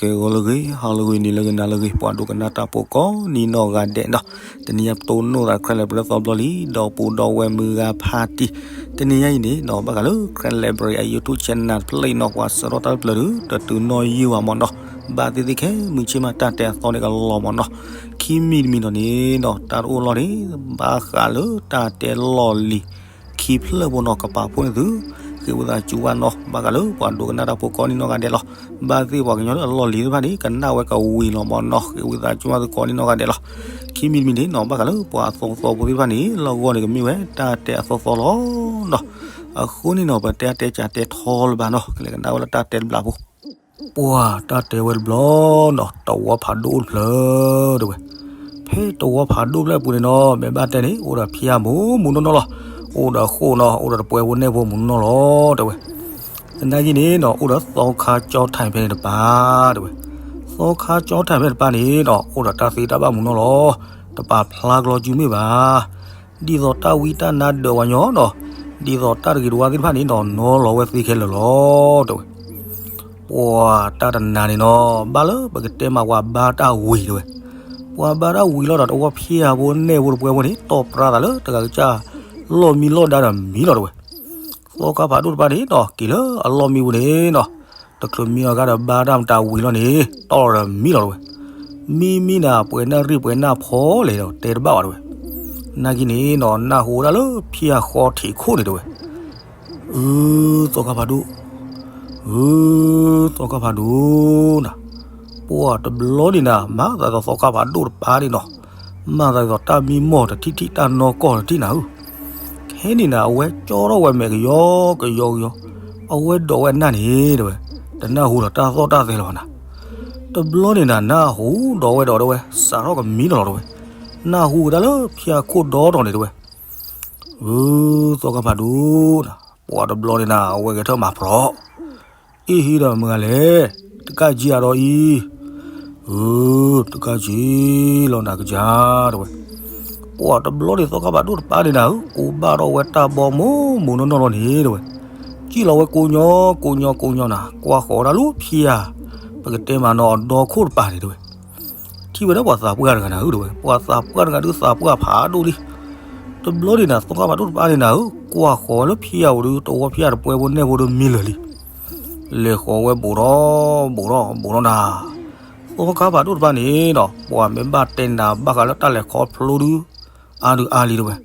ဂီၤလၢအဂ့ၤ ဟါလၢအဂ့ၤ နံၤလၢအဂ့ၤ နၤလၢအဂ့ၤ ပှၤဒိကနၣ်တၢ်ဖိကိးနံၤနီၢ်ဂၤဒဲးနီၤ, တနံၤညါပတိၢ်နီၣ်သး Karen Library သီဘျီလံ ဒီးပူၤဒီးဝဲမုၢ်ဂၤဖးတံၢ်, တနံၤညါအံၤန့ၣ်နီၤ ဘၣ်ဃးလၢ Karen Library အ YouTube channel တဖျၢၣ်အံၤနီၤ ပှၤဆှၢထီၣ်တၢ်တဖျၢၣ်ဒီး တတုၤနီၣ်ယုၢ်ဘၣ်မၢ်နီၤ, ဘၣ်သ့ၣ်သ့ၣ်ခဲ မုၢ်ဆ့ၣ်မးတၢ်တဲအသီန့ၣ်ကလီၤမၢ်နီၤ, ခံမံၤတမံၤနီၤန့ၣ်နီၤ တၢ်တအိၣ်လီၤန့ၣ် ဘၣ်ဃးလၢတၢ်တဲလီၢ်လံၤ ခံဖျၢၣ်ဖိနီၤ ကပာ်ဖှိၣ်န့ၢ်သု, ဃ့ဝံသးစူၤဘၣ်နီၤ ဘၣ်ဃးလၢပှၤဒိကနၣ်တၢ်ဖိကိးနံၤနီၢ်ဂၤဒဲးလီၤ, ဘၣ်သ့ၣ်ပှၤကညီလၢအလီၢ်လံၤသ့ၣ်တဖၣ်န့ၣ် ကနၣ်ဝဲကဝံၤလီၤမၢ်နီၤ, ဃ့ဝံသးစူၤဘၣ်သုကိးနံၤနီၢ်ဂၤဒဲးလီၤ, ခံမံၤတမံၤန့ၣ်နီၤ ဘၣ်ဃးလၢပှၤအသီသီဖိသ့ၣ်တဖၣ်န့ၣ် လီၢ်ဂီၢ်န့ၣ်ကမ့ၢ်ဝဲတၢ်တဲအသီသီလီၤနီၤ, အဃိန့ၣ်နီၤ ပတဲအတဲကးတဲထီလၢၤဘၣ်နီၤ ကလဲၤကနၣ်ဝဲလၢတၢ်တဲတဘျီဖိ ပှၤတၢ်တဲဝဲတဘျီနီၤ တဝီဖးဒိၣ်အိၣ်တဖျၢၣ်တဲဝဲ, ဖဲတဝီဖးဒိၣ်ဖျၢၣ်အပူၤန့ၣ်နီၤ မ့ၢ်ဘၣ်တဲန့ၣ် အိၣ်ဒီးဖံးအမိၢ်မူနီၢ်နီၢ်လီၤ, အိၣ်ဒီးဃိၣ်နီၤ အိၣ်ဒီးတပှဲၤဖိနဲၣ်ဖိမူနီၢ်နီၢ်လီၤတဲဝဲ, သနာ်က့န့ၣ်နီၤ အိၣ်ဒီးသီခါကၠီထၢၣ်ဖဲန့ၣ်တပၤတဲဝဲ, သီခါကၠီထၢၣ်ဖဲတပၤန့ၣ်နီၤ အိၣ်ဒီးတၢ်သ့တၢ်ဘၣ်မူနီၢ်လီၤ, တပာ်ဖျါကလီၤစုမ့ၢ်ဘၣ် ဒ်သိးတၢ်ဝံတၢ်နါဒၢးဝဲညီနီၤ, ဒ်သိးတၢ်တဂ့ၤတဝါသ့ၣ်တဖၣ်န့ၣ်နီၤ နီၤလီၤဝဲသ့ခဲလၢာ်လီၤတဲဝဲ, ပှၤတၢ်တနၤန့ၣ်နီၤ ဘၣ်လၢပကတဲမးပှၤဘါတၢ်ဝံၤတဲဝဲ, ပှၤဘါတၢ်ဝံၤလီၤဒီးတဝီဖံးအဖိနဲၣ်ဖိတပှဲၤဖိန့ၣ် တီၢ်ပြါသးလၢတဂၤကစၢ် လီၢ်မံလီၢ်ဒါဒီးမံလီၤတဲဝဲ, သီခါဖးဒိၣ်တပၤန့ၣ်နီၤ က့ၤလၢအလီၢ်မံပူၤန့ၣ်နီၤ, တချုးမံအီၤကဒီးဘါတၢ်မတၤဝံၤလီၤန့ၣ် တီၢ်ဒီးမံလီၤတဲဝဲ, မံမံနၤ ပှဲၤနၣ်ရံၣ်ပှဲၤနၣ်ဖီလဲၣ်ဒီးတဲတဘၣ်ဘၣ်တဲဝဲ, နာ်က့န့ၣ်နီၤ နၢ်ဟူဝဲဒၣ်လၢဖံးအဃီထံးခိၣ်န့ၣ်တဲဝဲ, အၢ သီခါဖးဒိၣ်, အၢ သီခါဖးဒိၣ်နၤ, ပှၤတဘျီန့ၣ်နၤ မၤသးဒ်သိးသီခါဖးဒိၣ်တပၤန့ၣ်နီၤ, မၤသးဒ်သိးတၢ်မံမီၢ်တထံၣ်ထံၣ် တၢ်နီၢ်ကီၢ်တထံၣ်နၤဧၢ, ခဲန့ၣ်နၤ အဝဲကၠီထီၣ်ဝဲမဲာ်ကယီကယီကယီ, အဝဲဒိးဝဲနၢ်န့ၣ်တဲဝဲ, တနၢ်ဟူဒီးတၢ်သီၣ်တၢ်သဲလၢၤဘၣ်နၤ, တဘျီန့ၣ်နၤ နၢ်ဟူဒီးဝဲဒီးတဲဝဲ စးထီၣ်ကမံလီၤလီၤတဲဝဲ, နၢ်ဟူဝဲဒၣ်လၢဖံးအခိၣ်ဒီတီၤန့ၣ်တဲဝဲ အၢ သီခါဖးဒိၣ်နၤ, ပှၤတဘျီန့ၣ်နၤ အဝဲဂဲၤထၢၣ်မၤပြီၤ, အ့ဟံဒီးမုၢ်ဂၤလဲၣ်, တကးကံအဒီးအံၤ, အၢ တကးကံလီၤနၤကစၢ်တဲဝဲ, ပှၤတဘျီန့ၣ်သီခါဖးဒိၣ်တပၤန့ၣ်နၤဧၢ ကိးဘၣ်ထီၣ်ဝဲတၢ်ဘီမုၢ်မုၢ်နီၢ်နီၢ်လီၤန့ၣ်တဲဝဲ, ကံၣ်လီၤဝဲကိးညီကိးညီကိးညီနၤ ကွၢ်ဃီၤဝဲဒၣ်လၢဖံးဧါ, ပကတဲမးနီၤ အဒီခိၣ်တပၤန့ၣ်တဲဝဲ ထံၣ်ဝဲဒၣ်ပှၤသးပှၢ်တဂၤနၤဧၢတဲဝဲ, ပှၤသးပှၢ်တဂၤဒုးသးပှၢ်ဖးဒိၣ်လံ, တဘျီန့ၣ်နၤ သီခါဖးဒိၣ်တပၤန့ၣ်နၤဧၢ ကွၢ်ဃီၤဝဲလၢဖံးဧါပူၤဒုး တဝီဖံးဧါတပှဲၤဖိနဲၣ်ဖိဒီးမံလၢာ်လံ, လဲၤဃီၤဝဲဘူးထီၣ်ဘူးထီၣ်ဘူးထီၣ်နၤ, သီခါဖးဒိၣ်တပၤန့ၣ်ဒီး ပှၤမ့ၢ်ဘၣ်တဲနၤဘၣ်ဃးလၢတၢ်လဲၤခီဖျိဒုး အါဒုးအါလံတဲဝဲ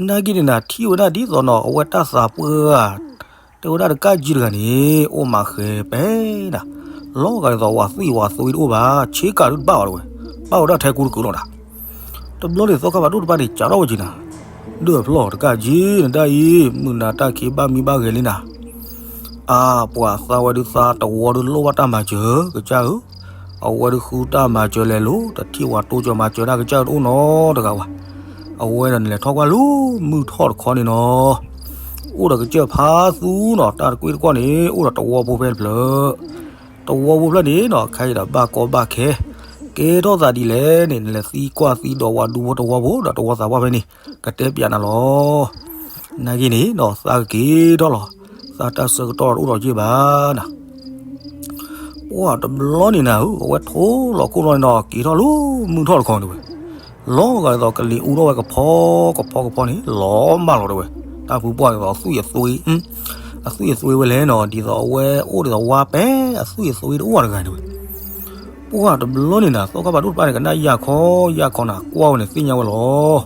နာ်က့န့ၣ်နၤ ထံၣ်ဝဲဒၣ်ဒ်သိးနီၤ အဝဲတၢ်သးပှၢ်ဧါ, တဲဝဲဒၣ်တကးကံတဂၤန့ၣ် အိၣ်မးဃဲၤပဲနၤ, လီၤဂာ်ဒ်သိးဝၤသွံၣ်ဝၤသွံတအိၣ်ဘၣ်, ဆ့ကၤဒုးတဘၣ်ဘၣ်တဲဝဲ, ဘၣ်ဝဲဒၣ်ထဲကူတကုာ်လီၤနၤ, တဘျီန့ၣ်သီခါဖးဒိၣ်တပၤန့ၣ် စးထီၣ်ဝဲက့ၤနၤ, ဒၢၣ်ဖျီၣ်တကးကံ နဒၣ်အံၤ မုၢ်နၤတၢ်ခံးဘၣ်မံဘၣ်ဂဲၤလံနၤ အါ ပှၤသးဝဲဒုးသးတဝီဒုးလိၣ်ဘၣ်တၢ်မၤစၢၤ ကစၢ်ဧၢ, အဝဲဒုးဃုတၢ်မၤစၢၤလဲၤလိၤ တထံၣ်ဝဲတိစၢၤမၤစၢၤတၢ်ကစၢ်တအိၣ်နီတဂၤဘၣ်, အဝဲဒီးနလဲၤထီၣ်ကွၢ်လၢမုၢ်ထီၣ်တခီန့ၣ်နီၤ, အိၣ်ဒီးကစၢၢ်ဖးသူနီၤ, တၢ်တကွ့ၢ်တကွီၢ်န့ၣ် အိၣ်ဒီးတဝီဖိဖဲတဖျၢၣ်, တဝီဖိဖျၢၣ်န့ၣ်နီၤ ခဲအံၤဒီးဘၣ်ကီဘၣ်ခဲ, ကဲထီၣ်သးဒ်လဲၣ်န့ၣ် နလဲၤသံကွၢ်သံဒီးဝၤဒူဖိတဝီဖိဒီးတဝီသးပှၢ်ဖဲန့ၣ် ကတဲပၠးနၤလီၤ နာ်က့န့ၣ်နီၤ သးကက့ၤထီၣ်လီၤ, သးတၢ်ဆၢကတီၢ်တအိၣ်ဒီးက့ၢ်ဘၣ်နၤ, ပှၤတဘျီန့ၣ်နၤဧၢ အဝဲထိၣ်လီၤခိၣ်လီၤန့ၣ်နီၤ က့ၤထီၣ်လၢမုၢ်ထီၣ်တခီန့ၣ်ဝဲ, လီၤဂာ်ဒ်သိးကလံၤအူထီၣ်ဝဲကဖီကဖီကဖီန့ၣ် လီၤမၢ်လီၤတဲဝဲ, တၢ်ဖုပှၢ်ဒ်သိးအသွံၣ်အသွံ အသွံၣ်အသွံဝဲလဲၣ်နီၤ ဒ်သိးအဝဲအိၣ်ဒ်သိးဝါပဲ အသွံၣ်အသွံတအိၣ်တဂၤန့ၣ်ဝဲ, ပှၤတဘျီန့ၣ်နၤ သီခါဖးဒိၣ်တပၤန့ၣ် ကနၣ်ယၢ်ခီယၢ်ခီနၤ ကွၢ်ဝဲန့ၣ်သ့ၣ်ညါဝဲလီၤ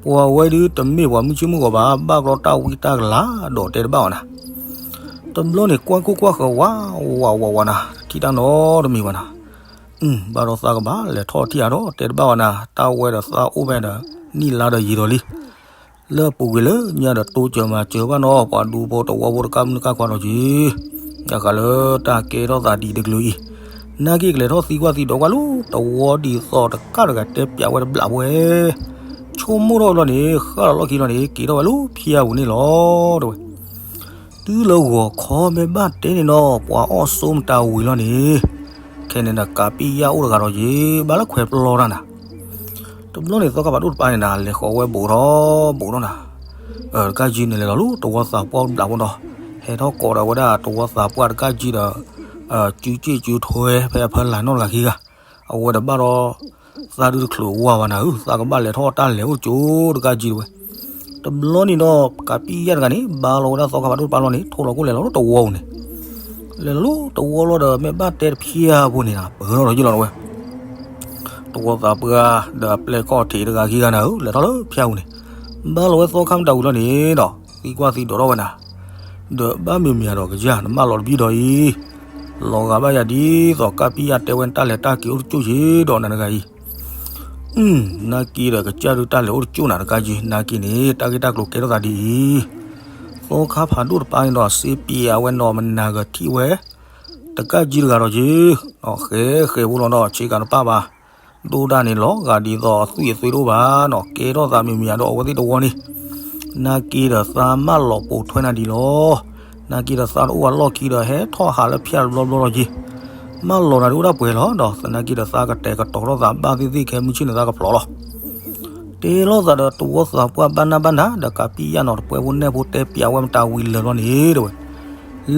ပှၤဝဲဒုးတမ့ၢ်ပှၤမုၢ်ဆ့ၣ်မုၢ်ဂီၤဘၣ် ဘၣ်ကီတၢ်ဝံတၢ်ကလၤဒီးတဲတဘၣ်ဝဲနၤ, တဘျီန့ၣ်ကွၢ်ခိၣ်ကွၢ်ဃၢၤဝးဝးဝးဝးနၤ ထံၣ်တၢ်နီတမံၤဘၣ်နၤ, ဘၣ်ဒီးသးကဘၣ်လဲၤထီၣ်ထံၣ်အါဒီးတဲတဘၣ်ဝဲနၤ တၢ်ဝဲဒီးသးအိၣ်ဖဲဒီး နံၣ်လါဒီးယံာ်ဒီးလံ လၢပူၤကွံာ်လၢညါဒီးတိစၢၤမၤစၢၤဘၣ်နီၤ ပှၤဒူဖိတဝီဖိတကးမုၢ်တကးခွါဒီးက့ၤ, တၢ်ဃးလၢတၢ်ကဲထီၣ်သးဒ်တကလုာ်အံၤ, နာ်က့ကလဲၤထီၣ်သံကွၢ်သံဒီးကွၢ်လၢ တဝီဒ်သိးတကးတဂၤတဲပၠးဝဲတဘျးဝဲ, ဆိကမိၣ်ထီၣ်ဝဲလီၤန့ၣ် ဃၣ်လီၤလီၢ်ခံလီၤန့ၣ် က့ၤထီၣ်ဝဲလၢဖံးအပူၤန့ၣ်လီၤ တဲဝဲ တုၤလၢဂီၤခီမ့ၢ်ဘၣ်တဲန့ၣ်နီၤ ပှၤအီၣ်ဆိမတၤဝံၤလီၤန့ၣ်, ခဲန့ၣ်နကးပံယၢ်အိၣ်တဂၤဒီးယ့ၢ် ဘၣ်လၢခွဲးပျီတၢ်နၤ, တဘျီန့ၣ် သီခါဖးဒိၣ်တပၤန့ၣ်နၤ လဲၤဃီၤဝဲဘူးထီၣ်ဘူးထီၣ်နၤ, တကးကံန့ၣ်လဲၤလီၤလၢတဝီသးပှၢ်တဘျးဖိဒီး, ဟဲထီၣ်ကိးဒီးဝဲဒၣ်တဝီသးပှၢ်တကးကံဒီး, စုစ့ၣ်စုထွဲဖဲအဖၢလၢ်နီတဂၤခံဂၤ, အဝဲတဘၣ်ဒီး သးဒုတချုးဝါဘၣ်နၤဧၢ, သးကဘၣ်လဲၤထီၣ်တၢ်လဲၤအိၣ်တကၠိတကးကံၤတဝဲ. တဘျီန့ၣ်ဒီး ကးပံယၣ်တဂၤန့ၣ် ဘါလီၤဝဲဒၣ်သီခါဖးဒိၣ်တပၤလီၤန့ၣ် ထိၣ်လီၤကိၣ်လဲၤလီၤလၢတဝီပူၤန့ၣ်, လဲၤလီၤလၢတဝီလီၤဒီး မ့ၢ်ဘၣ်တဲတဖျၢၣ်ဖိန့ၣ်နီၤ ပၢၢ်ထီၣ်ဒီးယ့ၢ်လီၤတဝဲ တဝီသးပှၢ်ဒီးအပျဲၢ်ခီၣ်ထံးတဂၤခံဂၤနၤဧၢ, လဲၤထီၣ်လၢဖၠါပူၤန့ၣ်, ဘါလီၤဝဲသီခါမတၤဝံၤလီၤန့ၣ်ဒီး သံကွၢ်သံဒိးထီၣ်ဝဲနၤ, ဒီးဘၣ်မ့ၢ်မ့ၢ်ဒီးကယၢ် နမၢလီၤတဘံၣ်ဒီးအံၤ, လီၤဂာ်ဘၣ်ယၤဒ်သိးကးပံယၣ်တဲဝဲ တၢ်လဲၤတၢ်က့ၤအိၣ်တကၠိၣ်ယ့ၢ်ဒီးနၤတဂၤအံၤ နာ်က့ဒီးကစၢ်ဒုတၢ်လဲၤအိၣ်တကၠိၣ်နၤတကးကံၤ, နာ်က့န့ၣ် တၢ်ဂ့ၢ်တၢ်ကျိၤကဲထီၣ်သးဒ်အံၤ, သီခါဖးဒိၣ်တပၤန့ၣ်ဒီး စ့ပံးအဝဲနီၤ မနၤဂၤထံၣ်ဝဲ တကးကံၤတဂၤဒီးက့ၤ, ဃဲဃဲဖိလီၤဒီး ဆ့ကၤတပၣ်ဘၣ်, ဒိၣ်ဒၣ်န့ၣ်လီၤဂာ်ဒ်သိးအသွံၣ်အသွ့တအိၣ်ဘၣ်နီၤ, ကဲထီၣ်သးမ့ၢ်မ့ၢ်ယၤဒီးအဝဲသ့ၣ်တဝီန့ၣ်, နာ်က့ဒီးသးမၢလီၤပိာ်ထွဲနၤဒ်လီၤ, နာ်က့ဒီးသးတအိၣ်အလီၢ်ခံဒီး ဟဲထီၣ်ဟးလၢဖၠါတဘျီဘျီက့ၤ မၢလီၤနၤဒ်အိၣ်ဒၣ်ပှဲၤလီၤဒီး သနာ်က့ဒီးသးကတဲာ်ကတီၤထီၣ်သးဘၣ်သ့ၣ်သ့ၣ် ခဲမုၢ်ဆ့ၣ်န့ၣ်သးကဖျိးလီၤ. တဲလိာ်သးဒီးတဝီသးပှၢ်ဘၣ်နၢ်ဘၣ်နၤ ဒီးကးပံယၣ်နီၤ တပှဲၤဖိနဲၣ်ဖိတဲပၠးဝဲမတၤဝံၤလၢာ်ဘျီန့ၣ် တဲဝဲ,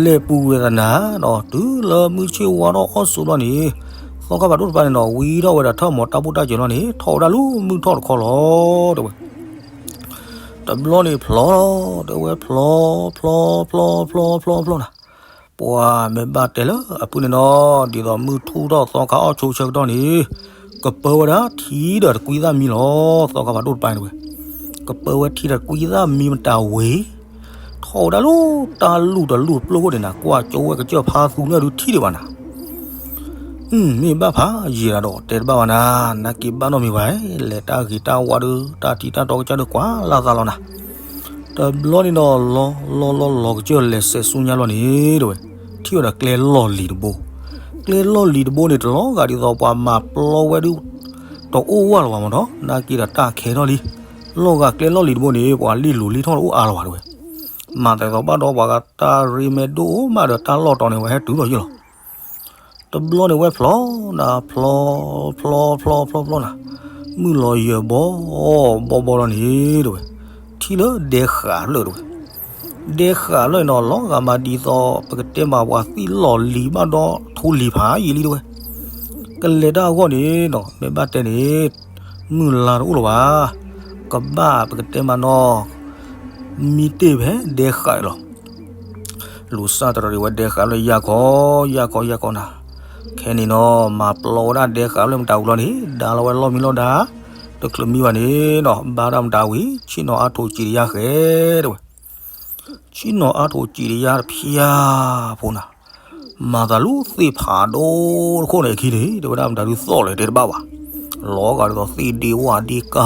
လဲၤပူၤဝဲသနၤဒီး တုၤလၢမုၢ်ဆ့ၣ်ဝါထီၣ်အီၣ်ဆိးဘျီန့ၣ်, သီခါဖးဒိၣ်တပၤန့ၣ်နီၤ ဝံထီၣ်ဝဲဒီးထၢၣ်မီၤတၢ်ဘူၣ်တၢ်စၢၤလီၤန့ၣ် ထီၣ်ဝဲဒၣ်လၢမုၢ်ထီၣ်တခီလီၤ တဲဝဲ တဘျီန့ၣ်ဖျိး, တဲဝဲဖျိး, ဖျိးဖျိးဖျိးဖျိးဖျိးနၤ, ပှၤမ့ၢ်ဘၣ်တဲလၢအပုၢ်န့ၣ်နီၤ ဒ်သိးမုၢ်ထူၣ်ထီၣ်သီခါအီၣ်ဆိးဆၢကတီၢ်န့ၣ်, ကပၢဝဲဒၣ်ထံဒီးတကွံသၣ်မံလီၤ. သီခါဖးဒိၣ်တပၤန့ၣ်ဝဲ, ကပၢဝဲထံဒီးတကွံသၣ်မံမတၤဝံၤ, ထီၣ်ဝဲဒၣ်လၢတၢ်လူၢ်တလူၢ်ပျိၢ်ခိၣ်န့ၣ်နၤ ကွၢ်ကၠိဝဲကစၢၢ်ဖါသူလၢဒုထံၣ်ဒံးဘၣ်နၤ မ့ၢ်ဘၣ်ဖးယံာ်ဒၣ်ဒီးတဲတဘၣ်ဘၣ်နၤ, နာ်က့ဘၣ်နီတမံၤဘၣ်, လဲၤတၢ်ဂ့ၤတၢ်ဝါဒီး တၢ်ထံတၢ်တီကစၢ်ဒီးကွၢ်လၢ်သးလီၤနၤ. တဘျီန့ၣ်ဒီး လီၤလီၤလီၤလီၤကစၢၢ်လဲၤဆဲးဆူညါလီၤန့ၣ် တဲဝဲ, ထံၣ်ဝဲဒီးကျဲလီၢ်လံၤတဘိ, ကျဲလီၢ်လံၤတဘိန့ၣ် တလီၤဂာ်ဒ်သိးပှၤမၤပျီဝဲဒၣ် တအိၣ်ဝဲလၢၤဘၣ်မ့ၢ်နီၤ, နာ်က့ဒီးတၢ်ခဲထီၣ်လံ, လီၤဂာ်ကျဲလီၢ်လံၤတဘိန့ၣ် ပှၤလ့ၣ်လိၤလ့ၣ်ထီၣ်တအိၣ်အါလၢၤဘၣ်တဲဝဲ, မၤသးဒ်သိးဘၣ်ဒီးပှၤဂၤတၢ်ရ့မဲဒိၣ်မးဒီးတၢ်လီၢ်တီၤန့ၣ် ဝဲဟဲတုၤလီၤယ့ၢ်လီၤ တဘျီန့ၣ်ဝဲဖျိးနၤ ဖျိး ဖျိး ဖျိး ဖျိး ဖျိးနၤ, မုၢ်လီၤယၢၤဘီ ဘီဘီလီၤန့ၣ် တဲဝဲ, ထံၣ်လၢဒဲဃာ်ဖျၢၣ်တဲဝဲ, ဒဲဃာ်ဖျၢၣ်နီၤ လီၤဂာ်မးဒ်သိး ပကတဲမးပှၤသံၣ်လီၢ်လံၤဘၣ်ဒီးထူလံၤဖးယံာ်လံတဲဝဲ, ကလဲၤတၢ်အဂီၢ်န့ၣ်နီၤ မ့ၢ်ဘၣ်တဲန့ၣ် မုၢ်လါတအိၣ်လၢၤဘၣ်, ကဘၣ်ပကတဲမးနီၤ မံတ့ၢ်ဖဲဒဲဃာ်လီၤ လူၤစၢ်တရံးဝဲဒဲဃာ်လၢယၢ်ခီ ယၢ်ခီ ယၢ်ခီနၤ, ခဲန့ၣ်နီၤ မၤပျီဝဲဒၣ်ဒဲဃာ်လၢမတၤဝံၤလီၤန့ၣ် ဒါလီၤဝဲလီၢ်မံလီၢ်ဒါ, တချုးမံဘၣ်န့ၣ်နီၤ ဘါတၢ်မတၤဝံၤ ဆ့ၣ်နီၤအါထိးစံးတယၢ်ဃဲတဲဝဲ, ဆ့ၣ်နီၤအါထိးစံးတယၢ်တဖၠါဖိနၤ, မၤသးလူသ့ၣ်ဖးဒိၣ်တခိၣ်န့ၣ်အခံန့ၣ် တဲဝဲဒၣ်မတၤဒုးသီၣ်လဲၣ်တဲတဘၣ်ဘၣ်, လီၤဂာ်ဒ်သိးသ့ၣ်ဒ့ဝၣ်ဒ့ကါလီၤဒံးဒ့ၣ်တဲဝဲ သီၣ်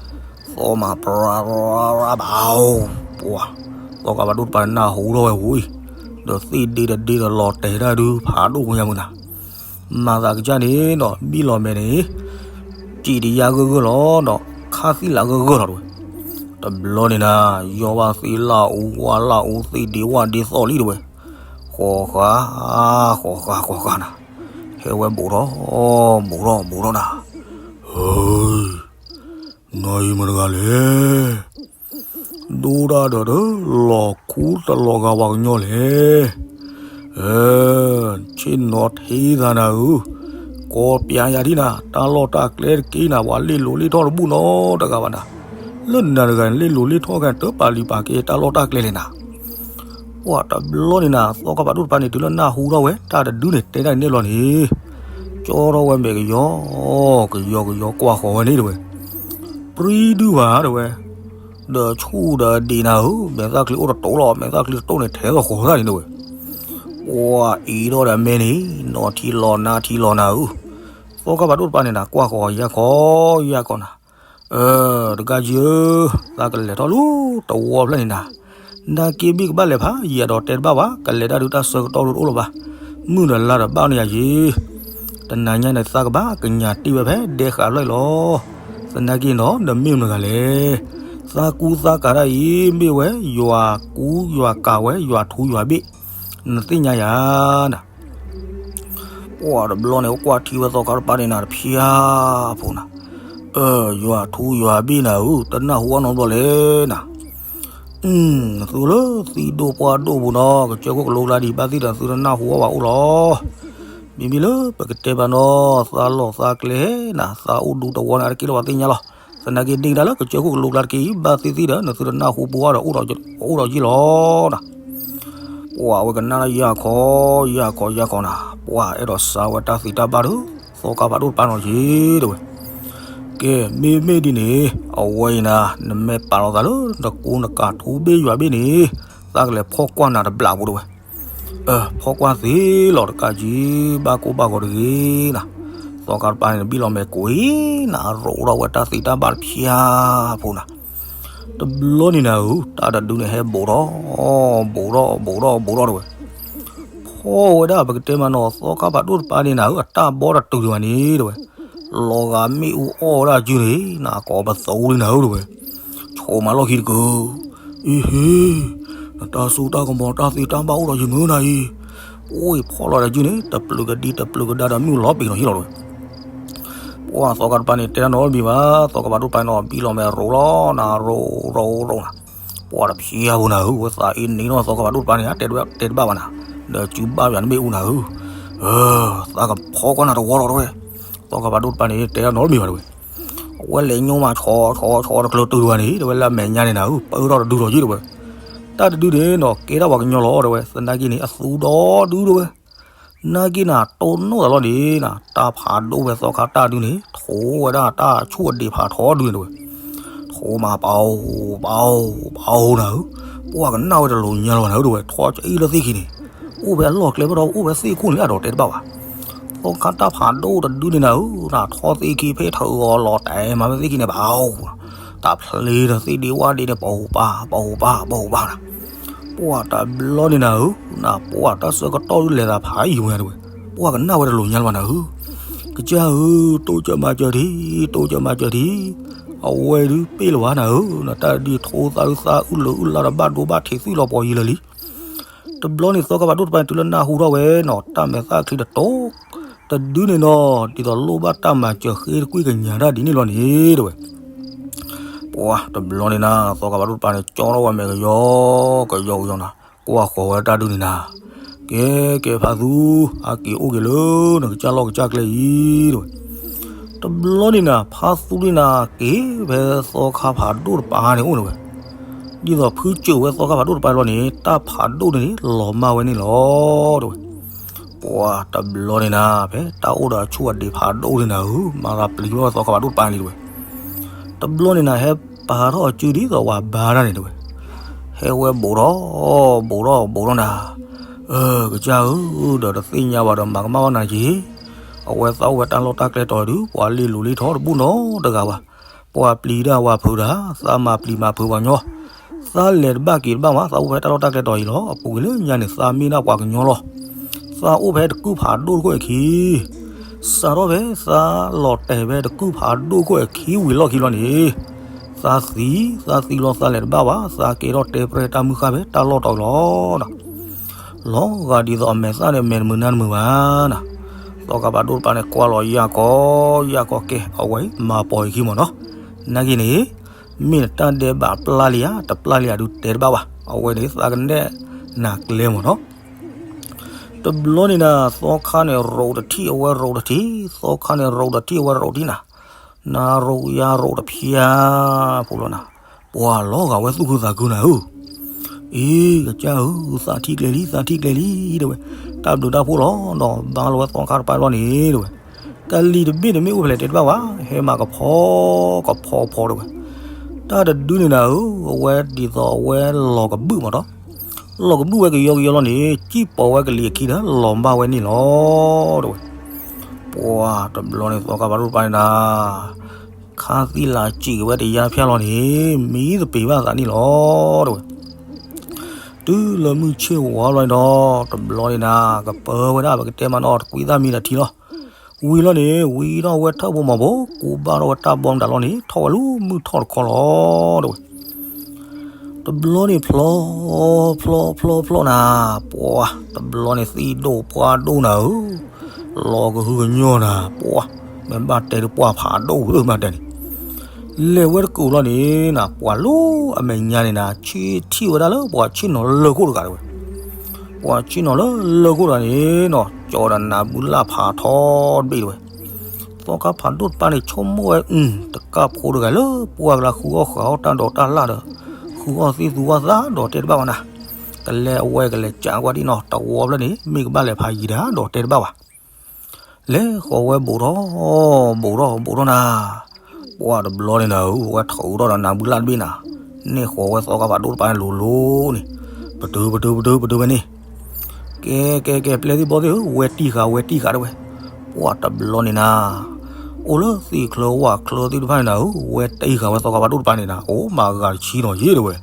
မးပြၢပြၢဘၣ်အိၣ်, ပှၤ, သီခါဖးဒိၣ်တပၤန့ၣ်နၢ်ဟူထီၣ်ဝဲဝံၤ, ဒီးသ့ၣ်ဒ့တဒ့ဒီးလီၤတဲာ်တၢ်ဒုးဖးဒိၣ်ဝဲညါမုၢ်နၤ, မၤသးကစၢ်န့ၣ်နီၤ ဘံၣ်လီၤမဲာ်န့ၣ်, စံးတယၢ်ဂၢၢ်ဂၢၢ်လီၤဒီး ခါသံၣ်လးဂၢၢ်ဂၢၢ်လီၤတဲဝဲ, တဘျီန့ၣ်နၤ, ယီၢ်ဘၣ်သ့ၣ်လၢအူဝါလၢအူသ့ၣ်ဒ့ဝၣ်ဒ့သီၣ်လံတဲဝဲ, ဃီၤဃာ်, ဃီၤဃာ် ဃီၤဃာ်နၤ, ဟဲဝဲဘူးထီၣ်, ဘူးထီၣ် ဘူးထီၣ်နၤ, ဟၢ နီၢ်အံၤမတၤတဂၤလဲၣ်, ဒိၣ်ဒၣ်ဒီးတလီၤခူတလီၤဂာ်ပှၤကညီလဲၣ်, ဆ့ၣ်နီၤထံသးနၤဧၢ, ကိးပၠးယၤဒံးနၤ, တၢ်လီၢ်တၢ်ကျဲတက့ၢ်နၤ ပှၤလ့ၣ်လိၤလ့ၣ်ထီၣ်တဘူၣ်နီတဂၤဘၣ်နၤ, လၢနၤတဂၤန့ၣ် လ့ၣ်လိၤလ့ၣ်ထီၣ်ကဲတပာ်လံၤပာ်ကဲတၢ်လီၢ်တၢ်ကျဲလဲၣ်နၤ ပှၤတဘျီန့ၣ်နၤ သီခါဖးဒိၣ်တပၤန့ၣ် တုၤလၢနၢ်ဟူထီၣ်ဝဲ တၢ်တဒုန့ၣ် တဲတၢ်န့ၣ်ဘျီန့ၣ်, ကၠီထီၣ်ဝဲမဲာ်ကယီ, ကယီကယီကွၢ်ဃီၤဝဲန့ၣ်တဲဝဲ, ပြံဒုဘၣ်တဲဝဲ, ဒီးဆူၣ်ဒီးဒံးနၤဧၢ, မဲာ်သၣ်ချံအိၣ်တတိၢ်လီၤ, မဲာ်သၣ်ချံတတိၢ်န့ၣ် ထဲသိးဃီၤသၣ်န့ၣ်တဲဝဲ, ပှၤအံၤထီၣ်ဒီးမဲာ်န့ၣ်, နီၢ်ထံလီၤနါထံလီၤနၤဧၢ, သီခါဖးဒိၣ်တပၤန့ၣ်နၤ ကွၢ်ဃီၤယၢ်ခီယၢ်ခီနၤ တကးယၢ, သးကလဲၤထီၣ်လၢတဝီဖျၢၣ်န့ၣ်နၤ, နာ်က့ဘံၣ်ကဘၣ်လဲၤဖးယံာ်ဒီးတဲတဘၣ်ဘၣ်, ကလဲၤတၢ်ဒုးတၢ်ဆၢကတီၢ်ဒုးတအိၣ်လၢၤဘၣ်, မုၢ်ဒီးလါဒီးဘၣ်န့ၢ်ယၤယံၤ, တနၤညါန့ၣ် သးကဘၣ်ကညးတ့ၢ်ဝဲဖဲဒဲဃာ်ဖျၢၣ်လီၤ, သနာ်က့နီၤ နမ့ၢ်မတၤတဂၤလဲၣ်, သးကူသးကၤတၢ်အံၤ မ့ၢ်ဝဲယွၤကူယွၤကၤဝဲ ယွၤထူယွၤဘ့ၣ်, နသ့ၣ်ညါယၤနၤ ပှၤတဘျီန့ၣ် ကွၢ်ထံဝဲသီခါတပၤန့ၣ်နၤတဖၠါဖိနၤ, ယွၤထူယွၤဘ့ၣ်နၤဧၢ, တနၢ်ဟူအီၤနီတဘျီလဲၣ်နၤ, အ နသူလၢသံၣ်ဒိၣ်ပှၢ်ဒိၣ်ပူၤနီၤ ကစၢၢ်ခိၣ်ကလိကျါဒံး ဘၣ်သံၣ်ဒီးနသုတနၢ်ဟူအီၣ်ဘၣ်အိၣ်လီၤ. မ့မ့ၢ်လၢပကတဲဘၣ်နီၤ သးလီၢ်သးကျဲနၤ သးအိၣ်ဒူတဝီန့ၣ် အါတက့ၢ်လၢပှၤသ့ၣ်ညါလီၤ. သနာ်က့ဒ့ၣ်ကဒါလၢကစၢၢ်ခိၣ်ကလိကျါတက့ၢ်အံၤ ဘၣ်သံၣ်သံၣ်ဒီး နသုတနၢ်ဟူပူၤအါဒီး အိၣ်ဒီးယ့ၢ်လီၤနၤ. ပှၤအဝဲကနၣ်လၢယၢ်ခီ, ယၢ်ခီ, ယၢ်ခီနၤ, ပှၤအဲၣ်ဒိးစါဝဲတၢ်သံတၢ်ဘၣ်ဒီး သီခါဖးဒိၣ်တပၤနီၤယ့ၢ်တဲဝဲ. ကဲ မ့မ့ၢ်ဒ်န့ၣ် အဝဲအံၤနၤ နမ့ၢ်ပာ်လီၤသးလၢနကိနကၤထူဘ့ၣ်ယွၤဘ့ၣ်န့ၣ် သးကလဲၤဖီၣ်ကွၢ်နၤတဘျီဖိတဲဝဲ. အ ဖီၣ်ကွၢ်သ့လီၤတကးက့ၤ ဘၣ်ကိၢ်ဘၣ်ဂီၤတဂ့ၤနၤ. သီခါတပၤန့ၣ်နဘံၣ်လီၤမဲာ်ကွံာ်နၤ ရိးထီၣ်ဝဲတၢ်သံတၢ်ဘၣ်တဖၠါဖိနၤ. တဘျီန့ၣ်နၤဧၢ တၢ်တဒုန့ၣ်ဟဲဘူးထီၣ်, ဘူးထီၣ်, ဘူးထီၣ်, ဘူးထီၣ်တဲဝဲ. ဖီၣ်ဝဲဒၣ် ပကတဲမးနီၤ သီခါဖးဒိၣ်တပၤန့ၣ်နၤဧၢ အတၢ်ဘီတတုၤဒံးဘၣ်န့ၣ်တဲဝဲ. လီၤဂာ်မ့ၣ်အူအီၣ်ဝဲဒၣ်ကုန့ၣ် နကိးပသိလံနၤဧၢတဲဝဲ. ဆိးမးလီၢ်ခံတကု, အ့ဟ့, နတၢ်စိတၢ်ကမီၤတၢ်သ့တၢ်ဘၣ်အိၣ်ဒီးယမုၢ်နၤအံၤ, ပအိၣ်ဖီၣ်လီၤဒီးကုန့ၣ် တပျုၤကဒံတပျုၤကဒါဒီးမ့ၣ်အူလီၤပ့ၤနီၤဟံၣ်လီၤတဲဝဲ. ပှၤသီခါတပၤန့ၣ် တဲတၢ်နီတမံၤဘၣ်, သီခါဖးဒိၣ်တပၤန့ၣ်နီၤ ဘံၣ်လီၤမဲာ်ရိးလီၤနၤ ရိးရိးရိးနၤ. ပှၤတဖၠါဖိနၤဧၢ ဝဲသးအ့န့ၣ်နီၤ သီခါဖးဒိၣ်တပၤန့ၣ် တဲတဘၣ်ဘၣ်နၤ, ဒီးကုဘၣ်ယၤနမ့ၣ်အူနၤဧၢ, သးကဖီၣ်ကွၢ်နၤတဝီလီၤတဲဝဲ. သီခါဖးဒိၣ်တပၤန့ၣ် တဲတၢ်နီတမံၤဘၣ်တဲဝဲ. အဝဲလဲၤညိမးဆီဆီဆီတကျၢၤတုၤဝဲန့ၣ် တဲဝဲလၢအမဲာ်ညါန့ၣ်နၤဧၢ ပၢထီၣ်တဒုလီၤယ့ၢ်တဲဝဲ. တၢ်တဒုန့ၣ်နီၤ ကဲဒၣ်ပှၤကညီလီၤတဲဝဲ, သနာ်က့န့ၣ် အသူဒီဒုတဲဝဲ. နာ်က့နၤ တိၢ်နီၣ်သးလီၤန့ၣ်နၤ တၢ်ဖးဒိၣ်ဖဲသီခါတၢ်ဒုန့ၣ် ထိးဝဲဒၣ်တၢ်ဆူၣ်အဒံးဖးထီဒုန့ၣ်တဲဝဲ. ထိးမးပအိၣ် ပအိၣ် ပအိၣ်နၤဧၢ, ပှၤကနၣ်ဝဲတလိၤညါလၢၤဘၣ်နၤဧၢတဲဝဲ, ထိးကအံၣ်လၢသ့ၣ်ခံန့ၣ်, အိၣ်ဖဲအလီၢ်ကျဲဖဲထီ အိၣ်ဖဲသ့ၣ်ခိၣ်န့ၣ် အဒိးတဲတဘၣ်ဘၣ်. သီခါတၢ်ဖးဒိၣ်တဒုန့ၣ်နၤဧၢ, နၤထိးသ့ၣ်ခံဖဲထၢၣ်ဂီၤလီၤတဲာ်မးဖဲသ့ၣ်ခံန့ၣ် ပအိၣ်, တၢ်ဖျ့ဒီးသ့ၣ်ဒ့ဝၣ်ဒ့န့ၣ် ပအိၣ်ပၢ် ပအိၣ်ပၢ် ပအိၣ်ပၢ်နၤ. ပှၤတဘျီန့ၣ်နၤဧၢ, နပှၤတၢ်ဆၢကတီၢ်ဒုလဲၤသးဖးယံၤဝဲတဲဝဲ, ပှၤကနၣ်ဝဲတလိၤညါလၢၤဘၣ်နၤဧၢ. ကစၢ်ဧၢ, တိစၢၤမၤစၢၤထံ, တိစၢၤမၤစၢၤထံ, အဝဲဒုးပ့ၢ်လၢၤဘၣ်နၤဧၢ, နတၢ်ဒုးထိးသးဒုးသးအုးလၢာ်အုးလၢ်ဒီးဘၣ်ဒိဘၣ်ထံးသွံၣ်လီၤပှီၤယံၤလၢာ်လံ. တဘျီန့ၣ် သီခါဖးဒိၣ်တပၤန့ၣ်တုၤလၢနၢ်ဟူထီၣ်ဝဲနီၤ တၢ်မဲာ်သၣ်ချံတတိၤ, တဒုန့ၣ်နီၤ ဒ်သိးလိၣ်ဘၣ်တၢ်မၤစၢၤဃ့တကွံၢ်ကညးတၢ်ဒ်န့ၣ်လီၤန့ၣ်တဲဝဲ. ပှၤတဘျီန့ၣ်နၤ သီခါဖးဒိၣ်တပၤန့ၣ် ကၠီထီၣ်ဝဲမဲာ်ကယီကယီကယီနၤ, ကွၢ်ဃီၤဝဲတၢ်ဒုန့ၣ်နၤ, ကဲ ကဲဖါသူ, အက့ၤအိၣ်က့ၤလၢနကစၢ်လီၢ်ကစၢ်ကျဲအံၤတဲဝဲ. တဘျီန့ၣ်နၤ ဖါသူန့ၣ်နၤ က့ၤဖဲသီခါဖးဒိၣ်တပၤန့ၣ်အိၣ်န့ၣ်ဝဲ, ဒ်သိးဖုစၢၤဝဲသီခါဖးဒိၣ်တပၤလီၤန့ၣ် တၢ်ဖးဒိၣ်န့ၣ်န့ၣ် လီၤမၢ်ဝဲန့ၣ်လီၤတဲဝဲ. ပှၤတဘျီန့ၣ်နၤ ဖဲတၢ်အိၣ်ဒီးအဆူၣ်အဒံးဖးဒိၣ်န့ၣ်နၤဧၢ, မၤသးပျံၤဝဲသီခါဖးဒိၣ်တပၤန့ၣ်တဲဝဲ. တဘျီန့ၣ်နၤ ဟဲပာ်ထီၣ်အစုဒ်သိးဝၤဘါတၢ်န့ၣ်တဲဝဲ. ဟဲဝဲဘူးထီၣ် ဘူးထီၣ် ဘူးထီၣ်နၤ, အၢ ကစၢ်ဧၢ, ဒီးတသ့ၣ်ညါဘၣ်ဒီးမၤကမၣ်ဘၣ်နၤက့ၤ, အဝဲသးအိၣ်ဝဲတၢ်လီၢ်တၢ်ကျဲတီၤဒုး ပှၤလ့ၤလိၤလ့ၤထီတဘူၣ်နီတဂၤဘၣ်. ပှၤပျံၤတၢ်ဝၤဖုးတၢ်, သးမၤပျံၤမၤဖုးပှၤကညီ, သးလဲၤတဘၣ်က့ၤတဘၣ်ဘၣ်, သးအိၣ်ဖဲတၢ်လီၢ်တၢ်ကျဲတီၤအံၤလီၤ. အပူၤကွံာ်လၢညါန့ၣ် သးမ့ၢ်ဒၣ်ပှၤကညီလီၤ. သးအိၣ်ဖဲတကုၢ်ဖးဒိၣ်တခိၣ်အခံ, စးထီၣ်ဖဲသးလီၤတဲာ်ဖဲတကုၢ်ဖးဒိၣ်ခိၣ်အခံဝံၤလီၢ်ခံလီၤန့ၣ်, သးသံ, သးသံလီၤ သးလဲၤတဘၣ်ဘၣ်, သးကဲထီၣ်တဲပြဲၢ်တၢ်မုၢ်ဃၢ်ဖဲတၢ်လီၢ်တီၤအံၤလီၤ. လီၤဂာ်ဒ်သိးအမဲာ်သၣ်န့ၣ် မဲာ်တမုာ်နါတမုာ်ဘၣ်နၤ. သီခါဖးဒိၣ်တပၤန့ၣ် ကွၢ်လီၤယၢ်ကီ, ယၢ်ကီကဲ အဝဲမၤပိာ်ယခံမ့ၢ်နီၤ. နာ်က့န့ၣ် မ့ၢ်နတၢ်ဒဲးဘးပျၢ်လံဧါ တပျၢ်လံဧါဒုးတဲတဘၣ်ဘၣ်. အဝဲန့ၣ်သးကနဲၣ်နၤကျဲမ့ၢ်နီၤ. တဘျီန့ၣ်နၤ သီခါန့ၣ်ရိးတထံၣ် အဝဲရိးတထံၣ်, သီခါန့ၣ်ရိးတထံၣ် အဝဲရိးတထံၣ်နၤ. နရိးယၤရိးတဖျၢၣ်ဖိလီၤနၤ. ပှၤလီၤဂာ်ဝဲသူၣ်ခုသးခုနၤဧၢ. အ့ ကစၢ်ဧၢ, သးထံၣ်ကျဲလံ သးထံၣ်ကျဲလံတဲဝဲ. တၢ်ဘျုးတၢ်ဖှိၣ်လီၤဒီး ဘါလီၤဝဲသီခါတပၤလီၤန့ၣ်တဲဝဲ. ကလံၤတဘ့ၣ်န့ၣ်မ့ၢ်အိၣ်ဖဲလဲၣ်တဲတဘၣ်ဘၣ်, ဟဲမၤကဖီကဖီဖီတဲဝဲ. တၢ်တဒုန့ၣ်နၤဧၢ, အဝဲဒ်သိးအဝဲလီၤကဘုၣ်မ့ၢ်နီၤ. လီၤကဘုၣ်ဝဲကယီကယီလီၤန့ၣ် စံၣ်ပိာ်ဝဲကလံၤအခံဒီး လီၤမၢ်ဝဲန့ၣ်လီၤတဲဝဲ. ပှၤတဘျီန့ၣ် သီခါဖးဒိၣ်တပၤန့ၣ်နၤ ခါသံလၢစံးက့ၤဝဲတယါဖၠၣ်လီၤန့ၣ် မံသပ့ၤဘၣ်သးန့ၣ်လီၤတဲဝဲ. တုၤလၢမုၢ်ဆ့ၣ်ဝါလီၤဒီး တဘျီန့ၣ်နၤ ကပၢဝဲဒၣ် ပကတဲမးနီၤ တကွံသၣ်မံဒီးထံလီၤ. ဝံၤလီၤန့ၣ် ဝံၤထီၣ်ဝဲထၢၣ်ဖိမီၤဖိ ကူဘၣ်ထီၣ်ဝဲတၢ်ဘီမတၤလီၤန့ၣ် ထီၣ်ဝဲလၢမုၢ်ထီၣ်တခီလီၤတဲဝဲ. တဘျီန့ၣ်ဖျီ ဖျီ ဖျီ ဖျီနၤ, ပှၤ တဘျီန့ၣ်သံၣ်ဒိၣ်ပှၢ်ဒိၣ်နၤဧၢ, လီၤကဟုကညီၢ်နၤ, ပှၤ မ့ၢ်ဘၣ်တဲဒုးပှၢ်ဖးဒိၣ်ဧၢ မၤတဲန့ၣ်, လဲၤဝဲတကူာ်လီၤန့ၣ်နၤ ပှၤလၢအမဲာ်ညါန့ၣ်နၤ ဆ့ထံၣ်ဝဲဒၣ်လၢပှၤဆ့ၣ်နီၤလၢခိၣ်တဂၤတဲဝဲ. ပှၤဆ့ၣ်နီၤလၢလၢခိၣ်တဂၤန့ၣ်နီၤ ကၠီဒီးနးဘုလၢ်ဖးထီတဘ့ၣ်တဲဝဲ. သီခါဖးဒိၣ်တပၤန့ၣ် ဆိကမိၣ်ဝဲ တကၣ်ဖိတဂၤလၢပှၤကလၢဃုအီၣ်ဃုအီၣ်တၢ်ဒိးတၢ်လၣ်ဒီး ဃုအီၣ်သ့ၣ်သူအီၣ်သးဒီးတဲတဘၣ်ဘၣ်နၤ. ကလဲၤအဝဲကလဲၤကးကွၢ်ဒံးနီၤ တဝီဖျၢၣ်န့ၣ် မ့ၢ်ကဘၣ်လဲၤဖးယံၤတၢ်ဒီးတဲတဘၣ်ဘၣ်. လဲၤဃီၤဝဲဘူးထီၣ် ဘူးထီၣ် ဘူးထီၣ်နၤ. ပှၤတဘျီန့ၣ်နၤဧၢ ဝဲထုးထီၣ်ဒီးနးဘုလၢ်တဘ့ၣ်နၤ, န့ၢ်ဃီၤဝဲသီခါဖးဒိၣ်တပၤန့ၣ်လိၤလိၤန့ၣ်, ပတုာ်ပတုာ်ပတုာ်ပတုာ်ဝဲန့ၣ်, ကဲကဲကဲ ပျဲၢ်သ့ၣ်ဘီၣ်သ့ၣ်ဧၢ ဝဲတံၢ်ဃာ်ဝဲတံၢ်ဃာ်တဲဝဲ. ပှၤတဘျီန့ၣ်နၤ အိၣ်လၢသ့ၣ်ချၢဝၣ်ချၢသ့ၣ်တဖၣ်န့ၣ်နၤဧၢ ဝဲတံၢ်ဃာ်ဝဲသီခါဖးဒိၣ်တပၤန့ၣ်နၤ အိၣ်မးဂၤတဆံနီၤယ့ၢ်တဲဝဲ.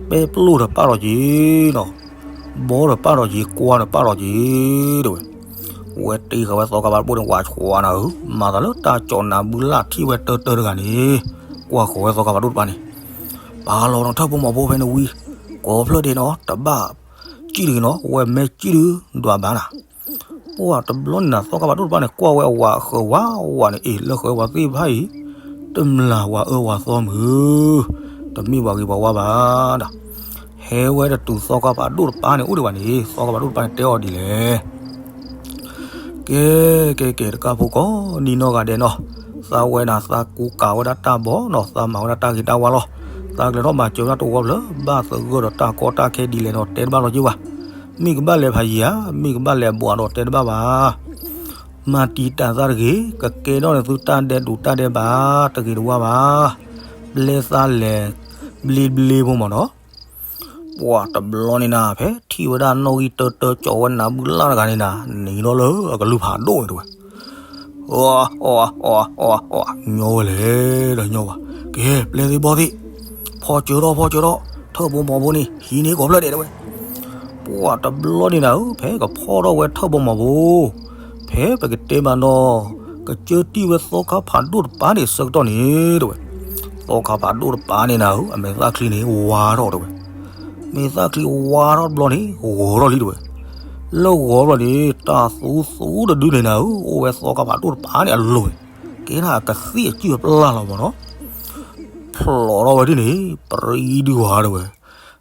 ပဲပျိၢ်ဒီးပာ်ထီၣ်က့ၤနီၤ, ဘီဒီးပာ်ထီၣ်က့ၤ ကွၢ်ဒီးပာ်ထီၣ်က့ၤတဲဝဲ. ဝဲတံၢ်ဃာ်ဝဲသီခါဖးဒိၣ်န့ၣ် ဝးဆှးနၤဧၢ, မၤသးလၢတၢ်ကၠီနးဘုလၢ်ထံၣ်ဝဲတၢတၢတဂၤန့ၣ်, ကွၢ်ဃီၤဝဲသီခါဖးဒိၣ်တပၤန့ၣ်, ပာ်လီၤနီၤထၢၣ်ဖိမီၤဖိဖဲန့ၣ်ဝံၤ, ကိးဖျၢၣ်ဒဲးနီၤ တဘၣ်စံၣ်တဂ့ၤနီၤ ဝဲမဲာ်စံၣ်ဒုးဒွးဘၣ်နၤ. ပှၤတဘျီန့ၣ်နၤ သီခါဖးဒိၣ်တပၤန့ၣ် ကွၢ်ဝဲအဝၤအဃၢၤဝးဝးန့ၣ် အ့ၣ် လၢဃၢၤဝဲသ့ၣ်တဖၣ်အံၤ တမျၢ်ဝၤအၢဝၤသီမုၢ်, တမ့ၢ်ပှၤဂ့ၤပှၤဝါဘၣ်ဒီး ဟဲဝဲတတုၤသီခါဖးဒိၣ်တပၤန့ၣ် အိၣ်ဒံးဘၣ်န့ၣ် သီခါဖးဒိၣ်တပၤန့ၣ် တဲအီၤဒ်လဲၣ်. ကဲကဲကဲ တကၣ်ဖိကိးနံၤနီၢ်ဂၤဒဲးနီၤ, သးဝဲဒၣ် သးကူကၤဝဲဒၣ်တၢ်ဘီနီၤ, သးမၤဝဲဒၣ်တၢ်ဂ့ၤတၢ်ဝါလီၤ. သးကလဲၤထီၣ်မၤစၢၤဝဲဒၣ်တဝီဖျၢၣ် ဘၣ်သဂၢၢ်ဒီးတၢ်ကီတၢ်ခဲဒ်လဲၣ်ဒီး တဲတဘၣ်လီၤက့ၤဝဲ. မ့ၢ်ကဘၣ်လဲၤဖးယံၤဧါ, မ့ၢ်ကဘၣ်လဲၤဘှးဒီးတဲတဘၣ်ဘၣ်. မၤတံာ်တာ်သးတဂ့ၤ, ကကဲထီၣ်န့ၢ်သုတၢ်ဒဲးတူာ်တၢ်ဒဲးဘး တဂ့ၤတဝါဘၣ်. ဘျဲသးလဲၤဘျ့ဘျ့ဖိမၢ်နီၤ. ပှၤတဘျီန့ၣ်နၤ ဖဲထံၣ်ဝဲဒၣ်နီၣ်ဂံၢ်တၢတၢ ကၠီဝဲနးဘုလၢ်တဂၤန့ၣ်နၤ နံၤထီၣ်လၢအကလုၢ်ဖးဒိၣ်န့ၣ်တဲဝဲ. အီ အီ အီ အီ ညီဝဲလဲၣ်ဒီးညီဝဲ, ကဲ ပျဲၢ်သ့ၣ်ဘီၣ်သ့ၣ်, ဖီၣ်စၢၤထီၣ် ဖီၣ်စၢၤထီၣ် ထၢၣ်ဖိမီၤဖိန့ၣ် ဟံးန့ၢ်ကိးဖျၢၣ်ဒဲးတဲဝဲ. ပှၤတဘျီန့ၣ်နၤဧၢ ဖဲကဖီၣ်ထီၣ်ဝဲထၢၣ်ဖိမီၤဖိ ဖဲပကတဲမးနီၤ, ကစၢၢ်တံၢ်ဝဲသီခါဖးဒိၣ်တပၤန့ၣ် ဆၢကတီၢ်န့ၣ်တဲဝဲ. သီခါဖးဒိၣ်တပၤန့ၣ်နၤဧၢ အမဲာ်သၣ်ချံန့ၣ် ဝါထီၣ်တဲဝဲ. မဲာ်သၣ်ချံဝါထီၣ်တဘျီန့ၣ် ဂီၤထီၣ်လံတဲဝဲ. လၢဂီၤဘျီန့ၣ် တၢ်သူသူတဒုန့ၣ်နၤဧၢ အိၣ်ဝဲသီခါဖးဒိၣ်တပၤန့ၣ်အလိၤန့ၣ်, ကဲထီၣ်အကသ့ၣ်အစုၣ်အပျၢ်လီၤမၢ်နီၤ. ဖျိးထီၣ်ဝဲဒ်န့ၣ် ပြံဒုးဝဲတဲဝဲ.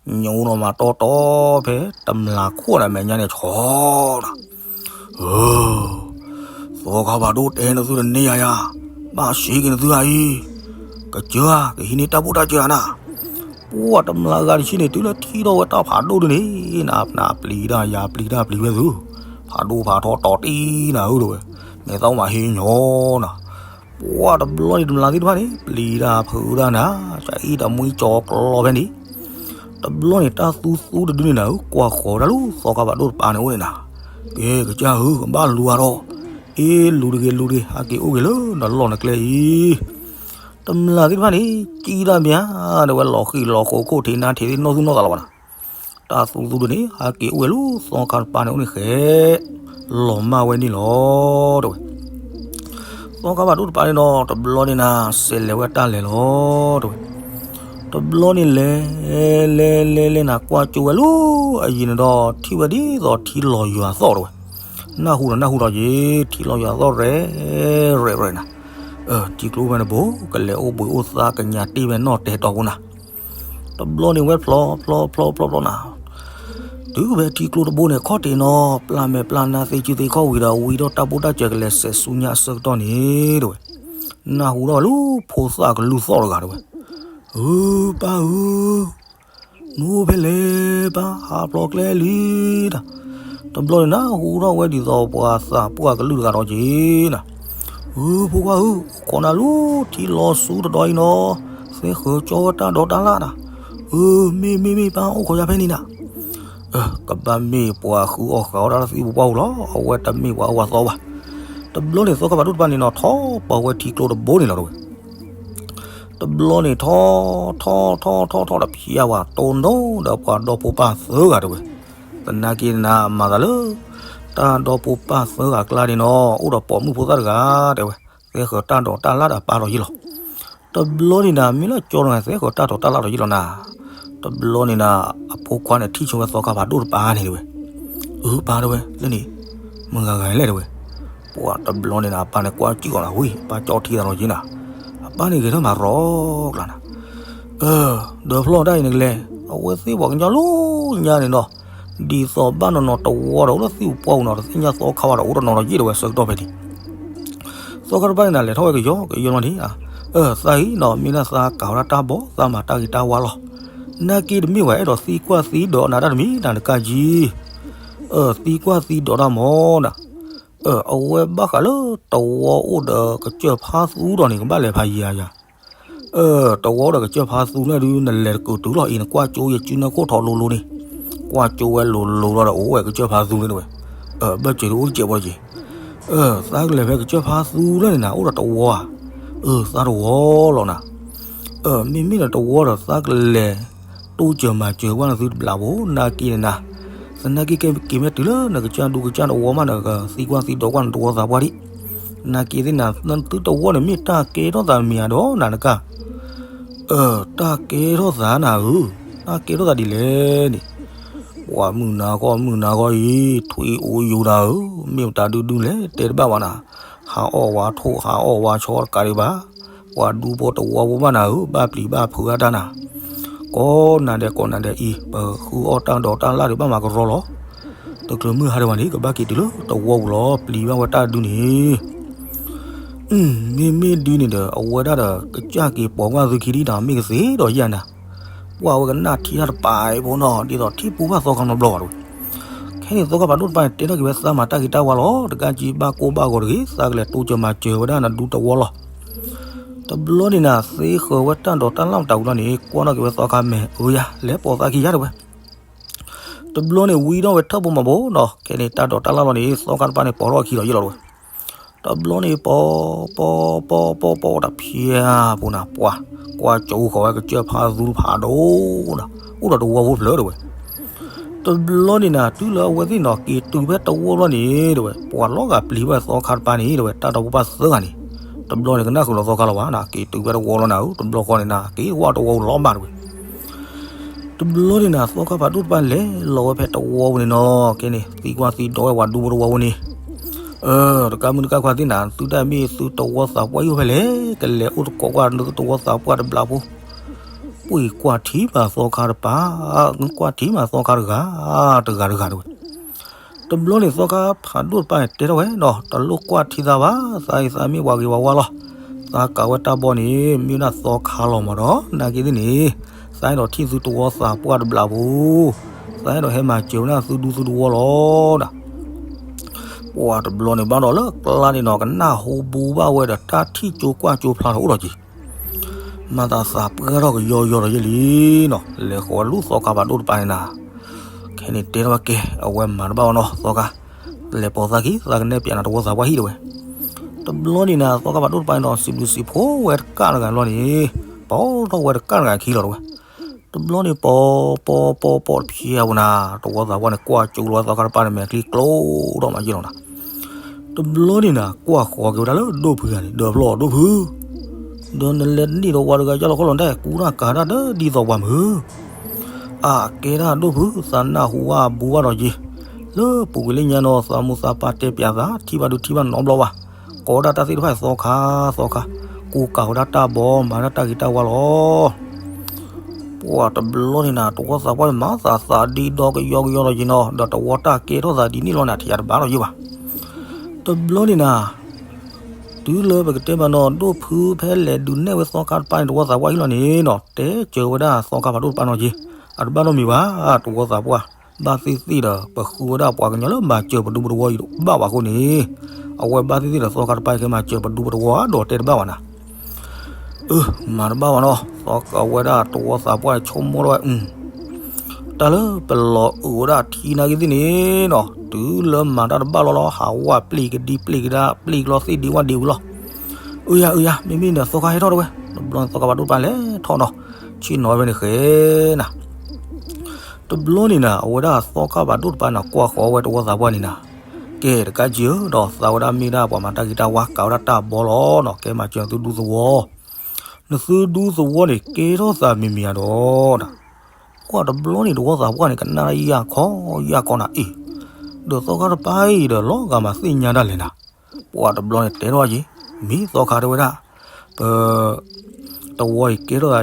ညိနီၤမးတီတီဖဲ တမျၢ်ခိၣ်န့ၣ် အမဲာ်ညါန့ၣ်ဆီဒီး သီခါဖးဒိၣ်တဲနသုတန့ၢ်ယၤယၤ, ဘၣ်စ့က့ၤနသုဧါအံၤ, ကစၢၢ်ဧါ ကဟံးန့ၢ်တၢ်ဘူၣ်တၢ်စၢၤဧါနၤ. ပှၤတမျၢ်ဂၤတဆံန့ၣ် တုၤလၢထံၣ်ထီၣ်ဝဲတၢ်ဖးဒိၣ်ဒ်န့ၣ် နၤပျံၤတၢ်ယၤပျံၤတၢ်ပျံၤဝဲသု, ဖးဒိၣ်ဖးထီတီတံၢ်နၤဧၢတဲဝဲ, မဲာ်သၣ်မးဟ့ၣ်ညီနၤ. ပှၤတဘျီန့ၣ်တမျၢ်သ့ၣ်တဖၣ်န့ၣ် ပျံၤတၢ်ဖုးတၢ်နၤ, ကအံၣ်တမှံကၠီကျီဖဲန့ၣ် တဘျီန့ၣ် တၢ်သူသူတဒုန့ၣ်နၤဧၢ ကွၢ်ဃီၤဝဲဒၣ်လၢသီခါဖးဒိၣ်တပၤန့ၣ်အိၣ်န့ၣ်နၤ, ကဲ ကစၢ်ဧၢ ကဘၣ်လူၤအါထီၣ်, အ့ လူၤတဂ့ၤ လူၤတဂ့ၤ ဟးက့ၤအိၣ်ဂ့ၤလၢနလီၢ်နကျဲအံၤ. တမျၢ်သ့ၣ်တဖၣ်န့ၣ် ကံၣ်တၢ်မး တဲဝဲ လီၤဃံၤလီၤဃိးခိၣ်ထံးနါထံးသ့ၣ်နီၢ်သူၣ်နီၢ်သးလီၤဘၣ်နၤ. တၢ်သူသူတဒုန့ၣ် ဟးက့ၤအိၣ်ဝဲလၢသီခါတပၤန့ၣ်အိၣ်န့ၣ်ဃဲ လီၤမၢ်ဝဲန့ၣ်လီၤ တဲဝဲ. သီခါဖးဒိၣ်တပၤန့ၣ်ဒီး တဘျီန့ၣ်နၤ စဲးလဲၤဝဲတၢ်လဲၤလီၤ တဲဝဲ. တဘျီန့ၣ်လဲၤ လဲၤလဲၤလဲၤနၤ ကွၢ်ကၠိဝဲလၢအယံၤန့ၣ်ဒီး ထံၣ်ဝဲဒ်သိးထံလီၤယွၤသီၣ်တဲဝဲ. နၢ်ဟူဒီးနၢ်ဟူထီၣ်က့ၤ ထံလီၤယွၤသီၣ်ရဲၣ်ရဲၣ်ရဲၣ်နၤ, ထံကျိဖဲန့ၣ်ဘိ ကလဲၤအိၣ်ဘှံးအိၣ်သါကညးတ့ၢ်ဝဲနီၢ်တဲာ်တီၤပူၤနၤ. တဘျီန့ၣ်ဝဲဖျိးဖျိးဖျိးဖျိးဖျိးနၤ, တုၤဖဲထံကျိတဘိန့ၣ် ခီၣ်ထံးနီၤ ပျၢ်မဲာ်ပျၢ်နါသ့စုသ့ခီၣ်ဝံၤဒီး ဝံထီၣ်တၢ်ဘူၣ်တၢ်စၢၤကလဲၤစဲးဆူညါအဆၢကတီၢ်န့ၣ် တဲဝဲ, နၢ်ဟူထီၣ်ဝဲလၢဖိသၣ်ကလုၢ်သီၣ်တဂၤတဲဝဲ, အၢ ပၢ်ဧၢ နအိၣ်ဖဲလဲၣ် ပၢ်ဟးဖျိးကျဲလံတၢ်. တဘျီန့ၣ် နၢ်ဟူထီၣ်ဝဲဒ်သိးပှၤသးပှၢ်ကလုၢ်တဂၤဒီးက့ၤနၤ, အၢ ဖိခွါဧၢ အိၣ်ခိးနၤလၢထံလီၤဆူတဒီအံၤနီၤ, သ့ဃၢၤကၠီဝဲတၢ်ဒိးတၢ်လၣ်တၢ်. အၢ မ့ၢ်မ့ၢ်မ့ၢ် ပၢ်အိၣ်ခိးယၤဖဲန့ၣ်နၤ. ကဘၣ်မ့ၢ်ပှၤဃုအီၣ်ဃုအီတၢ်လၢသံပူၤပှၢ်ပူၤလီၤ, အဝဲတမ့ၢ်ပှၤအၢပှၤသီဘၣ်. တဘျီန့ၣ် သီခါဖးဒိၣ်တပၤန့ၣ်နီၤ ထီၣ်ပှၤဝဲထံကျိတဘိန့ၣ်လီၤတဲဝဲ. တဘျီန့ၣ် ထီၣ်ထီၣ်ထီၣ်ထီၣ်ထီၣ်ဒီး ဖျါဝဲတိၢ်နီၣ်ဒီးပှၤဒီဖိပၢ်သၢဂၤတဲဝဲ. သနာ်က့နၤ မၤသးလၢ တၢ်ဒီဖိပၢ်သၢဂၤအကျါန့ၣ်နီၤ အိၣ်ဒီးပိာ်မုၣ်ဖိသၣ်တဂၤတဲဝဲ, သ့ဃၢၤတၢ်ဒိးတၢ်လၣ်ဒီးပၢ်ဒီးယ့ၢ်လီၤ. တဘျီန့ၣ်နၤ မ့ၢ်လၢကၠီတဂၤ သ့ဃၢၤတၢ်ဒိးတၢ်လၣ်ဒီးယ့ၢ်လီၤနၤ. တဘျီန့ၣ်နၤ အဖိခွါန့ၣ် ထံၣ်ဆိဝဲသီခါဖးဒိၣ်တပၤန့ၣ်တဲဝဲ, အၢ ပၢ်တဲဝဲ လၢန့ၣ် မတၤဂၤဂၤလဲၣ်တဲဝဲ. ပှၤတဘျီန့ၣ်နၤ အပၢ်န့ၣ်ကွၢ်စံၣ်အီၤနၤဝံၤ ပၢ်ကၠီထံသးဒီးယ့ၢ်နၤ. အ ပၢ်န့ၣ်ဂဲၤထီၣ်မၤရီကျါနၤ, အၢ ဒီးဖျီၣ်တၢ်အံၤနကလဲၤ, အဝဲသ့ၣ်ပှၤကညီလၢညါန့ၣ်နီၤ, ဒ်သိးဘၣ်နီၤနီၤတဝီဒီးအိၣ်လၢသံၣ်ပူၤပှၢ်ပူၤနီၤ တသ့ၣ်ညါသီခါဝဲဒီးအိၣ်တနီၤဒီးယံာ်ဒီးဝဲဆၢကတီၢ်ဖဲန့ၣ် သီခါတပၢ်န့ၣ်နၤ လဲၤထီၣ်ဝဲကယီကယီလီၤန့ၣ်, အၢ သးအံၤနီၤ မ့ၢ်ဒၣ်သးကၤဝဲဒၣ်တၢ်ဘီ သးမၤတၢ်ဂ့ၤတၢ်ဝါလီၤ. နာ်က့တမ့ၢ်ဝဲ အဲၣ်ဒိးသံကွၢ်သံဒိးနၤတၢ်တမံၤနၤနကၢ်ကံ, အၢ သံကွၢ်သံဒိးတၢ်မီၤနၤ, အၢ အဝဲဘၣ်ဃးလၢတဝီအိၣ်ဒီးကစၢၢ်ဖါသူဒီးန့ၣ် ကဘၣ်လဲၤဖးယံၤဧါယၤ အၢ တဝီဒီးကစၢၢ်ဖါသူန့ၣ်ဒုး နလဲၤတကၢၤတုၤလီၤအံၤ နကွၢ်ကၠိယစုနၢခိၣ်ထီလိၤလိၤန့ၣ်, ကွၢ်ကၠိဝဲလိၤလိၤလီၤဒီးအိၣ်ဝဲကစၢၢ်ဖါသူန့ၣ်တဝဲ, အၢ ဘၣ်စၢၤဒုးအိၣ်တစဲးဖိက့ၤ, အၢ သးကလဲၤဖဲကစၢၢ်ဖါသူလၢန့ၣ်နၤ အိၣ်ဒီးတဝီဧါ, အၢ သးတဝီလီၤနၤ, အၢ မ့မ့ၢ်ဒီးတဝီဒီးသးကလဲၤ တိစၢၤမၤစၢၤဘၣ်နသုတဘျးဖိ နာ်က့န့ၣ်နၤ, သနာ်က့ကဲက့ၤမ့ၢ်တုၤလၢနကစၢ်ဒူကစၢ်တဝီမး နကသံကွၢ်သံဒိးကွၢ်နတဝီသးပှၢ်ဒံး, နာ်က့သ့ၣ်နၤ နသုတဝီန့ၣ်မ့ၢ်တၢ်ကဲထီၣ်သးမ့ၢ်ဧါဒီးနၤနကၢ် အၢ တၢ်ကဲထီၣ်သးနၤဧၢ, တၢ်ကဲထီၣ်သးဒ်လဲၣ်န့ၣ်, ပှၤမုၢ်နၤဃီမုၢ်နၤဃီအံၤ ထွံၣ်အိၣ်ယိာ်နၤဧၢ, မ့ၢ်မတၤဒုဒုလဲၣ် တဲတဘၣ်ဘၣ်နၤ, ဟးအီၣ်ဝဲထိၣ် ဟးအီၣ်ဝဲဆီတကးဒံးဘၣ်, ပှၤဒူဖိတဝီဖိဘၣ်နၤဧၢ, ဘၣ်ပျံၤဘၣ်ဖုးအတၢ်နၤ, ကိးနၤဒဲးကိးနၤဒဲးအံၤ ပဃုအီၣ်တၢ်ဒိးတၢ်လၣ်ဒံးဘၣ်မၤကရီလီၤ, တချုးမုၢ်ဟါဒံးဘၣ်န့ၣ် ကဘၣ်က့ၤတုၤလၢတဝီပူၤလီၤ, ပျံၤဘၣ်ဝဲတၢ်ဒုန့ၣ် မ့မ့ၢ်ဒုန့ၣ်ဒီး အဝဲဒၣ်ဒီး ကစၢ်က့ၤပိာ်ကွၢ်သုခံဒံးနၤ မ့ၢ်ကသ့ဒီးယၤနၤ, ပှၤဝဲကနၣ်ထံတၢ်တပၤအံၤဖိနီၤ ဒ်သိးထံၣ်ပူၤဘၣ်သီခါနီတဘျီဘၣ်တဝဲ, ခဲန့ၣ်သီခါဖးဒိၣ်တပၤန့ၣ် တဲထီၣ်က့ၤဝဲသးမၤတၢ်ဂ့ၤတၢ်ဝါလီၤ, တကးကံဘၣ်ကိၢ်ဘၣ်ဂီၤတဂ့ၤ, သးကလဲၤတိစၢၤမၤစၢၤဝဲဒၣ်နဒူတဝီလီၤ. တဘျီန့ၣ်နၤ သ့ဃၢၤဝဲတၢ်ဒိးတၢ်လၣ်မတၤဝံၤလီၤန့ၣ် ကွၢ်ထီၣ်က့ၤဝဲသီခါမဲာ် အၢယၤ လဲၤပိာ်သးခံယၤတဝဲ တဘျီန့ၣ် ဝံထီၣ်ဝဲထၢၣ်ဖိမၤဘိနီၤ, ခဲန့ၣ် တၢ်ဒိးတၢ်လၣ်လီၤန့ၣ် သီခါတပၤန့ၣ် ပိာ်ထီၣ်အခံဒီးယဲလီၤတဝဲ. တဘျီန့ၣ် ပိာ် ပိာ် ပိာ် ပိာ် ပိာ် တဖျဲးဖိနၤ ပှၤ ကွၢ်ကၠိဃီၤဝဲကစၢၢ်ဖါသူဖးဒိၣ်နၤ, အိၣ်ဒီးတဝီဖိဖျၢၣ်တဝဲ. တဘျီန့ၣ်နၤ တုၤလၢအဝဲသ့ၣ်နီၤ က့ၤတုၤဖဲတဝီလီၤန့ၣ်တဝဲ ပှၤလီၤဂာ်ပျံၤဝဲသီခါတပၤန့ၣ်တဝဲ တၢ်ဒီးဖိပၢ်သၢဂၤန့ၣ်, တဘျီန့ၣ် ကနၣ်ဃုာ်လီၤသီခါလီၤဘၣ်နၤ, က့ၤတုၤဖဲတဝီလီၤနၤဧၢ, တဘျီဃီန့ၣ်နၤ က့ၤဝဲတဝီလီၤဘၣ်တဝဲ. တဘျီန့ၣ်နၤ သီခါဖးဒိၣ်တပၤလဲၤလီၤဝဲဖဲတဝီပူၤန့ၣ်နီၤ, ခဲန့ၣ် သံကွၢ်သံဒိးဝဲပှၤဒူဖိတဝီဖိန့ၣ်, အၢ တကးမုၢ်တကးခွါသ့ၣ်နၤ သုတၢ်မ့ၢ်သုတဝီသးပှၢ်ယိၣ်ဖဲလဲၣ်, ကလဲၤအိၣ်တကိးကွၢ်နသုတဝီသးပှၢ်တဘျးဖိ, ပှ့ၤကွၢ်ထံမးသီခါတပၤ, ကွၢ်ထံမးသီခါတဂၤ, တဂၤတဂၤတဝဲ. တဘျီန့ၣ်သီခါဖးဒိၣ်တပၤန့ၣ် တဲထီၣ်ဝဲနီၤ တလိၣ်ကွၢ်ထံသးဘၣ်, သးအံၤသးမ့ၢ်ပှၤဂ့ၤပှၤဝါလီၤ. သးကၤဝဲတၢ်ဘီန့ၣ် မ့ၢ်ဝဲဒၣ်သီခါလီၤမးဒီး နာ်က့သ့ၣ်န့ၣ် သးအဲၣ်ဒိးထံၣ်သုတဝီသးပှၢ်တဘျးဖိ, သးအဲၣ်ဒိးဟဲမၤစၢၤဝဲဒၣ်သုဒူသုတဝီလီၤဒီး ပှၤတဘျီန့ၣ်ဘၣ်ဒီးလၢကျါန့ၣ်နီၤ ကနၣ်ဟူဘူဘၣ်ဝဲဒီးတၢ်ထံၣ်ကၠိကွၢ်ကၠိဖျါထီၣ်အိၣ်ဒီးက့ၤ မၤသးသးပှၢ်ထီၣ်ကယီယီဒီးယဲလံနီၤ, လဲၤဃီၤဝဲလူၤသီခါဖးဒိၣ်တပၤန့ၣ်နၤ, ခဲန့ၣ်တဲထီၣ်ဝဲကဲ အဝဲမၤတဘၣ်ဝဲနီၤ သီခါ, လဲၤပိာ်သးခံ သးကနဲၣ်ပၠးနၤတဝီသးပှၢ်ဟံၣ်တဝဲ. တဘျီန့ၣ်နၤ သီခါဖးဒိၣ်တပၤန့ၣ်ဒီး စံးဘျုးစံးဖှိၣ်ဝဲတကးတဂၤဘျီန့ၣ်, ပိာ်ထီၣ်ဝဲတကးတဂၤခံလီၤတဝဲ. တဘျီန့ၣ် ပိာ် ပိာ် ပိာ် ပိာ်တဖျဲးဝဲနၤ, တဝီသးပှၢ်န့ၣ် ကွၢ်ကၠိလီၤဝဲသီခါတပၤန့ၣ် မဲာ်ချံကျိထီၣ်မးယဲလီၤနၤ. တဘျီန့ၣ်နၤ ကွၢ်ဃီၤက့ၤဝဲဒၣ်လၢဒိၣ်ဖုဂၤန့ၣ် ဒီးဖျီၣ်ဒိၣ်ဖု, ဒီးနလဲၤတန့ၢ်ဒီးဝၤတဂၤယါလီၤခီလီၤဒဲး ကူတၢ်ကၤတၢ်ဒီးဒ်သိးပှၤမုၢ်, အကဲဒၣ်ဒိၣ်ဖု သးနၢ်ဟူဝဲအဘူးဘၣ်ဒီးယံၤ, လၢပူၤကွံာ်လၢညါနီၤ သးမိၢ်သးပၢ်တဲပၠးသး ထံၣ်ဘၣ်ဒုးထံၣ်ဘၣ်နီတဘျီဘၣ်, ကိးဝဲဒၣ်တၢ်သ့ၣ်တဖၣ်သီခါ သီခါ, ကူကၤဝဲဒၣ်တၢ်ဘီ မၤဒၣ်တၢ်ဂ့ၤတၢ်ဝါလီၤ. ပှၤတဘျီန့ၣ်နၤ တဝီသးပှၢ်န့ၣ် မၤသးသးဒ်ဒီကယီကယီဒီးယံၤနီၤ ဒီးတဝီတၢ်ကဲထီၣ်သးဒ်န့ၣ်လီၤနၤ ထံၣ်ယၤတဘၣ်ဒီးယံၤဘၣ်. တဘျီန့ၣ်နၤ တုၤလၢပကတဲမးနီၤ ဒိၣ်ဖုဖဲလဲၤဒုးနဲၣ်ဝဲသီခါတပၤန့ၣ် တဝီသးပှၢ်ဟံၣ်လီၤန့ၣ်နီၤ တဲစၢၤဝဲဒၣ်သီခါဖးဒိၣ်တပၤနီၤက့ၤ, အတဘၣ်နီတမံၤဘၣ် တဝီသးပှၢ်, ဘၣ်သ့ၣ်သ့ၣ်ဒီး ပဃုဝဲဒၣ်ပှၤကညီလၢမၤစၢၤပဒူပတဝီအံၤတဘၣ်ဘၣ်အဃိန့ၣ်, အဝဲဘၣ်သ့ၣ်သ့ၣ်ဒီးသီခါတပၤအံၤကဲမၤစၢၤပဒူပတဝီဒီးတဲတဘၣ်ဘၣ်နၤ အၢ မၤတဘၣ်ဘၣ်နီၤ သီခါဝဲဒၣ်တဝီသးပှၢ်ဆိကမိၣ်ထီၣ်ဝဲ, တၢ်လၢပလီၤအုးဝဲဒၣ်ထံနာ်က့သ့ၣ်န့ၣ်နီၤ တုၤလၢမၤတၢ်တဘၣ်လီၤလီၤ ဟးဝဲပျံၤကဒံပျံၤကဒါ ပျံၤကလီသ့ၣ်ဒံဝဲဒံဝံၤလီၤ. အၢယၤ အၢယၤ မ့မ့ၢ်ဒီးသီခါဟဲထီၣ်တဝဲ, တဘျီန့ၣ်သီခါဖးဒိၣ်တပၤလဲၤထီၣ်နီၤ ဆ့ၣ်နီၤဝဲဖဲန့ၣ်ဃဲနၤ တဘျီန့ၣ်နၤ အဝဲဒၣ်သီခါဖးဒိၣ်တပၤန့ၣ် ကွၢ်ဃီၤဝဲတဝီသးပှၢ်န့ၣ်နၤ, ကဲတကးက့ၤဧၢ ဒီးသးဝဲဒၣ်မ့ၢ်ဒၣ်ပှၤမၤတၢ်ဂ့ၤတၢ်ဝါ ကၤဝဲဒၣ်တၢ်ဘီလီၤနီၤ ကဲမၤစၢၤနသုဒူသဝီ, နသုဒူသဝီန့ၣ် ကဲထီၣ်သးမံၤမံၤဧါဒီးနၤ, ပှၤတဘျီန့ၣ်တဝီသးပှၢ်န့ၣ် ကနၣ်ယၢ်ခီယၢ်ခီနၤအံၤ, ဒီးသီခါတပၤအံၤဒီးလီၤဂာ်မးသ့ၣ်ညါဒၣ်လဲာ်နၤ, ပှၤတဘျီန့ၣ်တဲထီၣ်က့ၤ, မ့ၢ်သီခါတဲဝဲဒၣ်, ပ တဝီအံၤကဲထီၣ်သးဒ်အံ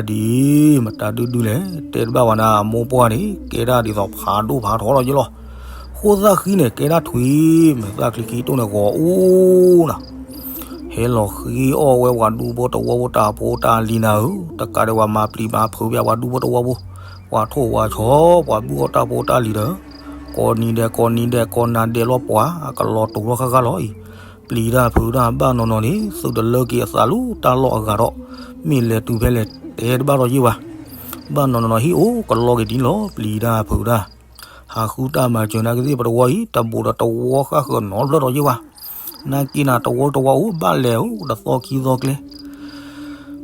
ၤ, မတၤဒုဒုလဲၣ်, တဲတဘၣ်ဝဲဒၣ်အမိၢ်ပှၢ်န့ၣ် ကဲဒၣ်ဒ်သိးဖးဒိၣ်ဖးထီလီၤယ့လီၤ. ဃိသၣ်ဃံန့ၣ် ကဲဒၣ်ထွံၣ်, မ့ၢ်သၣ်ချံခံတိၣ်န့ၣ်ဂီၤအိၣ်နၤ. ဟဲလီၤဃ့အီၣ်ဝဲပှၤဒူဖိတဝီဖိတၢ်ဖိတၢ်လံၤနၤဧၢ, တကးဒံးပှၤမၤပျံၤမၤဖုးပှၤဒူဖိတဝီဖိ, ပှၤထိၣ်ပှၤဆီ ပှၤဘုၣ်အီၣ်တၢ်ဖိတၢ်လံၤဒီး ကိးနံၤဒဲးကိးနံၤဒဲးကိးနၤဒဲးလီၤပှၤ ကလီၤတူာ်ထီၣ်ဃၣ်ဃၣ်လီၤအံၤ. ပျံၤတၢ်ဖုးတၢ်ဘၣ်နီၢ်နီၢ်န့ၣ် သုးတလၢက့ၤအသးလၢတၢ်လီၢ်အဂၤဒီး မ့ၢ်လဲၤတုၤဖဲလဲၣ်တဲတဘၣ်ဒီးယ့ၢ်ဘၣ်. ဘၣ်နီၢ်နီၢ်နီၢ်ဟံၣ်အိၣ်ကလီက့ၤဒ်န့ၣ်လီၤ. ပျံၤတၢ်ဖုးတၢ် ဟးဃုတၢ်မၤစၢၤနာ်က့သ့ၣ် ပတဝီအံၤ တဘူးဒီးတဝီဃၣ်ဃၢၤနီတဖျၢၣ်ဒီးယ့ၢ်ဘၣ်. နာ်က့နၤ တဝီတဝီအိၣ်ဘၣ်လဲၤအိၣ်ဒီးသီခံသီကျဲ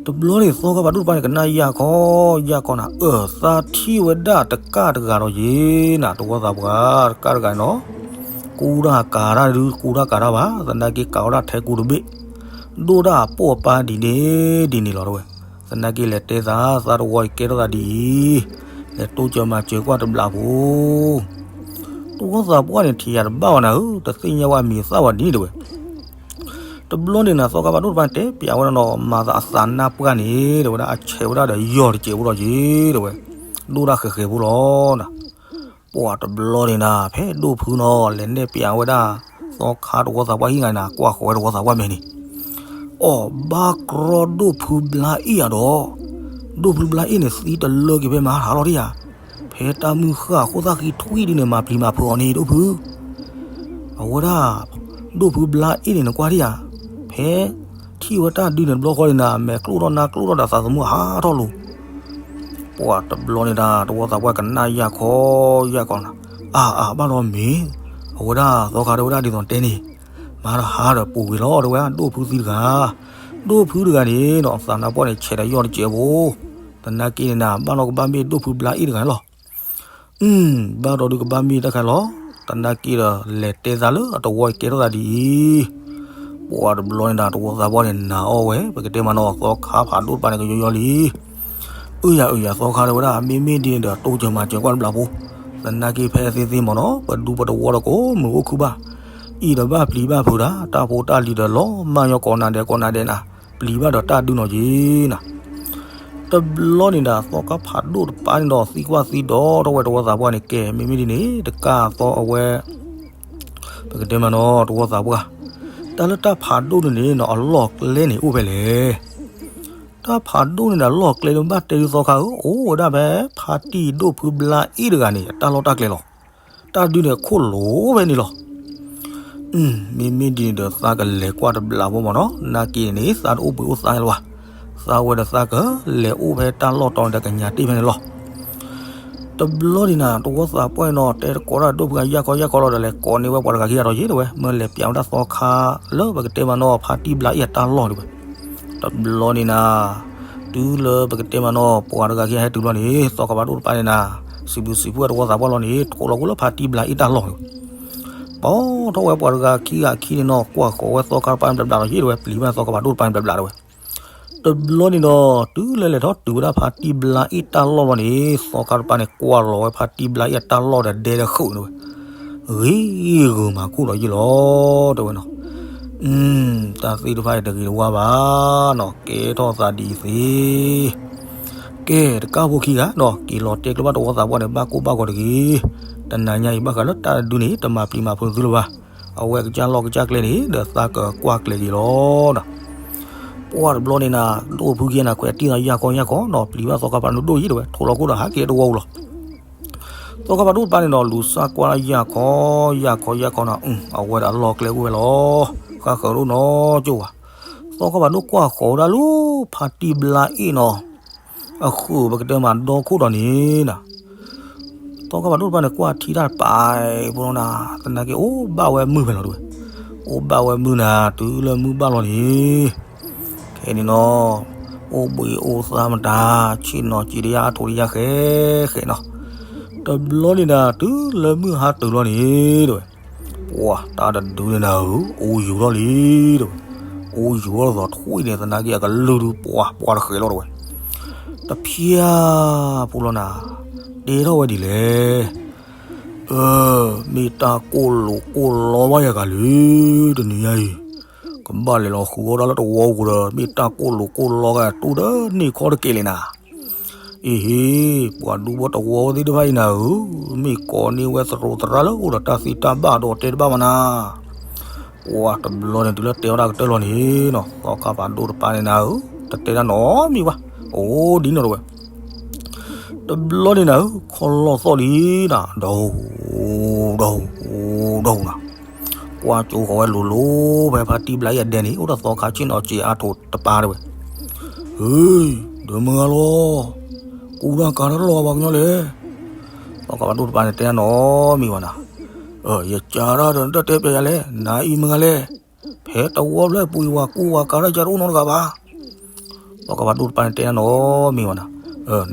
တဘျီန့ၣ် သီခါဖးဒိၣ်တပၤန့ၣ် ကနၣ်ယၢ်ခီယၢ်ခီနၤ အၢ သးထံၣ်ဝဲဒၣ်တကၣ်တဂၤဒီးယ့ၢ်နၤ တဝီသးပှၢ်တကၣ်တဂၤန့ၣ်လီၤ. ကူတၢ်ကၤတၢ်ဒု ကူတၢ်ကၤတၢ်ဘၣ် သနာ်က့ကၤဝဲဒၣ်ထဲကူတဘ့ၣ် ဒိၣ်ဒၣ်အပိာ်အပၢ်ဒ်န့ၣ်ဒ်န့ၣ်လီၤတဲဝဲ. သနာ်က့လဲၤတဲသး သးတဝီအံၤကဲထီၣ်သးဒ်အံၤ လဲၤတိစၢၤမၤစၢၤကွၢ်တဘျးဖိ တဝီသးပှၢ်န့ၣ် ထံၣ်ယၤတဘၣ်ဝဲနၤဧၢ တသ့ၣ်ညါဝဲအမံၤသၣ်ဝဲဒ်န့ၣ်တဲဝဲ. တဘျီန့ၣ်နၤ သီခါဖးဒိၣ်တပၤန့ၣ် တဲပျးဝဲဒၣ်နီၤ မၤသးအသးနၢ်ပှၢ်န့ၣ် တဲဝဲဒၣ် အဆဲးဝဲဒၣ်ဒီးယီၢ်တစဲးဖိဒီးယ့ၢ်တဲဝဲ ဒိၣ်ဒၣ်ဃဲးဃဲးဖိလီၤနၤ. ပှၤတဘျီန့ၣ်နၤ ဖဲဒိၣ်ဖုနီၤ လဲၤနဲၣ်ပျးဝဲဒၣ် သီခါတဝီသးပှၢ်ဟံၣ်ဂၤနၤ ကွၢ်ဃီၤဝဲတဝီသးပှၢ်မဲာ်န့ၣ် အီၣ်ဘၣ်ကြီဒိၣ်ဖုဘျါအ့ၣ်အဒီး ဒိၣ်ဖုဘျါအ့ၣ်န့ၣ် သံတလၢက့ၤဖဲမၤဟးလီၤတယၤ ဖဲတၢ်မုၢ်ဃၢ်အဃိသၣ်ဃံထွံၣ်ဒ်န့ၣ် မၤပျံၤမၤဖုးအီၤန့ၣ် ဒိၣ်ဖု အဝဲဒၣ် ဒိၣ်ဖုဘျါအ့ၣ်န့ၣ် နကွၢ်တယၤ ဖဲထံၣ်ဝဲတၢ်ဒုန့ၣ်တဘျီဃီန့ၣ်နၤ မဲာ်ကျိၣ်ထီၣ်နါကျိၣ်ထီၣ်ဒီးသးသမူဟးထီၣ်လိၤ ပှၤတဘျီန့ၣ်ဒၣ် တဝီသးပှၢ်ကနၣ်ယၢ်ခီယၢ်ခီနၤ အါအါဘၣ်ဒီးမ့ၢ် အဝဲဒၣ်သီခါတဲဝဲဒၣ်ဒ်သိးတဲန့ၣ် မၤတဟါဒီးပူၤကွံာ်လီၤတဲဝဲ ဒိၣ်ဖုသံတဂၤ ဒိၣ်ဖုတဂၤန့ၣ်ဒီး သးနါပှၢ်န့ၣ် ဆဲးဒီးယီၢ်တစဲးဖိ သနာ်က့န့ၣ်နၤ ဘၣ်နီၢ်ကဘၣ်မ့ၢ်ဒိၣ်ဖုဘျါအ့ၣ်တဂၤန့ၣ်လီၤ. ဘၣ်ဒီးဒုးကဘၣ်မ့ၢ်တၢ်ခါလီၤ. သနာ်က့ဒီးလဲၤတဲသးလၢအတဝီအံၤကဲထီၣ်သးဒ်အံၤ ပှၤတဘျီန့ၣ်ဒၣ် တဝီသးပှၢ်န့ၣ် နာ်အီၣ်ဝဲ ပကတဲမးနီၤ သီခါဖးဒိၣ်တပၤန့ၣ် ကယီယီလံ အုယၤအုယၤ သီခါတဲဝဲဒၣ် မ့မ့ၢ်ဒ်န့ၣ်ဒီး တိစၢၤမၤစၢၤကွၢ်တဘျးဖိ သနာ်က့ဖဲသ့သ့မးနီၤ ပဒူပတဝီဒီးကိးမုၢ်အိၣ်ခုၣ်ဘၣ် အံၤဒီးဘၣ်ပျံၤဘၣ်ဖုးတၢ် တၢ်ဖိတၢ်လံၤဒီးလီၤမၢ်ညီကိးနၤဒဲးကိးနၤဒဲးနၤ ပျံၤဘၣ်ဒီးတၢ်ဒုနီၤက့ၤနၤ တဘျီန့ၣ်ဒၣ် သီခါဖးဒိၣ်တပၤန့ၣ်ဒီး သံကွၢ်သံဒိးထီၣ်ဝဲတဝီသးပှၢ်န့ၣ် ကဲ မ့မ့ၢ်ဒ်န့ၣ် တကၢ်သီအဝဲ ပကတဲမးနီၤ တဝီသးပှၢ် တၢ်လၢတၢ်ဖးဒိၣ်န့ၣ်န့ၣ်နီၤ အလီၢ်ကျဲန့ၣ်အိၣ်ဖဲလဲၣ်. တၢ်ဖးဒိၣ်န့ၣ်ဒီး အလီၢ်ကျဲန့ၣ်ဘၣ်တဲဒုးသီခါဧၢ အိၣ်ဝဲဒၣ်ဖဲ ဖါတံၢ်ဒိၣ်ဖုဘျါအ့ၣ်တဂၤန့ၣ် အတၢ်လီၢ်တၢ်ကျဲလီၤ. တၢ်ဒုန့ၣ်အခိၣ်လိၤဖဲန့ၣ်လီၤ. မ့မ့ၢ်ဒ်န့ၣ်ဒီး သးကလဲၤကွၢ်တဘျးဖိမးနီၤ နာ်က့န့ၣ် သးတအိၣ်ဘှံးအိၣ်သါလၢၤဘၣ်. သးဝဲဒီးသးကလဲၤအိၣ်ဖဲတၢ်လီၢ်တီၤန့ၣ်ဒီးကညးတ့ၢ်ဖဲန့ၣ်လီၤ. တဘျီန့ၣ်နၤ တဝီသးပှၢ်နီၤ တဲတကိးတၢ်ဒိၣ်ဖုဂၤယၢ်ခီယၢ်ခီလီၤဒီး လဲၤကိးန့ၢ်ဝဲပှၤတဂၤခံဂၤဒီးယ့ၢ်တဲဝဲ မၢလဲၤပျးဝဲဒၣ်သီခါလၢပကတဲမးနီၤ ဖါတံၢ်ဘျါအ့ၣ်အတၢ်လီၢ်တဲဝဲ. တဘျီန့ၣ်နၤ တုၤလၢပကတဲမးနီၤ ပှၤတဂၤခံဂၤဟဲတုၤလီၤန့ၣ် သီခါဖးဒိၣ်တပၤန့ၣ်နၤ စံးဘျုးစံးဖှိၣ်ဝဲတဝီသးပှၢ်လီၤန့ၣ် ထိးလီၤကိၣ်လၢဖါတံၢ်ဘျါအ့ၣ်တၢ်လီၢ်တဲဝဲ. ပိာ်ထီၣ်ဝဲပှၤတဂၤခံဂၤခံန့ၣ်နီၤ ကွၢ်ဃီၤဝဲသီခါတပၤန့ၣ်ဘျးဘျးဒီးယ့ၢ်တဲဝဲ ပျံၤဘၣ်သီခါဖးဒိၣ်တပၤန့ၣ်ဘျးဘျးတဲဝဲ. တဘျီန့ၣ်ဒီး တုၤလၢလဲၤထီၣ်တုၤဝဲဒၣ်ဖါတံၢ်ဘျါအ့ၣ်တၢ်လီၢ်လီၤန့ၣ် သီခါတပၤန့ၣ် ကွၢ်လီၤဝဲဖါတံၢ်ဘျါအ့ၣ်အတၢ်လီၢ်ဒီးဒဲဒီးဃုာ်န့ၣ်ဝဲ ဂ့ၤဂုာ်မၤခိၣ်လီၤယ့ၢ်လီၤ တဲဝဲနီၤ. တၢ်သ့ၣ်တဖၣ်အံၤတဂ့ၤတဝါဘၣ်နီၤ ကဲထီၣ်သးဒ်အံၤသ့ ကဲ တကၢ်ဖိခံဂၤနီၤ က့ၤလီၤတဲကျိဘၣ်တဝီသးပှၢ်န့ၣ် ဘၣ်ကိၢ်ဘၣ်ဂီၤတဂ့ၤ. တနၤညါအံၤ ဘၣ်ဃးလၢတၢ်ဒုန့ၣ် တမၤပျံၤမၤဖုးသုလၢၤဘၣ်. အဝဲကစၢ်လီၢ်ကစၢ်ကျဲန့ၣ် ဒီးသးကကွၢ်ကျဲၤက့ၤလီၤနီၤ. ပှၢ်တဘျီန့ၣ်နၤ ဒိၣ်ဖုက့ၤနၤ ခွဲးတံၢ်နီၤ ယၢ်ခီယၢ်ခီနီၤ ပျံၤဘၣ်သီခါဖးဒိၣ်ယ့ၢ်တဲဝဲ ထိးလီၤခိၣ်ဒီးဟးက့ၤတဝီပူၤလီၤ. သီခါဖးဒိၣ်တပၤန့ၣ်ဒီး လူၤစၢ်ကွၢ်ယၢ်ခီ ယၢ်ခီယၢ်ခီနီၤ အဝဲဒၣ်လီၢ်ကျဲအိၣ်ဝဲလီၤ. ဃၣ်ဃၢၤဒိၣ်နီၤကၠိဝၤ. သီခါဖးဒိၣ်ကွၢ်ဃီၤဝဲဒၣ်လၢ ဖါတံၢ်ဘျါအ့ၣ်နီၤ အဃုာ်ပကတဲမးဒီခိၣ်ဒီးန့ၣ်နၤ သီခါဖးဒိၣ်တပၤန့ၣ် ကွၢ်ထံတၢ်တပၤဖိနီၤ သနာ်က့အိၣ်ဘၣ်ဝဲမုၢ်ဖဲလီၤတဲဝဲ. အိၣ်ဘၣ်ဝဲမုၢ်နၤ တုၤလၢမုၢ်ဘၣ်လီၤန့ၣ် ခဲန့ၣ်နီၤ အိၣ်ဘှံးအိၣ်သါမတၤ ဆ့ၣ်နီၤစံးတယၢ်အါထိးတယၢ်ဃဲဃဲနီၤ. တဘျီန့ၣ်နၤ တုၤလၢမုၢ်ဟါတုၤလီၤန့ၣ်တဲဝဲ ပှၤတၢ်တဒုန့ၣ်နၤဧၢ အိၣ်ယူၤထီၣ်လံတဲဝဲ. အိၣ်ယူၤထီၣ်သိးထွံၣ်န့ၣ် သနာ်က့အကလုၢ်ဒုး ပှၤပှၤတဃဲၤလီၤတဲဝဲ. တဖျၢၣ်ဖိလီၤနၤ တဲထီၣ်ဝဲဒ်လဲၣ်. အၢ မ့ၢ်တၢ်ကိၢ်လိာ်ကိၢ်လီဘၣ်ယၤကၤလံ တနံၤညါအံၤ က ဘၣ်လဲၤလီၤဃုအီၣ်တၢ်လၢတဝီပူၤဒီး မ့ၢ်တၢ်ကိၢ်လိာ်ကိၢ်လီဂၤ တူၢ်ဒီးန့ၢ်ခီတက့ၢ်လံနၤ. အ့ဟ့, ပှၤဒူဖိတဝီသ့ၣ်တဖၣ်အံၤနၤဧၢ, မ့ၢ်ကိးန့ၢ်ဝဲသရိးသရၣ်လၢအိၣ်ဒီးတၢ်သံတၢ်ဘၣ်ဒီးတဲတဘၣ်မးနၤ. ပှၤတဘျီန့ၣ်တုၤလၢတဲအီၣ်တၢ်ကတၢၢ်လီၤန့ၣ်နီၤ, သီခါဖးဒိၣ်တပၤန့ၣ်နၤဧၢ, တတဲတၢ်နီတမံၤဘၣ်, အိၣ်ဒ်န့ၣ်ဒဝဲ တဘျီန့ၣ်နၤဧၢ, ခီလီၢ်သီၣ်လံနၤ, ဒီး, ဒီး, ဒီးနၤ, ကွၢ်ကၠိဃီၤဝဲလိၤလိၤဖဲဖါတံၢ်ဘျါအံၤအဒဲန့ၣ် အိၣ်ဒီးသီခါဆ့ၣ်နီၤစ့အါထိးတပၤတဝဲ, ဟ့, ဒီးမုၢ်ဂၤလီၤ, ကူတၢ်ကၤတၢ်လီၤဘၣ်ကညီလဲၣ်. သီခါဖးဒိၣ်တပၤန့ၣ်တဲတၢ်နီတမံၤဘၣ်နၤ, ယကးတၢ်ဒီးနတၢ်တဲပျးယၤလဲၣ်, နၤအံၤမုၢ်ဂၤလဲၣ်, ဖဲတဝီဖျၢၣ်ပူၤအံၤ ပှၤကူပှၤကၤတၢ်ကတအိၣ်နီတဂၤဘၣ်. သီခါဖးဒိၣ်တပၤန့ၣ်တဲတၢ်နီတမံၤဘၣ်နၤ,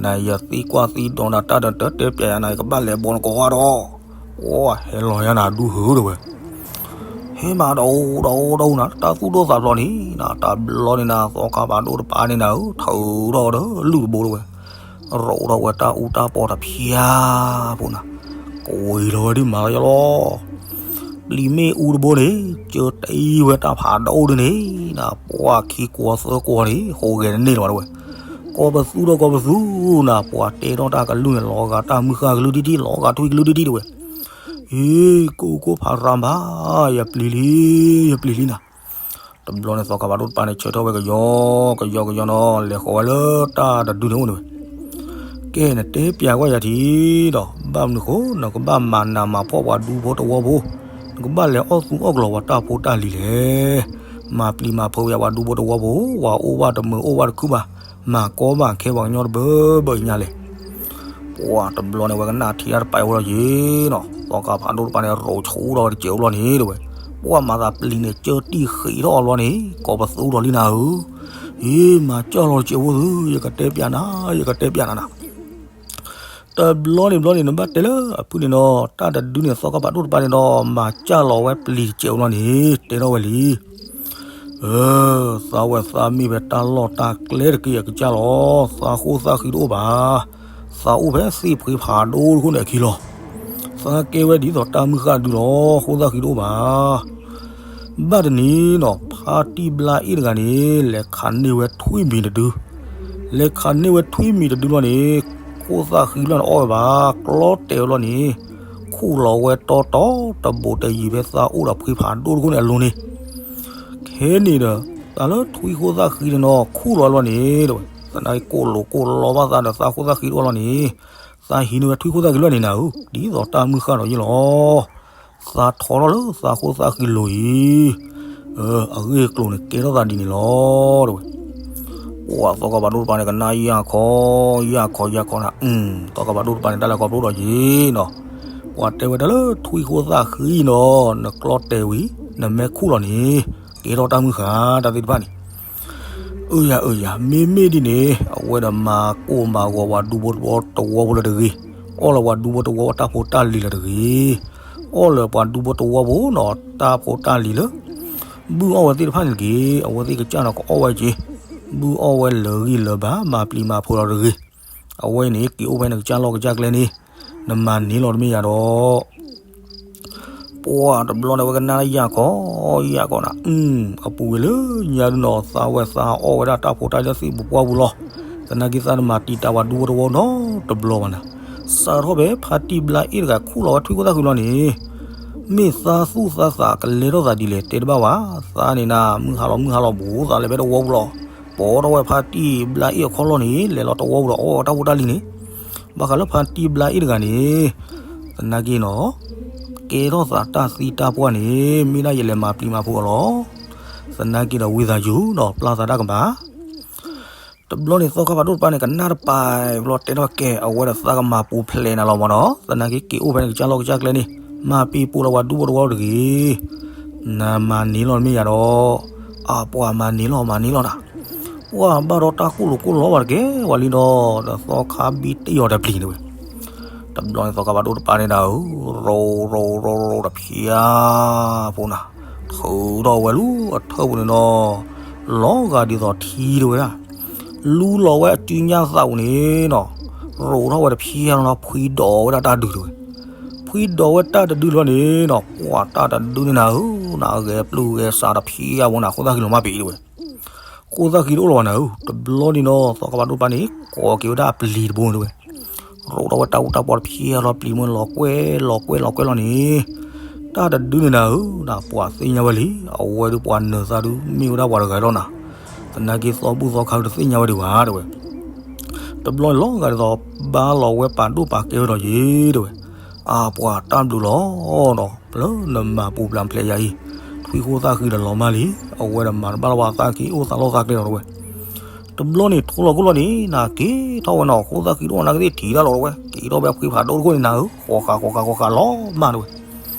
နၤယသံကွၢ်သံဒိးနၤတၢ်ဒီးတၢ်တဲပျးယၤနၤ ယကဘၣ်လဲၤဘီနကိးဂၤဒီး, အိၣ်ဟဲလီၤယၤနၤဒူၣ်ဟုတဝဲ, ဟဲမးဒီးအိၣ်ဒီးအိၣ်ဒီးအိၣ်နၤ တၢ်သူၣ်ဒိၣ်သးဖျိးန့ၣ်နၤ, တဘျီန့ၣ်နၤ သီခါဖးဒိၣ်တပၤန့ၣ်နၤဧၢ, ထုးထီၣ်ဒီးလုၢ်တဘိတဝဲ, ရိးထီၣ်ဝဲတၢ်အူတၢ်ပီတဖၠါဖိနၤ, ကွံာ်လီၤဝဲဒ်မၤလီၤယလီၤ. ပျံၤမ့ၣ်အူတဘိန့ၣ် ကၢတံၢ်ဝဲတၢ်ဖးဒိၣ်ဒ်န့ၣ်နၤ, ပှၤခံကွီသၢကွီန့ၣ် ဟူးဂဲၤတန့ၢ်လၢၤဘၣ်တဝဲ, ကိးပသူဒီးကိးပသူနၤ, ပှၤတဲထီၣ်တၢ်ကလုၢ်န့ၣ် လီၤဂာ်တၢ်မုၢ်ဃၢ်ကလုၢ်ဒ်ဒ် လီၤဂာ်ထွံၣ်ကလုၢ်ဒ်ဒ်တဝဲ, အ့, ကိၢ်ကိၢ်ဖးရၤဘၣ်, ယပျံၤလံ, ယပျံၤလံနၤ. တဘျီန့ၣ်သီခါဖးဒိၣ်တပၤန့ၣ် ဆၢထၢၣ်ဝဲကယီကယီကယီနီၤ, လဲၤဃီၤဝဲလၢတၢ်တဒုန့ၣ်အိၣ်န့ၣ်ဝဲ, ကဲ နတဲပျးကွၢ်ယၤထံဒီး ဘၣ်မနုၤဃိ နကဘၣ်မၤနးမၤဖှီၣ်ပှၤဒူဖိတဝီဖိ, နကဘၣ်လဲၤအီၣ်သူအီၣ်ကလီၤပှၤတၢ်ဖိတၢ်လံၤလဲၣ်. မၤပျံၤမၤဖုးယၤပှၤဒူဖိတဝီဖိ, ပှၤအိၣ်ဘၣ်တမုာ်အိၣ်ဘၣ်တခုဘၣ်, မၤကီဘၣ်ခဲပှၤကညီတဘၢဘၢညါလဲၣ်. ပှၤတဘျီန့ၣ် ဝဲကနၣ်ထံတၢ်တပာ်ဝဲလီၤယံၤနီၤ, သီခါဖးဒိၣ်တပၤန့ၣ် ရိးဆူၣ်ထီၣ်ဝဲတစဲးအိၣ်ဘျီန့ၣ်တဝဲ, ပှၤမၤသးပျံၤန့ၣ် ကၢတံၢ်ဃံးထီၣ်အီၤဘျီန့ၣ် ကိးပသူဒီးလံနၤဧၢ, အ့ မၤစၢ်လီၤတစဲးအိၣ်သု, ယကတဲပျးနၤ, ယကတဲပျးနၤနၤ. တဘျီန့ၣ်ဘျီန့ၣ် နဘၣ်တဲလၢအဖုန့ၣ်နီၤ, တၢ်တဒုန့ၣ် သီခါဖးဒိၣ်တပၤန့ၣ်ဒီး မၤစၢ်လီၤဝဲပျံၤတစဲးအိၣ်ဘျီန့ၣ် တဲထီၣ်ဝဲလံ အၢ, သးဝဲသးမ့ၢ်ဝဲတၢ်လီၢ်တၢ်ကျဲတက့ၢ်အကစၢ်လီၤ, သးဃိသၣ်ဃံတအိၣ်ဘၣ်, သးအိၣ်ဖဲသ့ၣ်ဖှ့ဖးဒိၣ်တခိၣ်န့ၣ်အခံလီၤ, သးကဲဝဲဒ်သိးတၢ်မုၢ်ဃၢ်ဒုလီၤ, ဃိသၣ်ဃံတအိၣ်ဘၣ်. ဘၣ်တနံၤနီၤ ဖါတံၢ်ဘျါအ့ၣ်တဂၤန့ၣ် လဲၤခးန့ၢ်ဝဲထွံၣ်မံၤတဒု, လဲၤခးန့ၢ်ဝဲထွံၣ်မံၤတဒုလီၤန့ၣ်, ဃိသၣ်ဃံလီၤန့ၣ်အီၣ်ဝဲဘၣ်, ကျီတဲာ်ဝဲလီၤန့ၣ်, ခူၣ်လီၤဝဲတီတီတဘူးတယံၤဖဲသးအိၣ်ဒီးဖှ့ဖးဒိၣ်တခိၣ်န့ၣ်အလိၤန့ၣ် ခဲန့ၣ်ဒီး တၢ်လၢထွံၣ်ဃိသၣ်ဃံန့ၣ်နီၤ ခူၣ်လီၤလီၤန့ၣ် သနာ်က့ကိၣ်လိာ်ကိၣ်လီဘၣ်သးဒီးသးဃိသၣ်ဃံတအိၣ်လီၤန့ၣ်, သးဟံးန့ၢ်ဝဲထွံၣ်ဃိသၣ်ဃံလီၤန့ၣ်နၤဧၢ, ဒ်သိးတၢ်မုၢ်ဃၢ်ဒီးယ့ၢ်လီၤ. သးထီထီၣ်လၢသးဃိသၣ်ဃံလိၤအံၤ, အဂ့ၢ်အကျိၤန့ၣ်ကဲထီၣ်သးဒ်န့ၣ်လီၤ တဝဲ. ပှၤသီခါဖးဒိၣ်တပၤန့ၣ် ကနၣ်ယၢ်ခီ, ယၢ်ခီယၢ်ခီနၤ, သီခါဖးဒိၣ်တပၤန့ၣ် တၢ်လဲၤခီဖျိဒီးယ့ၢ်နီၤ, ပှၤတဲဝဲဒၣ်လၢထွံၣ်ဃိသၣ်ဃံနီၤ, နကျီတဲာ်ဝံၤ နမဲာ်ခူၣ်လီၤန့ၣ် ကဲထီၣ်တၢ်မုၢ်ဃၢ်တၢ်သ့ၣ်တဖၣ်န့ၣ် အၢယၤအၢယၤ, မ့မ့ၢ်ဒ်န့ၣ် အဝဲဒီးမၤကိၢ်မၤဂီၤပှၤဒူဖိတဝီဖိလၢတဂ့ၤ, အီၣ်လၢပှၤဒူဖိတဝီဖိတၢ်ဖိတၢ်လံၤလၢတဂ့ၤ, အီၣ်လၢပှၤဒူဖိတဝီဖိနီၤ တၢ်ဖိတၢ်လံၤလၢ ဘုၣ်အီၣ်ဝဲသ့ၣ်တဖၣ်န့ၣ်တက့ၢ်. အဝဲသ့ၣ်ကစၢ်နီၤ ကအီၣ်ဝဲက့ၤ, ဘုၣ်အီၣ်ဝဲလၢာ်ဂံၢ်လၢာ်ဘါ မၤပျံၤမၤဖုးလီၤတဂ့ၤ. အဝဲအံၤန့ၣ် က့ၤအိၣ်ဖဲနကစၢ်လီၢ်ကစၢ်ကျဲန့ၣ် နမၤန့ၢ်လီၤတမ့ၢ်ယၤဒီး ပှၤတဘျီန့ၣ် အဝဲကနၣ်ယၢ်ခီ, ယၢ်ခီနၤ, အပူၤကွံာ်လၢညါဒုနီၤ သးဝဲသးအီၣ်ဝဲဒၣ်တၢ်ဖိတၢ်လံၤလၢသ့ၣ်ပူၤပှၢ်ပူၤလီၤ. သနာ်က့သးတမၤတံာ်တာ်ပှၤဒူဖိတဝီဖိနီတဘျီဘၣ်နၤ. စးထီၣ်ဖဲဖါတံၢ်ဘျါအ့ၣ်တဂၤခူၣ်လီၤဝဲထွံၣ်ဃိသၣ်ဃံလီၤန့ၣ် မ့ၢ်သးသူၣ်သးသးကလဲၤထီၣ်သးဒ်လဲၣ် တဲတဘၣ်ဝဲ, သးန့ၣ်နၤ မုၢ်ဟါလီၤမုၢ်ဟါလီၤဘူး သးလဲၤဖဲတဝီပူၤလီၤ. ပိာ်ထီၣ်ဝဲဖါတံၢ်ဘျါအ့ၣ်အခီၣ်လီၢ်န့ၣ် လဲၤလီၤတဝီပူၤဒီးအီၣ်ဝဲတၢ်ဖိတၢ်လံၤန့ၣ်, ဘၣ်ဃးလၢဖါတံၢ်ဘျါအ့ၣ်တဂၤန့ၣ် သနာ်က့နီၤ ကဲထီၣ်သးတၢ်သံတၢ်ပှၢ်န့ၣ် မ့ၢ်ဒၣ်ယလဲၤမၤပျံၤမၤဖုးအီၤလီၤ. သနာ်က့ဒီးဝံသးစူၤနီၤ ပျၢ်သးတၢ်ကမၣ် တဘျီန့ၣ် သီခါဖးဒိၣ်တပၤန့ၣ် ကနၣ်တပၤဘျီတဲထီၣ်ကဲ အဝဲဒီးသးကမၤပူၤဖျဲးနၤလီၤမၢ်နီၤ. သနာ်က့က့ၤအိၣ်ဖဲနကစၢ်လီၢ်ကစၢ်ကျဲန့ၣ် မၤပံၤပူၤလီၤပှၤဒူဖိတဝီတဂ့ၤ. နမၤန့ၢ်လီၤတမ့ၢ်ယၤဒီး အပှၤမၤန့ၢ်လီၤမၤန့ၢ်လီၤနၤ. ပှၤဘၣ်ဒီးတၢ်ကိၢ်လိာ်ကိၢ်လီဘၣ်တက့ၢ် ဝဲလံဒီး ဒီးသီခါဘံတ့ၢ်အီၤတပျံၤန့ၣ်ဝဲ တဘျီန့ၣ် သီခါဖးဒိၣ်တပၤန့ၣ်နၤဧၢ, ရိးရိးရိးရိးတဖျါဖိနၤ, ထုးထီၣ်ဝဲလူၤအထၢၣ်ပူၤန့ၣ်နီၤ, လီၤဂာ်ဒ်သိးထံတဝဲဒၣ်, လူလီၤဝဲအစုညၣ်သးပူၤန့ၣ်နီၤ, ရိးထီၣ်ဝဲတဖျါနီၤ ဖှံဒိးဝဲဒၣ်တၢ်ဒုးတဝဲ, ပ ဖှံဒိးဝဲတၢ်တဒုလီၤန့ၣ်နီၤ, ပှၤတၢ်တဒုန့ၣ်နၤဧၢ, နဂဲၤပျုၢ်ဂဲၤစးတဖျါဝဲနၤ, ဃိသၣ်ဃံလီၤမၢ်ပံၤတဲဝဲ. ဃိသၣ်ဃံတအိၣ်လၢၤဘၣ်နၤဧၢ, တဘျီန့ၣ်နီၤ သီခါဘၣ်ဒိၣ်တပၤန့ၣ် ကိးက့ၤဝဲဒၣ်အပျံၤတဘိတဲဝဲ. ရိးထီၣ်ဝဲတၢ်အူတၢ်ပီတဖျါလီၤ, ပျံၤမ့ၢ်လီၤကွဲလီၤကွဲလီၤကွဲလီၤန့ၣ်, တၢ်တဒုန့ၣ်နၤဧၢ, နပှၤသ့ၣ်ညါဝဲလံ, အဝဲဒုးပှၤနၢၤသးဒုး မ့ၢ်ဝဲဒၣ်ပှၤတဂၤလီၤနၤ, သနာ်က့သီဘူၣ်သီခါဒုးတသ့ၣ်ညါဝဲဒံးဘၣ်တဲဝဲ. တဘျီန့ၣ်လီၤဂာ်ဒ်သိး ဘါလီၤဝဲပာ်ဒိၣ်ပာ်ကဲဝဲဒီးယ့တဲဝဲ. အါပှၤတၢ်ဘျုးလီၤဒီး လၢနမၤပူၤပျၢ်ဖျဲးယၤအံၤ, ထွံၣ်ဃိသၣ်ဃံဒီးလီၤမၢ်လံ, အဝဲဒီးမၤတဘၣ်လၢၤဘၣ်သးက့ၤအိၣ်သးလီၢ်သးကျဲလီၤတဲဝဲ. တဘျီန့ၣ်ထိလီၤခိၣ်လီၤန့ၣ် နက့ၤထီၣ်ဝဲနီၤ, ဃိသၣ်ဃံတအိၣ်နကသ့ၣ်ထံၣ်တၢ်လီၤတဲဝဲ, က့ၤထီၣ်ဖဲဖှံဖးဒိၣ်တခိၣ်န့ၣ်နၤဧၢ, ဃီဃးဃီဃးဃီဃးလီၤမၢ်တဲဝဲ.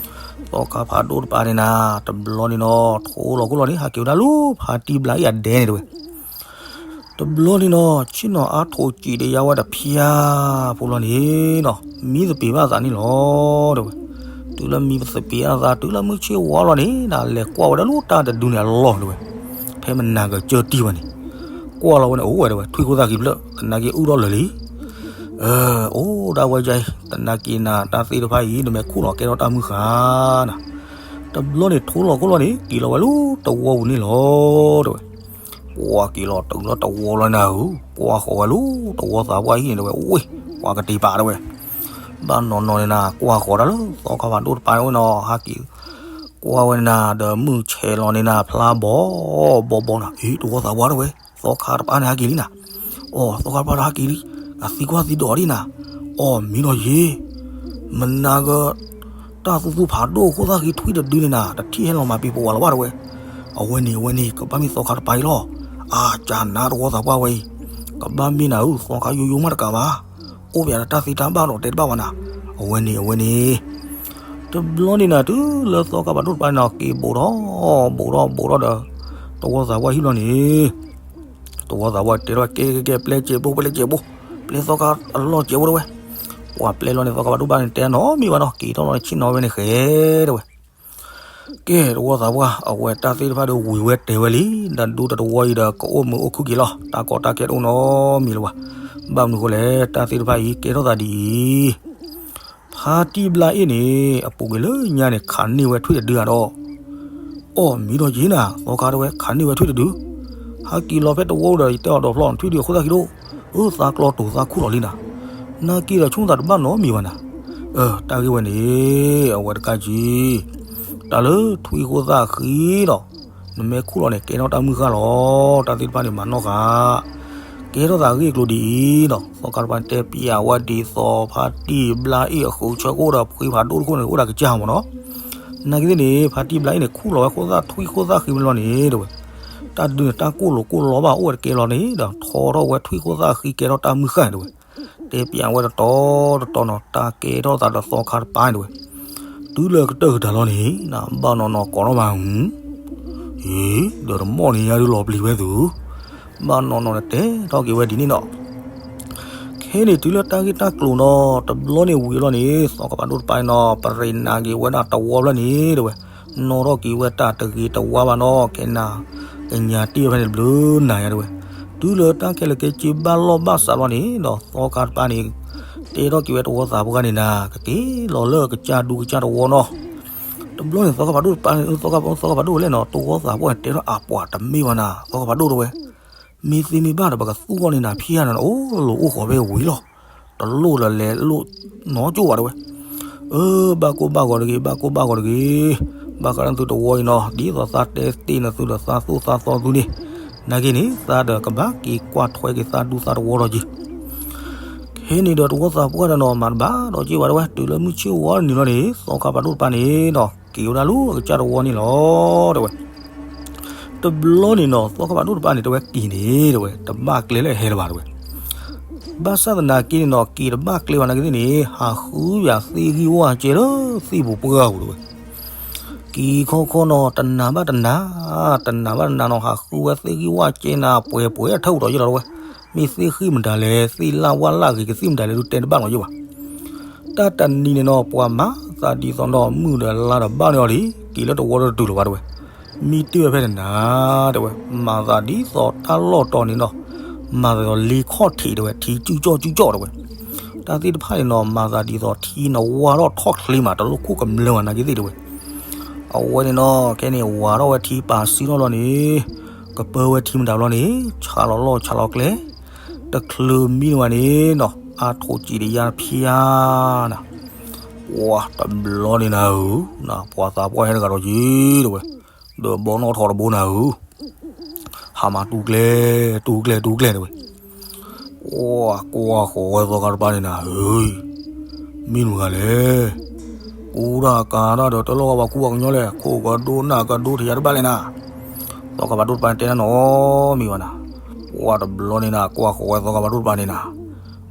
သီခါဖးဒိၣ်တပၤန့ၣ်နၤ, တဘျီန့ၣ်နီၤ ထိလီၤခိၣ်လီၤန့ၣ် ဟးက့ၤဝဲဒၣ်လၢဖါတံၢ်ဘျါအံၤအဒဲန့ၣ်တဲဝဲ. တဘျီန့ၣ်နီၤ ဆ့ၣ်နီၤအါထိးစံးတယါဝဲတဖျါဖိလီၤန့ၣ်နီၤ, မံသပ့ၤဘၣ်သးန့ၣ်လီၤတဲဝဲ. တုၤလၢမံသပ့ၤအသး တုၤလၢမုၢ်ဆ့ၣ်ဝါလီၤန့ၣ် နလဲၤကွၢ်ဝဲဒၣ်လၢတၢ်တဒုန့ၣ်အလီၢ်တဲဝဲ. ဖဲမနၤကစၢၢ်တံၢ်ဝဲန့ၣ်, ကွၢ်လီၤဝဲန့ၣ် အိၣ်ဝဲတဲဝဲ ထွံၣ်ဃိသၣ်ဃံဖျၢၣ် သနာ်က့အုၣ်ထီၣ်လၢာ်လံ. အိၣ်ဒၣ်ဝဲဒ်အံၤ, သနာ်က့နၤ တၢ်သ့ၣ်တဖၣ်အံၤ နမ့ၢ်ခူၣ်လီၤကဲထီၣ်တၢ်မုၢ်ဃၢ်နၤ. တဘျီန့ၣ်ထိလီၤခိၣ်လီၤန့ၣ် က့ၤလီၤဝဲလၢတဝီပူၤန့ၣ်လီၤတဲဝဲ. ပှၤက့ၤလီၤတုၤလၢတဝီလီၤနၤဧၢ, ကွၢ်ဃီၤဝဲလၢတဝီသးပှၢ်ဟံၣ်န့ၣ်တဲဝဲ, ဝ့ၢ် ပှၤကတ့ၤပာ်တဲဝဲ. ဘၣ်နီၢ်နီၢ်န့ၣ်နၤ ကွၢ်ဃီၤတၢ်လၢသီခါဖးဒိၣ်တပၤန့ၣ်နီၤ, ဟဲက့ၤကွၢ်ဝဲန့ၣ်နၤ ဒီးမုၢ်ဆဲးလီၤန့ၣ်နၤ ဖျါဘီဘီဘီနၤ, အ့ တဝီသးပှၢ်တဲဝဲ, သီခါတပၤန့ၣ်ဟဲက့ၤလံနၤ. အိၣ် သီခါတပၤဒီးဟဲက့ၤလံ, အသံကွၢ်သံဒိးဒံးနၤ. အိၣ် မံဒီးယ့ မနၤက တၢ်သူသူဖးဒိၣ် ဃိသၣ်ဃံထွံၣ်တဒုန့ၣ်နၤ တထံၣ်ဟဲလီၤမၤပံၤပဝးလၢၤဘၣ်တဲဝဲ. အဝဲန့ၣ် အဝဲန့ၣ် ကဘၣ်မ့ၢ်သီခါတပၤအံၤလီၤ. အကၢ်နၤတဝီသးပှၢ်ဝဲအံၤ, ကဘၣ်မ့ၢ်နၤဧၢ, သီခါယိယိမးတကးဘၣ်. အိၣ်ပယၤဒီးတၢ်သ့တၢ်ဘၣ်ဒီးတဲတဘၣ်ဘၣ်နၤ. အဝဲန့ၣ် အဝဲန့ၣ် တဘျီန့ၣ်နၤ တုၤလၢသီခါဖးဒိၣ်တပၤန့ၣ်နီၤ က့ၤဘိးထီၣ် ဘိးထီၣ် ဘိးထီၣ်ဒီး တဝီသးပှၢ်ဟံၣ်လီၤန့ၣ်, တဝီသးပှၢ်တဲထီၣ် ကဲ ကဲ ကဲ ပျဲစဲးဘိ ပျဲစဲးဘိ, ပျဲသီခါအလီၢ်စဲးဘိတဲဝဲ. ပှၤပျဲလီၤန့ၣ် သီခါဖးဒိၣ်တပၤန့ၣ် တဲနီတမံၤဘၣ်နီၤ, က့ၤထီၣ်လီၤန့ၣ် ဆ့ၣ်နီၤဝဲန့ၣ်ဃဲတဲဝဲ. ကဲ တဝီသးပှၢ် အဝဲတၢ်သ့ၣ်တဖၣ်ဒီးဝံၤဝဲတဲဝဲလံ, ဒီးဒူတဝီအံၤဒီးကအိၣ်မုာ်အိၣ်ခုၣ်က့ၤလီၤ, တၢ်ကီတၢ်ခဲတအိၣ်နီတမံၤလၢၤဘၣ်. ဘၣ်မနုၤဃိလဲၣ်, တၢ်သ့ၣ်တဖၣ်အံၤကဲထီၣ်သးဒ်အံၤ ဖါတံၢ်ဘျါအ့ၣ်န့ၣ် အပူၤကွံာ်လၢညါန့ၣ် ခးန့ၢ်ဝဲထွံၣ်တဒုဧါဒီး, အိၣ် မံဒီးယ့နၤ, သီခါတဲဝဲ ခးန့ၢ်ဝဲထွံၣ်တဒု, ဟဲက့ၤလီၤဖဲတဝီဒီး ယတဲအီၤဒီးဖျီ ထွံၣ်ဒုအဃိသတးခံဒိၣ်, အၢ သးကျီတိၤသးခူၣ်လီၤလံနၤ, နာ်က့ဒီးဆိကမိၣ်သးတဘၣ်နီတမံၤဘၣ်နၤ, အၢ တၢ်ဂ့ၢ်ဝဲန့ၣ် အဝဲတကးကံ တၢ်လၢထွံၣ်ဃိသၣ်ဃံဒီး နမ့ၢ်ခူၣ်လီၤန့ၣ် ကဲထီၣ်တၢ်မုၢ်ဃၢ်လီၤ, တၢ်သ့ၣ်တဖၣ်န့ၣ်မၤနီၣ်ဃာ်, ကဲထီၣ်သးဂ့ၢ်ကျိၤဒ်အံၤဒီး သီခါတပၤတဲပျးဝဲဒ်သိး ဖါတံၢ်ဘျါအ့ၣ်အဃုဆၢကအိၣ်ဒီးဖှံဖးဒိၣ်တခိၣ်န့ၣ် အိၣ်ဒၣ်ကစၢ်မ့ၢ်နီၤ, နာ်က့သ့ၣ်န့ၣ် ဖါတံၢ်ဘျါအ့ၣ်န့ၣ် ခူၣ်လီၤဝဲဃိသၣ်ထွံၣ်ဃိသၣ်ဃံမ့ၢ်လီၤန့ၣ် တဲဝဲ, တၢ်ဒုန့ၣ် တၢ်ကိၢ်လိာ်ကိၢ်လီဘၣ်အိၣ်ဝဲတကဲလီၤန့ၣ်ဒီး ထီထီၣ်ဝဲထွံၣ်ဃိသၣ်ဃံကဲထီၣ်တၢ်မုၢ်ဃၢ်န့ၣ် တဲဝဲ, တဲပျးဝဲတတီၤတတီၤနီၤ တၢ်ကဲထီၣ်သးဒီးသီခါတပၤန့ၣ် တဲဝဲ, တုၤလၢကတၢၢ်ကတၢၢ်လီၤန့ၣ် နဘၣ်နီၢ်နီၢ်ကိးထီၣ်မး, အ့ ဒီးတမီၢ်န့ၣ်ညါဒုးလီၤပျံၤဝဲသု, ဘၣ်နီၢ်နီၢ်န့ၣ်တဲထီၣ်က့ၤဝဲဒ်န့ၣ်နီၤ, ခဲန့ၣ်တုၤလၢတၢ်ဂ့ၢ်တၢ်ကျိၤနီၤ တဘျီန့ၣ်ဝံၤလီၤန့ၣ် သီခါဖးဒိၣ်တပၤနီၤ ပရ့းနၤက့ၤဝဲဒၣ်တဝီဖျၢၣ်န့ၣ် တဲဝဲ, နီၣ်ထီၣ်က့ၤဝဲတၢ်တဂ့ၤတဝါဘၣ်နီၤ ကဲနၤ ကညးတ့ၢ်ဝဲဖဲန့ၣ်တဘျုးနၤယါ တဲဝဲ, တုၤလၢတၢ်ခဲလၢာ်ကဲက့ဘၣ်လီၢ်ဘၣ်စးလီၤန့ၣ်ဒီး သီခါတပၤန့ၣ် တဲထီၣ်က့ၤဝဲတဝီသးပှၢ်န့ၣ်နၤ ကက့ၤလီၤလၢကစၢ်ဒူကစၢ်တဝီနီၤ, တဘျီန့ၣ် သီခါဖးဒိၣ်တပၤန့ၣ် သီခါဖးဒိၣ်ဝဲလဲၣ်နီၤ တဝီသးပှၢ်န့ၣ် တဲထီၣ်အပှၤတမ့ၢ်ဘၣ်နၤ သီခါဖးဒိၣ်တဲဝဲ, မ့ၢ်သ့မ့ၢ်ဘၣ်ဒီး ပကသူၣ်ဂီၢ်န့ၢ်နၤဖံးယါနၤ အိၣ်လီၤအိၣ်ဃီၤဖဲဝံၤလီၤ, တလိၣ်လၢလဲၤလိၣ်နီကၠိၣ်ဘၣ်တဲဝဲ, အၢ ဘၣ်ကိၢ်ဘၣ်ဂီၤတဂ့ၤ ဘၣ်ကိၢ်ဘၣ်ဂီၤတဂ့ၤ, ဘၣ်ဃးလၢသုတဝီအံၤနီၤ ဒ်သိးသးတဲသ့ၣ်နသုဒီးသးသိၣ်သးသီသုန့ၣ်, နာ်က့န့ၣ် သးဒီးကဘၣ်က့ၤကွၢ်ထွဲက့ၤသးဒူသးတဝီလီၤက့ၤ ခဲန့ၣ်ဒီးတဝီသးပှၢ်ဒီးနီၤ မၤတဘၣ်ဒီးက့ၢ်ဘၣ်တဲဝဲ တုၤလၢမုၢ်ဆ့ၣ်ဝါနံၤလီၤန့ၣ် သီခါဖးဒိၣ်တပၤန့ၣ်နီၤ က့ၤဝဲဒၣ်လၢအကစၢ်တဝီန့ၣ်လီၤ တဲဝဲ, တဘျီန့ၣ်နီၤ သီခါဖးဒိၣ်တပၤန့ၣ် တဲဝဲက့ၤန့ၣ် တဲဝဲ တဘၣ်ကျဲလၢအဟဲလၢၤဘၣ်တဲဝဲ, ဘၣ်ဆၣ်သနာ်က့န့ၣ်နီၤ က့ၤတဘၣ်ကျဲဘၣ်နာ်က့သ့ၣ်န့ၣ် ဟးဃုယၤသ့ၣ်ဂံၢ်ဝၣ်ကဲလၢသ့ၣ်ပူၤပှၢ်ပူၤတဲဝဲ က့ၤခီခီနီၤ တနၤဘၣ်တနၤ, တနၤဘၣ်တနၤနီၤ ဟးဃုဝဲသ့ၣ်ဂံၢ်ဝၣ်ကဲနၤ ပှဲၤပှဲၤထၢၣ်ပူၤဒီးယ့ၢ်လီၤတဲဝဲ, မ့ၢ်သ့ၣ်ဃံၣ်မတၤလဲၣ် သ့ၣ်လၣ်ဝၣ်လၣ်ဂ့ၤကသံၣ်မတၤလဲၣ်ဒုးတဲတဘၣ်လီၤယ့ၢ်ဘၣ်. တၢ်တနံၤန့ၣ်နီၤ ပှၤမၤသးဒ်သိးနီၤ မုၢ်ဒီးလါဒီးဘၣ်န့ၢ်အီၤလံ, က့ၤလၢတဝီဒီးတတုၤလၢၤဘၣ်တဲဝဲ, မံတ့ၢ်ဝဲဖဲန့ၣ်နၤ တဲဝဲ, မၤသးဒ်သိးတၢ်လီၢ်တီၤန့ၣ်နီၤ, မၤသးဒ်သိးလ့ခီၣ်ထံးတဲဝဲ, ထံကၠူၣ်ကၠီၣ်ကၠူၣ်ကၠီၣ်တဲဝဲ တၢ်သ့ၣ်တဖၣ်န့ၣ်နီၤ မၤသးဒ်သိးထံန့ၣ်ဝါထီၣ်ထီၣ်ချ့မး တလိၣ်ခိၣ်ကမျၢၢ်မး နာ်က့သ့ၣ်တဲဝဲ. အဝဲန့ၣ်နီၤ ခဲန့ၣ်ဝါထီၣ်ဝဲထံပာ်စံထီၣ်လီၤန့ၣ် ကပၢဝဲထံမတၤဘျီန့ၣ် ဆးလီၤလီၢ်ဆးလီၤကျဲ တချုးမံန့ၢ်ဝဲန့ၣ်နီၤ အါထိးစံးတယါတဖျါနၤ ပှၤတဘျီန့ၣ်နၤဧၢ, ပှၤသးပှၢ်ဟဲတဂၤဒီးက့ၤတဲဝဲ, ဒီးဘီနီၣ်ထီတဘိနၤဧၢ, ဟးမၤတူၢ်ကျဲ, တူၢ်ကျဲ, တူၢ်ကျဲတဲဝဲ. ပှၤကွၢ်ဃီၤဝဲသီခါတပၤန့ၣ်နၤဧၢ, မံမတၤဂၤလဲၣ်, ကူတၢ်ကၤတၢ်ဒီးတလိၣ်ဘၣ်ပှၤကူပှၤကညီလဲၣ်, ခိၣ်ကဒိနၢ်ကဒိထံယါတဘၣ်လဲၣ်နၤ, သီခါဖးဒိၣ်တပၤန့ၣ်တဲနၤနီတမံၤဘၣ်နၤ, ပှၤတဘျီန့ၣ်နၤ ကွၢ်ဃီၤဝဲသီခါဖးဒိၣ်တပၤန့ၣ်နၤ,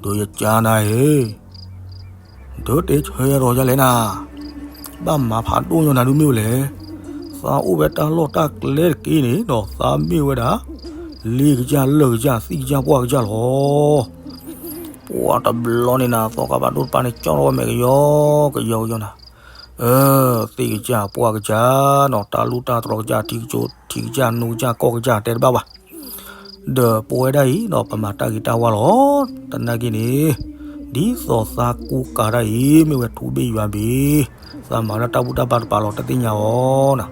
ဒီးယကါနၤဧၢ ဒီးတဲဆၢယၤဒီးယလဲၣ်နၤ, ဘၣ်မၤဖးဒိၣ်ညီနၤဒုးမ့ၢ်ဝဲလဲၣ်, သးအိၣ်ဝဲတၢ်လီၢ်တၢ်ကျဲတက့ၢ်န့ၣ်ဒီး သးမ့ၢ်ဝဲဒၣ် လ့ကစၢ်လၢၢ်ကစၢ်သံၣ်ကစၢ်ပှၢ်ကစၢ်လီၤ. ပှၤတဘျီန့ၣ်နၤ သီခါဖးဒိၣ်တပၤန့ၣ် ကၠီထီၣ်ဝဲမဲာ်ကယီကယီကယီနၤ, သ့ၣ်ကစၢ်ပှၢ်ကစၢ်နီၤ တၢ်လူၢ်တၢ်တြီၤကစၢ် ထံကစၢ် ထံကစၢ် နူကစၢ် ကီၢ်ကစၢ်တဲတဘၣ်ဘၣ် ဒီးပဝဲဒၣ်အံၤနီၤ ပမၤတၢ်ဂ့ၤတၢ်ဝါလီၤ. တနာ်က့န့ၣ် ဒ်သိးသးကူကၤတၢ်အံၤ မ့ၢ်ဝဲထူဘ့ၣ်ယွၤဘ့ၣ်, သးမၤဝဲဒၣ်တၢ်ဘူၣ်တၢ်ဘါတပၤလီၤ တသ့ၣ်ညါအီၤနၤ,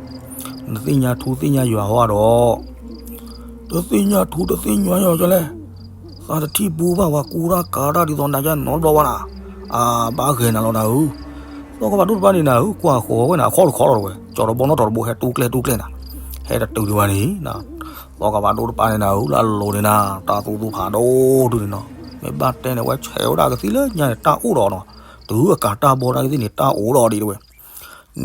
နသ့ၣ်ညါထူသ့ၣ်ညါယွၤဟီဒီး တသ့ၣ်ညါထူတသ့ၣ်ညါယွၤကလဲၣ်, သးတထံၣ်ပူဘၣ်ပှၤကူတၢ်ကၤတၢ်ဒ်သိးနၤယါနီတဘျီဘၣ်နၤ, အဘၣ်ဂဲၤနၤလီၤနၤဧၢ, သီခါဖးဒိၣ်တပၤန့ၣ်နၤဧၢ ကွၢ်ဃီၤဝဲနၤ အခီၣ်တခီလီၤတဝဲ ကၠီတဘီနီၣ်ထီတဘိဟဲတူၢ်ကျဲတူၢ်ကျဲနၤ, ဟဲတတုၤဒံးဘၣ်န့ၣ် သီခါဖးဒိၣ်တပၤန့ၣ်နၤဧၢ လၢအလိၤန့ၣ်နၤ တၢ်သူသူဖးဒိၣ်ဒုန့ၣ်နီၤ, မ့ၢ်ဘၣ်တဲန့ၣ် အဝဲဆဲးဝဲဒၣ်ကသံၣ်လၢညါန့ၣ် တၢ်အိၣ်ဒီးနီၤ, တုၤအကၤတၢ်ဘီတၢ်ကသံၣ်န့ၣ် တၢ်အိၣ်ဒီးဒံးတဝဲ,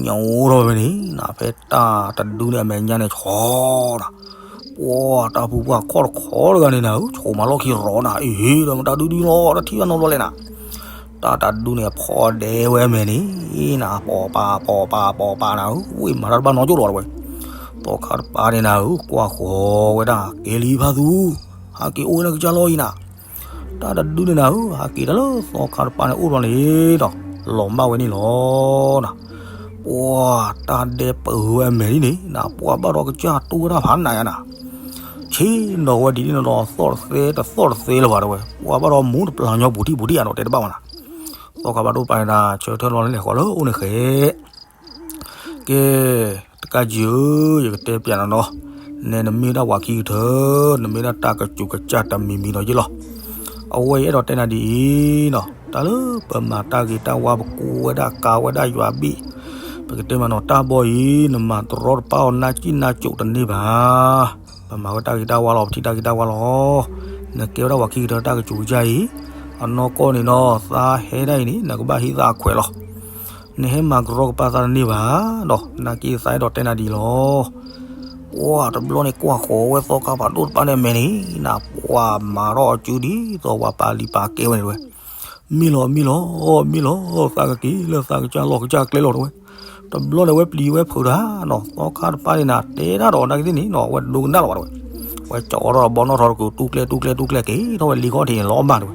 ညိထီၣ်ဝဲန့ၣ်နၤ ဖဲတၢ်တဒုန့ၣ်အမဲာ်ညါန့ၣ် ဆီဒီး ပှၤတၢ်ဖုပှၢ်ခီၣ်တခီတဂၤန့ၣ်နၤဧၢ ဆိးမၤလီၢ်ခံရီနၤ အ့ၣ်ဒီးမတၤဒုဒုလီၤ တၢ်ထံၣ်ဘၣ်နီတဘျီလဲၣ်နၤ, တၢ်တဒုန့ၣ် အဖီဒဲဝဲအမဲာ်န့ၣ်နၤ ပိာ်ပာ်ပိာ်ပာ်ပိာ်ပာ်နၤဧၢ ဝ့ၢ်မၤတၢ်တဘၣ်နီကၠိၣ်လီၤတဝဲ, သီခါတပၤန့ၣ်နၤဧၢ ကွၢ်ဃီၤဝဲဒၣ် က့ၤလံဖးသူ ဟးက့ၤအိၣ်ဝဲဒၣ်ကစၢ်လီၢ်အံၤနၤ, တၢ်တဒုန့ၣ်နၤဧၢ ဟးက့ၤတၢ်လၢသီခါတပၤန့ၣ်အိၣ်ဘျီန့ၣ်ဒီး လီၤမၢ်ဝဲန့ၣ်လီၤနၤ, ပှၤတၢ်ဒဲပၢၢ်ဝဲအမဲာ်န့ၣ်န့ၣ်နၤ ပှၤဘၣ်ဒီးကစၢ်တူၢ်ဝဲဒၣ်ဖးနးယါနၤ, ဆ့ၣ်နီၤဝဲဒ်န့ၣ်ဒီးသီၣ်တသဲတသီၣ်တသဲလၢၤဘၣ်တဝဲ ပှၤဘၣ်ဒီးမူတပျၢ်ညီပူၤထံၣ်ပူၤထံၣ်အါဒီးတဲတဘၣ်ဘၣ်နၤ, သီခါဖးဒိၣ်တပၤန့ၣ်နၤ ဆၢထၢၣ်လီၤန့ၣ်လဲၤဃီလၢအိၣ်န့ၣ်ဃဲ ကဲ, တကးယံၤဧၢ, ယကတဲပျးနၤနီၤ, နဲနမ့ၢ်ဒၣ်ပှၤခံကထၢ, နမ့ၢ်ဒၣ်တၢ်ကစူးကစၢ်တမံၤမံၤဒီးယ့ၢ်လီၤ. အဝဲအံၤအဲၣ်ဒိးတဲနၤဒ်အံၤနီၤ, တၢ်လၢပမၤတၢ်ဂ့ၤတၢ်ဝါ ပကူဝဲဒၣ်ကၤဝဲဒၣ်ယွၤဘ့ၣ်, ပကတဲမးနီၤ တၢ်ဘီအံၤ နမၤတရီတပါအီၤ နၢ်ကံၣ်နၢ်ကိးတန့ၢ်ဘၣ်. ပမၤဝဲတၢ်ဂ့ၤတၢ်ဝါလီၤ, ပထံၣ်တၢ်ဂ့ၤတၢ်ဝါလီၤ. နကဲဝဲဒၣ်ပှၤခံကထၢတၢ်ကစူးကစၢ်အံၤ, အနီၢ်ကီၢ်န့ၣ်နီၤ သးဟဲဒၣ်အံၤန့ၣ် နကဘၣ်ဟံးသးအခွဲးလီၤ. နဟဲမၤကရီကပါသးတန့ၢ်ဘၣ်, ဒီးနာ်က့သးအဲၣ်ဒိးတဲနၤဒ်အံၤလီၤ. ပှၤတဘျီန့ၣ် ကွၢ်ဃီၤဝဲသီခါဖးဒိၣ်တပၤန့ၣ်အမဲာ်န့ၣ်နၤ, ပှၤမၤထီၣ်အစုဒ်သိးပှၤပာ်လံာ်ပာ်ကဲဝဲန့ၣ်တဝဲ, မ့ၢ်လီၤ မ့ၢ်လီၤ မ့ၢ်လီၤ, သးကက့ၤလၢသးကစၢ်လီၢ်ကစၢ်ကျဲလီၤတဝဲ. တဘျီန့ၣ် ဝဲပျံၤဝဲဖုးတၢ်နီၤ, သီခါတပၤန့ၣ်နၤ တဲတၢ်ဒီးနာ်က့သ့ၣ်န့ၣ်နီၤ အဝဲတဒိကနၣ်လီၤဘၣ်တဝဲ. ဝဲကၠီထီၣ်ဘီနီၣ်ထီၣ်တကူာ် တူၢ်ကျဲ တူၢ်ကျဲ တူၢ်ကျဲ က့ၤထီၣ်ဝဲလံခီၣ်ထံးန့ၣ်လီၤမၢ်တဝဲ.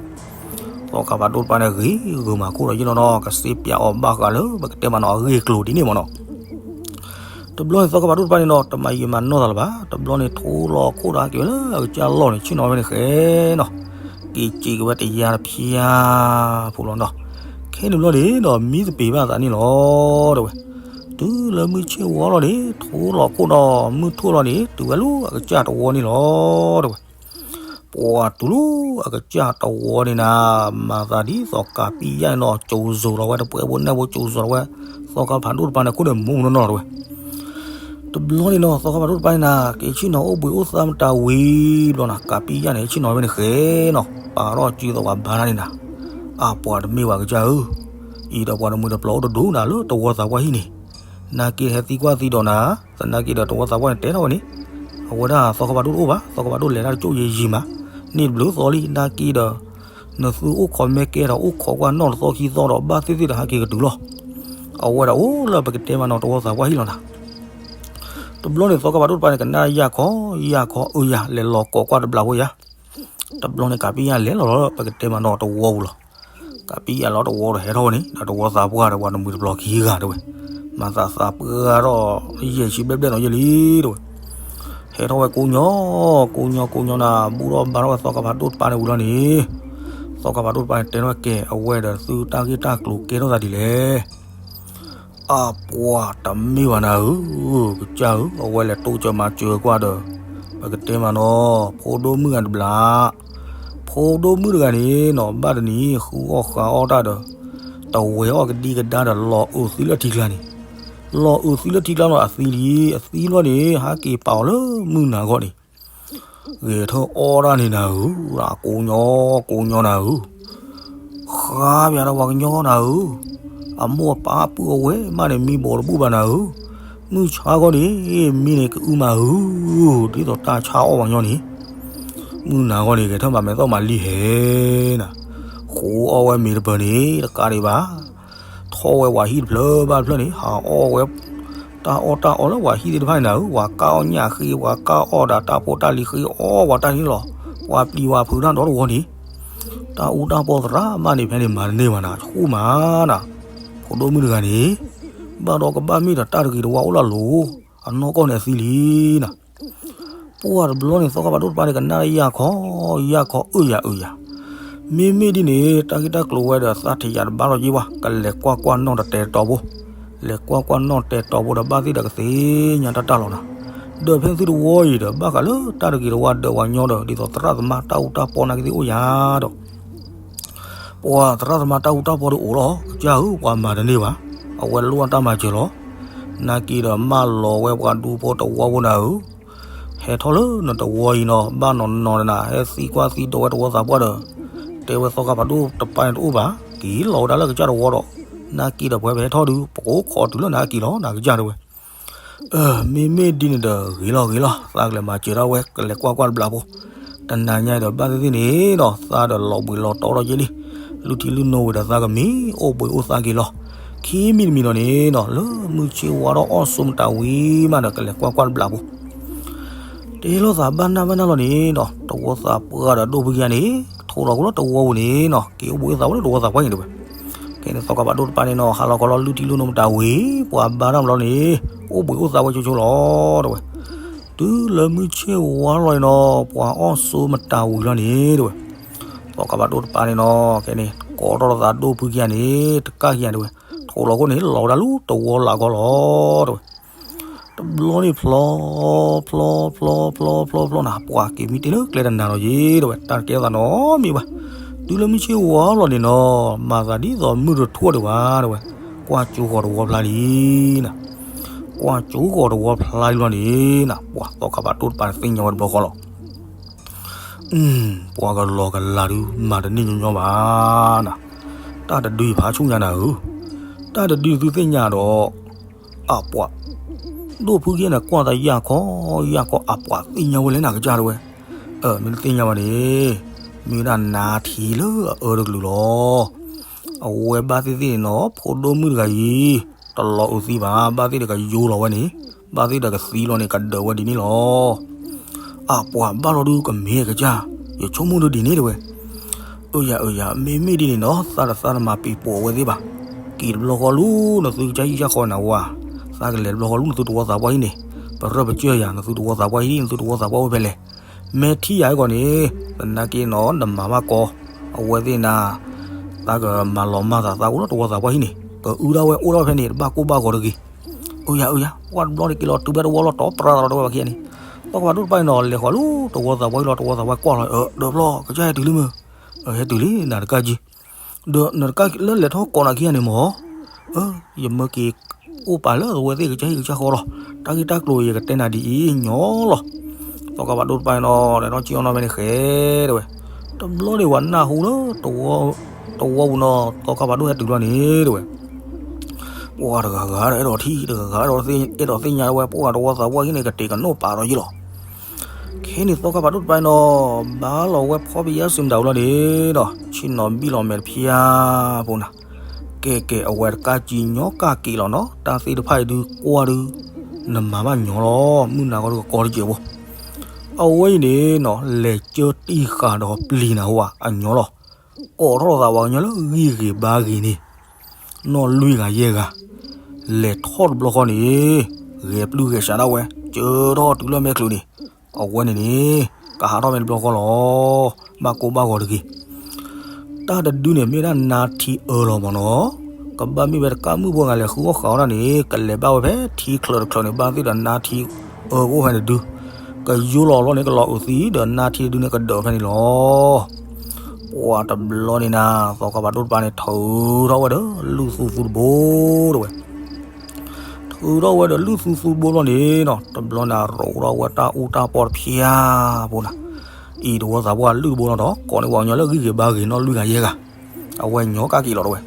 သီခါဖးဒိၣ်တပၤန့ၣ် ဂ့ၤဂ့ၤမၤခိၣ်ဒီးယ့ၢ်နီၢ်နီၢ် ကစ့ပၠးအီၤဘၣ်ဃးလၢ ပကတဲမးနီၤ အဂ့ၢ်ကျိၤဒ်န့ၣ်မးနီၤ. တဘျီန့ၣ် သီခါဖးဒိၣ်တပၤန့ၣ်နီၤ တမၤယံာ်မၤနီၢ်သးလၢၤဘၣ်. တဘျီန့ၣ် ထိလီၤခိၣ်ဒီးက့ၤဝဲလၢအကစၢ်လီၢ်န့ၣ် ဆ့ၣ်နီၤဝဲန့ၣ်ဃဲနီၤ, က့ၤစံးက့ၤဝဲတယါတဖျါဖိလီၤနီၤ. ခဲန့ၣ်ဘျီန့ၣ်ဒီး မံသပ့ၤဘၣ်သးန့ၣ်လီၤ တဲဝဲ. တုၤလၢမုၢ်ဆ့ၣ်ဝီလီၤန့ၣ် ထိလီၤခိၣ်ဒီး မုၢ်ထူၣ်လီၤန့ၣ် တုၤဝဲလၢအကစၢ်တဝီန့ၣ်လီၤ တဲဝဲ. ပှၤတုၤလၢအကစၢ်တဝီန့ၣ်နၤ, မၤသးဒ်သိးကးပံယၣ်န့ၣ်နီၤ ကၠိၤစိၤလီၤဝဲ တပှဲၤဘိနဲၣ်ဘိကၠိၤစိၤလီၤဝဲ, သီခါဖးဒိၣ်တပၤန့ၣ် ခိၣ်န့ၣ်မူမူနီၢ်နီၢ်တဝဲ. တဘျီန့ၣ်နီၤ သီခါဖးဒိၣ်တပၤန့ၣ်နၤ က့ၤဆ့ၣ်နီၤအိၣ်ဘှံးအိၣ်သါမတၤဝံၤဘျီနၤ ကးပံယၣ်န့ၣ် ဆ့ၣ်နီၤဝဲန့ၣ်ဃဲနီၤ ပာ်ထီၣ်စုသိးပှၤဘါန့ၣ်နၤ, အပှၤတမ့ၢ်ဝဲကစၢ်ဧၢ, အံၤဒီးပှၤတမှံၤတပျီၤအိၣ်တဒူၣ်နၤ လၢတဝီသးပှၢ်ဟံၣ်န့ၣ်, နာ်က့ဟဲသံကွၢ်သံဒီးနၤ, သနာ်က့ဒီးတဝီသးပှၢ်န့ၣ်တဲထီၣ်ဝဲန့ၣ်, အဝဲဒၣ်သီခါဖးဒိၣ်တအိၣ်ဘၣ်, သီခါဖးဒိၣ်လဲၤတၢ်တကၠိၣ်ယံာ်ယံာ်မး, န့ၢ်တဘျုးသီလံ နာ်က့ဒီး နသုအိၣ်ခိးမဲာ်ကဲဒီး အိၣ်ခိးကွၢ်နီၣ်တသီခံသီဒီး ဘၣ်သ့ၣ်သ့ၣ်ဒီးဟဲက့ၤကတုၤလီၤ. အဝဲဒၣ်အိၣ်လၢပကတဲမးနီၤ တဝီသးပှၢ်ဟံၣ်လီၤနၤ. တဘျီန့ၣ် သီခါဖးဒိၣ်တပၤန့ၣ် ကနၣ်ယၢ်ခီ, ယၢ်ခီအၢယၤ လဲၤလီၤကိးကွၢ်တဘျီဖိယၤ. တဘျီန့ၣ် ကးပံယၣ်လဲၤလီၤလီၤ ပကတဲမးနီၤ တဝီပူၤလီၤ. ကးပံယၣ်လီၤတဝီဒီးဟဲထီၣ်ဝဲန့ၣ် ဒီးတဝီသးပှၢ်ဒီးပှၤတမှံၤတပျီၤခံဂၤတဲဝဲ, မၤသးသးပှၢ်ထီၣ် ယဲၢ်ဆံဘျဲၣ်ဘျဲၣ်နီၤယဲၢ်လံတဲဝဲ. ဟဲထီၣ်ဝဲကိးညီ, ကိးညီကိးညီနၤ ဘူၣ်ထီၣ်ဘါထီၣ်ဝဲသီခါဖးဒိၣ်တပၤန့ၣ်ဝံၤလီၤန့ၣ်, သီခါဖးဒိၣ်တပၤန့ၣ်တဲထီၣ်ကဲ အဝဲဒီးသုတၢ်ဂ့ၢ်တၢ်ကျိၤကဲထီၣ်သးဒ်လဲၣ်. အပှၤတမ့ၢ်ဘၣ်နၤဧၢ, ကစၢ်ဧၢ, အဝဲလဲၤတိစၢၤမၤစၢၤကွၢ်ဒီး ပကတဲမးနီၤ ဖိဒိၣ်မုၣ်ဂၤတဘျီ, ဖိဒိၣ်မုၣ်တဂၤန့ၣ်နီၤ ဘၣ်တနံၤဃုအီၣ်ဃါအီၣ်တၢ်ဒီး တဝဲၤအီၣ်ကဒံကဒါဒီး လီၤအုးသံလၢထံကျါန့ၣ်, လီၤအုးသံလၢထံကျါလီၤ အသံလံ, အသံလီၤန့ၣ် ဟးက့ၤပာ်အီၤလၢမုၢ်နၤဂီၢ်န့ၣ် ဂဲၤထၢၣ်အီၣ်တၢ်န့ၣ်နၤဧၢ, ကိးညီ ကိးညီနၤဧၢ, ဃါပၠးဒီးပှၤကညီနၤဧၢ, အမိၢ်အပၢ်ပုၢ်အဝဲၢ်မးန့ၣ် မံဘီတဘူၣ်ဘၣ်နၤဧၢ, မုၢ်ဆါဂီၢ်န့ၣ် မံန့ၣ်ကအုမးဧၢ, ဒ်သိးတၢ်ဆါအီၣ်ပှၤကညီန့ၣ်, မုၢ်နၤဂီၢ်န့ၣ် ဂဲၤထၢၣ်မၤမဲာ်သီၣ်မၤလံဟဲနၤ, ဃိအီၣ်ဝဲမ့ၤတပၢၤန့ၣ် တကးဒံးဘၣ် ထီၣ်ဝဲပှၤဟံၣ်တဖျၢၣ်ဘၣ်တဖျၢၣ်န့ၣ် ဟးအီၣ်ဝဲ တၢ်အီၣ်တၢ်အီလၢပှၤဟံၣ်သ့ၣ်တဖၣ်န့ၣ်နၤဧၢ, ပှၤကၢ်အီၣ်ညၣ်ဃ့ ပှၤကၢ်အီၣ်ဒီးတၢ်ဖိတၢ်လံၤဃ့အီၣ်ပှၤတၢ်န့ၣ်လီၤ, ပှၤပျံၤပှၤဖုးတၢ်ဒီတဝီန့ၣ်, တၢ်အူတၢ်ပီသရၣ်မးန့ၣ် ဖဲန့ၣ်မၤတန့ၢ်ဘၣ်နၤ ဆူၣ်မးနၤ, ဖိဒိၣ်မုၣ်တဂၤန့ၣ် ဘၣ်ဒီးကဘၣ်မ့ၢ်ဒီးတၢ်တဂ့ၤတဝါအိၣ်လၢအလိၤ, အနီၢ်ကီၢ်န့ၣ်အသံလံနၤ ပှၢ်တဘျီန့ၣ် သီခါဖးဒိၣ်တပၤန့ၣ် ကနၣ်ယၢ်ခီ ယၢ်ခီ အၢယၤအၢယၤ, မ့မ့ၢ်ဒ်န့ၣ် တၢ်ဂ့ၢ်တၢ်ကျိၤဝဲဒီးသးထံၣ်ယၤတဘၣ်လီၤက့ၤဘၣ်, ကလဲၤကွၢ်ကွၢ်နီၣ်တတဲတတီၤဖိ, လဲၤကွၢ်ကွၢ်နီၣ်တဲတတီၤဖိဒီး ဘၣ်သ့ၣ်ဒီးကသ့ၣ်ညါတၢ်တၢ်လီၤနၤ, ဒီးဖဲသုတဝီအံၤဒီး ဘၣ်ဃးလၢတၢ်တဂ့ၤတဝါဒၢးပှၤကညီဒီး ဒ်သိးသရၣ်သမါတၢ်အူတၢ်ပီနာ်က့သ့ၣ်အိၣ်ယၤဒီး ပှၤသရၣ်သမါတၢ်အူတၢ်ပီဒုးအိၣ်လီၤ ကစၢ်ဧၢ, ပှၤမၤတန့ၢ်ဘၣ်, အဝဲလိၣ်အတၢ်မၤစၢၤလီၤ, နာ်က့ဒီးမၢလီၤဝဲပှၤဒူဖိတဝီဖိနၤဧၢ, ဟဲထီၣ်လၢနတဝီအံၤနီၤ, ဘၣ်နီၢ်နီၢ်နၤ ဟဲသံကွၢ်သံဒိးဝဲတဝီသးပှၢ်ဒီး, တဲဝဲသီခါဖးဒိၣ်တပၤန့ၣ်တအိၣ်ဘၣ်, က့ၤလီၤဝဲဒၣ်လၢကစၢ်တဝီဒီး, နာ်က့ဒီးပှၤဟဲထီၣ်ဒုး ပကအိၣ်ခိးတုၤလၢနဟဲက့ၤလီၤ နကစၢ်တဲဝဲ မ့မ့ၢ်ဒ်န့ၣ်ဒီး ဂ့ၤလီၤဂ့ၤလီၤ, သးကလဲၤမၤစၢၤဒၣ်ဝဲ ကလဲၤကွၢ်ကွၢ်တဘျီဖိ, တနၤညါဒီးဘၣ်သ့ၣ်သ့ၣ်န့ၣ်ဒီး သးဒီးလီၤဘှံးလီၤတီၤထီၣ်က့ၤလံ, လုၢ်ထံလုၢ်နိဝံၤဒီးသးကမံအိၣ်ဘှံးအိၣ်သါက့ၤလီၤ, ခံမံၤတမံၤဒီးန့ၣ်ဒီး လၢမုၢ်ဆ့ၣ်ဝါထီၣ်အီၣ်ဆိးမတၤဝံၤမးဒီး ကလဲၤကွၢ်ကွၢ်တဘျီဖိ တဲလိာ်သးဘၣ်နၢ်ဘၣ်နၢ်လီၤန့ၣ်ဒီး တဝီသးပှၢ်ဒီးဒိၣ်ဖုကယါန့ၣ် ထိးလီၤကအိၣ်လၢတဝီပူၤန့ၣ်နီၤ, က့ၤအိၣ်ဘှံးအိၣ်သါဝဲလၢတဝီသးပှၢ်အံၤတဲဝဲ, ခဲန့ၣ်သီခါဖးဒိၣ်တပၤန့ၣ်နီၤ ဟါလီၤခီလီၤလုၢ်ထံလုၢ်နိမတၤဝံၤ ပှၤဘါတၢ်မလီၤန့ၣ် အိၣ်ဘှံးအိၣ်သါဝဲဆိဆိလီၤတဲဝဲ, တုၤလၢမုၢ်ဆ့ၣ်ဝါလီၤန့ၣ်နီၤ ပှၤအီၣ်ဆိးမတၤဝံၤလီၤန့ၣ်တဲဝဲ, သီခါဖးဒိၣ်တပၤန့ၣ်နီၤ ခဲန့ၣ် ကိးထီၣ်လီၤသးဒိၣ်ဖုကယါန့ၣ် တကးကယါတဲဝဲ, ထိးလီၤခိၣ်န့ၣ် လီၤဝဲဒၣ်လၢတဝီလၢ်ကီလီၤတဲဝဲ တဘျီန့ၣ်ဖျီ ဖျီ ဖျီ ဖျီ ဖျီ ဖျီနၤ ပှၤက့ၤမံတ့ၢ်လၢကျဲတနၤလီၤယ့တဲဝဲ တၢ်တကဲထီၣ်သးနီတမံၤဘၣ်, တုၤလၢမုၢ်ဆ့ၣ်ဝါလီၤန့ၣ်နီၤ မၤသးဒ်သိးမုၢ်တထူၣ်ဒံးဘၣ်တဲဝဲ, ကွၢ်ကၠိဃီၤတဝီဖျါလံနၤ, ကွၢ်ကၠိဃီၤတဝီဖျါလံလီၤန့ၣ်နၤ ပှၤသီခါဖးဒိၣ်တပၤန့ၣ်သ့ၣ်ညါဝဲတဘျီဃီလီၤ ပှၤကလီၤကလးဒုး မၤတန့ၢ်ညီညီဘၣ်နၤ, တၢ်တဒုဖးဆူၣ်ညါနၤဧၢ, တၢ်တဒုသုသ့ၣ်ညါဒီး အပှၤ ဒိၣ်ဖုက့န့ၣ် ကွၢ်သးယၢ်ခီ ယၢ်ခီ အပှၤသ့ၣ်ညါဝဲလဲၣ်နၤကစၢ်တဲဝဲ, မ့ၢ်တသ့ၣ်ညါဘၣ်န့ၣ် မ့ၢ်ဝဲဒၣ်နါထံလၢအအၢတကလုာ်လီၤ, အဝဲဘၣ်သ့ၣ်သ့ၣ်န့ၣ်နီၤ ဖိဒိၣ်မုၣ်တဂၤအံၤ တလီၤအုးသံဘၣ် ဘၣ်သ့ၣ်ဒီးကယိလီၤဝဲန့ၣ်, ဘၣ်သ့ၣ်ဒီးကသံလီၤန့ၣ် ကဒၢးဝဲဒ်န့ၣ်လီၤ အပှၤဘၣ်လီၤဒုးကမ့ၢ်ကစၢ်, ယဆိကမိၣ်ဒုးဒ်န့ၣ်တဲဝဲ, အၢယၤအၢယၤ မ့မ့ၢ်ဒ်န့ၣ်နီၤ သးဒီးသးတမၤပံၤပိာ်ဝဲသ့ၣ်ဘၣ်, က့ၤတဘျီဃီလူၤ နသုကစၢ်ဟံၣ်ကစၢ်ဃီနဝၤ, သးကလဲၤတဘျီဃီလူၤ နသုတဝီသးပှၢ်ဟံၣ်န့ၣ်, ပရၢပကၢၢ်ယၤ နသုတဝီသးပှၢ်ဟံၣ် နသုတဝီသးပှၢ်အိၣ်ဖဲလဲၣ်, မ့ၢ်ထံၣ်ယၤအံၤကီးန့ၣ် သနာ်က့နီၤ နမၤဘၣ်ကီ, အဝဲသ့ၣ်နၤ သးကမၤလီၤမၢ်သးသးအိၣ်လၢတဝီသးပှၢ်ဟံၣ်န့ၣ် ပအုဒၣ်ဝဲအိၣ်ဒၣ်ဖဲန့ၣ် တဘၣ်ကိၢ်ဘၣ်ဂီၤတဂ့ၤ အၢယၤအၢယၤ ပှၢ်တဘျီန့ၣ်က့ၤလီၤတုၤဖဲတဝီလီၤ တီပြါသးလီၤတဲဝဲဘၣ်ခံဂၤန့ၣ်, သီခါဖးဒိၣ်တပၤန့ၣ်နီၤ လဲၤဃီၤလူၤ တဝီသးပှၢ်ဟံၣ်လီၤ တဝီသးပှၢ်ကွၢ်လီၤ အၢ ဒၢးဖျီ ကစၢ်ဟဲတုၤလံမ့ၢ်, ဟဲတုၤလံ နၤတကးကံ ဒီးနတကးလၢလဲၤထီၣ်ကိးနၤခံဂၤန့ၣ်မ့ၢ်, အၢ ယမၢက့ၤအိၣ်ပာ်လၢအဝဲသ့ၣ်ကစၢ်ဟံၣ်ကစၢ်ဃီလီၤ, တၢ်ဂ့ၢ်တၢ်ကျိၤယကတဲနၤဒ်အံၤညီလီၤ, သီခါဖးဒိၣ်တပၤန့ၣ်နီၤ လဲၤထီၣ်ကံအီၣ်နီၢ်ဖဲန့ၣ်ဃဲတဲဝဲ, တဘျီန့ၣ်ပှၤနၢ်ဟူလၢ တဝီပူၤနီၤ သီခါဖးဒိၣ်ဟဲတုၤလီၤန့ၣ်တဲဝဲ ပှၤတဂၤဂၤဒီးအဲၣ်ဒိးထံၣ် တဂၤဂၤဒီးအဲၣ်ဒိးသ့ၣ်ညါဝဲ ပှၤတဝီသးပှၢ်ဟံၣ်န့ၣ် ကတဲာ်ကနီၣ်ပာ်ဒီးယ့ၢ်လီၤ. ခဲန့ၣ်သီခါဖးဒိၣ်တပၤန့ၣ်နီၤ ဘၣ်လီၤဝဲဖီပယါစူၤမတၤဝံၤလီၤန့ၣ်ဒီး ဆ့ၣ်နီၤဘံၣ်လီၤမဲာ်တဖၠါဖိနၤ, ကဲကဲ အဝဲတကးကံညီကၢ်က့ၤလီၤနီၤ တၢ်သ့ၣ်တဖၣ်အံၤဒုးကွၢ်ဒုး နမၤဘၣ်ညီလီၤ မုၢ်နၤဂီၢ်ဒုးကကီတစဲးဖိ အဝဲအံၤန့ၣ်နီၤ လဲၤကၢတံၢ်ဃာ်ဒီးပျံၤနၤဟိဧါ အညီလီၤ. ကိးထီၣ်လိာ်သးပှၤကညီလၢဂံၢ်ဂ့ၤဘါဂ့ၤန့ၣ် နီၢ်လွံၢ်ဂၤယဲၢ်ဂၤ လဲၤထီၣ်တဘျီဃီန့ၣ် ဂဲၤပျုၢ်ဂဲၤစးဒၣ်ဝဲ ကၢထီၣ်တုၤလၢမဲာ်ချုးန့ၣ် အဝဲန့ၣ်န့ၣ် ကဟးထီၣ်မဲာ်တဘျီဃီလီၤ. ဘၣ်ကိၢ်ဘၣ်ဂီၤတဂ့ၤ. တၢ်တဒုန့ၣ်မ့ၢ်ဒၣ်နါထံအၢလီၤမၢ်နီၤ. ကဘၣ်မ့ၢ်ဝဲတကးမုၣ်ဖိဂၤလဲၤဃုအီၣ်ဃာ်အီၣ်ဒၣ်န့ၣ် ကလဲၤဘၣ်ဝဲဖဲထံချၢတချၢန့ၣ် ဘၣ်သ့ၣ်ဒီးနါထံအၢကအိၣ်ဖဲန့ၣ်ဒု, ကယိလီၤလီၤန့ၣ် ကလီၤအုးသံဒီးနါထံတဒုန့ၣ်ကဒၢးဖဲန့ၣ်လီၤ. ပှၤတဘျီန့ၣ်နၤ သီခါဖးဒိၣ်တပၤန့ၣ် ထုးထီၣ်ဝဲဒီးလုၢ်သူသူတဘိ တဲဝဲ ထုးထီၣ်ဝဲဒီးလုၢ်သူသူတဘိလီၤန့ၣ်နီၤ, တဘျီန့ၣ် ရိးထီၣ်ဝဲတၢ်အူတၢ်ပီတဖၠါဖိနၤ, အံၤတဝီသးပှၢ်လုၢ်တဘိလီၤဒီး ကိးန့ၢ်ပှၤကညီလၢအဂံၢ်ဂ့ၤဘါဂ့ၤနီၢ်လွံၢ်ဂၤယဲၢ်ဂၤ, အဝဲညီကၢ်က့ၤလီၤတဲဝဲ.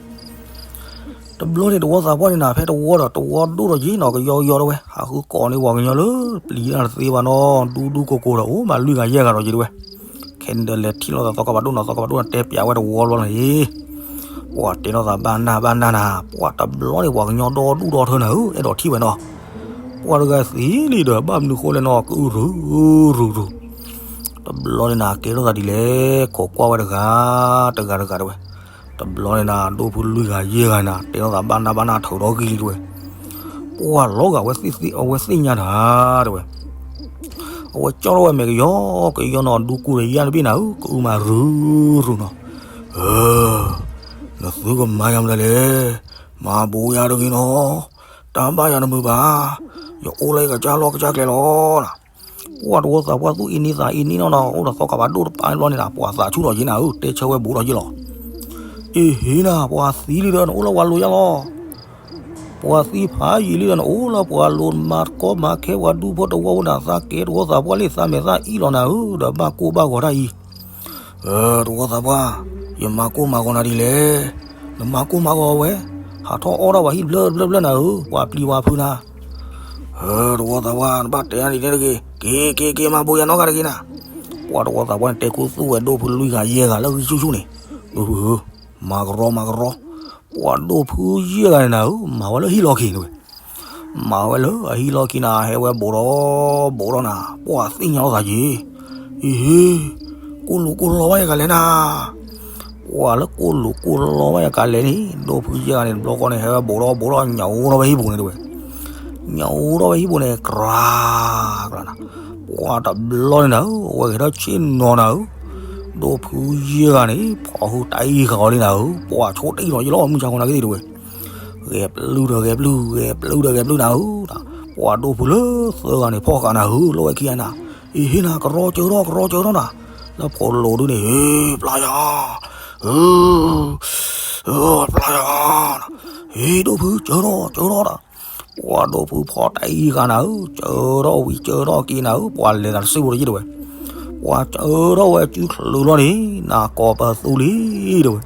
တဘျီန့ၣ်တဝီသးပှၢ်န့ၣ်နၤ ဖဲတဝီဒီးတဝီဒိၣ်ထီၣ်က့ၤနီၤ ကယီကယီတဲဝဲ, ဟးဃုကိးန့ၢ်ပှၤကညီလၢပျံၤတၢ်တသ့ဘၣ်နီၤ ဒူဒူကိကိဒီး အိၣ်မးလွံၢ်ဂၤယဲၢ်ဂၤဒီးက့ၤတဲဝဲ. ခဲန့ၣ်ဒီးလဲၤထံၣ်လိာ်သးသီခါဖးဒိၣ်နီၤ သီခါဖးဒိၣ်န့ၣ်တဲပျးဝဲတဝီဘျီလီၤန့ၣ် ပှၤတဲလိာ်သးဘၣ်နၢ်ဘၣ်နၢ်နၤ ပှၤတဘျီန့ၣ်ပှၤကညီဒီဒူၣ်ဒီထၢနၤဧၢ အဲၣ်ဒိးထံၣ်ဝဲနီၤ, ပှၤတဂၤသံလံဒီးဘၣ်မနုၤဃိလဲၣ်နီၤ ကအုရူၤရူၤရူၤ, တဘျီန့ၣ်နၤကဲထီၣ်သးဒ်လဲၣ် ကိးကွၢ်ဝဲတဂၤ တဂၤတဂၤတဲဝဲ, တဘျီန့ၣ်နၤ ဒိၣ်ဖုလွံၢ်ဂၤယဲၢ်ဂၤနၤ တဲလိာ်သးဘၣ်နၢ်ဘၣ်နၢ်ထုးဒီးဂံၢ်လံတဲဝဲ, ပှၤလီၤဂာ်ဝဲသ့ၣ်သ့ၣ်အဝဲသ့ၣ်ညါနၤတဲဝဲ အဝဲကၠီထီၣ်ဝဲမဲာ်ကယီကယီနီၤ ဒူကူဒီးယါတဘ့ၣ်နၤဧၢ ကအုမးရူၤရူၤနီၤ, နသုကမၤယၤမတၤလဲၣ်, မၤဘိးယၤတဂ့ၤနီၤ, တၢ်ဘၣ်ယၤတမုာ်ဘၣ်, ယအိၣ်လၢယကစၢ်လီၢ်ကစၢ်ကျဲလီၤနၤ, ပှၤတဝီသးပှၢ်သူၣ်အ့န့သးအ့န့နီၤနီၤ အိၣ်ဒီးသီခါဖးဒိၣ်တပၤဘျီန့ၣ်နၤ ပှၤသးဆူၣ်ထီၣ်က့ၤနၤဧၢ တဲဆၢဝဲဘူးထီၣ်က့ၤလီၤ, အ့ဟ့နၤ ပှၤသံလံဒီးနအိၣ်လၢပှၤလိၤယါလီၤ ပှၤသံဖးယံာ်လံဒီးနအိၣ်လၢပှၤလိၤ မၤကီမၤခဲပှၤဒူဖိတဝီဖိနၤ သးကဲတဝီသးပှၢ်လံ သးမဲာ်သၣ်အံၣ်လီၤနၤဧၢ ဒီးဘၣ်ကိၢ်ဘၣ်ဂီၤတၢ်အံၤ, တဝီသးပှၢ်, ယမၤကိၢ်မၤဂီၤနၤဒ်လဲၣ်, နမၤကိၢ်မၤဂီၤဝဲ, ဟးထီၣ်အီၣ်ဒၣ်ပှၤဟံၣ်ဘျၢတဘျၢဘျၢနၤဧၢ ပှၤပျံၤပှၤဖုးနၤ တဝီသးပှၢ် နဘၣ်တဲဒ်န့ၣ်တဂ့ၤ, က့ၤက့ၤက့ၤမၤဘိးယၤနီတဂၤတဂ့ၤနၤ, ပှၤတဝီသးပှၢ်န့ၣ် တဲခူသူၣ်ဝဲဒိၣ်ဖုလွံၢ်ဂၤယဲၢ်ဂၤလၢဂံၢ်ဆူၣ်ဆူၣ်န့ၣ်, မၤကရီမၤကရီ, ပှၤဒိၣ်ဖုယဲၢ်ဂၤန့ၣ်နၤဧၢ မၤဝဲလၢဟံၣ်လီၢ်ခံန့ၣ်ဝဲ, မၤဝဲလၢအဟံၣ်လီၢ်ခံနၤ ဟဲဝဲဘူးထီၣ်ဘူးထီၣ်နၤ ပှၤသ့ၣ်ညါလိာ်သးက့ၤ, အ့ဟ့, ကိၢ်လူၤကိၢ်လီဘၣ်ယကလဲၤနၤ ပှၤလၢကိၢ်လူၤကိၢ်လီဘၣ်ယကလဲၤန့ၣ် ဒိၣ်ဖုယဲၢ်ဂၤန့ၣ် တဘျီဃီန့ၣ် ဟဲဝဲဘူးထီၣ်ဘူးထီၣ် ညၣ်အူထီၣ်ဝဲဟံၣ်ပူၤန့ၣ်တဝဲ, ညၣ်အူထီၣ်ဝဲဟံၣ်ပူၤန့ၣ် ကြၤကြၤနၤ, ပှၤတဘျီန့ၣ်နၤဧၢ အဝဲဂဲၤထီၣ်ဆ့ၣ်နီၤနၤဧၢ, ဒိၣ်ဖုယဲၢ်ဂၤန့ၣ် ဖီၣ်ဟုတၢ်အံၤဃာ်အီၤလံနၤဧၢ, ပှၤဆိတအံၣ်လီၤယလီၤ မုၢ်ဆါဃီနၤကသ့ၣ်တဝဲ ဂဲၤပျုၢ်ဒီးဂဲၤပျုၢ် ဂဲၤပျုၢ်ဒီးဂဲၤပျုၢ်နၤဧၢ, ပှၤဒိၣ်ဖုလၢသၢဂၤန့ၣ် ဖီၣ်ဃာ်နၤဧၢ လီၤဝဲခံဂၤနၤ, အ့ဟ့နၤ ကရီကၢထီၣ် ကရီကၢထီၣ်နၤ, လၢဖိလိၤဒုန့ၣ် ဟ့ ပျၢ်ယၤ, ပျၢ်ယၤ, ဟ့ ဒိၣ်ဖုကၢထီၣ်ကၢထီၣ်နၤ, ပှၤဒိၣ်ဖုဖီၣ်တၢ်အံၤဃာ်နၤဧၢ, ကၢထီၣ်ဝံၤကၢထီၣ်က့ၤနၤဧၢ, ပှၤလဲၤသးတစ့ဖိတယံၢ်တဝဲ ပှၤကၢထီၣ်ဝဲစုချုးလီၤန့ၣ် နၤကိးပသူလံတဝဲ,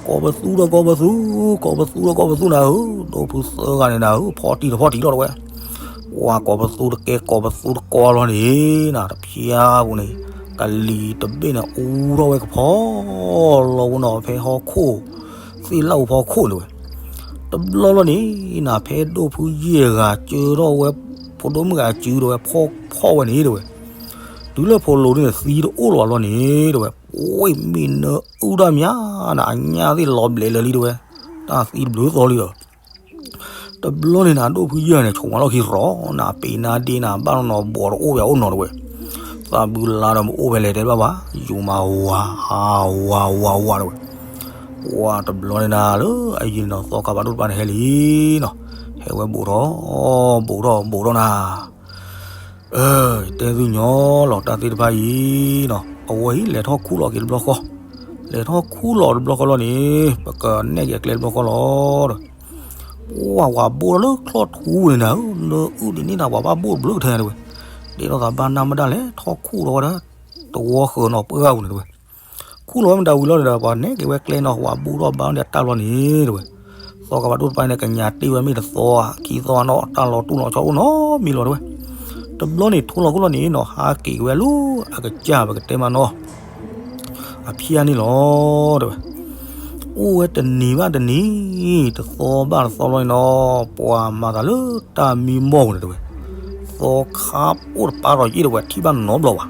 ကိးပသူဒီးကိးပသူ, ကိးပသူဒီးကိးပသူနၤဧၢ, ဒိၣ်ဖုသၢဂၤန့ၣ်နၤဧၢ ဖီၣ်တံၢ်တဖီၣ်တံၢ်လီၤတဝဲ, ပှၤကိးပသူတကဲကိးပသူတကီလီၤန့ၣ်နၤ တဖျါပူၤန့ၣ် ကလံၤတဘ့ၣ်န့ၣ်အူထီၣ်ဝဲကဖီလီၤပူၤနီၤ ဖဲဟီၣ်ခိၣ် သ့ၣ်လၣ်အူဖီခိၣ်န့ၣ်ဝဲ, တဘျီလီၤန့ၣ်နၤ ဖဲဒိၣ်ဖုယဲၢ်ဂၤကၢထီၣ်ဝဲ ဖိဒိၣ်မုၣ်ဂၤစုတဝဲ ဖီၣ်ဖီၣ်ဝဲန့ၣ်တဝဲ, တုၤလၢဖိလိၤဒုန့ၣ် သံတအိၣ်လၢၤဘၣ်လီၤန့ၣ်တဝဲ, ဝ့ၢ်မံနၢအုၣ်တၢ်မးနၤ အညၣ်သ့ၣ်လီၤဘျဲးလၢာ်လံတဝဲ, တၢ်သံတဘျုးသီလံဒီး တဘျီန့ၣ်နၤ ဒိၣ်ဖုယဲၢ်ဂၤန့ၣ် ဆိးမၤလီၢ်ခံရီၤနၤ ပ့ၤနါဒ့နၤ ဘၣ်နီၤနီၤ ဘီးတအိၣ်ဘၣ်အိၣ်နီၤတဝဲ, သးဘုလါဒီးမ့ၢ်အိၣ်ဖဲလဲၣ်တဲဘၣ်ဘၣ် ယိၤမၤဝၤ ဝၤဝၤဝၤတဝဲ, ပှၤတဘျီန့ၣ်နၤလၢအယံၤနီၤ သီခါဖးဒိၣ်တပၤန့ၣ်ဟဲလံနီၤ, ဟဲဝဲဘူးထီၣ် ဘူးထီၣ်ဘူးထီၣ်နၤ တဲသုညီလီၤတၢ်သ့ၣ်တဖၣ်အံၤနီၤ အဝဲအံၤလဲၤထီၣ်ခူၣ်လီၤက့ၤတဘျီဃီ, လဲၤထီၣ်ခူၣ်လီၤတဘျီဃီလီၤန့ၣ် ပကနဲၣ်က့ၤအကျဲတဘျီဃီလီၤဒီး, ပှၤဝၤဘိၣ်ထီၣ်လၢချီၣ်ထူန့ၣ်နၤဧၢ လၢအုၣ်ဒ်န့ၣ်နၤ ပှၤဘၣ်ဘိၣ်တဘျုးကထဲယၤတဝဲ, တဲထီၣ်သးဘၣ်နၢ်မတၢ်လဲၣ် ထီၣ်ခူၣ်လီၤဝဲဒၣ် တဝီဃၢၤနီၤပှၢ်ဂၤပူၤန့ၣ်တဝဲ ခူၣ်လီၤဝဲမတၤဝံၤလီၤဒီး ပှၤနဲၣ်က့ၤဝဲကျဲနီၤ ဝၤဘိၣ်ထီၣ်ဘၣ်ဒီးတၢ်လီၤန့ၣ်တဝဲ, သီခါဖးဒိၣ်တပၤန့ၣ် ကညးတ့ၢ်ဝဲမ့ၢ်တသီ ခံသီနီၤ တၢ်လီၤတူၢ်လီၤဆီအိၣ်နီတမံၤလီၤတဝဲ, တဘျီန့ၣ်ထိလီၤခိၣ်လီၤန့ၣ်နီၤ ဟးက့ၤဝဲလၢအကစၢ်ပကတဲမးနီၤ အဖျါန့ၣ်လီၤ တဲဝဲ, အိၣ်ဝဲတနံၤဘၣ်တနံၤ တသီဘၣ်တသီလီၤန့ၣ်နီၤ ပှၤမၤသးလၢတၢ်မံမီၢ်ပူၤန့ၣ်တဲဝဲ, သီခါအိၣ်တပၤဒီးယ့ၣ်တဲဝဲ ထံၣ်ဘၣ်နီတဘျီဘၣ်,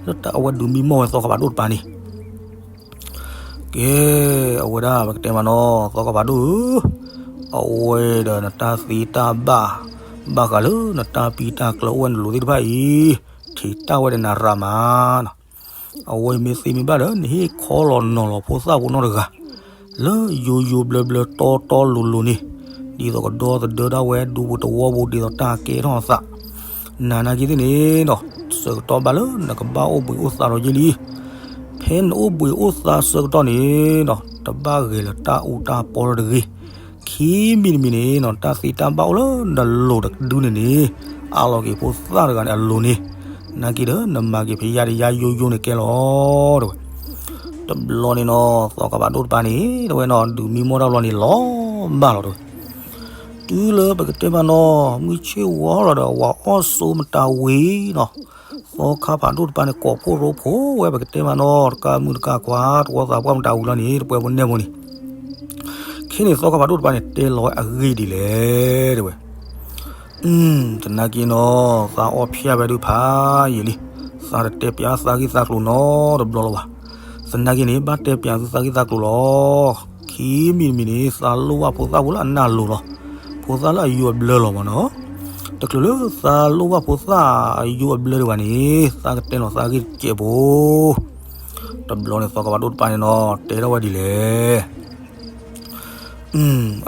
လၢတၢ်အဝဲဒုးမံမီၢ်ဝဲသီခါဖးဒိၣ်တပၤန့ၣ် ကဲ, အဝဲဒၣ်ပကတဲမးနီၤ သီခါဖးဒိၣ်ဧၢ, အဝဲဒီးနတၢ်သ့တၢ်ဘၣ် ဘၣ်ဃးလၢနတၢ်ပံတၢ်ကျၢၤအိၣ်ဝဲနလိၤသ့ၣ်တဖၣ်အံၤ, ထံၣ်တၢ်ဝဲဒီးနၤရၤမးနီၤ, အဝဲအံၤမ့ၢ်သ့မ့ၢ်ဘၣ်ဒီး နဟ့ၣ်ခီလီၤနီၤလီၤဖိသၣ်ဖိနီတဂၤ လၢယိယိဘျၢဘျၢတီတီလိၤလိၤန့ၣ်, ဒ်သိးကဒီသဒၢဒၣ်ဝဲဒူဖိတဝီဖိ ဒ်သိးတၢ်ကဲထီၣ်အသး, နနာ်က့သ့ၣ်န့ၣ်ဒီး ဆၢကတီၢ်ဘၣ်လၢနကဘၣ်အိၣ်ဘှံးအိၣ်သါထီၣ်ယ့ၢ်လံ. ဖဲနအိၣ်ဘှံးအိၣ်သါဆၢကတီၢ်န့ၣ်ဒီး တဘၣ်ဂဲၤလၢတၢ်အူတၢ်ပီတဂ့ၤ. ခံမံၤတမံၤန့ၣ်ဒီး တၢ်သ့တၢ်ဘၣ်အိၣ်လၢနလိၤတဒုန့ၣ်န့ၣ်, အးလီၤက့ၤဖိသၣ်တဂၤန့ၣ်အလိၤန့ၣ်, နာ်က့ဒီး နမၤက့ၤဖဲယါဒီးယါယိယိန့ၣ်ကဲလီၤ တဲဝဲ. တဘျီန့ၣ်နီၤ သီခါဖးဒိၣ်တပၤန့ၣ် တဲဝဲနီၤ ဒုးမံမီၢ်တၢ်ဘျီန့ၣ် လီၤဘၣ်လီၤတဲဝဲ. တုၤလၢပကတဲမးနီၤ မုၢ်ဆ့ၣ်ဝါလီၤဒီး ဝၤအီၣ်ဆိမတၤဝံၤနီၤ, သီခါဖးဒိၣ်တပၤန့ၣ် ကိးဖှိၣ်ရိဖှိၣ်ဝဲ ပကတဲမးနီၤ တကးမုၣ်တကးခွါ တဝီသးပှၢ်မတၤဝံၤလီၤန့ၣ် တပှဲၤဖိနဲၣ်ဖိန့ၣ်, ခဲန့ၣ်သီခါဖးဒိၣ်တပၤန့ၣ် တဲလီၤဝဲအဂ့ၢ်ဒ်လဲၣ် တဲဝဲ. သနာ်က့နီၤ သးအီၣ်ဖျဲၣ်ဝဲဒုးဖးယံာ်လံ, သးတတဲပၠးသးဂ့ၢ်သးကျိၤနီတဘျီလၢၤဘၣ်. သနာ်က့န့ၣ် ဘၣ်တဲပၠးသုသးဂ့ၢ်သးကျိၤလီၤ. ခံမံၤတမံၤန့ၣ် သးလိၣ်ဘၣ်ဖိသၣ်ဖိလၢအနၢ်လိၤလီၤ. ဖိသၣ်လၢအယိအဘျၢလီၤမးနီၤ. တချုးလၢသးလိၣ်ဘၣ်ဖိသၣ်အယိအဘျၢဒံးဘၣ်န့ၣ် သးကတဲလီၤသးဂ့ၢ်တစဲးဖိ တဘျီန့ၣ်သီခါဖးဒိၣ်တပၤန့ၣ်နီၤ တဲထီၣ်ဝဲဒ်လဲၣ်.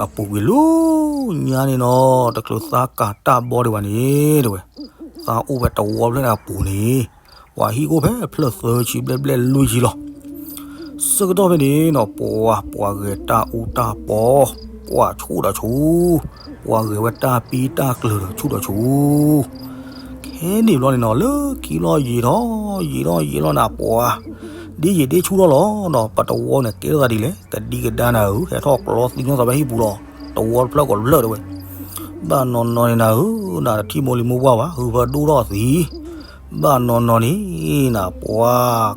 အပူၤကွံာ်လၢညါန့ၣ်နီၤ တချုးသးကၤတၢ်ဘီဒံးဘၣ်န့ၣ် တဲဝဲ, သးအိၣ်ဖဲတဝီဖျၢၣ်န့ၣ်အပူၤန့ၣ်, ပှၤဟံၣ်အိၣ်ဖဲဖျၢၣ်သၢဆံဘျဲၣ်ဘျဲၣ်လွံၢ်ဆံလီၤ. ဆၢကတီၢ်ဖဲန့ၣ်နီၤ ပှၤ ပှၤဂဲၤတၢ်အူတၢ်ပီ, ပှၤဆူၣ်ဒီးဆူၣ်, ပှၤဂဲၤဝဲတၢ်ပံတၢ်ကျၢၤဒီးဆူၣ်ဒီးဆူၣ် ခဲန့ၣ်ဘျီန့ၣ်နီၤ လၢခံဘျီယံာ်ထီၣ်ယံာ်ထီၣ်ယံာ်ထီၣ်နၤ ပှၤ ဒ်ယံာ်ဒ်ဆူၣ်ထီၣ်လီၤနီၤ. ပတဝီန့ၣ်ကဲထီၣ်သးဒ်လဲၣ်, ကဒံကဒါနၤဧၢ, ဟဲထီၣ်ကျီသံနီၣ်သးဖဲဟံၣ်ပူၤလီၤ. တဝီတဖျၢၣ်ကိးတဖျၢၣ်တဲဝဲ. ဘၣ်နီၢ်နီၢ်န့ၣ်နၤဧၢ, နတထံၣ်မိၢ်လံၤမိၢ်ပှၢ်ဘၣ်, ဟုးဖၢဒိၣ်ထီၣ်သံ. ဘၣ်နီၢ်နီၢ်န့ၣ်နၤ ပှၤ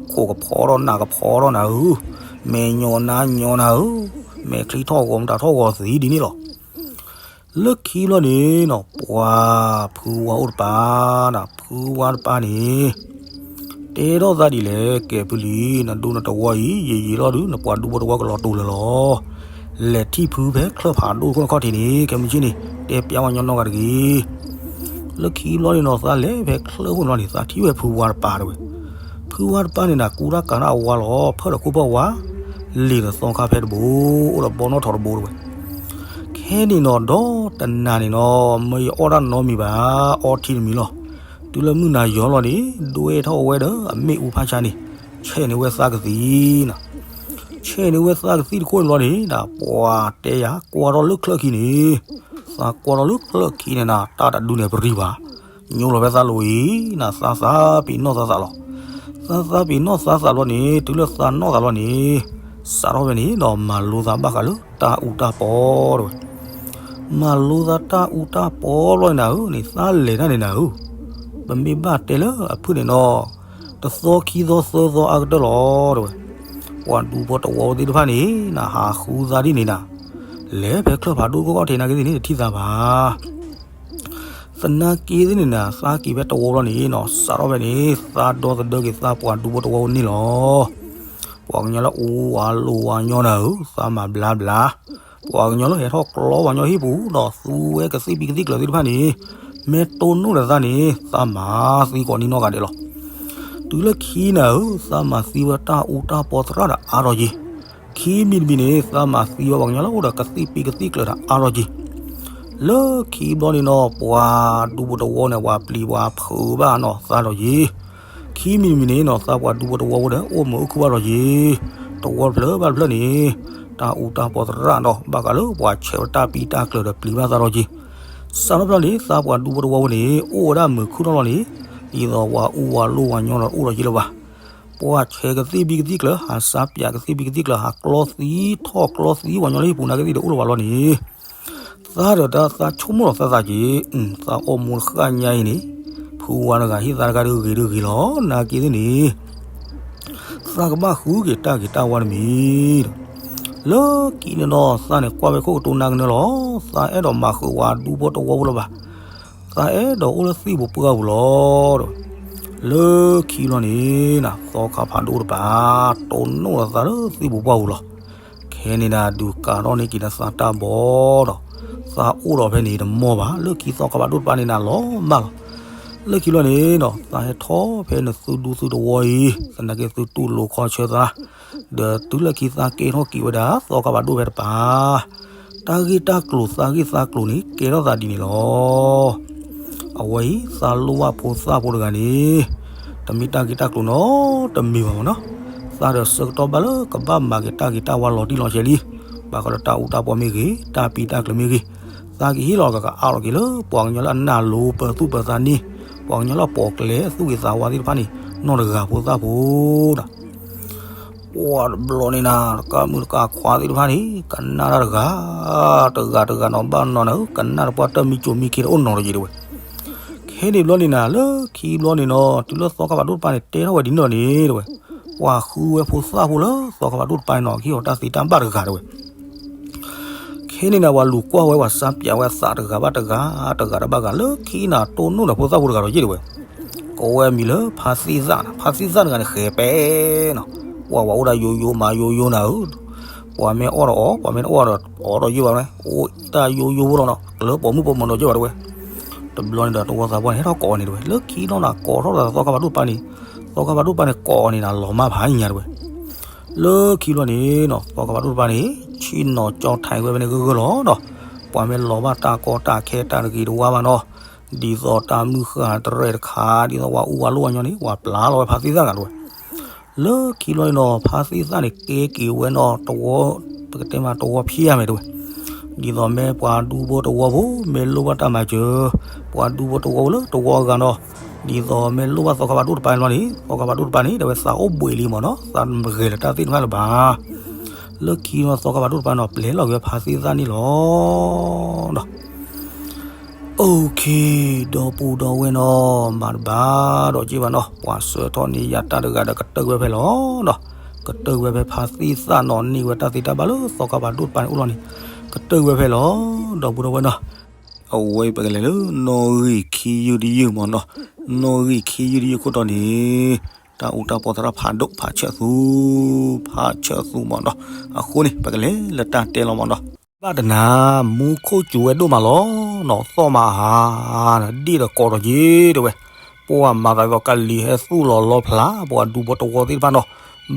ခိၣ်ကဖီထီၣ်နၢ်ကဖီထီၣ်နၤဧၢ, မဲာ်ညီနါညီနၤဧၢ, မဲာ်ချံထီၣ်ဂီၤမတၤထီၣ်ဂီၤသံဒ်န့ၣ်လီၤ. လၢခံဘျီန့ၣ်နီၤ ပှၤဖုဝါအိၣ်တပၤနၤ, ဖုဝါတပၤန့ၣ် တဲထီၣ်သးဒ်လဲၣ်, ကဲဖုလံၤ, နဒူနတဝီအံၤ ယံာ်ယံာ်လီၤဒုး နပှၤဒူဖိတဝီကလီၤတူာ်လၢာ်လီၤ. လဲၤထံၣ်ဖုဖဲချၢၣ်ဖးဒိၣ်ခိၣ်နခီၣ်ထံးန့ၣ် ခဲမုၢ်ဆ့ၣ်န့ၣ် တဲပျးဝဲညီနီၢ်ဂၤတဂ့ၤ. လၢခံဘျီန့ၣ်နီၤ သးလဲၤဖဲချၢၣ်ခိၣ်န့ၣ်လီၤန့ၣ် သးထံၣ်ဝဲဖုဝါတပၤတဲဝဲ. ဖုဝါတပၤန့ၣ်နၤ ကူတၢ်ကၤတၢ်အဝါလီၤ, ဖၢၣ်ဒီးခိၣ်ဖၢၣ်ဝါ, လံာ်ဒီးသီခါဖဲတဘိ, အိၣ်ဒီးဘီနီၣ်ထိးတဘိတဲဝဲ. ခဲန့ၣ်နီၤ ဒီးတနၤန့ၣ်နီၤ မ့ၢ်ယအီၣ်တၢ်နီတမံၤဘၣ်, အီထံတမံၤလီၤ. တုၤလၢမုၢ်နၤယီၤလီၤန့ၣ် ဒွဲၣ်ထီၣ်ဝဲဒီးအမ့ၣ်အူဖးဆါန့ၣ် ဆဲးန့ၢ်ဝဲသးကသံနၤ. ဆဲးန့ၢ်ဝဲသးကသံတခိၣ်န့ၣ်လီၤန့ၣ် ပှၤတဲယၤ ကွၢ်ထီၣ်လၢချၢၣ်ခံန့ၣ်, သးကွၢ်ထီၣ်လၢချၢၣ်ခံန့ၣ်နၤ တၢ်တဒုန့ၣ်ပရံဘၣ် ညိလီၤဖဲသးလိၤအံၤနၤ, သးသးပ့ၤနီၣ်သးသးလီၤ. သးသးပ့ၤနီၣ်သးသးလီၤန့ၣ် တုၤလၢသးနီၣ်သးလီၤန့ၣ်, စးထီၣ်ဖဲန့ၣ်ဒီးမၤလိသးဘၣ်ဃးလၢတၢ်အူတၢ်ပီတဲဝဲ. မၤလိသးတၢ်အူတၢ်ပီဘျီန့ၣ်နၤဧၢ န့ၣ်သးလဲၤတၢ်န့ၣ်နၤဧၢ, ပမ့ၢ်ဘၣ်တဲလၢအဖုၣ်န့ၣ်နီၤ, တသီခံသီသၢသီအါကတၢၢ်လီၤတဲဝဲ. ပှၤဒူဖိတဝီသ့ၣ်တဖၣ်န့ၣ်နၤ ဟးဃုသးဒ်န့ၣ်နၤ, လဲၤဖဲချၢၣ်ဖးဒိၣ်ခိၣ်ခီၣ်ထံးနာ်က့သ့ၣ်န့ၣ် တထံၣ်သးဘၣ်. သနာ်က့သ့ၣ်န့ၣ်နၤ သးက့ၤဖဲတဝီဘျီန့ၣ်နီၤ စးထီၣ်ဖဲန့ၣ် သးဒီသဒၢက့ၤသးပှၤဒူဖိတဝီန့ၣ်လီၤ. ပှၤကညီလၢအူဝၤလိာ်ဝၤညီနၤဧၢ, သးမၤဘျါဘျါ. ပှၤကညီလၢဟဲထီၣ်ကျီပှၤညီဟံၣ်ပူၤဒီးသူဝဲကသံၣ်ပံၤကသံၣ်ကျၢၤသ့ၣ်တဖၣ်န့ၣ်, မ့ၢ်တိၢ်နီၣ်ဒီးသးန့ၣ် သးမၤသံကိးနံၣ်နီၢ်ဂၤဒဲးလီၤ. တုၤလၢခံနၤဧၢ, သးမၤသံဝဲတၢ်အူတၢ်ပီသရၣ်ဒီးအါထီၣ်က့ၤ. ခံမံၤတမံၤန့ၣ် သးမၤသံဝဲပှၤကညီလၢအိၣ်ဒီးကသံၣ်ပံၤကသံၣ်ကျၢၤဒီးအါထီၣ်က့ၤ. လၢခံဘျီန့ၣ်နီၤ ပှၤဒူဖိတဝီန့ၣ် ပှၤပျံၤပှၤဖုးဘၣ်နီၤသးထီၣ်က့ၤ. ခံမံၤတမံၤန့ၣ်နီၤ သးပှၤဒူဖိတဝီဖိဒီး အိၣ်မုာ်အိၣ်ခုၣ်ဘၣ်ထီၣ်က့ၤ. တဝီတဖျၢၣ်ဘၣ်တဖျၢၣ်န့ၣ် တၢ်အူတၢ်ပီသရၣ်ဒီး ဘၣ်ဃးလၢပှၤဆဲးဝဲတၢ်ပံၤတၢ်ကျၢၤဒီးပျံၤဘၣ်သးထီၣ်က့ၤ. စးထီၣ်ဖဲန့ၣ် သးပှၤဒူဖိတဝီဖိန့ၣ် အိၣ်ဝဲဒၣ်မုာ်ခုၣ်ထီၣ်လီၤန့ၣ် ဒ်သိးပှၤအူဝၤလိာ်ဝၤညီဒီးအိၣ်ထီၣ်က့ၤလၢၤဘၣ်. ပှၤဆဲးကသံၣ်ပံၤကသံၣ်ကျၢၤ ဟးစါပၠးကသံၣ်ပံၤကသံၣ်ကျၢၤ ဟးကျီသံထီၣ်ကျီသံပှၤညီလၢဟံၣ်ပူၤနာ်က့သ့ၣ်ဒီးအိၣ်လၢၤဘၣ်လီၤန့ၣ် သးဒီးတၢ်သးဆိကမိၣ်လီၤသးသးက့ၤ, သးအိၣ်မူတဃၣ်ညါအံၤန့ၣ် ဖုဝါတဂၤဟ့ၣ်သးတဂၤဒုးဂ့ၤဒုးဂ့ၤလီၤ. နာ်က့သ့ၣ်န့ၣ် သးကဘၣ်ဃုက့ၤတၢ်ဂ့ၤတၢ်ဝါတမံၤ. လၢခံန့ၣ်ဒီး သးန့ၣ်ကွၢ်ဝဲခိၣ်ကတိၤနၢ်ကနၢလီၤ. သးအဲၣ်ဒိးမၤဃုာ်ဝဲဒူဖိတဝီဖိလၢၤဘၣ်. သးအဲၣ်ဒိးအိၣ်လၢသ့ၣ်ပူၤပှၢ်ပူၤလီၤ. လၢခံလီၤန့ၣ် သီခါဖးဒိၣ်တပၤ တိၢ်နီၣ်လီၤသးလၢသ့ၣ်ပူၤပှၢ်ပူၤလီၤ. ခဲန့ၣ်နၤ ဒုးကးထီၣ်န့ၢ်က့ၤနသးတၢ်ဘီဒီး သးအိၣ်ဒီးဖဲန့ၣ်တမီၢ်ဘၣ်. လၢခံသီခါဖးဒိၣ်တပၤန့ၣ်နၤလီၤမၢ်လီၤ. လၢခံလီၤန့ၣ်နီၤ သးဟဲထီၣ်ဖဲနသုဒူသုသဝီအံၤ သနာ်က့သုတူၢ်လိာ်ခီဆၢသး, ဒီးတုၤလၢခံသးကဲထီၣ်က့ၤဝဲဒၣ် သီခါဘၣ်ဒိၣ်ဖဲတပၤ တၢ်ဂ့ၢ်တၢ်ကျိၤသးဂ့ၢ်သးကျိၤန့ၣ် ကဲထီၣ်သးဒ်န့ၣ်လီၤ. အဝဲအံၤ သးလိၣ်ဘၣ်ဖိသၣ်ဖိတဂၤန့ၣ် တမ့ၢ်တၢ်ဂ့ၢ်တၢ်ကျိၤနီတမံၤဘၣ်မ့ၢ်နီၤ. သးဒီးဆၢကတီၢ်ဘၣ်လၢကဘၣ်မၤက့ၤတၢ်ဂ့ၤတၢ်ဝါလီၤတံၢ်လီၤဆဲးလံ, ဘၣ်ဃးဒီးတၢ်အူတၢ်ပီမ့ၢ်ဂ့ၤ, တၢ်ပံတၢ်ကျၢၤမ့ၢ်ဂ့ၤ, သးကဟ့ၣ်လီၤကကအါလီၤက့ၤလၢ ပှၤကညီလၢအနၢ်လိပၢၤသူၣ်ပၢၤသးန့ၣ်, ပှၤကညီလၢအပိာ်ကျဲသူၣ်ဂ့ၤသးဝါသ့ၣ်တဖၣ်န့ၣ် နီၢ်တဂၤဖိသၣ်ဖိဒီး ပှၤတဘျီန့ၣ်နၤ တကးမုၣ်တကးခွါသ့ၣ်တဖၣ်န့ၣ် ကနၣ်တၢ်တဂၤ တဂၤတဂၤနီၤ ဘၣ်နီၤနၤဧၢ ကနၣ်တပှၢ်တၢၢ်မံကၠိမံခ့တအိၣ်နီတယံၤတဝဲ. ခဲန့ၣ်ဘျီန့ၣ်နၤ လၢခံဘျီန့ၣ်နီၤ တုၤလၢသီခါဘၣ်ဒိၣ်တပၤန့ၣ် တဲထီၣ်ဝဲဒ်န့ၣ်လီၤန့ၣ်တဝဲ, ပှၤဃုဝဲဖိသၣ်ဖိလၢသီခါဘၣ်ဒိၣ်တပၤန့ၣ်နီၤ ကဟ့ၣ်အီၤတၢ်သ့တၢ်ဘၣ်တဂၤတဝဲ. ခဲန့ၣ်နၤ ပှၤလူၤကွၢ်ဝဲ ပှၤစါပၠးဝဲအသးတဂၤဘၣ်တဂၤ တဂၤတဘၣ်ဂၤ လၢခံနၤ တိၢ်နီၣ်နၤဖိသၣ်ဖိတဂၤဒီးယ့ၣ်တဝဲ, ကိးဝဲအမံၤလၢဖါသ့ၣ်သၣ်နၤ, ဖါသ့ၣ်သၣ်တဂၤန့ၣ် ဃဲၤပဲနီၤ, ပှၤဝဲအိၣ်ဒၣ်ယိယိမၤယိယိနၤဧၢ, ပှၤမ့ၢ်အီၣ်ဒီးအီၣ် ပှၤမ့ၢ်တအီၣ်ဒီးအီၣ်ဒီးယ့ၣ်ဘၣ်ဝဲ, အိၣ်တၢ်ယိယိဖိလီၤနီၤ ကလၢပိာ်မုၣ်ပိာ်မၢၤဒီးယ့ၣ်ဘၣ်တဝဲ. တဘျီန့ၣ်ဒီးတဝီသးပှၢ်န့ၣ် ဟဲထီၣ်ကိးအီၤန့ၣ်တဝဲ, လၢခံလီၤနၤ ကိးထီၣ်ဒီးသီခါဘၣ်ဒိၣ်တပၤန့ၣ်, သီခါဘၣ်ဒိၣ်တပၤန့ၣ် ကိးအီၤန့ၣ်နၤလီၤမၢ်ဖးညါတဝဲ. လၢခံဘျီန့ၣ်နီၤ သီခါဘၣ်ဒိၣ်တပၤန့ၣ် ဆ့ၣ်နီၤကၠီထံးဝဲဖဲန့ၣ်ဂၢၢ်ဂၢၢ်လီၤနီၤ, ပှၤမ့ၢ်လီၤဘၣ်တၢ်ကီတၢ်ခဲတၢ်တဂ့ၤတဝါဘၣ်နီၤ, ဒ်သိးတၢ်မုၢ်ဃၢ်တရဲၣ်တခါ ဒ်သိးပှၤအူဝဲလိၣ်ဝဲညီန့ၣ် ပှၤပျၢ်လီၤဝဲဖါသ့ၣ်သၣ်တဂၤတဝဲ. လၢခံဘျီန့ၣ်နီၤ ဖါသ့ၣ်သၣ်န့ၣ် ကဲက့ၤဝဲနီၤ တဝီ, ပကတဲမးတဝီဖျၢၣ်မ့ၢ်တဝဲ, ဒ်သိးမ့ၢ်ပှၤဒူဖိတဝီဖိ မ့ၢ်လိၣ်ဘၣ်တၢ်မၤစၢၤ, ပှၤဒူဖိတဝီဖိလၢတဝီအဂၤနီၤ, ဒ်သိးမ့ၢ်လိၣ်ဘၣ်သီခါဘၣ်ဒိၣ်တပၤန့ၣ်လီၤန့ၣ် သီခါဘၣ်ဒိၣ်တပၤန့ၣ် တဝဲသးအိၣ်ဘှံးလံမ့ၢ်နီၤ သးဂဲၤလၢတၢ်သ့ၣ်တဖၣ်လၢၤဘၣ်. လၢခံနီၤ သီခါဘၣ်ဒိၣ်တပၤနီၤ ပျဲလီၤက့ၤဝဲဖါသ့ၣ်သၣ်န့ၣ်လီၤ. အိၣ်ခ့, ဒီပုၢ်ဒီဝဲၢ်နီၤ မၤတဘၣ်ဒီးက့ဘၣ်နီၤ ပှၤဆှၢထီၣ်န့ၢ်ယၤတၢ်တဂၤဒီးကတၢၢ်ဝဲဖဲလီၤနီၤ, ကတၢၢ်ဝဲဖဲဖါသ့ၣ်သၣ်နီၤ န့ၢ်ဝဲတၢ်သ့တၢ်ဘၣ်လၢသီခါဘၣ်ဒိၣ်တပၤန့ၣ်အိၣ်လီၤန့ၣ်, ကတၢၢ်ဝဲဖဲလီၤ ဒီပုၢ်ဒီဝဲၢ်နီၤ. အဝဲပကလဲၤလၢ နီၣ်ဂံၢ်ခံယုၢ်တယုၢ်မ့ၢ်နီၤ, နီၣ်ဂံၢ်ခံယုၢ်တယုၢ်ခိၣ်တီန့ၣ် တၢ်အူတၢ်ပီသရၣ်ဖးဒိၣ်ဖးဆၢၣ်သူ, ဖးဆၢၣ်သူမ့ၢ်နီၤ, အဃိန့ၣ် ပကလဲၤလၢတၢ်တဲလီၤမ့ၢ်နီၤ. ဘၣ်တနၤ မူခိၣ်စူၤဝဲဒိၣ်မးလီၤနီၤ သီၣ်မးဟါ, ဒ့ၣ်ဒီးကိးထီၣ်က့တဝဲ, ပှၤမၤသးဒ်သိးကလံၤဟဲသူၣ်လီၤလီဖျး ပှၤဒူဖိတဝီသ့ၣ်တဖၣ်နီၤ,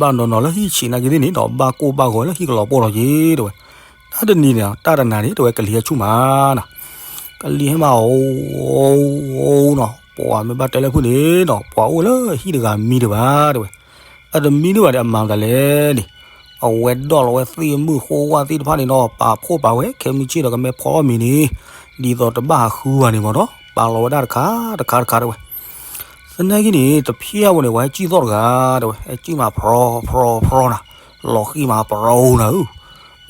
ဘၣ်နီၤနီၤလၢဟံၣ်ဆံးနာ်က့သ့ၣ်န့ၣ်ဒီး ဘၣ်ကိၢ်ဘၣ်ဂီၤလၢဟံၣ်ကလီၤပှီၢ်ထီၣ်က့တဝဲ. တၢ်တနံၤန့ၣ် တၢ်တနၤန့ၣ် တဝဲကလံၤဟဲဆူၣ်မးနီၤ, ကလံၤဟဲမး အိၣ်နီၤ, ပှၤမ့ၢ်ဘၣ်တဲလၢဖုၣ်န့ၣ်နီၤ ပှၤအိၣ်လၢဟံၣ်တဂၤမံတဘၣ်တဝဲ, အတမံတဘၣ်ဒီးအမၤမတၤလဲၣ်န့ၣ်, အဝဲဒီၣ်လီၤဝဲသ့ၣ်မုၢ်ဃိဝၣ်သ့ၣ်တဖၣ်န့ၣ်နီၤ ပာ်ဖှိၣ်ပာ်ဝဲ ခဲမုၢ်ဆ့ၣ်ဒီးကမ့ၢ်ဖီအီၣ်မ့ၤန့ၣ်, ဒ်သိးတဘၣ်ဟးဃုဘၣ်န့ၣ်မ့ၢ်နီၤ ပာ်လီၤဝဲဒၣ်တခါတခါတခါတဝဲ. သနာ်က့န့ၣ် တဖျၢၣ်ဖိန့ၣ် ပှၤဟဲစံၣ်သီၣ်တဂၤတဝဲ ဟဲစံၣ်မးဖြီဖြီဖြီနၤ, လီၤဃံမးပရိနၤဧၢ,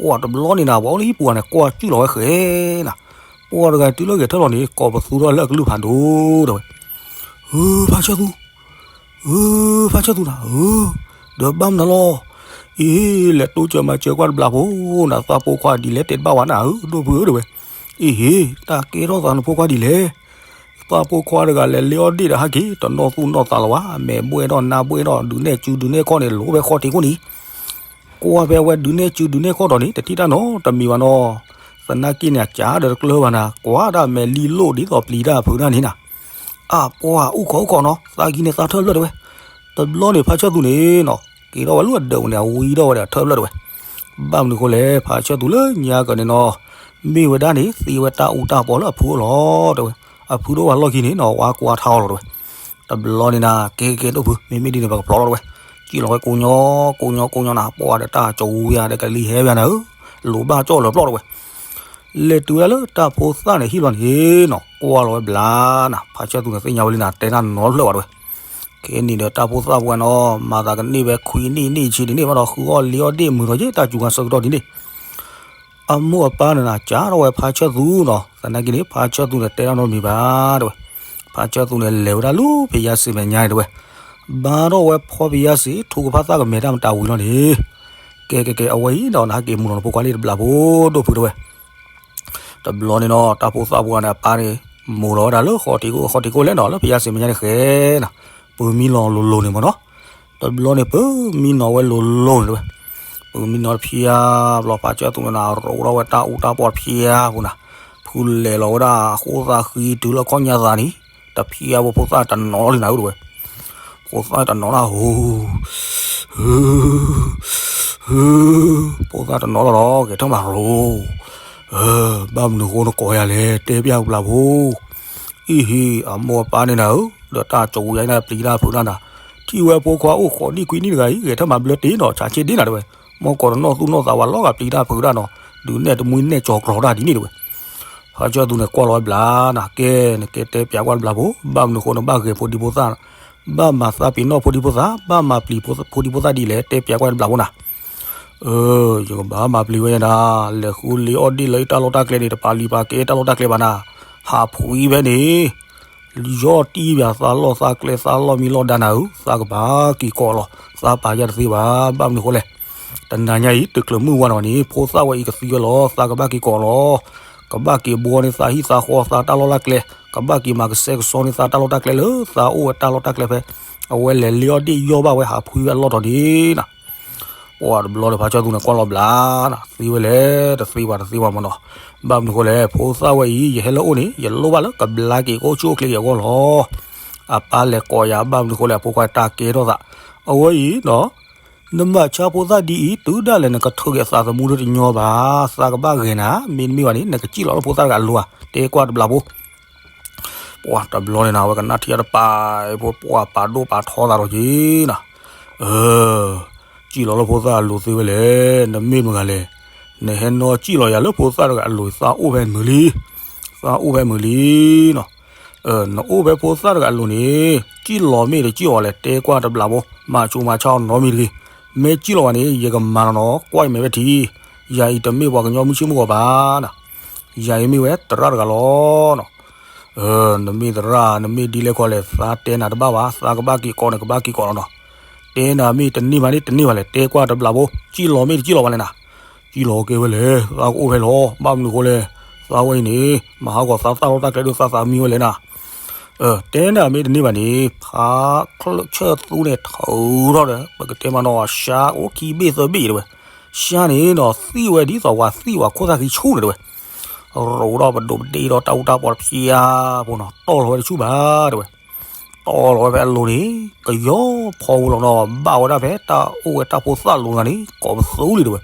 ပှၤတဘျီန့ၣ်နၤ ပှၤအိၣ်လၢဟံၣ်ပူၤန့ၣ် ကွၢ်စူၣ်လီၤဝဲဃဲနၤ, ပှၤတဂၤတုၤလၢဂဲၤထၢၣ်လီၤန့ၣ် ကိးပသူထီၣ်လၢအကလုၢ်ဖးဒိၣ်တဝဲ, ဧၢ ဖါဆၢၣ်သူ ဧၢ ဖါဆၢၣ်သူနၤဧၢ, ဒီးဘၣ်မနုၤလီၤ, အ့ လဲၤတိစၢၤမၤစၢၤကွၢ်တဘျီဖိနၤ သးဖိခွါဒ်လဲၣ်တဲတဘၣ်ဝဲနၤဧၢ ဒိၣ်ဖုဧၢတဝဲ, အ့ဟ့ တၢ်ကဲထီၣ်သးနဖိခွါဒ်လဲၣ်, သးဖိခွါတဂၤလဲၤလ့အီၣ်ဒ့ၣ်ဒီးဟဲက့ၤ တနီၣ်သူၣ်နီၣ်သးလၢၤဝဲ မဲာ်ဘှဲၣ်ဒီးနါဘှဲၣ်ဒီး ဒုးနဲၣ်စုဒုးနဲၣ်ခီၣ်န့ၣ် လိၤဖဲဃီထံးခိၣ်န့ၣ် ကွၢ်ဖဲဝဲဒုးနဲၣ်စုဒုးနဲၣ်ခီၣ်ဒီးန့ၣ် တထံၣ်တၢ်နီတမံၤဘၣ်နီၤ, သနာ်က့န့ၣ် အကးဒီးတကျၢၤဘၣ်နၤ ကွၢ်ဒၣ်မဲာ်လံလိၣ်ဒ်သိးပျံၤတၢ်အဖုးတၢ်န့ၣ်နၤ, အပှၤအိၣ်ခိးအိၣ်ခိးနီၤ သးကံန့ၣ်သးထၢၣ်ဖျၢၣ်တဝဲ, တဘျီန့ၣ်ဖါဆၢၣ်သူန့ၣ်နီၤ က့ၤထီၣ်ဝဲလၢအဒၢးပူၤန့ၣ် အဝံထီၣ်ဝဲဒီးထၢၣ်ဖျၢၣ်တဝဲ, ဘၣ်မနုၤဃိလဲၣ် ဖါဆၢၣ်သူလၢညါကၢၤန့ၣ်နီၤ, မ့ၢ်ဝဲဒၣ်န့ၣ် သ့ဝဲတၢ်အူတၢ်ပီလၢအဖုအိၣ်လီၤတဝဲ, အဖုဒိၣ်ဝဲလီၢ်ခံန့ၣ်နီၤ ဝါကွၢ်ထါအီၤလီၤတဝဲ တဘျီန့ၣ်နၤ ကဲကဲဒိၣ်ဖု မ့မ့ၢ်ဒ်န့ၣ် ပကဖျီလီၤတဝဲ, စံၣ်လီၤဝဲကိညီ ကိညီ ကိညီနၤ ပှၤဒီးတၢ်ကဝံယၤဒီးကလံၤဟဲဝဲနၤဧၢ, လိၤဘၣ်ကၠီၣ်လၢၤပျီၢ်တဝဲ, လဲၤတုၤဝဲဒၣ်လၢတၢ်ဖိသၣ်န့ၣ်ဟံၣ်လီၤန့ၣ်နီၤ ကွၢ်လီၤဝဲဘျါနၤ ဖါဆၢၣ်သူန့ၣ်သ့ၣ်ညါဝဲလံနၤ တဲတၢ်နီတဖျၢၣ်ဘၣ်တဝဲ, ခဲန့ၣ်ဒီးတၢ်ဖိသၣ်ပှၤနီၤ မၤသးကန့ၢ်ဝဲခွံနံၣ်နံၣ်ဆံဒ်န့ၣ်ဘၣ်ဒီး ဃုအီၣ်လ့အီၣ်ဒ့ၣ်မုာ်ထီၣ်က့ၤ တၢ်စူၤခါဆၢကတီၢ်ဒ်န့ၣ် အမိၢ်အပၢ်န့ၣ်နၤ ကးထီၣ်ဝဲဖါဆၢၣ်သူနီၤ, သနာ်က့န့ၣ် ဖါဆၢၣ်သူန့ၣ် တဲတၢ်နီတမံၤဘၣ်တဝဲ, ဖါဆၢၣ်သူန့ၣ် လဲၤဝဲဒၣ်လၢဖယါစ့မဲာ်ညါန့ၣ်တဝဲ, ဘါထီၣ်ဝဲဖီဖယါစ့ ထူကဖၣ်သၣ်ကမဲာ်တၢ်မတၤဝံၤလီၤန့ၣ်, ကဲကဲကဲ အဝဲအံၤဒီးနဟဲက့ၤမူလီၤနဖိခွါလံတဘျီဖိဒိၣ်ဖုတဝဲ, တဘျီန့ၣ်နီၤ တၢ်ဖိသၣ်ဖိန့ၣ် အပၢ်န့ၣ် မူလီၤဝဲဒၣ်လၢဃီထံးခိၣ် ဃီထံးခိၣ်လဲၣ်နီၤ လၢဖယါစ့မဲာ်ညါန့ၣ်ဃဲနီၤ, ပမံလီၤလိၤလိၤန့ၣ်မ့ၢ်နီၤ, တဘျီန့ၣ် ပမံနီၤဝဲလိၤလိၤန့ၣ်တဝဲ, ပမံနီၤတဖျၢၣ်ဘျီ ဖါဆၢၣ်သူန့ၣ်နၤ ရိးထီၣ်ဝဲတၢ်အူတၢ်ပီတဖျၢၣ်ပူၤနၤ, ဖုလဲၤလီၤဝဲဒၣ်အဃိသးဃံတုၤလၢခီၣ်ညါသးန့ၣ်, တဖျါဖိ ဖိသၣ်တနီၤလီၤလံနၤဧၢ တဲဝဲ. ဖိသၣ်တနီၤလီၤ ဟူ ဟူ ဟူ ဖိသၣ်တနီၤလီၤဒီး ဂဲၤထၢၣ်မၤရိၤ, ဘၣ်မနုၤဃိနကိးယၤလဲၣ် တဲပျးပျၢ်ဖိ. အံၤဟံ အမိၢ်အပၢ်န့ၣ်နၤဧၢ, ဒီးတၢ်ကၠိယါန့ၣ် ပျံၤတၢ်ဖုးတၢ်နၤ, ထံၣ်ဝဲဖိခွါအိၣ်ဃိးနံၣ်ခွံနံၣ်တဂၤအံၤ ဂဲၤထၢၣ်မၤဘျၢတ့ၢ်နီၤ ဆးဆ့ဒ့ၣ်နၤ တဲဝဲ. မ့ၢ်ကိးတနီၣ်သူၣ်နီၣ်သးဝဲလီၤဂာ် ပျံၤတၢ်ဖုးတၢ်နီၤ, ဒုးနဲၣ်တမှံၤနဲၣ်ကၠီၤကျီၤတၢ်ဒ်န့ၣ် တဲဝဲ. ဖါဆၢၣ်သူန့ၣ်ကွၢ်လီၤဝဲဘျါနၤ, ကဲ နကဲတဲပျးကွၢ်တဘျီဖိ, ဘၣ်မနုၤဃိနဘၣ်ဂဲၤဖိဒံဖိသၣ်, ဘၣ်မၤသးပ့ၤနီၣ်ဖိဒံဖိသၣ်, ဘၣ်မၤပျံၤဖိဒံဖိသၣ်ဒ်လဲၣ် တဲပျးကွၢ်တဘျီဖိနၤ. အၢ ယကဘၣ်မၤပျံၤဝဲယဲဒၣ်, လဲၤဃုလ့အီၣ်ဒ့ၣ်လၢအံၤတၢ်လီၢ်တၢ်ကျဲန့ၣ် တပာ်လံာ်ပာ်ကဲတၢ်လီၢ်တၢ်ကျဲဘၣ်နၤ, ဟးဖှံဖဲန့ၣ် ယီၢ်တံၢ်ဘၣ်သးလီၢ်သးကျဲ သးလီၢ်မံလီၢ်ဒါနၤဧၢ, သးကဘၣ်က့ၤကိးလီၤ, သးပာ်ယၤတသ့ဘၣ်, ဘၣ်မနုၤဃိလဲၣ်. တနၤညါအံၤ တချုးမုၢ်ဝါနီၤန့ၣ် ဖိသၣ်ဝဲအံၤကသံဝဲလီၤ, သးကဘၣ်က့ၤကိးလီၤ, ကဘၣ်က့ၤဘှီန့ၢ်သးဟံၣ်သးဃီသးတၢ်လီၢ်တၢ်ကျဲ, ကဘၣ်က့ၤမၤကစဲကစီန့ၢ်သးတၢ်လီၢ်တၢ်ကျဲလၢ သးအိၣ်ဝဲတၢ်လီၢ်တၢ်ကျဲဖဲ အဝဲလဲၤလ့အီၣ်ဒ့ၣ်ယီၢ်ဘၣ်ဝဲဟးဖှံဝဲအလီၢ်တီၤန့ၣ်နၤ. ပှၤတဘျီဒီးဖါဆၢၣ်သူန့ၣ်ကွၢ်လီၤဘျါနၤ, သ့ဝဲလဲၣ်, တသ့ဘၣ်တသ့ဘၣ်မနီၤ, ဘၣ်မနုၤဃိလဲၣ်, ဖိသၣ်ဝဲအံၤ ယဟဲလၢအအိၣ်န့ၣ် ယလိၣ်ဘၣ်လၢကဘျါက့ၤကအိၣ်ဆူၣ်အိၣ်ချ့က့ၤအဂီၢ်လီၤ. အပၢ်လဲၤကိးယၤ ဘၣ်မနုၤဃိလဲၣ်, အဖိခွါတၢ်ကဲထီၣ်သး, အဝဲအံၤနီၤ နမၤဆါဖိသၣ်ဒ်အံၤ တုၤဒၣ်လဲာ်နကထုးက့ၤအသးသမူလၢတညီဘၣ်, သးကဘၣ်ဂဲၤနၤ, မ့တမ့ၢ်ဘၣ်န့ၣ် နကစံၣ်လီၤလၢဖိသၣ်တဂၤအလိၤဧါ, တဲကွၢ်တဘျီဖိ. ပှၤတဘျီန့ၣ်နၤ အဝဲကနၣ်ထံအတပာ်ဖိ ပှၤပာ်ဒိၣ်ပာ်ထီသးဒီးက့ၤနၤ, စံၣ်လီၤလၢဖိသၣ်အလိၤသ့ဝဲလဲၣ်, နမ့ၢ်မတၤတဂၤလဲၣ်, နဟဲနီၣ်စံၣ်လီၤယၤလၢဖိသၣ်တဂၤအလိၤ သးအိၣ်ဖဲမုာ်လံ, သးအိၣ်ဖဲမုာ်လံနီၤ. နအိၣ်ဖဲဖိသၣ်တဂၤအလိၤန့ၣ် စံၣ်လီၤမ့ၢ်တစံၣ်လီၤလဲၣ် တဲကွၢ်တဘျီဖိ, မၤဆူးမၤဆါအီၤနီတမံၤတဂ့ၤ, မ့ၢ်စံၣ်လီၤဘၣ်န့ၣ် ယကမၤလီၤနီၤ, ကွၢ်အံၤမဲာ်ဝဲထံ, ယၤအံၤတမ့ၢ်ပှၤကညီမုၢ်ဆ့ၣ်မုၢ်ဂီၤဘၣ်နၤ, ယၤအံၤမ့ၢ်ဝဲသရၣ်တဂၤလီၤနီၤ. နမ့ၢ်သရၣ် နမ့ၢ်ဒ်လဲၣ်ခီလဲၣ် သးတဲနၤတဘၣ်ဘၣ်, သးကဘၣ်က့ၤကိးန့ၣ် ကဘၣ်က့ၤကိးလီၤနီၤ. တဲနၤမ့ၢ်တန့ၢ်ဘၣ်န့ၣ် တန့ၢ်ဘၣ်လဲၣ်, တဲကွၢ်တဘျီဖိ, စံၣ်လီၤမ့ၢ်တစံၣ်လီၤဘၣ်လဲၣ်နၤ. စံၣ်လီၤကဲဝဲလဲၣ်, သးကအိၣ်ဖဲလီၤ, ဘၣ်မနုၤဃိလဲၣ်, သးဝဲအံၤန့ၣ် မၤဟးဂီၤသးတၢ်လီၢ်တၢ်ကျဲဒီးသးသးမံဝဲလဲၣ်နၤ. တဲနၤမ့ၢ်တန့ၢ်ဘၣ်န့ၣ် ဖါဆၢၣ်သူန့ၣ်ထုးထီၣ်ဒီး ပကတဲမးနီၤ ရှါအိၣ်ခံဘ့ၣ်သၢဘ့ၣ်တဲဝဲ, ရှါန့ၣ်နီၤ သံၣ်ဝဲဒ်သိးပှၤသံၣ်ပှၤခိၣ်သၣ်ခံဆူၣ်န့ၣ်တဲဝဲ, ရိးဒီးပဒိးပဒ့ဒီးတၢ်အူတၢ်ပီတဖျါဖိနီၤ, တီၢ်လီၤဝဲတဆူၣ်ဘၣ်တဲဝဲ. တီၢ်လီၤဝဲဖဲအလိၤန့ၣ် ကယီဖီဝဲလီၤနီၤ, ဘၣ်ဝဲဒၣ်ဖဲတၢ်အိၣ်ဝဲတၢ်ဖိသၣ်လိၤတဂၤန့ၣ် ကိးပသူလံတဲဝဲ.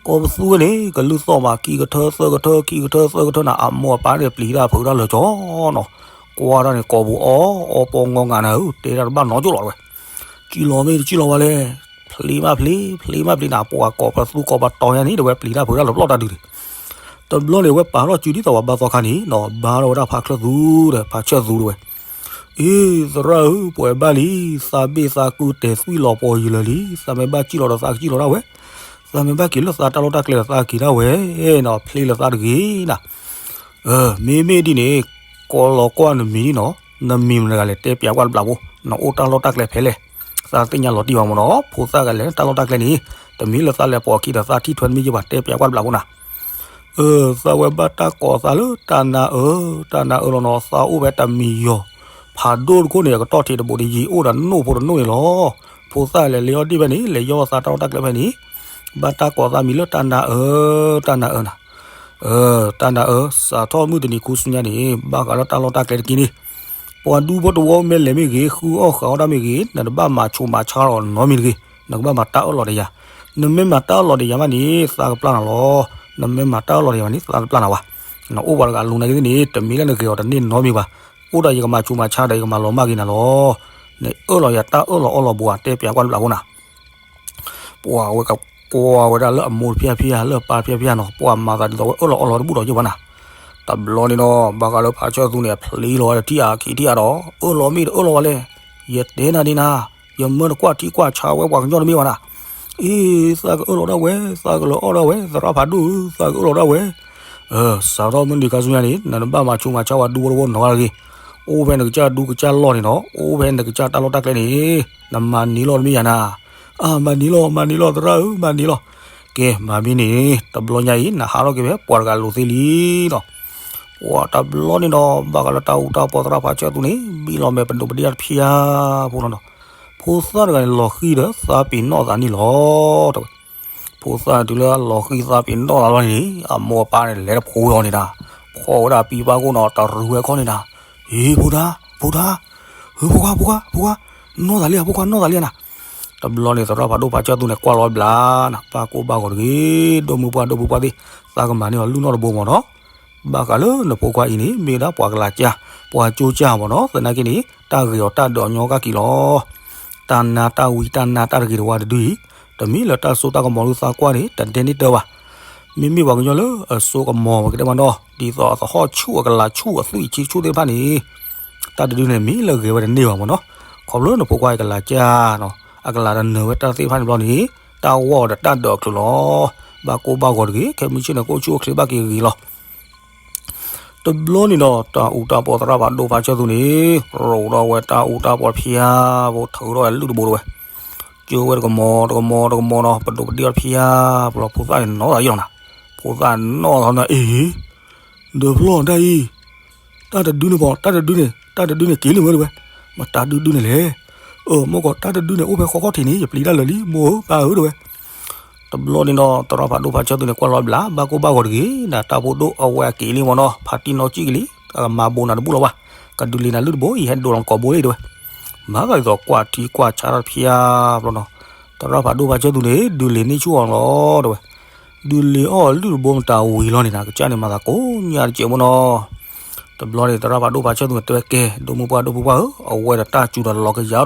ကိးပသူဝဲန့ၣ် ကလုၢ်သီၣ်မး ခံကထၢသၢကထၢ ခံကထၢသၢကထၢနၤ, အမိၢ်အပၢ်န့ၣ်ပျံၤတၢ်ဖုးတၢ်လၢာ်ကၠီနီၤ, ကွၢ်တၢ်န့ၣ် ကိးပူၤအီၣ်အီပီငီငးနၤဧၢ, တဲတၢ်တဘၣ်နီတကၠိၢ်လီၤတဲဝဲ. စံၣ်လီၤမ့ၢ်တစံၣ်လီၤဘၣ်လဲၣ်, ဖျ့မးဖျ့ ဖျ့မးဖျ့နၤ, ပှၤကိးပသူကိးပတီၤညါန့ၣ် တဲဝဲပျံၤတၢ်ဖုးတၢ်လၢာ်ပျီၢ်တၢ်ဒုးန့ၣ်. တဘျီန့ၣ် အဝဲပာ်ထီၣ်စုဒ်သိးပှၤဘါသီခါန့ၣ်နီၤ, ဘါထီၣ်ဝဲဒၣ်ဖါဆၢၣ်သူဒီး ဖါဆၢၣ်သူတဲဝဲ အ့ သရၣ်ဧၢ, ပှဲၤဘၣ်လံ, သးဘ့ၣ်သးကုတဲာ်သွံၣ်လီၤပီၤယံာ်လၢာ်လံ, သးမ့ၢ်ဘၣ်စံၣ်လီၤဒီးသးကစံၣ်လီၤဒၣ်ဝဲ, သးမ့ၢ်ဘၣ်က့ၤလၢသးတၢ်လီၢ်တၢ်ကျဲဒီးသးက့ၤဒၣ်ဝဲနီၤ, ဖျ့လၢသးတဂ့ၤနၤ. မ့မ့ၢ်ဒ်န့ၣ် ကိးလီၤကွၢ်နမံၤန့ၣ်နီၤ, နမံၤမတၤတဂၤလဲၣ် တဲပျးကွၢ်တဘျးဖိ, နအိၣ်တၢ်လီၢ်တၢ်ကျဲဖဲလဲၣ်, သးသ့ၣ်ညါလီၤတံၢ်ဘၣ်မ့ၢ်နီၤ, ဖိသၣ်တဂၤလဲၣ် တၢ်လီၢ်တၢ်ကျဲန့ၣ်, တမံၤလၢသးလဲၤပိာ်အခံဒီးသးထံၣ်ထွဲတမံၤက့ၤဘၣ် တဲပျးကွၢ်တဘျးဖိနၤ. အၢ သးဝဲဘၣ်တၢ်ကိးသးလၢတၢ်နါအၢ, တၢ်နါအၢလီၤနီၤ, သးအိၣ်ဝဲတၢ်မံၤယီၤ, ဖးဒိၣ်တခိၣ်န့ၣ် အကတီၢ်ထံးတဘိးန့ၣ် ယံာ်အိၣ်ဒီးနိၣ်ဖိတနိၣ်န့ၣ်လီၤ. ဖိသၣ်လဲၤလ့အီၣ်ဒ့ၣ်ဖဲန့ၣ် လဲၤယီၢ်သးတၢ်လီၢ်တၢ်ကျဲဖဲန့ၣ်, ဘၣ်တၢ်ကိးသးမံၤလၢတၢ်နါအၢ, တၢ်နါအၢနၤ. တၢ်နါအၢ, စးထီၣ်မုၢ်တနံၤခူဆူညါန့ၣ် ဘၣ်ဃးလၢတၢ်လီၢ်တၢ်ကျဲတက့ၢ်န့ၣ်, ပှၤဒူဖိတဝီမ့ၢ်လဲၤမ့ၢ်ဂ့ၤ, ဃုအီၣ်ဃုအီဒၣ်မ့ၢ်ဂ့ၤ, နတဘၣ်မၤဆိးမၤဆါအီၤနီတမံၤတဂ့ၤ, နကဘၣ်မၤတၢ်အၢၣ်လီၤဒီးယၤ, နမ့ၢ်မၤတၢ်အၢၣ်လီၤဒီးယၤမးန့ၣ် သးကပျၢ်နၤလီၤ. နမ့ၢ်မၤတၢ်အၢၣ်လီၤဒီးယၤမးန့ၣ် သးတပျၢ်နၤဘၣ်. နအိၣ်ပှၤတဂၤအလိၤနာ်က့သ့ၣ်န့ၣ် တမံၤလၢနဂဲၤအီၤတန့ၢ်နီတမံၤဘၣ်. အိၣ်ဒီးယကမၤဆိးမၤဆါဒီးယကမၤလီၤမၢ်က့ၤနၤလီၤ. နအၢၣ်လီၤယၤတၢ်အၢၣ်လီၤအီလီၤဘိးဧါ, တဲပျးကွၢ်တဘျးဖိနၤ. ပှၤဝဲကကွၢ်ဝဲဒၣ်လၢအမိၢ်တဖျၢၣ်ဖျၢၣ် လၢအပၢ်တဖျၢၣ်ဖျၢၣ်နီၤ, ပှၤမၤသးဒ်သိးဝဲအၢၣ်လီၤအီလီၤတဘူၣ်ဒီးယိာ်ဘၣ်နၤ. တဘျီန့ၣ်ဒီး ဘၣ်ဃးလၢဖါဆၢၣ်သူန့ၣ် အဖျ့လီၤဝဲဒီးထံၣ်အခံထံၣ်အါဒီး အၢၣ်လီၤမ့ၢ်တအၢၣ်လီၤဝဲလဲၣ်. ယတဲနၤဒ်နၤ, ယမၢတကွၢ်ထံကွၢ်ဆါဝဲပှၤကညီတမ့ၢ်ဘၣ်နၤ. အ့ သးကအၢၣ်လီၤဒၣ်ဝဲ, သးကလီၤအီၣ်ဒၣ်ဝဲ, သရၣ်ဖးဒိၣ်ဧၢ, သးကအၢၣ်လီၤဒၣ်ဝဲ. စးထီၣ်မုၢ်နံၤခါဆူညါန့ၣ် နတဘၣ်မၤဆိးမၤဆါဝဲဒူဖိတဝီနီတဂၤတဂ့ၤ. အိၣ်ဖဲနကစၢ်ဒူကစၢ်လီၢ်န့ၣ်နီၤ, အိၣ်ဖဲနကစၢ်တၢ်လီၢ်တၢ်ကျဲန့ၣ်, နမၤန့ၢ်လီၤတမ့ၢ်ယၤနၤ. အၢ မၤန့ၢ်လီၤ, မၤန့ၢ်လီၤ, သရၣ်ဧၢ, မၤန့ၢ်လီၤ. ကဲ မၤမ့ၢ်န့ၣ် တဘျီညါအံၤ နဟးထီၣ်က့ၤဖဲပှၤတဂၤအလိၤသ့လံနီၤ. ပှၤတဘျီန့ၣ်ဒီး ဘၣ်ဃးလၢတၢ်အူတၢ်ပီသရၣ်ဖါဆၢၣ်သူန့ၣ် ဘံၣ်လီၤမဲာ်ပဒိးပဒ့ၣ်တဖျၢၣ်ဖိလီၤနီၤ. ဖိသၣ်တဂၤန့ၣ် လီၤဃံၤဒီးသးပ့ၤနီၣ်သးန့ၣ်လီၤ တဲဝဲ. ဖိသၣ်တုၤလၢအလီၤဃံၤသးပ့ၤနီၣ်သးလီၤန့ၣ် အမိၢ်အပၢ်န့ၣ် လဲၤတဖိဝဲအီၤန့ၣ်ဒၣ်, ဖီၣ်ဝဲဒၣ်ပံပၢ်ခိၣ်နီၤ တရူးဝဲခီၣ်န့ၣ်ဒၣ်, ဟ့ၣ် ဖိဒါ, ဖိဒါ, ဟ့ၣ် ဖိခွါ, ဖိခွါ, ဖိခွါ, နီၢ်သးလံဧါ, ဖိခွါ နီၢ်သးလံဧါနၤ. တဘျီန့ၣ် သရၣ်ဖးဒိၣ်ဖးဆၢသူန့ၣ် ကွၢ်လီၤဘျးနၤ, ဘၣ်ကိၢ်ဘၣ်ဂီၤတဂ့ၤ, ဒိၣ်မုၢ်ပှၢ်ဒိၣ်ဖိပှၢ်သ့ၣ်, သးကမၤန့ၢ်အီၤလုၢ်နီၢ်တဘိမၢ်နီၤ. ဘၣ်ဃးလၢနဖိခွါအံၤန့ၣ် မ့ၢ်ဝဲဒၣ်ပှၤကလၤကၢ်, ပှၤကၠိကၢ်မၢ်နီၤ. သနာ်က့န့ၣ် တၢ်ဂ့ၤအီၤတၢ်ဒုးအီၤညီကၣ်က့ၤလီၤ. တၢ်နါတၢ်ဝံတၢ်နါတၢ်တဂ့ၤတဝါတဒုအံၤ, တမ့ၢ်လၢတၢ်စိတၢ်ကမီၤဒုးသးကွၢ်န့ၣ် တဒဲန့ၣ်တၢ်ဘၣ်. မ့မ့ၢ်ပှၤကညီလၢအစိကမီၤပကတဲမးနီၤ, ဒ်သိးအသဟီၣ်ဆူၣ်အကလၤဆူၣ်အသွံၣ်ဆံဆူၣ်သ့ၣ်တဖၣ်န့ၣ်, တၢ်တဒုန့ၣ်မ့ၢ်လၢဂဲၤဝဲတန့ၢ်ဘၣ်မၢ်နီၤ. ခီဖျိလၢနဖိခွါအံၤကလၤကၢ်နီၤ, အကလၤတနၢၤဝဲတၢ်သ့ၣ်တဖၣ်န့ၣ်ဘျီန့ၣ်, တၢ်ဂီၢ်ဒီးတၢ်ဒုးအီၤချုးလီၤ. ဘၣ်ကိၢ်ဘၣ်ဂီၤတဂ့ၤ, ခဲမုၢ်ဆ့ၣ်န့ၣ် ကအိၣ်ဆူၣ်အိၣ်ချ့ဘၣ်က့ၤဂ့ၤလီၤ. တဘျီန့ၣ်ဒီး တၢ်အူတၢ်ပီးသရၣ်ဖးဒိၣ်ဖးဆၢသူန့ၣ်, ရိးထီၣ်ဝဲတၢ်အူတၢ်ပီးဖၠါဖိ, ထုးထီၣ်ဝဲလုၢ်တဘိတဝဲ, ကၢဝဲတကမီၤတကမီၤတကမီၤနီၤ, ပဒိးပဒ့ၣ်အီၤဖၠါဖိလီၤ. ဖိသၣ်န့ၣ်နီၢ်သးယံာ်လီၤနၤ, ဖိသၣ်နီၢ်သးနၤအံၤ, ဒီးဖျီၣ်တၢ်အံၤ, တၢ်တဒုန့ၣ်ပီၤ, တၢ်တဒုန့ၣ်, တၢ်တဒုန့ၣ်က့ၤလံမ့ၢ်တဝဲ, မတၤဒုဒုန့ၣ်လဲၣ်. အၢ မ့ၢ်ကီး တၢ်တဒုန့ၣ်အိၣ်ဖဲဃီခီၣ်ထံးန့ၣ် ယပျံၤတၢ်လၢာ်လံ မိၢ်ဧၢပၢ်ဧၢတဝဲ. တဘျီန့ၣ်ဒီး သရၣ်ဖးဒိၣ်ဖးဆၢသူန့ၣ် ကွၢ်လီၤဘျး ဘၣ်ကိၢ်ဘၣ်ဂီၤတဂ့ၤ, နတၢ်ဖိဒိၣ်အဝဲအက့ၤလံမၢ်နီၤ, ဖါတံၢ်နီၢ်ကံၣ်က့ၤလံ, အကမၤဘိးနၤတဘူၣ်လီၤဘၣ်, ကဒုးလ့ၤနၤလုၢ်တဘိအံၤ ဟဲဒိးလီၤကိးဘိလံတဝဲ. မၤသးဒ်သိးကွၢ်ထံကွၢ်ဆါတၢ်ဖၠါဘျီနီၤ, သရၣ်ဖးဒိၣ်ဖးဆၢသူန့ၣ် ဒုးလ့ၤန့ၢ်ဆူၣ်အီၤလီၤတဝဲ. ဒုးလ့ၤအီၣ်လုၢ်တဘိမတၤဝံၤလီၤန့ၣ်နၤ, ကစၢ်န့ၣ်မၤသးကိးညါတစဲးမၢ်နီၤ. တဘျီန့ၣ် သရၣ်ဖးဒိၣ်ဖးဆၢသူန့ၣ် တဲဝဲကဲ, ဒိၣ်မုၢ်ပှၢ်ဒိၣ်ဖိပှၢ်ဧၢ, အဝဲဒီးတၢ်စူၤဒီးလီၤကယၤဒီးယဲလံ,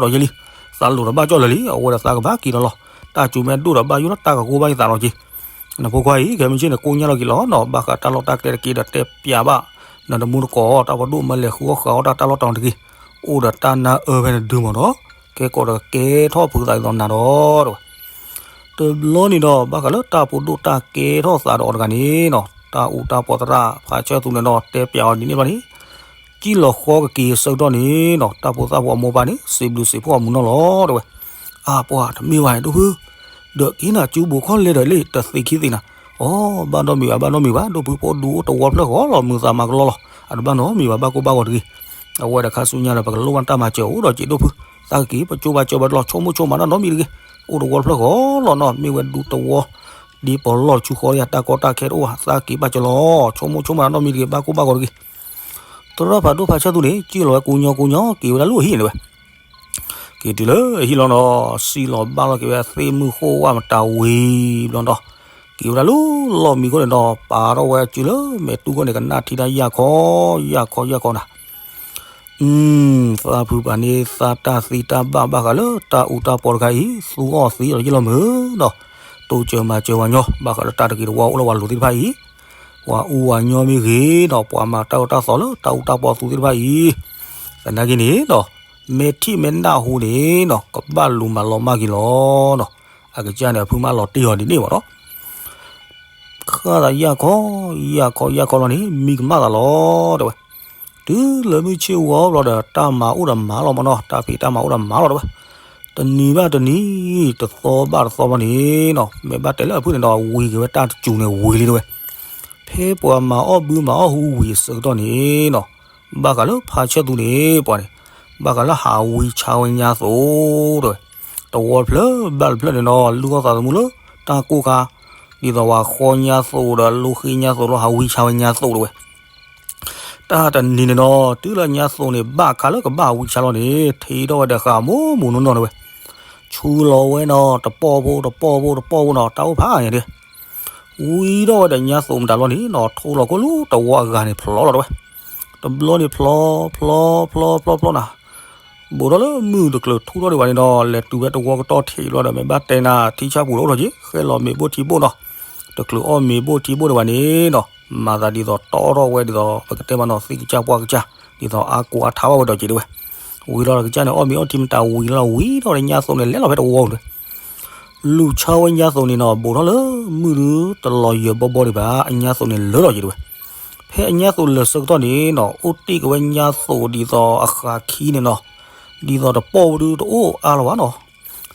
သးလိၤဒီးဘၣ်ကၠီၣ်လၢာ်လံ, အဝဲဒီးသးကဘၣ်က့ၤဒီးလီၤ, တၢ်စူၤမ့ၢ်ဒိၣ်ဒီးဘၣ်ယိၣ်လီၤ တၢ်ကကိၢ်ဘၣ်ယသးလီၤက့ၤ. နဖိခွါအံၤ ခဲမုၢ်ဆ့ၣ်န့ၣ် ကိးညါလီၤက့ၤလီၤနီၤ, ဘၣ်ဃးတၢ်လီၢ်တၢ်ကျဲတက့ၢ်ဒီးတဲပျးဘၣ်, နတမူတကိး တၢ်ဖိဒိၣ်မၢလဲၤဃုအီၣ်ဃုအီတၢ် တၢ်လီၢ်တၢ်တက့ၢ်, အိၣ်ဒီးတၢ်နါအၢဖဲနဒုမၢ်နီၤ, ကဲကီးဒီးကဲထီၣ်ဖုးသးဒ်သိးနၤဒီးတဝဲ. တဘျီန့ၣ်ဒီး ဘၣ်ဃးလၢတၢ်ဖိဒိၣ်တၢ်ကဲထီၣ်သးဒီးအီၤတဂၤန့ၣ်နီၤ, တၢ်အူတၢ်ပီးသရၣ်ဖးဆၢသူန့ၣ်ဒီး တဲပျးအီၤဒ်န့ၣ်ဘျီန့ၣ်, ကံၣ်လီၤဃီကက့ၤအဆၢကတီၢ်န့ၣ်နီၤ, တၢ်ဖိသၣ်ဖိအမိၢ်ပၢ်န့ၣ် စံးဘျုးစံးဖှိၣ်အမုာ်နီၢ်လီၤတဝဲ. အါပှၤတမ့ၢ်ဘၣ်ဒိၣ်ဖု, ဒီးက့ၤနၤကၠူဘိးခီလဲဒီးလၢတသ့ခံသ့နၤ, အီ ဘၣ်နီတမံၤဘၣ် ဘၣ်နီတမံၤဘၣ်, ဒိၣ်ဖုဖိဒူအိၣ်တဝီဖျၢၣ်ဃီလီၤ, မုာ်သးမၤကလီလီၤ, အတဘၣ်နီတမံၤဘၣ် ဘၣ်ကိၢ်ဘၣ်ဂီၤတဂ့ၤ. အဝဲတခါဆူညါဒီး ပကလိၣ်ဘၣ်တၢ်မၤစၢၤအိၣ်ဒီးက့ၤဒိၣ်ဖု, သးကက့ၤပကၠိဘၣ်ကၠိဘၣ်တလီၤ, ဆိကမိၣ်ဆိကမးနီတမံၤတဂ့ၤ, အိၣ်တဝီဖျၢၣ်ဃီလီၤနီၤ, မ့ၢ်ဝဲဒူတဝီ, ဒ်ပလီၢ်တဆူဃီယၤ တၢ်ကီတၢ်ခဲတအိၣ်ဘၣ်, သးက့ၤဘၣ်ကၠိလီၤ, ဆိကမိၣ်ဆိကမးနီတမံၤတဂ့ၤ, ဘၣ်ကိၢ်ဘၣ်ဂီၤတဂ့ၤ. သရၣ်ဖးဒိၣ်ဖးဆၢသူန့ၣ် က့ၤလီၤဝဲကိညီကိညီ က့ၤဝဲဒၣ်လၢအဟံၣ်န့ၣ်ဝဲ, က့ၤတုၤလၢအဟံၣ်လီၤနီၤ, စံၣ်လီၤဘၣ်လီၤက့ၤဝဲသ့ၣ်မုၢ်ဃိၣ်ဝၣ်မတၤဝံၤဘျီဒီး, က့ၤဝဲဒၣ်လၢလီၢ်မံခိၣ်န့ၣ်ဒီး ပာ်ထီၣ်ဝဲအစုလၢမဲာ်တူၢ်ခိၣ်န့ၣ် ကနၣ်ထံတၢ်ယၢ်ခီ, ယၢ်ခီယၢ်ခီနၤ သးဖုပာ်န့ၢ်သးတၢ်သံတၢ်ဘၣ်ဘၣ်ဃးလၢ တၢ်အူတၢ်ပီတခါအံၤ သူအီၤသံဒီးယ့ၢ်လီၤမုာ်ဒီး, တိစၢၤမၤစၢၤဝဲညီ ဘၣ်ဃးလၢတၢ်တဂ့ၤတဝါအိၣ်လၢပှၤလိၤသ့ၣ်တဖၣ်အံၤ, ပှၤအူပှၤညီမ့ၢ်ဂ့ၤဒီး ပှၤမၤတၢ်အူတၢ်သီလၢတၢ်အူတၢ်ပီသူသ့ၣ်တဖၣ်အံၤ, သနာ်က့န့ၣ်ဒီး, မဲာ်ထံၣ်မဲာ်နၢ်ဟူန့ၣ်ဒီး ကဘၣ်လူၤမၤလီၤမၢ်က့ၤလီၤဒီး, အကစၢ်န့ၣ် အဖုမၢလီၤတ့ၢ်အီၤဒ်န့ၣ်ဘၣ်ဒီး ဃၣ်သးယၢ်ခီ, ယၢ်ခီယၢ်ခီလီၤန့ၣ် မံကမၣ်သးလီၤတဲဝဲ. တုၤလၢမုၢ်ဆ့ၣ်ဝီဘျီဒီး တၢ်မၤအိၣ်ဒီးမၤလီၤမၢ်နီၤ, တၢ်ဖံးတၢ်မၤအိၣ်ဒီးမၤလီၤတဲဝဲ. တနံၤဘၣ်တနံၤ, တသီဘၣ်တသီဘျီန့ၣ်နီၤ, မ့ၢ်ဘၣ်တဲလၢအဖုၣ်န့ၣ်ဒီး ဝံၤက့ၤဝဲတၢ်တစူၤန့ၣ်ဝံၤလံတဲဝဲ. ဖဲပှၤမၤအီၣ်ဘုမၤအီၣ်ဟုဝံၤအဆၢကတီၢ်န့ၣ်နီၤ, ဘၣ်ဃးလၢဖါဆၢသူန့ၣ်ပှၤန့ၣ်, ဘၣ်ဃးလၢဟးဝံဆါဝဲညါသိးတဲဝဲ. တဝီတဖျၢၣ်ဘၣ်တဖျၢၣ်န့ၣ်နီၤ, လုၢ်အီၣ်သးသမူလၢတၢ်ကိၢ်ခါ, ဒ်သိးပှၤဃီညါသိးဒီးလိဃ့ညါသိးလီၤ, ဟးဝံဆါဝဲညါသိးတဲဝဲ. တၢ်တနံၤန့ၣ်နီၤ, တုၤလၢညါသိးန့ၣ် ဘၣ်ခါလၢကဘၣ်ဝံဆါလီၤန့ၣ် ထံၣ်ထီၣ်ဝဲဒီးဃးမိၢ်မိၢ်နီၢ်နီၢ်တဲဝဲ. ဆူလီၤဝဲနီၤ, တပီၢ်ဖိတပီၢ်ဖိတပီၢ်ဖိနီၤ, တၢ်အိၣ်ဖးယံၤဒဲး. ဝံထီၣ်ဝဲဒီးညါသိးမတၤလီၤန့ၣ်နီၤ, ထိလီၤခိၣ်လူၤတဝီအဂၤန့ၣ်ဖျိလီၤတဲဝဲ. တဘျီန့ၣ်ဖျိ, ဖျိ, ဖျိ, ဖျိ, ဖျိနၤ. ဘူးထီၣ်လၢမုၢ်တချုးထူၣ်ထီၣ်ဒံးဘၣ်န့ၣ်ဒီး လဲၤတုၤဝဲတဝီကတီၢ်ထံးဘျီဒီး မ့ၢ်ဘၣ်တဲနၤ ထံဆၣ်ပူၤတအိၣ်ထီၣ်က့ၤ, ဃဲလီၤမ့ၤဘိၣ်ထံဘိၣ်နီၤ. တချုးအီၣ်မ့ၤဘိၣ်ထံဘိၣ်ဒံးဘၣ်န့ၣ်နီၤ, မၤသးဒ်သိးတီထီၣ်ဝဲဒ်သိး ပကတဲမးနီၤ သ့ၣ်ကစၢ်ပှၢ်ကစၢ်, ဒ်သိးအါကိးအါထးဘၣ်ဝဲဒီးက့ၤတဲဝဲ. ဝံၤလီၤဒီးကစၢ်န့ၣ် အီၣ်မ့ၤအီထံမတၤဝံၤလီၤ, ဝံထီၣ်ဝဲဒီးညါသိးန့ၣ်လဲၤလီၤဖဲတဝီန့ၣ် လူၤဆါဝဲညါသိးန့ၣ်နီၤ, ဘူးထီၣ်လၢမုၢ်ဒုတလီၤယၢၤဘီဘီဒံးဘၣ်, အညါသိးန့ၣ်လၢာ်လီၤက့ၤတဲဝဲ. ဖဲအညါသိးလၢာ်ဆၢကတီၢ်န့ၣ်နီၤ, အိၣ်တ့ၢ်က့ၤဝဲညါသိးဒ်သိးအဃးခံန့ၣ်နီၤ, ဒ်သိးတပီၢ်ဝဲဒုတအိၣ်အါလၢၤဘၣ်နီၤ.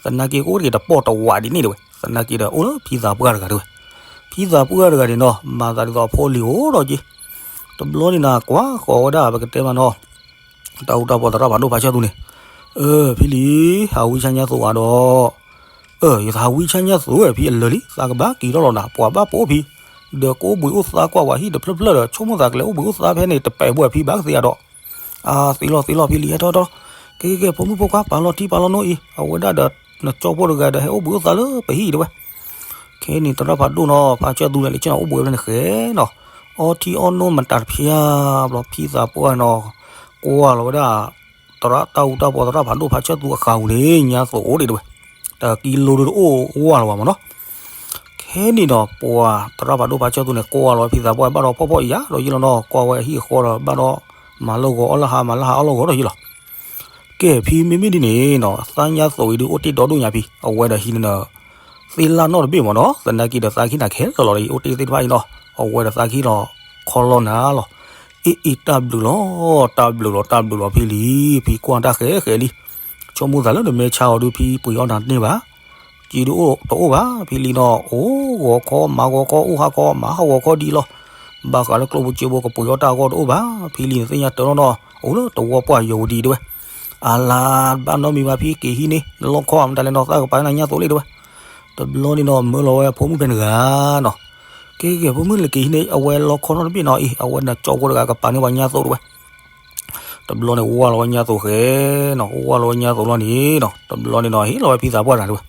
သနာ်က့ကအိၣ်တ့ၢ်တပီၢ်တဝးဒ်န့ၣ်တဲဝဲ. သနာ်က့ဒီးအိၣ်လၢဖံသးပှၢ်တဂၤတဲဝဲ. ဖံသးပှၢ်တဂၤန့ၣ်နီၤ, မၤသးဒ်သိးအဖိအလံၤအိၣ်ဒီးက့ၤ. တဘျီန့ၣ်နၤ ကွၢ်ဃီၤဝဲဒၣ် ပကတဲမးနီၤ တၢ်အူတၢ်ပီးသရၣ်ဖးဒိၣ်ဖးဆၢသူန့ၣ်, အၢ ဖံလံၤ, ဟးဝံဆါညါသိးဧါဒီး, အၢ ယသးဟးဝံဆါညါသိးဝဲဖံအလၢာ်လံ, သးကဘၣ်က့ၤထီၣ်လီၤနၤ, ပှၤဘၣ်ပိာ်ဖံ, ဒီးကအိၣ်ဘှံးအိၣ်သါကွၢ်ဝဲဟံၣ်တဖျၢၣ်ဖျၢၣ်ဒီး ဆိကမိၣ်သးကလဲၤအိၣ်ဘှံးအိၣ်သါဖဲန့ၣ် တပဲာ်ဘၣ်ဖံဘၣ်ကသ့ဧါဒီး, အသ့လီၤသ့လီၤ ဖံလံၤဟဲထီၣ်ထီၣ်, ကဲကဲကဲ ဖိမုၣ်ဖိခွါ ပာ်လီၤထံပာ်လီၤနိအံၤ အဝဲဒၣ်ဒီး နကၠီဖိတဂၤဒီး ဟဲအိၣ်ဘှံးအိၣ်သါလၢပဟံၣ်တဲဝဲ. ခဲန့ၣ် သရၣ်ဖးဒိၣ်နီၤ ဖါဆၢသူန့ၣ် လဲၤဆ့ၣ်နီၤအိၣ်ဘှံးဝဲလၢနဃဲနီၤ, အီထံအီနိမတၤတဖျါဘျီ ဖံသးပှၢ်နီၤ ကွၢ်လီၤဝဲဒၣ် သရၣ်တၢ်အူတၢ်ပီ သရၣ်ဖးဒိၣ်ဖါဆၢသူအဃၢၤပူၤန့ၣ် ညါသိးအိၣ်ဒံးတဲဝဲ, တၢ်ကံလိဒုတအိၣ်ဝါလီၤဘၣ်မးနီၤ. ခဲန့ၣ်ဒီး ပှၤသရၣ်ဖးဒိၣ်ဖါဆၢသူန့ၣ် ကွၢ်လီၤဝဲဖံသးပှၢ် ဘၣ်ဒီးဖှီၣ်ဖှီၣ်အံၤယါဒီးယ့ၢ်လီၤနီၤ ကွၢ်ဝဲအဟံၣ်အဃီဒီး ဘၣ်ဒီးမၤလၢဂီၤအီၣ်လၢဟါ မၤလၢဟါအီၣ်လၢဂီၤဒီးယ့ၢ်လီၤ. ကဲ ဖံမ့မ့ၢ်ဒ်န့ၣ်နီၤ သးညါသိးအံၤဒုးအိၣ်တ့ၢ်ဒီဒိၣ်ညါဖံ အဝဲဒီးဟံးန့ၢ် သ့ၣ်လၣ်နီၣ်တဘ့ၣ်မးနီၤ သနာ်က့ဒီးသးကဟံးနၤခဲလၢာ်လီၤ အိၣ်တ့ၢ်သ့ၣ်တဖၣ်အံၤနီၤ အဝဲဒီးသးကဟံးလီၤ ခီလီနၤလီၤ. အ့ၣ်အ့ၣ် တၢ်ဘျုးလီၤ တၢ်ဘျုးလီၤ တၢ်ဘျုးလီၤဖံလံၤ ဖံကွၢ်တၢ်ဃဲဃဲလံ. ဆိကမိၣ်သးလၢနမဲာ်ဆါအီၤဒုး ဖံပှ့ၤအီၣ်နၤတန့ၢ်ဘၣ် ကံဒုးအိၣ်တအိၣ်ဘၣ် ဖံလံၤနီၤ အိၣ်ဂီၤခီ မၤဂီၤခီ အိၣ်ဟးခီ မၤဟးဂီၤခီဒ်လီၤ. ဘၣ်ဃးလၢကျိပူၤစ့ပူၤ ကပှ့ၤအီၣ်တၢ်အဂီၢ်တအိၣ်ဘၣ် ဖံလံၤနသ့ၣ်ညါတၢ်နီၢ်နီၢ် အိၣ်လၢတဝီပှၢ်ယိၤဝဒံးတဲဝဲ. အလါ ဘၣ်နီတမံၤဘၣ် ဖံက့ၤဟံးန့ၢ် နလီခီ မတၤလဲၣ်နီၤ သးကပာ်နၤညါသိးလံတဲဝဲ. တဘျီန့ၣ်နီၤ မၢလီၤဝဲဖိမုၣ်ဖဲန့ၣ်တဂၤနီၤ. ကဲကဲ ဖိမုၣ်လၢက့ၤဟံးန့ၢ် အဝဲလီခီနီတဘ့ၣ်နီၤအံၤ အဝဲနကၠီဖိတဂၤကပာ်န့ၢ်ပှၤညါသိးတဲဝဲ. တဘျီန့ၣ် ဝါလီၤဝဲညါသိးဃဲနီၤ ဝါလီၤဝဲညါသိးလီၤန့ၣ်နီၤ တဘျီန့ၣ်နီၤ ဟ့ၣ်လီၤဝဲဖံသးပှၢ်တဂၤတဲဝဲ.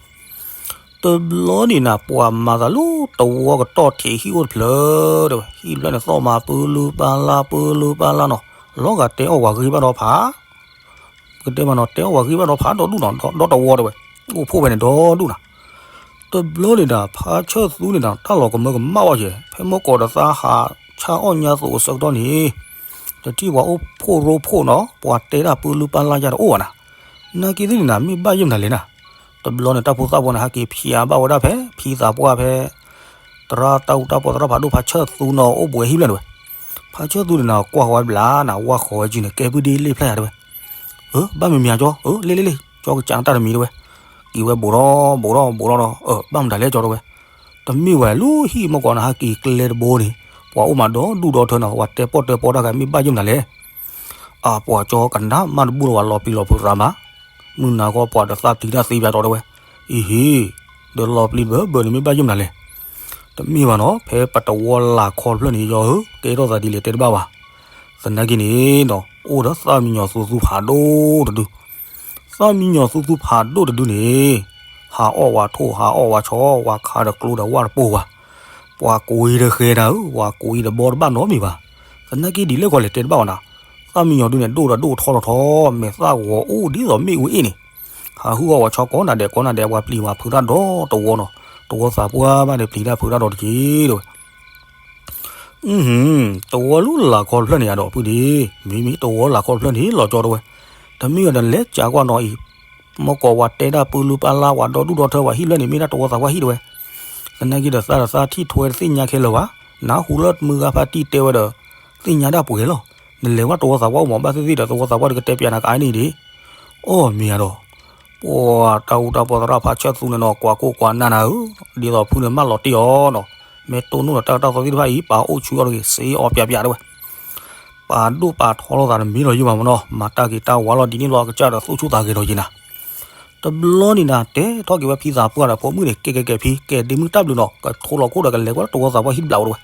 တဘျီန့ၣ်နၤ ပှၤမၤသးလၢတဝီကတီၢ်ထံးဟံၣ်အိၣ်တဖျၢၣ်တဲဝဲ ဟံၣ်ဖျၢၣ်န့ၣ် သီၣ်မၤပၢလူပၢ်လၢ် ပၢလူပၢ်လၢ်နီၤ လီၤဂာ်တဲအီၣ်ပှၤဂ့ၢ်ဘၣ်ဒီးဖး ပကတဲမးနီၤ တဲအီၣ်ပှၤဂ့ၢ်ဘၣ်ဒီးဖးဒီဒူၣ်နီၤ ဒီတဝီတဲဝဲ အိၣ်ဖှိၣ်ဖဲန့ၣ်ဒီဒူၣ်နီၤ. တဘျီန့ၣ်နၤ ဖါဆၢသူန့ၣ်နၤ တၢ်လီၤကမၢကမၣ်ဘၣ်ယဲ ဖဲမီၢ်ကီးဒီးသးဟးဆၣ်အီၣ်ညါသိးအဆၢကတီၢ်န့ၣ် တထံၣ်ပှၤအိၣ်ဖှိၣ်ရိဖှိၣ်နီၤ ပှၤတဲဒၣ်ပၢလူပၢ်လၢ်ယါတအိၣ်ဘၣ်နၤ. နာ်က့သ့ၣ်န့ၣ်နၤ မ့ၢ်ဘၣ်ယိၣ်မနုၤလဲၣ်နၤ. တဘျီန့ၣ် တၢ်ဖိသၣ်ဖိန့ၣ် ဟဲက့ၤဖျါဘၣ်ဝဲဒၣ်ဖဲ ဖံသးပှၢ်ဖဲ သရၣ်တၢ်အူတၢ်ပီ သရၣ်ဖးဒိၣ်ဖါဆၢသူနီၤ အိၣ်ဘှံးဟံၣ်ဖျၢၣ်တဲဝဲ. ဖါဆၢသူန့ၣ်နၤ ကွၢ်ဃီၤဝဲဘျါနၤ ဝါဃီၤဝဲကံန့ၣ် ကဲပုၢ်ဒ့လ့ၣ်ဖျဲၣ်ယါတဲဝဲ. အၢ ဘၣ်မနုၤမံၤကၠီ အၢ လ့လ့လ့ ကၠီကစးနတၢ်တမံၤတဲဝဲ. က့ၤဝဲဘူးထီၣ်ဘူးထီၣ်ဘူးထီၣ်ဒီး အၢ ဘၣ်မတၤလဲၣ်ကၠီတဲဝဲ. တမ့ၢ်ဝဲလၢဟံၣ်မီၢ်ကီးန့ၣ် ဟဲက့ၤကျဲတဘိန့ၣ် ပှၤအိၣ်မးဒီဒူၣ်ဒီထၢနီၤ ပှၤတဲပီၣ်တဲပီတၢ်ဂၤ မ့ၢ်ဘၣ်ယိၣ်မနုၤလဲၣ်. အပှၤကၠီကနၣ်မးတဘူၣ်လီၤ ပှၤလီၤပျံၤလီၤဖုးသးမး မုၢ်နၤဃီ ပှၤဒီးသးပျံၤတၢ်သ့ပၠးတီတဲဝဲ. အံၤဟ့ၣ် ဒီးလီၤပျံၤဘၢဘၢန့ၣ် မ့ၢ်ဘၣ်ယိၣ်မနုၤလဲၣ်. တမ့ၢ်ဘၣ်နီၤ ဖဲပတဝီလၤခီတဖျၢၣ်န့ၣ် ယီၤဧၢ ကဲထီၣ်သးဒ်လဲၣ်တဲတဘၣ်ဘၣ်. သနာ်က့န့ၣ်နီၤ အိၣ်ဒီးသၣ်မံညီၤသူသူဖးဒိၣ်တဒု သၣ်မံညီၤသူသူဖးဒိၣ်တဒုန့ၣ် ဟးအီၣ်ဝဲထိၣ် ဟးအီၣ်ဝဲဆီ ဝဲခးဒီးကျိဒီးဝၣ်တပိၢ်ဝဲ, ပှၤကူအံၤဒီးဃဲနၤဧၢ, ပှၤကူအံၤဒီးဘီတဘၣ်နီတမံၤဘၣ်. သနာ်က့ဒ်လဲၣ်ကီးလဲၣ်တဲတဘၣ်ဝဲနၤ, သၣ်မံညီၤဒုန့ၣ် ဒိၣ်ဒီးဒိၣ်ထီထီထီ, မဲာ်သၣ်ဂီၤအိၣ်ဒ်သိးမ့ၣ်အူအ့ၣ်န့ၣ်, ဟးဟုၣ်အီၣ်ဝဲဆီကိးနၤဒဲးကိးနၤဒဲး ပှၤပျံၤမၤဖုးတၢ်ဒီးတဝီနီၤ, တဝီသးပှၢ်ဘၣ်ဒီးပျံၤတၢ်ဖုးတၢ်ဒီးတက့ၢ်တဲဝဲ တဝီလူလၢ်ခီတဖျၢၣ်န့ၣ်ယါဒီးဖုဒံး, မ့မ့ၢ်တဝီလၢ်ခီတဖျၢၣ်န့ၣ် လီၤကၠီတဲဝဲ, တမ့ၢ်ဝဲဒီးလဲၤကးကွၢ်နီၤအံၤ, မီၢ်ကီးဝဲတဲဒၣ်ပၢလူပၢ်လၢ်ဝဲဒီဒူၣ်ဒီထၢဝဲဟံၣ်ဖျၢၣ်န့ၣ် မ့ၢ်ဒၣ်တဝီသးပှၢ်ဟံၣ်တဲဝဲ, သနာ်က့ဒီးသးဒီးသးထံၣ်ထွဲတသ့ၣ်ညါခဲလၢာ်ဘၣ်, နၢ်ဟူလၢမုၢ်ဂၤဖါတံၢ်တဲဝဲဒီး, သ့ၣ်ညါဒၣ်ပှဲၤလီၤ, နလဲၤဝဲတဝီသးပှၢ်အိၣ်မးဘၣ်သ့ၣ်သ့ၣ်ဒီး တဝီသးပှၢ်တကတဲပၠးနၤကအါန့ၣ်ဒံး, အီၣ်မ့ၢ်ယါဒီး ပှၤတၢ်အူတၢ်ပီသရၣ်ဖးဆၢသူန့ၣ်နီၤ ကွၢ်ကိၢ်ကွၢ်နၢ်နၤဧၢ, ဒ်သိးဖုန့ၣ်မၢလီၤတ့ၢ်အီၤနီၤ, မ့ၢ်တိၢ်နီၣ်ဒီးတၢ်ကတီၢ်သီသ့ၣ်တဖၣ်အံၤ ပာ်အိၣ်ဆူအီၤတဂ့ၤ စ့အီၤပၠးပၠးတဲဝဲ, ပာ်ဒိၣ်ပာ်ထီလိာ်သးတမံၤလီၤယိၣ်ဘၣ်မနီၤ, မၤတၢ်ဂ့ၤတၢ်ဝါလီၤဒ်န့ၣ်လီၤ အကစၢ်ဒီးသူၣ်ဆူၣ်သးဂဲၤဒီးယံၤနၤ တဘျီန့ၣ်နၤ တဲထီၣ်က့ၤဝဲဖံသးပှၢ်ဒီးဖိမုၣ်န့ၣ် ကဲကဲကဲဖံ ကဲဒ့မုၢ်တၢ်ဘျုးနီၤ ကထိလီၤခိၣ်ဒီးကလဲၤကွၢ်တဝီသးပှၢ်ဟံၣ်တဘျီတဲဝဲ,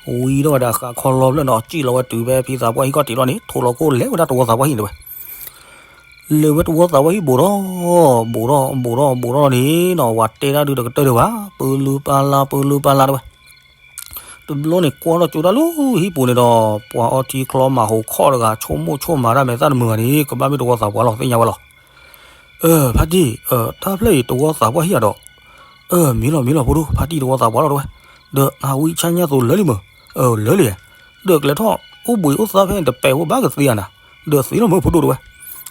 ဝံၤဒီးဝဲဒၣ်ဃးခီလီဖျၢၣ်နီၤ စံၣ်လီၤဝဲတုၤဖဲဖံသးပှၢ်ဟံၣ်ခီၣ်ထံးလီၤန့ၣ် ထိလီၤခိၣ်လဲၤဝဲဒၣ်တဝီသးပှၢ်ဟံၣ်တဲဝဲ လဲၤဝဲတဝီသးပှၢ်ဟံၣ်ဘူးထီၣ်, ဘူးထီၣ် ဘူးထီၣ် ဘူးထီၣ်န့ၣ်နီၤ ဝဲတဲဒၣ်ဒုးတကတၢၢ်ဒံးဘၣ်, ပၢလူပၢ်လၢ် ပၢလူပၢ်လၢ်တဲဝဲ တဘျီန့ၣ်ကွၢ်ထီၣ်ကၠိတၢ်လၢဟံၣ်ပူၤန့ၣ်ဒီး ပှၤအီထံချီမၤဟူးခီၣ်တဂၤ ဆိကမိၣ်ဆိကမးတၢ်မဲာ်သၣ်တမုာ်ဘၣ်န့ၣ် ကဘၣ်မ့ၢ်တဝီသးပှၢ်လီၤ သ့ၣ်ညါဝဲလီၤ. အၢ ဖါတံၢ်, တၢ်ဖျၢၣ်အံၤတဝီသးပှၢ်ဟံၣ်ဧါဒီး, အၢ မ့ၢ်လီၤမ့ၢ်လီၤဖိဒိၣ် ဖါတံၢ်တဝီသးပှၢ်လီၤတဲဝဲ, ဒီးနဝံဆါညါသိးလၢလံမ့ၢ်, အၢ လၢလံ, ဒီးကလဲၤထီၣ်အိၣ်ဘှံးအိၣ်သါဖဲန့ၣ်တပဲာ်ဖိဘၣ်ကသ့ဧါနၤ, ဒီးသ့လီၤမ့ၢ်ဖိဒိၣ်တဲဝဲ,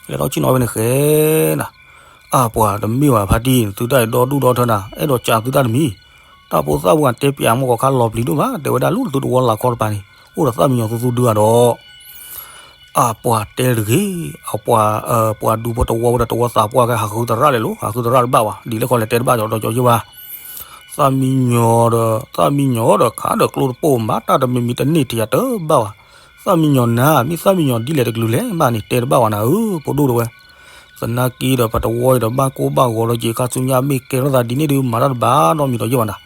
လဲၤထီၣ်ဆ့ၣ်နီၤဝဲန့ၣ်ဃဲနၤ အၢ ပှၤတမ့ၢ်ဝဲဖါတံၢ် သုတၢ်အံၤဒီဒူၣ်ဒီထၢနၤ အဲၣ်ဒိးကးသုတၢ်တမံၤ, တၢ်ဖိသၣ်ပှၢ်တဲပၠးမီၢ်ကီးခါလီၤပျံၤဒိၣ်မး တဲဝဲဒၣ်လၢသုတဝီလၤခီတပၤန့ၣ် အိၣ်ဒီးသၣ်မံညီၤသူသူဒုဧါဒီး အပှၤတဲတဂ့ၤ, အပှၤ, ပှၤဒူဖိတဝီဝဲဒီးတဝီသးပှၢ်ကဟးဃုသရၣ်လဲၤလိၤ ဟးဃုသရၣ်တဘၣ်ဘၣ် ဒ်လဲၣ်ခီလဲၣ်တဲတဘၣ်ဒီးကၠီယိၣ်ဘၣ်, သၣ်မံညီၤဒီး သၣ်မံညီၤဒီးခးဒီးကျိတပိၢ်မး တၢ်တမံၤမံၤတန့ၢ်ထံၣ်ယၤတဘၣ်ဘၣ်, သၣ်မံညီၤနၤ မ့ၢ်သၣ်မံညီၤဒ်လဲၣ်တကလုာ်လဲၣ်ဘၣ်န့ၣ် တဲတဘၣ်ဘၣ်နၤဧၢ ဖိဒိၣ်တဲဝဲ, သနာ်က့ဒီးပတဝီအံၤဒီးဘၣ်ကိၢ်ဘၣ်ဂီၤလီၤက့ၤခါဆူညါမ့ၢ်ကဲထီၣ်သးဒ်န့ၣ်ဒုးမၤတၢ်တဘၣ်နီတမံၤဒီးယိၣ်ဘၣ်နၤ,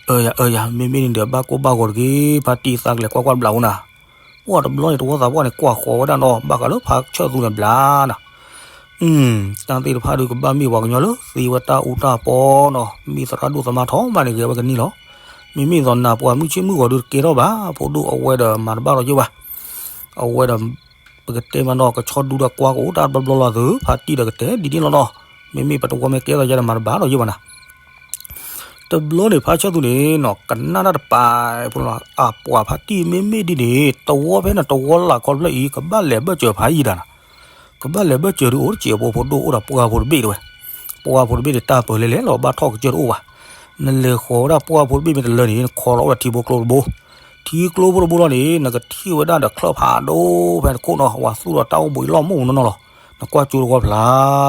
အၢ ယၤ အၢ ယၤ မ့မ့ၢ်န့ၣ်ဒီးဘၣ်ကိၢ်ဘၣ်ဂီၤတဂ့ၤ ဖါတံၢ်သးကလဲၤကွၢ်ကွၢ်တဘျီအိၣ်နၤ, ပှၢ်တဘျီန့ၣ် တဝီသးပှၢ်န့ၣ် ကွၢ်ဃီၤဝဲဒၣ်နီၤ ဘၣ်ဃးလၢဖါဆၢၣ်သူန့ၣ်ဘျါနီၤ. တၢ်သ့ၣ်တဖၣ်ဒုးကဘၣ်မ့ၢ်ပှၤကညီလၢသ့ဝဲတၢ်အူတၢ်ပီနီၤ, မ့ၢ်သရၣ်ဒိၣ်သမါထီၣ်မးန့ၣ် ဂဲၤဝဲကနံၣ်လီၤ. မ့မ့ၢ်သိးနၤပှၤမုၢ်ဆ့ၣ်မုၢ်ဂီၤဒုးတကဲထီၣ်ဘၣ်, ဖိဒိၣ်အဝဲဒီးမၤတဘၣ်ဒီးယ့ၢ်ဘၣ်. အဝဲဒီး ပကတဲမးနီၤ ကဆီဒူဒီးကွၢ်ကအိၣ်တၢ်တဘျီဘျီလီၤသု, ဖါတံၢ်ဒီးကတဲဒ်န့ၣ်လီၤနီၤ. မ့မ့ၢ်ပတဝီမ့ၢ်ကဲထီၣ်ယၤဒီးမၤတဘၣ်ဒီးယ့ၢ်ဘၣ်နၤ. တဘျီန့ၣ် ဖါဆၢၣ်သူန့ၣ်နီၤ ကနၣ်တၢ်တပၤဖိလီၤ, အပှၤဖါတံၢ်မ့မ့ၢ်ဒ်န့ၣ် တဝီဖဲန့ၣ် တဝီလၢ်ခီတဖျၢၣ်အံၤ ကဘၣ်လဲၤဘၢၣ်စၢၤဖါယံၤဒၣ်နီၤ. ကဘၣ်လဲၤဘၢၣ်စၢၤဒုးအိၣ်တစဲးဖိ ဖိဒိၣ်အိၣ်ဒီးပှၢ်ဖိတဘ့ၣ်တဲဝဲ. ပှၢ်ဖိတဘ့ၣ်န့ၣ် တၢ်ပၢၢ်လဲၤလဲၤလီၤ ဘၣ်ထီၣ်ကစၢၢ်တအိၣ်ဘၣ်. နလဲၤဃီၤဝဲဒၣ်ပှၢ်ဖိတဘ့ၣ်မ့ၢ်တလၢန့ၣ် နခီလီၤအိၣ်ဒီးထံဖိကျိဖိတဘိ. ထံကျိဖိတဘိလီၤန့ၣ် နကထံၣ်ဝဲဒၣ်ဒီးချၢၣ်ဖးဒိၣ်ဖဲနခိၣ်နီၤ, ဝၤသူၣ်ဒီးတၢ်အိၣ်ဘှံးလီၢ်မုၢ်နီၢ်နီၢ်လီၤ. နကွၢ်ကၠိတဝီဖျါ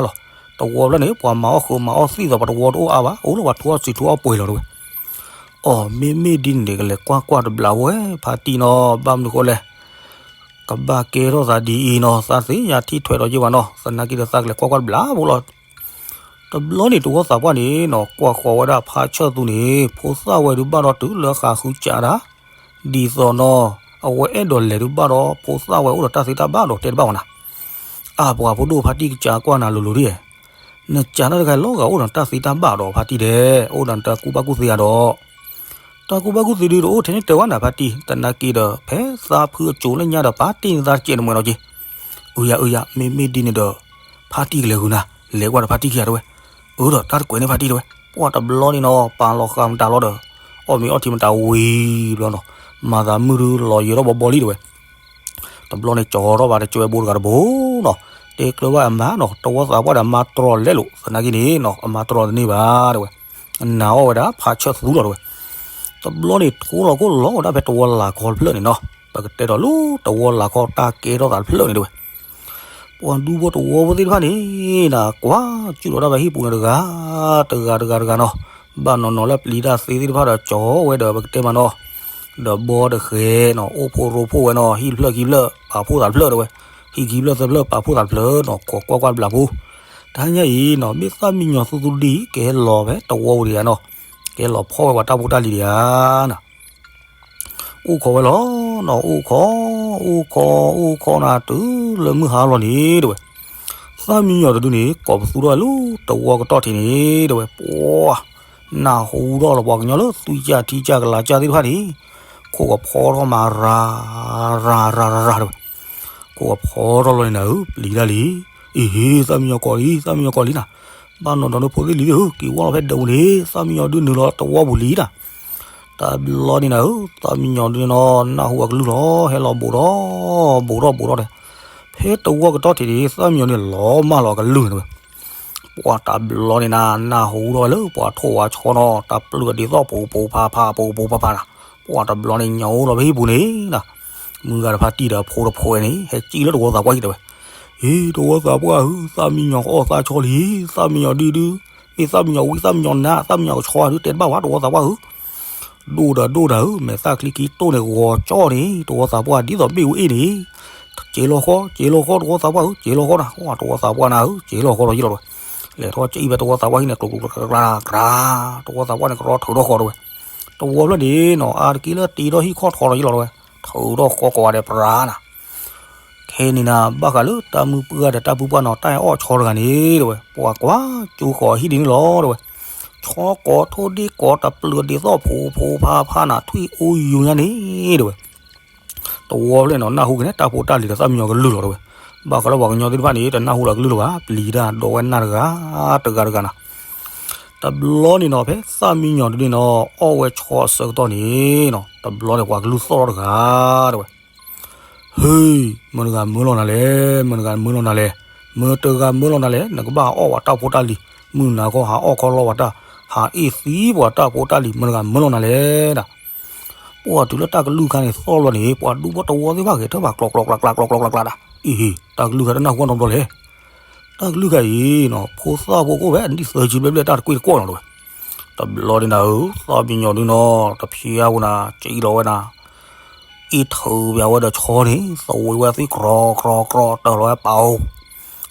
လီၤ. တဝီဖျၢၣ်န့ၣ် ပှၤမၤအီၣ်ဃုာ်မၤအီၣ်သံၣ်သီး ပှၤတဝီတအိၣ်အါဘၣ်, အိၣ်လၢပှၤထူအီၣ်စံးထူအီၣ်ပှဲၤလီၤတဲဝဲ. အိ မ့မ့ၢ်ဒ်န့ၣ်ဒီး ကလဲၤကွၢ်ကွၢ်တဘျီဝဲ ဖါတံၢ်နီၤ, ဘၣ်မနုၤဃိလဲၣ်, ကဘၣ်ကဲထီၣ်သးဒ်အံၤနီၤ, သးသ့ၣ်ညါထံၣ်ထွဲဒီးယ့ၢ်ဘၣ်နီၤ, သနာ်က့ဒီးသးကလဲၤကွၢ်ကွၢ်တဘျီဖိလီၤ. တဘျီန့ၣ် တဝီသးပှၢ်န့ၣ်နီၤ ကွၢ်ဃီၤဝဲဒၣ်ဖါဆၢၣ်သူန့ၣ် ဖိသၣ်ဝဲဒုးဘၣ်ဒီးတုၤလၢဃးဃုကးဒၣ်, ဒ်သိးနီၤ အဝဲအဲၣ်ဒိးလဲၤဒုးဘၣ်ဒီး ဖိသၣ်ဝဲအိၣ်ဒီးတၢ်သ့တၢ်ဘၣ်ဒီးတဲတဘၣ်ဝဲနၤ. အၢ ပှၤဖိဒိၣ်ဖါတံၢ်ကစးကွၢ်နၤလိၤလိၤဒ်, နစးထီၣ်တခါလီၤဂာ်အိၣ်ဒီးတၢ်သ့တၢ်ဘၣ်ဒီးဖါတံၢ်ဒဲး, အိၣ်ဒီးတၢ်ကူၣ်ဘၣ်ကူၣ်သ့ဧါဒီး တၢ်ကူၣ်ဘၣ်ကူၣ်သ့ဒုးတအိၣ်ထဲန့ၣ်တဲဝဲနၤဖါတံၢ်, သနာ်က့ဒီး ဖဲသးဖုအစိၤလၢညါဒီး ပာ်တ့ၢ်န့ၢ်သးတစဲးတမှဲၤနီၤက့. အၢယၤ အၢယၤ မ့မ့ၢ်ဒ်န့ၣ်ဒီး ဖါတံၢ်ကလဲၤဃုာ်နၤ, လဲၤကွၢ်ဒီးဖါတံၢ်ခံဂၤတဲဝဲ. အၢဒီးတၢ်တကွဲးန့ၢ်ဖါတံၢ်တဲဝဲ. ပှၢ်တဘျီန့ၣ်နီၤ ပာ်လီၤဃာ်မတၤလီၤဒီး အီၣ်မ့ၤအီထံမတၤဝံၤဘျီနီၤ, မၤသးမုၢ်ဒုးလီၤယံၤထီၣ်ဘီဘီလံတဲဝဲ. တဘျီန့ၣ် ကၠီထီၣ်ဘၣ်တကၠွဲဘိတဂၤတဘိနီၤ, တဲကျၢၤဘၣ်အမါနီၤ, တဝီသးပှၢ်ဒီးအမါတြီၤလဲလိာ်, သနာ်က့န့ၣ်နီၤ အမါတြီၤတန့ၢ်ဘၣ်တဲဝဲ. နၤအီၣ်ဝဲဒၣ်ဖါဆၢၣ်သူလီၤတဲဝဲ. တဘျီန့ၣ် ထိလီၤခိၣ်လီၤဝဲဒၣ်ဖဲတဝီလၢ်ခီတဖျၢၣ်န့ၣ်နီၤ, ပကတဲဒီးလၢတဝီလၢ်ခီတၢ်ကဲထီၣ်သးတဖျၢၣ်န့ၣ်တဲဝဲ. ပှၤဒူဖိတဝီဖိသ့ၣ်တဖၣ်န့ၣ် နကွၢ်စူၣ်လီၤတၢ်ဖဲဟံၣ်ပူၤန့ၣ်တဂၤ တဂၤတဂၤတဂၤနီၤ, ဘၣ်နီၤနီၤလၢပျံၤတၢ်သ့သ့ၣ်တဖၣ်ဒီး ကၠီဝဲဒီးပကတဲမးနီၤ, ဒီးဘီတဃဲနီၤ, အိၣ်ဖိရိဖှိၣ်ဝဲနီၤ, ဟံၣ်တဖျၢၣ်ခံဖျၢၣ် ပာ်ဖှိၣ်သးတဖျၢၣ်တဲဝဲ, ဟံၣ်ခံဖျၢၣ်သၢဖျၢၣ်ပာ်ဖှိၣ်သးတဖျၢၣ်နီၤ, ခိးကွၢ်ကွၢ်တဘျီဖိ. တဟါညါအံၤနီၤ မ့ၢ်သၣ်မံယီၤသူသူဒံး ကဟဲလီၤဖဲတဝီပူၤဒံးဧါနီၤ, ကဟဲလီၤဖီၣ်ဝဲပှၤတၢ်ဖိတၢ်လံၤဒံးဧါနီၤ. အိၣ်ခိးဝဲလီၤနီၤ, အိၣ်ခိး, အိၣ်ခိး, အိၣ်ခိးနၤ တုၤလၢမုၢ်ဟါလီၤန့ၣ်တဲဝဲ, သၣ်မံယီၤတဒုန့ၣ် ကိးပသူထီၣ်ဝဲလၢတဝီကတီၢ်ထံးန့ၣ်တဲဝဲ, ပှၤ နၢ်ဟူထီၣ်လီၤပှၤကညီလၢသူကၢ်ထံကၢ်ကလၤကၢ်သ့ၣ်တဖၣ်န့ၣ်, ခိၣ်ကဖီထီၣ်မး ရၤ ရၤ ရၤ ရၤ တဲဝဲ. ခိၣ်ကဖီထီၣ်လီၤန့ၣ်နၤဧၢ, ပျံၤတၢ်လံ, အ့ဟ့ သၣ်မံယီၤကိးလံ, သၣ်မံယီၤကိးလံနၤ, ဘၣ်နီၤဒီးနဖိသ့ၣ်လံၤသ့ၣ်ဧၢ, က့ၤဝီလီၤဖဲဒၢးပူၤန့ၣ် သၣ်မံယီၤဒုးနုာ်လီၤတဝီပူၤလံနၤ. တဘျီန့ၣ်နၤဧၢ, သၣ်မံယီၤဒုးနီၤ နၢ်ဟူအကလုၢ်လီၤ, ဟဲလီၤဘူးထီၣ်, ဘူးထီၣ်ဘူးထီၣ်ဒီး, ဖဲတဝီကတီၢ်ထံးန့ၣ် သၣ်မံယီၤန့ၣ်လီၤမၢ်လီၤအကလုၢ်န့ၣ်တဲဝဲ. ပှၤတဘျီန့ၣ်နၤ နၢ်ဟူထီၣ်ဝဲလၢပှၤထိၣ်ဝဲဆီနီၤ တၢ်ပျုၢ်အဒ်သိး ပူၤပူၤဖးဖး ပူၤပူၤဖးဖးနၤ, ပှၤတဘျီန့ၣ် ညိလီၤဖဲဟံၣ်ပူၤန့ၣ်နၤ, မုၢ်ဂၤဒီးဖါတံၢ်ဒီးဖိတဖိဝဲန့ၣ် ဟဲကံၣ်လၢတဝီသးပှၢ်ဟံၣ်တဲဝဲ. ဟ့ တဝီသးပှၢ်ဧၢ, သၣ်မံယီၤကအီၣ်သၣ်ဆီလံ, သၣ်မံယီၤဒုဒု, မ့ၢ်သၣ်မံယီၤဝံသၣ်မံယီၤနါ သၣ်မံယီၤကဆီဒုးတဲတဘၣ်ဝဲ တဝီသးပှၢ်ဧၢ. ဒိၣ်ဒီးဒိၣ်တၢ်ဧၢ, မဲာ်သၣ်ချံခံတိၢ်န့ၣ်ဂီၤကၠီန့ၣ် တဝီသးပှၢ် ဒ်သိးဘ့ၣ်ဝဲအ့ၣ်န့ၣ်, က့ၤလီၤဃီ, က့ၤလီၤဃီ တဝီသးပှၢ်ဧၢ, က့ၤလီၤဃီနၤ, တဝီသးပှၢ်နၤဧၢ, က့ၤလီၤဃီဒီးယ့ၢ်လီၤတဲဝဲ. လဲၤထီၣ်ကအံၤဖဲတဝီသးပှၢ်ဟံၣ်န့ၣ် ကျိၤကျိၤကျါကျါကျါ, တဝီသးပှၢ်န့ၣ် ကရီထုးထီၣ်ဃီတဲဝဲ. တဝီဖျၢၣ်န့ၣ်နီၤ အါတက့ၢ်လၢတ့ထီၣ်ဟံၣ်ခီၣ်ထီဒီးယ့ၢ်လီၤတဲဝဲ, ထုးထီၣ်ဃီကိးဂၤဒဲးပြါနၤ. ခဲန့ၣ်နၤ ဘၣ်ဃးလၢတၢ်မုၢ်ပှၢ်ဒီးတၢ်ပူၤပှၢ်နီၤ တၢ်အဲၣ်အီၣ်ဆီတဂၤန့ၣ်တဲဝဲ, ပှၤကွၢ်ကၠိဃီၤဟံၣ်ဒ်န့ၣ်လီၤတဲဝဲ. ဆီကိးထိၣ်ဒ့ၣ်ကိးတပျုာ်ဒ်သိးဖိဖိဖးဖးနၤ ထွံၣ်အိၣ်ယူၤညါန့ၣ်တဲဝဲ. တဝီဖျၢၣ်န့ၣ်နီၤ နၢ်ဟူက့ၤန့ၣ် တၢ်ဖိတၢ်လံၤဒီးသၣ်မံယီၤကလုၢ်လီၤတဲဝဲ. ဘၣ်ဃးလၢပှၤကညီသ့ၣ်တဖၣ်န့ၣ် တနၢ်ဟူလၢကလုၢ်လၢၤဘၣ်, ပျံၤတၢ်ဒိးဝဲနၢ်တဂၤ, တဂၤတဂၤနၤ. တဘျီန့ၣ်နီၤ ဖဲသၣ်မံယီၤဒုန့ၣ်နီၤ အီၣ်ဝဲဆီအဆၢကတီၢ်န့ၣ်နီၤ တဘျီန့ၣ်ပှၤကလုၢ်သီၣ်ထီၣ်တဂၤတဲဝဲ. ဟ့, မတၤတဂၤမၢလီၤနၤလဲၣ်, မတၤတဂၤမၢလီၤနၤလဲၣ်, မတၤတဂၤမၢလီၤနၤလဲၣ်, နကဘၣ်အီၣ်ပှၤတၢ်ဖိတၢ်လံၤ, မုၢ်နၤခီဟးအီၣ်ခီလီၤပှၤတၢ်, ဟးအ့ၣ်သံပှၤတၢ်ဖိတၢ်လံၤ, မတၤတဂၤမၢလီၤနၤလဲၣ်နၤ. ပှၢ်တုၤလၢတၢ်ကလုၢ်ခါန့ၣ်သီၣ်လီၤန့ၣ် ပှၤဒူဖိတဝီသ့ၣ်တဖၣ်ဂဲၤထၢၣ်ဘၣ်ကျီကျီကျါကျါကျီကျီကျါကျါဒၣ်, အ့ဟ့, တၢ်ကလုၢ်ခါတနၢ်ဟူနီတဘျီလဲၣ်. တၢ်ကလုၢ်ခါအံၤနီၤ ဖိသၣ်ဖိကအိၣ်ဖဲအနံၣ်သၢဆံဘျဲၣ်ဘျဲၣ် တၢ်တကွ့ၢ်တကွီၢ်နီၤတဲဝဲ. တဘျီန့ၣ်နၤဧၢ, သၣ်မံယီၤဒုနီၤ တဖျါဝဲနၤ ကံလီၤဝဲနၤ, အ့ၣ်ထုးပျးဝဲဒီးဆီန့ၣ် သဝံးဝဲသ့ၣ်ကြီကြီကြီ တၢၢ်လီၤဝဲပာ်အိၣ်.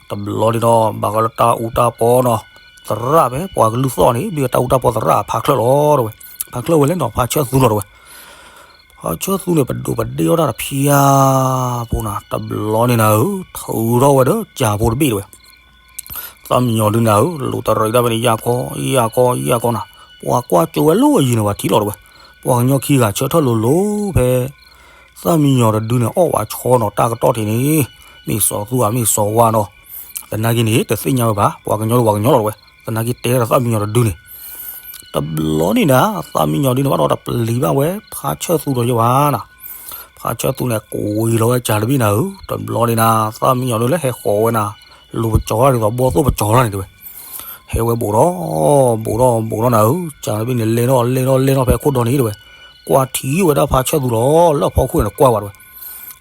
တဘျီန့ၣ်နီၤ ဘၣ်ဃးလၢတၢ်အူတၢ်ပီနီၤ သရၣ်ဖဲပှၤကလုၢ်သီၣ်န့ၣ် မ့ၢ်တၢ်အူတၢ်ပီသရၣ်ဖးချၢၣ်လီၤတဲဝဲ. ဖးချၢၣ်ဝဲလဲၣ်နီၤ ဖါဆၢၣ်သူလီၤတဲဝဲ. ဖါဆၢၣ်သူန့ၣ် ပဒိးပဒ့ၣ်အီၣ်တၢ်တဖျါဖိနၤ, တဘျီန့ၣ်နၤဧၢ, ထုးထီၣ်ဝဲဒီးကၢ်ဖိတဘ့ၣ်တဝဲ. သၣ်မံယီၤဒုန့ၣ်ဧၢ, လူၤတရံးတၢ်ဖဲန့ၣ်ယၢ်ကီယၢ်ကီယၢ်ကီနၤ, ပှၤကွၢ်ကၢဝဲလၢအယံၤန့ၣ် ပှၤထံၣ်လီၤတဝဲ. ပှၤကညီခံဂၤဆၢထၢၣ်လိၤလိၤဖဲ သၣ်မံယီၤတဒုန့ၣ် အီၣ်ဝဲဆီနီၤ တၢ်ကတီၢ်ထံးန့ၣ်, မ့ၢ်စီၤသူဧါ မ့ၢ်စီၤဝါနီၤ, သနာ်က့န့ၣ် တသ့ၣ်ညါဝဲဘၣ်, ပှၤကညီဒီးပှၤကညီလီၤတဝဲ. သနာ်က့တဲဒီးသၣ်မံယီၤတဒုန့ၣ် တဘျီန့ၣ်နၤ, သၣ်မံယီၤဒုန့ၣ် ဘၣ်ဒီးတပျံၤဘၣ်ဝဲ ဖါဆၢၣ်သူဒီးယဲဘၣ်နၤ. ဖါဆၢၣ်သူန့ၣ် ကွံာ်လီၤဝဲကၢ်တဘ့ၣ်နၤဧၢ, တဘျီန့ၣ်နၤ, သၣ်မံယီၤဒုလၢဟဲဃီၤဝဲနၤ, လူၤပကၠီၤတၢ်ဒ်သိး ဘီၣ်သိၣ်ပကၠီၤတၢ်န့ၣ်တဝဲ. ဟဲဝဲဘူးဒီး ဘူးဒီး ဘူးဒီးနၤဧၢ, ကၢ်တဘ့ၣ်န့ၣ် လဲၤထီၣ်လဲၤထီၣ်လဲၤထီၣ်ဖဲခိၣ်ဒီန့ၣ်တဝဲ. ကွၢ်ထံၣ်ဝဲဒၣ်ဖါဆၢၣ်သူလီၤ, လၢအဖီခိၣ်န့ၣ် ကွၢ်ဝဲတဝဲ.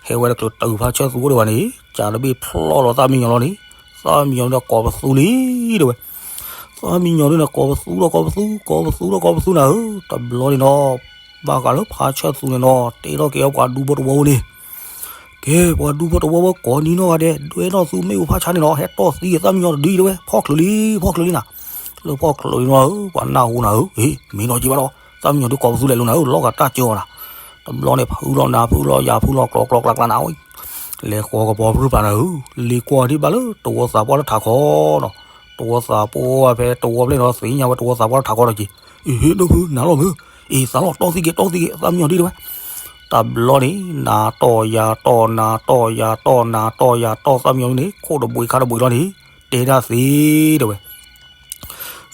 ဟဲဝဲတချုးတုၤဖါဆၢၣ်သူအိၣ်ဒံးဘၣ်န့ၣ်, ကၢ်တဘ့ၣ်ဖျီၣ်လီၤသၣ်မံယီၤလီၤန့ၣ်, သၣ်မံယီၤဒုန့ၣ်ကိးပသူလံတဝဲ. သၣ်မံယီၤဒုန့ၣ် ကိးပသူဒီးကိးပသူ, ကိးပသူဒီးကိးပသူနၤဧၢ, တဘျီန့ၣ်နီၤ, ဘၣ်ဃးလၢဖါဆၢၣ်သူန့ၣ်နီၤ, တဲထီၣ်က့ၤအီၤပှၤဒူဖိတဝီဖိန့ၣ်, ကဲ ပှၤဒူဖိတဝီဖိကိးနံၤနီၢ်ဂၤဒဲး, ဒွဲၣ်ထီၣ်သုမ့ၣ်အူဖးဆါန့ၣ်နီၤ, ဟဲတီၢ်သံသၣ်မံယီၤတဒုအံၤတဝဲ, ဖီၣ်ချုးလံ, ဖီၣ်ချုးလံနၤ. လၢဖီၣ်ချုးလံနီၤဧၢ, ပှၤနၢ်ဟူနၤဧၢ, မ့ၢ်နီၢ်က့ဘၣ်ဒီး သၣ်မံယီၤဒုကိးပသူလဲၤလိာ်နၤဧၢ, လီၤဂာ်တၢ်ကၢအီၤနၤ. တဘျီန့ၣ် ဖုလီၤနၤ ဖုလီၤယၤ ဖုလီၤကျိၤကျိၤကျးကျးနၤ, လဲၤဃီၤကပီၤဖုပာ်နၤဧၢ, လ့ၤကွီၢ်ဒံးဘၣ်လၢတဝီသးပှၢ်လၢထးခီနီၤ. တဝီသးပှၢ်ဖဲတဝီဖျၢၣ်နီၤ, သ့ၣ်ညါဝဲတဝီသးပှၢ်လၢထးခီဒီးက့ၤ, အ့ ဒိၣ်ဖု နၤလီၤမုၢ်, အ့ သးလီၤ တီၢ်သံက့ၤ တီၢ်သံက့ၤ သၣ်မံယီၤဒုတဝဲ. တဘျီန့ၣ် နၤတီၢ်ယၤတီၢ် နၤတီၢ်ယၤတီၢ် နၤတီၢ်ယၤတီၢ် သၣ်မံယီၤဒုန့ၣ် ခိၣ်တဘှံးခါတဘှံးလီၤန့ၣ်, တဲဒၣ်သ့တဝဲ.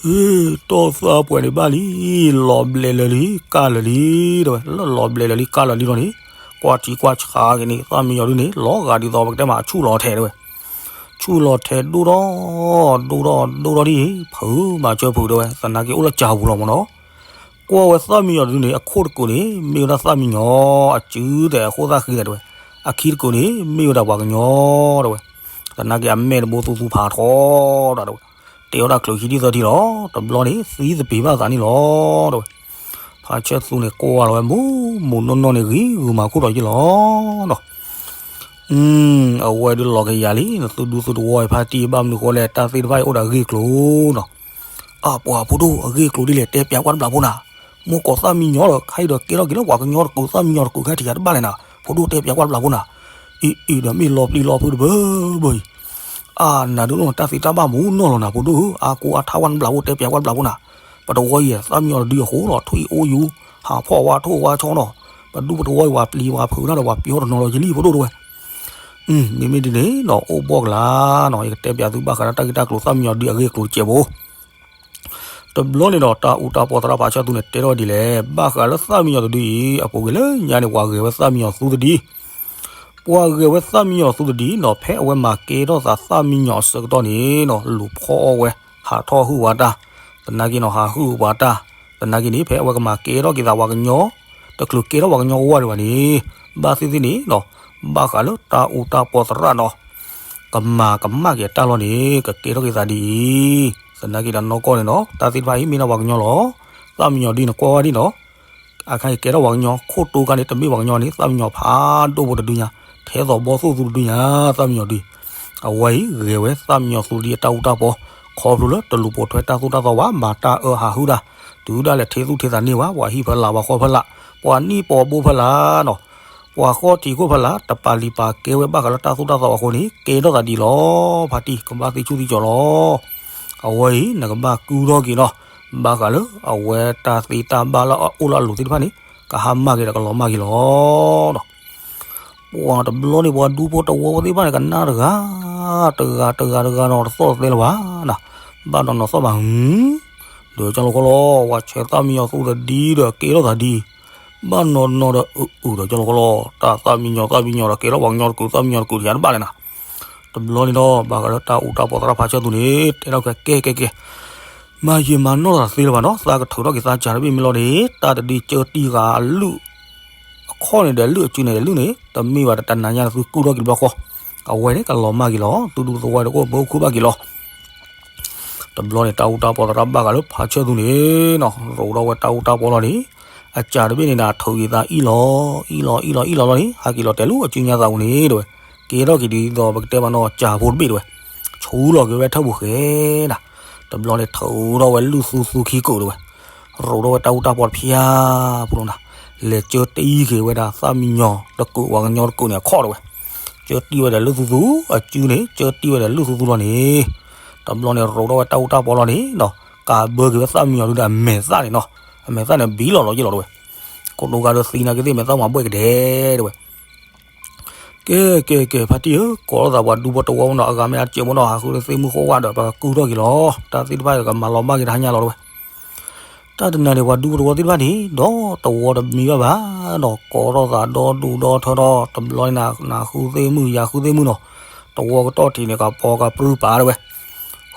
အ့ တီၢ်သၣ်ပှဲၤန့ၣ်ဘၣ်လံ, လီၤဘျဲးလၢာ်လံ ကၢ်လၢာ်လံတဝဲ. လၢလီၤဘျဲးလၢာ်လံ ကၢ်လၢာ်လံလီၤန့ၣ်, ကွၢ်ထံကွၢ်ဆးက့ၤန့ၣ် သၣ်မံယီၤဒုန့ၣ် လီၤဂာ်ဒ်သိးပကတဲမး အဆူၣ်လီၤထဲတဝဲ. ဆူၣ်လီၤထဲဒိၣ်ထီၣ် ဒိၣ်ထီၣ်ဒိၣ်ထီၣ်ဒ်အံၤ ဖုးမၤစၢၤဖုးတဝဲ, သနာ်က့အိၣ်လၢကၢ်ပူၤလီၤမ့ၢ်နီၤ. ကွၢ်ဝဲသၣ်မံယီၤဒုန့ၣ် အခိၣ်တကုးန့ၣ် မ့ၢ်ဝဲဒၣ်သၣ်မံယီၤအစုဒီးအဃိသၣ်ဃံသတဝဲ, အခံတကုးန့ၣ် မ့ၢ်ဝဲဒၣ်ပှၤကညီတဝဲ. သနာ်က့အမဲာ်တဘိသူသူဖးထီတၢ်တဝဲ, တဲအီၣ်တၢ်ချုးခံထံၣ်သၢထံၣ်လီၤ. တဘျီန့ၣ် သံသပ့ၤဘၣ်သးန့ၣ်လီၤတဝဲ. ဖါဆၢၣ်သူန့ၣ် ကွၢ်လီၤဝဲမူးမူးနီၢ်နီၢ်န့ၣ် ဂံၤဂုာ်မၤခိၣ်ဒီးယ့ၢ်လီၤနီၤ. အဝဲဒုးလီၤကယၤလံ, နသုဒူသုတဝီအံၤဖါတံၢ် ဘၣ်မနုၤဃိလဲၣ်, တၢ်သ့ၣ်တဖၣ်အံၤအိၣ်ဒီးအဂ့ၢ်အကျိၤနီၤ. အပှၤဖိဒိၣ် အဂ့ၢ်အကျိၤဒ်လဲၣ် တဲပၠးကွၢ်တဘျီဖိနၤ. မိၢ်ကိးသၣ်မံယီၤဒီး ခါအံၤဒီးကဲထီၣ်က့ၤလၢပှၤကညီတကုး သၣ်မံယီၤတကုးခါထံးယၤတဘၣ်လဲၣ်နၤ, ဖိဒိၣ်တဲပၠးကွၢ်တဘျီဖိနၤ. အံၤအံၤဒီးမ့ၢ်လီၤပျံၤလီၤဖုးတဘၢဘၢအံၤ, အါနၤဒုးလီၤ တၢ်သ့တၢ်ဘၣ်မူးနီၢ်လီၤနၤ ဖိဒိၣ်ဧၢ, အါကိးအါထါကွၢ်တဘျီဖိ တဲပၠးကွၢ်တဘျီဖိနၤ. ပတဝီအံၤ သၣ်မံယီၤတဒုအဃိလီၤ ထွံၣ်အံၤအိၣ်ယူၤ, ဟးဖီၣ်ဝါထိၣ်ဝါဆီနီၤ. ပဒူပတဝီအံၤ ပှၤပျံၤပှၤဖုးတၢ်ဒီး ပှၤပျီတနီၤလီၤယလံ ဖိဒိၣ်တဝဲ. မ့မ့ၢ်ဒ်န့ၣ်နီၤ အိၣ်ဘှီၣ်ကလာ်နီၤ, ယကတဲပၠးသုဘၣ်ဃးဒီးတၢ်ဂ့ၢ်တၢ်ကျိၤ သၣ်မံယီၤဒုအဂ့ၢ်အကျိၤတစဲးဖိ. တဘျီန့ၣ်ဒီး တၢ်အူတၢ်ပီသရၣ်ဖါဆၢၣ်သူန့ၣ် တဲထီၣ်ဒ်လဲၣ်, ဘၣ်ဃးလၢသၣ်မံယီၤတဒုအံၤ အပူၤကွံာ်လၢညါန့ၣ် ပှၤဂဲၤဝဲသၣ်မံယီၤသူတဒံ, ပှၤဂဲၤဝဲသၣ်မံယီၤသူတဒံနီၤ, ဖဲအဝဲမၤကဲထီၣ်သးသၣ်မံယီၤအဆၢကတီၢ်န့ၣ်နီၤ လူၤဖီၣ်အီၣ်ဝဲ ဟးထီၣ်ဟုၣ်ဝါတၢ်, သနာ်က့နီၤ ဟးဟုၣ်ဝါတၢ်, သနာ်က့န့ၣ် ဖဲအဝဲကမၤကဲထီၣ်က့ၤသးပှၤကညီ, တချုးကဲထီၣ်ပှၤကညီဝါဒံးဘၣ်န့ၣ်, ဘၣ်သ့ၣ်သ့ၣ်န့ၣ်နီၤ ဘၣ်ဃးလၢတၢ်အူတၢ်ပီသရၣ်နီၤ ကမၤကမၣ်က့ၤအတၢ်လီၢ်န့ၣ် ကကဲထီၣ်က့ၤသးဒ်အံၤ, သနာ်က့ဒီးနီၢ်ကီၢ်န့ၣ်နီၤ တၢ်သ့ၣ်တဖၣ်အံၤမ့ၢ်ဒၣ်ပှၤကညီလီၤ. သၣ်မံယီၤဒုန့ၣ်ကွၢ်ဝဲဒ်နီၤ, အခါအံၤကဲထီၣ်ပှၤကညီ ခိၣ်တိၤခါန့ၣ် တမ့ၢ်ပှၤကညီန့ၣ် သၣ်မံယီၤဖးဒိၣ်ဖိတဒုညါ, ထဲသိးဘီၣ်သိၣ်သူတဒုညါ, သၣ်မံယီၤဒု, အဝဲအံၤဂဲၤဝဲသၣ်မံယီၤသူဒံအတၢ်အူတၢ်ပီ, ခီဖျိလၢတလူၤပိာ်ထွဲတၢ်သိၣ်တၢ်သီဘၣ်, မၤတၢ်အၢဟးဟုၣ်တၢ်, တုၤဒၣ်လဲာ်ထံသူၣ်ထံသးန့ၢ်ဝဲ, ပှၤဟံၣ်ဖီလာ်ပှၤဃီဖီလာ်, ပှၤနံၣ်ပီဘိဖီလာ်နီၤ ပှၤဃီထံးခိၣ်ဖီလာ် တပာ်လံာ်ပာ်ကဲဝဲဘၣ်ဃးလၢတၢ်သိၣ်တၢ်သီအဃိန့ၣ် ကဲထီၣ်သးဒ်အံၤလီၤ. ဖါတံၢ် ကဘၣ်သ့ဆူၣ်သ့ကၠီၤလီၤ. အဝဲအံၤ နကဘၣ်ကုၢ်ထီၣ်က့ၤနီၤ, ဘၣ်ဃးလၢအဝဲတၢ်သ့တၢ်ဘၣ်လၢအအိၣ်လၢအလိၤသ့ၣ်တဖၣ်န့ၣ် ကဟါမၢ်က့ၤဒီးကလီၤမၢ်က့ၤလီၤနီၤ. ပှၤတဘျီန့ၣ် ပှၤဒူဖိတဝီဖိသ့ၣ်တဖၣ်န့ၣ် ကနၣ်တဂၤ, တဂၤတဂၤတဂၤနီၤ တသီၣ်တသဲလၢၤဘၣ်နၤ, ဘၣ်နီၤနီၤသီၣ်ဘၣ်, ဒီးကၠီလီၤခီလီၤ ပှၤဆဲးသၣ်မံယီၤသူတဒံဒီးကဲထီၣ်သးဒ်အံၤ, ဘၣ်နီၤနီၤဒီးအုးအုးဒီးကၠီလီၤခီလီၤ တၢ်သၣ်မံယီၤသၣ်မံယီၤဒီးကဲထီၣ်ပှၤကညီတကုး သၣ်မံယီၤတကုးယၤတဘၣ်လဲၣ်နၤ. တဘျီန့ၣ်ဒီး ဘၣ်ဃးလၢတၢ်အူတၢ်ပီသရၣ်ဖါဆၢၣ်သူန့ၣ် တဲထီၣ်ကဲကဲကဲ မၤယံာ်မၤနီၢ်သးသ့လၢၤဘၣ်နီၤ, သးကထုးထီၣ်က့ၤသးကၢ်တဘ့ၣ်မ့ၢ်လီၤန့ၣ် တၢ်တဒုကၢတံၢ်ဂၤအလုၢ် အခီၣ်န့ၣ်ဒီးလုၢ် အစုန့ၣ်ဒီးလုၢ်န့ၣ် တမ့ၢ်ဘၣ်တနၤညါန့ၣ် သုကူၣ်ထီၣ်က့ၤတဘျီဃီ, အဝဲန့ၣ်ကလီၤမၢ်က့ၤလီၤ, သုဒူသဝီတအိၣ်ဘၣ်အိၣ်ခိၣ်ဘၣ်က့ၤလီၤ. တဘျီန့ၣ် တၢ်အူတၢ်ပီသရၣ်ဘၣ်ဃးလၢဖါဆၢၣ်သူန့ၣ်နီၤ ရိးထီၣ်ဝဲတၢ်အူတၢ်ပီလီၤန့ၣ်, အကၢ်တဘ့ၣ်န့ၣ်ဒီး ထုးက့ၤသးအံၣ်လီၤ အံၣ်လီၤ အံၣ်လီၤ အံၣ်လီၤလီၤန့ၣ် ဟးက့ၤလီၤတဲာ်လၢအစုညါသးပူၤန့ၣ်တဝဲ, ကဲထီၣ်က့ၤဒ်သိးပကတဲဘၣ်နီၤ ကၢ်ဖိတဘ့ၣ်တဝဲ, ဆူလီၤက့ၤဝဲထၢၣ်ပူၤဃဲနၤ, တဘျီန့ၣ် ထုးထီၣ်ဝဲလုၢ်သူသူခံကိာ်တဝဲ, ရိးထီၣ်ဝဲတၢ်အူတၢ်ပီတဖၣ်ဖိလီၤနၤ, လဲၤကၢတံၢ်က့ၤဝဲဒၣ်သၣ်မံညီၤတကုာ် ပှၤကညီတကုာ်န့ၣ်အခီၣ်တဝဲ, ကၢတံၢ်ဝဲဒီးလုၢ်သူသူ, အစုန့ၣ် ကၢတံၢ်ဝဲဒီးလုၢ်သူသူလီၤန့ၣ်, တဘျီန့ၣ် ရိးထီၣ်ဝဲတၢ်အူတၢ်ပီလီၤန့ၣ်နီၤ, ကးဘၢက့ၤဝဲသၣ်မံညီၤဒုဒီးအမဲာ်သၣ်န့ၣ်နီၤ, အမဲာ်သၣ်န့ၣ်ဘံလီၤလီၤယ့ၢ်လီၤတဝဲ, ကိးဒိဂၤဒီးသံနာ်က့သ့ၣ် မဲာ်သၣ်မၤဘှဲၣ်ကဒဲတဝဲ ကဲ ကဲ ကဲ ဖါတံၢ်ဧၢ, ကိးထီၣ်သးပှၤဒူဖိတဝီမနီၤ, အဂၤမ့ၢ်အစဲးဖိနီၤ, ဟးဃုသ့ၣ်မုၢ်ဃိဝဲဒီး ပကကုၢ်ထီၣ်က့ၤလီၤ, တၢ်သ့ၣ်တဖၣ်ကမၤလီၤဘၣ်က့ၤတဟါညါလီၤတဝဲ. တၢ်တနၤန့ၣ် ပှၤဒူဖိတဝီသ့ၣ်တဖၣ်န့ၣ် ဒီးတဝီတမံဘၣ်ဘၣ်နီၤ, ကိးထီၣ်သးဒီဒူၣ်ဒီထၢထီၣ်, တဘျီန့ၣ် နၤဃုသ့ၣ်မုၢ် ယၤဃုသ့ၣ်မုၢ်နီၤ, တဝီကတီၢ်ထံးန့ၣ် ကပီၤကပြုပာ်တဝဲ,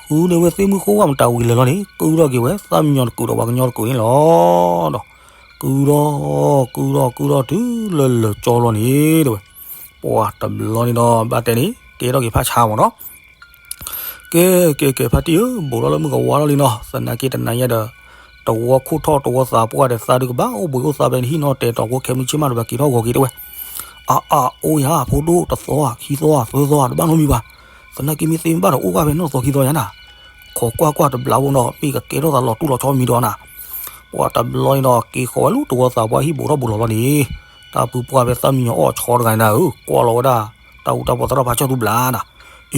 ဃုန့ၢ်ဝဲသ့ၣ်မုၢ်ဃိဝဲမတၤဝံၤလဲၤလီၤန့ၣ် ကုၢ်ထီၣ်က့ၤဝဲ သၣ်မံညီၤတကုာ်ဒီးပှၤကညီတကုာ်န့ၣ်လီၤဒီး ကုၢ်ထီၣ် ကုၢ်ထီၣ် ကုၢ်ထီၣ်တုၤလၢလၢာ်ကၠီလီၤန့ၣ်တဝဲ, ပှၤတဘျီန့ၣ်ဒီး ဘၣ်တဲန့ၣ် ကဲထီၣ်က့ၤဖးဆါမနီၤ, ကဲ ကဲ ကဲ ဖါတံၢ်ဧၢ, ဘူးထီၣ်လၢမုၢ်ကဝါထီၣ်လံနီၤ, သနာ်က့တနၤညါဒီး တဝီခိၣ်ထီၣ်တဝီသးပှၢ်ဒီး သးဒုကဘၣ်အိၣ်ဘှံးအိၣ်သါဖဲနဟံၣ်နီၣ်တဲာ်တီၤကိး ခဲမုၢ်ဆ့ၣ်မးဒီး ပက့ၤထီၣ်ဂီၤက့ၤတဝဲ, အအအိၣ်ယၤ ဖိဒိၣ် တသီဧါ ခံသီဧါ သၢသီဧါ တဘၣ်နီတမံၤဘၣ်, သနာ်က့မ့ၢ်သ့မ့ၢ်ဘၣ်ဒီး အိၣ်ဘၣ်ဖဲနီၣ်သီခံသီယၤနၤ, ခိးကွၢ်ကွၢ်တဘျီဖိနီၤ မ့ၢ်ကကဲထီၣ်သးလီၤတူၢ်လီၤဆီမံၤဒီးနၤ, ပှၤတဘျီန့ၣ်ဒီး က့ၤဃီၤဝဲလၢတဝီသးပှၢ်ဟံၣ်ဘူးထီၣ်ဘူးလီၤလီၤန့ၣ်, တၢ်ပုၢ်ပှၢ်ဖဲသၣ်မံညီၤအီၣ်ဆီတဂၤန့ၣ်ဧၢ, ကွၢ်လီၤဝဲဒၣ် တၢ်အူတၢ်ပီသရၣ်ဖးဆၢသူဘျါနၤ,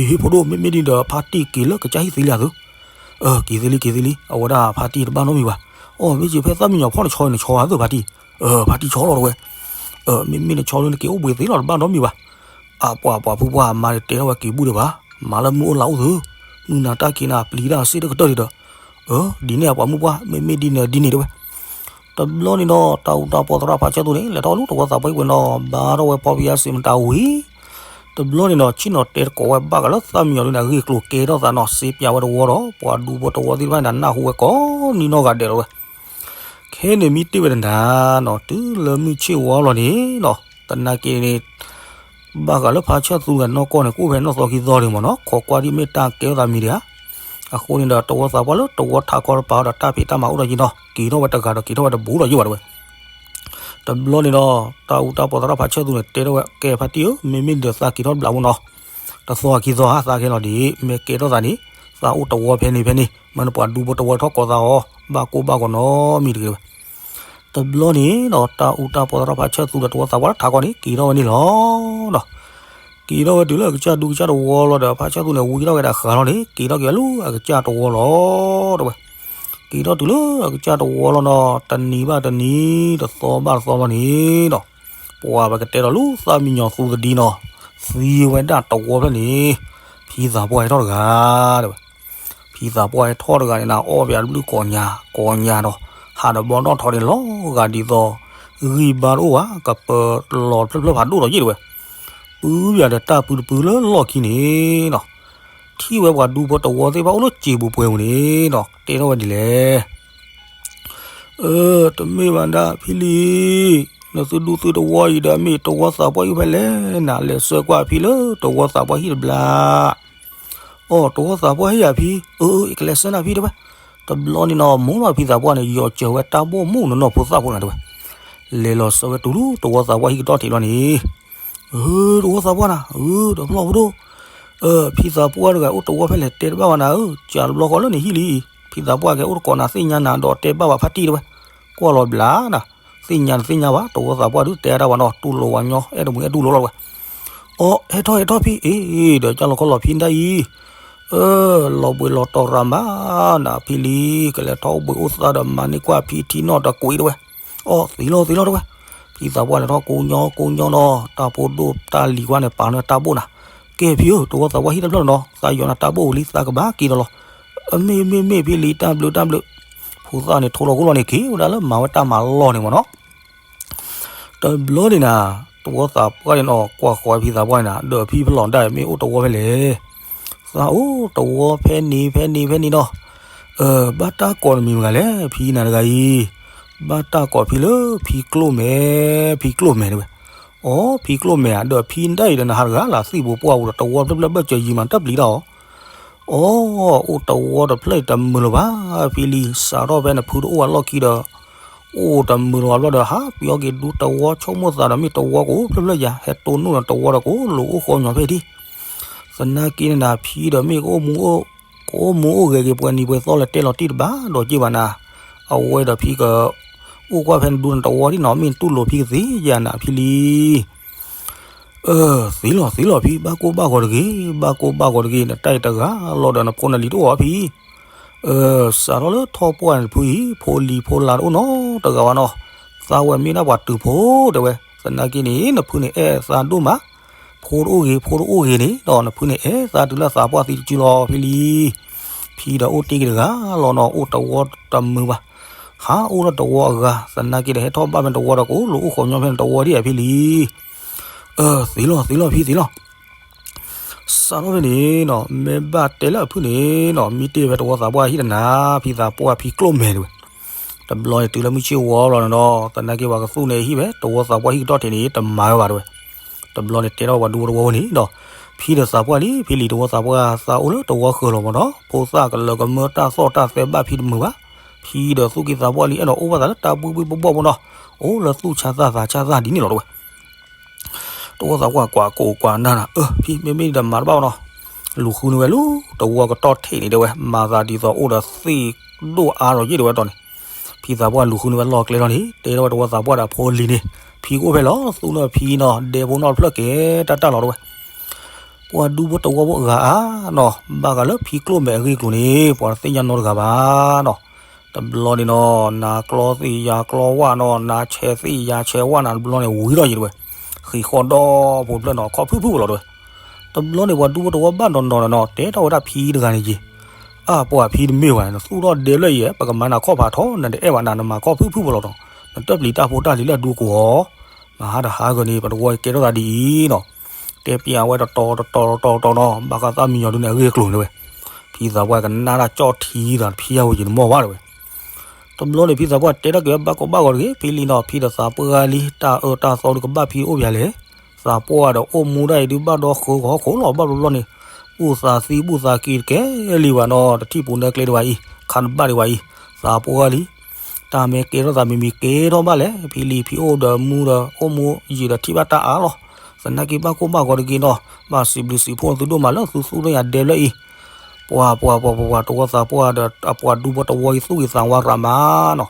အ့ ဖိဒိၣ် မ့မ့ၢ်ဒ်ဒီး ဖါတံၢ်က့ၤလၢကစၢ်ဟံၣ်သ့လံဧါသု, က့ၤသ့လံ က့ၤသ့လံ အဝဲဒၣ်ဖါတံၢ်တဘၣ်နီတမံၤဘၣ်, အိ မ့ၢ်က့ၤဖဲသၣ်မံညီၤဖီၣ်နဆီန့ၣ် နဆီဧါသုဖါတံၢ်, ဖါတံၢ်ဆီလီၤတဝဲ, မ့မ့ၢ်နဆီလၢနက့ၤအိၣ်ဘှံးသ့လီၤတဘၣ်နီတမံၤဘၣ်, အပှၤပှၤဖုပှၢ်မါတဲထီၣ်ဝဲက့ၤဘူၣ်ဒံးဘၣ်, မၤလၢမုၢ်အိၣ်လါအိၣ်သု, မုၢ်နၤတၢ်ခံးနၤပျံၤတၢ်စ့ၢ်တကတၢၢ်ဒံးဒီး, ဒ်န့ၣ်အပှၤမုၢ်ပှၢ် မ့မ့ၢ်ဒ်န့ၣ်ဒ်န့ၣ်တဝဲ, တဘျီန့ၣ်ဒီး တၢ်အူတၢ်ပီသရၣ်ဖးဆၢသူန့ၣ် လဲၤထီၣ်လၢတဝီသးပှၢ်ဟံၣ်ပူၤနီၤ ဘါထီၣ်ဝဲဖီဖယါစံးမတၤဝံၤ, တဘျီန့ၣ်ဒီး ဆ့ၣ်နီၤတဲတကိးဝဲဘၣ်ဃးလၢသၣ်မံညီၤဒုန့ၣ် အဂ့ၢ်အကျိၤကဲထီၣ်သးနီၤ စ့ပၠးဝဲတဝီဒီး ပှၤဒူဖိတဝီသ့ၣ်တဖၣ်န့ၣ် နၢ်ဟူဝဲကိးနံၤနီၢ်ဂၤဒဲးလီၤဝဲ, ခဲန့ၣ်မ့ၢ်တ့ၢ်ဝဲတနၤနီၤ တုၤလၢမုၢ်ဆ့ၣ်ဝါလီၤန့ၣ်နီၤ သနာ်က့န့ၣ် ဘၣ်ဃးလၢဖးဆၢသူဂၤနီၢ်ကီၢ်န့ၣ် ကအိၣ်ဖဲနီၣ်သီခံသီဒံးမ့ၢ်နီၤ ခိးကွၢ်ဒ်မ့ၢ်တၢ်ကဲထီၣ်သးမံၤဒံးဧါ, အဃိန့ၣ်ဒီး တဝီသးပှၢ်လၢတဝီထးခီတပၤဒီး တၢ်ဖံးတၢ်မၤအိၣ်ဒီးယံၤနီၤ က့ၤထီၣ်ဝဲတဂၤဒီးက့ၤထီၣ်ဝဲတဘူးဒီးယံၤဘၣ်တဝဲ တဘျီန့ၣ်ဒီး တၢ်အူတၢ်ပီသရၣ်ဖးဆၢသူန့ၣ် တဲထီၣ်ဝဲ ကဲဖါတံၢ်ဧၢ မ့မ့ၢ်ဒ်သိးသးက့ၤထီၣ်တဘျးဖိနီၤ တသီခံသီဧါ သးကဲလီၤဒ်အံၤ မ့ၢ်ကဲထီၣ်သးန့ၣ် သးအိၣ်တဝီဖဲန့ၣ်ဖဲန့ၣ် မ့ၢ်နပှၤဒူဖိတဝီထီၣ်ကိးသးအီၤ ဘၣ်ကိၢ်ဘၣ်ဂီၤနီတမံၤတဂ့ၤဝဲ တဘျီန့ၣ်ဒီး တၢ်အူတၢ်ပီသရၣ်ဖးဆၢသူဒီးတဝီသးပှၢ်လၢထးခီန့ၣ် က့ၤထီၣ်ဝဲန့ၣ်လီၤ. က့ၤထီၣ်ဝဲတုၤလၢအကစၢ်ဒူကစၢ်တဝီလီၤဒီး ဖးဆၢသူန့ၣ် ဝံထီၣ်က့ၤဒီးဃာ်လီၤန့ၣ် က့ၤထီၣ်က့ၤဝဲလၢအကစၢ်တဝီလီၤ တဲဝဲ က့ၤထီၣ်တုၤလၢအကစၢ်တဝီလီၤနီၤ တနံၤဘၣ်တနံၤ တသီဘၣ်တသီလီၤန့ၣ်ဒီး ပှၤပကတဲဒီးလၢသၣ်မံညီၤသူတဒံနီၤ သံဝဲဒၣ်တဝီဖျၢၣ်န့ၣ် ဖံသးပှၢ်ဟဲထီၣ်တဂၤ တဲဝဲ ဖံသးပှၢ်ဟဲထီၣ်တဂၤန့ၣ် အီၣ်ပယီၤတဘျုးကိးညါ ကိးညါဒီး ဟးဒီးဘီနီၣ်ထီန့ၣ် လီၤဂာ်ဒ်သိး ဂံၢ်ဘါတအိၣ်ဘၣ် ကပၢၤလီၤဖျၢၣ်ဖျၢၣ်ဖးဒိၣ်ဒီးယ့ၣ်တဲဝဲ ပုၢ်ပယီၤဒီးတၢ်ပူၤတပူၤလၢလီၢ်ခံန့ၣ်နီၤ ထံၣ်ဝဲပှၤဒူဖိတဝီသ့ၣ်တဖၣ်အိၣ်လၢစံာ်ပူၤပှဲၤပူၤန့ၣ်နီၤ တဲထီၣ်ဝဲဒ်လဲၣ် အၢ တမ့ၢ်ဘၣ်ဒၣ်ဖံလံၤ နသုဒူသုတဝီအံၤဒီး မ့ၢ်တဝီသးပှၢ်အံၤဖဲလဲၣ် နလဲၤဆှၢကွၢ်ဖံလၢတဝီသးပှၢ်ဟံၣ်တဘျီ အိ တဝီသးပှၢ်ဟံၣ်ဧါဖံ အၢ အၢ ယကလဲၤဆှၢနၤဖံတဲဝဲ တဘျီန့ၣ်နီၤ မိၢ်လီၤဖံသးပှၢ်န့ၣ် ယီၤစၢၤဝဲတၢ်ဘိၣ်မူးနီၢ်နီၢ်ဖိသၣ်ဖိန့ၣ်တဲဝဲ လဲၤလီၤဆှၢဝဲတုၤလၢတဝီသးပှၢ်ဟံၣ်ကတီၢ်ထံးလီၤန့ၣ် အၢ တဝီသးပှၢ်နၤ အၢ တဖျီၣ်ဖိဒိၣ် အၢ ဖံသးပှၢ်တဂၤအိၣ်တဝီဖဲလဲၣ်တဲတဘၣ်ဘၣ်နၤဧၢ ကးတဘျီဃီလၢနဟံၣ်လံ ဖံသးပှၢ်ကဲအိၣ်တကိးနၤသ့ၣ်ညါနၤဒီးတဲဘၣ်ဘၣ်ဖါတံၢ်တဲဝဲ ကွၢ်လီၤဘျါနၤ သ့ၣ်ညါနသ့ၣ်ညါဘၣ် တဝီသးပှၢ်ဒုးတဲအါတၢ်ဘၣ်နီၤ တူၢ်လိာ်ဝဲညီ အဲၣ်တမုာ်အဲၣ်တူၢ်လိာ်လီၤဝဲ အိ ဟဲထီၣ်ဟဲထီၣ်ဖံ အ့ ဒီးကၢ်လီၤခီလီၤဖံဒၣ်အံၤ အၢ လီၤဘှံးလီၤတီၤရၤမးနၤ ဖံလံၤ ကလဲၤထီၣ်အိၣ်ဘှံးအိၣ်သါဒီးမၤန့ၢ်ကွၢ်ဖံထံနီၣ်တကွံာ်တဲဝဲ အိ သံလီၤသံလီၤတဲဝဲ ဖံသးပှၢ်လဲၤထီၣ်ကိးညီကိးညီနီၤ တၢ်ဖိဒိၣ်တၢ်လံၤကွၢ်န့ၣ် ပာ်လီၤတၢ်ဘိၣ်နၤ ကဲဖံဧၢ တဝီသးပှၢ်ဟံၣ်တဖျၢၣ်နီၤ သးယီၤနၤတၢ်ဘိၣ်ဝံၤလံ သးကဘၣ်က့ၤဒီးလီၤ မ့ၢ်မ့ၢ်မ့ၢ်ဖံလံၤ တၢ်ဘျုးတၢ်ဘျုး ဖိသၣ်န့ၣ်ထိလီၤဂိၢ်လီၤန့ၣ် က့ၤဝဲဒၣ်လၢမၤဝဲတၢ်မၤလီၢ်န့ၣ်မ့ၢ်နီၤ တဘျီန့ၣ်နၤ တဝီသးပှၢ်န့ၣ်နီၤ ကွၢ်ဃီၤဝဲဖံသးပှၢ်န့ၣ်နၤ ဒီးဖံဖလီၤဒၣ်မ့ၢ်အိၣ်တဝီဖဲလဲၣ် သးအိၣ်တဝီဖဲန့ၣ်ဖဲန့ၣ်ဖဲန့ၣ်နီၤ အၢ ဘၣ်တၢ်ကိးနမံၤမတၤလဲၣ် ဖံနၤတဂၤအံၤ ဘၣ်တၢ်ကိးဖံလၢဖံကျိၣ်မဲာ် ဖံကျိၣ်မဲာ်တဲဝဲ အိ ဖံကျိၣ်မဲာ်ဧါ ဒီးဖံဒၣ်အံၤဒီးနဟးတဂၤလၢသံၣ်ဘိပှၢ်ပူၤဒီး တဝီဖျၢၣ်ဖျၢၣ်ဘၢၣ်စၢၤယံၤမးတၢ်ပျံၤတၢ်အီၤ အိ အိၣ်တဝီတဖျၢၣ်အံၤ တမုာ်လၢၤဘၣ် ဖံလံၤ စးထီၣ်ဖဲနဖုတအိၣ်အလီၢ်ခံဒီး အိၣ်တမုာ်လၢၤဘၣ်ဘျီဒီး ဟးပျီက့ၤဒူတဝီဆိကမိၣ်သးဒီး မ့ၢ်တဝီကအိၣ်ဖျၢၣ်ဖျၢၣ်ယၤ ဟဲတိၢ်နီၣ်ဒီးတဝီဒီး ကအိၣ်လိာ်အိၣ်ဃီညီဖဲထံ သနာ်က့န့ၣ်နၤ ဖံဒီးမ့ၢ်ကအိၣ်မူအိၣ် ကအိၣ်မူအိၣ်ဂဲၤက့ၤပှဲၤနံၤပှဲၤသီလၢတဲလီၤတံၢ်တဘၣ်ဒီးက့ၢ်ဘၣ်နၤ အဝဲဒီးဖံက အိၣ်ကွၢ်ဖဲနဒူနတဝီဒ်နီၤ မ့ၢ်နတူၢ်လိာ်ဖံကသ့ယဲနၤဖံလံ. အၢ သ့လီၤသ့လီၤဖံ ဘၣ်ကိၢ်ဘၣ်ဂီၤတဂ့ၤ ဘၣ်ကိၢ်ဘၣ်ဂီၤတဂ့ၤ နတၢ်အံၤတဂၤလီၤဒီးနဖိနလံၤတအိၣ်အီၤဖံ. အၢ စးထီၣ်လၢထီၣ်ပှၢ်န့ၣ်တဖုအံၤ ဖိလံၤဖိလါတအိၣ်နီတဂၤဘၣ်နီၤ. သးဝဲမ့ၢ်ဒၣ်ပှၤတုၤဖိတဲဝဲ သနာ်က့န့ၣ် နဖုန့ၣ်အဲၣ်သးဒိၣ်မး ဖိတအိၣ်ဂ့ၤ ဖိတအိၣ်ဂ့ၤန့ၣ်ဒီး နဖုန့ၣ်အဲၣ်သးတုၤလၢသးပှၢ်သံတစုလီၤဖံလံ. ဖံဒီးအိၣ်တ့ၢ်က့ၤတဂၤလီၤနီၤ အိၣ်တဝီတမုာ်ဘၣ်. ဟးအိၣ်လၢတဝီအဂၤ သနာ်က့ဒီးဟဲထီၣ်ဘၣ်ဖဲတဝီဒီး ကအိၣ်လိာ်အိၣ်ဃီညီဖဲနတဝီဒ်အံၤဖံလံ. အၢ သ့လီၤသ့လီၤဖံသ့လီၤ. စးထီၣ်ဖဲန့ၣ်နီၤ မ့ၢ်ဘၣ်တဲလၢအဖုၣ်န့ၣ်နီၤ မ့ၢ်တ့ၢ်ဖဲတဝီသးပှၢ်ဟံၣ်တနၤ ဖံသးပှၢ်ဖံကျိၣ်မဲာ်တဲဝဲ. တဘျီန့ၣ်တုၤလၢမုၢ်ဆ့ၣ်ဝီလီၤန့ၣ်ဒီး သနာ်က့ပှၤကသူၣ်န့ၣ်ဟံၣ်ဝဲ တဝီသးပှၢ်ဟံၣ်ကတီၢ်ထံးန့ၣ် တမၤဝဲဘၣ်တဲဝဲ. တဘျီန့ၣ်တဲထီၣ်ပှၤဒူဖိတဝီဝဲန့ၣ်ဒီး ဖံဒီးသးပှၢ်လံ ဖံလံၤတဝီသးပှၢ်သးအိၣ်လၢတဝီဃၢၤလီၤမးဒီး ဖိသၣ်ကလၢၤကမၢတၢ်သီၣ်တၢ်သဲဘၣ်ဖံတမုာ်ဘၣ်. ဖံဒီးသူၣ်က့သးပှၢ်လံအဲၣ်ဒိးအိၣ်ဘၣ်သးလၢတၢ်ဘှံးဘှံးဘှီၣ်ဘှီၣ်မးနီၤ အိၣ်လၢသူၣ်ဆါသၣ်သးဆါသၣ်ဒ်န့ၣ်လီၤတဲဝဲ. တဝီသးပှၢ်ကွၢ်ကိးကွၢ်နၢ်နၤ အၢ ဖံမ့မ့ၢ်ဒ်ဒီးမၤတဘၣ်ဘၣ်နီၤ. လူၤဃုန့ၢ်ဝဲလူၤ တဝီကတီၢ်ထံးန့ၣ်တဲဝဲ မၤသးဒ်သိးအိၣ်ဒီးသ့ၣ်ဒိၣ်အါထီၣ်ယ့ၣ်တဲဝဲတီၤန့ၣ်. ဖံသးပှၢ်လူၤဃုန့ၢ်ဝဲလီၢ်ကျဲလီၤန့ၣ် တဲထီၣ်ဝဲတဝီသးပှၢ်ဒီးဖိလံၤန့ၣ် ဖံကအိၣ်ဖဲလီၤ သူၣ်နီၢ်ဖံနီၤ ဒဲဖိနီၢ်တဖျၢၣ်ကဲတၢ်တၢ်လီၤတဲဝဲ. ပှၤဒူဖိတဝီဖိအဂၤဧါနီၤ ဘၣ်ဃးလၢဖံကျိၣ်မဲာ်အဂ့ၢ်အကျိၤန့ၣ် ပှၤတသ့ၣ်ညါနီတဂၤဘၣ်နီၤ. တဘျီန့ၣ်နီၤ နၤကျီသ့ၣ်ယၤကျီဝၣ်နီၤ နၤဆဲးသ့ၣ်ယၤဆဲးဝၣ်နၤ တဘျီန့ၣ်ဝံၤထီၣ်ယံၤတဲဝဲ. ဃံးဃီၣ်ဒီဖိတဖျၢၣ်နီၤ ခီၣ်ဖုၣ်ဖုၣ်လီၤတဲဝဲ. တဘျီန့ၣ် ပှၤဒူဖိတဝီဘၣ်နီၤနီၤနီၤ တဲထီၣ်ဝဲဒၣ်ဖံတဂၤန့ၣ်ယံၤ အၢ ပှၤဖံတမ့ၢ်ဘၣ် နသူၣ်ထီၣ်ဒဲဖျၢၣ်အံၤ ပကမၤနၤခီၣ်ဖးထီ နတအဲၣ်ဘၣ်နၤ နမၤခီၣ်ဖုၣ်ဖုၣ်ဖိလီၤဒီး နတပျံၤတၢ်ဖိတၢ်လံၤလၢအဒူအကိးအီၤ မဟါတဟါဂီၤန့ၣ် ပတဝီအံၤကဲထီၣ်သးဒ်အံၤနီၤ. တဲပျးဝဲတတီၤတတီၤတတီၤတတီၤနီၤ ဘၣ်ဃးသၣ်မံညီၤဒုန့ၣ်အဂ့ၢ်အကျိၤတဲဝဲ. ဖံသးပှၢ်ကနၣ်တၢ်ကၠီၣ်ထံသးတဖံယါဝဲယံၤတမီၢ်ဘၣ်တဲဝဲ. တဘျီန့ၣ်ဖံသးပှၢ်တဲတၢ်က့ၤဘၣ်ကိးဘၣ်ဂီၤတဂ့ၤ ဖံလံၤနီၤ ဖံဒီးသးပှၢ်လံ တၢ်အၢတၢ်သီဒုကဘၣ်ဖံအိၣ်ပၠးလဲၣ်. သးပှၢ်ဒီးအိၣ်မူဒၣ်အံၤဒုဘၣ်ဒီဃၢဃီခိၣ်လီၤ ဘၣ်ဘျီဘျီန့ၣ် ဘူၣ်သးသံဘူၣ်သးက့ၤတကဲလံဘၣ်နီၤ တထံၣ်ပူၤနဲကျဲဒံးဘၣ်အံၤ ခါတဘၣ်ဒံးဘၣ်အံၤ သးပှၢ်လံ တၢ်မ့ၢ်ကဲထီၣ်သးမံၤမံၤကဲထီၣ်ဘၣ်လဲၣ် ဖံလံၤဖံအိၣ်ဒီးမူဒီးအိၣ်မူယံာ်ဒီးထံၣ်ဘၣ်တၢ်အါလီၤ. သနာ်က့ဘၣ်ကိၢ်ဘၣ်ဂီၤတဂ့ၤနီၤ ဘၣ်စံးဘျုးစံးဖှိၣ်သုဒိၣ်မးလၢသုသူၣ်ထီၣ်ယၤဒဲဖျၢၣ်အံၤ ပှၤပှၤပှၤပှၤပှၤတဝီသးပှၢ်ဒီးအပှၤဒူဖိတဝီအံၤသူၣ်ဂ့ၤသးဝါရးမးနီၤ.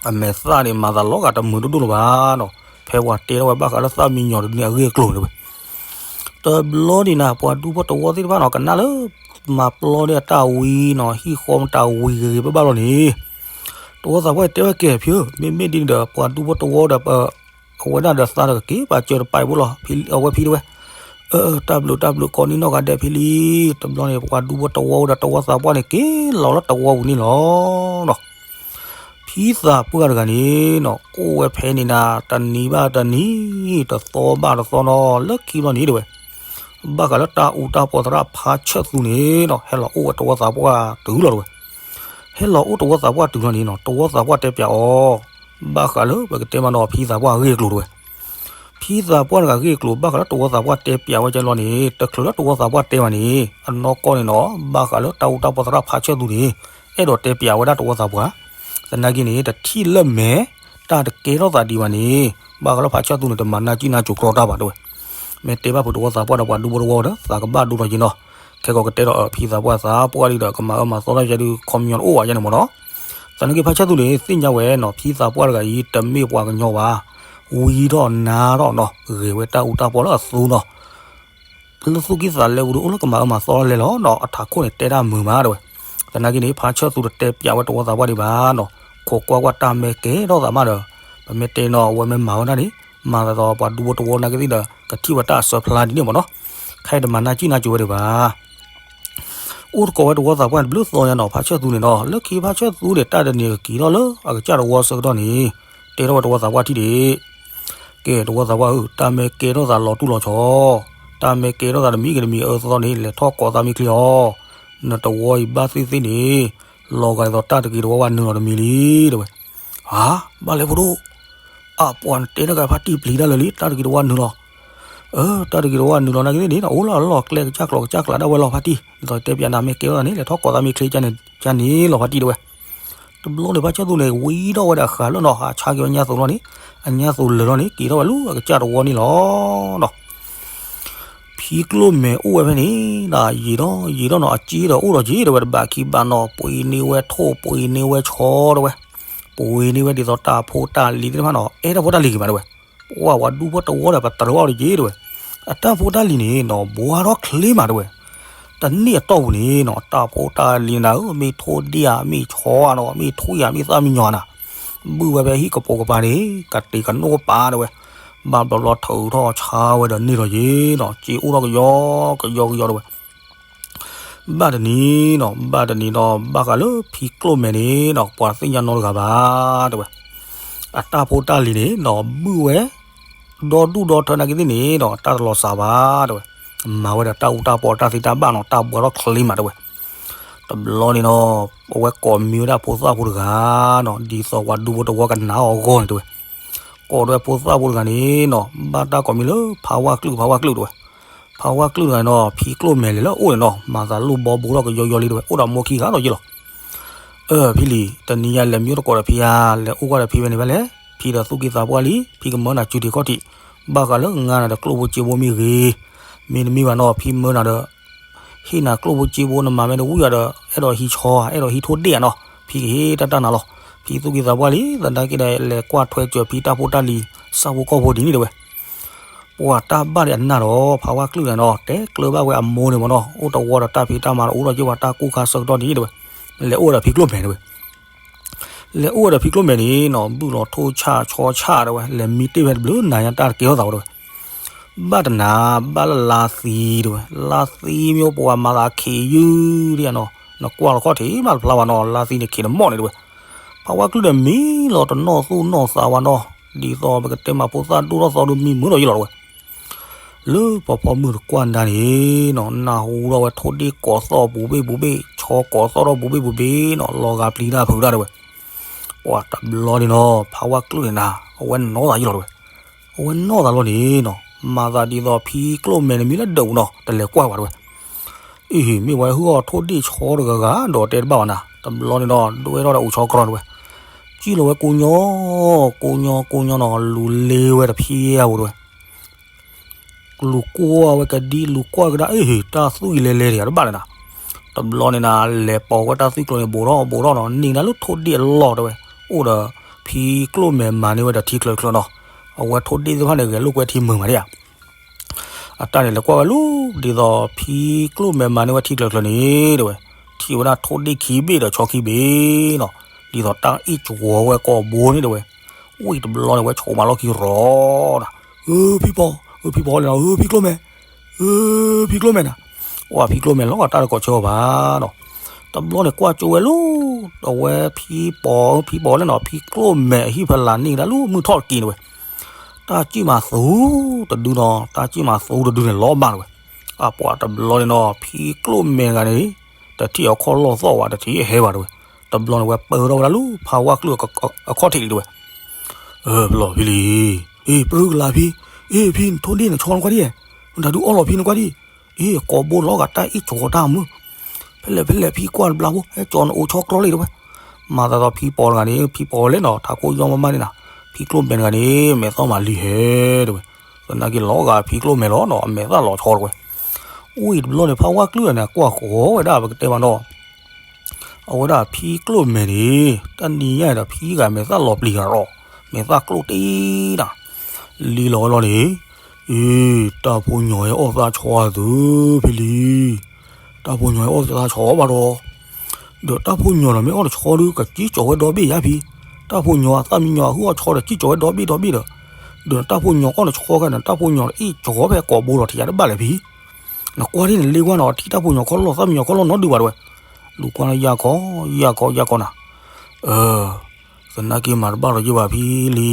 အမဲာ်သၣ်န့ၣ် မၤသးလီၤဂာ်တမုာ်ဒိၣ်ဒိၣ်လၢၤဘၣ်နီၤ. ဖဲပှၤတဲထီၣ်ဝဲဘၣ်ဃးလၢသၣ်မံညီၤတဒုန့ၣ်အဂ့ၢ်အကျိၤတဲဝဲ. တဘျီဒံးနၤ ပှၤဒူဖိတဝီသ့ၣ်တဖၣ်နီၤ ကနၣ်လၢ မၤပျီဒီးအတၢ်ဝံနီၤ ဟံၣ်ဃီမတၤဝံဂ့ၤဂ့ၤဘၣ်ဘၣ်လီၤန့ၣ် တဝီသးပှၢ်တဲဝဲကဲဖံဧၢ မ့မ့ၢ်ဒ်န့ၣ်ဒီး ပှၤဒူဖိတဝီဒီး အဝဲဒၣ်ဒီးသးဒီးကက့ၤပာ်စၢၤတပာ်အံၤဖိလီၤ အဝဲဖံတဲဝဲ. အၢ တၢ်ဘျုးတၢ်ဘျုးကိးနံၤနီၢ်ဂၤဒဲးဖံလံ. တဘျီန့ၣ် ပှၤဒူဖိတဝီဒီးတဝီသးပှၢ်န့ၣ် က့ၤလီၤလၢတဝီပူၤန့ၣ်လီၤနီၤ. ဖံသးပှၢ်တဂၤန့ၣ်နီၤ ကအိၣ်ဝဲဖဲန့ၣ်နၤ တနံၤဘၣ်တနံၤ တသီဘၣ်တသီနီၤ လၢခံဘျီန့ၣ်တဲဝဲ ဘၣ်ဃးလၢတၢ်အူတၢ်ပီးသရၣ်ဖါဆၢၣ်သူန့ၣ်နီၤ ဟဲလီၤအိၣ်ဝဲတဝီသးပှၢ်တုၤလီၤတဲဝဲ. ဟဲလီၤအိၣ်တဝီသးပှၢ်တုၤလီၤန့ၣ်နီၤ တဝီသးပှၢ်တဲပျးအီၤ ဘၣ်ဃးလၢပကတဲမးနီၤ ဖံသးပှၢ်အဂ့ၢ်အကျိၤတဲဝဲ. ဖံသးပှၢ်တဂၤအဂ့ၢ်အကျိၤ ဘၣ်ဃးလၢတဝီသးပှၢ်တဲပျးဝဲကဲလီၤန့ၣ် တချုးလၢတဝီသးပှၢ်တဲဘၣ်န့ၣ် အနီၢ်ကီၢ်န့ၣ်နီၤ ဘၣ်ဃးလၢတၢ်အူတၢ်ပီးသရၣ်ဖါဆၢၣ်သူန့ၣ် အဲၣ်ဒိးတဲပျးဝဲဒၣ်တဝီသးပှၢ် သနာ်က့န့ၣ် တထံၣ်လၢမဲာ် တၢ်တကဲထီၣ်သးဒံးဘၣ်န့ၣ် ဘၣ်ဃးလၢဖါဆၢၣ်သူန့ၣ် တမၤနၢ်ကံၣ်နၢ်ကိၤကြီတၢ်ဘၣ်တဲဝဲ. မ့ၢ်တဲဘၣ်ဖုးတဝီသးပှၢ်ဒီးပှၤဒူဖိတဝီဒီး သးကဘၣ်ဒိလီၤက့ၤနီၤ. ခဲကီးကတဲဒီး ဖံသးပှၢ်သးပှၢ်လံဒီး ကမၤအၢမၤသီထီၣ်ယဲဒုး ခီပညီတအိၣ်ဘၣ်ယဲန့ၣ်မ့ၢ်နီၤ. သနာ်က့ဖါဆၢၣ်သူန့ၣ် သ့ၣ်ညါဝဲနီၤ ဖံသးပှၢ်တဂၤအံၤ တမ့ၢ်ပှၤကညီဘၣ်. ဝံထီၣ်နါထီၣ်နီၤ ဂ့ၤဝဲတၢ်အူတၢ်ပီးလၢအသူနီၤ လၢသူၣ်ကံၢ်သးလဲပူၤဒီး အိၣ်လၢကမၤအၢမၤသီထီၣ်လဲလီၤနီၤ အထးခိၣ်န့ၣ် တဲတၢ်မုာ်မးတဲဝဲ. သနာ်က့န့ၣ် ဖါဆၢၣ်သူတတဲပျးဝဲတဝီသးပှၢ်ဒံးဘၣ်နီၤ. ခိးကွၢ်ကွၢ်တၢ်မ့ၢ်ကဲထီၣ်သးမးဒီး ပမ့ၢ်တဲနီၤ အဝဲမ့ၢ်မၤဝဲဒၣ်န့ၣ် မၤသးဒီးပှၤဒူဖိတဝီနာ်က့သ့ၣ်ဒီး ကထံၣ်ဝဲတၢ်အစၢဖျါဒ်န့ၣ်မ့ၢ်နီၤ. ခဲအံၤတမၤနၢ်ကံၣ်နၢ်ကိၤဝဲဒံးဘၣ် အိၣ်တကိးဝဲတဝီသးပှၢ်န့ၣ် ဘျုးသီညါနီၤ ဖါဆၢၣ်သူန့ၣ်နီၤ လၢခံဖါဆၢၣ်သူန့ၣ် တၢ်တနံၤကက့ၤထီၣ်လၢအကစၢ်တဝီဆၢကတီၢ်န့ၣ် တဲထီၣ်ဝဲတဝီသးပှၢ်ထံၣ်ဒံး ကဲတဝီသးပှၢ်ဧၢ တၢ်မ့ၢ်ကဲထီၣ်သးလီၤတူၢ်လီၤဆီ တၢ်မ့ၢ်ကဲထီၣ်သးတမံၤဂ့ၤတမံၤအၢသီန့ၣ် လဲၤထီၣ်ကိးသးမ့ၢ်ချ့အီၤ နတဝီအံၤဘၣ်သ့ၣ်သ့ၣ်န့ၣ် လီၤဂာ်ဒ်သိးတၢ်တဂ့ၤတဝီဝဲနုာ်လီၤတမံၤလံ တဲဝဲ. ဟါ ဘၣ်လဲၣ်ဖိဒိၣ် အပှၤနတဲတၢ်ကဖါတံၢ်ပျံၤတၢ်လၢာ်လံ တၢ်တဂ့ၤတဝီနုာ်လီၤ အၢ တၢ်တဂ့ၤတဝီနုာ်လီၤနာ်က့သ့ၣ်န့ၣ် အိၣ်လၢအလီၢ်ကျဲကစၢ်ကျိၤကစၢ်ကျးဒၣ်ဝဲလီၤဖါတံၢ် ဒ်သိးတဲပျးနၤမ့ၢ်ကဲထီၣ်သးန့ၣ် လဲၤထီၣ်ကိးသးမ့ၢ်ချ့ကန့ၣ် ကန့ၣ်လီၤဖါတံၢ်တဲဝဲ. တဘျီန့ၣ် ဖါဆၢၣ်သူန့ၣ် ဝံထီၣ်ဝဲဒၣ်ဃးလၢနီၤ ဟးဆါက့ၤဝဲညါသိးလီၤန့ၣ် အညါသိးလၢာ်လီၤန့ၣ် က့ၤထီၣ်ဝဲလၢအကစၢ်တဝီန့ၣ်လီၤနီၤ. ဖံကျိၣ်မဲာ်အိၣ်ဝဲဖဲန့ၣ် ယံာ်ဒီးယံာ်ဒီးနီၤ အစ့ဒီးအိၣ်ဒီးက့ၤတဲဝဲ တဘးခံဘးနီၤ ပှ့ၤန့ၢ်ဝဲထိၣ်ပှ့ၤန့ၢ်ဝဲဆီတဲဝဲ. ပှ့ၤန့ၢ်ဝဲဒ်သိးတၢ်ဖိတၢ်လံၤသ့ၣ်တဖၣ်နီၤ အဲၣ်တၢ်ဖိတၢ်လံၤဂ့ၤမးတဲဝဲ, ပှၤဝဲဒူဖိတဝီဒီး ပတြၢၤအီၤတယ့ၢ်တဲဝဲ, အတၢ်ဖိတၢ်လံၤန့ၣ်နီၤ ဘှါထီၣ်ချ့မးတဲဝဲ, တနံၣ်အတီၢ်ပူၤန့ၣ်နီၤ တၢ်ဖိတၢ်လံၤနၤဧၢ မ့ၢ်ထိၣ်ဒ့ၣ်ဧါ မ့ၢ်ဆီဧါနီၤ မ့ၢ်ထွံၣ်ဧါ မ့ၢ်သၣ်မံညီၤဧါနၤ, ဘုၣ်ဝဲဖဲဟံၣ်ကပိာ်ကပၤန့ၣ် ကတ့ၤကနိၣ်ကပၤတဲဝဲ, ဘၣ်ဘျီဘျီထုးထီၣ်ဆါဝဲဒီးန့ၢ်ထီၣ်ယ့ၢ်နီၤ စ့အိၣ်ထီၣ်ကယီကယီကယီတဲဝဲ ဘၣ်တနံၤနီၤ ဘၣ်တနံၤဒီး ဘၣ်ဃးလၢဖံကျိၣ်မဲာ်န့ၣ်နီၤ ပှၤသ့ၣ်ညါနီတဂၤဘၣ်တဲဝဲ, အတၢ်ဖိတၢ်လံၤန့ၣ်နီၤ ဘုၣ်ဝဲ ဒီဒူၣ်ဒီထၢနာ်က့သ့ၣ်န့ၣ်နီၤ တၢ်တလီၤစှၤဘၣ်တဲဝဲ, မၤဝဲဒီးတၢ်အူတၢ်ပီတၢ်သ့တၢ်ဘၣ်နီၤ တၢ်ဘှါထီၣ်ချ့မးတဲဝဲ, တဘျီန့ၣ်နီၤ အဝဲကိးမံၤဝဲဒၣ်ဖိသၣ်ဖိတဂၤနီၤ ဒ်သိးပှၤဒူဖိတဝီကနၣ်အီၤအဂီၢ်န့ၣ်တဲဝဲ, ကိးဒီးဖိသၣ်ဖိတဂၤန့ၣ်နီၤ ဘၣ်တၢ်ကိးမံၤလၢဖးဝါကျုၣ် ဖးဝါကျုၣ်တဲဝဲ, ဖးဝါကျုၣ်တဂၤန့ၣ်နီၤ ဖံကျိၣ်မဲာ်လဲၤလၢအအိၣ်န့ၣ်နီၤ မၤသးလိၣ်ဘီဘိထီၣ်ကယီယီလံတဲဝဲ အိၣ်ဒီးမိၢ်ခံဂၤဒီးယ့ၢ်လီၤ အၢ ဖံလံၤ တနံၤညါလဲၤမံအိၣ်တကိးဒီးဖံဧါ လဲၤအိၣ်ကွၢ်ဒီးဖံဝဲန့ၣ်ဘၣ်လဲၣ်, ဖံဒီးသူၣ်ကံၢ်သးပှၢ်လံ ဖံကမၢနၤစုၤတ့ၢ်ခီၣ်ထံး, ဘၣ်ဃးလၢငါနၤဒီးကျိၣ်ဖိစ့ဖိမ့ၢ်ဂ့ၤ, မ့တမ့ၢ်ဘၣ်နီၤ ဖံမၢနၤဒီး ဟ့ၣ်နၤကျိၣ်ဖိစ့ဖိနမၤမ့ၢ်တဝံၣ်ယၤဒီး အဲၣ်ဒိးဟံးဆီဧါ အဲၣ်ဒိးဟံးထိၣ်ဒ့ၣ်ဧါနီၤ, ဖံကဟ့ၣ်တၢ်တၢ်နၤလီၤ, ဖံသူၣ်ကံၢ်သးပှၢ်လံ သနာ်က့ဒီး လဲၤကွၢ်ထွဲစၢၤဖံတၢ်ဖိတၢ်လံၤ ဆၣ်ဖိကီၢ်ဖိဒ်န့ၣ်တဲဝဲ ပှၤတၢ်ဘၣ်ဒီးအနၢ်ဒီး ဖးဝါကျုၣ်န့ၣ်နီၤ တဲကျၢၤဘၣ်ဝဲအမိၢ်န့ၣ်မ့ၢ်နီၤ အိၣ်တဝီဒီးတၢ်ဖံးတၢ်မၤဒီး အိၣ်ဒီးက့ၤပှၤတၢ်ကူၣ်ခါဆၢကတီၢ်ဒ်န့ၣ်တဲဝဲ, လဲၤအိၣ်ဝဲဒီးဖံကျိၣ်မဲာ်တဲဝဲ, လဲၤအိၣ်ဝဲဒီးဖံကျိၣ်မဲာ်န့ၣ်နီၤ ဘုၣ်လီၤထိၣ်ဆၣ်ဆီဆၣ်တဲဝဲ လဲၤမံတ့ၢ်ဖဲတဘျုးနၤညါတၢ်တကဲထီၣ်သးဝဲတဲဝဲ, ဘၣ်တနၤ ဘၣ်လၢလါသံတဲဝဲ, လါသံမ့ၢ်ပှၤမၤသးခ့ယုၢ်ဒ်နီၤ နကွၢ်လီၤခီၣ်ထံးမးတဖျါဘၣ်နီၤ လါသံန့ၣ်ခ့တမီၢ်န့ၣ်တဲဝဲ, ဖးဝါကျုၣ်ဒီးမံလီၤတနီၣ်သူၣ်နီၣ်သးဝဲနီၤ, ဒ်သိးပကတဲမးဖိသၣ်ဒိၣ်ထီၣ်သီဒုးမံမုာ်ဒီးယလီၤတဲဝဲ, လၢပှၤဖီမုၢ်တကွၢ်နၤန့ၣ်နီၤ နၢ်ဟူထီၣ်ဝဲထိၣ်ဒ့ၣ်ကိးသီၣ်ပူၤဘ့ၣ်ပူၤဘ့ၣ် ဆီကိးသီၣ်ထီၣ်ပူၤဘ့ၣ်ပူၤဘ့ၣ်နီၤ လီၤဂာ်ပျံၤတၢ်ဖုးတၢ်တဲဝဲ, ပှၤတဘျီန့ၣ်နီၤ ဖးဝါကျုၣ်န့ၣ်နၤ အဝဲနီၢ်သးယလီၤတဲဝဲ, အဝဲနီၢ်သးလီၤန့ၣ်နီၤ မၤသးဒ်သိးဖံကျိၣ်မဲာ်န့ၣ်မံလၢဒၢးပူၤနီၤ တလဲၤကွၢ်ဘၣ်တဲဝဲ အ့ မ့ၢ်ဝဲဟုၣ်အီၤထိၣ်ဒ့ၣ်ဆီတဂၤဂၤဒီးတဲတဘၣ်ဘၣ်နၤ တဘျီန့ၣ်ဒီး ဒွဲထီၣ်ဒီးအိၣ်ဆီကြီတဲဝဲ, စံၣ်လီၤဝဲကိညိ ကိညိ ကိညိနီၤ လူၤလ့ဝဲတဖံအပူၤတဲဝဲ, လူၤကွၢ်ဝဲကဒံ လူၤကွၢ်ကဒါ အ့ တၢ်သွံၣ်လဲၤလဲၤတဂၤတဘၣ်န့ၣ်နၤ, တဘျီန့ၣ်နၤ လဲၤပိာ်ဝဲတၢ်သွံၣ်ကျိၤန့ၣ် ဘိးထီၣ်ဘိးထီၣ်နီၤ န့ၢ်ကဒါလၢထိၣ်ဒ့ၣ်အလီၢ်တဲဝဲ, အိၣ်ဒီးဖံကျိၣ်မဲာ်မၤန့ၢ်ဝဲဒီးထံချၢချၢနီၤ, အဝဲထိၣ်ဒ့ၣ်သ့ၣ်တဖၣ်န့ၣ် ဂဲၤလိာ်ကွဲထံမုာ်မးဒ်ဧါ အတၢ်န့ၣ်လဲၤကွၢ်ဝဲလူၤ ဒ်သိးဖံကျိၣ်မဲာ်မၤန့ၢ်ဝဲထံချၢချၢန့ၣ်တဲဝဲ, ထံၣ်ဝဲဒၣ်ထိၣ်ဒ့ၣ်ခံဘ့ၣ်ဒီးဆီခံဘ့ၣ်နီၤ, ဒ်သိးတၢ်အ့ၣ်ကဝီၤဝဲကိာ်ဘိန့ၣ်တဲဝဲ, ဝံၤတဘျီန့ၣ်ဝဲဆိးမးလီၢ်ခံရီၤနၤ, အၢဖံပီၤ အၢဖံပီၤလဲၣ်နီၤ အၢဖံကျိၣ်မဲာ် အၢဖံကျိၣ်မဲာ်နၤ, အဝဲဖံကျိၣ်မဲာ်လီၤတၢ်တကိးဆၢအီၤဘၣ်နီၤ, တဘျီန့ၣ်ကွၢ်ကၠိဝဲလူၤ, အဝဲဖံပီၤ ဖံပီၤလဲၣ်နီၤ ဖံကျိၣ်မဲာ်အဟံၣ်ဖဲလၢ်န့ၢ်ကဒါလူၤမုၢ်ထီၣ်တက့ၢ်တဲဝဲ တၢ်စံၣ်မၤသူတဒုနီၤ တၢ်စံၣ်မၤသူတဒုန့ၣ်လီၤမၢ်တဲဝဲ, အပှၤတဘျီန့ၣ်နီၤ ဖံကျိၣ်မဲာ်တဂၤန့ၣ် တထံၣ်အခီၣ်လီၢ်သီၣ်ဝဲ တထံၣ်အဟဲဝဲတဲဝဲ, တဘျီန့ၣ်ဝဲပၢၢ်ထီၣ်ဝဲဒၣ်လူၤ ဖးဝါကျုၣ်အခီၣ်ထံးလံတဲဝဲ, အၢ ပလီၢ်ဖံလံ, အ့ ပရၢကလၤဖံ, အ့ ဖံနထိၣ်ဒ့ၣ်နဆီနကွၢ်ဒံး, နတၢ်ဒုးအီၣ်လီၤဖံနကွၢ်ဒံး, အ့ ကိာ်ဘိလီၤဂာ်တၢ်အ့ၣ်ကဝီၤတၢ်မုၢ်, ဖဲလဲၣ်ဖဲလဲၣ်ဖံကွၢ်တဘျီဖိ ဟဲကၠီနအိၣ်ဆီကြီလံတဲဝဲ, မၤသးဒီးဖံပီၤတဂၤန့ၣ် ဖံပီၤလဲၣ်နီၤ ထးခိၣ်ယီၢ်မးမးန့ၣ်နၤ, ဖံကျိၣ်မဲာ်တဂၤန့ၣ် မဲာ်သီၣ်မၤလံဟဲတဲဝဲ, သနာ်က့လီၤဂာ်ဖံကျိၣ်မဲာ်လီၤနီၤ အမဲာ်သၣ်လီၤဆီတဲဝဲ, ဝံၤတဘျီန့ၣ် ဖးဝါကျုၣ်န့ၣ် ကွၢ်ဃီၤဝဲဒၣ်ပကတဲမးနီၤ အဝဲဒၣ်ဖံကျိၣ်မဲာ်န့ၣ် တနံၤညါဒီးဖံဂၤမဲာ်သၣ်လီၤပျံၤဂၤဒီး မဲာ်သၣ်ကျိၣ်တ့နၤ, လံလီၤဝဲလီၤန့ၣ်, အ့ တၢ်ဖိညီၤဟဲအီၣ်သၣ်ဆီအသုဖံလံ, တၢ်ဖိညီၤဟဲအီၣ်သၣ်ဆီဘၣ်ဒီး, ဒီးတၢ်ဖိညီၤဒီးမ့ၢ်အီၣ်တဆီဒုး ကစံၣ်ကၠီၤဝဲဒီဘ့ၣ်ယါဖံ, တၢ်ဖိညီၤအသၣ်မံညီၤအဟုၣ်အီၣ်ဆီဒီး စံၣ်ကၠီၤဝဲဒီဘ့ၣ်ဒီဘ့ၣ်ဒီး, ဒီးတၢ်ဖိညီၤအီၣ်နဆီခါန့ၣ် တၢ်ဖိညီၤအ့ၣ်ကဝီၤဖဲကိာ်ဘိဒီးထံၣ်ယါတဘၣ်လဲၣ်ဖံ နကွၢ်ဒ်န့ၣ်လ့ကွၢ်နီၤ ထံၣ်တၢ်ဖိညီၤခီၣ်လီၢ် သၣ်မံညီၤခီၣ်လီၢ်နီတဒုဘၣ်တဲဝဲ, လူၤကွၢ်လၢယၢ်ခီ ယၢ်ခီ ယၢ်ခီနၤ, အၢ သနာ်က့မၤတဘၣ်ဒီးယဘၣ်ဖံလံ,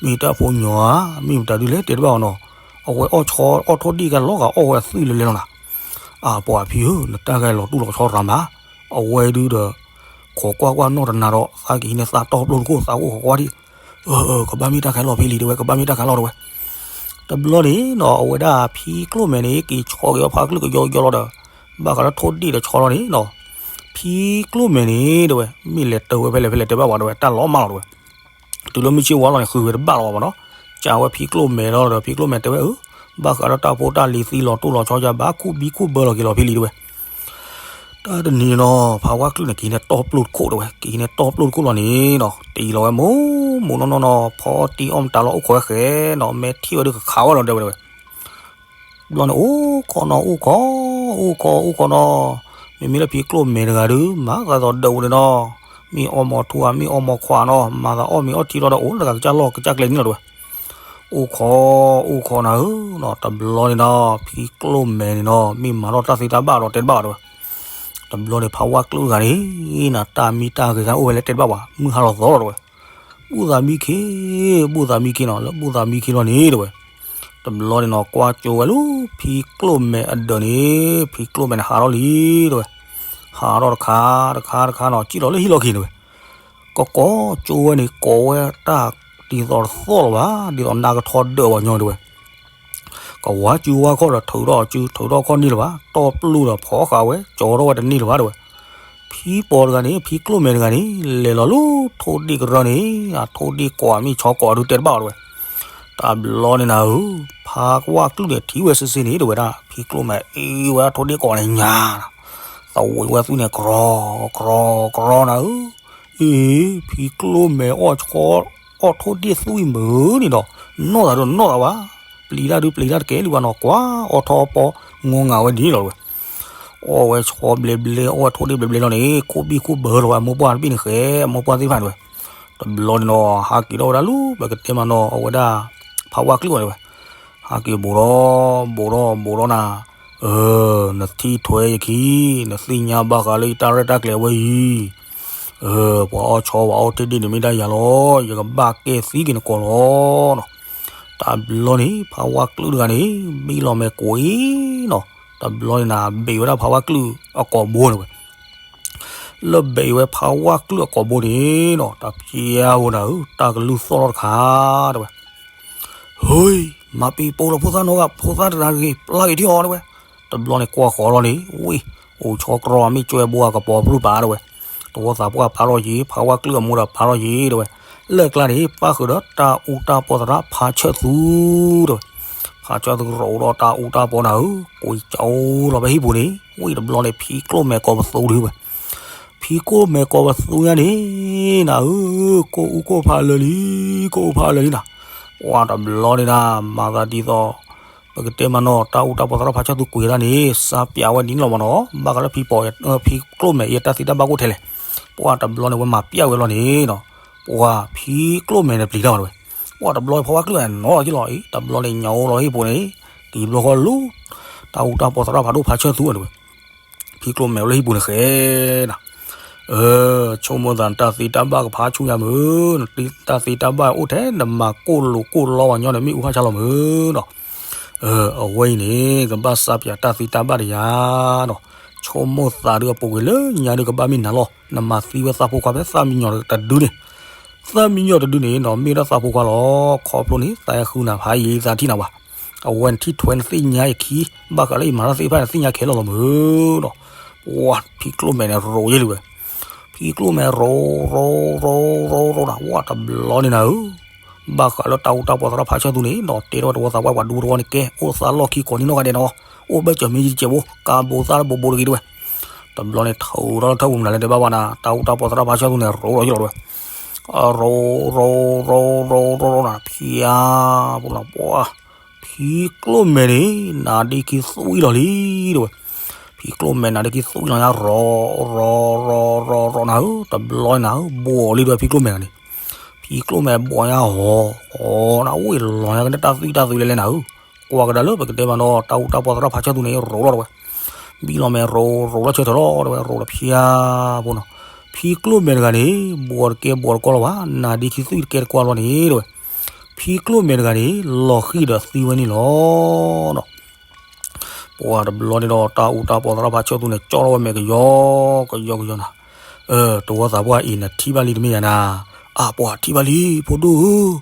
မ့ၢ်တၢ်ဖိညီၤဧါ မ့ၢ်မတၤဒုလဲၣ်တဲတဘၣ်အီၤနီၤ, အဝဲအီၣ်ဆီအီၣ်ထိၣ်ဒ့ၣ်ကလီၤဂာ်အီၣ်ဝဲအသွံၣ်လၢလဲလီၤနၤ, အပှၤဖံဧၢ နတၢ်ဂဲၤလီၤတူၢ်လီၤဆီရၤမး, အဝဲဒုဒီး ခိးကွၢ်ကွၢ်နီၢ်တနၤဒီး သးကဟံးန့ၢ်သးတီၢ်ပျိၢ်တခိၣ်သးအိၣ်ခိးကွၢ်ဒံး, အၢ အၢ ကဘၣ်မ့ၢ်တၢ်ခဲလီၤဖံလံတဲဝဲ ကဘၣ်မ့ၢ်တၢ်ခဲလီၤတဲဝဲ, တဘျီန့ၣ်နီၤ အဝဲဒၣ်ဖံကျိၣ်မဲာ်န့ၣ် က့ၤဆီက့ၤအီၣ်ဖးကျုၣ်ကယီကယီလီၤဒီး, ဘၣ်ဃးလၢထိၣ်ဒ့ၣ်ဒီးဆီလီၤန့ၣ်နီၤ, ဖံကျိၣ်မဲာ်န့ၣ်တဲဝဲ မ့ၢ်လဲၤတၢ်ဝဲဖဲလဲၣ်ဖဲလဲၣ်တဲဘၣ်ဝဲတဲဝဲ တၢ်လီၤမၢ်လီၤတဲဝဲ, တုၤလၢမုၢ်ဆ့ၣ်ဝါလီၤန့ၣ် ဃုဝဲတဘၣ်လီၤဘၣ်မးနီၤ, ကးဝဲဖံကျိၣ်မဲာ်လီၤဒီး ဖံကျိၣ်မဲာ်တဲဝဲအၢ, ဘၣ်ဃးလၢတၢ်ဖိတၢ်လံၤသံလီၤတူၢ်လီၤဆီယါ ဘၣ်ခူၣ်ဘံခူၣ်ဘၢလီၤက့ၤလီၤဖံလံတဲဝဲ, တၢ်တနံၤနီၤ ဖးဝါကျုၢ်န့ၣ် ကဟံးန့ၢ်တီၢ်ပျိၢ်တခိၣ်တဲဝဲ, ကဟံးန့ၢ်တီၢ်ပျိၢ်တခိၣ်လီၤန့ၣ်နီၤ, တံၤလီၤဝဲမိၢ်မိၢ်နီၢ်နီၢ်နီၤ, ဖီတံၢ်အီၣ်မတၤလီၤ အိၣ်ခိးဝဲဃဲနီၤ, မဲာ်ထံၣ်ဝဲဒုးကခးဝဲလီၤတဲဝဲတဲဝဲ. ဘျီန့ၣ် အိၣ်ခိးနီၤ အိၣ်ခိး, အိၣ်ခိး အိၣ်ခိးနီၤ, မ့မ့ၢ်လၢဖံကျိၣ်မဲာ်တဂၤဒုး မၤသးဒ်သိးဒၢးဝဲန့ၣ်နီၤ, မ့ၢ်အီမီၤထူဧါ မ့ၢ်အီမီၤခွါနီၤ, မၤသးအီၣ်မ့ၤအီထံလီၤဒီး အိၣ်တဂၤကစၢ်လီၢ်ကစၢ်ကျဲန့ၣ်လီၤတဲဝဲ. အိၣ်ခိး အိၣ်ခိးနၤဧၢနီၤ, တဘျီန့ၣ်နီၤ ဖံကျိၣ်မဲာ်န့ၣ်နီၤ မ့ၢ်မၤထီၣ်တၢ်သ့တၢ်ဘၣ်ဒီးတဲတဘၣ်တဲဝဲ. တဘျီန့ၣ် ဖးဝါကျုၢ်တဂၤန့ၣ် နၤတၢ်မံတၢ်ဂဲၤခါအိၣ်ဝဲလၢတဲတဘၣ်ဘၣ် မုၢ်ဟါလီၤသီလီၤတဲဝဲ. ဘူၣ်သးမံခ့, ဘူၣ်သးမံခ့နီၤ, လၢဘူၣ်သးမံခ့လီၤန့ၣ်တဲဝဲ. တဘျီန့ၣ်နီၤ ကွၢ်ကၠိဝဲလၢ ဖံကျိၣ်မဲာ်အဒၢးန့ၣ်, ဖံကျိၣ်မဲာ်န့ၣ် ဟးထီၣ်လံတဲဝဲ. ဟးထီၣ်တခါ တခါတခါနီၤ စံၣ်လီၤလၢဟံၣ်လီၢ်ခံန့ၣ်ဝဲ. ကကီကၠိဝဲန့ၣ် ကိးဝဲတၢ်ဒ်သိးတသီၣ်လၢၤဘၣ်, ဒ်သိးနါကထီဒၢးဘၣ်ညီတဲဝဲ. ကဝါစုဝါခီၣ်ဒီးထုးထီၣ်စု ထုးထီၣ်ခီၣ်န့ၢ်လၢၤဘၣ်, တီၢ်ပျိၢ်ဒီးဖီဃာ်ဝဲ ကၠီထီၣ်ဝဲတန့ၢ်လၢၤဘၣ်တဲဝဲ. ဖံပီၤတဂၤန့ၣ် ဖံကျိၣ်မဲာ်တဂၤန့ၣ် လဲၤလီၤလၢထိၣ်ဒ့ၣ်ကရၢန့ၣ်, ထိၣ်ဒ့ၣ်ကိးမ့ၢ်ဆီကိးဒုးတဲတဘၣ်တဲဝဲ. တဘျီန့ၣ်နၤဧၢ, ဖးဝါကျုၢ်န့ၣ် ထံၣ်ဝဲစ့စ့န့ၣ်တဲဝဲဒၣ်, ဖံကျိၣ်မဲာ်အ့ၣ်ဝဲထိၣ်ဒ့ၣ်ကိးန့ၣ်ညါ, သဝံးဝဲသွံၣ်န့ၣ် ကြီ ကြီ ကြီနၤဧၢ. အ့ ဖံကျိၣ်မဲာ်အီၣ်ဆီ အီၣ်ထိၣ်ဒ့ၣ်သွံၣ်မုာ်န့ၣ်ဒီး နီၢ်သးဒီးနီၢ်သးဘၣ်, ပျံၤတၢ်ဒုးပျံၤတၢ်တကဲလံဘၣ်နီၤ, ကွၢ်အီၣ်ထီၣ်အီၣ်ပီ ငီငၤဝဲဒ်န့ၣ်လီၤတဲဝဲ. အီၣ်ဝဲဆီဘျဲဘျဲ အီၣ်ဝဲထိၣ်ဒ့ၣ်ဘျဲဘျဲလီၤန့ၣ် ခိၣ်ဘံၣ်ခိၣ်ဘၢလီၤဝဲ အမိၢ်ပှၢ်တဘ့ၣ်န့ၣ်ဃဲ, အမိၢ်ပှၢ်သ့ၣ်တဖၣ်န့ၣ်တဲဝဲ. တဘျီန့ၣ်နီၤ ဟးက့ၤထီၣ်ဝဲဒၣ်လၢ ပကတဲမးနီၤ အဝဲဒၣ် ဖးဝါကျုၢ်အီၤတဲဝဲ. ဟးက့ၤဘူးဒီး ဘူးဒီး ဘူးဒီးနၤ, နထံၣ်ထွဲယခံ, နသ့ၣ်ညါဘၣ်ဃးလၢယတၢ်ရဲၣ်တၢ်ကျဲၤဝဲအံၤ, ပှၤအီၣ်ဆီပှၤအီၣ်ထိၣ်ဒ့ၣ်န့ၣ် မ့ၢ်ဒၣ်ယၤလီၤ, ယကဘၣ်ကဲသံက့ၤနကိးလီၤနီၤ. တဘျီန့ၣ် ဖးဝါကျုၢ်တဂၤန့ၣ် ဘံၣ်လီၤမဲာ်ကွံာ်နီၤ, တဘျီန့ၣ်နၤ ဘ့ၣ်ဝဲဒၣ်ဖးဝါကျုၢ်အကိာ်ဘိန့ၣ်ဝဲ. လၢဘ့ၣ်ဝဲဖးဝါကျုၢ်အကိာ်ဘိန့ၣ်နီၤ တဖျါဧိၤနၤဧၢ, တၢ်ကလုၢ်သီၣ်ထီၣ်တခါတဲဝဲ. ဟူး, မၤပံၤပိာ်လီၤဖိသၣ်နီတဂၤ, ဖိသၣ်တဂၤဂ့ၤ ပျၢ်က့ၤထံၣ်အီၤတဲဝဲ. တဘျီန့ၣ်ကွၢ်ဃီၤလီၤန့ၣ် ဝ့ၢ်, အိၣ်ဆီကြီမ့ၢ်ကၠွဲဘိအကပီၤပြူၢ်ပာ်တဲဝဲ. တဝီသးပှၢ်ဖးထီၣ်ယံၤ, ဖးဝါကျုၢ်အမိၢ်ဒီးဖးထီၣ်ယံၤတဲဝဲ. လၢကျါန့ၣ် ပၣ်ဃုာ်ဒီးတၢ်အူတၢ်ပီသရၣ်ဖးဆၢၣ်သူတဲဝဲ. ဖးဆၢၣ်သူရိးဒီးတၢ်အူတၢ်ပီနၤဧၢ, ကွံာ်ကၠီလီၤဖဲဟံၣ်ပူၤန့ၣ်, ဝ့ၢ်တဘျီန့ၣ် ဖံကျိၣ်မဲာ်ကိးပသူဒုးဝဲ. ဖံကျိၣ်မဲာ်ကိးပသူညါန့ၣ် နၤဧၢ, ကိၣ်အူကိၣ်ဖးလၢာ်လံ, ကိၣ်အူဖးလၢာ်လံနၤ. ပှၢ်တဘျီန့ၣ်နၤ မၤသးဒ်သိး ပကတဲမးနီၤ တၢ်အူတၢ်ပီသရၣ်ဖးဆၢၣ်သူကွံာ်တၢ်န့ၣ် စးပၠးဝဲဒ်န့ၣ်လီၤမးနီၤ, ဘၣ်ဃးလၢဖံပီၤ, ဖံကျိၣ်မဲာ်အံၤတၢ်သ့တၢ်ဘၣ်ကအိၣ်ထဲလဲၣ်. ပှၢ်တဘျီန့ၣ် ဝဲမၤပၠးဝဲလီၤန့ၣ်နီၤ, ပှၢ်ဖံကျိၣ်မဲာ်န့ၣ်ပျံၤတၢ်ဝဲတဲဝဲ. ပှၢ်တဘျီဖးဝါကျုၢ်နီၤလီၤက့လီၤအံၤ, တဘျီန့ၣ်ညါအိၣ်လီၤဟံၣ်ပူၤန့ၣ်, က့ၤဘျီဃီလိၤ တၢ်အူတၢ်ပီသရၣ်ဖးဒိၣ်ဖးဆၢၣ်သူတဲဝဲ. ဖံကျိၣ်မဲာ်အိၣ်လၢဟံၣ်ပူၤန့ၣ်ဃဲနၤ, ဆိကမိၣ်သးနတၢ်သ့တၢ်ဘၣ်ကဖးဆူညါမုၢ်, နတၢ်သ့တၢ်ဘၣ်အိၣ်ထဲနမၤကိၣ်လိာ်ကိၣ်လီဝဲညီန့ၣ် မ့ၣ်အူဖးဆါလီၤမုၢ်နီၤ. အဝဲအံၤန့ၣ် ကဘၣ်စးပၠးတၢ်သ့တၢ်ဘၣ်တယၤနီၤ, ဆိကမိၣ်သးဒုးအပူၤကွံာ်လၢညါဒုးကဘၣ်မ့ၢ်နၤလီၤ, နမၤသံဝဲသးဖိခွါဖဲသၣ်မံညီၤတဒုန့ၣ်, သၣ်မံညီၤတဒုန့ၣ်နီၤ မ့ၢ်ဒၣ်သးဖိခွါလီၤ, ခီဖျိန့ၣ် သးယဃုနၤဖးယံၤသးထံၣ်နၤဘၣ်. အဝဲနထံၣ်ထွဲနသ့ၣ်ညါယခံ, ဘၣ်ဃးလၢယမၤတၢ်သ့ၣ်တဖၣ်န့ၣ် သ့ၣ်ညါခဲလၢာ်လီၤမုၢ်နီၤ. ပှၢ်ဖံကျိၣ်မဲာ်န့ၣ်ရိးယဲၢ်လံဝဲ, ဖံကျိၣ်မဲာ်ရိး ရိး ရိး ရိး ရိးနၤ, ဝဲတဘျီန့ၣ်နၤဧၢ, ဘၣ်ဃးလၢတၢ်အူတၢ်ပီသရၣ်ဖးဆၢၣ်သူန့ၣ်နီၤ တဲထီၣ်ဝဲတဝီသးပှၢ်ပှၤဒူတဝီန့ၣ်ကဲ အိၣ်သးလီၢ်ခံကိးနံၣ်နီၢ်ဂၤဒဲးနီၤ, အိၣ်ဘၢၣ်စၢၤမ့ၢ်ယကဲးဘိ ကးဘိသးတဘိဘိတဂ့ၤတဲဝဲ. တဘျီန့ၣ် ထုးထီၣ်လၢထၢၣ်ပူၤမနုၤလဲၣ်တဲဘၣ်ဝဲနၤ, တၢ်အူတၢ်ပီသရၣ်ဖးဆၢၣ်သူန့ၣ် ရိးလီၤယဲၢ်လီၤတဲဝဲ. ရိး ရိး ရိး ရိး ရိး ရိးနၤ ဖျါ ပူၤနီၤ ပှၢ် ဖံကျိၣ်မဲာ်န့ၣ် နါဒ့ခံသွံၣ်လီၤလံ တဲဝဲ. ဖံကျိၣ်မဲာ်နါဒ့ခံသွံၣ်လီၤညါ ရိး ရိး ရိး ရိး ရိးနၤဧၢ, တဘျီန့ၣ်နၤဧၢ ဘှီးလံဒီးဖံကျိၣ်မဲာ်ဂၤန့ၣ်, ဖံကျိၣ်မဲာ်ဘှီးညါ ဟီၤ ဟီၤနၤ ဝ့ၢ်လီၤညါကန့ၣ်တၢ်သွံၣ်တၢ်သွံၣ်လဲၤလဲၤနၤဧၢ, ကွၢ်ကဒါလၢပကတဲမးနီၤ တၢ်အူတၢ်ပီသရၣ်ဖးဆၢၣ်သူန့ၣ် ရိးလီၤတဲဝဲ. ဘံၣ်လီၤမဲာ်ရိး ရိးလီၤဆၢထၢၣ်လီၤတဲဝဲ ရိးလီၤဖျါ ပူၤနီၤ, ဖံကျိၣ်မဲာ်တဂၤန့ၣ် ဘှီးတကဲဘှီးတကီလီၤဘၣ် နါဒ့ခံသွံၣ်တကဲတကီလီၤန့ၣ်တဲဝဲ. ဖံကျိၣ်မဲာ်တဂၤန့ၣ် လီၤဃံၤဒီးသံဝဲန့ၣ်လီၤနီၤ. ပှၢ်တဘျီန့ၣ်ဒီး တၢ်အူတၢ်ပီသရၣ်ဖးဆၢၣ်သူန့ၣ် ကၠီထီၣ်ဝဲမဲာ်ကယီကယီကယီနၤ, တဝီသးပှၢ်အံၤ နထံၣ်ဘၣ်လံတမ့ၢ်ယၤနၤ, အါ ပှၢ်ထံၣ်ဘၣ်လံ ဖိဒိၣ်ဧၢ,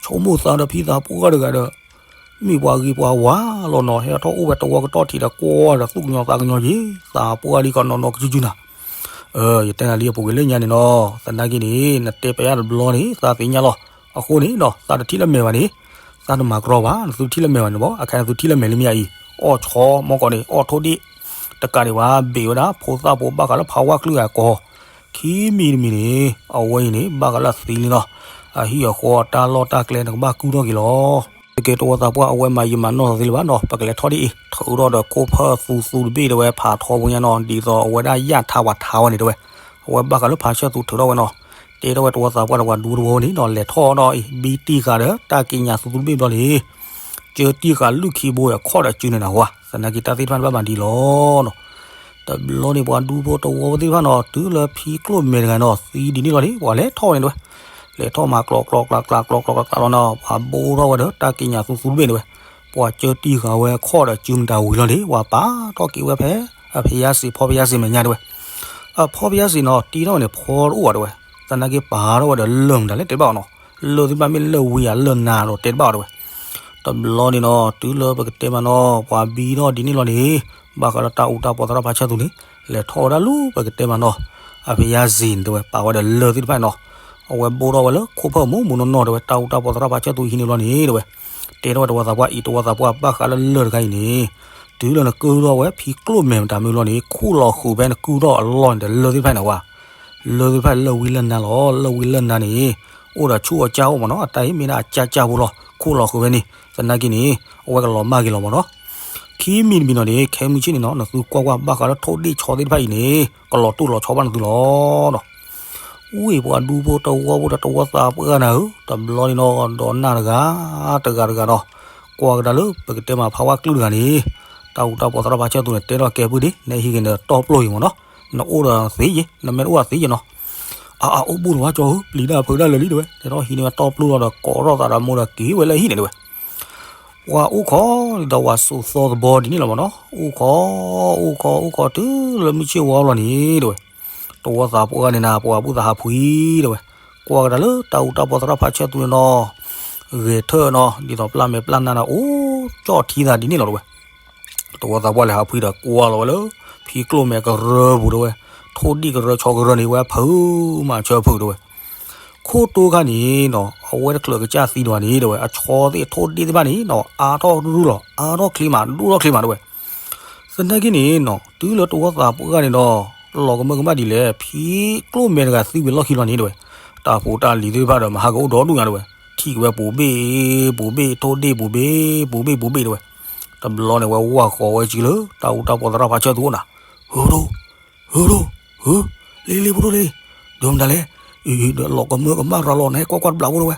ဆိကမိၣ်သးဒီးဖံသးပှၢ်တဂၤဒီး မ့ၢ်ပှၤဂ့ၤပှၤဝါလီၤနီၤ, ဟဲထီၣ်အိၣ်ဝဲတဝီကတီၢ်ထံးဒီးကွၢ်ဒီးသူၣ်ကညီၤသးကညီၤက့ၤ သးပှၢ်လံကနီၤနီၤကစုကစုနၤ. ယတဲနၤလံအပူၤကွံာ်လၢညါန့ၣ်နီၤ, သနာ်က့န့ၣ် နတဲပၠးယၤတဘျီန့ၣ် သးသ့ၣ်ညါလီၤ. အဃိန့ၣ်ဒီး သးတထံၣ်လၢမဲာ်ဘၣ်န့ၣ် သးတမၤကြီဘၣ်, နသုထံၣ်လၢမဲာ်ဘၣ်န့ၣ်ဘၣ်, အခါနသုထံၣ်လၢမဲာ်လံမ့ၢ်ယၤအံၤ, အီၣ်ဆီမီၢ်ကီးန့ၣ် အီၣ်ထိၣ်ဒ့ၣ်, တ တကးဒံးဘၣ် ဘ့ၣ်ဝဲဒၣ် ဖိသၣ်ဖိဘၣ်ဃးလၢဖးဝါကျုအကိာ်, ခံမံၤတမံၤန့ၣ် အဝဲအံၤန့ၣ် ဘၣ်ဃးလၢအသံလံနီၤ, အဟံၣ်အဃီအတၢ်လီၢ်တၢ်ကျဲန့ၣ် ကဘၣ်ကုၢ်ထီၣ်က့ၤလီၤ. ကဲ တဝီသးပှၢ် အဝဲမၤယံာ်မၤနီၢ်သးသ့လၢၤဘၣ်နီၤ, ပကလဲၤထီၣ်ဒ်အံၤ, ထုးထီၣ်ဒီးခိၣ်ဖၢၣ်သူသူတဘ့ၣ်တဲဝဲ ဖးထီဖိညါနီၤ, ဒ်သိးအဝဲဒၣ်ယၣ်ထါဝးထါဝဲန့ၣ်တဲဝဲ, အဝဲဘၣ်ဃးလၢဖးဆၢၣ်သူထုးထီၣ်ဝဲနီၤ, တဲထီၣ်ဝဲတဝီသးပှၢ်ဒီးပှၤဒူတဝီန့ၣ်နီၤ, လဲၤထီၣ်ဒီးအံၤ ဘံတံၢ်ဃာ်ဒီးတၢ်ကံးညာ်သူသူတဘ့ၣ်ဘျီန့ၣ် ကၢတံၢ်ဃာ်လုၢ်ခံဘိအခီၣ်ဒီးစုန့ၣ်နဝါ, သနာ်က့တၢ်သ့ၣ်တဖၣ်န့ၣ်ဘၣ်မၤဒ်လီၤနီၤ. တဘျီန့ၣ် ပှၤဒူဖိတဝီဖိသ့ၣ်တဖၣ်နီၤ, တုၤလၢဖံကျိၣ်မဲာ်တဂၤနီၤ သံဒ်န့ၣ်လီၤန့ၣ် ပှၤလဲၤထီၣ်ဝဲန့ၣ်တဲဝဲ, လဲၤထီၣ်မၤကျီကျီကျါကျါ ကျီကျီကျါကျါလီၤနီၤ, ပှၤဘိထီၣ်ဝဲဒီးတၢ်ကံးညာ်သူသူတဘ့ၣ်တဲဝဲ, ပှၤကၢတံၢ်ဃာ်ဝဲအခီၣ်ဒီးစုမတၤဝံၤလီၤန့ၣ် ပှၤပာ်ထီၣ်က့ၤဝဲဖဲ အဖယါစ့ၣ် ဖီဖယါစ့ၣ်မဲာ်ညါတဲဝဲ, အဖီဖယါစ့ၣ်နီၤ တ့ထီၣ်ဝဲန့ၣ် ဖီတအိၣ်ဘၣ်တဲဝဲ, သနာ်က့ပာ်ထီၣ်ဝဲဒီးလၢၢ်မတၤလဲၣ်တဲတဘၣ်အီၤနီၤ, လၢၢ်သ့ၣ်တဖၣ်မ့ၢ်လၢၢ်ဝံၤဧါလၢၢ်နၤဒီးတဲတဘၣ်အီၤတဲဝဲ. တဘျီန့ၣ်နီၤ တုၤလၢပကတဲမးနီၤ ပှၤဘံထီၣ်ဒ်န့ၣ်လီၤန့ၣ် ဘၣ်ဃးလၢတၢ်အူတၢ်ပီသရၣ်ဖးဆၢၣ်သူန့ၣ် လဲၤထီၣ်ဝဲဒၣ်လၢပကတဲမးနီၤ အဖယါစ့ၣ်န့ၣ်တဲဝဲ ပာ်ဝဲဒီးလၢၢ်သ့ၣ်တဖၣ်နီၤ, အဝဲဘိထီၣ်ဝဲလၢခိၣ်ဖၢၣ်မူမူနီၢ်နီၢ်တဲဝဲ တၢ်အူတၢ်ပီသရၣ်ဖးဆၢၣ်သူဟံးန့ၢ်ဘျီန့ၣ်တဲဝဲ, တဲထီၣ်ဝဲတဝီသးပှၢ်အံၤ တဝီသးပှၢ်ဘၣ်ဃးလၢလၢၢ်တခါအံၤန့ၣ်, တုၤလၢနကုၢ်ထီၣ်ဝဲဖံကျိၣ်မဲာ်မတၤမ့ၢ်လီၤန့ၣ် ခူၣ်လီၤဃုာ်ဖဲနကုၢ်ထီၣ်အလီၢ်န့ၣ်ဒီးလၢၢ်သ့ၣ်တဖၣ်န့ၣ်ဝဲ လၢၢ်သ့ၣ်တဖၣ်လၢၢ်ဝံလၢၢ်နါလီၤ, လၢၢ်ဝံလၢၢ်နါန့ၣ် အိၣ်ဒီးဆူၣ်အကၢ်အိၣ်မးနီၤ, အတၢ်အံၤမ့ၢ်ဒၣ်အကၢ်ကၢ်ဖိလီၤ, ခူၣ်လီၤဃုာ်ဖဲန့ၣ် သနာ်က့န့ၣ် အဝဲကလီၤမၢ်က့ၤလီၤမးနီၤ. ခံမံၤတမံၤနီၤန့ၣ် ခဲမုၢ်ဆ့ၣ်န့ၣ်နီၤ နသုကွၢ်ကွၢ်ဘၣ်ဃးလၢထိၣ်ဒ့ၣ်ဆီသ့ၣ်တဖၣ်အံၤန့ၣ် ကလီၤတိၢ်လီၤဆီဘၣ်နသုလီၤနီၤ. အူအံၤပှၤဒူဖိတဝီဖိဒီးတဝီသးပှၢ်နၤဧၢ, တဘျီန့ၣ်နီၤ ဒီးနၢ်တဂၤ တဂၤတဂၤနီၤ, ကွၢ်ကဒါလၢပကတဲမးဖးဝါကျုတဂၤန့ၣ် တၢ်အူတၢ်ပီသရၣ်ဖးဆၢၣ်သူန့ၣ် တဲထီၣ်ကဲပုၢ်ဒ့ၣ် နဟံးက့ၤန့ၣ်တီပျိၢ်အံၤမးနီၤ, နအိၣ်ဒီးသ့ယ့ၤ နမ့ၢ်တအိၣ်ဒီးသ့ယ့ၤနီၤ, အအအိၣ်ဘူးတဝါကၠီဧၢ ပျံၤတၢ်ဖုးတၢ်လၢာ်လံတဲဝဲ, လဲၤထီၣ်ဟံးန့ၢ်ဝဲတီပျိၢ်လီၤဒီးကိးထီၣ်သးဒီးမိၢ်ဒီးက့ၤဝဲလၢဟံၣ်န့ၣ်တဲဝဲ ပှၤအိၣ်ခိးဒီးဝၤစိာ်သီသဘီဒ်န့ၣ်လီၤမးနီၤ, အိၣ်ခိး အိၣ်ခိး အိၣ်ခိးတုၤလၢမုၢ်ဆ့ၣ်ဝါလီၤန့ၣ်တဲဝဲ, တဝီသးပှၢ်န့ၣ်နၤ ပှၤဘုၣ်သးဟးဖှံတဲဝဲ, ကွၢ်ကဒါလၢတၢ်အူတၢ်ပီသရၣ်ဖးဆၢၣ်သူန့ၣ်နီၤ, ဂဲၤထၢၣ်နီၤ ဒ်သိးပျၢ်မဲာ်ပျၢ်နါဒီး အိၣ်ကၠီၣ်ထံသးဒ်န့ၣ်လီၤတဲဝဲ တဝီသးပှၢ်လဲၤဟးဖှံဒီးကွၢ်လီၤဝဲလၢ ဖံကျိၣ်မဲာ်ကရၢပူၤတဲဝဲ, ထိၣ်ဒ့ၣ်ကရၢဆီကရၢန့ၣ်ဝဲဖုးမးဆၢဖုးတဲဝဲ, ခိၣ်တိခါန့ၣ်နီၤ အဝဲတချုးကစၢ်သံဒံးဘၣ်န့ၣ်တဲဝဲ အဆီသ့ၣ်ထိၣ်ဒ့ၣ်သ့ၣ်တဖၣ်န့ၣ်နီၤ အါထီၣ်ရူၢ်လီၤ အါထီၣ်ချ့မး ဒိၣ်ထီၣ်ချ့မးတဲဝဲ, သနာ်က့န့ၣ်နီၤ တုၤလၢတဝီသးပှၢ်န့ၣ်ဒီး လီၤကမၢကမၣ်ဒ်လဲၣ် ဖံကျိၣ်မဲာ်တဂၤသံဝံၤလီၢ်ခံလီၤန့ၣ်တဲဝဲ, တၢ်ဖိတၢ်လံၤသ့ၣ်တဖၣ်ဒီးမၤဟးဂီၤအိၣ်ဒီဒူၣ်ညါတဲဝဲ, ထံၣ်က့ၤဝဲပူၤဘ့ၣ် ပူၤဘ့ၣ် ထိၣ်ဒ့ၣ်ပူၤဘ့ၣ် ပူၤဘ့ၣ်ပူၤဘ့ၣ်တဲဝဲ, တဘျီန့ၣ်ဝဲဝၢ်ဃီၤဝဲက့ၤလၢ တၢ်အူတၢ်ပီသရၣ်ဖးဆၢၣ်သူအိၣ်နၤ, ဟၢဒိၣ် ဟၢဒိၣ် ဟၢ, လ့လ့ဖိဒိၣ်လ့, ဒိမတၤလဲၣ်, အံၤဒီးလီၤကမၢကမၣ်ရၤလီၤ နဟဲကွၢ်ကွၢ်တဘျီဖိတဲဝဲ,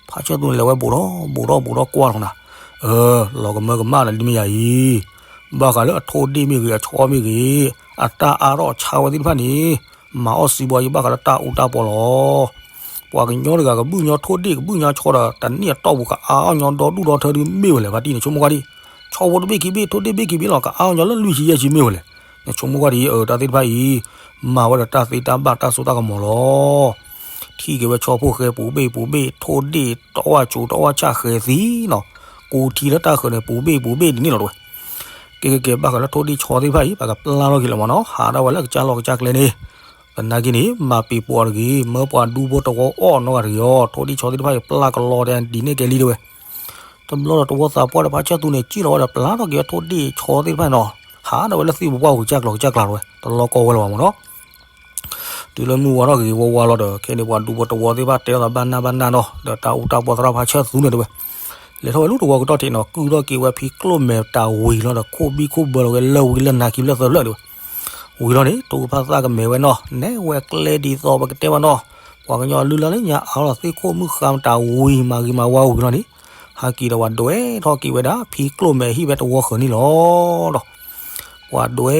ဖးဆၢၣ်သူန့ၣ်လဲၤဝဲဘူးထီၣ်ဘူးထီၣ်ဘူးထီၣ်ကွၢ်လီၤနၤ, အၢ လီၤကမၢကမၣ်လၢဒ်မ့ၢ်ယၤအံၤ, ဘၣ်ဃးလၢအထိၣ်ဒ့ၣ်မ့ၢ်ဂ့ၤ အဆီမ့ၢ်ဂ့ၤ, အတၢ်အါထီၣ်အဆါဝဲသ့ၣ်တဖၣ်န့ၣ်, မၤအီၣ်စံးဘီယံၤဘၣ်ဃးလၢတၢ်အူတၢ်ပီလီၤ. ပှၤကညီတဂၤကဘုၣ်ညီထိၣ်ဒ့ၣ်ကဘုၣ်ညီဆီဒီး တနံၣ်အတီၢ်ပူၤကအါအီၣ်ညီဒီဒူၣ်ဒီထၢဒုးမ့ၢ်ဝဲလဲၣ် ဖါတံၢ်န့ၣ် ဆိကမိၣ်ကွၢ်ဒံး, ဆီဖိတဘ့ၣ်ခံဘ့ၣ် ထိၣ်ဒ့ၣ်ဘ့ၣ်ခံဘ့ၣ်လီၤ ကအါအီၣ်ညီလၢလွံၢ်ဆံယဲၢ်ဆံမ့ၢ်ဝဲလဲၣ်, နဆိကမိၣ်ကွၢ်ဒံး အၢ တၢ်သ့ၣ်တဖၣ်အံၤ မၤဝဲဒီးတၢ်သ့တၢ်ဘၣ်တၢ်စိတၢ်ကမီၤလီၤ. ထံၣ်က့ၤဝဲဆီဖိဃဲပူၤဘ့ၣ်ပူၤဘ့ၣ် ထိၣ်ဒ့ၣ်တအီၣ်ဆိတအီၣ်ဆၣ်ဃဲၤသံနီၤ, ကူထံလၢတၢ်ဃၢၤန့ၣ် ပူၤဘ့ၣ်ပူၤဘ့ၣ်ဒ်န့ၣ်လီၤတဲဝဲ. ကဲကဲကဲ ဘၣ်ဃးလၢထိၣ်ဒ့ၣ်ဆီသ့ၣ်တဖၣ်အံၤ ပကပျၢ်ထီၣ်က့ၤလီၤမးနီၤ, ဟးထီၣ်ဝဲလၢကစၢ်လီၢ်ကစၢ်ကျဲန့ၣ်, သနာ်က့န့ၣ် မၤပံၤပှီၤတဂ့ၤ, မၢပှၤဒူဖိတဝီအီၣ်နီတဂၤတဂ့ၤအီၤ, ထိၣ်ဒ့ၣ်ဆီသ့ၣ်တဖၣ်အံၤ ပျၢ်ကလီတဲဒ်န့ၣ်ကဲလံတဲဝဲ. တဘျီဒီးတဝီသးပှၢ်ဒီးဖါဆၢၣ်သူန့ၣ် စံၣ်လီၤဝဲဒီးပျၢ်ထီၣ်က့ၤဝဲထိၣ်ဒ့ၣ်ဆီသ့ၣ်တဖၣ်နီၤ, ဟးထီၣ်ဝဲလၢသ့ၣ်ပပှၢ်ပူၤကစၢ်ကျီၤကစၢ်ကျါတဲဝဲ, တလီၤကီဝဲလၢၤဘၣ်မးနီၤ. တုၤလၢမုၢ်ဝါထီၣ်ဂ့ၤဂ့ၤဝါဝါလီၤဒီး ခဲန့ၣ်ပှၤဒူဖိတဝီသ့ၣ်တဖၣ်တဲထီၣ်သးဘၣ်နၢ်ဘၣ်နၢ်နီၤ, ဒီးတၢ်အူတၢ်ပီသရၣ်ဖါဆၢၣ်သူန့ၣ်တဲဝဲ, လဲၤထီၣ်ဝဲလၢတဝီကတီၢ်ထံးနီၤ, ကုၢ်ထီၣ်က့ၤဝဲဖံကျိၣ်မဲာ်တၢ်ဝံၤလီၤဒီး ခိၣ်ဘံၣ်ခိၣ်ဘၢလီၤဝဲလၢဝံလၢနါခံဖျၢၣ်သၢဖျၢၣ်တဲဝဲ. ဝံၤလီၤန့ၣ် တိၢ်ကဖၣ်သၣ်ကမဲာ်ဝဲနီၤ, နဲဝဲကျဲဒ်သိးပကတဲဘၣ်နီၤ, ပှၤကညီလုၢ်လၢ်လၢညါအါလီၤ သ့ၣ်ခိၣ်မုၣ်ဃါမတၤဝံၤမၤဂ့ၤမၤဝါဝံၤလီၤန့ၣ်, ဟဲက့ၤဒီးပှၤဒွဲထီၣ်က့ၤဝဲဒၣ် ဖံကျိၣ်မဲာ်ဟံၣ်ဖဲတဝီဃၢၤန့ၣ်လီၤဒီး ပှၤဒွဲ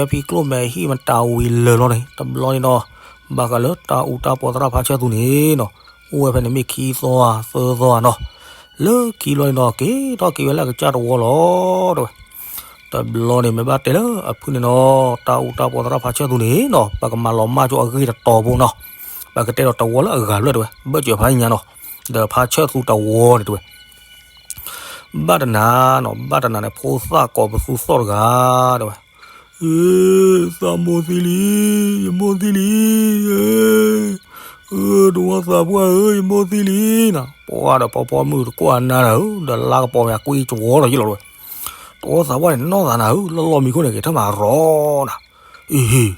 ထီၣ်က့ၤဝဲဖံကျိၣ်မဲာ်ဟံၣ်မတၤဝံၤလၢာ်လီၤန့ၣ် တဘျီန့ၣ်ဒီး ဘၣ်ဃးလၢတၢ်အူတၢ်ပီသရၣ်ဖါဆၢၣ်သူန့ၣ်နီၤ, အိၣ်ဝဲဖဲန့ၣ်မ့ၢ်ခံသီဧါသၢသီဧါနီၤ, လၢခံဘျီန့ၣ်ဒီး က့ၤထီၣ်က့ၤဝဲလၢအကစၢ်တဝီလီၤတဲဝဲ. တဘျီန့ၣ်မ့ၢ်ဘၣ်တဲလၢအဖုၣ်န့ၣ်နီၤ, တၢ်အူတၢ်ပီသရၣ်ဖါဆၢၣ်သူန့ၣ်နီၤ, ပကမၤလီၤမၢ်ကၠိအဂ့ၢ်တတီၤဖိနီၤ, ပကတဲဒီးတဝီလၢအဂၤဖျၢၣ်တဲဝဲ, ဘၢၣ်စၢၤဖးညါနီၤ, ဒီးဖါဆၢၣ်သူတဝီန့ၣ်တဲဝဲ ဘၣ်တနၤနီၤ, ဘၣ်တနၤန့ၣ် ဖိသၣ်ကိးပသူသီၣ်တဂၤတဲဝဲ, သးမိၢ်သံလံ, ယမိၢ်သံလံ, တဝီသးပှၢ်ဧၢ, ယမိၢ်သံလံနီၤ, ပှၢ်ဒီးဖီဖီမုၢ်တကွၢ်နၤဒီး ဒီးလါကပီၤမ့ၢ်အကွံကဝီၤလီၤယံလီၤတဲဝဲ. တဝီသးပှၢ်န့ၣ်နီၢ်သးနၤဧၢ, လၢလီၢ်မံခိၣ်န့ၣ် က့ၤထၢၣ်မၤရီနၤ, အ့ဟ့,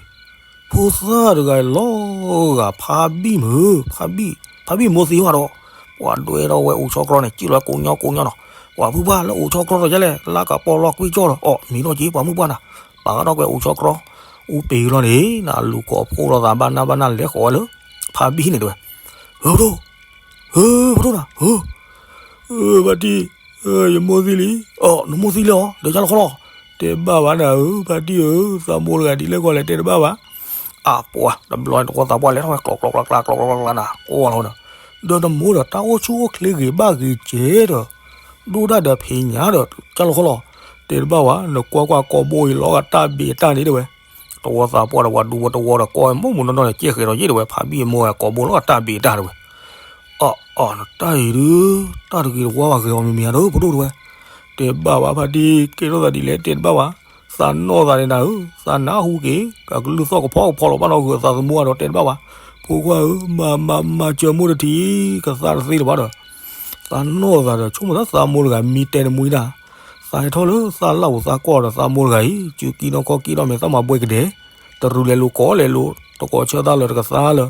ဖိသၣ်တဂၤလီၤဂာ်ဖးဘံၣ်မုၢ်, ဖးဘံၣ်, ဖးဘံၣ်မိၢ်သံဟီဒီး, ပှၤဒွဲၣ်ထီၣ်ဝဲအိၣ်ဆီကြီန့ၣ် စံၣ်လီၤကိညီကိညီနီၤ, ပှၤဖုပှၢ်လၢအိၣ်ဆီကြီဒီးယဲလဲၣ် လၢကပီၤလီၤကွံကၠီလီၤ, အီၣ်မံၤထီၣ်က့ၤ ပှၤမုၢ်ပှၢ်နၤ, ပာ်ဃာ်ထီၣ်ကွံအိၣ်ဆီကြီ, အူပ့ၤလီၤန့ၣ် နလူၤကိးဖှိၣ်လိာ်သးဘၣ်နၢ်ဘၣ်နၢ်လဲၤဃီၤဝဲလၢ ဖးဘံၣ်န့ၣ်တဲဝဲ, ဧၢ, ဧၢ, ဖးဒိၣ်နၤ, ဧၢ, ဖါတံၢ်, ယမိၢ်သံလံ, နမိၢ်သံလံအီၤ ဒီးကၢ်လီၤခီလီၤ, တဲတဘၣ်ဘၣ်နၤဧၢ, ဖါတံၢ်ဧၢ, သးမိၢ်တဂၤဒ်လဲၣ်ဂီၢ်လဲၣ် တဲတဘၣ်ဘၣ်, အပှၤတဘျီန့ၣ် တဝီသးပှၢ်လဲၤထီၣ်ဝဲ ကျီကျီကျါကျါ ကျီကျီကျါကျါနၤ ကွၢ်လီၤဝဲဒီး, ဒီးနမိၢ်ဒီးတၢ်အိၣ်ဆူၣ်အိၣ်ချ့ဂ့ၤဘၣ်ဂ့ၤကဲဒီး, ဒိၣ်ဒၣ်ဒီးဖံးညၣ်ဒီး ကၢ်လီၤခီလီၤ, တဲတဘၣ်ဘၣ်, နကွၢ်ကွၢ်ကိာ်ဘိအံၤလီၤဂာ်တၢ်ဘ့ၣ်အတၢ်န့ၣ်တဲဝဲ, တဝီသးပှၢ်ဒီးပှၤဒူဖိတဝီဒီး ကွၢ်ဝဲမိၢ်မိၢ်နီၢ်နီၢ်န့ၣ် ကဲဃဲၤဒီးယ့ၣ်တဲဝဲ, ဖးဘံၣ်အမိၢ်ဝဲကိာ်ဘိလီၤဂာ်တၢ်ဘ့ၣ်အတၢ်တဲဝဲ, အီၣ်အီၣ် နတၢ်အံၤဒုး, တၢ်တဂ့ၤတဝါဘၣ်ဂ့ၤအီၤမံၤမံၤဧါဒီး ပဒိၣ်တဲဝဲ, တဲဘၣ်ဘၣ်ဖါတံၢ် ကဲထီၣ်သးဒ်လဲၣ် တဲတဘၣ်ဘၣ်, သးနီၢ်သးန့ၣ်နၤဧၢ, သးနၢ်ဟူက့ၤ ကကလုၢ်သီၣ်ကဖီကဖီလီၤဘၣ်နီၢ်ဂုၤသးသမူအါဒီး တဲတဘၣ်ဘၣ်, ဖိခွါဧၢ, မၤမၤမၤစၢၤမိၢ်တထံး, ကသးတသ့လၢၤဘၣ်ဒီး, သးနီၢ်သးဒီး ဆိကမိၣ်သးသးမိၢ်တဂၤမံတဲနမှံဒၣ်, သးဟဲထီၣ်လၢသးလၢ်ပူၤသးကွၢ်ဒီးသးမိၢ်တဂၤအံၤ စုကံနီၢ်ခီကံနီၢ်မဲာ်သးမၤဘှဲကဒဲ, တရူးလဲၤလိာ်ကီးလဲၤလိာ် တကိးဆၢသးလၢတကသါလၢ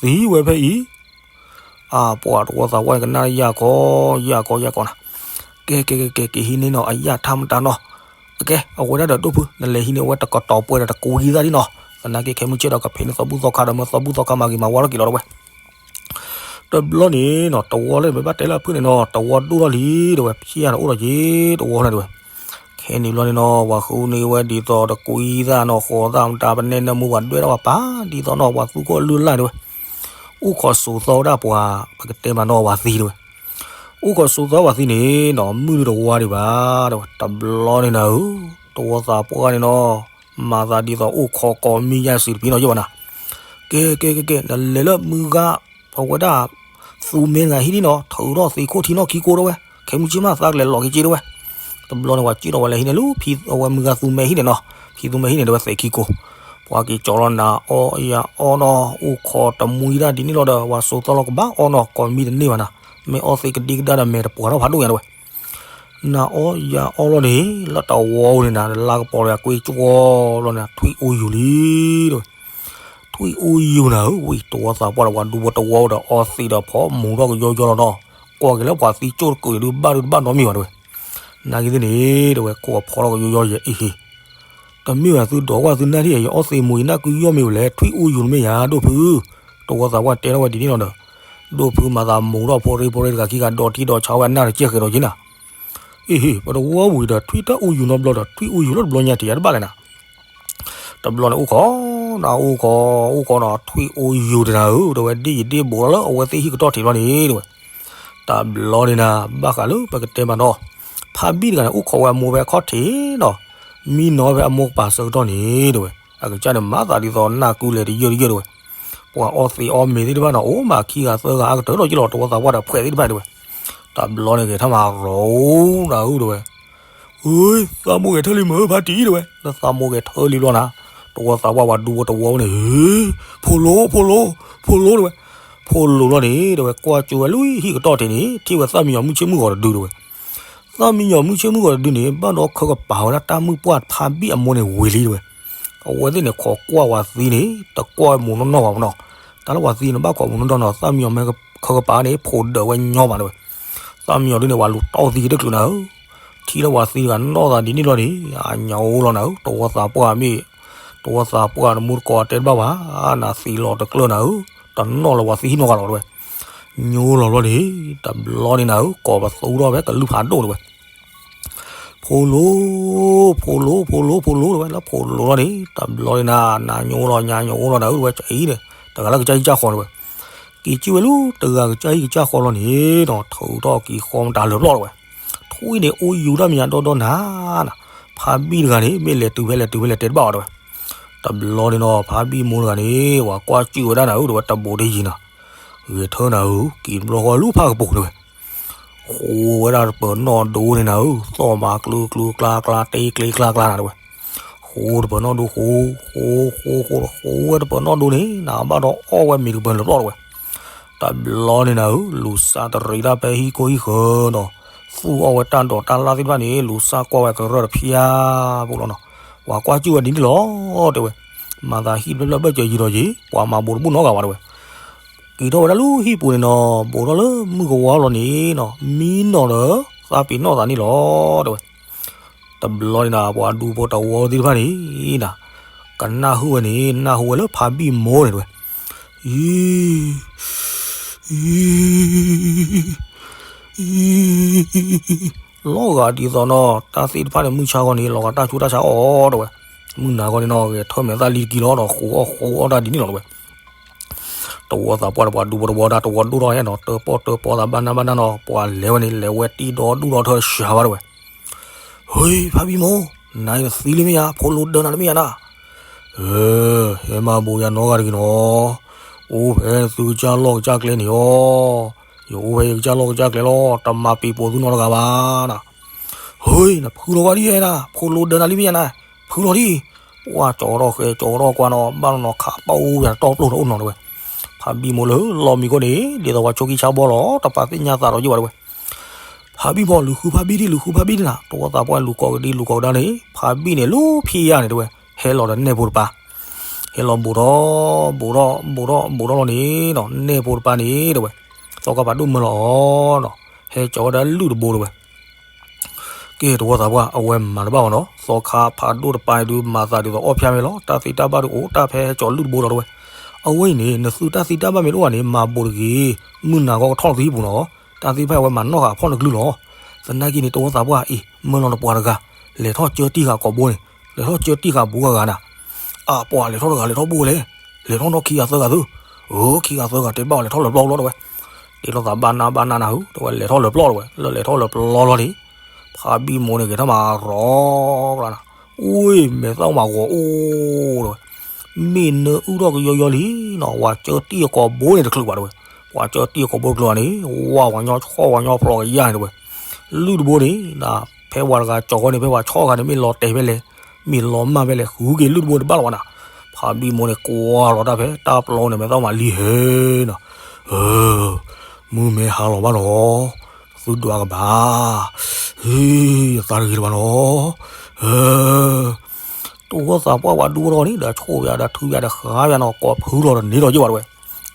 သံဝဲဖဲအံၤ အပှၤတဝီသးပှၢ်န့ၣ် ကနၣ်ယၢ်ကီ ယၢ်ကီ ယၢ်ကီနၤ, ကဲ ကဲ ကဲ ကဲ က့ၤဟံးန့ၢ်နီၤ အယၢ်ထါမတၤနီၤ, အကဲ အဝဲဒၣ်ဒီးဒိၣ်ဖု နလဲၤဟံးန့ၢ်ဝဲတကတီၤပှဲၤဒီးတကွံသၣ်ဒံနီၤ, သနာ်က့ခဲမုၢ်ဆ့ၣ်ဒီးကဖံးန့ၢ်သီဘူၣ်သီခါဒီးမၢသီဘူၣ်သီခါမၤဂ့ၤမၤဝါထီၣ်က့ၤလီၤတဝဲ တဘျီန့ၣ်နီၤ တဝီလၢမ့ၢ်ဘၣ်တဲလၢအဖုၣ်န့ၣ်နီၤ တဝီဒိၣ်ထီၣ်လံတဝဲ ဖျဲၣ်ဒီးအိၣ်ဒီးက့ၤတဝီန့ၣ်တဝဲ, ခဲန့ၣ်ဘျီန့ၣ်နီၤ ပှၤဃုန့ၢ်ဝဲဒ်သိးတကွံသၣ်နီၤ ဃီၤသၣ်မတၤ ပနဲၣ်နၢမူပှၤဒွဲၣ်ထီၣ်ပှၤပာ်ဒ်သိးနီၤ ပှၤသူခိၣ်လုၢ်လၢ်တဝဲ, အိၣ်ခိးစိၤသီဝဲဒၣ်ပှၤ ပကတဲမးနီၤ ပှၤသံတဝဲ, အိၣ်ခိးစိၤသီပှၤသံန့ၣ်နီၤ မုၢ်တဝါဒံးဘၣ်တဝဲ တဘျီန့ၣ်နၤဧၢ, တဝီသးပှၢ်န့ၣ်နီၤ မၤသးဒ်သိးအိၣ်ခိးကိးမံၤယါစံးတဖံနီၤယဲၢ်ဘၣ်နၤ, ကဲ ကဲ ကဲ ကဲ နလဲၤလၢမုၢ်ဂၤ အဝဲဒၣ် သူမဲတဂၤဟံၣ်ဒံနီၤ ထုးထီၣ်သ့ခိၣ်ထံနီၢ်ခံကိတဝဲ, ခဲမုၢ်ဆ့ၣ်မးသးကလဲၤလီၤက့ၤက့တဝဲ, တဘျီန့ၣ် ပှၤစံၣ်ထီၣ်ဝဲလဲၤဟံးန့ၢ်လၢ ဖံဝဲမုၢ်ဂၤသူမဲဟံၣ်န့ၣ်နီၤ, ဖံသူမဲဟံၣ်န့ၣ်တဝဲသဲးခံကိ, ပှၤက့ၤကၠီလီၤနၤအီယၤအီနီၤ အိၣ်ခိးတမှံတၢ်ဒ်န့ၣ်လီၤဒီး ပှၤစိၤသီလီၤကဘၣ်အီနီၤ ကိးမံၤတန့ၢ်ဘၣ်နၤ, မ့ၢ်အီသ့ကဒံကဒါဒီးမဲာ်တပှၤထီၣ်ဖးဒိၣ်ညါတဝဲ နၤအီယၤအီလီၤန့ၣ် လၢတဝီန့ၣ်နၤ လၢကပီၤလၢအကွ့ကၠီလီၤန့ၣ် ထွံၣ်အူယူၤလံတဝဲ, ထွံၣ်အူယူၤနၤဧၢ, ဝံၤတဝီသးပှၢ်ဒီးပှၤဒူဖိတဝီဒီး အီသံးဒီးဖီမူၤထီၣ်ကယီယီလီၤနီၤ, ကွၢ်က့ၤလၢပှၤသံကၠိၣ်တကုာ်ဒုးဘၣ်ဒုးတဘၣ်နီတမံၤဘၣ်တဝဲ, နာ်က့သ့ၣ်န့ၣ် တဝဲကိးဖီထီၣ်ကယီယီယဲအံၤဟ့ၣ် တမ့ၢ်ဘၣ်သုဒိးကွၢ်သုနၢ်ထံၣ် ယအီသံးမူၤယနၢ်ကုယီၢ်မ့ၢ်ဝဲလဲၣ် ထွံၣ်အူယူၤမ့ၢ်ယၤဒိၣ်ဖု, တဝီသးပှၢ်တဲထီၣ်ဝဲဒ်န့ၣ်လီၤဒီး, ဒိၣ်ဖုမၤသးမူၤထီၣ်ဖိရ့ဖိရ့တဂၤခံဂၤဒီးထံဒီးဆါဝဲအနၢ်တကဲဃဲၤဒီးက့နၤ, အ့ဟ့ၣ် ပတဝီဝံၤဒီး ထွံၣ်တၢ်အူယူၤနီတဘျီဒီး ထွံၣ်အူယူၤလၢတဘျီညါတယၤတဘၣ်လဲၣ်နၤ တဘျီန့ၣ်အိၣ်ခိး, နအိၣ်ခိး, အိၣ်ခိးဒီး ထွံၣ်အူယူၤတနၤဧၢ, တဝဲဒ်ယဒ့ဘိးလီၤလၢအဝဲသ့ၣ်ဟံၣ်ကတီၢ်ထံးဘျီန့ၣ်တဝဲ, တဘျီန့ၣ်နၤ ဘၣ်ဃးလၢပကတဲမးနီၤ, ဖါဘံၣ်တဂၤန့ၣ် အိၣ်ခိးဝဲအမိၢ်ဖဲအခီၣ်ထံးနီၤ, မံနီၤဖဲအမိၢ်ကပၤဆၢကတီၢ်န့ၣ်တဝဲ, အကစၢ်န့ၣ်မၤသးဒ်သိးနၢ်ကုလဲၤတယၢၢ်တယၢၢ်တဝဲ, ပှၤအီသံးအီမ့ၤသ့ၣ်တဖၣ်နီၤ အိၣ်မးခံဂၤသၢဂၤအါကတၢၢ်လီၤက့လီၤ တဝီသးပှၢ်ဒီးဖှဲးသ့ၣ်တဖၣ်တဝဲ, တဘျီန့ၣ်ဂဲၤထၢၣ်မၤရီနၤဧၢတဝဲ ဧၢ, သးမိၢ်ဂဲၤထၢၣ်လံမ့ၢ်ဖါတံၢ်တဝဲ, လၢသးမိၢ်ဂဲၤထၢၣ်လံဘျီနၤ, တဝီသးပှၢ်ပှၤဒူဖိတဝီန့ၣ်, ဖိလိၤ ဖိလိၤ ဖိလိၤတဝဲ, ဖိလိၤလီၤန့ၣ် တဝဲ ကွၢ်ကၠိဝဲလၢဟံၣ်ကတီၢ်ထံးန့ၣ် ထံၣ်ဝဲသၣ်မံယီၤမုၢ်ဆ့ၣ်မုၢ်ဂီၤတဒုတဝဲ, သၣ်မံယီၤမုၢ်ဆ့ၣ်မုၢ်ဂီၤတဒုန့ၣ် ဘၣ်ဒီးခၢကပၤဝဲဒၣ်တၢ်မုၢ်ပှၢ်ဖါဘံၣ်အမိၢ်န့ၣ်ဝံၤလံတဝဲ, အဝဲသ့ၣ်န့ၣ်ခိးကွၢ်ဝဲသံန့ၣ် တကွၢ်ဝဲမူးနီၢ်နီၢ်ဘၣ်မနီၤ, တၢ်လၢပှၤသံန့ၣ်ဘၣ်ခိးမူးနီၢ်နီၢ်နီၤ သၣ်မံယီၤမ့ၢ်ခၢကပၤန့ၣ် ဖိးဒၢးဝဲညီဘၣ်တဝဲ, သၣ်မံယီၤဒုန့ၣ် ပှၤလူၤတီၢ်သံကတၢၢ်ကျုးနၤဧၢ, ထံၣ်လၢပှၤသံတဂၤနီၢ်သးဒ်န့ၣ်လီၤန့ၣ် အညိလီၤနၤဧၢ, တဝီသးပှၢ်မ့ၢ်, တဝီသးပှၢ်တမူတကိးတဲတဘၣ်ဘၣ်, နသံလီၤတကျၢၢ်နၤဧၢ, တနီၣ်လၢပှၤသံဟံၣ်နီၢ်ဂၤလီၤတဝဲ, ညိလီၤဘျီန့ၣ်, တဘျီန့ၣ်နၤဧၢ ကိးပသူထီၣ်ဖဲကလုၢ်ဖးဒိၣ်တဝဲ ဖိလိၤ, ဖိလိၤ ဖိလိၤ ဖိလိၤတဝဲ လၢဖိလိၤလီၤန့ၣ် တဘျီန့ၣ်နၤ နၤညိလီၤ ညါညိလီၤနၤဧၢတဝဲ ကအံၤန့ၣ် တဂၤလၢကစၢ်ဟံၣ်ကစၢ်ဃီတဝဲ, က့ၤစံၣ်ဝဲလၢတဂၤကစၢ်ဟံၣ်ကစၢ်ဃီလီၤန့ၣ်နီၤ ထုးထီၣ်က့ၤဃီမတၤလၢာ်ဘျီတဝဲ, ထွံၣ်န့ၣ်အိၣ်ယူၤတၢ်မံၤညါဒီဒီနၤ, ဖါဘံၣ်တဂၤန့ၣ် မ့ၢ်လဲၤတုၤဖဲလဲၤတုၤဖဲလဲၤတဲတဘၣ်အီၤတဝဲ, တဘျီန့ၣ်နီၤ ဖါဘံၣ်မိၢ်တဂၤန့ၣ် ပှၤကွၢ်စံၣ်ဝဲဒၣ်နၤဧၢတဝဲ တဘူးတယံၤနၤ, ဂဲၤထၢၣ်နၤဧၢ က့ၤတဘျီဃီလၢဖၣ်ကပူၤတဝဲ ဃိဝဲဒၣ်တပၢၤနီၣ်ဒိန့ၣ်နၤဧၢ, သီၣ်မၤကျူကျူကျါကျါ တ့ကျ့ကျါကျါနၤတဝဲ, ဃိတပၢၤနီၣ်ဒိဃိ, ဃိ ဃိ ဃိ ဃိဝဲတပၢၤနီၣ်ဒိန့ၣ် နဘၣ်ဒီးအီၣ်ဝဲမ့ၤတပၢၤလၢာ်ဘျီတဝဲ, တဘျီန့ၣ်နၤဧၢ လူၤစးတရံးတၢ်ဖဲဟံၣ်ခိၣ်ဟံၣ်ဃၢၤနီၤ, သူၣ်အီၣ်ဝဲတၢ်ဒိးတၢ်လၢ်သ့ၣ်တဖၣ်န့ၣ် လူၤစၢ်ကွၢ်ဝဲကရၢၢ်တဖျၢၣ်ဖိလီၤနီၤ. ပှၤကွၢ်စူၣ်ဝဲဒ်န့ၣ်လီၤ တဲဝဲ. မၤသးဟံၣ်တဖျၢၣ်ဖျၢၣ်ဘၢၣ်စၢၤယံၤဒီးယံၤ ပှၤမၤဘူးတဘူၣ်နီတဂၤဘၣ် တဲဝဲ. က့ၤထီၣ်ဝဲဒၣ်လၢဟံၣ်ပူၤန့ၣ်နီၤ, ဘူးထီၣ်လၢမုၢ်ကဝါလီၤန့ၣ်နီၤ, မံနီၤဒီးသးပ့ၤနီၣ်သးန့ၣ်လီၤ တဲဝဲ. တဘျီန့ၣ်ဒီး ပှၤဒူဖိတဝီသ့ၣ်တဖၣ်န့ၣ်နီၤ, ကနၢ်ဟူဝဲန့ၣ် နၢ်ဟူဝဲလၢဖါဘံၣ်မိၢ်န့ၣ် တဲဝဲ. အံ အံ လီၤဂာ်ဒ်သိးနီၤ, တၢ်သ့ၣ်တဖၣ်န့ၣ် မုၢ်ဆါဂီၤန့ၣ် လီၤဂာ်တၢ်ဆူးတၢ်ဆါအီၣ် တဲဝဲ. မုၢ်နၤဂီၤန့ၣ်နီၤ ဂဲၤထၢၣ်မဲာ်သၣ်လံတကံလီၤဒီး ဃိးအီၣ်ဃိးအီၣ်တၢ်ဒ်န့ၣ်လီၤ တဲဝဲ. တဝီသးပှၢ်ဒီးပှၤဒူဖိတဝီဒၣ် တဝီဒိၣ်ထီၣ်ဟဲနီၤ, တၢၣ်ပီၣ်တၢၣ်ပီသးဘၣ်နၢ်ဘၣ်နၢ်နီၤ, ပှၤလဲၤဝဲန့ၣ် လဲၤဝဲတံၢ်ဒီဒူၣ်ဒီထၢတစှၤဘၣ် တဲဝဲ. ဟ့ ဖါဘံၣ်မိၢ်, နၤအံၤနသံလံမ့ၢ်ဧါ, ဖိလိဒၢနၤလံမ့ၢ်ဧါနၤ. ဟဲမၤဘူးယၤနီတဂၤတဂ့ၤနီၤ, အိၣ်ဖဲသုကစၢ်လီၢ်ကစၢ်ကျဲန့ၣ်ဧါ, ယအိၣ်ဖဲယကစၢ်လီၢ်ကစၢ်ကျဲလီၤ, တမၤပံၤပိာ်သုနီတဂၤဘၣ်နၤ. ဟ့ နဖုလီၤဝဲဒ်နၤ, ဖိလိဒၢနၤလံမ့ၢ်ဧါနၤ, ဖုလီၤဒံး. ပှၤကၠီထီၣ်ဃဲကၠီထီၣ်ကွၢ်နီၤ, ဘၣ်နီၤနီၤ ခးပၣ်အိၣ်ယၤတီပျိၢ်တအိၣ်နီၤ တဲဝဲ. ဖါဘံၣ်မိၢ်လၢလီၢ်မံခိၣ်န့ၣ် ဒ်သိးပှၤဆိးက့ဆါဘီလီၤ, တပာ်သ့ၣ်ညါသးဒီးယဘၣ် တဲဝဲ. ဖါဘံၣ်ဖိ လူၤဃုဖါဘံၣ်ဒံး လူၤဃုဖါဘံၣ်ဒံးနၤ, တဝီသးပှၢ်လူၤကိးကဒံလူၤကိးကဒါန့ၣ် ဖါဘံၣ်န့ၣ် လူၤဖံးယါန့ၣ် တဲဝဲ, ဟဲလီၤဒီးနဲၣ်ဖိတပၤ, ဟဲလီၤဘူးထီၣ် ဘူးထီၣ် ဘူးထီၣ် ဘူးထီၣ်လီၤန့ၣ်နီၤ, နဲၣ်ဖိတပၤန့ၣ် တဲဝဲ, သီခါဖးဒိၣ်မၢလီၤအီၤနီၤ, ဟဲကၠီဝဲဒၣ်လုၢ်တဘိ တဲဝဲ. ကဲ တဝီသးပှၢ် အဝဲမၤတဘၣ်အီၤနီၤ, သီခါဖးဒိၣ်တပၤန့ၣ်ဒုး မၤသးဒ်သိးအီၣ်ဖၠါမ့ၢ်လီၤ, တၢ်သံတၢ်ဘၣ်ဒုးအိၣ်တၢ်ဖဲဟဲကၠီလုၢ်တဘိလီၤ တဲဝဲ. အဝဲအံၤန့ၣ် နသုတၢ်သံတၢ်ဘၣ်မ့ၢ်တအိၣ်ဘၣ်န့ၣ် မၤဘူးတဂ့ၤ, မုၢ်နၤဂီၤကထီၣ်လီၤသုဟံၣ်ပူၤနီၤ, တၢ်သ့ၣ်တဖၣ်အဝဲမၤနီၣ်ဃာ်အဖီၣ်နကလုၢ်လီၤ. သနာ်က့န့ၣ် တဝီသးပှၢ်အံၤ မၢလီၤနပှၤတဂၤ, လဲၤထီၣ်ကၢတံၢ်ဃာ်ကိာ်ဘိန့ၣ်, လဲၤထီၣ်ကၢတံၢ်ဃာ်ဘူးဂၤဂၤနၤ. အပှၤလဲၤထီၣ်တဂၤလဲၤထီၣ်ဘူးဝဲလဲၣ်, လဲၤထီၣ်နီၣ်ခံဂၤသၢဂၤသု, အၢ ခံဂၤသၢဂၤတဲဘၣ်အီၤလဲၤထီၣ်လၢပျီပျီ တဲဝဲ. တဲလိာ်သးဘၣ်နၢ်ဘၣ်နၢ်နၤဟု တဲဝဲ, လဲၤထီၣ်လၢပျီ တဲဝဲ, လၢလဲၤထီၣ်လၢပျီလီၤန့ၣ် ဖါဘံၣ်မိၢ်န့ၣ် ဂဲၤထီၣ်မးရီၤကျါနၤ, အိၣ် မဲာ်သၣ်မးဂီၤအိၣ် တဲဝဲ, မ့ၢ်နၢအုၣ်ထီၣ်ကယီယီလံနီၤ, ပှၤကၢတံၢ်အကိာ်ဘိန့ၣ်တချုးဘၣ် တဲဝဲ, ပှၤကၢတံၢ်အကိာ်ဘိတချုးဘၣ်န့ၣ် ဝါပှၤညီဆီၣ်ပှၤညီဖျိးကယါန့ၣ် တဲဝဲ, လုၢ်တဘိန့ၣ် ဖဲပှၤတဂၤကၠီၤဃီန့ၣ် ဖဲပှၤဆီၣ်ဃာ်န့ၣ် မ့ၢ်လီၤတဲာ်ဖဲလဲၣ်, မ့ၢ်လီၤမၢ်ဖဲလဲၣ် ဃုက့ၤလုၢ်တဘိတဘၣ်လီၤဘၣ်နၤ, ဖါဘံၣ်မိၢ်န့ၣ် ကွၢ်လီၤတၢ်ဖဲတၢ်ပျီန့ၣ် မဲာ်သၣ်မးလံဟဲနီၤ, မုၢ်မ့ၢ်ဟါလီၤဘၣ်နီၤ သုဒွးကဘၣ်, ဟ့ ယသးတဂ့ၤတဘၣ်နီၤ, တဝီသးပှၢ်ပှၤဒူဖိတဝီန့ၣ် ဒီးဆိၣ်ဘၣ်ဒီးထုဘၣ်ဒီးဃါဘၣ်နီၤ ကိးဖုလီၤတန့ၢ်ဒီးယဘၣ် တဲဝဲ,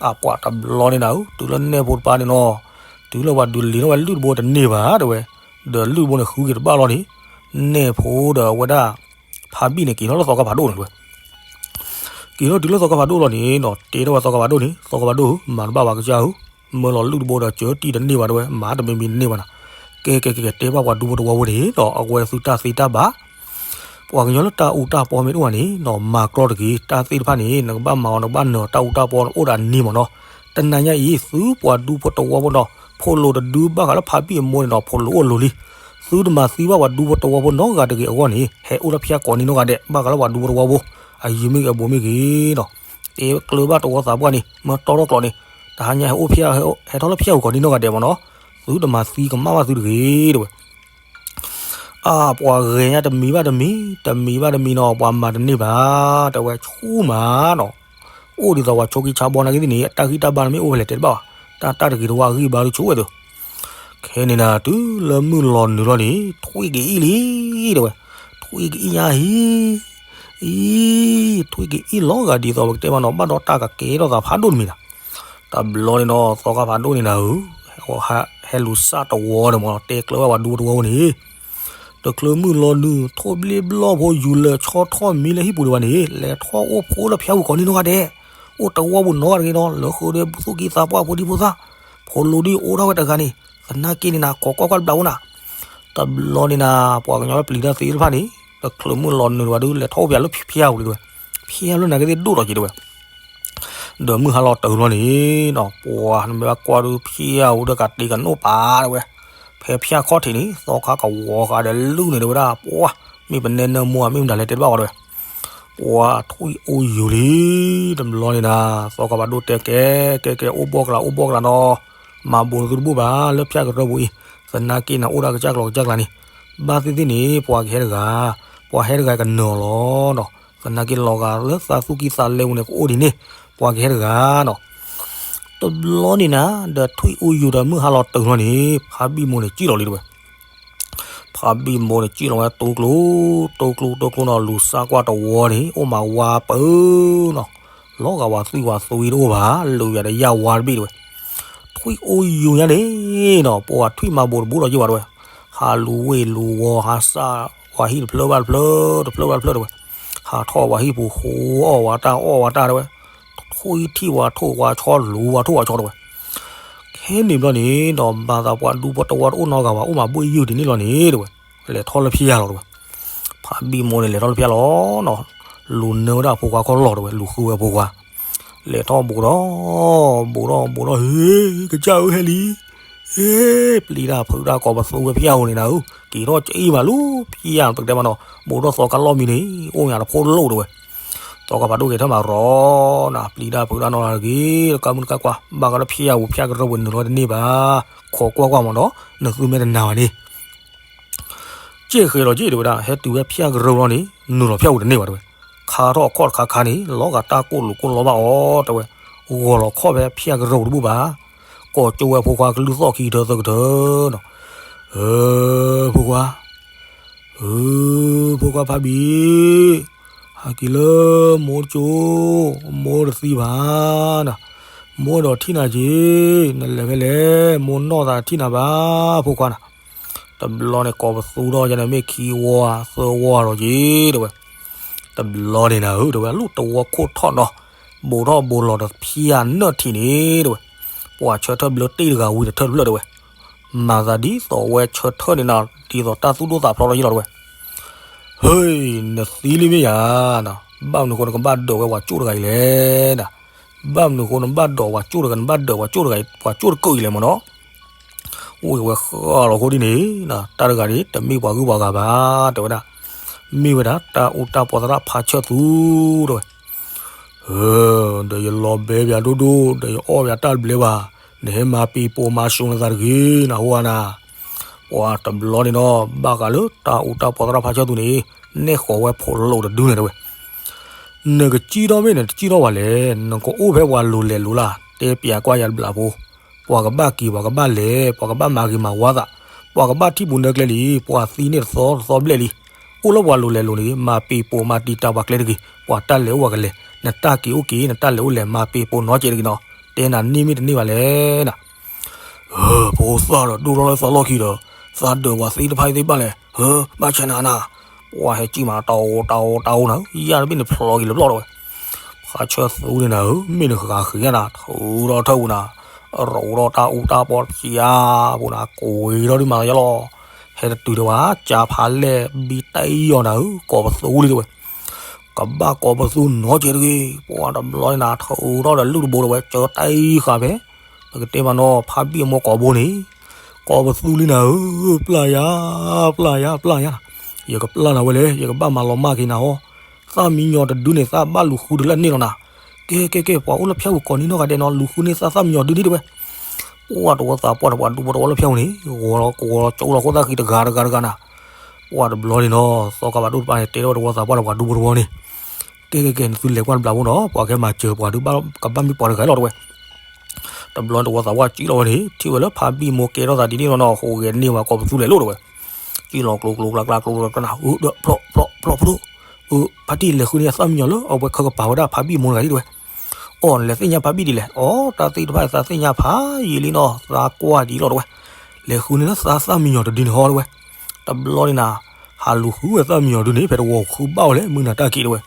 အပှၤတဘျီန့ၣ်နၤ တုၤလၢနဲၣ်ဖိတပၤန့ၣ်နီၤ, တုၤလၢပှၤဒုးလ့ၤထီၣ်ဝဲလုၢ်တဘိတန့ၢ်ဘၣ် တဲဝဲ, ဒီးလုၢ်တဘိန့ၣ်ဃုက့ၤတဘၣ်လီၤန့ၣ်, နဲၣ်ဖိဒီးအဝဲဒၣ် ဖါဘံၣ်န့ၣ် က့ၤထီၣ်လၢသီခါဖးဒိၣ်န့ၣ် တဲဝဲ က့ၤထီၣ်တုၤလၢသီခါဖးဒိၣ်လီၤန့ၣ်နီၤ, တဲထီၣ်ဝဲသီခါဖးဒိၣ်န့ၣ်, သီခါဖးဒိၣ်ဧၢ, မၤတဘၣ်ပှၤကစၢ်ဧၢ, မၢလီၤလုၢ်တဘိဒီးကၢတံၢ်တန့ၢ်ဘၣ် တဲဝဲ, မၤတမံၤမံၤတန့ၢ်ဘၣ်နၤ, ကဲကဲကဲကဲ တဲဘၣ်ပှၤဒူဖိတဝီဖိန့ၣ်ဒီး အဝဲသုတၢ်သ့တၢ်ဘၣ် ပှၤကညီလၢတၢ်အူတၢ်ပီမ့ၢ်တအိၣ်ဘၣ်န့ၣ်နီၤ, မၤကြီတဂ့ၤ, တၢ်သ့ၣ်တဖၣ်န့ၣ် နကဘၣ်မၤအီၤ နကဘၣ်နၢၤတၢ်အူတၢ်ပီန့ၣ် အိၣ်ဒီးအန့ၣ်မ့ၢ်နီၤ, တနၤညါအံၤ သုပှၤဒူဖိတဝီဖိနီၤ, ဖိလိၤတဒုဘၣ်ဃးလၢဖါဘံၣ်အမိၢ်န့ၣ်နီၤ, ဖိလိၤအိၣ်လိၤလံ, သုတမၤသံဘၣ်ပှၤဒူဖိတဝီဖိနီတဂၤတဂ့ၤအဂီၢ်န့ၣ် ဟဲအိၣ်လၢဖၠါကိးနံၤနီတဂၤဒဲး ဘၣ်ဃးလၢပှၤဒူဖိတဝီဖိ, အယံၤမ့ၢ်ဂ့ၤအဘူးမ့ၢ်ဂ့ၤနီၤ, တဲကျၢၤဘၣ်တဝီသးပှၢ်န့ၣ် မၢတီထီၣ်ကျိာ်န့ၣ်, တဟါညါဟဲအိၣ်ဖၠါ ဟဲထီၣ်လၢဖၠါပူၤကိးနံၤနီတဂၤဒဲးမ့ၢ်နီၤ, သုတမၤသံကမၣ်ဘၣ်သုတဂ့ၤ တဲဝဲ အါ ပှၤဂဲၤညါတမံၤဘၣ်တမံၤ, တမံၤဘၣ်တမံၤနီၤ, ပှၤမၤတန့ၢ်ဘၣ်, တဲဝဲဆူၣ်မးနီၤ, အိၣ်ဒ်သိးပှၤဆိးက့ဆါဘီနာ်က့သ့ၣ်န့ၣ် အတၢ်ဂံၢ်တၢ်ဘါန့ၣ်မ့ၢ်အိၣ်ဖဲလဲၣ်တဲတဘၣ်ဘၣ်, တၢ်တၢ်တဂ့ၤတဝါဂံၢ်ဘါဒုးဆိဝဲသု, ခဲန့ၣ်နၤ တုၤလၢမုၢ်လီၤနုာ်လီၤန့ၣ် ထွံၣ်ကအံၣ်လံ, တဲဝဲ, ထွံၣ်ကအံၣ်ညါဟံၣ်, အံၤ, ထွံၣ်ကအံၣ်လီၤဂာ်ဒ်သိးပကတဲမးနီၤ, ဘၣ်ဒီးတၢ်ကကဲထီၣ်သးဖးဒိၣ်တမံၤနၤ တဘျီန့ၣ်ဒီး သီခါဖးဒိၣ်န့ၣ်နၤဧၢ, ဟဲလူၤစၢ်တဝီန့ၣ်မ့ၢ်နီၤ, တဲကျၢၤဘၣ်ပှၤဒူဖိတဝီဖိန့ၣ်, တချုးမုၢ်လီၤနုာ် ထိၣ်ဘျ့ဘျီၣ်ဖိ ယူၤလဲၤဆီထီၣ်မံလၢဟံၣ်ပူၤဒံးဘၣ်န့ၣ် လဲၤထီၣ်အိၣ်ဖှိၣ်လၢဖၠါပူၤကိးနံၤနီတဂၤဒဲး, အိၣ်တဝီပူၤနီတဂၤတဂ့ၤနီၤ, လၢဃုာ်ဒီးသူၣ်က့သးပှၢ်ဖိဒံဖိသၣ်, ဖိလိၤဒုးအိၣ်ထီၣ်ဝဲတဂၤန့ၣ်, သနာ်က့န့ၣ်နၤ ကိးကွၢ်ကွၢ်တဘျီဖိနၤ တဘျီန့ၣ်နၤ ပှၤကညီလၢပျံၤတၢ်သ့ၣ်တဖၣ်န့ၣ် တချုးမုၢ်လီၤနုာ်ဘၣ်ဒုး လဲၤထီၣ်အိၣ်ဖဲလၢဖၠါပူၤဒံးတဲဝဲ, ဖၠါလၢနာ်က့သ့ၣ်ဒိၣ်လီၤက့ၤတဲဝဲ, ဒီးမုၢ်ဟါလီၤတၢၤလီၤန့ၣ်နီၤ ပှၤနမ့ၢ်ဘၣ်ကွၢ်ဒုးဖၠါပူၤဒီးကးတ့ကနိၣ်ပာ်တဲဝဲ, ဖဲဖၠါခီၣ်ထံးန့ၣ် သီခါကဝီၤဃာ်ဒီးလုၢ်န့ၣ်တဲဝဲဒၣ် ပှၤ မ့ၢ်ပနဲနၢမူဧါ မ့ၢ်မတၤလဲၣ်တဲတဘၣ်ဝဲတဲဝဲ ပှၤထွံၣ်အိၣ်ယူၤလံ, တဘျီန့ၣ်နၤ သီခါဖးဒိၣ်တဲကဲ ကဲကဲ အိၣ်ဘှီၣ်ကလၤ အိၣ်ဘှီၣ်ကလၤနီၤ, မၤဘူးသုတဘူၣ်ဘၣ် လၢဖၠါကရၢပူၤအံၤ, သနာ်က့နၤ အိၣ်ဒၣ်ကစၢ်ကျီကစၢ်ကျါန့ၣ်, ဘၣ်သ့ၣ်သ့ၣ်န့ၣ် ပှၤကဟဲတဂၤ, ပှၤဟဲတဂၤကနၢၤလီၤနီၤ, သနာ်က့လီၤဂာ်လၢသးသူၣ်ကံၢ်သးလဲပူၤန့ၣ် ကအိၣ်ဒ်န့ၣ်, ပှၤကဟဲတဂၤနီၤ တဘျီန့ၣ်နၤ ဒီးထွံၣ်အိၣ်ယူၤဒီးမုၢ်ဟါလီၤတၢၤလီၤန့ၣ် ဖါဘံၣ်မိၢ်န့ၣ် စံၣ်လီၤလံတဲဝဲ, ဖါဘံၣ်မိၢ်န့ၣ် စံၣ်လီၤဝဲတိကျိၤ တိကျိၤ တိကျိၤနီၤ လူၤစၢ်ကွၢ်တဝီန့ၣ် အိၣ်မးဝါပၢနီၤ, လီၤဂာ်ဝဲသွံၣ်ဝဲသွံၣ်တအိၣ်ဘၣ်, လူၤယၤဒီးယၣ်ဝါတဘ့ၣ်တဝဲ, ထွံၣ်အိၣ်ယူၤညါန့ၣ်နီၤ ပှၤထွံၣ်မၤဘိးတဘိလီၤယ့ၢ်ဘၣ်တဝဲ, ဟးလူၤဝ့ၢ်လူၤဝီၤ ဟးစၢ်ဝဲဟံၣ်တဖျၢၣ်ဘၣ်တဖျၢၣ် တဖျၢၣ်ဘၣ်တဖျၢၣ်တဝဲ, ဟးထီၣ်ဝဲဟံၣ်ပူၤ ဃိအီၣ်ဝဲတၢ်အီၣ်ဝဲတၢ်တဝဲ, ထွံၣ်ထံၣ်ဝဲထိၣ်ဝဲဆီ လူၤဝဲထိၣ်ဝဲဆီတဝဲ ခဲန့ၣ်ဘျီန့ၣ်ဒီး မၤသးပှၤဒူဖိတဝီတအိၣ်နီတဂၤဘၣ် အိၣ်မးဘှ့ၣ်ယုၢ်ဒ်န့ၣ်လီၤန့ၣ်တဝဲ, လဲၤထီၣ်လၢဖၠၣ်လီၤတဝဲ, ဖါဘံၣ်မိၢ်န့ၣ် လဲၤထီၣ်လၢဖၠၣ်လီၤနီၤ, လူၤနၢဝဲဒၣ်အဖိခွါခီၣ်လီၤတဝဲ လူၤဃုဝဲအဖိခွါ, လဲၤထီၣ်ဘူးဒီး ဘူးဒီး ဘူးဒီး ဟ့ ကစၢ်ဧၢ ဟဲလံ, ဟ့ ပျံၤတၢ်ဖုးတၢ်ကိးပသူဝဲဖၠၣ်ဧိၤန့ၣ်နၤဧၢ, က့ၤထီၣ်ကအံၣ်မးလၢဖၠၣ်ပကတဲမးနီၤ, ဘူးထီၣ်သီကါလီၢ်မံၤန့ၣ် အိၣ်ညါတဖိလိၣ်တဝဲ သီခါဖးဒိၣ်က့ၤထၢၣ်မးရီနၤ, ပျံၤတၢ်ဖုးတၢ်နီတဂၤတဂ့ၤ, တကးမုၢ်တကးကွၢ် ဘၣ်ဃးလၢဖၠၣ်ပူၤဖၠၣ်ကရၢၢ်ပူၤနုာ်လီၤတန့ၢ်ဘၣ်, ခိးကွၢ်ကွၢ်မးဒီး နသုမ့ၢ်တနာ်ဘၣ်န့ၣ် က့ၢ်ဃဲၤလီၤက့ၢ်တဝဲဒၣ် ဟဲတုၤဝဲဖၠၣ်ကရၢၢ်ပူၤလီၤန့ၣ် နုာ်လီၤဖၠၣ်ပူၤတန့ၢ်ဘၣ်တဝဲ, ခါထီၣ်အခီၣ်တခါခါန့ၣ် လီၤဂာ်တၢ်ကိၢ်လိာ်ကိၢ်လီဘၣ်အီၤတဝဲ, ဂီၤလီၤခီၣ်ဖဲဖၠၣ်ကရၢၢ်ပူၤတဘူၣ်ဘၣ်, ကိးကၠိဝဲဖိခွါကလုၢ်သီၣ်ခံကထၢသၢကထၢနီၤ, ဧၢ ဖိခွါ ဧၢ ဖိခွါဖါဘံၣ်, ဟးက့ၤလၢမိၢ်ကၠိ, မိၢ်တသံဘၣ်နၤ, မိၢ်ဒီးထံၣ်နၤက့ၤ, နလဲၤဖဲလဲၣ်, မိၢ်နီၢ်သးထံၣ်နၤဘၣ်, ဖိခွါနၤ, တဘျီန့ၣ် ကိးပသူထီၣ်ယဲန့ၣ် မ့ၢ်ခံဝီသၢဝီဒီးက့ၤတဝဲ, တဘျီန့ၣ်နၤဧၢ တဝဲ လူၢ်တဝီခိၣ်ထီၣ်နီၤ, ဘူးထီၣ်ဘူးလီၤတဖၠၣ်နၢၣ်ထံးန့ၣ်တဝဲ, ပှၤဆၢထၢၣ်ဘျၢတ့ၢ်တဂၤဝံၤတထၢၣ်တဖျၢၣ်တဝဲ, မၤသးဒ်သိးဝဲဆၢထၢၣ်န့ၣ်နၤ ဒ်သိးတၢ်သူၣ်ဒိၣ်သးဖျိးထီၣ်ယ့ၢ်လီၤတဝဲ ဟ့ၣ် နသံလံမ့ၢ်ယၤ, ဘၣ်မနုၤအဃိနကဘၣ်ဒိးဝဲပှၤကၠိၣ်တဂၤအံၤလဲၣ်, ဘၣ်မနုၤအဃိနဘၣ်ဒိးပှၤကၠိၣ်တဂၤ နဘၣ်ဒိးပှၤကၠိၣ်တဂၤ ပှၤကၠိၣ်တကၢၢ်အံၤလဲၣ်မ့ၢ်နီၤ, အိၣ်ဝဲဃၣ်လီၤအဃိဒ်န့ၣ်, တၢ်တဂၤန့ၣ် တမ့ၢ်ပှၤဂုၤပှၤဂၤဘၣ် တဲဝဲဒၣ်, မ့ၢ်ဝဲဒၣ် တၢ်အူတၢ်ပီသရၣ်ဖါဆၢၣ်သူတဝဲ ဒီးယလီၤဘဲပၠးဒိၣ်ဒိၣ် ဒီးယအီၣ်ပၠးတၢ်တဘျဲဘၣ်, နဟဲမၤပ့ၤပိာ်မၤစိၤနသးတဂ့ၤ နဟူဧါနၤ, ပှၤတဘျီန့ၣ်ဒီး ဘၣ်ဃးလၢတၢ်အူတၢ်ပီသရၣ်ဖါဆၢၣ်သူန့ၣ်, နဲၣ်ဃီၤဝဲဖိးလိာ်တဒုန့ၣ်တဝဲ, နကစံၣ်ထီၣ်မ့ၢ်နတစံၣ်ထီၣ်ဘၣ်လဲၣ်, နကအိၣ်ဖဲပှၤလိၤလဲၤလိၤလၢ်, တဲပၠးကွၢ်ယၤတဘျးဖိ, ပှၤကဘၣ်က့ၤပှၤကဘၣ်လဲၤ ပှၤကဘၣ်မၤဂ့ၤမၤဝါသး, ပှၤကဘၣ်ထံၣ်ပူၤနၢကျဲလံ, ပှၤသံန့ၢ်တသီတသီဘျဲၣ်လံ, အိၣ်လၢပှၤလိၤလဲၤလိၤန့ၣ် မၤပ့ၤပိာ်မၤတံာ်တာ်ပှၤကျဲတဂ့ၤ, ပှၤတၢ်လဲၤအိၣ်ပှၤကလဲၤ, နတၢ်က့ၤအိၣ်က့ၤ နတၢ်လဲၤအိၣ်လဲၤ မၤပ့ၤပိာ်နီတစဲးတဂ့ၤနီၤ, တဲနၤန့ၢ်မ့ၢ်တန့ၢ်ဘၣ်လဲၣ်နၤ ဧၢ ဖိသၣ်ဒီးဒိၣ်ထီၣ်လၢသးလီၢ်ခံဒီး, သးဒၢးပှၤသ့တဖၣ်သ့ၣ်ဘၣ်လဲၣ်, ဧၢ ဘၣ်ဆၣ်နၤနၤ, ပှၤဟဲစံၣ်မးတၢ်အိၣ်တၢ်အိၣ်တၢ်အိၣ်နၤ, ယၢ်တဘ့ၣ်န့ၣ်ဖျိးက့ၤလၢပျီၢ်တဝဲ, ဖါဆၢၣ်သူန့ၣ်နၤဧၢ, မ့ၢ်နဃးဃ့ညါနၤ, ထုးထီၣ်ထၢၣ်ပူၤနၤ, ရိးထီၣ်တၢ်အူတၢ်ပီတဖျါပူၤနၤ, ကွံာ်ထီၣ်ဒုးမၤသးယလီၤ, ဟဲတတုၤဒီးဝဲ, ကၠါဖးလဲၢ်ဘံတၢ်အံၤယီၤနၤဧၢ, ကိးပသူလံတဝဲ ကဘၣ်ကိးပသူနီတစဲးတဂ့ၤ, ပှၤတဘျီန့ၣ်နၤ ထုးထီၣ်ဒီးလုၢ်တဘိတဝဲ, ကၢတၢ်အံၤဃာ်ဖဲ, ပကတဲမးနီၤ ဖါဘံၣ်အမိၢ်ကိးဘိန့ၣ်, ကိးပသူလံနၤဧၢ, ပျၢ်ယၤ, ပျၢ်ယၤ, ပျၢ်ယၤ, ယကပျၢ်နၤဝဲလဲၣ်, ယကဘၣ်မၤလီၤမၢ်က့ၤနၤဟီ, သၣ်မံယီၤတဒုန့ၣ် သးဘၣ်လူၤဃုတလၢန့ၣ်လီၤနၤ, ကဲ ကဲ ကဲ ပှၤအိၣ်လၢဖၠၣ်ပူၤကိးနံၤနီၢ်ဂၤဒဲးနီၤ လူၤဃုန့ၢ်သးသၣ်မံယီၤဒုန့ၣ်တဝဲ ပှၤတဝီသးပှၢ်ဒီးပှၤဒူဖိတဝီလၢဖၠၣ်ပူၤန့ၣ် ဂီၤလီၤကဝီၤလီၤကၠိလီၤခိၣ်သၣ်ဃံတဂၤတဂၤတဂၤနၤ, ပှၤတဘျီန့ၣ်နီၤ သီခါဖးဒိၣ်တဖၣ်န့ၣ် တဲထီၣ်ဝဲတဝီသးပှၢ်ဒီးပှၤဒူဖိတဝီန့ၣ်, ကဲ ကဲ ကဲ နသုလဲၤကွၢ်တဘျးဖိနီၤ ပှၤကဟဲမၤစၢၤပှၤဒုးဘၣ်ကဘၣ်မ့ၢ်ပှၤတဂၤလီၤတဝဲ တဘျီတဝီသးပှၢ်စံၣ်လီၤဝဲန့ၣ် ထံၣ်ဝဲလၢဖါဘံၣ်မိၢ်ကဲထီၣ်သးဒ်န့ၣ်လီၤနီၤ ဟူးဂဲၤန့ၢ်ဝဲကိးပသူလဲၤလိာ်တဝဲ, စံၣ်လီၤကျိၤကျိၤကျါကျါကျိၤကျါကျါနၤ အၢ ဒီးဖျီၣ်ဖျီၣ်ဖျီၣ်ဖျီၣ်, အၢ ဖါတံၢ်လဲၤဃုန့ၢ်အသၣ်မံယီၤလၢအဝဲခၢကပၤဝဲဒၣ်ဖါဘံၣ်မိၢ်တဂၤဒ်တဝဲ, အီၣ် နလဲၤသ့ၣ်ညါဖါဘံၣ်ဒ်လဲၣ် အီၣ် တၢ်သ့ၣ်တဖၣ်သးသ့ၣ်ညါဖးယံာ်လံနီၤ သးကွၢ်ဒ်လီၤတဝဲ, လဲၤဃုန့ၢ်လၢသးသၣ်မံယီၤတဒုန့ၣ်ဟီတဝဲ, တဘျီန့ၣ်နၤ, ဟးလူၤဃုဝဲသၣ်မံယီၤဒုန့ၣ် ဖဲတဝီဃုဘၣ်ဝဲလဲၣ် မုၢ်နၤတၢ်က့ၤတဝဲ,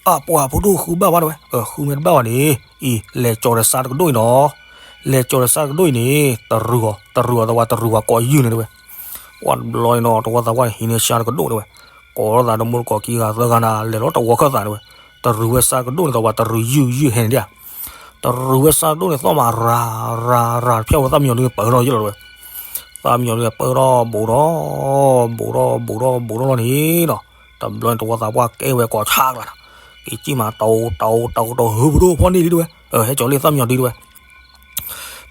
အပှၤဖိဒိၣ်ဃုဘၣ်ဘၣ်တဝဲ, ဃုမ့ၢ်တဘၣ်ဘၣ်န့ၣ်, အံၤ လဲၤကၠီၤဒီးစါတကဒိၣ်အံၤနီၤ, လဲၤကၠီၤဒီးစါတကဒိၣ်အံၤန့ၣ် တရူးအီၤ တရူးအီၤသဝဲ တရူးဝဲကိးယုၢ်န့ၣ်တဝဲ, ပှၤတဘျီန့ၣ်နီၤ တဝီသးပှၢ်န့ၣ် ဟံးန့ၢ်စါတကဒိၣ်တဝဲ, ကိးထီၣ်သးတမူတကိးခံဂၤသၢဂၤနၤ လဲၤလီၤတဝီခၢၣ်သးတဝဲ, တရူးဝဲစါတကဒိၣ်န့ၣ်သဝဲ တရူးယုၢ်ယုၢ်ဟဲန့ၣ်ဒၣ် တရူးဝဲစါတကဒိၣ်န့ၣ် သီၣ်မးရၤရၤရၤ ဖၠၣ်ဝဲသၣ်မံယီၤဒုန့ၣ် ပၢၢ်ထီၣ်ယ့ၢ်လီၤတဝဲ, သၣ်မံယီၤဒုန့ၣ် ပၢၢ်ထီၣ်ဘူးထီၣ် ဘူးထီၣ်ဘူးထီၣ်ဘူးထီၣ်လီၤန့ၣ်နီၤ, တဘျီန့ၣ် တဝီသးပှၢ်ကဲဝဲကိးဆါကျါနၤ, က့ၤစံၣ်မး တအိၣ်တအိၣ်တအိၣ်တဟၢဖးဒိၣ်ဖီၣ်န့ၢ်လံတဝဲ, ဟဲကၠီၤလံသၣ်မံယီၤဒုတဝဲ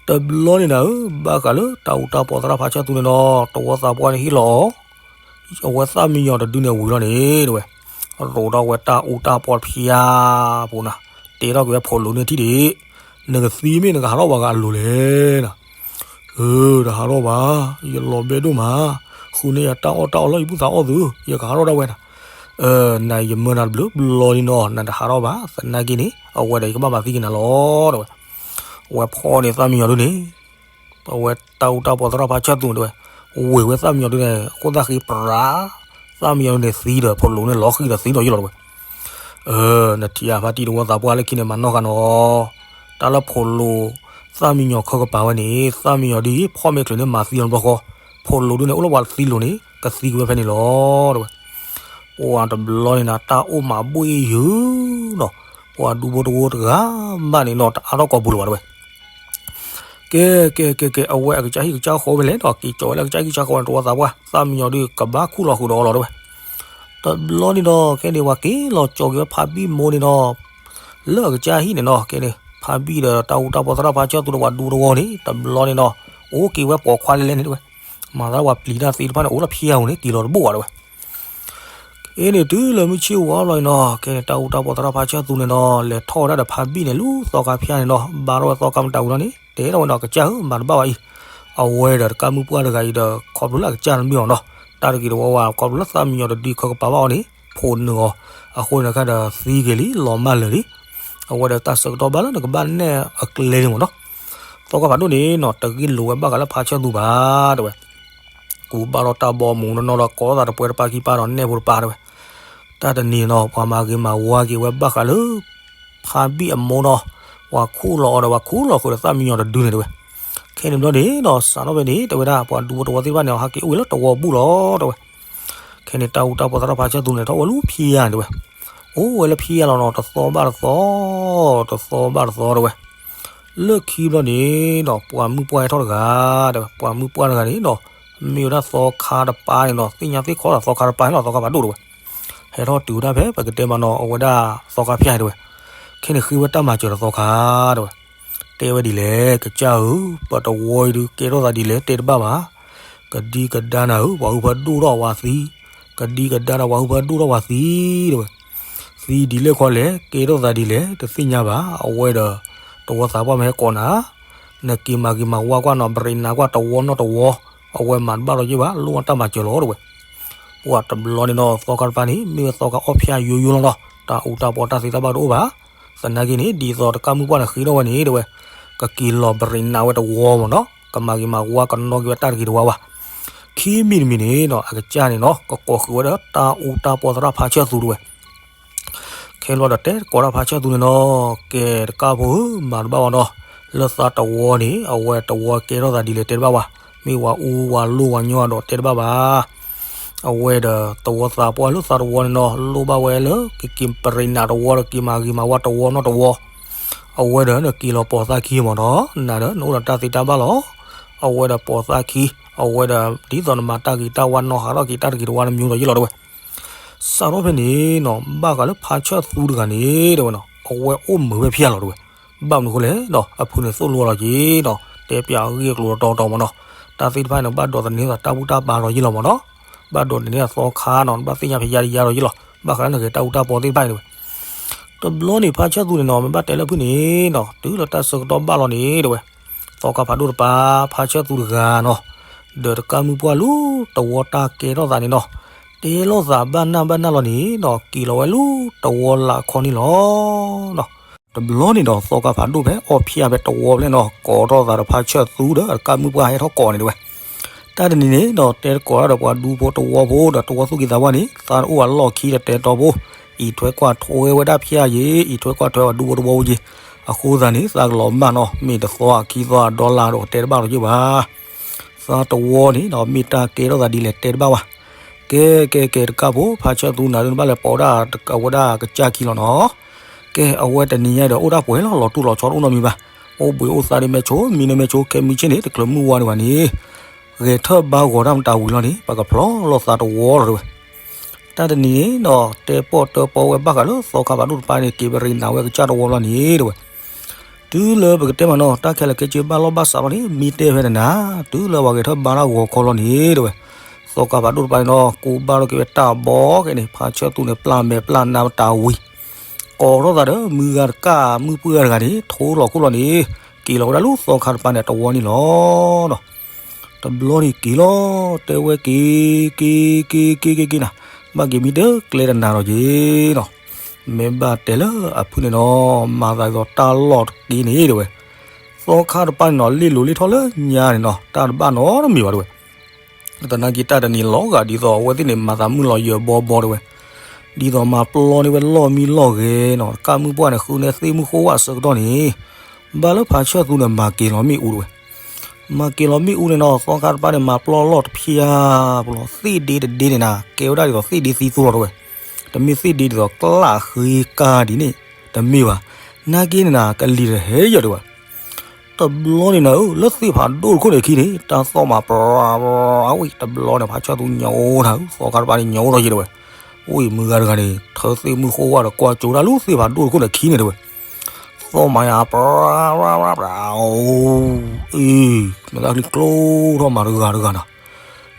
တဘျီန့ၣ်နၤဧၢ, ဘၣ်ဃးလၢတၢ်အူတၢ်ပီသရၣ်ဖါဆၢၣ်သူန့ၣ်နီၤ, တဝီသးပှၢ်န့ၣ်ဟ့ၣ်လီၤအီၤ, အဝဲသၣ်မံယီၤတဒုန့ၣ်ဝံၤလီၤန့ၣ်တဝဲ, ရိးထီၣ်ဝဲတၢ်အူတၢ်ပီတဖၠၣ်ပူၤနၤ, တဲထီၣ်က့ၤဝဲဖိးလိာ်န့ၢ်ထံၣ်ဒံး, နကသံမ့ၢ်နကဟးထီၣ်ပှၤဂၤအလိၤလဲၣ်နၤ, ဧၢ တဟးထီၣ်ဘၣ်, ယလီၤဘဲဒိၣ်မး, ဃုန့ၢ်ယၤတၢ်အီၣ်တၢ်အီလၢယဘူၣ်သးအီၣ်သု, ယကဟးထီၣ်ဒၣ်ဝဲနၤ, နယမၢနၤတဘျုးဘျီလံနီၤ, နတဟးထီၣ်ဘၣ်, သနာ်က့န့ၣ် အဝဲဒီးယကဘၣ်မၤသံက့ၤနၤလီၤ တဲဝဲ. အဝဲဖီၣ်န့ၢ်သၣ်မံယီၤဒုန့ၣ် အဝဲတၢ်အူတၢ်ပီသရၣ်ဖါဆၢၣ်သူန့ၣ်တဲဝဲ, ဝ့ၢ်ဝဲသၣ်မံယီၤဒုန့ၣ် အခိၣ်သၣ်ဃ့ပြး, သၣ်မံယီၤဒုန့ၣ်သံဒီး ဖိၣ်လိၤန့ၣ်လီၤဃံၤဒီးသံဒီးယလီၤတဲဝဲ. နထံၣ်ဧါ ဖါတံၢ်တဝီသးပှၢ်လၢခံန့ၣ် မၤနီၣ်ဃာ်နီၤ, တၢ်လၢဖိၣ်လိၤ သၣ်မံယီၤခၢကပၤဝဲန့ၣ် သၣ်မံယီၤဒုဖီၣ်မ့ၢ်ချုးန့ၣ်မၤသံအီၤတဘျီဃီ, ဖိၣ်လိၤဒုန့ၣ် အိၣ်လၢပှၤသံလိၤန့ၣ် ကသံကွံာ်ဝဲဖဲန့ၣ်လီၤ တဲဝဲ. ပှၤတဘျီန့ၣ်နၤ တၢ်အိၣ်မးဘှ့ၣ်ယုာ်နီၤ, ပှၤဒူဖိတဝီတဂၤမးန့ၣ်နီၤ တအါထီၣ်ကိာ်ပူၤလၢၤဘၣ်တဲဝဲ. ကဲ ကဲ ကဲ ကဲ အဝဲအကစၢ်ဟံၣ်ကစၢ်ဃီဝဲလဲၣ်ဒီး က့ၤကၠီဝဲလၢအကစၢ်ဟံၣ်ကစၢ်ဃီန့ၣ် တဝီသးပှၢ် သၣ်မံယီၤဒုကဘၣ်ခူၣ်လီၤဃုာ်ဒီးအီၤလီၤတဲဝဲ. တဘျီန့ၣ်ဒီး ခဲန့ၣ် ပှၤက့ၤလီၤကၠီက့ၤဝဲဖါဘံၣ်မိၢ်န့ၣ်ဒီး လၢအကစၢ်ဟံၣ်န့ၣ်နီၤ, ကဲန့ၣ် ဖါဘံၣ်ဒီးတၢ်အူတၢ်ပီသရၣ်ဖါဆၢၣ်သူဒီးပှၤဒူတဝီန့ၣ် တဘျီန့ၣ်ဒီး အိၣ်က့ၤဝဲပိာ်ခွါလဲၣ်လဲၣ်န့ၣ်တဲဝဲ. မၤသးပှၤပျံၤတၢ်သ့ၣ်တဖၣ်န့ၣ် အိၣ်လၢဖံယါပူၤန့ၣ် က့ၤလီၤတဘိၣ်ဘၣ်တဲဝဲ. အ့န့ၣ် တုၤလၢမုၢ်ဆ့ၣ်ဝါလီၤန့ၣ်နီၤ, ကဲန့ၣ် တၢ်အူတၢ်ပီသရၣ်ဖါဆၢၣ်သူန့ၣ်ဒီး လဲၤထီၣ်ဝဲဒၣ်ဒီးဖါဘံၣ်န့ၣ် လၢသီခါဖၠါန့ၣ်နီၤ, ဘါထီၣ်ဝဲသီခါမတၤဝံၤလီၤန့ၣ် တဲထီၣ်ဝဲနီၤ ကစၢ်ဧၢ မၤတဘၣ်ဘၣ်အံၤ, အဝဲဒီးတကးမုၢ်ပှၢ်တဂၤအံၤဒီး ခီဖျိလၢအကစၢ်တမ့ၢ်အီၤနီၤ, တၢ်တဂ့ၤတဝါဝါ ခီဖျိလၢသၣ်မံယီၤတဒုခၢကပၤဘၣ်အီၤန့ၣ် ဖိးနုာ်အီၤ, အဃိန့ၣ်ခါဒီးသံဂ့ၤလံ လီၤမၢ်လၢာ်လံ, အဝဲဒီးတၢ်ဆၢကတီၢ်ဘၣ်လၢနကဘၣ်နဲၣ်အကျဲန့ၣ်မ့ၢ်နီၤ, သီခါဖးဒိၣ်န့ၣ်နီၤ တဂ့ၢ်လိာ်ဝဲဘၣ်ဃးလၢဖါဆၢၣ်သူဘၣ်တဲဝဲ. ကူးဘၣ်ထီၣ်တၢ်ဘီမုၢ်နီၢ်နီၢ်ဒီး ကိးသးတပှဲၤတပၤခံပၤဒီး နဲၣ်ဖိတပၤတဲဝဲ. တၢ်တနံၤနီၤ ပှၤမၤဂ့ၤမၤဝါက့ၤဝဲဘၣ်ဃးလၢ ဖါဘံၣ်အမိၢ်နီၤ, ပှၤခူၣ်လီၤအီၤဒီး ပှၤခူၣ်လီၤဃုာ်ဒီးသၣ်မံယီၤတဒုန့ၣ်တဲဝဲ. ခဲန့ၣ်ဘျီန့ၣ်နီၤ စးထီၣ်ဖဲန့ၣ် တဲဝဲဒၣ် ပှၤဒူဖိတဝီသ့ၣ်တဖၣ်န့ၣ် ဟဲက့ၤအိၣ်ဝဲလၢတဝီဘူၣ်လီၤတဲဝဲ. ခဲန့ၣ် တၢ်အူတၢ်ပီသရၣ်ဖါဆၢၣ်သူန့ၣ် ထီၣ်ဝဲလၢဖံယါန့ၣ်တဲဝဲ. အိၣ်ဝဲလၢဖံယါလီၤနီၤ တသီဘၣ်တသီ, တသီဘၣ်တသီတဲဝဲ. လၢခံဘျီန့ၣ်နီၤ ပှၤမုၢ်ပှၢ်ဟဲထီၣ်တဂၤတဲဝဲ, ပှၤမုၢ်ပှၢ်တဂၤန့ၣ်နီၤ မ့ၢ်ဝဲဒၣ်သီခါတပၤန့ၣ်နီၤ သ့ၣ်ညါသ့ၣ်ခီဒီးသီခါတပၤန့ၣ်လီၤ သီခါဖးဒိၣ်တဲဝဲ. ဟဲထီၣ်တုၤဝဲဒၣ်ဖဲ ပကတဲမးနီၤ အဝဲဒၣ်သီခါဖၠါတဲဝဲ. ခဲန့ၣ်ဃ့ဝဲတၢ်မၤစၢၤဒီးသီခါတဲဝဲ. တဲဝဲဒ်လဲၣ် ကစၢ်ဧၢ, ပတဝီအံၤဒုးကဲထီၣ်သးဒ်လဲၣ် တဲတဘၣ်ဘၣ်. ကဒံကဒါနၤဧၢ, ပှၤဟုဖၢဒိၣ်ထီၣ်ဝဲသံ, ကဒံကဒါနၤ ပှၤဟုဖၢဒိၣ်ထီၣ်ဝဲသံတဲဝဲ. သံဒ်လဲၣ်ခီလဲၣ် ကဲထီၣ်သးဒ်လဲၣ် တသ့ၣ်ညါဘၣ်. အဝဲဒီး တဝီသးပှၢ်မ့ၢ်ဟဲကိးနၤ နက့ၤမၤဂ့ၤမၤဝါကွၢ်နီၤ ဘရံးနၤကွၢ်တဝီနီၢ်တဝီ, အဝဲမၤတဘၣ်လီၤယ့ၢ်ဘၣ် လိၣ်ဝဲတၢ်မၤစၢၤလီၤတဲဝဲ. ပှၤတဘျီန့ၣ်နီၤ သီခါတပၤန့ၣ် မ့ၢ်ဝဲသီခါအီၣ်ဖၠါယိယိလီၤနီၤ တၢ်အူတၢ်ပီတၢ်သ့တၢ်ဘၣ်တအိၣ်ဘၣ်. သနာ်က့န့ၣ် ဒ်သိးတကးမုၢ်ပှၢ်န့ၣ်ဃ့ထီၣ်ဝဲန့ၣ်တဲဝဲ, ကက့ၤလီၤဘရံးနၤဝဲတဝီမ့ၢ်နီၤ ကမၤဂ့ၤမၤဝါကနီၣ်က့ၤဝဲတၢ်တဂ့ၤတဝါဘၣ်. ခံမံၤတမံၤန့ၣ်နီၤ အကစၢ်န့ၣ်နီၤ ကကိးဃုာ်ဝဲဒီးတၢ်အူတၢ်ပီသရၣ်ဖါဆၢၣ်သူတဲဝဲ. ခဲလီၤဒီးတဲကိးတၢ်ဖါဆၢၣ်သူန့ၣ်နီၤ, ကဲတကးဖိဧၢ မၤတဘၣ်ဘၣ်နီၤ, လၢသးတဝီန့ၣ် အဝဲတဝီကဲထီၣ်သးဒ်လဲၣ်တဲတဘၣ်ဘၣ်, မ့ၢ်ဝဲအူဝဲလိၣ်ဝဲညီဒီးတဲတဘၣ်ဘၣ်. အဝဲဒီးတဝီသးပှၢ်လၢသးတဝီန့ၣ်နီၤ လိၣ်ဘၣ်ဝဲလၢ ကက့ၤပရံးနၤတဝီဒီးက့ၤမၤဂ့ၤမၤဝါတဝီနီၢ်တဝီ, အဝဲဒီးနက့ၤလီၤပိာ်သးခံမ့ၢ်နီၤ နၤဒီးနအိၣ်ဒီးတၢ်သ့တၢ်ဘၣ်လီၤ. အဝဲဒီးပိာ်သးခံ အဝဲဒီးဒ်သိးနမၤတၢ်ဂ့ၤတၢ်ဝါနီၤဟးထီၣ်က့ၤတၢ်တဂ့ၤတဝါနမံၤဒီးယ့ၢ်လီၤတဲဝဲ. စးထီၣ်ဖဲန့ၣ်နီၤ ဘၣ်ဃးလၢဖါဆၢၣ်သူတဂၤန့ၣ်တဲဝဲနီၤ အဝဲအိၣ်မုာ်ဝဲဖဲအံၤလီၤတဲဝဲ. ဘၣ်မနုၤဃိလဲၣ်နီၤ အဖုန့ၣ်သိၣ်လိအီၤလီၤက့ၤနီၤ တဲပၠးအဂ့ၢ်အကျိၤတီတီမ့ၢ်နီၤ, တၢ်သ့ၣ်တဖၣ်န့ၣ် ဘၣ်ဒိးသန့ၤသးတၢ်ဘူၣ်တၢ်ဘါလီၤယ့ၢ်လီၤမ့ၢ်နီၤ, ဘၣ်ဒိးသန့ၤသးသီခါနီၤ ဘၣ်သ့ၣ်ညါဖဲယါတယါလီၤယ့ၢ်လီၤ, ဘၣ်ဃးလၢနဂဲၤတၢ်အူတၢ်ပီသ့ၣ်တဖၣ်န့ၣ်တဲဝဲ. တဘျီန့ၣ် ဖါဆၢၣ်သူန့ၣ်နီၤ မ့ၢ်ဘၣ်တဲလၢဖုန့ၣ်နီၤ တုၤလၢတၢ်ဆၢကတီၢ်ဘၣ်လီၤန့ၣ်တဲဝဲ, သီခါဖးဒိၣ်တပၤ ဖါဆၢၣ်သူတဂၤနီၤ ဒီးတကးမုၢ်ပှၢ်လၢတဝီတၢ်ကဲထီၣ်သးန့ၣ်နီၤ တဲလိာ်သးဘၣ်နၢ်ဘၣ်နၢ်လီၤန့ၣ်နီၤ က့ၤလီၤဝဲလၢတဝီလၢအခီန့ၣ်လီၤ. တဘျီန့ၣ်ဒီး သီခါဖးဒိၣ်ဖဲအီၣ်ဖၠါဖဲတဝီဖဲန့ၣ်နီၤ ကိးထီၣ်သးဒီးဖါဆၢၣ်သူဒီးတကးမုၢ်ပှၢ်ဟဲထီၣ်ကိးန့ၣ်တဲဝဲ. တၢ်တနံၤန့ၣ်နီၤ တဲတကိးတၢ်ဒီးပှၤဒူဖိတဝီဖိဒီးတဝီသူၣ်က့သးပှၢ်န့ၣ် သးတအိၣ်အလီၢ်ခံဒီးတဲတီဖိ, အံးထွဲကွၢ်ထွဲဝဲဒၣ်ဖၠါယ့ၣ် အံးထွဲကွၢ်ထွဲပှၤဒူဖိတဝီဖိယ့ၣ်, အဃိသတးန့ၣ် သးကလီၤမၢ်နီၤ မ့ၢ်တသီအခံသီအဒီလါဒီးတဲတဘၣ်လီၤယ့ၢ်ဘၣ် သးတဝီန့ၣ်နီၤ မ့ၢ်တၢ်ကဲထီၣ်သးဒ်လဲၣ်တဲတဘၣ်ဘၣ်. ကဲ ကဲ ကဲ တကးဖိ ဖါဆၢၣ်သူနၤဒုး နဘၣ်လဲၤပိာ်ဒၣ်အဝဲဒၣ်ကစၢ်ခံလီၤနီၤ. ကဲ အဝဲတနံၤညါဒီး အိၣ်တၢ်ပှဲၤလီၤ လီၤတူၢ်လီၤဆီ တအိၣ်နီတမံၤဘၣ်. အိၣ်ဘှံးအိၣ်သါဒ်မဲာ်ဆိ မံနီၤမဲာ်ဆိ ခဲမုၢ်ဆ့ၣ်န့ၣ် တချုးမုၢ်ဝါဒံးဘၣ်န့ၣ် ဂဲၤထၢၣ်ဘါဂီၤတၢ်မတၤဝံၤလီၤန့ၣ် ပကဖျီလီၤသးတဝီလီၤတဲဝဲ. တၢ်တနံၤန့ၣ်နီၤ တဲပိာ်တၢၢ်ပိာ်ဝဲဘၣ်ဃးလၢသီခါဖးဒိၣ်တပၤန့ၣ် က့ၤပရံးနးဝဲကစၢ်တဝီလီၤန့ၣ်တဲဝဲ. တုၤလၢပကတဲမးနီၤ တၢ်ခဲလၢာ်ခဲဆ့ဘၣ်လီၢ်ဘၣ်စးလီၤန့ၣ် မ့ၢ်တဲဖဲန့ၣ်နၤ တုၤလၢပှၤဂဲၤထၢၣ်ဘါတၢ်ဂီၤခီလီၤန့ၣ်တဲဝဲ. သီခါဖးဒိၣ်တပၤန့ၣ်နီၤ ကူးဘၣ်ထီၣ်က့ၤဝဲတၢ်ဘီကဲန့ၣ် ဖါဆၢၣ်သူန့ၣ် ပျၢ်မဲာ်ပျၢ်နါမတၤဝံၤ ကိးထီၣ်သးဒီး မုၢ်ဂၤတကး မုၢ်ပှၢ်ဂၤတဂၤန့ၣ် ထိလီၤခိၣ်လီၤန့ၣ် က့ၤလီၤဝဲဒၣ်လၢသီခါတပၤန့ၣ် တဝီန့ၣ်လီၤ. တဘျီန့ၣ်က့ၤလီၤ, တဲဝဲက့ၤ, က့ၤ, က့ၤ, က့ၤ, က့ၤ, က့ၤနၤ, ဘၣ်က့ၤမံတၢ်ကျဲတနၤဒီးက့ၤနီၤ, မ့ၢ်ဘၣ်တဲလၢအဖုန့ၣ်နီၤ, မၤသးဒ်သိးတၢ်လီၢ်တက့ၢ်န့ၣ်တဲဝဲ, သီခါတပၤန့ၣ်နီၤ လ့ၣ်လိၤလ့ၣ်ထီၣ်လၢညါန့ၣ်နီၤ တၢ်တဘၣ်နီတမံၤဘၣ်တဲဝဲ, သနာ်က့တၢ်တနံၤလီၤဂာ်ဒ်သိးအဝဲသ့ၣ်န့ၣ် မၤသးမုၢ်လီၤယၢၤဘီဘီတဲဝဲ, ဒ်သိးမၤပျီန့ၢ်ဝဲလီၢ်မံလီၢ်ဂဲၤနီၤ, တၢ်မုၢ်ပှၢ်န့ၣ် ဃုန့ၢ်သ့ၣ်မုၢ်ဃိဝဲအဆၢကတီၢ်န့ၣ်, ဘၣ်လၢဖါဆၢၣ်သူန့ၣ် မၤက့ၤလီၤမ့ၣ်အူတဲဝဲ မၤက့ၤလီၤမ့ၣ်အူန့ၣ်နီၤ, သီခါတပၤန့ၣ် မၤပျီလီၢ်တဖျါပူၤလီၤ, သ့ၣ်ဒ့တဒ့န့ၣ်နၤ ကဲဝဲဒၣ်ဒ်သိးသ့ၣ်ဒ့သံသိလီၤတဲဝဲ, တမ့ၢ်သ့ၣ်ဒ့ဒ်သိးကျၣ်ဃ့ကါဒ်န့ၣ်, တမ့ၢ်ဘၣ်, နာ်က့န့ၣ်နၤ ကလံၤတဟဲယၢၤတဲဝဲ, တဘျီန့ၣ်နၤဧၢ လၢသ့ၣ်ဖးဒိၣ်တခိၣ်န့ၣ်အခံန့ၣ် တၢ်သီၣ်မးပြၤဝံၤ, တဘျီန့ၣ် ဖါဆၢၣ်သူညိးအိၣ်နၤဧၢ, သီခါတပၤန့ၣ်ညိးအိၣ်ထီၣ်ယံၤတဲဝဲ, ဝံၤမုၢ်ဂၤတဂၤန့ၣ် ထၢသ့ၣ်မုၢ်ဃိဝဲဒီးကွၢ်ကၠိတၢ်လၢသ့ၣ်ဖးဒိၣ်တခိၣ်န့ၣ်အခံန့ၣ်တဲဝဲ သီၣ်မးယၤ ပြၤပြၤပြၤပြၤ, အ့, မ့ၢ်တၢ်ချံကျိထီၣ်မးတဂၤတဂၤနၤ,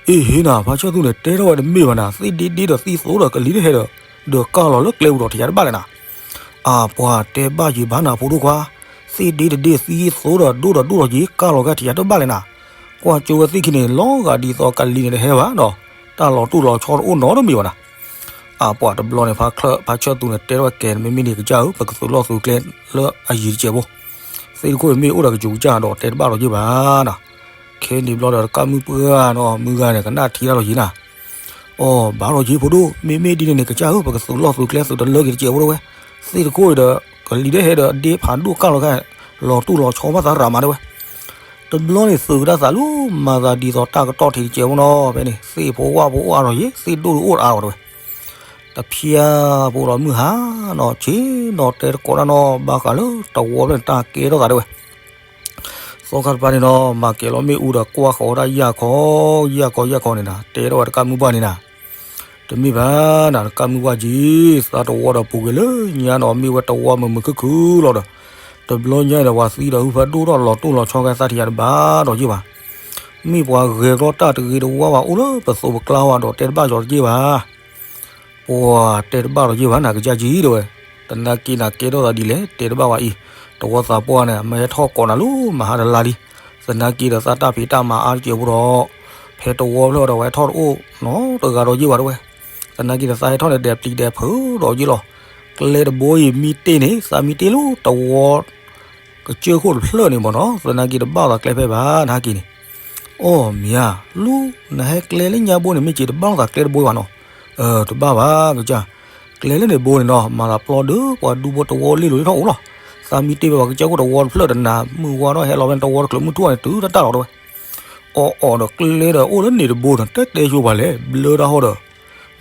အ့ဟ့နၤ ဖါဆၢၣ်သူန့ၣ် တဲထီၣ်ဝဲတမ့ၢ်ဘၣ်နၤ, သ့ၣ်ဒ့ဒ့ဒီးသံသိဒီးကလံၤတဟဲဒီး, ဒီးကၢ်လီၤလၢကျဲပူၤဒီးထံၣ်ယၤတဘၣ်လဲၣ်နၤ, အပှၤတဲဘၣ်ယံၤဘၣ်နၤဖိဒိၣ်ခွါ, သ့ၣ်ဒ့တဒ့သံသိဒီးဒိၣ်ဒီးဒိၣ်ဒီးယံၤကၢ်လီၤကဲထံၣ်ယၤတဘၣ်လဲၣ်နၤ, ကွၢ်ကၠိဝဲသ့ၣ်ခံန့ၣ် လီၤဂာ်ဒ်သိးကလံၤန့ၣ်တဟဲဘၣ်ဒီး, တၢ်လီၤတူၢ်လီၤဆီတအိၣ်နီတမံၤဘၣ်နၤ အပှၤတဘျီန့ၣ် ဖါဆၢၣ်သူန့ၣ် တဲထီၣ်ဝဲကဲ မ့မ့ၢ်န့ၣ်ကစၢ်ဧၢ ပကသုးလီၢ်သုးကျဲလၢအယံၤတစဲးဖိ, သ့ၣ်တခိၣ်အံၤမ့ၢ်အိၣ်ဒီးကစူၤကစၢ်ဒီးတဲတဘၣ်လီၤယ့ၢ်ဘၣ်နၤ, ခဲန့ၣ်ဘျီဒီးတကၢ်မုၢ်ပှၢ်နီၤ မုၢ်ဂၤန့ၣ် ကနၣ်ထံတၢ်လီၤယ့ၢ်နၤ, အီၤ ဘၣ်လီၤယ့ၢ်ဖိဒိၣ် မ့မ့ၢ်ဒ်န့ၣ်န့ၣ် ကစၢ်ဧၢ ပကသုးလီၢ်သုးကျဲသုးတလၢက့ၤတစဲးဖိတဲဝဲ, သ့ၣ်တခိၣ်အံၤဒီး ကလံၤတဟဲဒီးဒ့ဖးဒိၣ်ကၢ်လီၤခဲ လီၤတူၢ်လီၤဆီဘၣ်သးရၤမးတဲဝဲ တဘျီန့ၣ်သုးကဒါသးလၢ မၤသးဒ်သိးတၢ်ကတီၢ်ထံးတစဲးဖိနီၤ ဖဲန့ၣ် သ့ၣ်ဖိဝၣ်ဖိအိၣ်အါထီၣ်ယ့ၣ် သ့ၣ်ဒိၣ်ဒိၣ်အိၣ်အါထီၣ်တဲဝဲ, တဖျါဖိဒီးမုၢ်ဟါနီၤ ဆ့ၣ်နီၤတဲတကိးတၢ်နီၤ ဘၣ်ဃးလၢတဝီဖျၢၣ်န့ၣ် တၢ်ကဲထီၣ်သးတဲဝဲ, သီခါတပၤန့ၣ်နီၤ မၤကဲၤလီၤမ့ၣ်အူဒီးကွၢ်ဃီၤဝဲဒၣ်ယၢ်ခီ ယၢ်ခီ ယၢ်ခီန့ၣ်နၤ တဲထီၣ်ဝဲတကၢ်မုၢ်ပှၢ်န့ၣ်နၤ တမ့ၢ်ဘၣ်နၤ တကၢ်မုၢ်ပှၢ်က့ၤ သးတဝီဒီးပူၤကွံာ်လၢညါနီၤ မ့ၢ်ဝဲတဝီမုာ်မုာ်ခုၣ်ခုၣ်လီၤဒီး, တဘျီညါအံၤဒီးပှၤသံဒီးဟုဖးဒိၣ်ထီၣ်လီၤတူၢ်လီၤဆီခဲသးထံၣ်ယၤတဘၣ်ဒီးယ့ၢ်ဘၣ်, မ့ၢ်ပှၤဂဲၤကျီတၢ်တဂ့ၤတဝါဘၣ်အိၣ်လၢပသိးပကျါဝဲဒီးတဲတဘၣ်ယီၤတယ့ၢ်ဘၣ်, ပှၤတဲတဘၣ်ဒီးယ့ၢ်ဘၣ်နၤ ကစၢ်ကံၤတဲဝဲ, သနာ်က့နၤကဲထီၣ်သးဒ်လဲၣ် တဲတဘၣ်ဝဲအံၤ, တဝီသးပှၢ်န့ၣ် မ့ၢ်ဟဲထီၣ်ကိးနၤလၢမဟါတလါလံ, သနာ်က့ဒီးသးတၢ်ဖံးတၢ်မၤအါတစဲးဖိဒီး, ဖဲတဝီဖျၢၣ်ဒီးဝဲထီၣ်တအိၣ်နီတဂၤဒီးယ့ၢ်ဘၣ်တဲဝဲ, သနာ်က့ဒီးသးဟဲထီၣ်န့ၣ်ဒဲးပျံၤဒဲးဖုးဒီးယ့ၢ်လီၤ, ကျဲတဘိအံၤမံတ့ၢ်န့ၣ် သးမံတ့ၢ်လၢတဝီ ကစၢၢ်ခိၣ်တဖျၢၣ်န့ၣ်မ့ၢ်နီၤ သနာ်က့တဘၣ်သးကျဲဖဲဘၣ် နဟဲက့ၤန့ၣ်, အိၣ်မ့ၢ်ဧါ, လူၤ နဟဲကျဲလၢညါဘိန့ၣ် မ့ၢ်က့ၤတဘၣ်သးကျဲတဘိဘၣ်နီၤ, တဘၣ်ဘၣ်ကစၢ်, ကျဲလၢန့ၣ်ဘိန့ၣ်နီၤ မၤသးပျီဒုးပှၤဒူဖိတဝီလ့ၣ်လိၤလ့ၣ်ထီၣ်အိၣ်လီၤ, သးမံတ့ၢ်ဝဲပှၤကစၢၢ်ခိၣ်တဝီတဖျၢၣ်တနၤ မုၢ်ဝါထီၣ်ဟဲလီၤဝဲတဝီတချုးမုၢ်ထူၣ်န့ၣ် တုၤတၢ်တၢ်လီၤတဲဝဲ အီၣ်အီၣ်ဒီးကျဲဒီးအိၣ်လၢန့ၣ်တဘိဒီး တဲတဲဆိပှၤလဲၣ် ဘျၢတၢ်ဟီဒီး,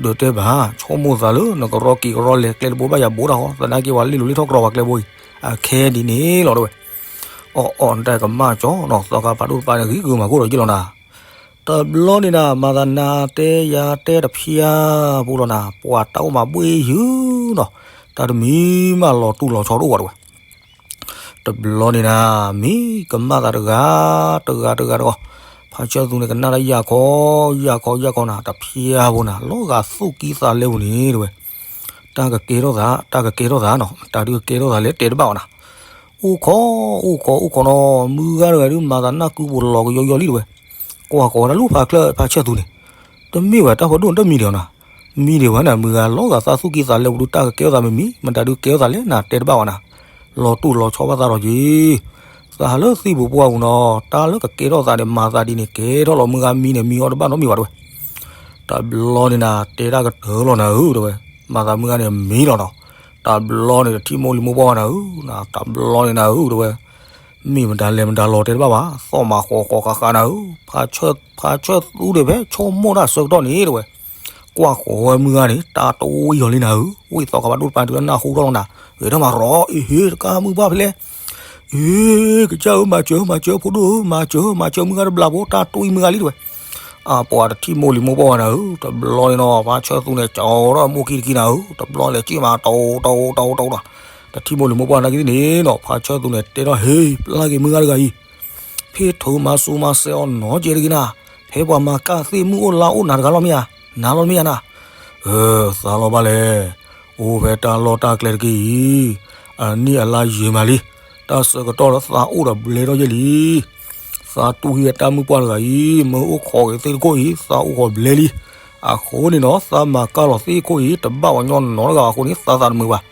ဒီးတဲဘၣ် ဆိကမိၣ်သးလၢနကရီက့ၤကရီလဲၤကျဲတဘိဘၣ်ယၤဘိတၢ်ဟီ သနာ်က့ပှၤလ့ၣ်လိၤလ့ၣ်ထီၣ်ကြီပှၤကျဲဘိအံၤ, အခဲဒ်န့ၣ်လီၤတဲဝဲ, အီၣ်အီၣ်နတၢ်ကမၣ်ကၠီနီၤ သီခါဖးဒိၣ်တပၤန့ၣ်ဂ့ၤဂ့ၤမၤခိၣ်ဒီးယ့ၢ်လီၤနၤ တဘျီန့ၣ်နၤ မၤသးနၤတဲယၤတဲတဖျါဖိလီၤနၤ ပှၤတၢ်အိၣ်မၤဘှ့ၣ်ယုာ်နီၤ, တၢ်တမံၤမးလီၤတူၢ်လီၤဆီတအိၣ်ဘၣ်တဲဝဲ, တဘျီန့ၣ်နၤ မ့ၢ်ကမၣ်သးတဂၤ, တဂၤတဂၤတဂၤ, ဖါဆၢၣ်သူန့ၣ်ကနၣ်တၢ်ယၢ်ခီ, ယၢ်ခီယၢ်ခီနၤ တဖျါဖိနၤ လီၤဂာ်သူၣ်ကံၢ်သးလဲပူၤန့ၣ်တဲဝဲ, တၢ်ကကဲထီၣ်သး, တၢ်ကကဲထီၣ်သးနီၤ တၢ်ဒုးကကဲထီၣ်သးလဲၣ်တဲတဘၣ်ဘၣ်နၤ, အိၣ်ခိး, အိၣ်ခိး အိၣ်ခိးနီၤ မုၢ်ဂၤတဂၤဒုးမၤသးနၢ်ကုပူၤလီၤကယီယီလံတဲဝဲ, ကွၢ်ဃီၤဝဲဒၣ်လၢဖါချၢၣ်, ဖါဆၢၣ်သူန့ၣ်, တမ့ၢ်ဝဲတၢ်ဖိဒိၣ်တမံၤဒံးနီၤ, မံဒံးဝဲနၤ မုၢ်ဂၤလီၤဂာ်သးသူၣ်ကံၢ်သးလဲပူၤဒုး တၢ်ကကဲထီၣ်သးမ့ၢ်မံၤ, မတၤဒုးကဲထီၣ်သးလဲၣ် နၤတဲတဘၣ်ဘၣ်နၤ, လီၤတူၢ်လီၤဆီဘၣ်သးဒီးက့ၤ, သးဟးလၢသံၣ်ပူၤပှၢ်ပူၤနီၤ တၢ်လၢကကဲထီၣ်သးန့ၣ် မၤသးဒ်န့ၣ် ကဲထီၣ်လီၤမုၢ်ဂၤမံန့ၣ် မံအီၤတဘၣ်နီတမံၤဘၣ်တဲဝဲ တဘျီန့ၣ်နၤ တဲတၢ်ကတၢၢ်လီၤနၤဧၢတဲဝဲ, မၤသးမုၢ်ဂၤန့ၣ်မံလီၤနီၤ, တဘျီန့ၣ်တထံၣ်မိၢ်လံၤမိၢ်ပှၢ်နၤဧၢ, တဘျီန့ၣ်နၤဧၢတဲဝဲ, မ့ၢ်မတၤလဲၣ်မတၤလီၤတဲတဘၣ်ဘၣ်, သီၣ်မးဃီဃီဃးဃးနၤဧၢ, ဖါဆၢၣ်သူဒီးဖဲဆိကမိၣ်တၢ်ဆၢကတီၢ်န့ၣ်တဲဝဲ, ကွၢ်ဃီၤဝဲမုၢ်ဂၤန့ၣ် တၢ်တဝံၤလီၤလံနၤဧၢ, ဝံသီခါဖးဒိၣ်တပၤတုၤလၢနၢ်ဟူထီၣ်လီၤနၤ, ဂဲၤထီၣ်မးရီၤ အ့ဟ့ တကၢ်မုၢ်ပှၢ်ဖဲလဲၣ် အ့ ကစၢ်ဧၢ မၤစၢၤ မၤစၢၤ ဖိဒိၣ်ဧၢ မၤစၢၤ မၤစၢၤ မုၢ်ဂၤတဘျးဖိ တၢ်တဝံၤမုၢ်ဂၤလံတဲဝဲ, အပှၤတထံၣ်မိၢ်လံၤမိၢ်ပှၢ်နၤဧၢ, တဘျီန့ၣ်နီၤ ဖါဆၢၣ်သူန့ၣ် ကၠီထီၣ်မိၢ်ခံတခံနၤဧၢ, တဘျီလဲၤက့ၢ်မး တိၢ်တိၢ်တိၢ်တိၢ်ဒီး, တထံၣ်မိၢ်လံၤမိၢ်ပှၢ်နၤက့ၤသ့ၣ်န့ၣ်နီၤ ဖါဆၢၣ်သူန့ၣ် တဲထီၣ် ဟ့ ပျၢ်က့ၤမုၢ်ဂၤတဂၤအံၤ, ဖ့ၣ်ထိးမၤစူၤမၤစဲအီၤနီၤကဲတဂ့ၤနၤ, ဖဲပှၤမၤကၢ်သ့ၣ်မုၢ်အိၣ်လါအိၣ်နၤတဂၤလီၤမ့ၢ်ဧါ, နၤလီၤမ့ၢ်ဧါနၤ သးလီၤဘၣ်လဲၣ်, အိၣ်ဖဲတၢ်လီၢ်တၢ်ကျဲတက့ၢ်အံၤ, အနံၣ်အလါယံာ်မးလံ, တၢ်ဆၢကတီၢ်လၢသးအိၣ်ဒီးဘျဲထီၣ်ယဲၢ်လံ, သးတူၢ်ဟံၣ်ဝဲတၢ်မုၣ်ပှၢ်တဂၤအံၤ မၢအိၣ်ခိးက့ၤသ့ၣ်တခိၣ်အံၤ သးအိၣ်ခိးဘျဲလံ. အဃိန့ၣ်နီၤ သးမၤကၢ်လီၤသ့ၣ်တခိၣ်အံၤ တဘၣ်ပှၤညီနီတဂၤအဃိန့ၣ် သးသးတမုာ်ဘၣ်.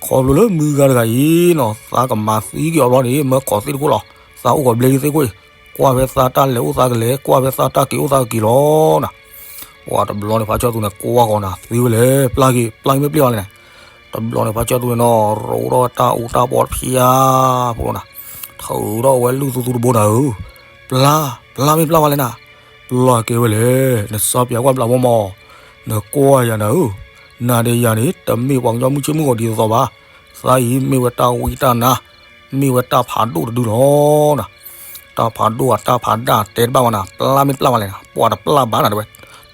ခီဖျိလၢမုၢ်ဂၤတဂၤအံၤနီၤ သးကမၤသံက့ၤအီၤဘျီန့ၣ် မၢခိးသ့ၣ်တခိၣ်လီၤ. သးအိၣ်ခိးဘျဲလံသ့ၣ်တခိၣ်အံၤ ကွၢ်ဖဲသးတၢ်လဲၤအိၣ်သးကလဲၤ ကွၢ်ဖဲသးတၢ်က့ၤအိၣ်သးကက့ၤလီၤနၤ. ပှၤတဘျီန့ၣ် ဖါဆၢသူန့ၣ် ကွၢ်ဃီၤနၤ သ့ဝဲလဲၣ် ပျၢ်က့ၤ ပျၢ်က့ၤမ့ၢ်ပျံၤအီၤလဲၣ်န့ၣ်. တဘျီန့ၣ် ဖါဆၢသူန့ၣ်နီၤ ရိးထီၣ်ဝဲတၢ်အူတၢ်ပီတဖျါဖိလီၤနၤ. ထုးထီၣ်ဝဲလုၢ်သူသူတဘိနၤဧၢ, ပျၢ် ပျၢ်မ့ၢ်ပျၢ်ဝဲလဲၣ်နၤ. ပျၢ်ကဲဝဲလဲၣ် နစံးပၠးကွၢ်ဘျးဘီမး, နကွၢ်ယၤနၤဧၢ, နၤဒီးယၤန့ၣ် တမ့ၢ်ပှၤကညီမုၢ်ဆ့ၣ်မုၢ်ဂီၤဒ်သိးသိးဘၣ်. သးအံၤမ့ၢ်ဝဲတၢ်ဝံတၢ်နါ, မ့ၢ်ဝဲတၢ်ဖးဒိၣ်တဒုလီၤနၤ. တၢ်ဖးဒိၣ်ဧါ တၢ်ဖးဒၣ်တဲတဘၣ်ဝဲနၤ, ပျၢ်မ့ၢ်ပျၢ်ဝဲလဲၣ်နၤ, ပှၤတပျၢ်ဘၣ်နၤတဲဝဲ.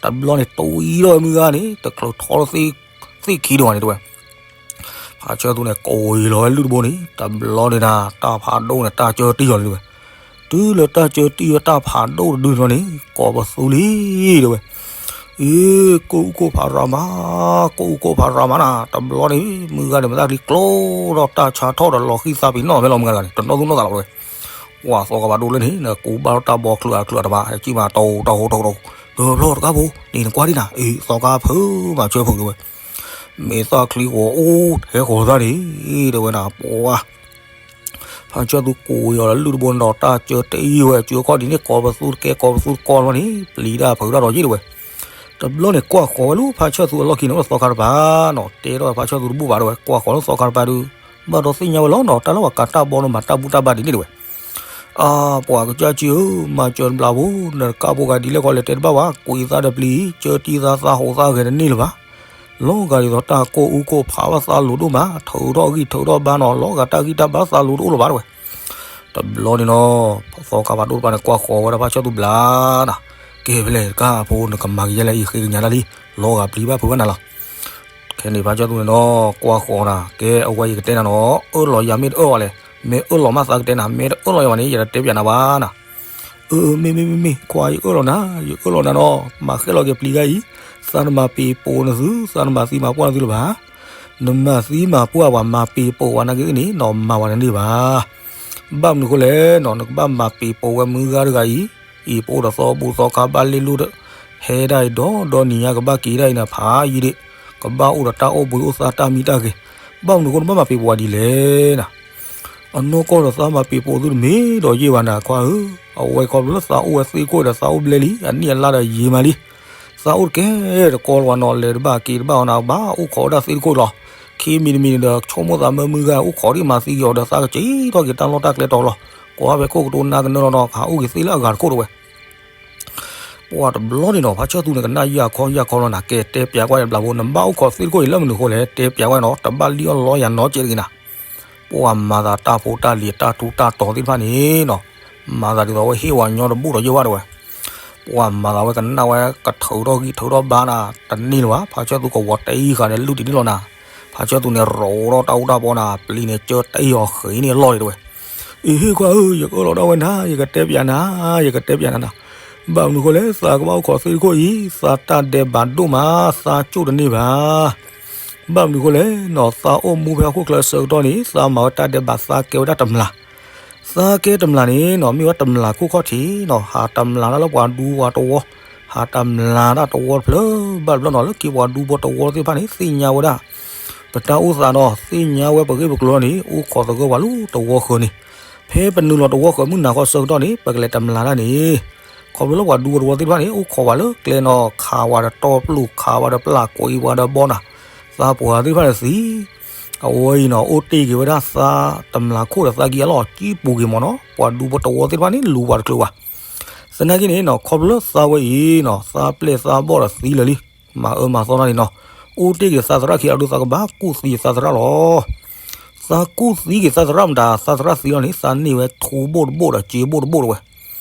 တဘျီန့ၣ် တဝံထီၣ်ဝဲမုၢ်ဂၤန့ၣ် တချုးထီထီၣ်သ့ၣ်ခံဒိၣ်န့ၣ်တဲဝဲ. ဖါဆၢသူန့ၣ် ကိးလီၤဝဲလုၢ်တဘိန့ၣ် တဘျီန့ၣ်နၤ တၢ်ဖးဒိၣ်န့ၣ် တၢ်ကၢတံၢ်အီၤလံတဲဝဲ. တုၤလၢတၢ်ကၢတံၢ်ဝဲတၢ်ဖးဒိၣ်တဒုန့ၣ် ကိးပသူလံတဲဝဲ. အ့ ကိၢ်အူကိၢ်ဖးရၤမး, ကိၢ်အူကိၢ်ဖးရၤမးနၤ. တဘျီန့ၣ် မုၢ်ဂၤန့ၣ်မ့ၢ်တၢ်ကလံၤကျိဒီးတၢ်ဆါထီၣ်ဒီးလီၤဃံသးပ့ၤနီၣ်ဖဲလီၤမုၢ်ဂၤတဂၤန့ၣ် တနီၣ်သူၣ်နီၣ်သးလီၤတဲဝဲ. ပှၤသီခါဖးဒိၣ်လၢန့ၣ် နကူဘၣ်ထီၣ်တၢ်ဘီချုးအချုးအတဘၣ် ဟဲကံၣ်မးတအိၣ်တၢ်ဟိတၢ်ဟိတၢ်ဟိ, ဒီးဖျီတကါဖိ န့ၣ်နကွၢ်ဒံးနၤ အ့ သီခါဖုးမးဆၢဖုးတဲဝဲ. မ့ၢ်သၣ်ချံဂီၤအိၣ်ထဲဃီၤသၣ်န့ၣ် တဲဝဲနၤ ပှၤ ဖါဆၢသူကိးအီၤလၢလုၢ်တဘိန့ၣ်ဒီး တၢ်ကၢတံၢ်ဝဲ စုအခီၣ်ဒ်န့ၣ် ကိးပသူတကဲ ကိးပသူတကီလီၤန့ၣ် ပျံၤတၢ်ဖုးတၢ်ဒီးယံာ်တဲဝဲ. တဘျီန့ၣ် ကွၢ်ဃီၤဝဲလၢဖါဆၢသူအလီၢ်ခံန့ၣ် အိၣ်ဒီးသီခါတပၤနီၤ, တဲထီၣ်ဖါဆၢသူတဘူၣ်ဘၣ်တဲဝဲ, ကွၢ်ဃီၤလၢသီခါတပၤဒီး ဘၣ်ဒီးသ့ၣ်ညါဝဲလီၤနီၤ, တၢ်လၢပှၤကးတၢ်ဘီန့ၣ် မၤတၢ်ဘူၣ်တၢ်ဘါဒ်န့ၣ်တဲဝဲ. အါ ပှၤကစၢ်က့ဧၢ, မၤစၢၤတဘျီဖိ, နတကးဖိဂၤဒ်လဲၣ်ဃီလဲၣ်တဲတဘၣ်ဝဲ, ကွံာ်သးဒီးပျံၤ, ကၢတံၢ်သး သးဟိးသးဂဲၤတန့ၢ်လၢၤဘၣ်. လီၤဂာ်ဒ်သိးတၢ်ကိၢ်အူကိၢ်ဖးဘၣ်သးလိၤဒိၣ်မး, ထုးထီၣ်ဂံၢ်ထုးထီၣ်ဘါနီၤ, လီၤဂာ်တၢ်ဂံၢ်တၢ်ဘါသးလိၤတအိၣ်လၢၤဘၣ်တဲဝဲ. တဘျီန့ၣ်နီၤ သီခါဖးဒိၣ်တဖၣ်န့ၣ် ကွၢ်ဃီၤဝဲဒၣ်ဖါဆၢသူဘျါနၤ, ကဲဖဲလဲၣ်တကးဖိ နကမၤကယဲလဲၣ်အံၤ ဃ့ကညးတၢ်လံ, လီၤဂာ်ပျံၤဘၣ်ဖုးဘၣ်နၤလီၤ. ခဲန့ၣ် ဖါဆၢသူန့ၣ်နီၤ ကွၢ်ဃီၤနၤ, ကဲအဝဲယကတဲနၤနီၤ, အၢၣ်လီၤယၤမ့ၢ်တအၢၣ်အီၤလဲၣ်, မ့ၢ်အၢၣ်လီၤမးသးကတဲနၤ, မ့ၢ်တအၢၣ်လီၤယၤဘၣ်န့ၣ် ယတတဲပၠးနၤဘၣ်နၤ. အၢ မ့ၢ် မ့ၢ် မ့ၢ် မ့ၢ် ခွါ ယအၢၣ်လီၤနၤ, ယအၢၣ်လီၤနၤနီၤ, မၤဃဲလီၤက့ၤပျံၤဂၤအံၤ, သးနမၤပ့ၤပိာ်နသု, သးနမၤသံမၤပှၢ်နသုလၢၤဘၣ်. နမၤသံမၤပှၢ်ပှၤ မၤပ့ၤပိာ်ပှၤနာ်က့သ့ၣ်န့ၣ်နီၤ မၤဝဲတန့ၢ်ဘၣ်. ဘၣ်မနုၤအဃိလဲၣ်နီၤ, နကဘၣ်မၤပ့ၤပိာ်ဝဲမုၢ်ဂၤတဂၤအံၤ, အံၤပအိၣ်ဒီးသီဘူၣ်သီခါဘၣ်လ့လိၣ်ဒီး, ဟဲဒၣ်အံၤဒီးဒီနံၤညါကဘၣ်က့ၤဒၣ်အံၤန့ၣ် ဖးယံာ်ဒံး, ကဘၣ်အိၣ်ဒီးတၢ်အိၣ်ဘှံးအိၣ်သါတၢ်မံတၢ်ဂဲၤ, ဘၣ်မနုၤအဃိ နဘၣ်မၤပ့ၤပိာ်ဝဲဒ်လဲၣ်နၤ. အနီၢ်ကီၢ်ဒီးသးမၤပ့ၤပိာ်သုတမ့ၢ်ဒီးယ့ၢ်ဘၣ်နၤခွါဧၢ, အဝဲခီဖျိလၢသးအိၣ်ဝဲသ့ၣ်ခိၣ်ဒီးသးအိၣ်ဘျဲလံ, အနံၣ်အလါဒီးယံာ်မးလံ. သးအိၣ်တကဲတကီလၢၤဘၣ်နီၤ, လဲၤတဘၣ်က့ၤတဘၣ်အီၤနၤ, ဘၣ်အိၣ်ခိးဝဲဒၣ်သ့ၣ်တခိၣ်လီၤ. ခံမံၤတမံၤန့ၣ်ဒီး ဆိကမိၣ်သးမၢမုၢ်ဂၤအိၣ်ခိးဒံးမၤသံက့ၤအီၤဒီး သးကစံးထီၣ်က့ၤတၢ်လီၢ်တၢ်ကျဲတီၤလီၤ. ကွၢ်ဖဲခိၣ်ကတိၤနါကနၢလီၤနီၤ, ကဟးအိၣ်က့ၤသ့လၢအဂၤတခိၣ်တဲဝဲ. ပှၤတဘျီန့ၣ်နီၤ ဖါဆၢသူန့ၣ် ကနၣ်ယၢ်ခီယၢ်ခီလီၤနၤ, ကဲတဲပၠးကွၢ်ယဘျးဖိ, နဘၣ်အိၣ်ခိးသ့ၣ်တခိၣ်အံၤလၢမနုၤအဃိလဲၣ်, တဲပၠးကွၢ်နီၤ, တဘၣ်လံအီၣ်လီယၤနီတစဲးတဂ့ၤနၤ. ပှၤမၤသးတၢ်ဖိတၢ်လံၤတၢ်ထူးတၢ်တီၤသ့ၣ်တဖၣ်န့ၣ်နီၤ, မၤသးဒ်သိးဝဲဟ့ၣ်ဝဲညီတဘူၣ်ဒီးယ့ၢ်ဝဲတဲဝဲ. ပှၤမၤသးဝဲကနၣ်ဝဲကထုးထီၣ်ဂံၢ်ထုးထီၣ်ဘါနၤ, တန့ၢ်လၢၤဘၣ်, ဖါဆၢသူကဝီၤတအံၤဃာ်န့ၣ် လုၢ်တံၢ်န့ၣ်လီၤနၤ. ဖါဆၢသူန့ၣ် ရိးထီၣ်တၢ်အူတၢ်ပီနၤ, ပျံၤန့ၣ်ကၢတအံၤအီၤဃ့န့ၣ်လီၤတဲဝဲ. အ့ ဟ့ၣ်ခွါဧၢ, ယကအၢၣ်လီၤဒၣ်ဝဲနၤ, ယကတဲပၠးနၤ, ယကတဲပၠးနၤနၤ. ဘၣ်မနုၤအဃိလဲၣ်, သးကဘၣ်အိၣ်ခိးသ့ၣ်တခိၣ်အံၤ, သးတၢ်ဒဲးဘးဒိၣ်မး, သးကၠိၣ်တန့ၢ်ဘၣ်. ဘၣ်မနုၤအဃိလဲၣ်နီၤ, သးအိၣ်မူဖဲဟီၣ်ခိၣ်ချၢအဆၢကတီၢ်န့ၣ် သးမၤဝဲတၢ်ဒဲးဘး, သးကဲဝဲဒၣ်တမျာ်. သးကဲတမျာ်န့ၣ်နီၤ, မ့ၢ်ဝဲတမျာ်ခိၣ်ခီၣ်ထံးနီၤ, ဟးတမျာ်တၢ်လၢပှၤဒူပှၤတဝီ, ဟးတမျာ်တၢ်တဝီတဖျၢၣ်ဘၣ်တဖျၢၣ်နီၤ, လၢခံပှၤဒူပှၤတဝီသ့ၣ်တဖၣ်န့ၣ် သ့ၣ်ညါဝဲဒၣ် ပတၢ်အိၣ်သးနီၤ, သ့ၣ်ညါဝဲပဂ့ၢ်ပကျိၤန့ၣ် အိၣ်ခိးသဂၢၢ်ပှၤလၢတဝီဃၢၤန့ၣ်. ဖဲပနုာ်လီၤတဝီဃၢၤမုၢ်နၤဃီအဆၢကတီၢ်န့ၣ် ပကလဲၤတမျာ်တၢ်န့ၣ် ခီဖျိလၢပှၤဒူပှၤတဝီသ့ၣ်တဖၣ်န့ၣ် အိၣ်ခိးဝဲလၢကျဲနီၤ, ခးဝဲဒီးတီပျိၢ်, ခးဝဲဒီးပျၢ်, ကွံဝဲဒီးဘီနၤ, သးပှၢ်သ့ၣ်တဖၣ်န့ၣ်သံ. အဝဲအံၤနီၤ အိၣ်တ့ၢ်က့ၤဝဲဒၣ်သးတမျာ်ခိၣ်ဒီးသးကံၢ်အလီၢ် ကံၢ်ပူၤက့ၤမးနီၤ, ပှၤဒူပှၤတဝီသ့ၣ်တဖၣ်န့ၣ် လူၤပှၤတချုးဘၣ်. သနာ်က့န့ၣ်နီၤ, ခီဖျိလၢသးဝဲအံၤနီၤ, သးပျဲၢ်သးဘီၣ်ဒီးသံလၢာ်လံ, မၤအၢမၤသီတၢ်န့ၣ်နီၤ, အိၣ်တ့ၢ်က့ၤသးသရၣ်ခံဂၤဒီး သးကဘၣ်ကူၣ်သံသးသရၣ်လီၤ. သးကူၣ်သံက့ၤသးသရၣ်မတၤ, သးသရၣ်သံလီၤန့ၣ် သးန့ၢ်ဝဲထူဘိၣ်တဘိၣ်ဒီးစ့ဘိၣ်တဘိၣ်တဲဝဲ.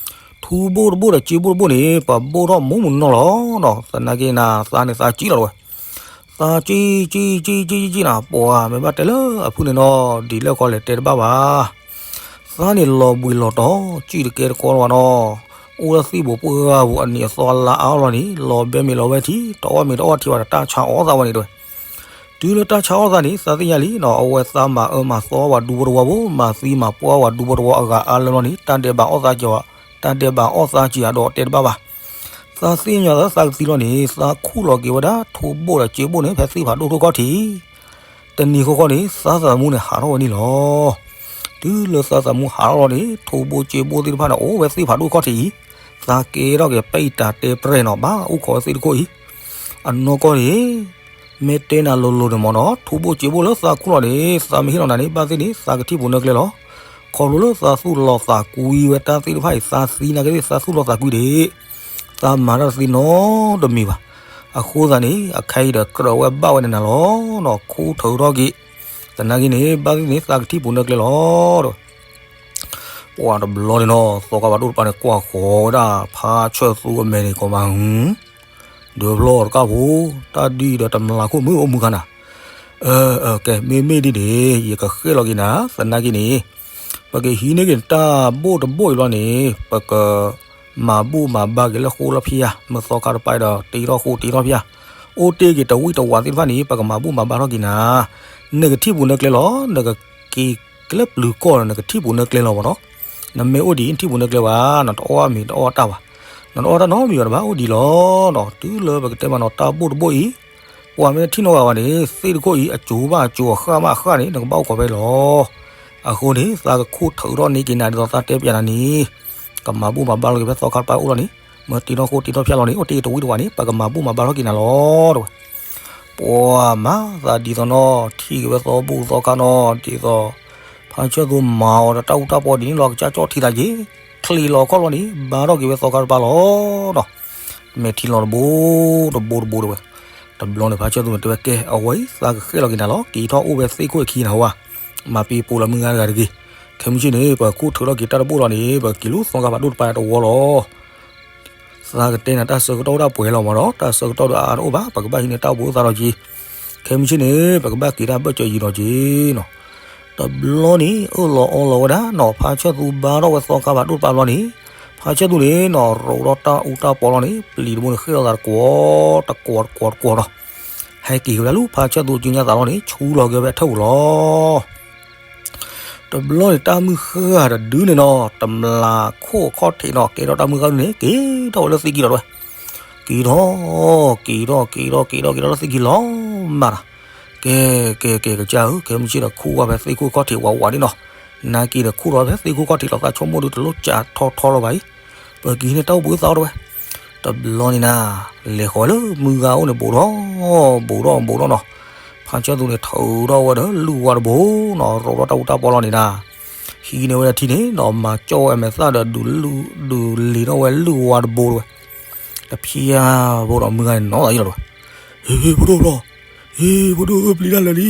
ထူဘိၣ်တဘိၣ်ဒီးစ့ဘိၣ်တဘိၣ်န့ၣ် ပှၤဘိၣ်ထီၣ်မူမုၢ်နီၢ်လီၤနီၤ. သနာ်က့နၤ, သးန့ၣ်သးကံၣ်လီၤတဲဝဲ. သးကံၣ်ကံၣ်ကံၣ်ကံၣ်ကံၣ်နၤ, ပှၤမ့ၢ်ဘၣ်တဲလၢအဖုၣ်န့ၣ်နီၤ, ဒ်လဲၣ်ခီလဲၣ်တဲတဘၣ်ဘၣ်. သးန့ၣ်လီၤဘှံးလီၤတီၤ, ကံၣ်တကဲတကီလၢၤဘၣ်နီၤ. အိၣ်လၢသံၣ်ဘိးပှၢ်ဂၤပူၤ အနံၤအသီအလါအါအါလီၤန့ၣ် လီၤဘဲမ့ၤလီၤဝဲထံ, တအီၣ်မ့ၤတအီၣ်ထံဘၣ်ဒီး တၢ်ဆါအီၣ်သးဝဲန့ၣ်တဲဝဲ. တုၤလၢတၢ်ဆါအီၣ်သးန့ၣ် သးသ့ၣ်ညါလံနီၤ, အဝဲသးမၤအၢမၤသီပှၤဒူဖိတဝီဖိ, မၤသံမၤပှၢ်ပှၤဒူဖိတဝီအဂၤအါလၢာ်လီၤန့ၣ် တၢ်ဒဲးဘးအီၣ်သးက့ၤအီၤ တၢ်ဒဲးဘးအီၣ်သးကံၤအဒီးတဲတဘၣ်ဘၣ်. သးသ့ၣ်ညါသးသးကသံလီၤန့ၣ် သးခူၣ်လီၤက့ၤဝဲဒၣ်ထိၣ်ဘိၣ်ဒီးစ့ဘိၣ်န့ၣ် ဖဲသ့ၣ်ဖးဒိၣ်ထိၣ်ခီၣ်ထံး တနံၤဃီဃီန့ၣ် သးသမူန့ၣ်ဟးထီၣ်ဝဲန့ၣ်လီၤ. တုၤလၢသးသမူဟးထီၣ်လီၤန့ၣ် ထိၣ်ဘိၣ်စ့ဘိၣ်သ့ၣ်တဖၣ်န့ၣ် အိၣ်ဝဲသ့ၣ်ဖးဒိၣ်ခီၣ်ထံးအံၤ, သးကဲထီၣ်က့ၤပံာ်တၢ်တဲပြဲၢ်နီၤ ဘၣ်အိၣ်ခိးဝဲသ့ၣ်တခိၣ်အံၤ, အနီၢ်ကီၢ်န့ၣ် မ့ၢ်တဲနၤလိၤလိၤန့ၣ်မ့ၢ်နီၤ ထိၣ်ဘိၣ်စ့ဘိၣ်လၢသးခူၣ်လီၤန့ၣ် သးမ့ၢ်ဟ့ၣ်လီၤနၤန့ၣ် ဘၣ်သ့ၣ်န့ၣ် သးကထံၣ်ပူၤနၢကျဲလီၤ. ခီဖျိလၢသးသူၣ်လီၤသးကွံဝဲတၢ်သ့ၣ်တဖၣ်အံၤ သးသံနာ်က့သ့ၣ် သးသူၣ်လီၤသးကွံဒံး သးမၤတၢ်တသ့နီတမံၤဘၣ်. အဃိသတးန့ၣ် အခဲအံၤဒီးကြၢးဝဲဘၣ်ဝဲန့ၣ်နၤလီၤနီၤ ခူၣ်ထုးထီၣ်က့ၤ သနာ်က့န့ၣ် ဘၣ်သ့ၣ်န့ၣ် သးကထံၣ်ပူၤနၢကျဲလီၤဒီး ပှၤတဘျီန့ၣ်နီၤ သီခါဘၣ်ဒိၣ်တပၤန့ၣ် ကွၢ်ဃီၤဝဲဒၣ်ဖါဆၢၣ်သူအမဲာ်န့ၣ် ကီးမး ဒုးဖျီၣ်တကၣ်ဖိ တၢ်ဒ်အံၤဒီးတမျးခိၣ်မုၢ်အိၣ်မူခါနၤ, အၢ ကဲ မ့မ့ၢ်ဒ်န့ၣ် ယကဃဲၣ်လီၤက့ၤနၤ သနာ်က့န့ၣ် ပကဟံးန့ၢ်က့ၤတၢ်ဘိၣ်တဘိၣ်အံၤလီၤန့ၣ် ပကမၤဘူၣ်မၤဘါက့ၤလၢဃိလၢဖၠါ မ့ၢ်သီခါတပၤဒီး တ့ထီၣ်ဃိတ့ထီၣ်ဖၠါ အိၣ်တ့ၢ်က့ၤတဝံၣ်တဝးသ့ၣ်တဖၣ်န့ၣ် ပကမၤဘူၣ်မၤဘါထီၣ်က့ၤနၤ, နကထံၣ်ပူၤနၢကျဲလီၤ နကက့ၤက့ၤလၢပျုၤကီၢ်ဒီး နကထံၣ်ပူၤနၢကျဲလီၤမ့ၢ်နီၤ, နမ့ၢ်အိၣ်ဒ်အံၤ နထံၣ်ပူၤနၢကျဲဘၣ် နတအီၣ်မ့ၤတအီၣ်တၢ်ဘၣ်, နတအီၣ်တၢ်နီတမံၤဘၣ် နဘၣ်အိၣ်ဒ်အံၤလီၤနီၤ တုၤလၢပကတဲမးနီၤ တၢ်ဘိၣ်တဘိၣ်အံၤ ပှၤမ့ၢ်တထံၣ်နီတဂၤဘၣ်န့ၣ် သ့ၣ်တခိၣ်အံၤ အစိၤဘၣ်အစိၤ အဃၣ်ဘၣ်အဃၣ်န့ၣ် နကဘၣ်အိၣ်ခိးဖဲအံၤလီၤ. အဃိန့ၣ် သးကခူၣ်ထုးထီၣ်န့ၢ်က့ၤနၤဒ်သိးသးတဲပျးနၤန့ၣ် ကမၤဘူၣ်မၤဘါလီၤက့ၤဖဲသီခါတပၤအိၣ်လီၤန့ၣ်, မ့ၢ်တ့ထီၣ်ဃိတ့ထီၣ်ဖၠါလီၤန့ၣ် အိၣ်တ့ၢ်တဝံၣ်တဝးန့ၣ် ပကမၤဘူၣ်မၤဘါထီၣ်က့ၤနၤလီၤ တဲဝဲ. ပှၤမၤသးဒ်သိးနီၤ ထံၣ်က့ၤဝဲသီဘိၣ်သီခါနီၤ ဒ်သိး ဖါဆၢၣ်သူမၤအီၤဒီးတၢ်အူတၢ်ပီဒ်န့ၣ်လီၤ ကစၢ်ကၠီၣ်ထံသးက့ၤ ချံးလီၤခီၣ်လီၤန့ၣ် ဘါထီၣ်က့ၤဝဲသီခါတပၤလီၤနီၤ မဲာ်ထံလီၤတဘိတဘိတဘိတဝဲ. တဘျီန့ၣ် ဖါဆၢၣ်သူန့ၣ်တဲဝဲ ကဲ အဝဲအံၤ သးကဃဲၣ်လီၤက့ၤနၤလီၤ က့ၤထီၣ်အိၣ်ဝဲသ့ၣ်ခိၣ်အခံနၤဝဲ, မၤပ့ၤပိာ်လၢမုၢ်ဂၤတဂၤတဂ့ၤ. ခဲမုၢ်ဆ့ၣ်န့ၣ် ပှၤခူၣ်ထုးထီၣ်က့ၤတၢ်တဘိၣ်လီၤန့ၣ် ပက့ၤလၢသီခါဘၣ်ဒိၣ်တပၤတဝီလီၤ သးကတဲနၤတၢ်ဆၢကတီၢ်တၢ်ပှဲၤလီၤမးဒီး တၢ်ဆၢကတီၢ်ဒီးအါတအိၣ်ဘၣ် ပကဘၣ်ဟံးန့ၢ်တၢ်အိၣ်ဘှံးအိၣ်သါဒီးက့ၤ, ခဲမုၢ်ဆ့ၣ်န့ၣ် ပကဘၣ်က့ၤတၢ်ဘၢၣ်စၢၤယံၤဒီးက့ၤနီၤ. တဘျီန့ၣ် အၢၣ်လီၤအီလီၤဝဲဒၣ်နီၤ ဖါဆၢၣ်သူဘါထီၣ်ဝဲသီခါဘၣ်ဒိၣ်တပၤဘျီန့ၣ်, ဖါဆၢၣ်သူန့ၣ်နီၤ ရိးထီၣ်တၢ်အူတၢ်ပီလီၤန့ၣ် ပျံၤတဘိန့ၣ် ဃ့ၢ်လီၤသးတကွီၤ တကွီၤတကွီၤတကွီၤဒီး ဟဲက့ၤဝဲဒၣ်လၢဖါဆၢၣ်သူကၠိညါသးလီၤန့ၣ် ဆူလီၤက့ၤဖဲထၢၣ်ပူၤလီၤ. တဘျီန့ၣ် တၢ်မုၢ်ဃၢ်တဒုန့ၣ်နီၤ တမျးခိၣ်အခီၣ်ထံးနီၤ ကဲထီၣ်တၢ်မုၢ်ဃၢ်ဒုန့ၣ် က့ၤထီၣ်ဝဲလၢသ့ၣ်ခံလီၤတဝဲ, က့ၤထီၣ် က့ၤထီၣ် က့ၤထီၣ် က့ၤထီၣ် က့ၤထီၣ်လၢသ့ၣ်ခံလီၤမးနီၤ. ကဲ ကဲ ကဲ ကစၢ်ဧၢ ခဲမုၢ်ဆ့ၣ်ဒီး ခူၣ်ဝဲဖဲသ့ၣ်ခိၣ်အခီၣ်ထံးဝးဝးဒ်နီၤ, နာ်က့ဒီးခူၣ်ထီၣ်ဖဲသ့ၣ်ခိၣ်အခီၣ်ထံးလီၤ သးဆိကမိၣ်ဒုတလိၣ်ကးထီထီလီၤဘၣ်အံၤ, ပက့ၤန့ၢ်တၢ်အိၣ်ဘှံးအိၣ်သါတဝဲ. တဘျီန့ၣ်နၤ လဲၤဃီၤလၢမုၢ်ဂၤအိၣ်န့ၣ် ဘူးထီၣ် ဘူးထီၣ် ဘူးထီၣ်နီၤ, ဖါဆၢၣ်သူန့ၣ် ထုးထီၣ်ဝဲဒီးလုၢ်ဝါတဘိနီၤ ရိးထီၣ်တၢ်အူတၢ်ပီလီၤန့ၣ်နၤ, ဟံးန့ၢ်ဝဲဒၣ်ထံန့ၣ်နီၤ မၤကၠီၣ်ဝဲအမဲာ်သၣ်ဒီး ဒုးလံာ်ထီၣ်ဝဲလုၢ်ဝါတဘိတဝဲ, တဖျါဘိဒီးမုၢ်ဂၤန့ၣ်နီၤသးယံၤလီၤတဝဲ, ဟ့ၣ် ဖိဒိၣ်ဘျီ ဟ့ၣ် ဖိဒိၣ်ဧၢ ပျံၤတၢ်လၢာ်လ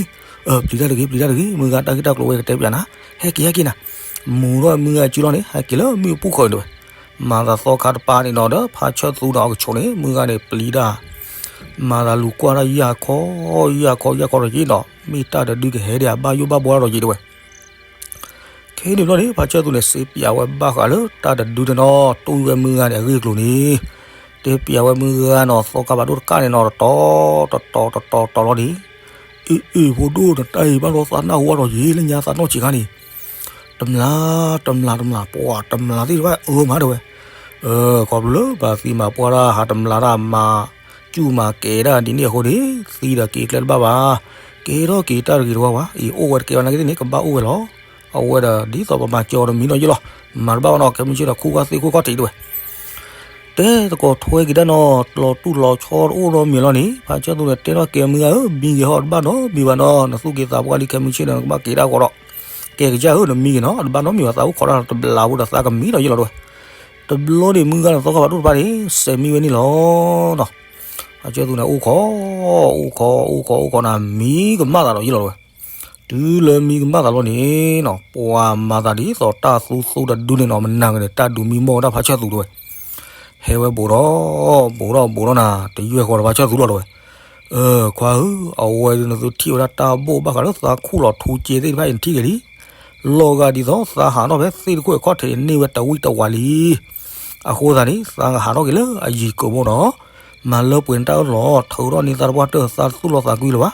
ံ, ပျံၤတၢ်တဂ့ၤ ပျံၤတၢ်တဂ့ၤ မုၢ်ဂၤတၢ်ဂ့ၢ်တၢ်ကျိၤဝဲကတဲပျးနၤ, ဟဲက့ၤဟဲက့ၤနၤ, မူထီၣ်မုၢ်ဂၤစုလီၤန့ၣ် ဟဲက့ၤလၢမုၢ်အပူၤဃီန့ၣ်တဝဲ, မၤသးသီခါတပၤန့ၣ်နီၤဒီး ဖါဆၢၣ်သူဒီးအကဆိးန့ၣ် မုၢ်ဂၤန့ၣ်ပျံၤတၢ်, မၤသးလူၤကွၢ်တၢ်ယၢ်ခီ ယၢ်ခီ ယၢ်ခီဒီးက့ၤနီၤ မ့ၢ်တၢ်တဒုကဟဲဒံးအဘၣ်ယိၣ်ဘၣ်ဘှါဒီးက့ၤတဝဲ ခဲန့ၣ်ဘျီန့ၣ် ဖါဆၢၣ်သူန့ၣ် စံးပျးဝဲဘၣ်ဃးလၢတၢ်တဒုန့ၣ်နီၤ တူၢ်ဝဲမုၢ်ဂၤန့ၣ် အဂ့ၢ်အကျိၤန့ၣ်, တဲပျးဝဲမုၢ်ဂၤနီၤ သီခါဘၣ်ဒိၣ်တကးန့ၣ်နီၤ တတီၤ တတီၤ တတီၤ တတီၤလီၤန့ၣ်, အ့ အ့ ဖိဒိၣ် နတၢ်အံၤဘၣ်လီၤသးနၢ်ဟူဘၣ်ဒီးယ့ၤ လၢညါသးနီၢ်ဆံးခါန့ၣ်, တမျး တမျး တမျး ပှၤတမျးသ့ၣ်တဖၣ်အၢမးတဲဝဲ, ခီဖျိလၢပှၤသံမၤပှၢ်တၢ် ဟးတမျးတၢ် မၤစူၢ်မၤကဲၤဒၣ်ဒ်န့ၣ်အဃိန့ၣ် သံဒီးက့ၤကျဲတဘၣ်ဘၣ်, ကဲထီၣ်က့ၤတၢ်တဂ့ၤတဝါဘၣ်, အံၤအိၣ်ဝဲတကဲဘၣ်နာ်က့သ့ၣ်န့ၣ် ကဘၣ်အိၣ်ဝဲလီၤ. အဝဲဒီးဒ်သိးပမၤစၢၤအီၤတမံၤနီၤယ့ၢ်လီၤ, မၤတဘၣ်ဘၣ်နီၤ ခဲမုၢ်ဆ့ၣ်ဒီးခူၣ်ဝဲသ့ၣ်ခိၣ်ခီၣ်ထံးတဝဲ တဲသကိးထွဲက့ၤတၢ်နီၤ လီၤတူၢ်လီၤဆီတအိၣ်ဒီးမံၤလီၤန့ၣ် ဖါဆၢၣ်သူန့ၣ် တဲထီၣ်ကဲမုၢ်ဂၤဧၢ မံက့ၤဟီၣ်တဘၣ်နီတမံၤဘၣ်နီၤ နသူၣ်က့ၤသးပှၢ်လံ ခဲမုၢ်ဆ့ၣ်ဒီး နကဘၣ်က့ၤတၢ်ဃီဒီး ကဲကစၢ်ဧၢ နမံက့ၤနီၤ တဘၣ်နီတမံၤဘၣ် သးအိၣ်ခိးတၢ်တဘျးဖိဒီးသးကမံဒီးယ့ၢ်လီၤတဝဲ, တဘျီန့ၣ်မုၢ်ဂၤန့ၣ်သီခါဘၣ်ဒိၣ်တပၤန့ၣ် စဲးမံဝဲန့ၣ်လီၤနီၤ, ဖါဆၢၣ်သူန့ၣ် အိၣ်ခိး အိၣ်ခိး အိၣ်ခိး အိၣ်ခိးနၤ မံကမၣ်သးဒီးယ့ၢ်လီၤတဝဲ တုၤလၢမံကမၣ်သးလီၤန့ၣ်နီၤ ပှၤမၤသးဒ်သိးတၢ်သူသူတဒုန့ၣ်နီၤ မနၤက့ၤန့ၣ် တၢ်ဒုးမံမီၢ်ဝဲဒၣ်ဖါဆၢၣ်သူတဝဲ, ဟဲဝဲဘူးထီၣ် ဘူးထီၣ် ဘူးထီၣ်နၤ တယွဲၢ်ဃီဒီးဖါဆၢၣ်သူလီၤတဝဲ, ခွါဧၢ အဝဲဒၣ်နသုထံၣ်ဝဲဒၣ်တၢ်ဘိၣ်ဘၣ်ဃးလၢသးခူၣ်လီၤထူက့သ့ၣ်တဖၣ်အံၤ နထံၣ်ဂ့ၤလံ, လီၤဂာ်ဒ်သိးသးဟးထီၣ်ဖဲသ့ၣ်တခိၣ်အခီၣ်ထံးန့ၢ်ဝဲတဝံၣ်တဝးလံ အဃိသတးန့ၣ် သးကဟးထီၣ်က့ၤလၢအယံၤကိာ်ဘိနီၤ, မၤလၢပှဲၤန့ၢ်တၢ်အၢၣ်လီၤ ထုးထီၣ်န့ၢ်သးတပှၢ်တၢၢ် သးသူၣ်လီၤသးကွံလၢၤဘၣ်,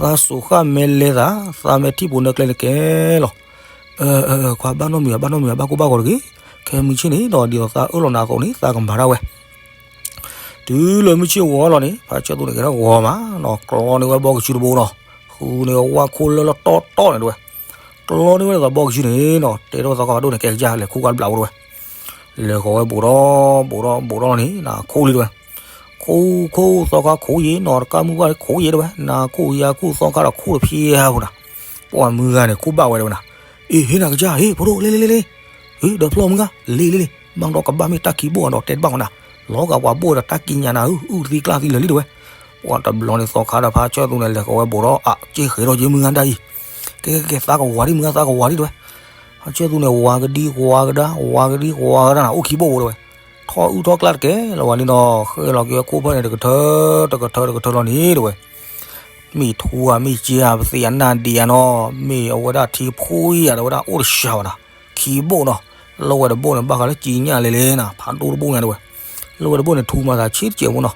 သးစိာ်ဃၣ်မဲလဲသး သးမ့ၢ်ထံၣ်ပူၤနၢကျဲန့ၣ်ကဲလီၤ, ခွါဘၣ်နီတမံၤ ဘၣ်နီတမံၤ ဘၣ်ကိၢ်ဘၣ်ဂီၤတဂ့ၤ, ခဲမုၢ်ဆ့ၣ်န့ၣ်ဒီး ဒ်သိးသးအၢၣ်လီၤနၤအသိးန့ၣ် သးကမၤတၢ်ဝဲ. တုၤလၢမုၢ်ဆ့ၣ်ဂီၤလီၤန့ၣ် ဖါဆၢသူန့ၣ်ကဲထီၣ်ဂီၤမးနီၤ, ကျီန့ၢ်ဝဲဘီကဆူတဘိနီၤ, ဃုန့ၢ်ဝဲဝၣ်ခိၣ်လၢလၢတီတီန့ၣ်တဝဲ, ကျီန့ၢ်ဝဲဒ်သိးဘီကဆူန့ၣ်နီၤ, တဲထီၣ်သီခါဖးဒိၣ်န့ၣ် ကဲကစၢ်လဲၤခူၣ်ကွၢ်တဘျီဖိတဝဲ. လဲၤဃီၤဝဲဘူးဒီး ဘူးဒီး ဘူးဒီးလီၤန့ၣ် နခိၣ်လံတဝဲ. ခိၣ်ခိၣ်သီခါခိၣ်ယ့ၤနီၤ, တကးမုၢ်ဘၣ်ခိၣ်ယ့ၤတဝဲ, နခိၣ်ယၤခိၣ်သီခါဒီးခိၣ်တဖျဲးဖိနၤ. ပှၤမုၢ်ဂၤန့ၣ် ခိၣ်ဘၣ်ဝဲတဝဲနၤ. အ့ ဟ့ၣ်နၤကစၢ် ဟ့ၣ် ဖိဒိၣ် လ့လ့လ့လ့. ဟ့ၣ်ဒီးဖျီၣ်မုၢ်ဂၤ လ့လ့လ့, မၤဒီးကဘၣ်မ့ၢ်တၢ်ခံဘိၣ်ဒီးတဲတဘၣ်ဃီနၤ, လီၤဂာ်ပှၤဘိၣ်ဒီးတၢ်ကံးညာ်နၤဧၢ, အုၣ်သံကျၢ်သံလၢာ်လံတဝဲ. ပှၤတဘျီန့ၣ်သီခါဒီးဖါဆၢသူန့ၣ် လဲၤဃီၤဝဲဘူးဒီး အက့ၢ်ဃဲၤထီၣ်က့ၤ မုၢ်ဂၤဒၣ်အံၤ, ကဲကဲကဲ သးကဝၤဒံး မုၢ်ဂၤ သးကဝၤဒံးတဝဲ. ဖါဆၢသူန့ၣ် ဝၤကဒံဝၤကဒါ ဝၤကဒံဝၤကဒါနၤ အိၣ်ခံဘိၣ်ဖိတဝဲ. ထီၣ်အုၣ်ထီၣ်ကျၢ်တကဲလၢၤဝဲန့ၣ်ဒီး ဃဲလီၤက့ၤဝဲခိၣ်ဖၢၣ်န့ၣ် တကထၢ တကထၢ တကထၢလီၤန့ၣ်တဝဲ. မ့ၢ်ထူဧါ မ့ၢ်က့ဧါ ပသ့ၣ်အနၢ်ဒံးဧါနီၤ, မ့ၢ်အဝဲဒၣ်ထံဖိဧါ ဒီးဝဲဒၣ်အိၣ်တစှၤဘၣ်နၤ, ခံဘိၣ်နီၤ, လၢဝဲတဘိၣ်န့ၣ် ဘၣ်ဃးလၢကံးညာ်လဲၣ်လဲၣ်နၤ, ဖးဒိၣ်တဘိၣ်ညါတဝဲ, လၢဝဲတဘိၣ်န့ၣ် ထူမၤသးဆ့တစဲးဖိနီၤ.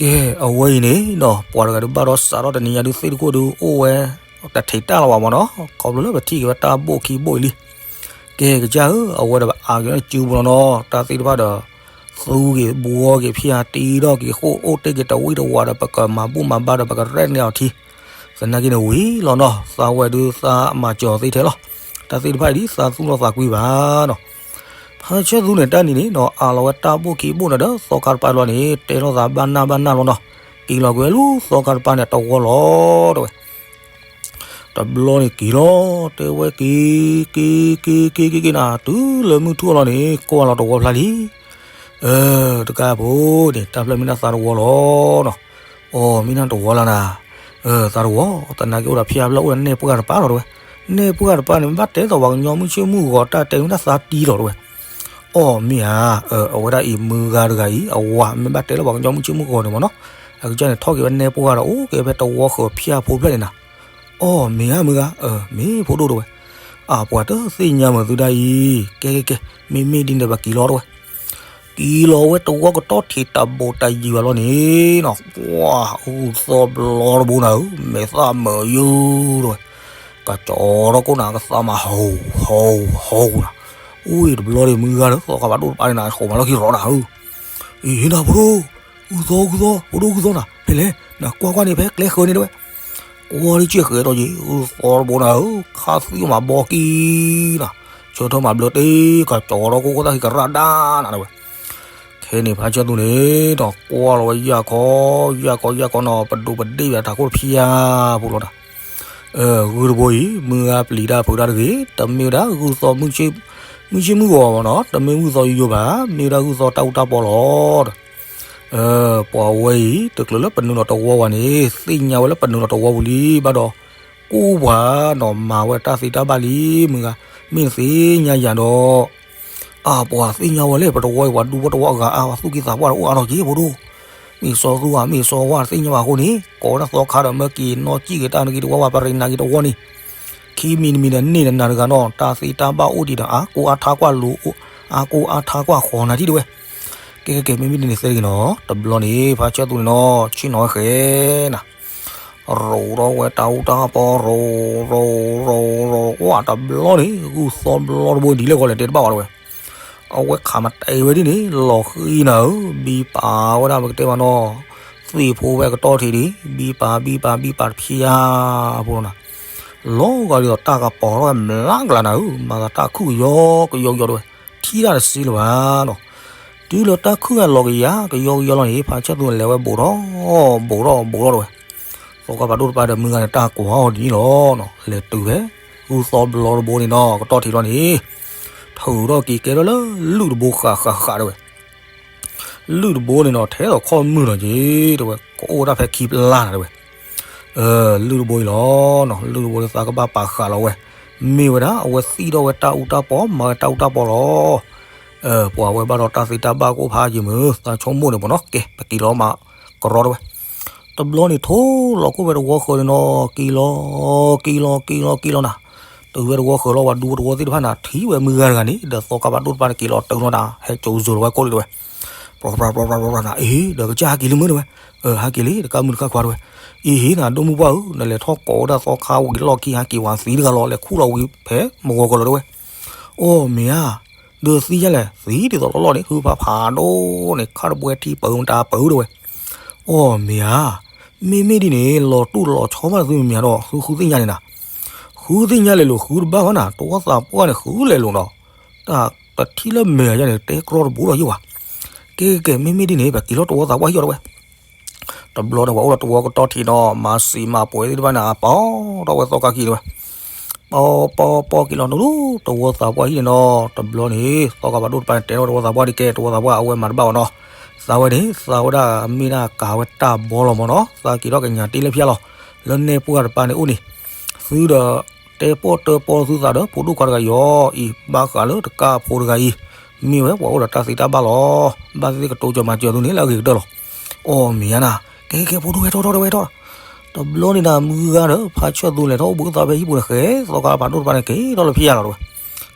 ကဲ အဝဲအံၤန့ၣ်ဒီး ပှၤတဂၤဒုးဘၣ်ဒီးစးထီၣ်တနံၤညါဒုးသ့ၣ်တခိၣ်ဒုးအိၣ်ဝဲ တထံးတၢ်လီၤဘၣ်မ့ၢ်နီၤ, ခီဖျိလၢပထံၣ်က့ၤဝဲတၢ်ဘိၣ်ခံဘိၣ်အံၤလံ. ကဲကစၢ်ဧၢ, အဝဲဒီးပအါက့ၤန့ၣ်စုပူၤလီၤနီၤ, တၢ်သ့ၣ်တဖၣ်ဒီး သူက့ၤဘှီက့ၤ ဖၠၣ်တံထီၣ်က့ၤဃိၣ် အိၣ်တ့ၢ်က့ၤတဝံၣ်တဝးဒီး ပကမၤဘူၣ်မၤဘါဒီး ပကရဲၣ်န့ၢ်အီၤထံ, သနာ်က့န့ၣ်ဝံၤလီၤနီၤ, သးဝဲဒုးသးမၤစၢၤအီၤသ့ထဲလီၤ. တၢ်သ့ၣ်တဖၣ်အံၤဒ် သးသူၣ်လီၤသးကွံဘၣ်နီၤ. ဖါဆၢသူန့ၣ် တၢ်နံၤန့ၣ်နီၤ အးလီၤဝဲတၢ်ဘိၣ်ခံဘိၣ်န့ၣ်ဒီး သီခါတပၤလီၤန့ၣ် တဲထီၣ်သးဘၣ်နၢ်ဘၣ်နၢ်လီၤနီၤ, က့ၤလီၤကွံာ်ဝဲလၢသီခါတပၤန့ၣ် တဝီလီၤတဝဲ. တဘျီန့ၣ်က့ၤလီၤ, တဲဝဲက့ၤ က့ၤ က့ၤ က့ၤ က့ၤ က့ၤနၤ, တုၤလၢမုၢ်ထူၣ်လီၤန့ၣ် ကွၢ်လီၤတဝီဖျါလံ. အၢ တကးဖိန့ၣ် တၢ်ဖျၢၣ်မ့ၢ်ဒၣ်သးတဝီလီၤနီၤ. အိ မ့ၢ်နၢ်တဝီလီၤနၤ. အၢ သးတဝီ, သနာ်က့အိၣ်ဒီးဖၠၣ်ဖျၢၣ်အိၣ်ဒီးနဲၣ်ပှၢ်တပၤလီၤတဝဲ. နဲၣ်ပှၢ်တပၤန့ၣ် မ့ၢ်ဘၣ်တဲသိးပှၤကညီမုၢ်ဆ့ၣ်မုၢ်ဂီၤ တၢ်တဲမ့ၢ်ဒၣ်သးတံလီၤတဝဲ. အိ မ့ၢ်ဧါ, အဝဲဒၣ်အံၤမုၢ်ဂၤတဂၤအံၤ အဝၤမ့ၢ်ဘၣ်တဲလၢပှၤကညီမုၢ်ဆ့ၣ်မုၢ်ဂီၤန့ၣ်မ့ၢ်နီၤ, အကစၢ်န့ၣ်ထီၣ်က့ၤဝဲနဲၣ်ပှၢ်ဒီး အိၣ်က့ၤဖဲတဝီဃၢၤဖၠၣ်ဖိဖျၢၣ်န့ၣ်နၤ. အိ မ့ၢ်ဧါမုၢ်ဂၤ, အၢ မ့ၢ်ဖိဒိၣ်တဝဲ. အပှၤတသ့ၣ်ညါမုာ်သုဒၣ်အံၤ, ကဲကဲကဲ မ့မ့ၢ်ဒ်န့ၣ်ဒီးပက့ၤလီၤတဝဲ. က့ၤလီၤဝဲတဝီကတီၢ်ထံးတၢ်ဘိးတၢ်ယံၤဘၣ်လီၤန့ၣ်နီၤ, ပှၤ ဂုၢ်သီဘျီတဘိနၤဧၢ, မဲာ်သၣ်မုာ်ယိၣ်တဝဲ. ကစီၤထီၣ်ကိၣ်နၤ ကသးမၤဟီၣ်ဟီၣ်ဟီၣ်နၤ, အိၣ်တဘျီဒီးမုၢ်ဂၤဒီး သီခါဖးဒိၣ်တပၤန့ၣ်နၤ ဃိးမးလီၢ်ခံရီနၤဧၢ. အ့ ဟ့ၣ်နၤဖိဒိၣ်, ဂုၢ်သီဂုၢ်သီ ဖိဒိၣ်ဂုၢ်သီနၤ, ဖဲလဲၣ်, နကွၢ်ကွၢ်န့ၣ် ဖဲကျဲဃၢၤန့ၣ်တဝဲ. ကွၢ်လၢက့ၢ်ဃဲၤဒီးယံၤ ဂုၢ်သီတဘိနၤဧၢ, ခါသွံၣ်မးဘီကံနၤ, ဆၢထၢၣ်မၤဘျၢတ့ၢ် ကစီၤထီၣ်ကိၣ်ကိၣ်သၣ်ခံကရၣ်ဒၣ်နၤတဝဲ. ခဲန့ၣ်ဖါဆၢသူန့ၣ်ဒီး ကွၢ်လီၤဝဲယၢ်ခီ ယၢ်ခီ ယၢ်ခီနီၤ, ပဒိးပဒ့ၣ်ဝဲတၢ်ခိၣ်တဖၠၣ်ဖိလီၤနၤ. ဂုၢ်တဘိအံၤ မုၢ်ဂၤပျံၤတၢ်ဖုးတၢ်တဂ့ၤ, တမ့ၢ်ဝဲဒၣ်ဂုၢ်သီ မုၢ်ဆ့ၣ်မုၢ်ဂီၤဘၣ်နီၤ, တမ့ၢ်ဂုၢ်သီယိယိဘၣ်, မ့ၢ်ဝဲဒၣ်ဂုၢ်သီတၢ်အူတၢ်ပီလီၤ. ပှၤဝဲအံၤ တချုးလၢပနုာ်လီၤတဝီဝဲန့ၣ် သ့ၣ်ညါဝဲလၢပနုာ်လီၤတဝီပူၤလံ ဘၣ်ဒီး ကူၣ်ပှၤနီၤ မၤဝဲတၢ်သ့တၢ်ဘၣ်လံ မုၢ်ဂၤ, မ့ၢ်နသ့ၣ်ညါယၤဒီး အပှၤသ့ၣ်ညါဝဲလၢ ပတဝီအံၤ ပှၤဒူဖိတဝီအဂၤအါ ပှၤသူၣ်က့သးပှၢ်ဒီးအိၣ်အါထီၣ်က့ၤဖိဒိၣ်, မ့ၢ်စီၤသူဧါ မ့ၢ်စီၤဝါ တသ့ၣ်ညါဘၣ်အဃိန့ၣ် ကိးဝဲဒၣ်သီခါဒီး မၢက့ၤနီၣ်ကံၣ်က့ၤတၢ်နက့ၤတဝီဝဲ ပရ့နၤက့ၤတဝီန့ၣ်, ခံမံၤတမံၤဒီးန့ၢ်နၤတဂၤနီၤ တၢ်သ့တၢ်ဘၣ်အိၣ်ဒံးဒီး အါကိးအါထါကွၢ်လိာ်, အါကိးအါထါကွၢ်ဃီၤနၤထံၣ်တဝဲ. ကဲကဲကဲ မ့မ့ၢ်ဒ်န့ၣ်သ့တဂ့ၤနီၤ တဘျီန့ၣ် ဖါဆၢသူန့ၣ်နီၤ ဆ့ၣ်နီၤဝဲဃဲၤနၤ ရိးထီၣ်ဝဲတၢ်အူတၢ်ပီ ရိး ရိး ရိး ရိး ကွၢ်တဘျီန့ၣ် ဂုၢ်သီဘျီတဘိဒ်လဲၣ်ဂီၤလဲၣ်တဲတဘၣ်ဝဲတဝဲ, အဝဲခးမၤတဲဝဲဒ်န့ၣ် လီၤဃံၤနၤဧၢ, ဘံပာ်ဝဲဒၣ်ပကတဲမးနီၤ, သ့ၣ်ဖိဝဲကတီၢ်ထံးဒံး ဘံပာ် ဘံပာ် ဘံပာ်တဖျါဖိလီၤနၤ, လီၤဂာ်ဒ်သိးတၢ်ကပီၤထီၣ်ဝဲမျးကလးနၤဧၢ, မၤသးတၢ်ခုၣ်ကယီကယီတဝဲ, ထံၣ်တၢ်တစ့လၢၤဘၣ်နီၤ. တုၤလၢတၢ်ခုၣ်ဂၤလီၤကယၤ ကယီကယီလီၤန့ၣ် ဖါဆၢသူန့ၣ်လဲၤဝဲဘူးထီၣ် ဘူးထီၣ် ဘူးထီၣ်တဝဲ, သီခါဖးဒိၣ်တပၤဒီးမုၢ်ဂၤန့ၣ်တၢ်ကွၢ်အီၤဒ်န့ၣ်လီၤနီၤ, လဲၤတုၤဖဲ ဂုၢ်သီဘျီတဘိန့ၣ်နီၤ ကတီၢ်ထံးလီၤန့ၣ်, ထုးထီၣ်က့ၤကဲထီၣ်လၢ လုၢ်တဘိဃးဃးဃးတဝဲ လုၢ်တဘိန့ၣ်နီၤ ထဲသိးခီၣ်မုၢ်လီၤက့ၤတဝဲ ကအိၣ်ဝဲဒၣ်ဖဲခံပျၢ်နၤတဝဲ, လုၢ်တဘိအံၤလီၤနီၤ, လုၢ်တဘိန့ၣ်သးကဘၣ်ပာ်ဃာ်လီၤဝဲ, မ့ၢ်ဝဲဒၣ်အဝဲသံၣ်ထီၣ်ဝဲတၢ်အူတၢ်ပီ မၤဝဲတၢ်အူတၢ်ပီလီၤ. ပှၤဝဲဘၣ်ဒီးတၢ်သ့တၢ်ဘၣ်ကအိၣ်ဖးယံာ်မုၢ် သးဆိကမိၣ်န့ၣ်မ့ၢ်နီၤ, ကဲ ပက့ၤလီၤမးကရီတဝဲ, တဘျီန့ၣ်ထိၣ်လီၤကိၣ်ဝဲတဝီဃၢၤန့ၣ်နီၤ, က့ၤလီၤ က့ၤလီၤ က့ၤလီၤ က့ၤလီၤနၤ, တုၤဝဲတဝီဃၢၤလီၤ ပှၤဒူဖိတဝီသ့ၣ်တဖၣ်နၤ ထံၣ်ဝဲမုၢ်ဂၤတဂၤန့ၣ် ဒီးသီခါဖးဒိၣ်တပၤန့ၣ် က့ၤလီၤတုၤလီၤနၤ ဟဲစိၤစိၤလီၤဝဲကိၣ်လံတဝဲ ပြပြပြပြပြနၤ အ့ ဒီးကစၢ်ဟဲက့ၤလံမုၢ်တဝဲ, ဟဲက့ၤလံ တကးမုၢ်တကးခွါတဝဲ, အ့ဟ့ၣ်နၤ ဒိၣ်မုၢ်ပှၢ်ဧၢ, နလဲၤထီၣ်ကိးဝဲဒၣ်သီခါဝံၤလီၢ်ခံ ဟဲက့ၤဝဲသံတဂၤလီၤ လဲၤခူၣ်လီၤဝံၤဖဲမဂီၤကလီၤတဝဲ, အိ မ့ၢ်ဧါ, န ဒုးသံယါလဲၣ်, သံဒ်သိးလီၢ်လီၢ်န့ၣ် ဟုဖးဖးဒိၣ်န့ၣ် ခါတပွဲထံပၢၤမတၤပၢၤဒၣ်ဝဲ. အီၣ်မ့ၢ်ဧါ, မ့မ့ၢ်ဒ်န့ၣ် လီၤတူၢ်လီၤဆီဘၣ်သုမ့ၢ်မ့ၢ်ဒီး သုဃုသ့ၣ်ညါန့ၣ်နၤ. ဃုသ့ၣ်ညါလဲၤလိာ်ဃုတဘၣ်ဘၣ်နၤ, တဝီသးပှၢ်န့ၣ်ဃုလဲၤလိာ်ဒီး တၢ်တထံၣ်လၢမဲာ်ယါန့ၣ် တဲကြီတဘူးဒီးယံၤဘၣ်. ကဲကဲကဲ မ့မ့ၢ်ဒ်န့ၣ် ပက့ၤလီၤတဝီသးပှၢ်ဟံၣ်အီၤတဝဲ. တဘျီန့ၣ် ပှၤအိၣ်ဒီးတဝီကတီၢ်ထံးနီၤ မၤစံးမၤပှဲၤသ့ၣ်တဖၣ်န့ၣ် အပီထီၣ်ဝဲသီခါခံတဝဲ. ပီပီပီက့ၤလီၤနူ တဝီသးပှၢ်ဟံၣ်န့ၣ်နီၤ, တဘျီန့ၣ် သီခါဖးဒိၣ်တပၤန့ၣ် တဲထီၣ်တဝီသးပှၢ်ဒ်ကဲ တဝီသးပှၢ်အဝဲမၤတဘၣ်ဘၣ်နီၤ. သးဝဲန့ၣ် သးဝဲဒၣ်မ့ၢ်ဒၣ်ကၤဝဲတၢ်ဘီလီၤမ့ၢ်နီၤ, သးက့ၤထီၣ်ကညးတ့လၢဖၠါလီၤ. လၢနဲၣ်ပှၢ်တပၤန့ၣ်အိၣ်န့ၣ် သုဒီး တဲပီၣ်တၢပီသုသးဒီး ဖိဒိၣ်ခွါတဂၤအံၤအီၤအံၤ ဘၣ်ဃးလၢတကးဖိတဂၤအံၤ မ့ၢ်ဝဲပှၤအိၣ်ဒီးတၢ်သံတၢ်ဘၣ်လီၤ. ဘၣ်သ့ၣ်သ့ၣ်ကတိၤစၢၤမၤစၢၤသုန့ၣ်လၢအဂ့ၤကတၢၢ်လီၤ. အီၣ်မ့ၢ်ဧါနၤ, ကဲကဲဖိဒိၣ်ဝဲထီၣ်ထီၣ်ဝဲထီၣ်. တဘျီန့ၣ်နၤ မုၢ်ဂၤဒီး ဖါဆၢၣ်သူလဲၤထီၣ်အိၣ်ဘှံးသးဖဲဟံၣ်ပူၤန့ၣ် ဃဲ သီခါဖးဒိၣ်တပၤန့ၣ် က့ၤထီၣ်လၢဖၠါလီၤတဝဲ.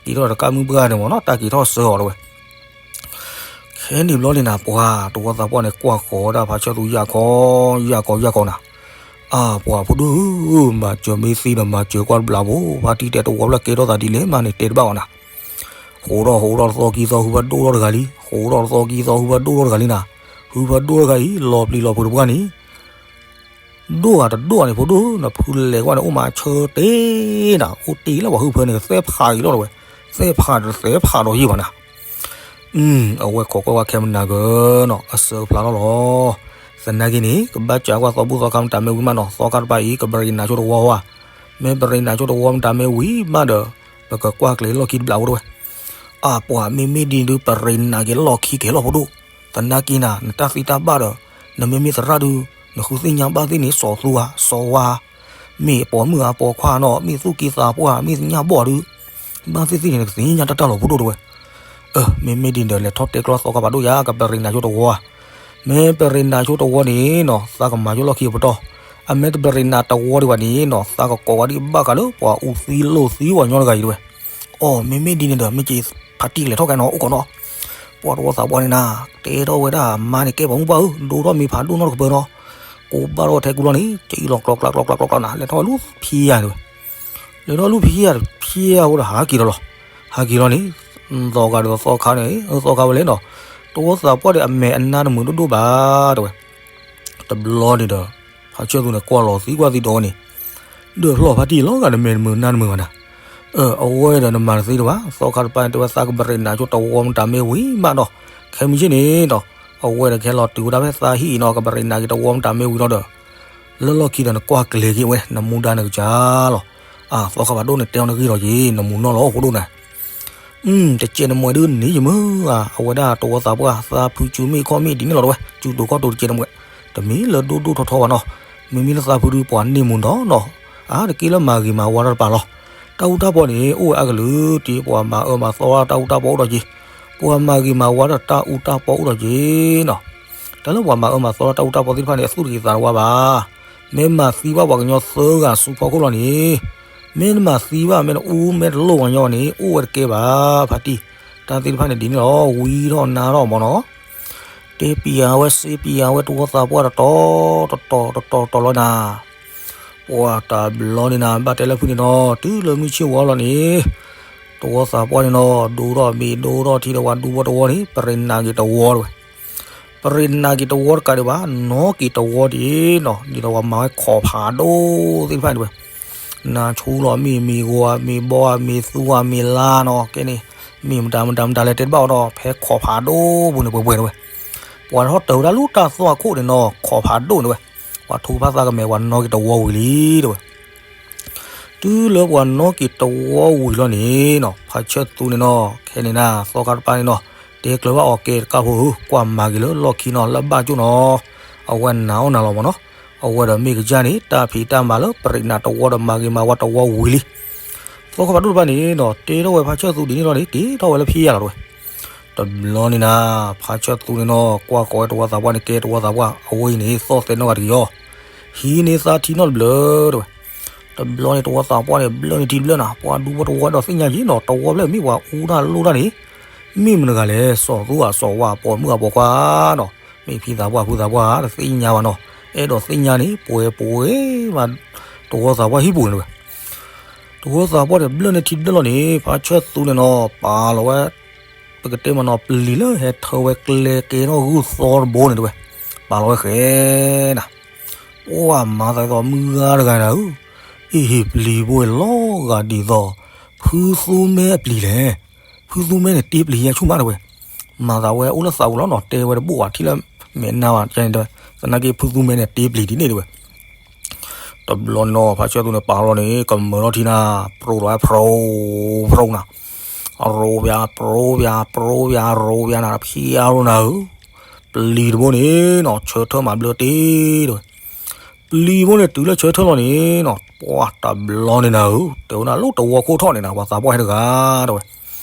က့ၤထီၣ်ဒီးတကးမုၢ်ပှၢ်န့ၣ်မ့ၢ်နီၤ တၢ်က့ၤထီၣ်စၢအီၤတဝဲ. ခဲန့ၣ်ဘျီန့ၣ်နၤ ပှၤတဝီသးပှၢ်န့ၣ် ကွၢ်ဃီၤဝဲဒၣ်ဖါဆၢၣ်သူ ယၢ်ကီ ယၢ်ကီ ယၢ်ကီနၤ. အၢ ပှၤဖိဒိၣ်ဧၢ, မၤစၢၤမ့ၢ်သ့ဒီး မၤစၢၤကွၢ်တဘျီဖိ, ဖါတံၢ်တဲတဝီဖျၢၣ်ကဲထီၣ်သးဒ်လဲၣ်မးန့ၣ် တဲတဘၣ်အီၤနၤ. ဟူးထီၣ်ဟူးထီၣ်တသီခံသီ ဟုဖၢဒိၣ်ထီၣ်တဂၤလံ, ဟူးထီၣ်တသီခံသီ ဟုဖၢဒိၣ်ထီၣ်တဂၤလံနၤ. ဟုဖၢဒိၣ်ထီၣ်တဂၤအံၤ လီၤပျံၤလီၤဖုးတပှၢ်န့ၣ် ဒိၣ်ဂၤတဒိၣ်ဂၤန့ၣ် ဖိဒိၣ်ဧၢ, နဖုလဲၤကွၢ်န့ၣ် အိၣ်မးဆၢတဲနၤ, အိၣ်တ့ၢ်လၢပှၤဟုဖၢန့ၣ် သဲဖးက့ၤလီၤတဝဲ, သဲဖးတသဲဖးဒီးယံၤဘၣ်နၤ. အဝဲခိးကွၢ်ဝဲခဲမနၤကနီၤ အစၢဖျါလီၤလီၤ. သနာ်က့န့ၣ် ကဘၣ်စးကွၢ်သီဘူၣ်သီခါမတၤမ့ၢ်ဝံၤမးနီၤ, သီခါတပၤအံၤ ကဘရံးနၤဆိတဝီဝါ, မ့ၢ်ဘရံးနၤဆိတဝီမတၤမ့ၢ်ဝံၤမးဒီး ပကကွၢ်ကျဲၤလီၢ်ခံတဘျီဖိတဝဲ. အၢ ပှၤမ့မ့ၢ်ဒ်ဒုး ပရံးနၤက့ၤလီၢ်ခံက့ၤလီၤဖိဒိၣ်, သနာ်က့နၤ နတၢ်သံတၢ်ဘၣ်ဒီး နမ့မ့ၢ်သရၣ်ဒုး နဃုသ့ၣ်ညါဘၣ်သ့ၣ်န့ၣ် စီၤသူဧါ စီၤဝါ မ့ၢ်ပိာ်မုၣ်ဧါပိာ်ခွါနီၤ မ့ၢ်သူၣ်က့သးပှၢ် မ့ၢ်သ့ၣ်ညါဘီၣ်ဒုး ဘၣ်သ့ၣ်သ့ၣ်န့ၣ် နကသ့ၣ်ညါတၢ်တၢ်လီၤဖိဒိၣ်တဝဲ. အၢ မ့မ့ၢ်ဒ်န့ၣ်ဒီး လဲၤထီၣ်တဲကျီသီခါဖးဒိၣ်ယါ ကဘရံးနၤဆိတဝီဧါ, မ့ၢ်ဘရံးနၤဆိတဝီန့ၣ်နီၤ သးကမၤယိၣ်လီၢ်ခံအပတီၢ်, အမ့ၢ်တဘရံးနၤတဝီဒံးဘၣ်န့ၣ်နီၤ သးကကိးဝဲဒံးဘၣ်ဃးလၢပှၤအူသံလိာ်သံပှၤကညီတဂၤအံၤတဝဲ. အီ မ့မ့ၢ်ဒ်န့ၣ်ဒီး မ့ၢ်က့ၤဖါတံၢ်ကလဲၤထီၣ်ကဲနီၤ အိၣ်ကီးနီၤ. ပှၤတဝီသးပှၢ်န့ၣ်နၤ တဲထီၣ်ဝဲဒၣ်အမါန့ၣ် ကဲပှၤမုၣ်ပှၢ်ဧၢ ဒိထီၣ်မ့ၢ်ဖးဒိၣ်နီတကပၢၤနီၤ, ကိးဘၣ်ထီၣ်ထဲကူလီၤန့ၣ် ကအံၤလီၤကျီကျီကျီကျီကျီနၤ လဲၤထီၣ်ဝဲလူဖံယါတဝဲ. လဲၤထီၣ်လူဖံယါတဖံယါဝဲဒီးဟးက့ၤဒီးလီၤ. ဟးက့ၤလီၤန့ၣ် သီခါဒီးသီခါန့ၣ် သီခါဝဲလဲၣ်နီၤ, တဝီသးပှၢ်ဒီးအမဲာ်အနါတမုာ်ဒိၣ်ဒိၣ်ဘၣ်တဝဲ. တဘျီန့ၣ်ဒီး ဖါဆၢၣ်သူန့ၣ် ကွၢ်လီၤသံကွၢ်သံဒီးန့ၣ် ဒၢးဖျီၣ်ဖါတံၢ်လီၤဂာ် နမဲာ်တမုာ်နါတမုာ်ဘၣ်နၤ. အၢ အဝဲဒီးနမၤတသ့တဘၣ် သီခါတပၤန့ၣ် တဲဝဲသးကဘရံးနၤဆိတဝီမတၤမ့ၢ်ဝံၤမးဒီး ခဲမုၢ်ဆ့ၣ်န့ၣ်ဒီး အဝဲဒီးကဟဲလီၤတုၤဝဲဒၣ်ဖဲသးဟံၣ်အံၤနီၤ ကဘရံးနၤက့ၤတဝီမတၤမ့ၢ်ဝံၤလီၤဒီး လၢလီၢ်ခံဒီးနကွၢ်ကျဲၤက့ၤဝဲ နမူဒါနကစၢ်လီၤ. အၢ သီခါဖးဒိၣ်န့ၣ် တဲအီၤနဂ့ၢ်လီၤက့ၤ နမူနီၢ်လီၤဖိဒိၣ်နၤ. တကဲးနမွဲဒုးန့ၣ်ယမုၢ်ဧါ အဝဲဒၣ်တဝီသးပှၢ် သးဖုစုမ့ၢ်ခီၣ်မ့ၢ်ဒ်န့ၣ်လီၤတဝဲ စုတိၤခီၣ်တိၤတကဲးနမွဲ, တမ့ၢ်လၢဒိၣ်ဒိၣ်ထီထီဘၣ်နီၤ. မ့မ့ၢ်လၢသးဖုဒုးပှၤန့ၢ်မူနီၤနီၤ, အါတက့ၢ်လၢမၤဂ့ၤမၤဝါတၢ်တပၤလီၤ. တၢ်အူတၢ်ပီန့ၣ် အိၣ်ဝဲအါကလုာ်တ့ၢ် ပှၤမၤအၢမၤသီတၢ်အူတၢ်ပီအိၣ်ဒီးက့ၤ, ပှၤမၤဂ့ၤမၤဝါတၢ်တၢ်အူတၢ်ပီအိၣ်ဒီးက့ၤနီၤ. တၢ်လၢပှၤမၤအၢမၤသီတၢ်တၢ်အူတၢ်ပီသ့ၣ်တဖၣ်န့ၣ် အသူၣ်တဂ့ၤသးတဝါဘၣ်. မ့ၢ်မၤသံဘၣ်ပှၤကညီသၢဂၤဆူဖီခိၣ်လီၤန့ၣ်, မ့ၢ်နမၤသံဘၣ် မ့ၢ်နအူမ့ၢ်တလိၣ်ပှၤကညီန့ၣ် အိၣ်ဝဲတကဲဘၣ် ဖါတံၢ်, တၢ်သ့ၣ်တဖၣ်န့ၣ်ဒ်န့ၣ်လီၤ ဝံထီၣ်နါထီၣ်မ့ၢ်နီၤ. တဲပံၤအဝဲစ့ပံၤအဝဲတဝီသးပှၢ်တတီၤတတီၤတတီၤတတီၤလီၤနၤ. ပှၤတဘျီန့ၣ်နၤ ဘၣ်တဲလၢဖုန့ၣ်နီၤ တုၤလၢမုၢ်ဆ့ၣ်ဝါလီၤန့ၣ်, တဝီသးပှၢ်န့ၣ်နီၤ ဒိၣ်ထီၣ်မ့ၤဒိၣ်ထီၣ်ထံဒီးပှၤဒူဖိတဝီန့ၣ် ပရံးနၤက့ၤတဝီတဝဲ ပရံးနၤက့ၤတဝီတကးဒံးဘၣ် နီၣ်က့ၤတဝီဒ်နီၤ ဒ်သိးပှၤမၤဝဲခိးဖးဒိၣ်သ့ၣ်တဖၣ်န့ၣ်ဝဲ, နၤဆူလီၤမ့ၢ်မ့ၢ်ဂီၤဧါ မ့ၢ်ဘီဧါ မ့ၢ်သူဧါ မ့ၢ်လါနီၤ ကဲန့ၣ်, မ့ၢ်မတၤမတၤမတၤလဲၣ်တဲတဘၣ်အီၤဒီး ဖဲခိးဖးဒိၣ်ပူၤန့ၣ်ပှဲၤပှဲၤတဝဲ, ပှၤထီၣ်တၢၤဝဲဒၣ်လူၢ်တၢ်သွၣ်ခိၣ်န့ၣ်နီၤ ခိးဖးဒိၣ်န့ၣ်ဝဲ, ပှၤထူဖးသးကမဲာ် ပှၤနီၣ်က့ၤတဝီဝံၤလံတဝဲ တုၤလၢပှၤနီၣ်က့ၤတဝီဝံၤလီၤန့ၣ်နီၤ ဖါဆၢၣ်သူန့ၣ်နီၤ ခဲန့ၣ်နၤ သီခါတပၤန့ၣ်နီၤ တဲကျၢၤဘၣ်အီၤကဲတကးဖိဧၢ ကွၢ်မၤဂ့ၤလၢလီၢ်ခံနီၤ လၢဘၣ်ကၠိၣ်နီၤ, အဝဲနၤအီၣ်နၤလီၤမ့ၢ်နီၤ, အဝဲဒီးမ့ၢ်ကစၢ်န့ၣ် တၢ်ဖံးတၢ်မၤလၢပရံးနၤတဝီဒီးမၤဂ့ၤမၤဝါတဝီဝံၤလံ သီခါဖးဒိၣ်တပၤန့ၣ်နီၤ တဲထီၣ်ဝဲဖါဆၢၣ်သူဒ်န့ၣ်လီၤန့ၣ် က့ၤထီၣ်ဝဲလၢဖံးယါလီၤတဝဲ တဘျီန့ၣ်နၤ ဖါဆၢၣ်သူန့ၣ်နီၤ ကွၢ်ဃီၤဝဲတဝီသးပှၢ်န့ၣ် ကဲတဝီသးပှၢ် အဝဲအံၤန့ၣ် သီၣ်သဲးနီၢ်ဂၤတဂ့ၤအီၤ, ဟံးန့ၢ်သါထံနီတဘျၢတဝဲ. တဘျီန့ၣ် တဝီသးပှၢ်န့ၣ် ဘျၢၣ်န့ၢ်ထံတဘျၢၣ်နၤ ပှၤဒူဖိတဝီဒီးသ့ၣ်ညါက့ၤနီၤ တဝီဖျၢၣ်မ့ၢ်ပှၤအူတၢ်လိၣ်တၢ်န့ၣ် မ့ၢ်မတၤတဂၤလဲၣ် စီၤသူဧါ စီၤဝါ ပိာ်မုၣ်ဧါ ပိာ်ခွါနီၤ မ့ၢ်ဖံသးပှၢ်ဖုသးပှၢ်တသ့ၣ်ညါဘၣ်နီၤ အဲၣ်ဒိးသ့ၣ်ညါန့ၣ် ပှဲၤပှဲၤမး တဝီသးပှၢ်ဟံၣ်ပူၤန့ၣ်ဝဲ တဝီသးပှၢ်န့ၣ် ဘျၢၣ်န့ၢ်ထံဘျၢၣ်လီၤန့ၣ် ဖါဆၢၣ်သူန့ၣ်နီၤ ပာ်လီၤဝဲ ပကတဲမ့ၢ်နီၤ ပျံၤလၢဟဲထၢဝဲကျဲကဲထီၣ်ဂုၢ်သီတဘိန့ၣ်တဲဝဲ, ပာ်လီၤဝဲဃဲနၤ, ပှၤမၤသးဒ်သိးမုၢ်ဂၤတဂၤနၤဧၢ, အ့ၣ်ဟ့ၣ်ပျံၤဘိလီၤဂာ်ဒ်သိး ဖုသူမဲအပျံၤလဲၣ်, ဖုသူမဲန့ၣ်တ့ပျံၤယဲဆူၣ်မးတဲဝဲ, မၤသးဝဲအိၣ်လၢသးပူၤလီၤနီၤ တဲဝဲတဘိၣ်ဘၣ်ထံၣ်လၢမဲာ်နါဘၣ် တဲဝဲ, သနာ်က့ဖုသူမဲန့ၣ်တ့ပျံၤဒ်န့ၣ်တဲဝဲ တဘျီန့ၣ်နီၤ ဖါဆၢသူန့ၣ် ပာ်လီၤန့ၣ် ကမၢလီၤထံနၤ, ပြိလီၤဝဲဖြိဖြိနၤ, အရိပျၤ ပြိပျၤ ပြိပျၤ ရိပျၤနၤ ဖျါရိနၤဧၢ, ပျံၤတဘိန့ၣ်နီၤ ဆၢထၢၣ်မၤဘျၢတ့တဲဝဲ, ပျံၤဘိန့ၣ်တုၤလၢဆၢထၢၣ်လီၤန့ၣ်နီၤ ပှၤတဘျီန့ၣ်နၤဧၢ, တဲဝဲနၤလၢတဝီခိၣ်ထီၣ်န့ၣ်နၤ ပှၤသးပှၢ်ဟဲတဂၤတဲဝဲ,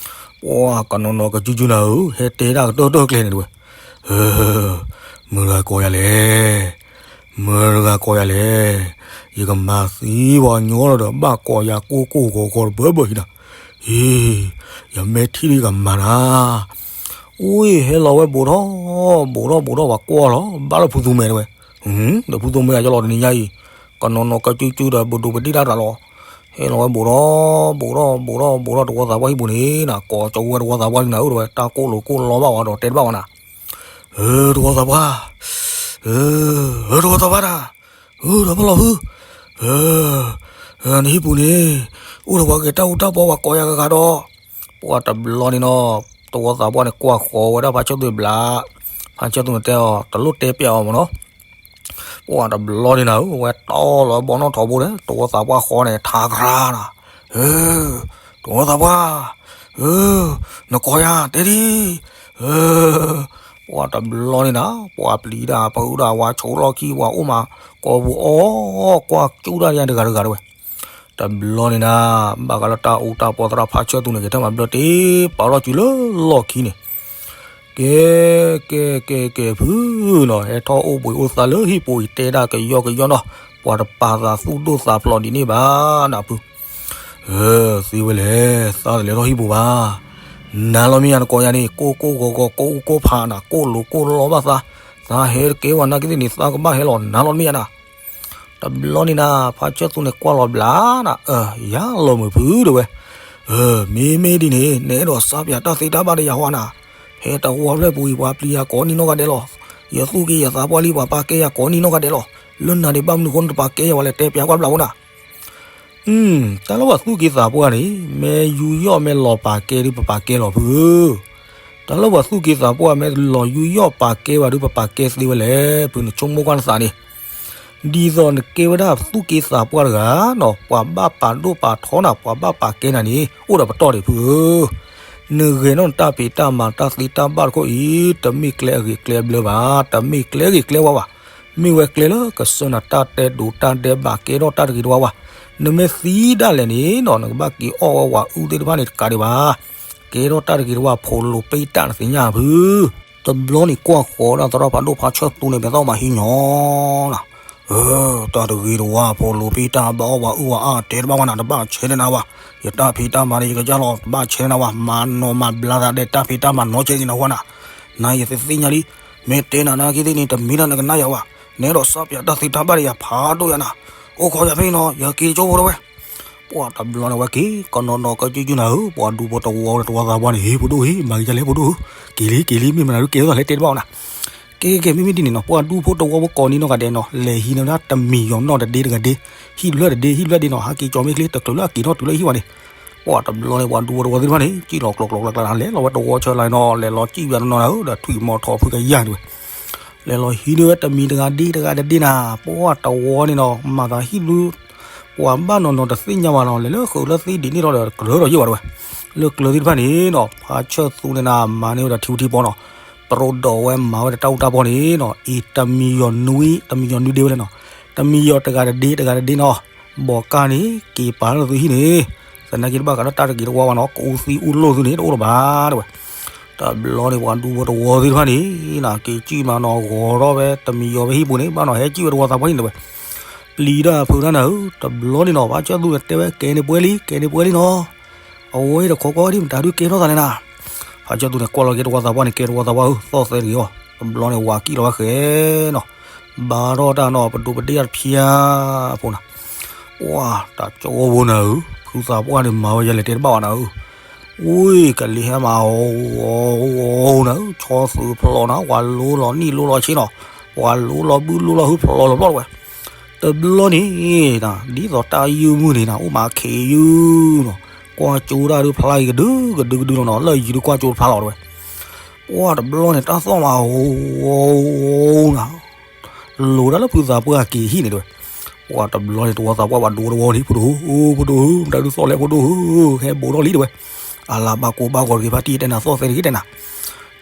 ပှၤကနီၤနီၤကစုကစုနၤဧၢ, ဟဲတဲဒၣ်ကတၢၢ်တၢၢ်ကျဲန့ၣ်တဲဝဲ, မုၢ်ဂၤကိးယၤလဲၣ် မုၢ်တဂၤကိးယၤလဲၣ်, ယကမၤသံပှၤကညီလီၤဒီး ဘၣ်ကိးယၤကိၢ်ကိၢ်ဂီၤဂီၤတဘၢဘၢအံၤနၤ, အ့, ယမ့ၢ်ထံၣ်ဒ်ကမၤနၤ, အိၣ်ဟဲလီၤဝဲဘူးထီၣ်, ဘူးထီၣ်ဘူးထီၣ် ပှၤကွၢ်လီၤ ဘၣ်လၢဖုသူမဲတဲဝဲ, ဒီးဖုသူမဲယလီၤတနံၤညါအံၤ, ကနီၤနီၤကစုကစုဒီး ဘဒိးပဒံၣ်တၢ်တၢ်လီၤ, ဟဲလီၤဝဲဘူးထီၣ်, ဘူးထီၣ် ဘူးထီၣ် ဘူးထီၣ် တဝီသးပှၢ်ဟံၣ်ပူၤန့ၣ်နၤ, ကိးကၠီဝဲတဝီသးပှၢ်န့ၣ်နၤဧၢတဲဝဲ, တၢ်ကိၢ်လိာ်ကိၢ်လီဘၣ်ဝဲဒီးတဲတဘၣ်ဝဲနၤ ဧၢ တဝီသးပှၢ်, ဧၢ, တဝီသးပှၢ်တၢ်, ဧၢ ဒီးပလီၤဖု, နဟံၣ်ပူၤန့ၣ် အိၣ်ဒီးပှၤဂဲၤတၢ်အူတၢ်ပီ ပှၤကိးယၤဂၤဂၤဒီး, ပှၤတဘျီန့ၣ်နီၤ, တဝီသးပှၢ်န့ၣ် ကွၢ်ဃီၤဝဲဒၣ်ဖါဆၢသူတဘျီ, ဖါဆၢသူန့ၣ်တဲအီၤ တလိၣ်တဲပျးအီၤမ့ၢ်နီၤ ပှၤတဘျီန့ၣ်နၤဧၢ, ဝဲတီလီၤဝဲဘီနီၣ်ထိးဘိဒီး တဝီသးပှၢ်ဃီန့ၣ် ထါကြါနၤ, ဧၢ, တဝီသးပှၢ်, ဧၢ, နကိးယၤတဲဒ်, ဧၢ, ပှၤတဘျီန့ၣ်နၤ, ပှၤပျံၤတၢ်ဖုးတၢ်ဝါဆိးလီၢ်ခံ ပှၤအိၣ်မးကိာ်ပူၤအီၣ်ကွၢ်ကၠူၣ်တၢ်တဂၤတဂၤတဝဲ တဘျီန့ၣ်နၤ, ဘၣ်ဃးလၢတၢ်အူတၢ်ပီသရၣ်ဖါဆၢသူန့ၣ် ကဲထီၣ်မၤဘျၢတ့, ပာ်ထီၣ်စုလၢလီၢ်ခံန့ၣ်, ကဲ, ကဲ, ကဲ, ကဲဖုနီၤ, ဟဲထီၣ်အိၣ်ဘှံးအိၣ်သါလၢဟံၣ်ပူၤအံၤ တဲဒၣ်ကယီကယီနီၤ, ပှၤတပာ်သးသူၣ်ဒိၣ်သးဖျိးဒ်န့ၣ်ဘၣ်နၤဖု, သ့ဝဲလဲၣ်, သးတလဲၤထီၣ်ဟံၣ်ပူၤဘၣ်, နၤလီၤမ့ၢ်ယၤနကိးယၤန့ၣ် ကိၢ်ကိၢ်ဂီၤဂီၤ ကိၢ်အူကိၢ်ဖးနၤ ကိၢ်လိာ်ကိၢ်လီဘၣ်သး, သးဟဲတကဲဝဲနာ်က့သ့ၣ်န့ၣ် သးကဘၣ်ဟဲလီၤ နၤလီၤမ့ၢ်ယၤနၤ တဘျီန့ၣ်နၤ, ဖါဆၢသူန့ၣ်ကွၢ်လီၤဘျါနၤ, အၢ, ယၤလီၤမုာ်ဖုတဲဝဲ, မ့မ့ၢ်ဒ်န့ၣ် နအဲၣ်ဒိးစးပၠးတၢ်သ့တၢ်ဘၣ်ဒီးယၤဟီနၤ, ဖဲတဝီဖျၢၣ်ပူၤအံၤ ပှၤပျံၤယၤကိးနံၤနီၢ်ဂၤဒဲးလီၤ, ယသူၣ်က့ယသးပှၢ်လံ ပှၤပာ်ကဲယၤကိးနံၤနီၢ်ဂၤဒဲးလီၤ, လၢနၤဒံးဘၣ်မနုၤအဃိနတပာ်ကဲယၤဝဲလဲၣ် တဲပၠးကွၢ်ဘျါဖိနၤ တၢ်လၢပှၤသူၣ်က့သးပှၢ်န့ၣ် မ့ၢ်ယူးယီၣ်မ့ၢ်လီၤပာ်ကဲဒုး ပပာ်ကဲလီၤဖုဧၢ, တၢ်လၢပှၤသူၣ်က့သးပှၢ် မ့ၢ်လီၤယူးယီၣ်ပာ်ကဲဘၣ်ဒုး ပပာ်ကဲသ့ဝဲလဲၣ်, ဖုနဆိကမိၣ်ကွၢ်နသးန့ၣ်, ဒ်သိးနကဲဝဲဒၣ်သူၣ်က့သးပှၢ်တဂၤနီၤ ပှၤဘၣ်ပာ်ဒိၣ်ပာ်ထီနၤ ပှၤဘၣ်ပာ်ကဲနၤန့ၣ် အိၣ်ဒီးပတီၢ်ဒံးဖုဧၢ, နဂဲၤနီၣ်နတၢ်ဖံးတၢ်မၤတၢ်သ့တၢ်ဘၣ်တခိၣ်အံၤ တမ့ၢ်ကျဲအဂ့ၤကျဲအဘျၢဘၣ်, တမ့ၢ်ကျဲအဂ့ၤကျဲဝါဘၣ် မ့ၢ်ဝဲကျဲလၢကစၢနၤတၢ်တဲဒိးတၢ်ဒဲးဘးကဲထီၣ်တၢ်တဂ့ၤတဝါဝါ, နမ့ၢ်သံဒၣ်လဲာ်န့ၣ်နီၤ နကဘၣ်က့ၤအီၣ်ဝဲဝၤအုၣ်သ့ၣ်တဖၣ်န့ၣ်တကးဒံးဘၣ်, ကဲထီၣ်တၢ်တဂ့ၤတဝါဖိးလိာ်ပ့ၢ်တၢ်နသ့ၣ်ညါဖု, တဘျီန့ၣ်ကွၢ်ဃီၤဒၣ်သရၣ်ဖးဒိၣ်ဖါဆၢသူန့ၣ် မဲာ်သီၣ်မၤဟံးညီနၤ တၢ်တဂ့ၤတဝါဖိးလိာ်ပ့ၢ်တၢ်ဘၣ်အီၣ်ဝၤအုၣ်ဝၤအါတဲတဘၣ်ဝဲနၤ တဘၣ်ဆဲးန့ၢ်နၤဝဲ, ယတၢ်ဖံးတၢ်မၤန့ၣ် ယကစၢ်လီၤ တဘၣ်ဆဲးန့ၢ်နၤဝဲ, မၤနီၢ်မၤဘျါသးဒီးတၢ်ဖံးတၢ်မၤနီၢ်ဆဲးန့ၢ်နၤဝဲနၤ, နၤယသ့ၣ်ညါလံ, မ့ၢ်တဲနၤနာ်က့သ့ၣ်န့ၣ် တမံၤလၢနကနၣ်ယၤဝဲ, နအဲၣ်ဒိးစးပၠးတၢ်သ့တၢ်ဘၣ်ဒီးယၤဖးဒိၣ်ယၤနၤ, အိၣ်ခိးယၤဖဲအံၤနီၤ ယက့ၤကၠိဖိတဝဲ ပှၤတဘျီန့ၣ်ဝဲက့ၤ ကနီၤနီၤကစုကစုနၤဧၢ, ပှၤဒူဖိတဝီတဝီသးပှၢ်န့ၣ် ဟ့ၣ်ဖိဒိၣ်ဟ့ၣ် မၤက့ၤဒ်လဲၣ်ဖိဒိၣ်ဧၢ, က့ၤလံက့ၤလံ မ့ၢ်မနုၤဒုးကဲထီၣ်သးလဲၣ်တဲတဘၣ်အီၤနၤ, ကဲကဲကဲ မ့မ့ၢ်ဒ်န့ၣ်နီၤ ပှၤဒူဖိတဝီဖိကိးနံၤနီၢ်ဂၤဒဲးနီၤ လဲၤဟံးန့ၢ်ဝဲဒၣ်တမံၤယီၤနီၣ်တဒ့တကဒ့, ဟံၣ်တဖျၢၣ်တဒ့ ဟံၣ်တဖျၢၣ်ဒ့နီၤ ဟးက့ၤကၠီၤမ့ၢ်ချ့ တချုးလၢအက့ၤထီၣ်တုၤလၢဟံၣ်ဝဲန့ၣ်, ပှၤတဘျီန့ၣ် ပှၤဒူဖိတဝီသ့ၣ်တဖၣ်န့ၣ် ကံၣ်လီၤကျိၤကျိၤကျါကျါနၤ လဲၤလီၤဝဲတဝီဆၢလၢ်နီၤ လဲၤလီၤကံၣ်ဝဲတနီၤနၤဧၢ ဒီးထွံၣ်မီၤထီၣ်ဖုကယၢ်န့ၣ်ဝဲ လဲၤလီၤဟံးန့ၢ်ဝဲတမံၤတဂၤဒ့တဂၤတဒ့နၤ, ပှၤတဝီန့ၣ်နီၤ မၤသးဟံၣ်ဒုး ပှၤဘၣ်နီၤနီၤတသ့ၣ်ညါဘၣ်နီၤ လဲၤလၢဃုာ်လၢသ့ဒ်န့ၣ်ဒီး ကရၢဒီးယိၣ်ဘၣ်တဝဲ, လၢကျၢၤသ့ၣ်တဖၣ်န့ၣ်နီၤ ဖါဆၢသူန့ၣ်နၤ မၤန့ၢ်ဝဲဒီးထံဝူထံပီနီၤ, ပရိဒိးဝဲမၤဝဲဒီးတၢ်အူတၢ်ပီန့ၣ်နီၤ အံၤတမံၤယီၤနွံ တမံၤယီၤနွံဒ့ဝဲလဲၣ်နီၤ, တမံၤယီၤတဂၤတဒ့တဂၤတဒ့နီၤ, ဘီးကၢ်န့ၣ် က့ၤပာ်လၢသုဟံၣ်န့ၣ်, သနာ်က့တဘၣ်ဃးလၢတၢ်တဂ့ၤတဝါဘၣ်နီၤ ကအူသံအူလိၢ်သုန့ၣ် တအိၣ်လၢၤဘၣ်တဝဲ တဘျီန့ၣ် ပှၤဒူဖိတဝီသ့ၣ်တဖၣ်န့ၣ် နက့ၤကံၣ်မးနီၤ ဂီၤထီၣ်ဝဲ တမံၤယီၤဝဲဟံၣ်ပူၤန့ၣ် ဘၣ်နီၤဟဲကံၣ်ဝဲတဝီသးပှၢ်ဟံၣ်န့ၣ်ဝဲ, ပျံၤတၢ်ဖုးတၢ်နၤဧၢ, တဘျီန့ၣ်နီၤ ဖါဆၢသူန့ၣ်တဲဝဲ ကဲန့ၣ်ပှဲၤလံ ကဲန့ၣ်ပှဲၤလံနီၤ, အဝဲအံၤတခီကီဒ်မတၤဒုးကဲထီၣ်သးလဲၣ်နၤ, ဖါဆၢသူန့ၣ် ကွၢ်လီၤက့ၤတဝီသးပှၢ်န့ၣ် ကဲတဝီသးပှၢ်ဧၢ သီၣ်သဲတဂ့ၤအီၤ, တဘျီန့ၣ် ဝၤကံၣ်လီၤဝဲဃဲနီၤ, ဘါထီၣ်တၢ်နီၤ ပဒိးပဒ့ၣ်တဖျၢၣ်ဖိနၤ ပှၤတၢ်ကၠီဝဲဖိနၤဧၢ, ဖုသးပှၢ်န့ၣ်မၤဝဲယလဲၤတဲတဘၣ်ဘၣ်နၤဧၢ, ဝ့ၢ်ကလံၤဟဲမးအီၤအီၤအီၤနၤ, ဆီသုးဖျိးနၤ, ပှၤလိလီၤနံၣ်လိလီၤဆ့နီၤ, ပှၤလိလီၤဘုလိလီၤဟုဖျိးလီၤဘျီတဝဲ. တဘျီန့ၣ် ဒ်သိးတၢ်ယုၢ်မုၢ်န့ၣ်နၤ အိၣ်မးခ့ယုၢ်နီၤ, ကွၢ်ကၠိတၢ်ဒုးဖျါက့ၤကဒုကဒုကဒုကဒုလီၤနီၤ, လၢယုၢ်ဒုးကွၢ်ကၠိတဖျါလီၤတဝဲ. ပှၤတဘျီန့ၣ် တၢ်သီၣ်မးအီၤအီၤအီၤနၤ လိၤတၢ်လၢဖုသးပှၢ်က့ၤဟံၣ်န့ၣ်တဝဲ. ပှၤတဘျီန့ၣ် တဝီသးပှၢ်ပှၤဒိတဝီန့ၣ် ဖိဒိၣ်ဧၢ, ဖိဒိၣ်ဧၢ, မတၤဒုးသီၣ်လဲၣ်ဖိဒိၣ်ဧၢ, ဟဲဘိးထီၣ်လံတဝဲ. အလၤဘၣ်ကိးဘၣ်ဂီၤတဂ့ၤ ဖါတံၢ်တဲနၤ သီၣ်သဲတဂ့ၤတဲနၤ.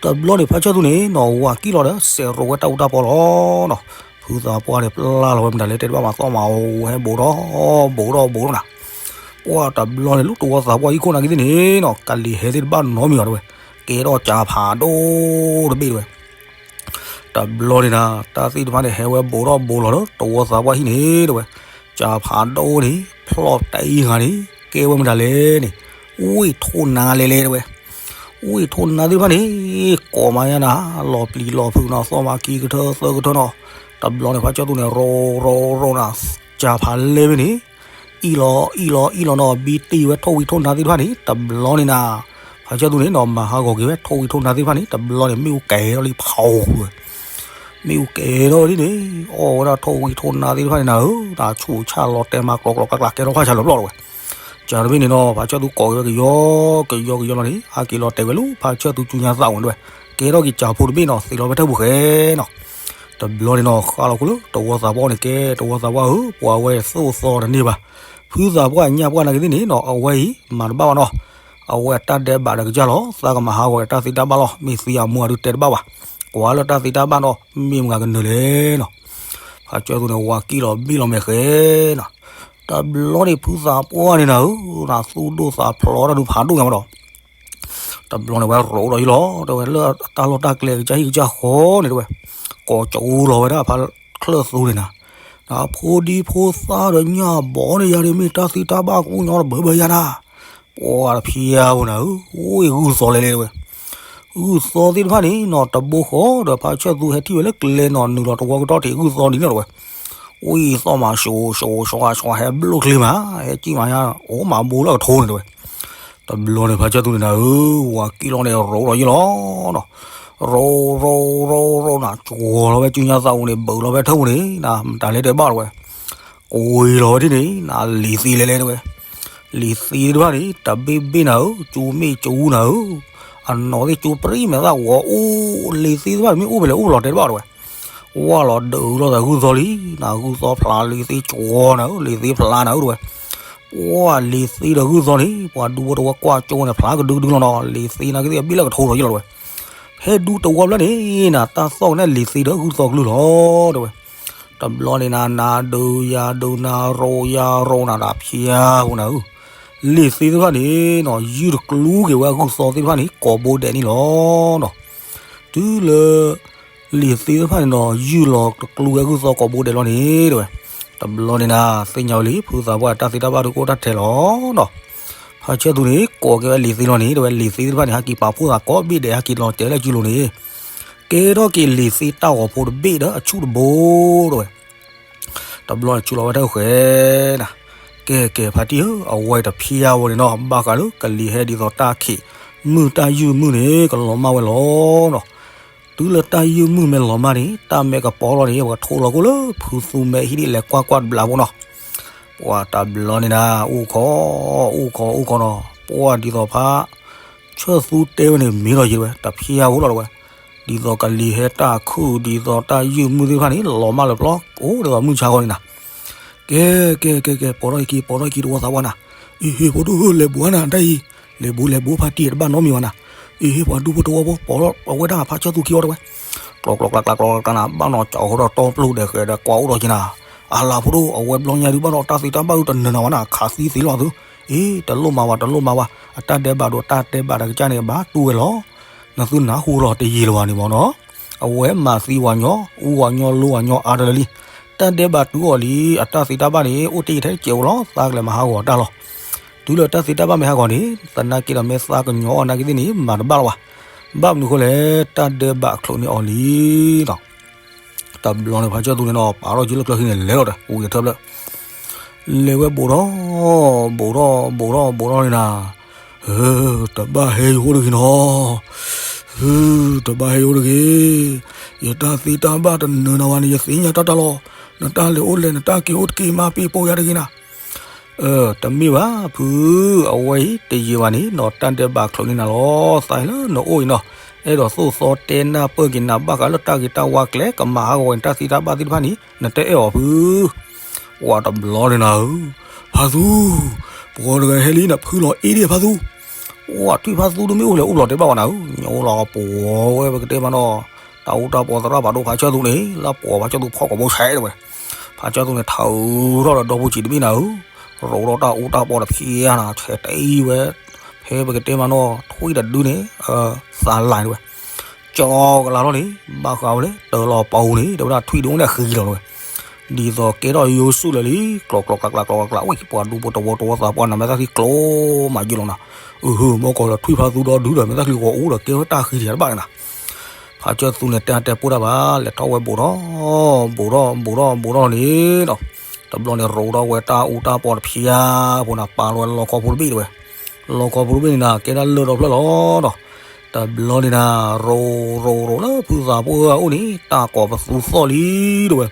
တဘျီန့ၣ် ဖါဆၢၣ်သူန့ၣ်နီၤ ဝၤကံၣ်လီၤဒီး စဲးရိးဝဲတၢ်အူတၢ်ပီလီၤနီၤ. ဖုသးပှၢ်န့ၣ် ပျၢ်လီၤဝဲမတၤလဲၣ်တဲတဘၣ်မး သီၣ်မးအီၤ ဟဲဘိးထီၣ် ဘိးထီၣ်ဘိးထီၣ်နၤ. ပှၤတဘျီန့ၣ် လၢတဝီသးပှၢ်ဟံၣ်ခိၣ်နာ်က့သ့ၣ်န့ၣ်နီၤ ကလံၤဟဲသ့ၣ်တဘၣ်နီတမံၤဘၣ်တဝဲ, ကဲထီၣ်ကၠၤဖးဒိၣ်တဘ့ၣ်တဝဲ. တဘျီန့ၣ်နၤ တၢ်သ့ၣ်တဖၣ်န့ၣ် ဟဲဝဲဘိးထီၣ်ဘိးလီၤဒီး တဝီသးပှၢ်ဟံၣ်န့ၣ်တဝဲ, ကၠၤဖးဒိၣ်န့ၣ် ဖျီၣ်တအံၤဂၤန့ၣ် ကဲဝဲမတၤလဲၣ်န့ၣ် ဝ့ၢ်ထိၣ်နါလဲၤလဲၤတဝဲ. ဝ့ၢ်ထိၣ်နါသ့ၣ်တဖၣ်န့ၣ် ကိးမးယါနၤ လီၤပျံၤလီၤဖုးနီၤ သီၣ်မးကံကထၢသၢကထၢနီၤ. တဘျီန့ၣ် ဖါဆၢၣ်သူန့ၣ် ရိးရိးရိးနၤ ကၠၤဖးလဲၢ်ဝဲန့ၣ် အံၣ်လီၤအံၣ်လီၤအံၣ်လီၤနီၤ ဘံတ့ၢ်ဝဲထိၣ်ဝံၤထိၣ်နါသ့ၣ်တဖၣ်န့ၣ် တဘျီန့ၣ်နၤ ဖါဆၢၣ်သူန့ၣ်နီၤ မၤဟးဂီၤက့ၤဝဲထိၣ်ဝံၤထိၣ်နါသ့ၣ်တဖၣ်န့ၣ် တဘျီန့ၣ် မ့ၣ်အူကဲထီၣ်လံဖးအိၣ်ဝဲ မ့ၣ်အူကဲထီၣ်ဒ်န့ၣ် အီၣ်ဝဲဒၣ်ထိၣ်ဝံၤထိၣ်နါသ့ၣ်တဖၣ်န့ၣ်နၤဧၢ နဆူၣ်ဆၣ်လီၤတဲာ်မးကျီကျီကျါကျါ ကဲထီၣ်ဖးဆါလၢာ်ဘျီတဝဲ. ကၠၤတဘ့ၣ်န့ၣ်နီၤ ဖါဆၢၣ်သူကိးက့ၤဝဲကယီ ကယီကယီလီၤန့ၣ် ဟးက့ၤလီၤတဲာ်ဝဲလၢဖါဆၢၣ်သူကၠူညါသးအိၣ်န့ၣ်တဝဲ, ကဲထီၣ်က့ၤကၠၤဖိတဘ့ၣ်နီၤ သံးလီၤဖဲထၢၣ်ပူၤဃဲနီၤ. တဘျီန့ၣ်နီၤ ဃၣ်လီၤခိၣ်လၢတဝီသးပှၢ်န့ၣ် ကဲတဝီသးပှၢ်ဧၢ ပှၤဝဲသိၣ်သီတန့ၢ်ဘၣ်. ဖုသးပှၢ်ညၣ်ပှၢ်နာ်က့သ့ၣ်န့ၣ်နီၤ အဝဲအံၤမၤတဘၣ်ဘၣ်နီၤ. အဝဲအတၢ်ဒဲးဘးဒီးကစၢ်လီၤ သးကမၤဟးဂီၤတၢ်သံတၢ်ဘၣ်လီၤ မ့ၢ်သံအမူအဒုးတဲတဘၣ်ဘၣ်. ကွၢ်လၢတၢ်သံတၢ်ဘၣ်နီၤ မ့ၢ်မတၤကနၢၤလဲၣ်နီၤ. ဖါဆၢၣ်သူန့ၣ် ဝၤကံၣ်လီၤဘံၣ်လီၤမဲာ်ဃဲနီၤ. တဘျီန့ၣ် ဖုသးပှၢ်န့ၣ်နၤဧၢ နသူၣ်ဒိၣ်သးဖျိးတၢ်ဒုးဖးဒိၣ်ညါမးဒီး တဘျီန့ၣ် ဝဲရိးဒီးယံလီၤ တဲဝဲလၢတၢ်လီၢ်တၢ်ကျဲကစၢ်ဟံၣ်ကစၢ်ဃီန့ၣ်တဲဝဲ, ကိးကၠိလီၤဝဲဒၣ်ဖါချၢၣ်သူန့ၣ်နၤ, ဖိဒံဖိသၣ်ဒီးညၣ်ဘီန့ၣ် ယၤဒ်မ့ၢ်တၢ်သံတၢ်ဘၣ်ကအိၣ်ညီတဘၢဘၢယၤနၤ, ပှၤတဖျါဝဲနၤဧၢ, အိၣ်ဂုၢ်သီလဲၤလဲၤတဲဝဲ, ဂုၢ်သီသ့ၣ်တဖၣ်န့ၣ်နီၤ တဘိဃီဒီးဖါဆၢၣ်သူဟဲထံၣ်ဝဲလၢကျဲနီၤ နုာ်လီၤတဝီကတီၢ်ထံးဂုၢ်သီဒ်န့ၣ်လီၤဝဲ, အိၣ်အံၤသီၣ်မး ၡိၣ်ၡိၣ်ၡိၣ် ဟဲဘျိၣ်ချ့မး ဟဲကံၣ်မးညါ အိၣ်မးဘိလၢကထိန့ၣ်တဲဝဲ. တဘျီန့ၣ် ဖါဆၢၣ်သူန့ၣ်နၤဧၢ, ဝၤကံၣ်လီၤန့ၣ် ရိးဒီးယံလီၤနီၤ, ရိးရိးရိးရိးနၤ ကွီၤလီၤဝဲစုညါသးအိၣ်န့ၣ် ဘုးလီၤဖဲထၢၣ်ပူၤန့ၣ် နမတၤလဲၣ်တဲဘၣ်လီၤဝဲ, ကွံာ်လီၤဝဲဒ်န့ၣ် နလံၤသံလဲၤလဲၤတဲဝဲ, လံၤသံသ့ၣ်တဖၣ်န့ၣ် တဘ့ၣ်ဘ့ၣ်နၤဧၢ, ကၠိမ့ၣ်ကၠိနၤဧၢ, အနီၢ်သ့ၣ်ကၠိပြံမဲာ်သၣ်ဂီၤအိၣ်, လံၤသံသ့ၣ်တဖၣ်မ့ၢ်အိၣ်ဖဲလဲၣ်အိၣ်ဖဲလဲၣ်တဲတဘၣ်လီၤဝဲ ဝၢ်လီၤဒုးလီၤသးဂုၢ်သီလံ, နဂုၢ်သီဖျါလံၤသ့ကွီၤနၤဧၢ, လံၤသ့ဖျါနၤဧၢတဲဝဲ, ပှၤလံၤသ့ဒီးဂုၢ်သီန့ၣ် ပှၤဒူဖိတဝီကွၢ်ကၠိန့ၣ် ဖျါကဒုကဒုလီၤနီၤ, လံၤသ့နာ်က့သ့ၣ်အဘ့ၣ်လၢကထိဒီးယံလီၤတဲဝဲ, ဖဲဒူတဝီဖျၢၣ်န့ၣ် နတၢ်သီၣ်ကနဲၣ်လံၤသ့ဒီးဂုၢ်သီကလုၢ်လီၤတဲဝဲ. တဘျီန့ၣ်နၤ နၤဒုးယၤဒုး နၤရိးယၤရိးနၤ တၢ်ဖျါဖိနၤဧၢ, လံၤသ့သ့ၣ်တဖၣ်န့ၣ်နီၤ ယုၢ်တကျူက့ၤဝဲအဂုၢ်သီသ့ၣ်တဖၣ်န့ၣ် ကိးဘိဒဲးန့ၣ်လီၤနီၤ. တုၤလၢ လံၤသ့သ့ၣ်တဖၣ်န့ၣ်နီၤ ယုၢ်လီၤတကျူဝဲအဂုၢ်သီကိးဘိဒဲးလီၤန့ၣ်တဲဝဲ, တဘျီန့ၣ်နၤ သ့ၣ်ညါဝဲလံ ဖုသးပှၢ်တၢ်သံတၢ်ဘၣ်ဒုးကအိၣ်တၢ်ထဲလီၤနီၤ. ဖါဆၢၣ်သူန့ၣ် ကိးက့ၤဝဲလံၤသ့လီၤန့ၣ်တဲဝဲ, လံၤသ့သ့ၣ်တဖၣ်န့ၣ် ဟဲက့ၤပာ်ဖှိၣ်သးကိးဘ့ၣ်ဒဲး ဟဲက့ၤလီၤတဲာ်လၢစုလိၤန့ၣ် ကဲထီၣ်က့ၤလံၤသ့တၢ်ဂီၤဖိတဘ့ၣ်ဒီးအဆူၣ်တဘိတဲဝဲ. တဘျီန့ၣ်ဆူးလီၤဝဲတၢ်ဃဲၤနၤ, ကဲကဲဖါတံၢ်ဧၢ, အဝဲတဖျါဝဲန့ၣ်နီၤ ဘၣ်ဃးလၢကလံၤဟဲဒ်သိးတၢ်ခံးမုၢ်တၢ်ယုၢ်မုၢ်န့ၣ် ကလီၤမၢ်ဝဲလီၤနီၤ. တုၤလၢတၢ်ယုၢ်မုၢ်မ့ၢ်လီၤမၢ်န့ၣ် တၢ်မဲာ်ကပီၤလီၤန့ၣ် ပကထိလီၤကိၣ်လၢဖုသူမဲာ်ဟံၣ်ဒ်လဲၣ်ကွၢ်ကွၢ်တဘျီဖိနီၤ. ပှၤတဘျီန့ၣ်နၤ အိၣ်ခိး အိၣ်ခိး အိၣ်ခိးနီၤ, ပှၤဒ်သိးဖါ ဆၢၣ်သူတဲဝဲန့ၣ် မ့ၢ်လီၤယံၤဝဲ တဖျါဖိလီၤတဲဝဲ, ဒ်သိးကလံၤဟဲတၢ်ခုၣ် ဒ်သိးတၢ်ယုၢ်မုၢ်သ့ၣ်တဖၣ်န့ၣ် လီၤမၢ်လၢပျီ အိၣ်ဒ်သိးမုၢ်ဆါဃီန့ၣ်နၤ. ကဲ ကဲ ကဲ ကဲ ပိာ်ထီၣ်အခံ ပိာ်ထီၣ်အခံတဝီသးပှၢ်နၤ, အ့ဟ့ ဖိဒိၣ်လဲၤဘိးနၤ တၢ်အံၤ လဲၤဘိးလဲၤဘိး ဖါတံၢ်တဘၣ်နီတမံၤဘၣ်နၤ, အ့ဟ့ ပှၤဒူဖိတဝီဖိ ပိာ်ထီၣ်အဝဲဒၣ်ဖါဆၢၣ်သူခံဝီတဲဝဲ, ကျီကျီကျါကျါကျီကျါနၤ ဘၣ်နီၤ ကၠီဃီဒီးတီပျိၢ်ဒဲးဃဲးဒီးကွၢ်အိၣ်ဒီးက့ၤနၤ, အလၤဖိဒိၣ် အဝဲဘျီညါဒုးဘၣ်နီၤ တၢ်သံတၢ်ဘၣ်ဒုးတနၢၤနၤဘၣ်နၤ ခးသံသ့လီၤသု, အ့ တလိၣ်မၤဝဲ တလိၣ်မၤဝဲ အတၢ်ဒဲးဘးဒီးတၢ်ဒဲးဘးတကစၢ်န့ၣ် ဘၣ်တူၢ်ဝဲလီၤ, နသုနၢ်ဟူလီၤတယံာ်လၢၤဘၣ်န့ၣ်မ့ၢ်နီၤ, အဝဲမၤသံဝဲညီ အူဝဲညီ လိဝဲညီအါတလၢလံ, တၢ်ဒဲးဘးတုၤအီၤလံ အတၢ်သံတၢ်ဘၣ်န့ၣ် အိၣ်တ့ၢ်ထဲတကဲးဖိလီၤ သးကလဲၤမၤဟးဂီၤတၢ်လီၤ. တုၤလၢတၢ်သံတၢ်ဘၣ်မ့ၢ်ဟးဂီၤန့ၣ် သနာ်က့ဒီးမ့ၢ်သးကညီအီၤနာ်က့သ့ၣ်န့ၣ် မၤတဘၣ်လီၤဘၣ်. ဘၣ်မနုၤဃိလဲၣ် တၢ်ဒဲးဘးအချိးန့ၢ်အီၤလံနီၤ. တဘျီန့ၣ် ဖါဆၢၣ်သူန့ၣ်နီၤ ပာ်ထီၣ်က့ၤလၢကျဲခံန့ၣ် လဲၤလီၤဒီး ဝံၤအထၢၣ်ဖျၢၣ် လဲၤဝဲဘိးထီၣ် ဘိးထီၣ် ဘိးထီၣ် ဘိးထီၣ်န့ၣ်နၤ, အၢ, တဘၣ်ဟဲယအိၣ်တဂ့ၤနီၤ. အၢ, တဘၣ်ဟဲယအိၣ်တဂ့ၤ. ယတၢ်သ့တၢ်ဘၣ်တနၢၤနၤဘၣ်န့ၣ် ယသ့ၣ်ညါတၢ်တၢ်လီၤ. နတၢ်လဲၤအိၣ်လဲၤ နတၢ်က့ၤအိၣ်တက့ၢ်မး ပ့ၤပိာ်ယၤတဂ့ၤနၤ. အၢ, တမ့ၢ်ဘၣ်ဖု, အဝဲအံၤတယံာ်ဘၣ်န့ၣ်နီၤ တၢ်ဒဲးဘးချုးန့ၢ်နၤလီၤ. သးလၢနအိၣ်အံၤနီၤ, အဲၣ်ဒိးသိၣ်သီတဲနၢ်ပၢၢ်က့ၤနၤ ဘၣ်ဃးလၢတၢ်ဂ့ၤတၢ်ဝါကျဲ ကမၤဟးဂီၤဝဲနတၢ်သ့တၢ်ဘၣ်သ့ၣ်တဖၣ်န့ၣ် နတအဲၣ်အီၤဖု. ဝံၤတဘျီန့ၣ်နၤဧၢ, ဖါသူ, ပှၤတဂၤဟဲလံ နဖုလီၤအ့ဒ့ၣ်ဖါသူ. ဝံၤထွံၣ်ဖါသူဒုးမ့ၢ်အိၣ်လဲၤအိၣ်ဘျီတဲဘၣ်ဝဲနၤဧၢ, ညိလီၤပှီၤဝဲပကတဲမးနီၤ, တၢ်အူတၢ်ပီသရၣ်ဖးဒိၣ်ဖါဆၢၣ်သူန့ၣ် လၢပှီၤဖါဆၢၣ်သူဖီၣ်ကိာ်ဘိဆဲးတဲဝဲ. ဖါဆၢၣ်သူန့ၣ် ထုးထီၣ်ဒီးဒီဖိဆံးတဘ့ၣ်နၤဧၢ, ရိးထီၣ်တၢ်အူတၢ်ပီတဖျါနၤ ဆဲးတအံၤဝဲ, ဖဲပကတဲမးနီၤ ထွံၣ်တဒုန့ၣ် သးလၢ်တဲဝဲ ကၠီကလၤလီၤန့ၣ် ဘၣ်ဃးဝဲလၢတၢ်လီၤပီန့ၣ် တဲဝဲဒၣ်ထွံၣ်ဒုန့ၣ်ဃံလီၤဝဲ, ဒ်သိးကဲထီၣ်ယိၤစုၣ်လၢာ်လံ, ကျီကျီကျီကျီကျီကျီ, ဝံၤပှၤဒူဖိတဝီတဝီသးပှၢ်န့ၣ် မဲာ်သၣ်ချံကျိမးယိလီၤနၤ, အၢ မ့ၢ်ကီးလၢထွံၣ်ဖါသူဒီဒုဒီး မဲာ်သၣ်ချံဂီၤအိၣ်ဒီး ကဲထီၣ်တၢ်ဃံထံးတဘၣ်န့ၣ်နၤ. ဖါဆၢၣ်သူန့ၣ် တဲအါတဲပိၢ်တၢ်ဘၣ်, လဲၤထီၣ်ဝဲဘူးထီၣ်, ဘူးထီၣ်ဘူးထီၣ်ဘူးထီၣ်န့ၣ်ဒီး, တဘျီန့ၣ်ရိးထီၣ်ဝဲတၢ်အူတၢ်ပီတဖျါဖိနၤ ပာ်လီၤဝဲလီခီဖိတဘ့ၣ်တဲဝဲ, လီခီဖိတဘ့ၣ်န့ၣ်နၤ ကဲဒၣ်လၢၢ်ဒီဖျၢၣ်လီၤဒီး, တဘျီန့ၣ်နၤ ရိးရိးရိးလၢဖုသးပှၢ်အအိၣ်န့ၣ် တၢ်ကိးပသူသီၣ်လံတဲဝဲ.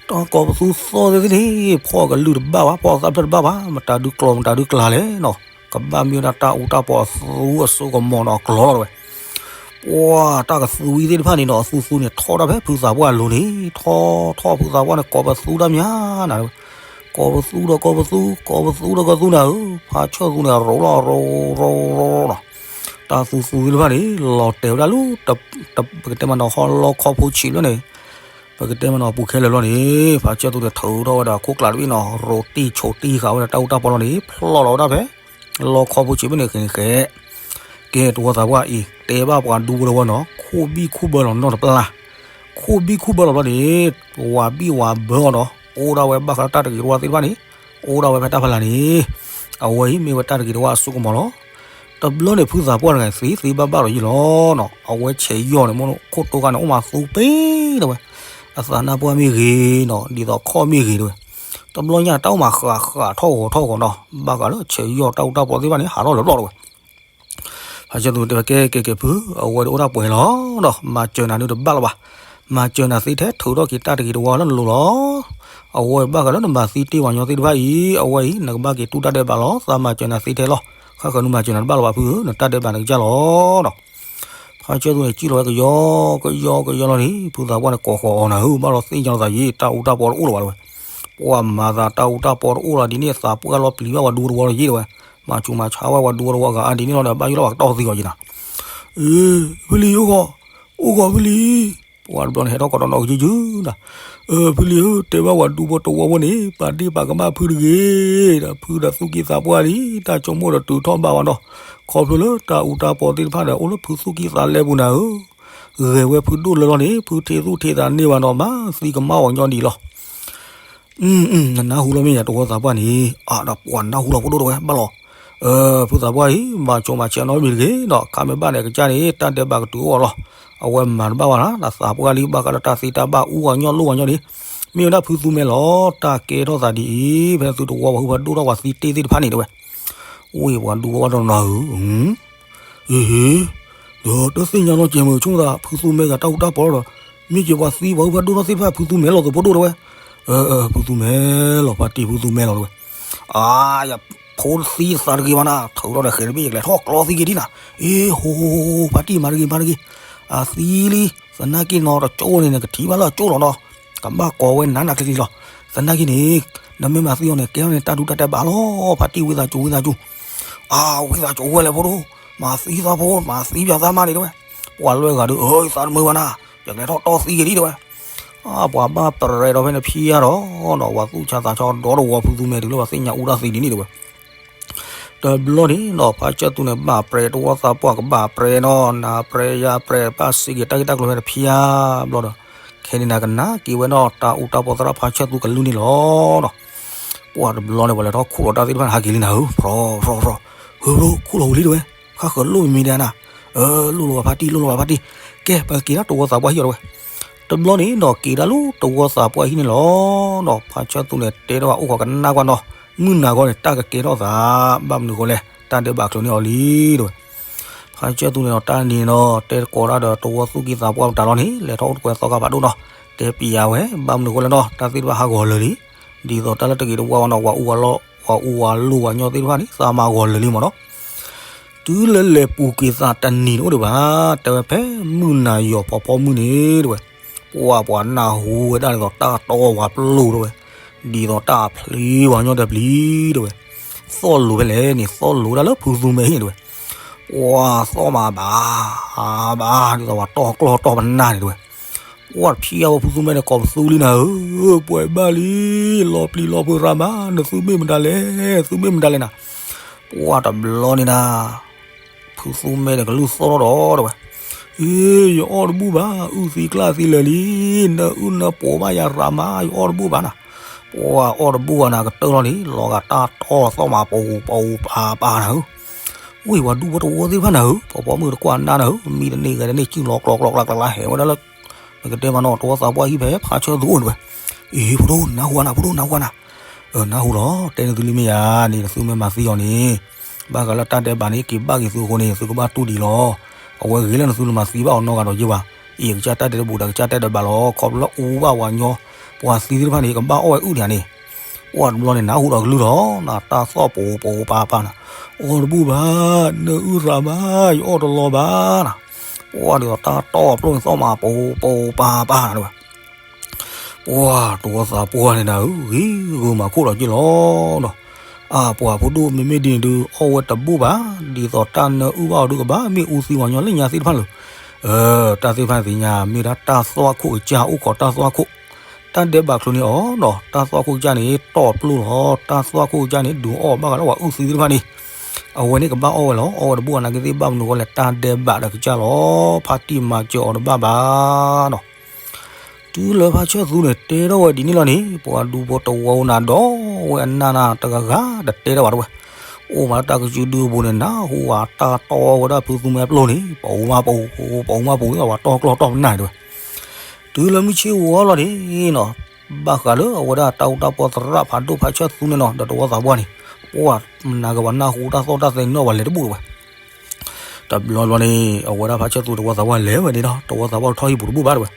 တၢ်ကိးပသူသီၣ်သ့ၣ်သ့ၣ်န့ၣ် ဖီၣ်ကလုၢ်တဘၣ်ဘၣ်, ဖီၣ်သၣ်ဖျၢၣ်တဘၣ်ဘၣ်, မတၤဒုကျီမတၤဒုကျါလဲၣ်နီၤ, ကဘၣ်မ့ၢ်ဝဲဒၣ်တၢ်အူတၢ်ပီအသူအစိကမီၤနီၤ အကျီလီၤတဲဝဲ. ပှၤတၢ်ကသူဝံသ့ၣ်တဖၣ်န့ၣ်နီၤ အသူသူန့ၣ် ထီၣ်တၢ်ဖဲဖုသးပှၢ်အလိၤန့ၣ်, ထီၣ်ထီၣ်ဖုသးပှၢ်န့ၣ် ကိးပသူတၢ်မးနၤ, ကိးပသူဒီးကိးပသူ, ကိးပသူဒီးကိးပသူနၤဧၢ, ဖါဆၢၣ်သူန့ၣ် ရိးလီၤရိးရိးရိးနီၤ, တၢ်သူသူသ့ၣ်တဖၣ်န့ၣ် လီၤတဲာ်ဝဲဒၣ်လၢ ပကတဲမးနီၤ ဟီၣ်လီခီဖိဆံးဘျီန့ၣ်, ပကတဲမးနီၤ ပူၤခဲလၢာ်ဘျီန့ၣ် ဖါဆၢၣ်သူန့ၣ် ထုးထီၣ်ဝဲဒၣ်ခိၣ်ကျးတဘ့ၣ်နီၤ ရိးတံၢ်ဆိးတံၢ်ဃာ်ဝဲဒၣ်တၢ်အူတၢ်ပီလီၤန့ၣ် ဖျီၣ်လီၤဝဲဒၣ်ဖဲ လီခီဖိဆံးဘျီန့ၣ်ဃဲန့ၣ်ဃဲ, ကဲတဝီသးပှၢ်အံၤ တဲဘၣ်ပှၤဒူဖိတဝီနီၤ ခိၣ်ဘံၣ်ခိၣ်ဘၢလီၤနီတပျၢ်, ခိၣ်ဘံၣ်ခိၣ်ဘၢလီၤဘျီန့ၣ် ဝၤဘံၣ်ဝၤဘၢအီၤဒီး အိၣ်ဒၣ်ဝဲဘၣ်ဃးလၢတၢ်တဂ့ၤတဝါသ့ၣ်တဖၣ်န့ၣ် အိၣ်ဒၣ်ဝဲဖဲတၢ်ဖးလၢ်န့ၣ်, အဝဲအံၤမ့ၢ်ဝဲတၢ်တဂ့ၤတဝါအစိကမီၤလီၤ. တဘျီန့ၣ် ဖုသးပှၢ်တဂၤသ့သ့ဘၣ်ဘၣ်လီၤယံၤလီၤနီၤ အဝဲဆဲးယီၢ်န့ၣ် မ့ၢ်ခိၣ်တိၢ်ခါန့ၣ် အိၣ်မးသူပ့ၤတဲဝဲ, အသးနါပှၢ်မ့ၢ်ဂ့ၤနီၤ ဒ်သိးခီၣ်မ့ၢ်ဂ့ၤတဲဝဲ, တဘျီညါတၢ်အိၣ်မးဃးဃးထီၣ်ဂီၤထီၣ်ဂီၤနီၤ ဘၣ်ဃးလၢဆဲးယီၢ်တၢ်အူတၢ်ပီသ့ၣ်တဖၣ်န့ၣ် ဟးထီၣ်လၢာ်ဘျီတဲဝဲ ဖါဆၢၣ်သူတဲဝဲ ကဲကဲကဲဖု, အဝဲဒၣ်အိၣ်ဒၣ်ပှဲၤလီၤဒီး မၤစၢၤနၤဒုးတဘၣ်လီၤဘၣ်, မၤစၢၤနၤသ့ထဲ ထုးထီၣ်က့ၤတၢ်တဂ့ၤတဝါလၢနလိၤလီၤ. အဝဲဘၣ်ဃးလၢနမၤသံတ့ၢ်ဝၤညီသ့ၣ်တဖၣ်အံၤ အဝဲအံၤ နကဘၣ်က့ၤတူၢ်တၢ်ဒဲးဘးလီၤ. သးမၤစၢၤနၤသ့ထဲလီၤ. ဃၣ်ဃၢၤနမၤစၢၤနၤတဘၣ်လီၤဘၣ်ဖုဧၢ, နတၢ်ဒဲးဘးနကစၢ်လီၤဒီး ဖါဆၢၣ်သူန့ၣ် စံၣ်လီၤဝဲကယီကယီကယီလီၤန့ၣ် ဖုသးပှၢ်န့ၣ် ကိးဃီၤအီၤနၤဧၢ, ဘၣ်လီၤသ့ၣ်ညါလီၤသးယံၤ တၢ်အူတၢ်ပီတအိၣ်လၢၤဘၣ်တဲဝဲ, ပှၤမၤသးတၢ်အူတၢ်ပီတအိၣ်လၢၤဒ်န့ၣ် သးပှၢ်လီၤပျံၤဘၣ်ပှၤဒူတဝီလီၤယံၤတဲဝဲ, မၤဆူးမၤဆါဝဲပှၤဒူတဝီဂၤအါဒ်န့ၣ်လီၤဒီး ဘၣ်ယိၣ်လီၤဘၣ်ကတီၢ်သံအီၤယံၤနၤ, အၢ ဖုလံၤအိၣ်ဃီၤ, အိၣ်ဃီၤဖုလံၤ, ပှၤတဘျီန့ၣ် ဟဲထီၣ်ကိးဒီးနီၢ်ကယုၢ်ယုၢ်နၤ, အၢ ဖုလံၤဧၢ တဲဘၣ်ပှၤဒူဖိတဝီဖိန့ၣ် ပာ်ဒ့ၣ်ပာ်ကမၣ်ဖုတဂ့ၤဒီး ဖုဒီးသူၣ်ကံၢ်သးပှၢ်လံ တၢ်ဆိကမိၣ်ဒီးတုၤထီၣ်ဘးဝဲဒီး ခီဖျိလၢတၢ်အူတၢ်ပီသ့ၣ်တဖၣ်ဒီး အိၣ်လၢဖုသူၣ်ကံၢ်သးလဲပူၤနၤဧၢ, ဂဲၤဝဲဖုဒိၣ်လၢလီၤန့ၣ် ဖုထံသူၣ်ထံသးန့ၢ်ဘၣ်နီၤ မၤသံကမၣ်အီၤညီဒံးလီၤ. နနၢ်ဟူလီၤမ့ၢ်ယၤ တဝီသးပှၢ်န့ၣ်, အဒီးပှၤနၢ်ဟူလီၤဖိဒိၣ်တဲဝဲ ဘၣ်လီၤ. ဖုသးပှၢ်အံၤ မၤဆိးမၤဆါနီတမံၤတဂ့ၤဒီး ခါမ့ၢ်ဘၣ်န့ၣ် အကစၢ်န့ၣ် တၢ်ဒဲးဘးကတုၤအိၣ်အီၤလီၤ. အဝဲမၤတဘၣ်ဘၣ်နၤ သးပှၢ်လံ ဘၣ်ဃးလၢတၢ်သ့တၢ်ဘၣ်အူအီၤညီလိၣ်အီၤညီန့ၣ်, မ့ၢ်ဝဲဒၣ်ဖုသူမဲလီၤ. တၢ်ကဲထီၣ်သးဒ်အံၤ ဖဲသုတဝီပှၤဟုၣ်ဖးဒိၣ်ထီၣ်ပှၤသံတ့ၢ်သ့ၣ်တဖၣ်န့ၣ်တဲဝဲ, ဝ့ၢ်ပှၤဒူဝဲဝဲဒီးနၤဧၢ အ့ဟ့, ဒီးတသ့ၣ်ညါနီတကဲးမုၢ် ဆိကမိၣ်သး ဖုသူမဲဂၤတၢ်အူတၢ်ပီလီၤဒီး, မ့ၢ်က့ၤပှၤသံပှၤဟုၣ်ဖးဒိၣ်ထီၣ်သ့ၣ်တဖၣ် ဖုသူမဲလီၤသးဖိဒိၣ်တဲဝဲ, အၢ ဖုသူမဲလီၤ ဖါတံၢ်ဖုသူမဲလီၤတဲဝဲ, အါယၤ ဖိသံသးတဂ့ၤဘၣ်နၤ ထုးထီၣ်ဒီးဃဲၤတဘ့ၣ် ယကလဲၤထီၣ်ကျီသံက့ၤဒံးနၤ, အ့ ဟိဟိဟိ ဖါတံၢ်မၤတဂ့ၤမၤတဂ့ၤ, အသံလံ, သနာ်က့နီၤ တကၠိန့ၣ် နကထံၣ်ဘၣ်လၢအကၠိလီၤနီၤ, ကဘၣ်ကိးဝဲနးနးကျံၤကျံၤလီၤ, သနာ်က့န့ၣ် နမ့ၢ်မၤသံအီၤန့ၣ် ကဲထီၣ်န့ၣ် တၢ်ဒုးတၢ်တဲဘၣ်လီၤ, ဖါတံၢ်ဝံသးစူၤဝံသးစူၤ, အါ ဝံသးစူၤဝဲလဲၣ်ဖိဒိၣ်, မၤသံသးဖိ မၤသံပၠးသးမါန့ၣ်တဲဝဲ, ပှၤလွဲဂၤဒီး အၢ ယသးတမုာ်ဘၣ်နၤ, ယကလဲၤထီၣ်တီသံက့ၤဒံးတဲဝဲ, အါ ပှၤဘၣ်ပြဲးဒီးဖဲန့ၣ်ဖျါဒီး ဒီးပှၤသူၣ်ဆါသးဆါဒီတဝီဖုသူမဲတုၤလၢပှၤသ့ၣ်ညါအူတၢ်သံဒ်န့ၣ်တဲဝဲ တဘျီန့ၣ်နီၤ ဖါဆၢၣ်သူန့ၣ် ဘၣ်ပြဲးတဝီသးပှၢ်ကဘၣ်ပြဲးနီၤ နပြဲးယပြဲး ဘၣ်စံးက့ၤတၢ်ဂ့ၢ်တၢ်ကျိၤဖဲတဖျါဘျီဒီး ခဲန့ၣ်နကနၣ်က့ၤဝဲနီၤ တၢ်အူတၢ်ပီသရၣ်ဖါဆၢၣ်သူကလုၢ်န့ၣ်လီၤနီၤ. ပှၤတဘျီန့ၣ် ပှၤလဲၤထီၣ်ခူၣ်လီၤတၢ်သ့ၣ်တဖၣ်န့ၣ် ဟးက့ၤလံနၤဧၢ ဖြီဖြီဖြီ, ဟၢဘျီ ခူၣ်လီၤဝံၤလံတဲဝဲ, ခါဃၢၤလိၣ်မံၤမံၤဒဲးနၤ, လိၣ်လီၤဝဲဖါတံၢ် လိၣ်လီၤဝဲဖါတံၢ်, ကဲ ပက့ၤဒၣ်တဝီသးပှၢ်ဟံၣ်အီၤတဲဝဲ တဘျီန့ၣ်နီၤ က့ၤဒၣ်လၢတဝီသးပှၢ်ဟံၣ်န့ၣ်လီၤနီၤ ဖါဆၢၣ်သူန့ၣ် တဲထီၣ်ဘၣ်အိၣ်ဃီကနၣ်ကွၢ်နီၤ မုၢ်နၤဂီၢ်န့ၣ် တၢ်ကကဲထီၣ်သး ဘၣ်မနုၤဃိလဲၣ် တၢ်ဒဲးဘးချုးန့ၢ်အီၤလံ တဲဝဲ. ဖါဆၢသူန့ၣ်ဒီး တၢ်နံၤန့ၣ်ဒီး တဲတကိးတၢ်ဒီးတဝီသူၣ်ကံၢ်သးပှၢ်မတၤလီၤန့ၣ် လဲၤထီၣ်အိၣ်တကွဲးသီခါဖးဒိၣ်နီၤ, တဲပျးဝဲ ဘၣ်မနုၤအဃိလဲၣ်နီၤ တၢ်သ့ၣ်တဖၣ်ဟးဂီၤလၢာ်လံ. ဒ်သိးတၢ်လၢတဂ့ၤတဝါဝဲနီၤ ပှၤအူပှၤလီၢ် ပှၤအူပှၤလိၢ်ပှၤညီသ့ၣ်တဖၣ်န့ၣ် သးမၤဂီၤလၢာ်လံမ့ၢ်နီၤ. တုၤလၢလဲၤပူၤကွံာ်သးတနံၤန့ၣ်အိၣ်ဒံးဘၣ်, တဲဝဲဖဲမုၢ်နၤယီၤဖီဖီမုၢ်န့ၣ် တဲဝဲ, ပှၤပှၤနၢ်ဟူဝဲဒၣ်ဒ်သိးတၢ်တီပှၤပျိၢ် တဲဝဲ, ဒ်သိးတၢ်ဖျ့ပှၤညီတပျံၤ တဲဝဲ, သီၣ်လိၤဖဲလဲၣ်န့ၣ် သီၣ်လိၤဝဲဒၣ်လၢဖုသူမဲဟံၣ်န့ၣ် တဲဝဲ, ပှၤသီၣ်မၤဘၣ် ဘၣ် ဒ်သိးပှၤတီၢ်ကျီၢ်တီၢ်ပနၢ်န့ၣ် တဲဝဲ, ပှၤဖံးအဝဲဖုသူမဲန့ၣ် ကိးပသူလံနၤဧၢ, ပှဲၤဘၣ်လံ, လီၤပျံၤလီၤဖုးရၤမး နသုမ့ၢ်မတၤလဲၣ် သုမ့ၢ်မတၤလဲၣ်နၤ, ပှၤတဘျီန့ၣ်နၤ ဖုသူမဲန့ၣ် ကလုၢ်သီၣ်ထီၣ်ဒီး တဲဝဲ, အ့ ယအီၣ်တဘူၣ်ဘၣ်, အုၣ်သံကျၢ်သံလၢာ်လံ, နအုၣ်နပှိၤဘၣ်ယၤရၤမး ယအီၣ်တဘူၣ်ဘၣ်နၤ, ပှၤအီၣ်တဘူၣ်ဘၣ်နၤ ကတၢၢ်လီၤန့ၣ် လီၤဂာ်တၢ်တီသီၣ်မၤပူၤပူၤပၤပၤနၤဧၢ, ဝံၤပှၤဒူဖိတဝီသ့ၣ်တဖၣ်နၤဧၢ, ပှၤပိာ်မုၣ်တကွၢ်နါနၤဧၢ, မံတန့ၢ်ဂဲၤတန့ၢ် စုၣ်လီၤကျီကျီကျါကျါဟဲဝဲဒၣ်လၢ နကတဲမးနီၤ တဝီသးပှၢ်ဟံၣ်ဖဲဖါဆၢသူအိၣ်န့ၣ်ဝဲ, အ့ ဖိဒိၣ် နၢ်ဟူဧါနၤ ဖိဒိၣ် နၢ်ဟူဧါနၤ, အၢ နၢ်ဟူလီၤ, တဲန့ၢ်သုလံမ့ၢ်ယၤန့ၣ် နသုမ့ၢ်မၤသံအီၤန့ၣ် ဘၣ်ဃးလၢတၢ်ဒဲးဘးန့ၣ် က့ၤဘၣ်က့ၤသုအဃိန့ၣ် သုကဘၣ်တူၢ်ဒံးလီၤ, အဝဲဂ့ၤလၢနသုနမၤသံဘၣ်အီၤနီတဂၤဒီးယ့ၢ်ဘၣ်, အံၤကစၢ်တၢ်ဒဲးတဘူးဒီးကစၢ်တၢ်ဒဲးဘးလီၤ, ခီဖျိလၢအူဘၣ်ပှၤညီ ပှၤသံသ့ၣ်တဖၣ်န့ၣ် ကဘၣ်အီၣ်ဝဲအုၣ်န့ၣ်န့ၣ်, ပှၤတဘျီန့ၣ် နၢ်ဟူဒီးကလုၢ်လီၤ, နတၢ်သီၣ်ပူၤပူၤပၤပၤနၤ, အီၣ်တဘူၣ်ဘၣ်, နအုၣ်ရၤဘၣ်, ယအီၣ်တလီၤဘၣ်နၤ, ပှၤဒ်သိးတၢ်တီပျိၢ်န့ၣ် သီၣ်မၤပူၤပူၤပၤပၤနၤတဲဝဲ ပှၤတဝီသးပှၢ်န့ၣ်နၤဧၢ, ဂ့ၤဂုာ်မၤခိၣ်ဒီးက့ၢ်လီၤနီၤ, အါပှၤဖိဒိၣ် မ့မ့ၢ်ဒ်န့ၣ်ဒုး အီၣ်ဝဲတဘူၣ်ဘၣ်, ဒ်သိးတၢ်နၢအုၣ်ဘၣ်အီၤဒုးကဘၣ်မ့ၢ်အူသံပှၤညီလၢညါသ့ၣ်တဖၣ်လၢာ်, တၢ်သ့ၣ်တဖၣ်သ့ၣ်ညါ မ့ၢ်ဒၣ်တၢ်သွၣ်ခိၣ်ကစၢ်အိၣ်ခိးတၢ်သွၣ်ခိၣ်, တၢ်ဒဲးဘးချုးန့ၢ်အီၤနီၤ, တၢ်သွၣ်ခိၣ်ကစၢ်န့ၣ် တီပျိၢ်လီၤ, တၢ်သွၣ်ခိၣ်ကစၢ်န့ၣ် ဒုးအီၣ်ဘၣ်ဃးလၢပှၤအုၣ်သံသ့ၣ်တဖၣ်န့ၣ်, အဝဲန့ၣ်ကဘၣ်အီၣ်ဝဲလီၤ, အီၣ်ဝဲတဘူၣ်အနာ်က့သ့ၣ်ဘၣ်မနုၤအဃိလဲၣ် တၢ်ဒဲးဘးဒီးကစၢ်လီၤ, ဖါတံၢ်မၤစၢၤအီၤတဘၣ်ဘၣ်နီၤ တုၤလၢဖါဆၢသူန့ၣ် တဲထီၣ်ဝဲဒ်န့ၣ်လီၤန့ၣ် ပှၤဒူဖိတဝီနၤဒီးဝဲအနၢ်နၤတဂၤဂၤတတဲထီၣ်ဘၣ်တဲဝဲ, အိၣ်မးလၢတၢ်ကစုဒုအပူၤန့ၣ် နၢ်ဟူဝဲတၢ်တီဝဲဒၣ်ဖုသူမဲပျိၢ်န့ၣ် ပအူမးပအူ ပအူမးပအူ ပှၤတီၢ်ကျီၢ်တီၢ်ပနၢ်တဲဝဲ, တုၤလၢမုၢ်ဆ့ၣ်ဝီလီၤန့ၣ်နီၤ, ဘၣ်ဃးလၢအဝဲဒၣ်တၢ်အူတၢ်ပီသရၣ်ဖးဒိၣ်ဖါဆၢသူန့ၣ်နီၤ ဒီးတဝီသးပှၢ်န့ၣ်, ပှၤမနၤက့ၤပှၤနၢ်ဟူတၢ်သီၣ်တၢ်သဲန့ၣ်နီၤ ပှၤလဲၤတဘူၣ်တဲဝဲ တဘျီဘျီန့ၣ် အဝဲဒၣ်ဖါဆၢသူတဝီသးပှၢ်လဲၤဝဲန့ၣ်ဒီး တဝီသးပှၢ်ထီၣ်ဟံၣ်ပူၤတဘူၣ်ဘၣ်တဲဝဲ,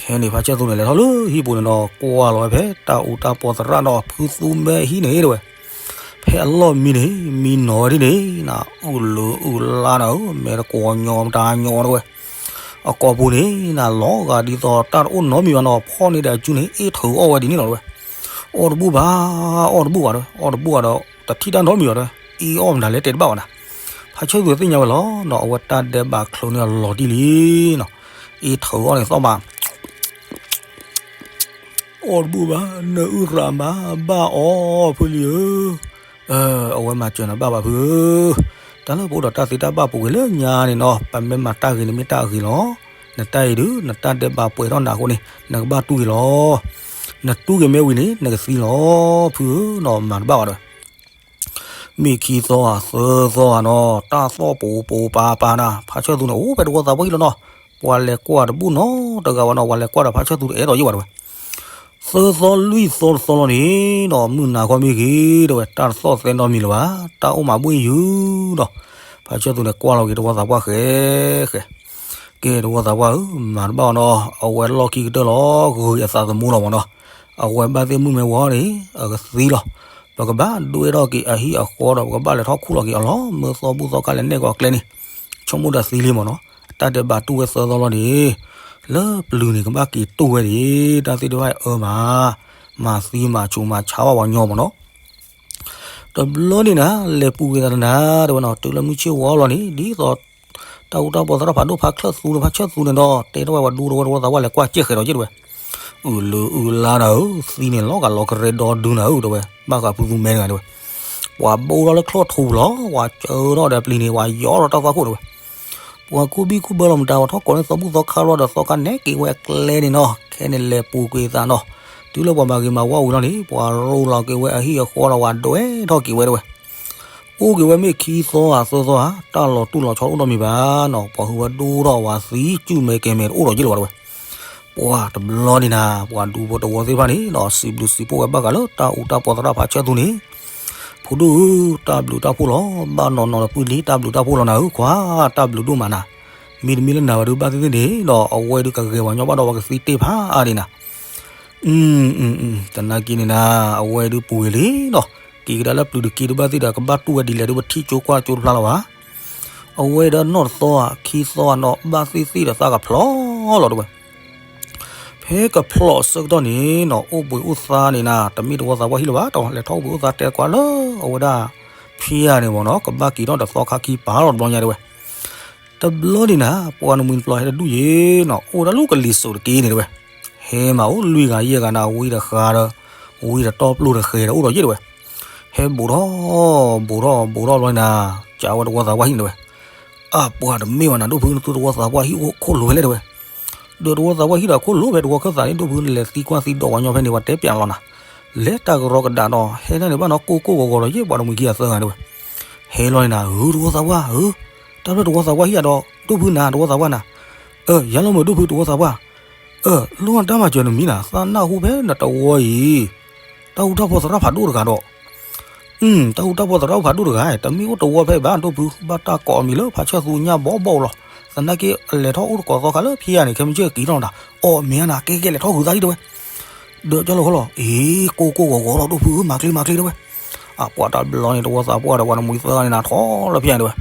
ခဲန့ၣ်ဖါဆၢသူန့ၣ် လဲၤထီၣ်လၢဟံၣ်ပူၤန့ၣ်ဒီး ကွၢ်လီၤဝဲဖဲတၢ်အူတၢ်ပီသရၣ်ဒီးဖုသူမဲဟံၣ်န့ၣ်တဲဝဲ, ဖဲအလီၢ်မံန့ၣ် မံနီၤဝဲဒ်န့ၣ် နအုၣ်လၢအုၣ်လါနၤဧၢ, မဲာ်တကိးညီမတၤညီတဲဝဲ, အကိာ်ပူၤန့ၣ် နလီၤဂာ်ဒ်သိးတၢ်တအိၣ်နီတမံၤဘၣ်နီၤ ဖီၣ်န့ၢ်ဒီးအစုန့ၣ် အ့ၣ်ထုးအီၣ်ဝဲဒ်န့ၣ်လီၤတဲဝဲ, အီၣ်တဘူၣ်ဘၣ်, အီၣ်တဘူၣ်ဘၣ်တဲဝဲ, အီၣ်တဘူၣ်ဘၣ်ဒီး တထံၣ်တၢ်နီတမံၤဘၣ်တဲဝဲ, အ့ၣ်အီၣ်မတၤလဲၣ်တဲတဘၣ်ဘၣ်နၤ, ဖါဆၢသူသ့ၣ်ညါဝဲလီၤနီၤ အဝဲတၢ်ဒဲးဘးချုးန့ၢ်အီၤလီၤတံၢ်လံနီၤ, အ့ၣ်ထုးအီၣ်န့ၣ်သီၣ်မး အီၣ်တဘူၣ်ဘၣ်, နအုၣ်ရၤမးဘၣ်အီၤဖုလံဧၢ, အဝဲမၤစၢၤနၤဘၣ်ဘၣ်ဖုဧၢ, တၢ်လၢပအိၣ်ဒီးတၢ်သ့တၢ်ဘၣ်ပူၤကွံာ်လၢညါန့ၣ်နီၤ ပမ့ၢ်မၤတၢ်ဂ့ၤန့ၣ်မ့ၢ်တၢ်အဂ့ၤလီၤ, နတၢ်အံၤဒုး နတၢ်ဒဲးဘးပှဲၤထီၣ်နၤအဃိန့ၣ် နကဘၣ်တူၢ်က့ၤလီၤ, နတူၢ်က့ၤမ့ၢ်ဝံၤန့ၣ် နကသံလီၤ, ဖုဧၢနီၤ မၤတဘၣ်ဘၣ်တဲဝဲ မ့ၢ်ခံသီဧါသၢသီဧါနီၤ တၢ်သီၣ်ပူၤပူၤပၤပၤနၤ ဖါဆၢသူန့ၣ် အိၣ်ဖဲတဝီသးပှၢ်ဟံၣ်လီၤနီၤ, ပှၤလဲၤကွၢ်တဘူၣ်နီတဂၤဘၣ်နီၤ ပှၤလဲၤကွၢ်ဒီးဖါဆၢသူတအဲၣ်ဒိးယံာ်ဘၣ်တဲဝဲ, သၢသီလွံၢ်သီတသီလီၤန့ၣ်နီၤ မုၢ်နၤခီမ့ၢ်ဂ့ၤတဲဝဲ တၢ်တသီၣ်သဲနီတမံၤလၢၤဘၣ် တၢ်အိၣ်မးဘှ့ၣ်ယုာ်နီၤ, ဖါဆၢသူန့ၣ် ကွၢ်လီၤက့ၤတဝီသးပှၢ်ဃဲဃဲ ကဲတဝီသးပှၢ်ဧၢ မၤတဘၣ်အီၤနီၤ အဝဲလီၢ်ခံကတၢၢ်လီၤ ဂုၤအသးသမူလီၤမးနီၤ, အဝဲဘၣ်သ့ၣ်မုၢ်မ့ၢ်ဝီန့ၣ် အကသံလီၤ, ပကဘၣ်ဒွဲၣ်ထီၣ်က့ၤအဟံၣ်အဃီဒီး ပကဘၣ်လဲၤထီၣ်ခူၣ်လီၤက့ၤအလီၢ် မၢသီဘူၣ်သီခါလဲၣ်နဲၣ်ကီးအကျဲန့ၣ်, ဆိကမိၣ်ဒီးသံလံမးနီၤ, တၢ်ဒဲးဘးတူၢ်ဝဲသၢသီလီၤန့ၣ်, လၢပျုၤန့ၣ် ကဘၣ်က့ၤတူၢ်ဝဲန့ၣ်, တၢ်သ့ၣ်တဖၣ်အၢမး, မၤသံမၤဆူးမၤဆါဘၣ်ပှၤညီမးနီၤ တဘျီန့ၣ်နၤ လဲၤပူၤကွံာ်သးတနၤ တဲဝဲနီၤ တုၤလၢမုၢ်ဆ့ၣ်ဝီလီၤန့ၣ် ဒ်သိး တၢ်အူတၢ်ပီသရၣ်ဖးဒိၣ်ဖါချၢၣ်သူန့ၣ် ဖါဆၢၣ်သူန့ၣ်ဒီး တဲထီၣ်ဝဲပှၤဒူတဝီတဝီသးပှၢ်လဲၤကွၢ်ကဲဃဲးဒီးက့တဲဝဲ, အုၣ်လၢအုၣ်လါနၤဧၢ, သံန့ၣ်လီၤဂာ်လီၤကရဲဒီဒုနၤဧၢ တဲဝဲ, ဘၣ်ဃးဖုသူမဲတဂၤတဲဝဲ, ပှၤဘိထီၣ်လၢချိၣ်ထူလီၤ ပှၤစၢထီၣ်ဒီးပျံၤန့ၣ် ပှၤယီထီၣ်တၢ်သွၣ်ခိၣ်တဲဝဲ ပှၤကူၣ်ဘံၣ်ကူၣ်ဘၢလီၤမတၤ ပှၤထီၣ်ကိးန့ၢ်သီဘူၣ်သီခါလီၤဒီးသီခါနဲၣ်က့ၤဝဲအကျဲန့ၣ်နီၤ, ခဲန့ၣ်လဲၤပူၤကွံာ်သးနီၤ, တုၤလၢပှၤမၤဂ့ၤမၤဝါဝံၤလီၤန့ၣ် ပှၤရိလီၤက့ၤဝဲအဟံၣ်အဃီဒီးပှၤဒွဲၣ်ထီၣ်က့ၤဝဲတဲဝဲ, အိၣ်က့ၤဝဲမ့ၢ်ခံသီဧါသၢသီဧါ, တၢ်လီၤတူၢ်လီၤဆီတအိၣ်နီတမံၤဘၣ်နီၤ, ပှၤဟုၣ်ဝဲဒိၣ်ထီၣ်ဝဲသံ ကုၢ်မဲာ်ကဲၤမဲာ်တအိၣ်ဒီးက့လၢၤဘၣ်တဲဝဲ, ပှၤတဘျီန့ၣ်နၤ ပှၤဒူဖိတဝီသ့ၣ်တဖၣ်န့ၣ်နီၤ စံးဘျုးစံးဖှိၣ်ဝဲဘၣ်ဃးလၢတၢ်အူတၢ်ပီသရၣ်ဖါဆၢၣ်သူန့ၣ်, ဖိဒိၣ်ဧၢ, တၢ်ဘျုးတၢ်ဖှိၣ်လီၤ, ဘၣ်နီၤနီၤဒီးပုၢ်လံ, တၢ်ဘျုးတၢ်ဖှိၣ်လီၤနၤဧၢခွါ, တၢ်ဘျုးဒိၣ်မးနၤ, မ့တမ့ၢ်လၢနၤဘၣ်ဒီး ဘၣ်သ့ၣ်သ့ၣ်န့ၣ်ဒီး အဝဲဒုးကဂဲၤပှၤညီဘၣ်ဒီးပှၤကသံတ့ၢ်ဖးအါဒံးနၤ, သနာ်က့န့ၣ်နၤ, အဝဲဒုးပူၤဝဲလံဒီး, က့ၤကဒါလၢပျုၤတက့ဒီး ဘၣ်သ့ၣ်ဒီး ကဘၣ်တူၢ်ဝဲဒ်လဲၣ်ဒီး ပထံၣ်ကၠိကွၢ်ကၠိတဖျါလီၤဘၣ်. အဝဲဒီးနီၢ်တသီဧါ ခံသီဧါနီၤ ဘၣ်သ့ၣ်သ့ၣ်ဒီးသးကဖျိးလီၤတဝဲ ဖဲကဖျိးအဆၢကတီၢ်န့ၣ်နီၤ အိၣ်ဘှံးအိၣ်သါန့ၣ်နၤ တမ့ၢ်တဝီသးပှၢ်ဟံၣ်လၢၤဘၣ်, တလဲၤထီၣ်အိၣ်ဘှံးအိၣ်သါတဲကွၢ်လၢ အဝဲဒၣ် ဖံယၤန့ၣ်မ့ၢ်နီၤ ကဘၣ်က့ၤထီၣ်ဒီးသီခါခံပၤလီၤတဘျီညါတဝဲ. တဘျီန့ၣ်နၤ ပှၤနမှံၤတဘျီဟဲတဒူၣ်ယဲနီၤ အိၣ်ဒၣ်လၢကလံၤစိးတက့န့ၣ်တဝဲ. ဟဲမၤအိၣ်လွံၢ်ဂၤယဲၢ်ဂၤနၤ ဝံတဃါဒီး ဝံတတီပျိၢ်တဃဲဒီးအိၣ်ဒီးယဲၢ်တဝဲ. ဟဲဘူးထီၣ် ဘူးထီၣ် ဘူးထီၣ်ဘျီန့ၣ်နၤ, ကးဝဲတဝီသးပှၢ်ဟံၣ်န့ၣ်တဝဲ. အါ ပှၤတမ့ၢ်ဘၣ်နၤ ဒိၣ်ဖု နသုတဝီသးပှၢ်ဟံၣ်အိၣ်ခိၣ်လိၤဖဲလဲၣ်တဝဲ. ဒီးတဝီသးပှၢ်ဟံၣ်ဒီးခိၣ်လိၤဖဲတဝီခၢၣ်သးန့ၣ် ဒိၣ်ဖုနလဲၤသံကွၢ်သံဒိးပှၤညီဖဲန့ၣ် ပှၤတဲပျးလီၤနၤ. လဲၤတၢ်ကရီကဒးဒီး ဟဲဒၣ်န့ၣ်ဘၣ်နီၤ ကိၢ်ကိၢ်ဂီၤဂီၤဒီးယဲၢ်ပှၤတမှံၤခံဂၤသၢဂၤတဝဲ. ဟဲလီၤန့ၣ်နၤ ဧၢ တဝီသးပှၢ်ဧၢ, တၢ်ဖျၢၣ်တဝီသးပှၢ်ဟံၣ်ယၤဒီး ဒိၣ်ဖုနၤ တဝီသးပှၢ်နၤ. အၢ ယၤလီၤမုၢ်ဒိၣ်ဖုတဝီသးပှၢ်. အၢ လိၣ်တၢ်မၤစၢၤနမံၤနၤ သးနၢ်ဟူဖဲနတဝီအံၤ တၢ်အူတၢ်ပီသရၣ်ဖးဒိၣ်တဂၤဒီး တၢ်အူတၢ်ပီသရၣ်ဖးဒိၣ်တဂၤ တမ့ၢ်အိၣ်တဝီဖဲဘၣ် ဒိၣ်ဖု ဘၣ်တၢ်ကိးအမံၤလၢဖးဆၢၣ်သူညၣ်ဘီဘီလီၤ. သနာ်က့လဲၤထီၣ်အိၣ်တကိးသီခါလၢဖံယၤန့ၣ် ခဲမုၢ်ဆ့ၣ်က့ၤထီၣ်နတၢ် အီၣ်မ့ၢ်ဧါနၤ ကဲကဲလဲၤထီၣ်ဃုာ်သးလံတဝဲ. ဒီးကၠီလီၤခီလီၤ အ့ ကိၢ်ကိၢ်ဂီၤဂီၤလီၤ ဒိၣ်ဖုဧၢ မၤချ့မၤချ့တဝဲ. အပှၤတဘျီန့ၣ် တဝီသးပှၢ်ဒီးပှၤနမှံၤသၢဂၤန့ၣ်နၤထီၣ်လၢဖံယၤတဝဲ.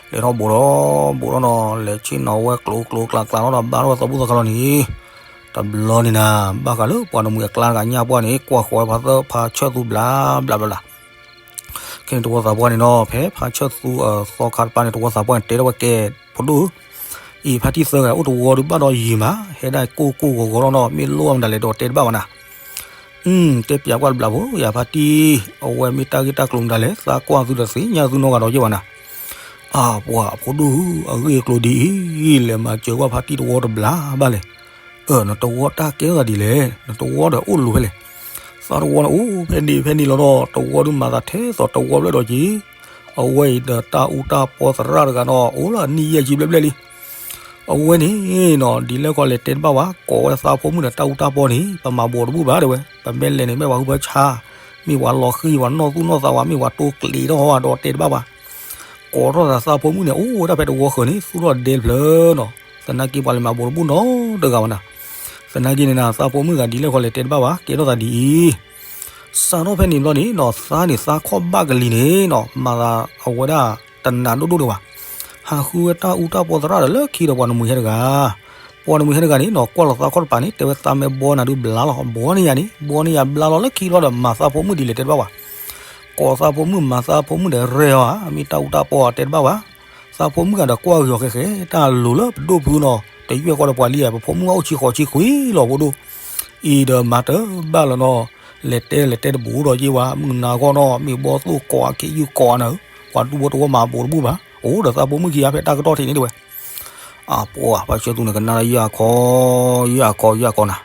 လဲၤထီၣ်ဘူးထီၣ်ဘူးထီၣ်နီၤ လဲၤဆ့ၣ်နီၤဝဲကျိၤကျိၤကျးကျးလီၤဒီးဘါထီၣ်ဝဲသီဘူၣ်သီခါလီၤန့ၣ် တဘျီန့ၣ်နၤ ဘၣ်ဃးလၢပှၤနမှံၤအကျါတဂၤညၣ်ပှၢ်န့ၣ် ကွၢ်ဃီၤဝဲဖးသၢဖးဆၢၣ်သူဘျးဘျးဘျးဘျး. ခဲန့ၣ်တဝီသးပှၢ်န့ၣ်နီၤ ဖဲဖးဆၢၣ်သူအသီခါတပၤန့ၣ် တဝီသးပှၢ်န့ၣ် တဲထီၣ်ဝဲကဲ ဖိဒိၣ်ဧၢ, အံၤဖါတံၢ်သၢဂၤအိၣ်တဝီဒုးဘၣ်ဒီးယံာ်မး ဟဲဒၣ်ကိၢ်ကိၢ်ဂီၤဂီၤလီၤနီၤ မ့ၢ်လိၣ်မတၤလဲၣ်ဒီးတဲတဘၣ်ဘၣ်နၤ. တဲပၠးကွၢ်တဘျးဖိ ယၤဖါတံၢ် အဝဲမ့ၢ်တၢ်ဂ့ၢ်တၢ်ကျိၤမတၤလဲၣ် သးကွၢ်သုတသ့ၣ်ညါသုနီတဂၤဒီးယဲၢ်ဘၣ်နၤ. အပှၤဖိဒိၣ်ဧၢ အဂ့ၢ်အကျိၤဒ်အံၤ လဲၤမၤစၢၤကွၢ်ဖါတံၢ်တဝီတဘျးဘၣ်လဲၣ်. အၢ နတဝီတၢ်ကဲထီၣ်သးဒ်လဲၣ် နတဝီဒီးအိၣ်လိၤဖဲလဲၣ်. သးတဝီန့ၣ်အိၣ်ဖဲန့ၣ်ဖဲန့ၣ်လီၤဒီး တဝီဒုးမၤသးထဲသိးတဝီဘျဲၣ်ဒီးက့ၤ အဝဲအံၤဒီးတၢ်အူတၢ်ပီသရၣ်တဂၤနီၤ အိၣ်လၢအနံၣ်ယဲၢ်ဆံဘျဲၣ်ဘျဲၣ်လံ. အဝဲန့ၣ်နီၤ ဒ်လဲၣ်ခီလဲၤတဲတဘၣ်ဝဲ ကိးဝဲသးဖိမုၣ်ဒီးတၢ်အူတၢ်ပီန့ၣ် ပမၤဘူးတဘူၣ်ဘၣ်တဲဝဲ ပမ့ၢ်လဲၤန့ၣ် မ့ၢ်ပှၤဟုၣ်ဖၢဆါ မ့ၢ်ပှၤလီၤဃံၤ ပှၤနီၢ်သူၣ်နီၢ်သးဝဲ မ့ၢ်ပှၤတိကျ့ၤထီၣ်ဟီဒီးတဲတဘၣ်ဘၣ်. ကိးထီၣ်သးသးဖိမုၣ်န့ၣ် အိၣ်ဝဲဒၣ်ဖဲတဝီဃၢၤန့ၣ် သူၣ်ထီၣ်ဒဲတဖျၢၣ်နီၤ သနာ်က့ပှၤလဲၤမၤဘူးတဘူၣ်နီတဂၤဘၣ်နၤ. သနာ်က့န့ၣ်နၤ သးဖိမုၣ်ဂၤဒ်လဲၣ်ခီလဲၤတဲတဘၣ်ဘၣ် ကဲထီၣ်သးဒ်အံၤ စးထီၣ်ဖဲန့ၣ်ဘျီန့ၣ်နီၤ သးန့ၣ်သးခီၣ်ဘၣ်ကလံၤန့ၣ်နီၤ မၤသးအဝဲဒၣ်တနးဒိၣ်ဒိၣ်ဒံးဘၣ်. ဟးဃုဝဲတၢ်အူတၢ်ပီသရၣ်ဒီးလၢခံဒီးပှၤနမှံၤဟဲတဂၤ ပှၤနမှံၤဟဲတဂၤန့ၣ်နီၤ ကွၢ်လီၤသးခီၣ်တပၤန့ၣ် တဲဝဲသးမ့ၢ်ဘီနၤဒုးဘျါလီၤ ဘီန့ၢ်ယၤန့ၣ် ဘီန့ၢ်ယၤဘျါလီၤလၢခံဘျီဒီး မၤသးဖိမုၣ်ဒ်လဲၣ်တဲတဘၣ်ဘၣ်. ကိးသးဖိမုၣ်မၤသးဖိမုၣ်ဒီးရဲၣ်အီၤဧါ မ့ၢ်တၢ်အူတၢ်ပီအတဲတဘၣ်ဘၣ်. သးဖိမုၣ်ဂၤဒီးကွၢ်ဂ့ၤအီၤဃဲဃဲ တၢ်လိၤလၢပဒိၣ်ဖုနီၤ တယွဲၢ်ဃီဒီးပှၤလံဧါ ပဖိမုၣ်ဘၣ်အိၣ်ဆံဃိးဆံခွံလီၤဖိဒိၣ် အံၤဒီးမၤတဘၣ်လၢၤနီၤ လဲၤတဲလဲၤတဲတဘူးဒီးယ့ၢ်ဝဲ မုၢ်နၤဂီၢ်နီၤ မ့ၢ်ဘီသိၣ်ကိးအခံယုၢ်ကိးအနၤဧၢ ပှၤဒူဖိတဝီမၤဘူးတဘူၣ်ဘၣ် အိၣ်ဒီးသးဖိမုၣ်ခံဂၤဖဲတၢ်ကတီၢ်ထံးန့ၣ်တဲဝဲ. အပှၤဖါဆၢသူန့ၣ်ကနၣ်ဒီးယၢ်ခီ ယၢ်ခီ ယၢ်ခီနၤ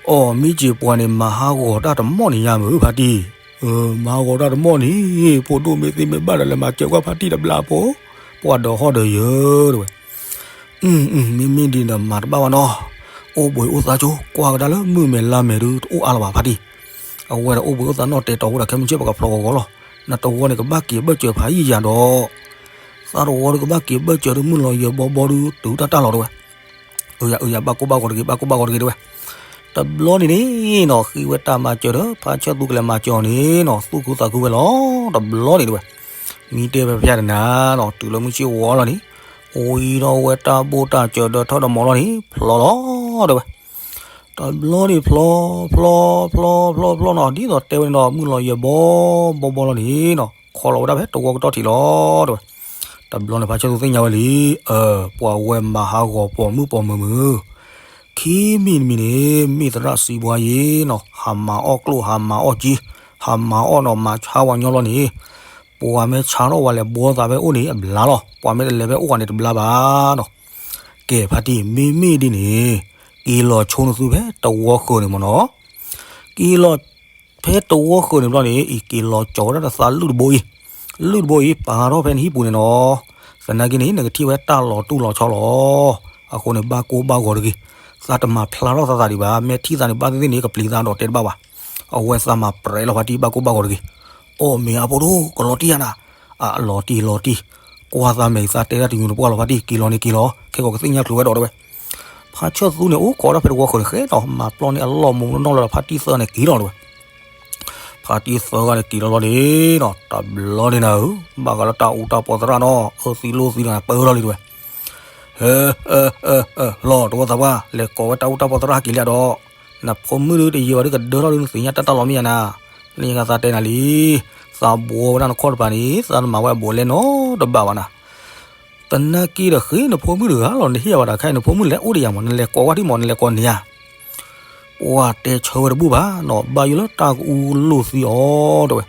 အီၣ်မ့ၢ်စ့ၢ်ပှၤန့ၣ် မၤဟးဂီၤတၢ်တမီၣ်န့ၣ်ယါမုၢ်ဖါတံၢ်, မၤဟးဂီၤတၢ်တမီၣ်န့ၣ် ဖိဒိၣ်မ့ၢ်သ့မ့ၢ်ဘၣ်ဒီးလဲၤမၤစၢၤကွၢ်ဖါတံၢ်တဘျါဖိ ပှၤဒီးဟီၣ်ဒီးယၢၤတဲဝဲ. မ့မ့ၢ်ဒ်န့ၣ်ဒီးမၤတဘၣ်ဘၣ်နီၤ, အိၣ်ဘှံးအိၣ်သါဆိ ကွၢ်ကဒါလၢမုၢ်မဲာ်လါမဲာ်ဒုးတအိၣ်အါလၢၤဘၣ်ဖါတံၢ်, အဝဲဒီးအိၣ်ဘှံးအိၣ်သါနီၢ်တဲာ်တီၤဝဲဒီးခဲမုၢ်ဆ့ၣ်ပကဖျိးဂီၤဂီၤလီၤ, နတဝီန့ၣ်ကဘၣ်က့ၤဘၢၣ်စၢၤဖးယံာ်ယၤဒီး သးတဝီဒီးကဘၣ်က့ၤဘၢၣ်စၢၤဒုးမုၢ်လီၤယၢၤဘီဘီဒုးတုၤတၢ်တၢ်လီၤတဲဝဲ. အၢ အၢ ယဘၣ်ကိၢ်ဘၣ်ဂီၤတဂ့ၤ ဘၣ်ကိၢ်ဘၣ်ဂီၤတဂ့ၤတဲဝဲ. တဘျီန့ၣ်န့ၣ်နီၤ ဃ့ဝဲတၢ်မၤစၢၤဒီး ဖါဆၢသူကလဲၤမၤစၢၤအီၤန့ၣ်နီၤ သူၣ်ခုသးခုဝဲလီၤ. တဘျီန့ၣ်တဲဝဲ မံတဲဖဲဖဲတနၤနီၤ တုၤလၢမုၢ်ဆ့ၣ်ဝီလီၤန့ၣ် ဝံၤဒီးဝဲတၢ်ဘိၣ်တၢ်စၢၤဒီးထၢၣ်ဒီးမီၤလီၤန့ၣ် ဖျိးလီၤတဲဝဲ. တဘျီန့ၣ်ဖျိး ဖျိး ဖျိး ဖျိး ဖျိးနီၤ ဒ်သိးတဲဝဲန့ၣ်ဒီး မုၢ်လီၤယၢၤဘီဘီဘီလီၤန့ၣ်နီၤ ခီလီၤဝဲဒၣ်ဖဲတဝီကတီၢ်ထံးလီၤတဲဝဲ. တဘျီန့ၣ်ဖါဆၢသူသ့ၣ်ညါဝဲလံ, အၢ ပှၤဝဲမၤဟးဂီၤပိာ်မုၣ်ပိာ်မုၣ်မုၣ်, ခံမံၤတမံၤန့ၣ် မ့ၢ်သရၣ်စံးဘှါယ့ၤနီၤ ဟးမၤအီၣ်ကျိၣ် ဟးမၤအီၣ်ကံ ဟးမၤအီၣ်နီၤ မၤဆါဝဲညီလီၤန့ၣ် ပှၤမ့ၢ်ဆါထီၣ်ဝဲလဲၤဘှီသးဖဲအိၣ်န့ၣ် အဘျါလီၤ, ပှၤမ့ၢ်တလဲၤဖဲအိၣ်ဂၤန့ၣ်တဘျါဘၣ်နီၤ. ကဲဖါတံၢ် မ့မ့ၢ်ဒ်န့ၣ် က့ၤလီၤဆိနသူဖဲတဝီဃၢၤန့ၣ်မ့ၢ်နီၤ, က့ၤလီၤ ဖဲတဝီဃၢၤန့ၣ်ဘျီန့ၣ် အံၤက့ၤလီၤကၠီၤဝဲဒၣ်ဒီးသးလုၢ်တဘိအံၤ, လုၢ်တဘိအံၤ ပာ်ထီၣ်ဖဲနဟံၣ်ပူၤန့ၣ်နီၤ, သနာ်က့န့ၣ် နကထံၣ်ဝဲတၢ်လီၤတူၢ်လီၤဆီလီၤ. အဃိန့ၣ် ဘၣ်ကိၢ်ဘၣ်ဂီၤတဂ့ၤ, သးတမၤဖျါထီၣ်သးသးဒံးဘၣ်, မ့ၢ်ထံၣ်သးန့ၣ် ဘၣ်သ့ၣ်သ့ၣ်န့ၣ် ကပျံၤသးဒီးတဲတဘၣ်ဘၣ်. အဝဲသးမၤပြဲးလီၤဖါတံၢ် ဘၣ်ကိၢ်ဘၣ်ဂီၤတဂ့ၤ. အီၣ်မ့ၤအဖိဒိၣ် ကလီၤတံၢ်ဧါနၤ, အလီၤတံၢ်လီၤတံၢ်, ကွၢ်သးမဲာ်သးတဲဒၣ်တညိတပှၢ်လီၤဖါတံၢ် က့ၤလီၤန့ၣ်က့ၤလီၤ ခဲကီးကသ့ၣ်ညါချုးဝဲဒီးတဲဝဲ. ဖါဆၢၣ်သူန့ၣ် အိၣ်ခိးဒၣ်ဖဲတဝီဃီၤန့ၣ် ဃဲဒီး မၤပျီန့ၢ်အလီၢ်မူနီၢ်လၢဒီးဖါတံၢ်သၢန့ၣ်က့ၤလီၤတဲဝဲ. ဖါတံၢ်သၢဂၤန့ၣ်က့ၤလီၤလီၤန့ၣ်နီၤ တဘျီန့ၣ်နၤဧၢ, ဘၣ်ဃးလၢတၢ်အူတၢ်ပီၢ်သရၣ်နီၤ အၢသံလိၢ်သံတဂၤပၢလီၤလံတဲဝဲ. ဟဲ, လီၤတဝီသးပှၢ် လဲၤကိးဝဲတၢ်အူတၢ်ပီၢ်သရၣ်က့ၤလံဒီး, နဖိမုၣ်ဒုတယံာ်ဘၣ်ဒုကဒၢထီၣ်ဒုနသ့ၣ်ညါတၢ်တၢ်လီၤမ့ၢ်ဧါနၤ, လၢညါကသးတဲနၤလံ, သးဘှီဝဲဒၣ်နခီၣ်တပၤန့ၣ် သးနမၤဝဲအဘူးအလဲနီတဘၣ်ဘၣ်နၤ သနာ်က့ဒီးဃ့နဖိမုၣ်တဂၤလီၤ နဟ့ၣ်ယၤဘၣ်တၢ်ခါအံၤ နဖိမုၣ်လဲၤအိၣ်ဒီးယၤမး နလဲၤကိးဝဲဒၣ်မး နလဲၤကိးန့ၢ်ဧါ. ပှၤတဲဆၢဝဲတဘူၣ်ဘၣ်နီၤ ဘၣ်ယိၣ်လၢတၢ်ကအူလိၢ်သံအီၤတဲဝဲ.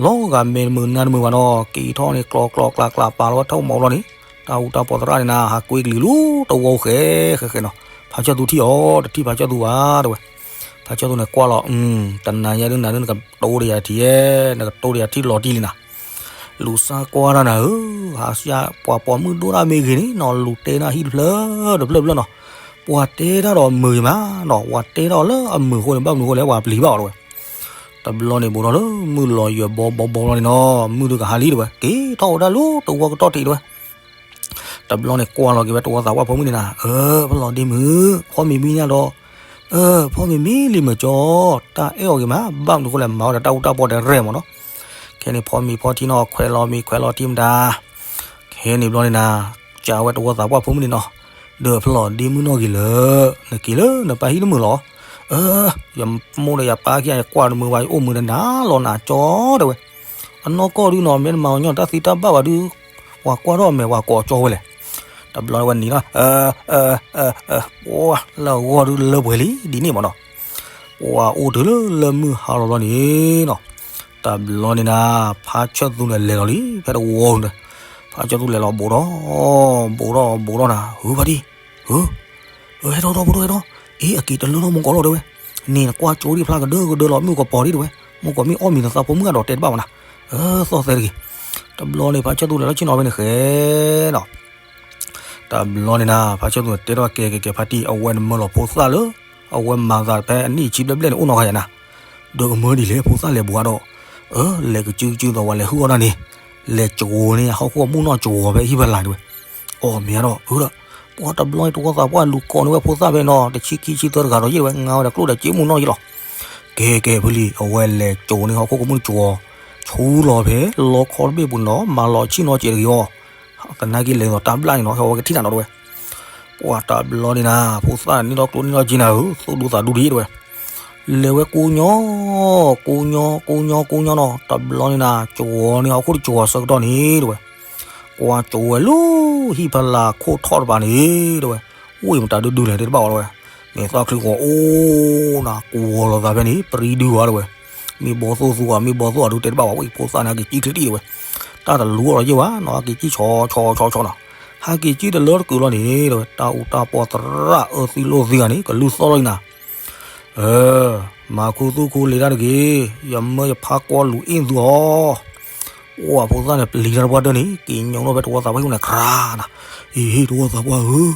လီၤဂာ်မဲာ်တမုာ်နါတမုာ်ဘၣ်နီၤ က့ၤထီၣ်န့ၣ် ကျီကျီကျါကျါပာ်လီၤဝဲထီၣ်မီၤဘျီန့ၣ် တၢ်အူတၢ်ပီၢ်သရၣ်န့ၣ်နၤ ဟးကွ့ကလံၤလူတဝီဃဲဃဲဃဲနီၤ. ဖါဆၢၣ်သူထံၣ်အီၤ တထံၣ်ဖါဆၢၣ်သူဘၣ်တဲဝဲ. ဖါဆၢၣ်သူန့ၣ်ကွၢ်လီၤ တနၤညါဒုနၤဒုနကတိၢ်ဒီးယၤတထံၣ်ဧဲ နကတိၢ်ဒီးယၤထံၣ်လီၤတံၢ်လံနၤ လူၤစါကွၢ်တၢ်နၤဧၢ, ဟးဆှၢပှၤပိာ်မုၣ်ဒိၣ်တၢ်မ့ၢ်ဂ့ၤန့ၣ်နီၤ လူၤတဲဒၣ်ဟံၣ်တဖျၢၣ်တဖျၢၣ်တဖျၢၣ်နီၤ, ပှၤတဲတၢ်ဒီးမုာ်ဂ့ၤမးနီၤ ပှၤတဲတၢ်အီၤလၢအမုာ်အဃိန့ၣ် ဘၣ်မနုၤအဃိလဲၣ် ပှၤပျံၤဘၣ်အီၤတဲဝဲ. တဘျီန့ၣ်ဘူးထီၣ်လၢမုၢ်လီၤယွၤဘီဘီဘီဘျီန့ၣ်နီၤ မုၢ်ဒုကဟါလံတဲဝဲ က့ၤထီၣ်ဝဲဒၣ်လူတဝီကတီၢ်ထံးတဲဝဲ. တဘျီန့ၣ်ကွၢ်လီၤက့ၤဝဲတဝီသးပှၢ်ဖိမုၣ်န့ၣ်နၤ, အၢ ဖီလီၤဒ့မုၣ်, ဖီမ့ၤမံညါဒီး, အၢ ဖီမ့ၤမံလံမုၢ်ကၠီ, တၢ်အဲၣ်အီၤဂ့ၤမး ဘၣ်မနုၤအဃိလဲၣ်မၤဝဲဒီးတၢ်အူတၢ်ပီၢ်တရဲၣ်မးနီၤ. ခဲန့ၣ်ဖီမ့ၤဖီထံနီၤ ခွဲးလီၤမ့ၤခွဲးလီၤထံမတၤ ခဲန့ၣ်ဘျီန့ၣ်နၤ, ကးဝဲတဝီသးပှၢ်ဖိမုၣ်န့ၣ်နီၤ, ဒီးဖီလီၤဒ့မုၣ်နီၢ်ဂ့ၤလၢာ်, နက့ၤလၢနပၢ်ဟံၣ်တမုာ်လီၤ. အၢ ယမိၢ်ဒီးယပၢ်ခံဂၤယကွၢ်တမုာ်ဘၣ် ယအိၣ်မုာ်တနၤလီၤနၤကၠီတဲဝဲ. အနီၢ်ကီၢ်ဒုနီၤ မ့ၢ်နမၤအီၤညီတၢ်သံတၢ်ဘၣ်ဘၣ်ဒု ပှၤကွၢ်ထီၣ်အမဲာ်ပှၤကိးကၠီဝဲလဲၣ်. တဘျီဝဲနံၤလီၤ, ပှၤလၢအဂီၢ်ဒုလၢပှဲၤလံဒ်န့ၣ်မးနီၤ. ပှၤအိၣ်တုၤလၢလၢမုၢ်ဟါလီၤဘျီန့ၣ်နီၤ, တဘျီန့ၣ်နၤ, ဖါဆၢၣ်သူန့ၣ်လဲၤလီၤလံ ဖဲတဝီန့ၣ်, ဖါဆၢၣ်သူလဲၤလီၤဘူးထီၣ်, ဘူးထီၣ်ဘူးထီၣ်နၤ, ဟုဖါတံၢ်, ဟု ဟဲထီၣ်ထီၣ်ဘူးထီၣ်ဟဲထီၣ်, အ့ အက့ၤတလၢထီၣ်မူကီၢ်လီၤတဲဝဲ, န့ၣ်နကွၢ်ကၠိဒံးဖျါကဒၢကဒၢလီၤ မုၢ်ကပီၤဒံးတဲဝဲ, မုၢ်ကီၢ်မ့ၢ်အီၣ်မံၤနသးဖိမုၣ်အဒီးတဲတဘၣ်ဝဲနၤ, အၢ သီၣ်သဲတဂ့ၤ. တဘျီန့ၣ် ဖါဆၢၣ်သူလဲၤထီၣ်ဆ့ၣ်နီၤဖဲန့ၣ်ဃဲနီၤ တဘျီန့ၣ်နၤ ဖါဆၢၣ်သူန့ၣ်တဲထီၣ်ကဲကဲကဲဖါတံၢ် အဝဲနမၢလီၤဖိသၣ်လၢ အဝဲမၤသးဖဲအနံၣ်ဆံဘျဲၣ်ဘျဲၣ်န့ၣ် အိၣ်နီတဂၤယၤနၤ, ဒီးကမၢဒ်လဲၣ် ဖိသၣ်လဲၤဘူးအါဒီး, အၢ လဲၤကစုကစုဒီးဝဲလဲၤဟုၣ်အီၣ်ဒၣ်န့ၣ်, လဲၤကဝီၤန့ၣ် ဟီၣ်ခိၣ်အမုၢ်နီၢ်ကဝီၤဖဲဟံၣ်ဖဲလၤတဲဝဲ, အီၣ်မ့ၢ်အါဒီး အၢဒီး, ပှၤတဘျီန့ၣ် တဝီသးပှၢ်လူၤကိးန့ၢ်ဝဲဖိသၣ်ဖဲနီၤ တဆံခံဆံသၢတဂၤဒီးယဲၢ်တဲဝဲ ငါဝဲဒီးကျိၣ်ဒီးစ့မုၢ်နီၢ်ယဲၢ်လီၤ. ကဲကဲဖုလံၤ အဝဲလဲၤကဝီၤန့ၣ် ဟီၣ်ခိၣ်ကမုၢ်ကဝီၤ, ဆူလီၤဖဲ လီခီတဘ့ၣ်ပူၤနီၤ မၤလီၤဆ့ၣ်နီၤစဲးတဂ့ၤအီၤ သနာ်က့လဲၤဒီးတၢ်ဘျၣ်န့ၣ်နီၤ ဟဲဝဲကထံၣ်နၤနီၤတဲဝဲ, ပှၤတဘျီန့ၣ်နၤ ဖိသၣ်န့ၣ်ဒီးကျိၣ်န့ၣ်ဒီးစ့နၤဧၢ သူၣ်ဒူသးဒူဒံးတဲဝဲ, လဲၤဝဲကိးညီ, ကိးညီ ကိးညီ ကိးညီနီၤ တဘျီန့ၣ်နၤ ကဝီၤန့ၣ် ဟီၣ်ခိၣ်တကဝီၤဆၢကတီၢ်န့ၣ်တဲဝဲ, ကွၢ်ကဝီၤလၢ ဟံၣ်ဖးလာ်ခိၣ်ထီၣ်တပၤန့ၣ်တဲဝဲ, အိၣ်အံၤမတၤဒုဒုလဲၣ်တဲတဘၣ်ဝဲတဲဝဲ, မ့ၢ်သၣ်ချံကဝီၤအိၣ်နၤ ကဝီၤလီၤသးဖဲန့ၣ် ပရံဒုဝဲတဲဝဲ, မ့ၢ်ဘီသိၣ်သူဧါ မ့ၢ်ဘီသိၣ်အဒုတဲတဘၣ်ဝဲ ဝဲဖိသၣ်န့ၣ် ဟဲက့ၤကံၣ်ချံတံၢ်တဲဝဲ, တၢ်တလူၤအီၤလီၤယဲၢ်ဝဲနီၤ ဟဲက့ၤကံၣ်ဆီဆီဆီဆီနီၤ, ဟဲက့ၤကံၣ်တလၢတကုာ်လီၤန့ၣ်တဲဝဲ တၢ်အူတၢ်ပီၢ်သရၣ်အၢသံလိၣ်သံဂၤန့ၣ် ကလုၢ်သီၣ်လီၤအံၤနၤ အၢ မၤခူသူၣ်ခူလံၤတၢ်တဂ့ၤ, ယမၢယဖါကွီၢ်လူၤအ့ၣ်သုအီၤ, အိၣ်အဖိသၣ်န့ၣ် ပျံၤတၢ်တပှၢ်တၢၢ်န့ၣ် က့ၤညိးထီၣ်ဖဲတဝီသးပှၢ်ဟံၣ်ပူၤန့ၣ် ကြၢးနၤ, အ့ဟ့ၣ်တဝီသးပှၢ်ဧၢ,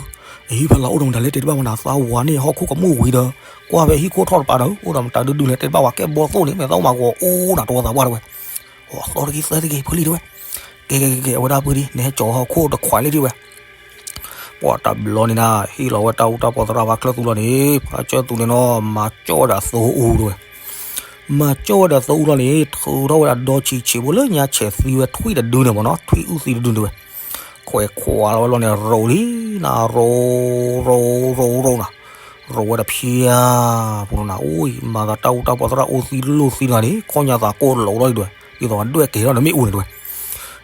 အဟံၣ်ဖးလာ်အိၣ်ဒီးမတၤလဲၣ်တဲတဘၣ်ဝဲနၤ သးဝၤန့ၣ်ဟီၣ်ခိၣ်ကမူၣ်ဝံၤဒီး ကွၢ်ဖဲဟံၣ်ခိၣ်ထီၣ်တပၤဒီး အိၣ်ဒီးမတၤဒုဒုလဲၣ်တဲတဘၣ်ဝဲ ကဲဘီသိၣ်န့ၣ် မ့ၢ်သးအိၣ်မၤဂီၤအိၣ်နၤတဝီသးပှၢ်တဲဝဲ, အိၣ်သီတဂ့ၤသၢတဂ့ၤ ဖုလံၤတဲဝဲ, ကဲကဲကဲကဲ အဝဲဒၣ်ဖုလံၤ နဟဲကၠီၤဟီၣ်ခိၣ်တခွးလံတဲဝဲ ပှၤတဘျီန့ၣ်နၤ ဟ့ၣ်လီၤဝဲတၢ်အူတၢ်ပီၢ်သရၣ်ဖါဆၢၣ်သူလီၤန့ၣ် ဖါဆၢၣ်သူန့ၣ်နီၤ မၤကၠီၣ်ဝဲဒၣ်သိအူတဲဝဲ, မၤကၠီၣ်ဝဲဒၣ်သိအူလီၤန့ၣ် ထုးထီၣ်ဝဲဒၣ်ဒီဆံးဆံးဖိလၢညါဆဲးသံဝဲထွံၣ်တဒုန့ၣ်မ့ၢ်နီၤ ထွံၣ်အုၣ်သံတဒုန့ၣ်တဲဝဲ, ခွဲးခွးလီၤဝဲလီၤန့ၣ် ရိးလံနၤ ရိး ရိး ရိး ရိးနၤ, ရိးဝဲတဖျါ ပူၤလီၤနၤ အိၣ်အံၤ မၤသးတၢ်အူတၢ်ပီၢ်သရၣ်အိၣ်သံလိၣ်သံတဂၤန့ၣ် ခီၣ်ညါသးကိၢ်လိာ်လီၤအံၤတဲဝဲ, ဒ်သိးအဒွဲၣ်ကဲထီၣ်န့ၣ်မ့ၢ်အိၣ်န့ၣ်တဲဝဲ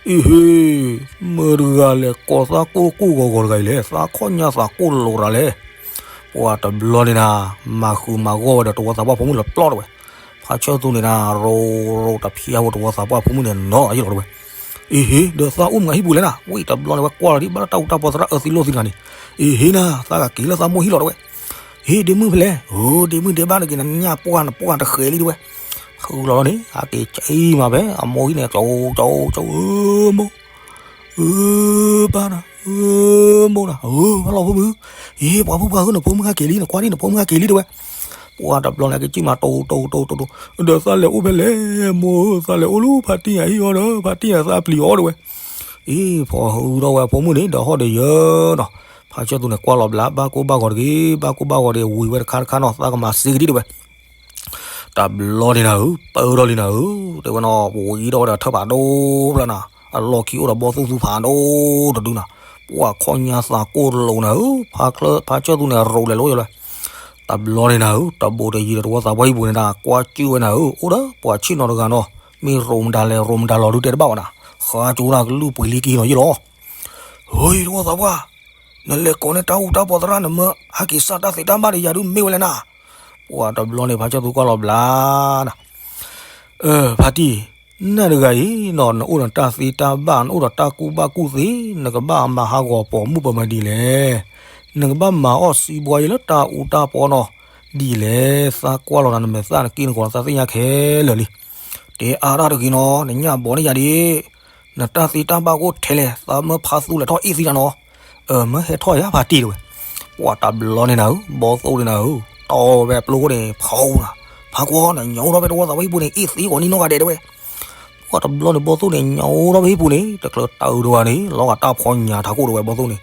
အ့ဟ့ၣ်, မတၤတဂၤလဲၣ်ကိးသးကိၢ်ကိၢ်ဂီၤဂီၤတဂၤအံၤလဲၣ် သးခီၣ်ညါသးကိၢ်လိာ်တၢ်လဲၣ်, ပှၤတဘျီန့ၣ်နၤ မၤဃုာ်မၤဂီၢ်ဝဲဒီးတဝီသးပှၢ်ဖိမုၣ်လၢပျီတဲဝဲ, ဖါဆၢၣ်သူန့ၣ်နၤ ရိးရိးတဖျါဖိတဝီသးပှၢ်ဖိမုၣ်န့ၣ်နီၤယဲၢ်လီၤတဲဝဲ, အ့ဟ့ၣ် ဒီးသးအိၣ်မုာ်ဟံၣ်ပူၤလဲၣ်နၤ ဝံၤတဘျီန့ၣ်ဝဲကွၢ်လီၤဒံးဘၣ်လၢတၢ်အူတၢ်ပီၢ်သရၣ်အၢသံလိၣ်သံတဂၤန့ၣ်, အ့ဟ့ၣ်နၤ သးကက့ၤလၢသးမိၢ်ဟံၣ်လီၤတဲဝဲ ဟ့ၣ် ဒ့မုၣ်ဖဲလဲၣ်, အိ ဒ့မုၣ်ဒ့ဘၣ်နက့ၤနညၣ်ပှၢ်နပှၢ်တဃဲးလံတဲဝဲ, ဃုလီၤလီၤန့ၣ် အက့ၤဆံးမးဖဲအမိၢ်ဟံၣ်န့ၣ် ကၠီကၠီကၠီ အၢမိၢ်, အၢပၢ်နၤ အၢမိၢ်နၤ အၢပၢ်လီၤဖိမုၣ်, အ့ ပှၤဖိပှၤဧၢ နဖိမုၣ်ဟဲက့ၤလံ နကွၢ်န့ၣ် နဖိမုၣ်ဟဲက့ၤလံတဲဝဲ, ပှၢ်တဘျီန့ၣ် ကစံၣ်မးတိၢ်တိၢ်တိၢ်တိၢ်တိၢ်, ဒီးသးလဲၤအိၣ်ဖဲလဲၣ်မိၢ်ဧၢ, သးလဲၤအိၣ်လၢဖါတံၢ်အဟံၣ်အီၤဒီး ဖါတံၢ်အသးပျံၤအီၤတဝဲ. အံၤ ဖီၣ်ဟုဒီးဝဲအဖိမုၣ်န့ၣ် ဒီးဟီၣ်ဒီးယၢၤနီၤ, ဖါဆၢၣ်သူန့ၣ် ကွၢ်လီၤဘျး ဘၣ်ကိၢ်ဘၣ်ဂီၤတဂ့ၤ, ဘၣ်ကိၢ်ဘၣ်ဂီၤတဂ့ၤ, ဝံၤဝဲတခါတခါနီၤ, သးကမၤစ့ကဒံးတဝဲ. တဘျီန့ၣ်နၤဧၢ, ပၢထီၣ်လံနၤဧၢ, တဲဝဲနီၤ, ပဝံၤဒီးဝဲဒီးထၢၣ်ဖးဒိၣ်ဖျၢၣ်နၤ, အလီၢ်ခံအိၣ်ဒီးဘီၣ်သူသူဖးဒိၣ်တဒုနၤ, ပှၢ်ခီၣ်ညါသးကိၢ်လိာ်နၤဧၢ, ဖါဆၢၣ်သူန့ၣ် ရိးလဲၤလိယလၢ တဘျီန့ၣ်နၤဧၢ, တဘိးတယံၤဒီးတဝီသးပှၢ်ဟံၣ်ပူၤန့ၣ်ဒၣ် ကွၢ်ကၠုၣ်ဝဲနၤဧၢ, အိၣ်ဒီးပှၤဆ့ၣ်နီၤတဂၤနီၤ, မ့ၢ်ရိးမတၤလဲၣ် ရိးမတၤလီၤဒုးတဲတဘၣ်ဝဲနၤ, ဃါကၠိနၤကလုၢ်ပှ့ၤလံက့ၤနီၤယလီၤ. ဟ့ တဝီသးပှၢ်, နလဲၤကိးန့ၢ်တၢ်အူတၢ်ပီသရၣ် နမၢဟဲက့ၤစၢ်တၢ်သ့တၢ်ဘၣ်ဒီးယၤဒုးမ့ၢ်ဝဲလဲၣ်နၤ. ပှၢ်တဘျီန့ၣ် ဖါဆၢၣ်သူကွၢ်လီၤဘျါနၤ, အၢ ဖါတံၢ်, နၤတဂၤအံၤနီၤ နအိၣ်ဒီးတၢ်သ့တၢ်ဘၣ် နအိၣ်ဒီးတၢ်ကူၣ်ဘၣ်ကူၣ်သ့, နကဘၣ်မၤဟးဂီၤပိာ်မုၣ်ပမၤဒ်လဲၣ်, နကဘၣ်မၤအီၣ်စံးဘှါယဲလၢတၢ်အူတၢ်ပီနီၤ, ဒ်လဲၣ် သးကွၢ်လီၤနၤ နမဲာ်သၣ်နက့ၢ်နဂီၤသးသ့ၣ်ညါခဲလၢာ်လံ. တဲအါတၢ်တဂ့ၤနီၤ, နညၣ်ဘီန့ၣ်ယၤဒ် နတၢ်သ့တၢ်ဘၣ်ကအိၣ်ထဲလဲၣ်, သးမၢဖါသူလဲၤထီၣ်အ့ၣ်သံတၢ်နီၤ. အၢ မၢဟဲထီၣ်ယၤဖါတံၢ်တဝဲ. ပှၢ်တဘျီန့ၣ်နၤဧၢ, ဘီသိၣ်န့ၣ်နၤဧၢ, တီၢ်ဝဲပျိၢ်ဃိန့ၣ် ဖီနၤ, ဖါကွၢ် နညါအိၣ်ထီၣ်ဖဲတဝီသးပှၢ်ဟံၣ်ပူၤန့ၣ် အ့ၣ်သံဂီၤနံၣ်နီၢ်ဂၤဒဲးတဝဲ. ပှၢ်တဘျီန့ၣ် ဘီသိၣ်န့ၣ် ညါအိၣ်ထီၣ်ဖဲဟံၣ်ပူၤန့ၣ် တချုးတၢ်အုးတဝဲန့ၣ် လီၤဂာ်တၢ်ဖီညါထးခိၣ်တဝဲဘီသိၣ်န့ၣ်.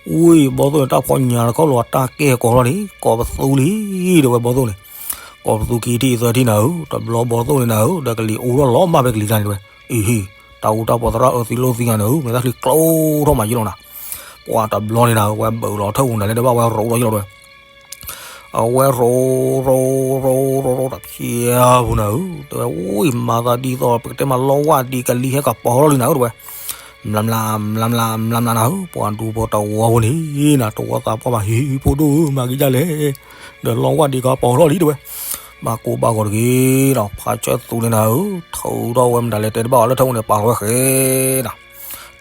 ဝံၤ ဘီသိၣ်န့ၣ် တၢ်ဖီညါတခီလီၤတၢ်ကဲၢ်ကီၤထီၣ်န့ၣ် ကိးပသူလံတဝဲဘီသိၣ်န့ၣ်. ကိးပသူခံထံၣ်သၢထံၣ်နၤဧၢ, တဘျီဘီသိၣ်န့ၣ်နၤဧၢ, ဒီးကလံၤအူထီၣ်လီၤမၢ်ဖဲကလံၤကျါန့ၣ်တဝဲ. အံၤဟံၣ်, တၢ်အူတၢ်ပီသရၣ်အၢသံလိာ်သံဂၤန့ၣ်ဧၢ, မဲာ်သၣ်ချံကျိထီၣ်မးယလီၤနၤ. ပှၢ်တဘျီန့ၣ်နၤဧၢ, ဝဲဘၢးလီၤထၢၣ်ပူၤနၤလဲၣ်တဘၣ် ဝဲရိးထီၣ်ယလီၤတဝဲ. အဝဲရိး ရိး ရိး ရိး ရိး တဖျၢၣ်ပူၤနၤဧၢ, တဲဝဲ အူၣ် မၤသးဒ်သိး ပကတဲမးလီဝၣ်ဒံးကလံၤဟဲကပီၤထီၣ်လံနၤဧၢ တဝဲ. မျးမျး မျးမျး မျးမျးနၤဧၢ, ပှၤဒူဖိတဝီဖိန့ၣ်နၤ တဝီသးပှၢ်မး ဟံၣ်ဖိဒိၣ်ဧၢ မၤက့ၤဒ်လဲၣ်, ဒီးလီဝၣ်ဒံးကပီၤထီၣ်လံတဝဲ. ဘၣ်ကိၢ်ဘၣ်ဂီၤတဂ့ၤဒီး ဖါဆၢၣ်သူန့ၣ်နၤဧၢ, ထုးထီၣ်ဝဲမတၤလဲၣ်တဲတဘၣ်အီၤလၢထၢၣ်ပူၤန့ၣ် ပာ်လီၤဝဲဃဲနၤ.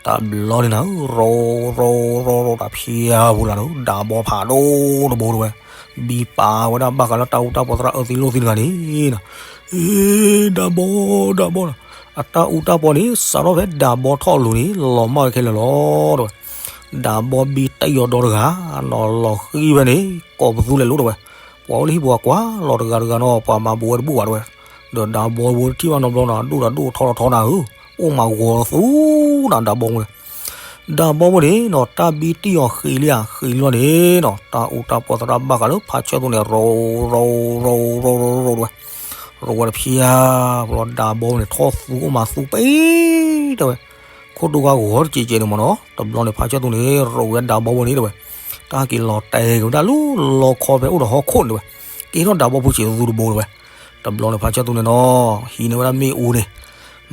တဘျီန့ၣ်နၤဧၢ, ရိး ရိး ရိး ရိး တဖျၢၣ်ပူၤလီၤနၤဧၢ, ဒးဘီဖးဒိၣ်တဘိတဝဲ. ဘံပာ်ဝဲဒၣ်ဘၣ်ဃးလၢတၢ်အူတၢ်ပီသရၣ်အၢသံလိာ်သံတဂၤန့ၣ်နၤ. အ့ ဒးဘီ ဒးဘီနၤ, အတၢ်အူတၢ်ပီန့ၣ် စးထီၣ်ဖဲဒးဘီထီၣ်အလိၤန့ၣ် လီၤမၢ်ဝဲခဲလၢာ်လီၤတဝဲ. ဒးဘီဘံတၢ်ယီၤဒီတဂၤ နီၤလီၤဃံၤဝဲန့ၣ် ကိးပသူလဲၤလိာ်တဝဲ. ပှၤအိၣ်လၢဟံၣ်ပူၤအကွၢ်လီၤတဂၤတဂၤနီၤ ပှၤမၤဘူးဝဲတဘူၣ်ဘၣ်တဝဲ. ဒီးဒးဘီဝဲတထံၣ်ဘၣ်နီတဘျီနီၤ ဒိၣ်ဒီးဒိၣ်ထီထီထီနၤဧၢ, အိၣ်မးဂီၤသူနၤ ဒးဘီဝဲန့ၣ်. ဒးဘီဝဲန့ၣ်နီၤ တၢ်ဘံတံၢ်အီၤဃံးလံဧါ ဃံးလံလီၤန့ၣ်နီၤ တၢ်အူတၢ်ပီသရၣ်ဘၣ်ဃးလၢဖါဆၢၣ်သူန့ၣ် ရိး ရိး ရိး ရိး ရိး ရိး တဝဲ. ရိးဝဲတဖျၢၣ်ပူၤလီၤ ဒးဘီဝဲန့ၣ်ထီၣ်သူအိၣ်မးသူပ့တဝဲ. ခိၣ်ဒိၣ်ဂၤဂီၤတကဲးကဲးန့ၣ်မ့ၢ်နီၤ တဘျီန့ၣ် ဖါဆၢၣ်သူန့ၣ် ရိးဝဲဒးဘီဝဲန့ၣ်တဝဲ. တၢ်က့ၤလီၤတဲာ်က့ၤဝဲဒၣ်လၢလီခီဖဲအိၣ်ဒီးဟီၣ်ခိၣ်န့ၣ်တဝဲ. ကဲထီၣ်ဒးဘီဖိဆံးသူတဘိတဝဲ. တဘျီန့ၣ် ဖါဆၢၣ်သူန့ၣ်နီၤ ဟံးန့ၢ်ဝဲဒၣ်မ့ၣ်အူန့ၣ်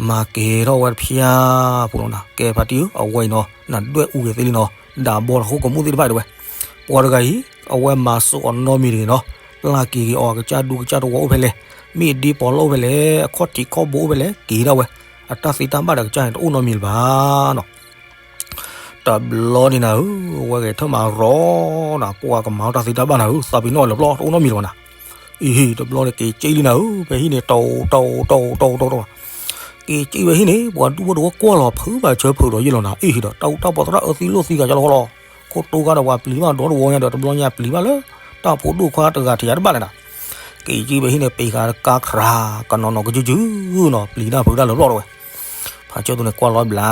မၤကဲၤထီၣ်ဝဲတဖျၢၣ်ပူၤလီၤနၤ. ကဲဖါတံၢ်ဧၢ အဝဲအံၤနီၤ နဒွဲၣ်အူက့ၤသ့လံနီၤ ဒးဘီလၢဟီၣ်ခိၣ်ကမူၣ်သ့ၣ်တဖၣ်တဝဲ. ပှၤတဂၤအံၤ အဝဲမၤစၢၤအီၤနီတမံၤတဂ့ၤနီၤ. ပျၢ်က့ၤက့ၤအီၤ အကစၢ်ဒူကစၢ်တဝီအိၣ်ဖဲလဲၣ်, မ့ၢ်ဒ့ပီၤလီၢ်အိၣ်ဖဲလဲၣ်, အခီၣ်ထံးခီၣ်ဘိအိၣ်ဖဲလဲၣ် က့ၤဒၣ်ဝဲ. အတၢ်သ့တၢ်ဘၣ်ဒီးအကစၢ်န့ၣ် တအိၣ်နီတမံၤလၢၤဘၣ်နီၤ. တဘျီန့ၣ်နၤဧၢ, ဝဲဂဲၤထၢၣ်မၤရီနၤ, ပှၤကမၤအီၣ်တၢ်သ့တၢ်ဘၣ်နၤဧၢ, သးပ့ၤနီၣ်လၢပျီ တအိၣ်နီတမံၤလၢၤဘၣ်နၤ. အံၤဟ့ၣ် တဘျီန့ၣ် က့ၤက့ၣ်လံနၤဧၢ, ဖဲဟံၣ်န့ၣ် တိၢ်တိၢ်တိၢ်တိၢ်တိၢ်တိၢ် က့ၤက့ၣ်ဝဲဟံၣ်န့ၣ် ပှၤဒူဖိတဝီကွၢ်လီၤဖုးဘၣ်ဆၢဖုးဒီးယ့ၢ်လီၤနၤ. အံၤဟ့ၣ်ဒီး တၢ်အူတၢ်ပီသရၣ်အၢသံလိာ်သံဂၤကလီလီၤ. ခိၣ်တိၢ်ဂၤဒီးပှၤပျံၤဘၣ်ဒီတဝီညါဒီး တဘျီညါပျံၤဘၣ်လၢ တၢ်ဖိဒိၣ်ခွါတဂၤထံးယၤတဘၣ်လဲၣ်နၤ. က့ၤက့ၣ်ဝဲဟံၣ်န့ၣ် ပ့ၤဃာ်တကါခရၤ ကနီၤနီၤကစုကစုနီၤ, ပျံၤတၢ်ဖုးတၢ်လၢပျီတဝဲ. ဖါဆၢၣ်သူန့ၣ်ကွၢ်လီၤဘျါ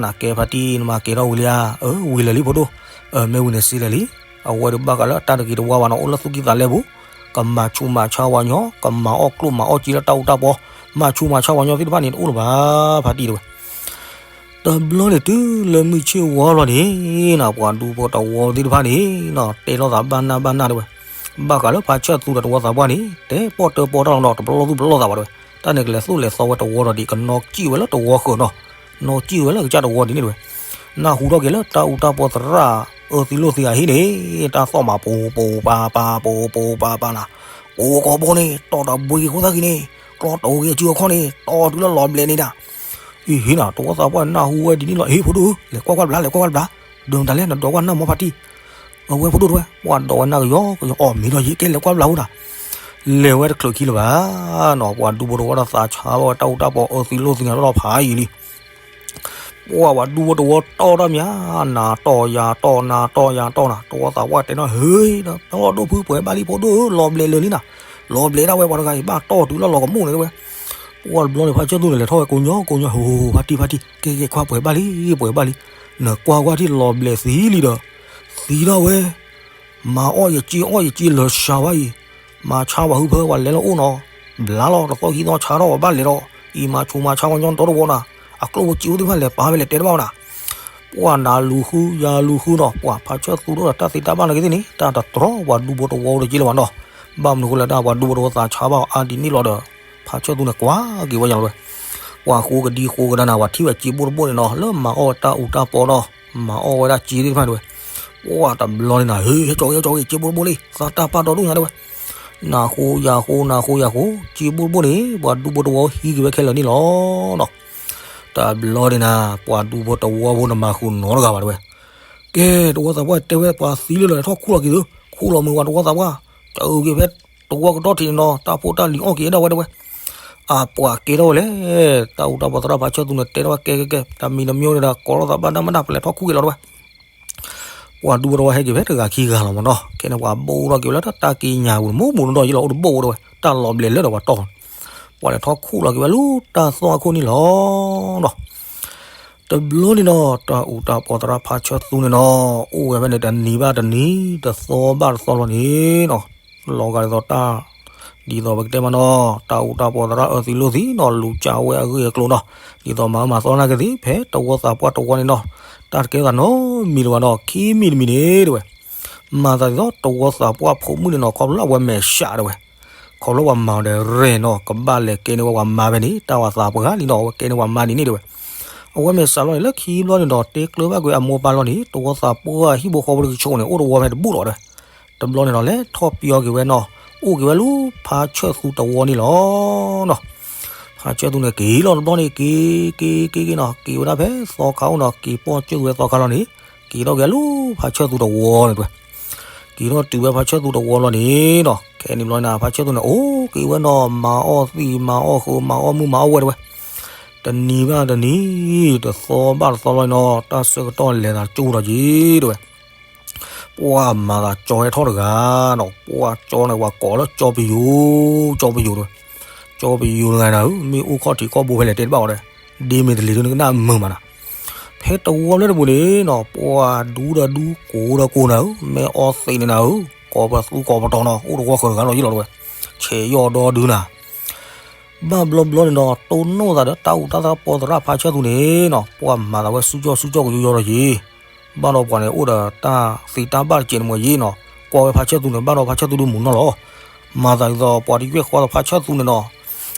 နၤ, ကဲဖါတံၢ် နမၤကဲၤထီၣ်ဝံၤလံဧါ. အၢ ဝံၤလၢာ်လံဖိဒိၣ်, အၢ မ့ၢ်ဝံၤန့ၣ်စံးလၢာ်လံ. အဝဲဒုးဘၣ်ဃးလၢတၢ်တဂ့ၤတဝါဘၣ်နီၤ, အိၣ်လၢသူၣ်ကံၢ်သးလဲပူၤ, ကမၤဆူးမၤဆါဝဲညီ, ကမၤအီၣ်ကျိၣ်မၤအီၣ်စ့လၢတၢ်အူတၢ်ပီ, မၤဆူးမၤဆါဝဲညီသ့ၣ်တဖၣ်န့ၣ် တအိၣ်လၢၤဘၣ် ဖါတံၢ်တဝဲ. တဘျီန့ၣ်တုၤလၢမုၢ်ဆ့ၣ်ဝါလီၤန့ၣ်နီၤ, ပှၤဒူဖိတဝီသ့ၣ်တဖၣ်န့ၣ်နီၤ တဲလိာ်သးဘၣ်နၢ်ဘၣ်နၢ်တဝဲ. ဘၣ်ဃးလၢဖါဆၢၣ်သူဒီးတဝီသးပှၢ်န့ၣ် တဲပီၣ်တၢပီတၢ်လီၤနီၤ, တပလီၢ်သူၣ်ပလီၢ်သးဘၣ်တဝဲ. တၢ်န့ၣ်ကလဲၤသိၣ်လဲၤသီဝဲတဝီဒီးဒံး ကနီၢ်ကံၣ်ဝဲလၢတဝီဃၢၤနီၤ, နီၢ်ကံၣ်ဝဲလၢကစၢ်တဝီဒ်န့ၣ်တဝဲ. နၢ်ဟူထီၣ်က့ၤလၢတၢ်အူတၢ်ပီသရၣ်အၢသံလိာ်သံဂၤဟံၣ်န့ၣ် တၢ်သီၣ်မးပူၤပူၤပၤပၤ ပူၤပူၤပၤပၤနၤ, ပူၤကီၢ်ဘိန့ၣ် တီၢ်တဘှံးက့ၤခိၣ်သၣ်ခံန့ၣ် ကျီတီၤက့ၤအစုအခီၣ်န့ၣ် တီၢ်တုၤလၢလီၤဘျဲးန့ၣ်ဒၣ်. အံၤဟ့ၣ်နီၤ တဝီသးပှၢ်နၢ်ဟူဝဲဒ်န့ၣ်လီၤ. ဟ့ၣ်ဖိဒိၣ်ဧၢ လဲၤကွၢ်ကွၢ်တဘျီ လဲၤကွၢ်ကွၢ်တဘျီ, ဒိးမတၤလဲၣ် နဒိးကွၢ်နၢ်မီဖါတံၢ်. အဝဲဖိဒိၣ်တဝဲ ပှၤဒိးဝဲနၢ်ကယီကယီ အီၣ်မ့ၤဒီးယ့ၣ်ကဲလဲၤကွၢ်တဘျီဝဲဒၣ်. လဲၤဝဲတချုးခံလၢၤဘၣ်နီၤ, ပှၤဒူဖိတဝီဒီးသးဆါဘၣ်ဝဲတၢ်အူတၢ်ပီအၢသံလိာ်သံဂၤလီၤဖးယံာ်လံ. ပှၤ ပှၤဒူဖိတဝီတီၢ်တၢ်မး နၤတီၢ်ယၤတီၢ် နၤတီၢ်ယၤတီၢ်နၤ, တဝီသးပှၢ်တဲနီၤ ဟ့ၣ်ဒီး တၢ်လီၢ်ဒိၣ်ဖုပှဲၤဘၣ်လံဖိဒိၣ်ဧၢ လီၤဘျဲးလၢာ်လံနၤ. လီၤဘျဲးဒၣ်ဝဲပှၤတဂၤအံၤ ဘၣ်တီၢ်တုၤလၢလီၤကမိၣ်န့ၣ်တဲဝဲ. ပှၢ်တဘျီန့ၣ် ဖါဆၢၣ်သူန့ၣ် လဲၤထီၣ်ဝဲကိးညီကိးညီ ဟိဟိဟိ ဖါတံၢ်ဖါတံၢ် ကဲကဲကဲ ခွါပှဲၤဘၣ်လံ ပှဲၤဘၣ်လံ, နကွၢ်ကွၢ်ထံၣ်လီၤဘျဲးသံလံဒီး သံဒၣ်ဝဲ မၤအီၣ်ယစ့အီၣ်ယစ့လၢာ်စှၤဝဲအံၤ, မၤဆါပှၤဟုဖၢပှၤလဲၤလီၤအိၣ်နီၤ, ဘျါလီၤ တသီခံသီဆါထီၣ်ပှၤဘၣ်လဲၤဒီး အံၤမၤဆူးမၤဆါပှၤညီတီတဝီနၤ, အကျိၣ်ဖိစ့ဖိသ့ၣ်တဖၣ်လဲၤပာ်ဝဲလဲၤတဲတဘၣ်ဝဲနၤ. ပှၢ်နၤလူၤဃုယၤလူၤဃုနီၤ, ပှၢ်ဖါဆၢၣ်သူဒီးတၢ်သံတၢ်ဘၣ်နာ်က့သ့ၣ်န့ၣ် တၢ်တတြီပှၤဒူဖိတဝီတက့လၢၤဘၣ်နီၤ. ဘၣ်မနုၤဃိလဲၣ်ဒၣ် ပှၤဒူဖိတဝီသးဆါဘၣ်အီၤအါဒ်န့ၣ်လီၤဒီး ဖါဆၢၣ်သူန့ၣ်ကွၢ်က့ၤဝဲယၤလီၤဝဲ. ပှၢ်ဃိကဒံဃိကဒါနၤ ပှၤထံၣ်ဝဲစ့ဘိၣ်တဘိၣ်န့ၣ်နီၤ လၢမၤအီၣ်ဝဲတၢ်အူးတၢ်ပီဒီး မၤအီၣ်ဝဲဒၣ်စ့သ့ၣ်တဖၣ်တဲဝဲ. ပှၢ်တဘျီန့ၣ်နၤ ဟဲကၠီက့ၤဟဲကၠီက့ၤ စ့ဘိၣ်တဘိၣ်လံ သးတၢ်ပာ်တီဒိၣ်ညါတဲဝဲ. နၤဃိယၤဃိနၤဃိယၤဃိ စ့ဘိၣ်တဘိၣ်န့ၣ် ပှၤဒူဖိတဝီဟံးက့ၤဝဲခဲလၢာ်န့ၣ်လီၤနီၤ. တဘျီန့ၣ်နၤ ပှၤဒူဖိတဝီဖိန့ၣ်မၤဃုာ်နီတဂၤဘၣ်တဲဝဲ. ကဲ တဝီသးပှၢ်တဲဝဲ ပှၤသံလၢလီၤထီၣ်ခူၣ်လီၤက့ၤသု ခူၣ်လီၤမုာ်ပှၤတဝီသးပှၢ် တအုးက့ၤဖဲတဝီကတီၢ်ထံးန့ၣ်နီၤ တၢ်ဖိတၢ်လံၤအီၣ်က့ၤဒၣ်ဝဲတဲဝဲ. အပှၤကဲထီၣ်ဝဲလဲၣ် တၢ်အူးတၢ်ပီသရၣ်ဖါဆၢၣ်သူန့ၣ် တဲထီၣ်ဝဲကဲကဲကဲ တၢ်မံၤတမံၤန့ၣ်ဒီး ကိးထီၣ်သးဘၣ်ဒၣ်မးဒၣ် ပလဲၤထီၣ်ခူၣ်က့ၤလီၤတဲဝဲ. ပှၤဒူဖိတဝီဟဲက့ၤဖဲတဂၤခံဂၤလီၤမးနီၤ ခဲန့ၣ်ပှၤဘိၣ်ထီၣ်က့ၤဝဲလၢတၢ်က့ညါပူၤ တမူးမူးနီၢ်နီၢ်ယ့လီၤ အိၣ်တဘိၣ်ဝဲတဲဝဲ တၢ်လီၤဘျဲးလၢဒီးပှၤတီၢ် ပှၤလဲၤထီၣ်ခူၣ်လီၤက့ၤဝဲလၢတၢ်သီၣ်အခိၣ်န့ၣ်လီၤ. တဘျီန့ၣ်နီၤ တၢ်အူးတၢ်ပီသရၣ်ဖါဆၢၣ်သူန့ၣ်နီၤ အိၣ်ဝဲဖဲန့ၣ်တနံၤဘၣ်တနံၤ တသီဘၣ်တသီလီၤန့ၣ်နီၤ လီၤဂာ်ဒ်သိးတၢ် ဒ်သိးပကတဲမးနီၤ တၢ်အူးတၢ်ပီသရၣ်အၢသံလိာ်သံနီၤ လူၤကၢဝဲအဂ့ၢ်အကျိၤနီၤ ဒ်သိးမၤအၢမၤသီနာ်က့သ့ၣ် ဖဲတဝီသးပှၢ်တဝီန့ၣ်နီၤ တၢ်တကဲသးနီတမံၤလၢၤဘၣ်နီၤ ခံမံၤတမံၤန့ၣ်တဲဝဲ မၤသးဒ်သိးတဝီသးပှၢ်ဖိမုၣ်န့ၣ်နီၤ ခီဖျိလၢအဝဲမဲာ်ဆှးတဲဝဲ ခီဖျိပှၤမၤအီၤဒီးရဲၣ်နီၤ ကဘၣ်လဲၤကဲန့ၢ်ဝဲပှၤမါဖဲန့ၣ် တၢ်ဝဲသးပှၢ်လံနီၤ အဝဲကဲန့ၢ်ပှၤမါဒ်န့ၣ်တဲဝဲ အဝဲမဲာ်ဆှးလီၤန့ၣ် လၢခံဘျီန့ၣ်ဒီး တဲကျၢၤဘၣ်ကွံာ်အမိၢ်ပၢ်လီၤန့ၣ် တဝီသးပှၢ်ဟံၣ်ဖိဃီဖိတကဆှီန့ၣ် အိၣ်တဝီဖဲတဘူၣ်လီၤဒီး တဘျီန့ၣ်ဒီး လဲၤထီၣ်ပျီက့ၤဝဲနီၤ အိၣ်က့ၤဝဲလၢဖါဆၢၣ်သူတဝီန့ၣ်လီၤနီၤ ဖါဆၢၣ်သူန့ၣ် က့ၤလီၤတဘျီန့ၣ် က့ၤ က့ၤ က့ၤ က့ၤနီၤ က့ၤဝဲဒၣ်ဖဲသီခါအိၣ်နီၤ က့ၤပီၢ်ကၢၢ်က့ၤဝဲသီခါလီၤန့ၣ် က့ၤထီၣ်က့ၤလၢဖါဆၢၣ်သူတဝီန့ၣ်တဲဝဲ က့ၤထီၣ်တုၤဝဲဖါဆၢၣ်သူတဝီလီၤန့ၣ်နီၤ ခဲန့ၣ်ဘျီန့ၣ် ဖါဆၢၣ်သူန့ၣ် အိၣ်က့ၤဝဲနီၤ မၤအီၣ်သံၣ်မၤအီၣ်ဃုာ် မၤအီၣ်မုၢ်မၤအီၣ်ဝဲတဲဝဲ တနံၤဘၣ်တနံၤ တသီဘၣ်တသီလီၤန့ၣ်နီၤ တၢ်ဆၢကတီၢ်လဲၤသးကၠိဒီးက့ၤတဲဝဲ ပှၢ်မၤသးကၠီဟဲထီၣ်တဂၤနီၤ ပှၢ်ကၠီန့ၣ် ပှၤကိးလၢကၠီပယိၤ ကၠီပယိၤတဲဝဲ ကၠီပယိၤတဂၤနၤဧၢ မ့ၢ်အိၣ်ခီၣ်ထံးခီၣ်ဘိဖဲလဲၣ်တဲတဘၣ်အီၤဒီး ဒ့မ့ၢ်တလံၤဒုနကနၣ်မုာ်မးနၤ ဖဲတဝီလၢတပူၤန့ၣ်နီၤ ပှၢ်ဒူဒီးဒူ ကိးဒီးကိးနၤဧၢ မ့ၢ်အီသံးန့ၣ်နၤဧၢ ကိးပသူကိးပတီၤနီၤ အိၣ်တဝီဃၢၤတဂၤလီၤယ့ၣ်လီၤတဲဝဲ ဆဲးယီၣ်ဒီဒုနၤ ဘၣ်ဘျီဘျီန့ၣ်ဒီး တိၢ်နီၣ်သးဒီးတၢ်အူးတၢ်သီပီသရၣ်ဖါဆၢၣ်သူန့ၣ်နီၤ ပှၢ်မၤသးဝဲဆူၣ်ကၠီၣ်ဆူၣ်ကၠီၣ်ကယိယီဒီးက့ၤ ဘၣ်ဒီးပှၤန့ၣ်အိၣ်ဒီးတၢ်သံတၢ်ဘၣ်တကဲးန့ၣ်မ့ၢ်ယ့ၣ်နီၤ ကွၢ်ဝဲဖါဆၢၣ်သူန့ၣ် ဘၣ်ဒီးဖါဆၢၣ်သူဒုမုာ်နီၢ်လီၤ မၤသးဒ်သိးပှၤတယွဲၢ်ဃီဒီးဖါဆၢၣ်သူန့ၣ်နီၤ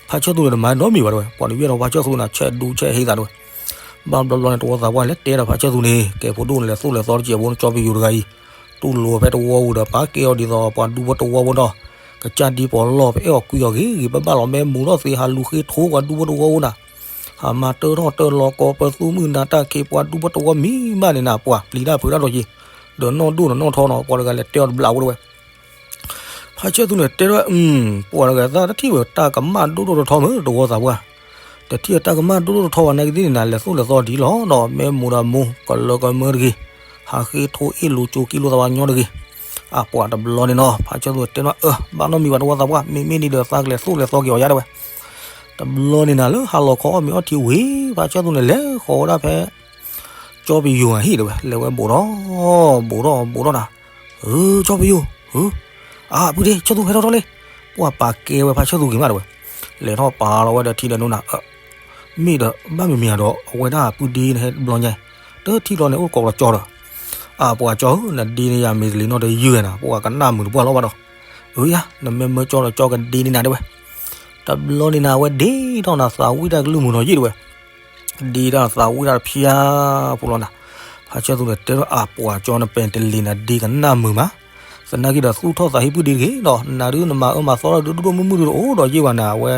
ဖါဆၢၣ်သူန့ၣ်တမၤနီတမံၤဘၣ်တဲဝဲ ပှၤတယွဲၢ်ဒီးဖါဆၢၣ်သူန့ၣ် ဆဲးဒူဆဲးဟ့သးတဲဝဲ ဘၣ်ဘျီဘျီန့ၣ် တဝီသးပှၢ်န့ၣ် လဲၤတဲဒီးဖါဆၢၣ်သူန့ၣ် ကဲဖိဒိၣ်န့ၣ် လဲၤသိၣ်လဲၤသီတကဲးဖိန့ၣ် ကၠီပယိၤတဂၤအံၤ တူၢ်လိာ်ဖဲတဝီပူၤဒီး ပာ်ကဲအီၤဒ်သိးပှၤဒူဖိတဝီဖိနီၤ ကစၢ်ဒ်ပီးလီၢ် ပအဲၣ်အီၤကွံအီၤဂ့ၤဂ့ၤဘၣ်ဘၣ်လီၤ မ့ၢ်မူထီၣ်သ့ ဟးလူၤဃ့ထိပှၤဒူဖိတဝီဖိနၤ ဟးမၤတၢထီၣ်တၢလီၤ ကိးပသူမုၢ်နၤတၢ်ခ့ ပှၤဒူဖိတဝီမံဘၣ်န့ၣ်နၤ ပှၤပျံၤတၢ်ဖုးတၢ်ဒီးက့ၤ ဒီးနီၢ်ဒိၣ်ဒီးနီၢ်ထီနီၤ ပှၤတဂၤလဲၤတဲအီၤတဘျီဝဲတဲဝဲ ဖါဆၢၣ်သူန့ၣ်တဲထီၣ်ဝဲ ပှၤတဂၤသၣ်တထံၣ်ဝဲတၢ်ကမၣ်ဒိၣ်ဒိၣ်ထီထီမ့ၢ်တဝီသးပှၢ် တထံၣ်တၢ်ကမၣ်ဒိၣ်ဒိၣ်ထီထီဘၣ်နာ်က့သ့ၣ်န့ၣ်နၤ လဲၤသိၣ်လဲၤသီဒ်လီၤနီၤ မ့ၢ်မူဒီးမူ ကလၢကမၢတဂ့ၤ ဟးဃ့ထိအ့ၣ်လိာ်ကၠိက့လိာ်သးပှၢ်ညီတဂ့ၤ အပှၤတဘျီန့ၣ်နီၤ ဖါဆၢၣ်သူတဲထီၣ် အၢ ဘၣ်နီတမံၤဘၣ်တဝီသးပှၢ် မ့မ့ၢ်ဒ်ဒီးသးကလဲၤသိၣ်လဲၤသီက့ၤအီၤယါတဲဝဲ တဘျီန့ၣ်နၤ လၢဟါလီၤခီအီၣ်မ့ၤအီထံဝံၤ ဖါဆၢၣ်သူန့ၣ် လဲၤဃီၤဝဲဒၣ်ဖဲ ကၠီပယိၤအဟံၣ်တဲဝဲ လဲၤဝဲဘူးထီၣ် ဘူးထီၣ် ဘူးထီၣ်နၤ အၢ ကၠီပယိၤ အၢ အၢ ပုၢ်ဒ့ ဆၢၣ်သူဟဲထီၣ်ထီၣ်လံ ပှၢ်ပာ်ကဲဝဲဖါဆၢၣ်သူဂ့ၤမးတဲဝဲ လဲၤထီၣ်ပာ်လီၤဝဲဒီးထံဒီးနူနၤ မ့ၢ်ဒီးဘၣ်မံၤမံၤဒီး အဝဲဒၣ်ပုၢ်ဒ့န့ၣ်ဟဲတဘျီညါ တထံၣ်လီၤန့ၣ် အိၣ်ကိးလီၤကၠီဒီး အပှၤကၠီဧၢ နဒ့န့ၢ်ယၤမ့ၢ်တလံၤနီၢ်တယုၢ်နၤ ပှၢ်ကနၣ်မုာ်တပှၢ်လီၤဘၣ်ဒီး အၢယၤ နမ့ၢ်မၢကၠီဒီးကၠီကဒ့န့ၢ်နၤတဲဝဲ တဘျီန့ၣ်နၤ အဝဲဒ့ထီၣ်နၤ သးဝံၣ်တၢ်ကလုၢ်မုာ်နီၤယ့ၣ်တဲဝဲ ဒ့တၢ်သးဝံၣ်တၢ်တဖျါဖိလီၤနၤ ဖါဆၢၣ်သူန့ၣ်တဲထီၣ် အပှၤကၠီနပဲာ်တလံၤနၤ ဒ့ကနၣ်မုာ်မး သနာ်က့ဒီးသူၣ်ထီၣ်သးဟ့ပုၢ်ဒ့တဂ့ၤဒီး နၤဒုနမၤအၢမၤသီဒီးဒိၣ်ဒိၣ်မုၢ်မုၢ်ဒုးအိၣ်ဒီးယ့ၣ်ဝဲနၤ အဝဲ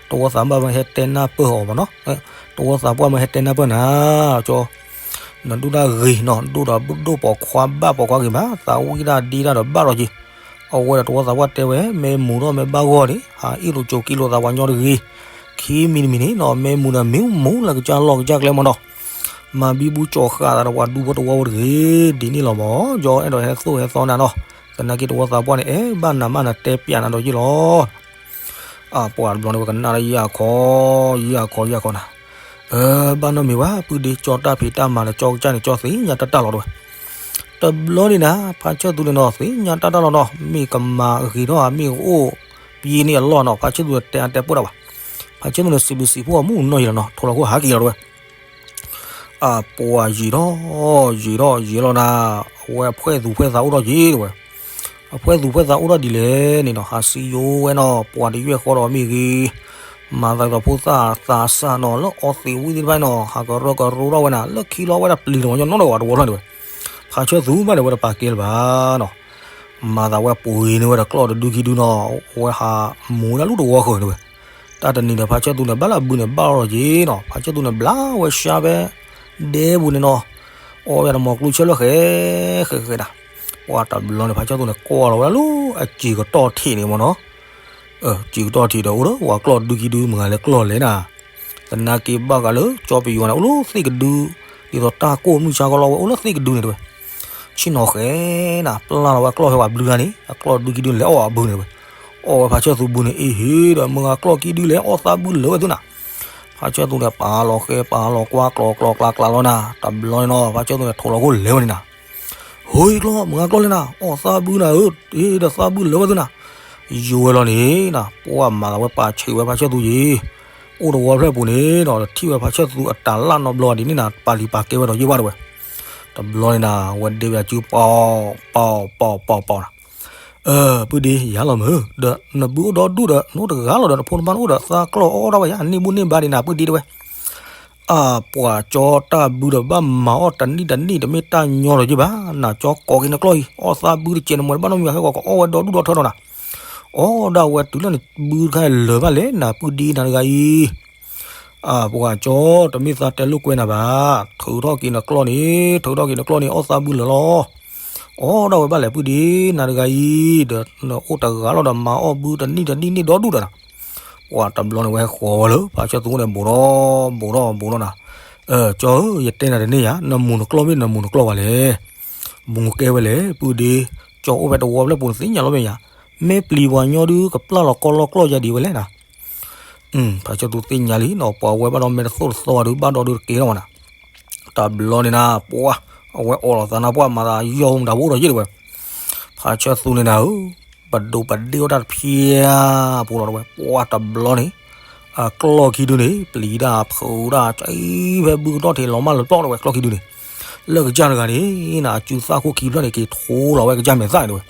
တဝီသးပှၢ်မ့ၢ်ဟဲတဲနၢ်ပၢၢ်အီၤမးနီၤ တဝီသးပှၢ်မ့ၢ်ဟဲတဲနၢ်ပၢၢ်နၤ ကၠီ နဒိၣ်တၢ်ဂ့ၤနီၤ ဒိၣ်ဒီးဒိၣ်ပိာ်ခွါဘၣ်ပိာ်ခွါဂ့ၤမး သးဝံၣ်တၢ်ဒ့တၢ်ဒီးဘၣ်ဒီးက့ၤ အဝဲဒီးတဝီသးပှၢ်တဲဝဲ မ့ၢ်မူထီၣ်မ့ၢ်ဘၣ်ဂီၢ်န့ၣ် ဟးအ့ၣ်လိာ်ကၠိက့လိာ်သးပှၢ်ညီတဂ့ၤ ခံမံၤတမံၤန့ၣ်နီၤ မ့ၢ်မူဒီးမ့ၢ်မူလၢကစၢ်လီၢ်ကစၢ်ကျဲမးနီၤ မၤဘံဘူကၠီဃာ်သးဒီးပှၤဒူဖိတဝီဖိတဂ့ၤ ဒ်န့ၣ်လီၤမး ကၠီအဲၣ်ဒိးဟဲသိၣ်ဟဲသီနၤနီၤ သနာ်က့တဝီသးပှၢ်န့ၣ် အဲၣ်ဘၣ်နၤမးနၤတဲပျးနၤဒီးယ့ၣ်လီၤ အပှၤတဘျီန့ၣ်ဝဲကနၣ်လၢယၢ်ခီ, ယၢ်ခီ ယၢ်ခီနၤ, အၢ ဘၣ်နီတမံၤဘၣ် ပုၢ်ဒ့ကၠီတၢ်ဖံးတၢ်မၤဒီးကၠီကစၢ်န့ၣ် ကၠီသ့ၣ်ညါတၢ်တၢ်လီၤတဝဲ. တဘျီန့ၣ်နၤ ဖါဆၢၣ်သူန့ၣ်နီၤ သ့ၣ်ညါတၢ်တၢ်လီၤနီၤ မ့ၢ်ကမၤအဂ့ၤထီၣ်ဧါ မ့ၢ်ကအိၣ်ပယ့န့ၢ်အလီၢ်နီၤ ဖါဆၢၣ်သူန့ၣ်တဲအါတဲပှဲၤတၢ်ဘၣ်. ဖါဆၢၣ်သူန့ၣ် စံးဘျုးစံးဖှိၣ်အမုၢ်နီၢ်ယံၤလီၤနီၤ ထိၣ်လီၤခိၣ်ဟးက့ၤလီၤတဝဲ. အပှၤယံာ်ထီၣ် ယံာ်ထီၣ်ယံာ်လီၤနၤ, အဝဲအဖှဲၣ်သူၣ်ဖှဲၣ်သးအိၣ်ထီၣ်က့ၤတဝဲ. အဖှဲၣ်သူၣ်ဖှဲၣ်သးအိၣ်ထီၣ်ဒ်လဲၣ်န့ၣ်နီၤ ဟးစံယိဝဲနီၤ ပှၤတယွဲၢ်ဃီဒီးမ့ၢ်ဂ့ၤ, မၤသးဒ်သိးဖိသၣ်သးစၢ်နီၤ လၢအီသံးဝံသ့ၣ်တဖၣ်နီၤ ဟးကရၢကရိထီၣ်ဝဲနၤ လၢခံလီၤဝဲဒၣ်ပျံၤတဝဲညီနီၢ်နီၢ်ဝဲတဝီဖျၢၣ်န့ၣ်ဝဲ. ဖါဆၢၣ်သူမးန့ၣ်ဝဲတပာ်ကဲလၢၤဘၣ်နီၤ မၤသးဝဲပှ့ၤန့ၢ်ဝဲဒီးကျီၢ်တဒုခံဒုနီၤ ဝဲဟးမူဝဲဒၣ်လၢတဝီဃၢၤန့ၣ်ဝဲ. တၢ်တနံၤဒီးဖါဆၢၣ်သူန့ၣ် ဘၣ်လၢအဘုန့ၣ်ဘၣ်လီၤက့ၤနီၤ ဖါဆၢၣ်သူန့ၣ်ဘျါဝဲရှါဖဲဒဲပူၤန့ၣ်နီၤ အီၣ်ဝဲဒီးမီၤကျိဆၢၣ်လၢဃဲ ဃဲဃဲဒၣ်. ပှၤတဘျီန့ၣ် ဖါဆၢၣ်သူန့ၣ်ကွၢ်လီၤဝဲဒၣ်လၢအစံာ်ကတီၢ်ထံးန့ၣ်မ့ၢ်နီၤ စံာ်ကတီၢ်ထံးဒီးအိၣ်ဒီးဝဲကျီၢ်တဒုခံဒု မ့ၢ်ဂ့ၤလၢကျီၢ်လဲၣ်နၤ. သနာ်က့ဘၣ်ဃးလၢကၠီပယီၤန့ၣ် အိၣ်လၢသ့ၣ်ကဒု ဒ်သိးတၢ်ကိၢ်မုၢ်ဆါကီလီၤဝဲအိၣ်လၢသ့ၣ်ကဒုန့ၣ်တဝဲ. ဆ့ၣ်နီၤဃဲနၤ ပျၢ်လီၤဝဲကျီၢ်ဖဲပှၤဘျုးတၢ်န့ၣ် အကျီၢ်တဒုခံဒုန့ၣ် လဲၤအီၣ်အဘုန့ၣ်တဝဲ. အီၣ်ဝဲဖါဆၢၣ်သူဘုန့ၣ် အ့ဟ့ဒီး မ့ၢ်ဂ့ၤကျီၢ်ခံဒုလဲၤအီၣ်သးဘုလၢာ်ဝဲသုနၤ. ဖါဆၢၣ်သူန့ၣ်ပာ်လီၤဃဲပာ်လီၤကွၢ်ကျီၤကျီၤကျါကျါလီၤနၤ တဘျီန့ၣ်နီၤ ဖါဆၢၣ်သူန့ၣ်ထိၣ်လီၤခိၣ်လဲၤဝဲန့ၣ်နၤ ဟိကလီၢ် မ့ၢ်ဂ့ၤကျီၢ်လဲၣ်နၤ အီၣ်သးဘုနၤဧၢ အ့ဒီးသးဘုလၢာ်ဝဲသုနၤ. ယိဝဲလီၤန့ၣ်နၤ ပှၤမၤသးဝဲပာ်ဆံးဝဲဖါဆၢၣ်သူယံၤ အိၣ်တဝီဖျၢၣ်ပူၤန့ၣ်ဒီး ထံၣ်ဝဲဖါဆၢၣ်သူအတၢ်လၢ်နီတဘျီဒ်န့ၣ်နၤ ပာ်လံၤပာ်ကဲဝဲဒီးယ့ၢ်ဘၣ်တဝဲ. တဘျီန့ၣ်နၤ ဝဲဒ့ဝဲအစု ပီၤ ပီၤ ပီၤ ပီၤ ပီၤနၤ ပုၢ်ဒ့ ယၤလီၤမုၢ် ဒီးနဘုအိၣ်ဒီဒူၣ်ဒီး နအိၣ်တဂၤလီၤဒီး နဖိနမါအိၣ်ဒီးသးကျီၢ်အီၣ်ဒၣ်ဝဲယၤ န့ၢ်ဘူၣ်န့ၢ်ဘါဒံးနၤ ပုၢ်ဒ့တဝဲ. အပှၤကၠီတၢ်ဘုဒီးဘၣ်မၤအီၣ်တနံၣ်တနံၣ် တမ့ၢ်တၢ်ညီလီၤက့ဘၣ် နၤကၠီကိးက့ၤနကျီၢ်အံၤ အီၣ်သးဘုတကဲးနမဲာ်ဘၣ်နီတမံၤဘၣ် ဟဲဂီၤကအီၣ်ဝဲဒီဒူၣ်ဒီထၢဒီးနၤ အီၣ်ဒၣ်ဝဲတုၤလၢနဘုတခါလၢာ်ဘၣ်လဲၣ် နၤပုၢ်ဒ့နၤတဂၤအံၤ အပှၤကၠီ တမ့ၢ်သးတဲလိာ်ကွဲနၤဘၣ်, ထုးထီၣ်က့ၤနကျီၢ်န့ၣ်, ထုးထီၣ်က့ၤနကျီၢ်န့ၣ် အီၣ်သးဘုလၢာ်လီၤ. အီၣ်ဒၣ်ဝဲဘၣ်လဲၣ် ပုၢ်ဒ့နၤတဂၤအံၤ, ဒီးနအိၣ်တဂၤလီၤဒီး မၤအီၣ်ဘုတနံၣ်တနံၣ်န့ၣ်ဒီဒူၣ်ဒီးနၤ. ပှၤတဘျီန့ၣ် ဝဲဟဲဃီၤဝဲလၢ ဖါဆၢၣ်သူန့ၣ် ဘူးထီၣ်ဘူးထီၣ်ဘူးထီၣ်နၤ, ကၠီဧၢ, ယတဲနၤတန့ၢ်ယၤ, နမူၤနကျီၢ်မ့ၢ်နမူၤနကျီၢ်ဝဲလဲၣ်. မူၤကဲဝဲလဲၣ် ပုၢ်ဒ့, ကၠီအိၣ်ဖဲတဝီဖျၢၣ်ပူၤန့ၣ် သ့ၣ်ညါလီၤမ့ၢ်ယၤ, မ့ၢ်ပျံၤပှၤညီဒုး ကပျၢ်လီၤကီလီၢ်ကျီၢ်ယၤဒံးဝဲလဲၣ်နၤ. ဖါဆၢၣ်သူသ့ၣ်ညါလံနီၤ, ပှၤဝဲဘၣ်ဒီးမဲာ်တသိၣ်တသီဒုး ဘၣ်ဒီးဒုးတကဲထီၣ်ဝဲနၤ. တဘျီန့ၣ်နၤ ပှၤ အဝဲအိးလီၤသးနါပှၢ်မၤသးယီၢ်မူဒါဖိဒီးယ့ၢ်တဝဲ, ဖါဆၢၣ်သူန့ၣ်နၤဧၢ, ပဒိးပဒ့ၣ်အီၣ်တၢ်တဖျါဖိလီၤတဝဲ, ပှၤတဘျီန့ၣ် အကျီၢ်ခံဒုန့ၣ် ပျံၤတၢ်ဖုးတၢ် ကဖဲဘုကတီၢ်ထံးလီၤမၢ်လၢပျီၢ်တဝဲ ကျီၢ်ခံဒုန့ၣ်, လၢကစၢ်တဂၤန့ၣ်နၤ အစုသၣ်ခိၣ်ခံဖျၢၣ်န့ၣ် က့ၤထိလီၤဝဲကစၢ်မဲာ်သၣ်န့ၣ်တဝဲ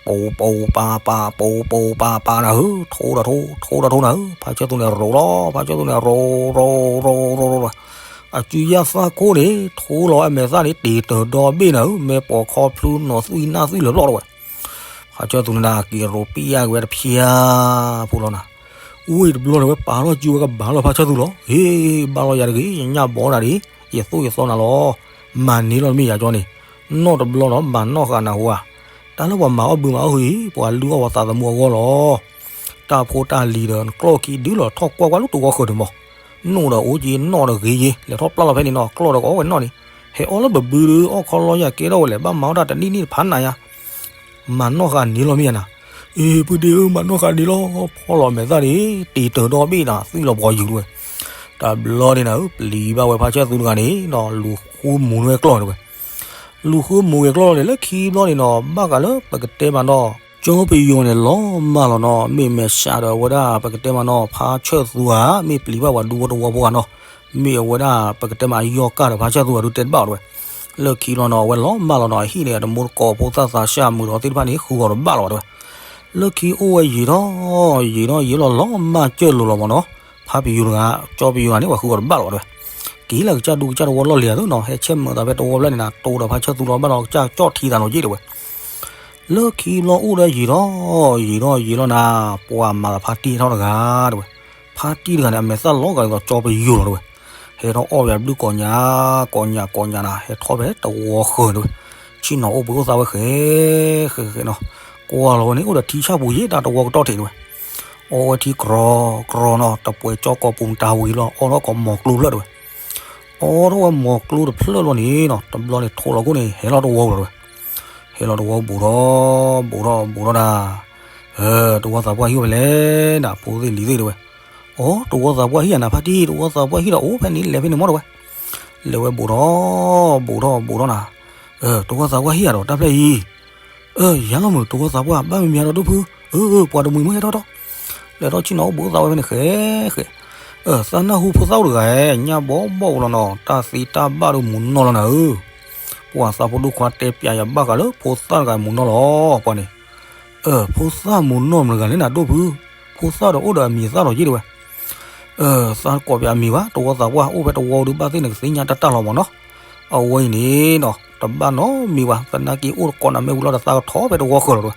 ပူၤပူၤပၤပၤ ပူၤပူၤပၤပၤနၤဧၢ, ထိဒီးထိ ထိဒီးထိနၤဧၢ, ဖါဆၢၣ်သူန့ၣ်ရိၤလီၤ, ဖါဆၢၣ်သူန့ၣ်ရိၤရိၤရိၤရိၤရိၤ, အစုယၣ်သၣ်ခိၣ်န့ၣ် ထိလီၤဝဲအမဲာ်သၣ်န့ၣ် တ့ၢ်တၢၢ်ဒီဘ့ၣ်နၤဧၢ, မဲာ်ပိာ်ခီဖျိနီၤသွံၣ်နၢ်သွံၣ်လၢာ်ပျီၢ်တဝဲ, ဖါဆၢၣ်သူန့ၣ်နၤ က့ၤရိၤပံၣ်ယၣ်က့ၤဝဲတဖျါဖိလီၤနၤ. ဝံၤတဘျီန့ၣ် ဝဲပာ်ထီၣ်စုဝဲကဘၣ်လီၤဖါဆၢၣ်သူလီၤ, ဟ့ၣ် ဘၣ်လီၤယၤတဂ့ၤ ယညၣ်ဘီနၤဒံး, ယသိၣ်ယသီနၤလီၤ, မၤန့ၢ်လီၤမ့ၢ်ယၤကၠီန့ၣ်, နီၢ်တဘျီဒီး မၤနီၢ်ဃာ်နၤဟူဧါ, တၢ်လၢပှၤမၤအီၣ်ဘုမၤအီၣ်ဟုအံၤ ပှၤလုၢ်အီၣ်ပှၤသးသမူအဂီၢ်လီၤ. တၢ်ဖိတၢ်လံၤဒီး နကျီၢ်ခံဒုလီၤ ထီၣ်ကွၢ်ကွၢ်လၢတဝီဃၢၤန့ၣ်မး, နိၣ်ဒီးအိၣ်က့ၤ နီၣ်ဒီးဂ့ၤက့ၤ လဲၤထီၣ်ပျၢ်လီၤဖဲန့ၣ်နီၤ ကျီၢ်ဒီးကအီၣ်ဝဲနီၣ်န့ၣ်, ဟဲအီၣ်လၢပဘုဒုး အီၣ်ခီလီယၤကဲထီၣ်ဝဲလဲၣ် ဘၣ်မၤအီၣ်တၢ်တနံၣ်နံၣ်တဖၣ်နၤယါ မၤနီၢ်ဃာ်န့ၢ်လီၤမ့ၢ်ယါနၤ, အ့ ပုၢ်ဒ့ဧၢ မၤနီၢ်ဃာ်န့ၢ်လီၤ, ဖီလီၤမဲာ်သၣ်န့ၣ် တ့ၢ်တၢၢ်ဒီဘ့ၣ်နၤ သွံၣ်လီၤပှီၤယုာ်တဝဲ, တဘျီန့ၣ်နၤဧၢ ပျံၤဘၣ်ဝဲဖါဆၢၣ်သူတဂၤန့ၣ်နီၤ လူၤဃုမူၤန့ၢ်ကျီၢ်န့ၣ်ဝဲ, လူၤဃုမူၤက့ၤကျီၢ်လီၤန့ၣ် လၢခံဘျီန့ၣ်နီၤ ဘၣ်ဃးလၢပကတဲမးနီၤ ကၠီပယီၤန့ၣ် လီၤမၢ်လီၤနီၤ မ့ၢ်မဲာ်ဆှးဒီးအဝဲဒၣ် ပကတဲမးနီၤ ဖါဆၢၣ်သူဧါ မ့ၢ်ပျံၤဘၣ်ပှၤဒူဖိတဝီဖိဧါနီၤ, မ့ၢ်အဝဲဒၣ် ပကတဲမးအယီၢ်ကၢ်ဒီးဖါဆၢၣ်သူဧါဒုးတဲတဘၣ်အီၤတဝဲ, လၢခံလီၤနီၤ အဝဲလီၤမၢ်လီၤနီၤ အဟံၣ်န့ၣ် တမူတကိးဖိသၣ်သးစၢ်မုာ်ဒီးသ့ၣ်တဖၣ်န့ၣ် ဃုဂီၤတဘၣ်လီၤဝဲတဝဲ, လၢခံအိၣ်ဝဲယံာ်ထီၣ် ယံာ်ထီၣ်ယံာ်လီၤ လီၤမၢ်ကၢၢ်လိၤလီၤမးနီၤ, ဖါပယီၤတဂၤ ကၠီပယီၤတဂၤန့ၣ် ပှၤဃုဂီၤတဘၣ်လီၤဝဲတဝဲ, က့ၤလၢကစၢ်ဒူကစၢ်တဝီလီၢ်လံၤဧါသုနီၤ ဟဲဆဲးမုာ်သးဖဲတဝီဖျၢၣ်န့ၣ်နၤ တိၢ်ဒီးဖါဆၢၣ်သူလီၤဘၣ်ဒီးကစၢ်ကၠီၣ်ထံသးနီၤယ့ၢ်တဝဲ လၢခံဘျီအိၣ်ဒီးယံာ်ထီၣ် ယံာ်ထီၣ်ယံာ်လီၤနၤ, ပှၤမၤသးဖါတံၢ်ဟဲထီၣ်တဂၤတဝဲ, ဖါတံၢ်တဂၤန့ၣ် အမဲာ်သၣ်လီၤဂာ်ဒ်သိးကၠီပယီၤလီၤတဝဲ, ဟဲထီၣ်အီၣ်ဝဲတဘျုးကိးညါ ကိးညါကိးညါနၤ ဟဲထီၣ်ဖဲတဝီဃၢၤတဝဲ, ဆ့ၣ်နီၤအိၣ်ဘှံးအိၣ်သါဝဲဃဲ ဃဲဃဲနီၤ, ကွၢ်လီၤဝဲန့ၣ် အိၣ်ဒီးထံဆၣ်ပူၤယ့ၢ်တၢ်တဝီကတီၢ်ထံးတဝဲ, အီဝဲထံကြီ ကြီနီၤ တပှဲၤကၠီကိာ်ပူၤတၢ်ဝံၤလီၤ အီထီၣ်ကိးမီၤကျိဖျၢၣ်တဝဲ အီထီၣ်ဝဲမီၤကျိတဖျၢၣ်လီၤန့ၣ်နီၤ တဘျီန့ၣ် ထိၣ်လီၤခိၣ်န့ၣ် ဟဲလီၤတဝီပူၤလီၤတဝဲ, ဟဲလီၤတဝီဘူးထီၣ် ဘူးထီၣ် ဘူးထီၣ်နၤ, တဝီသးပှၢ်ဟံၣ်အိၣ်ဖဲလဲၣ်နၤ ဖိသ့ၣ်လံၤသ့ၣ်တဲဝဲ. အိ တဝီသးပှၢ်ဟံၣ်ဧါနၤ ဖါတံၢ် တဝီသးပှၢ်ဟံၣ်ဒီးအိၣ်ဖဲန့ၣ် လဲၤဖဲန့ၣ်မ့ၢ်တဲဝဲ. လဲၤဝဲဘူးထီၣ် ဘူးထီၣ် ဘူးထီၣ်နၤ. တဝီသးပှၢ်ဟံၣ်ဧါဒီး တၢ်ဖျၢၣ်အံၤ ယၤလီၤမုၢ် တဝီသးပှၢ် ဘၣ်မံၤမံၤဒီးဒိၣ်ဖု, ပှၤတမှံၤမ့ၢ်ဟဲထီၣ်ထီၣ်, လဲၤထီၣ်ဆ့ၣ်နီၤအိၣ်ဘူးသးဝဲဖဲန့ၣ်ဃဲဃဲ, သးနၢ်ဟူဖိသၣ်အိၣ်တဂၤဧၢ, ညၣ်ဘီဘီအိၣ်လီၤနီၤ, တၢ်သ့တၢ်ဘၣ်ဒိၣ်မူၤနီၢ်လီၤနၤဧၢ. ပှၤသးဖိဒိၣ်ခွါတဲပၠးယၤဘၣ်ဃးလၢဖိသၣ်တဂၤမူၤနီၢ်လီၤ, ပှၤန့ၣ်, ဖိသၣ်မူၤနီၢ်မတဂၤလဲၣ်နၤဒိၣ်ဖု, ဖိသၣ်ဒီးအိၣ်ဒီးအမံၤသၣ်လီၤယ့ၢ်တဲဝဲ. သးကိးပၠးအမံၤဘၣ်, တဝီသးပှၢ်အိၣ်ဖဲတဝီဒုးဘၣ်သ့ၣ်န့ၣ် ကသ့ၣ်ညါတၢ်တၢ်လီၤမးနီၤ. အဝဲအံၤန့ၣ်နီၤ တဘၣ်နီတမံၤဘၣ်, သနာ်က့အိၣ်တကိးနၤမ့ၢ်ဝံၤလီၤဒီးသးကထီၣ်ဖဲတဝီဃၢၤလီၤတဲဝဲ.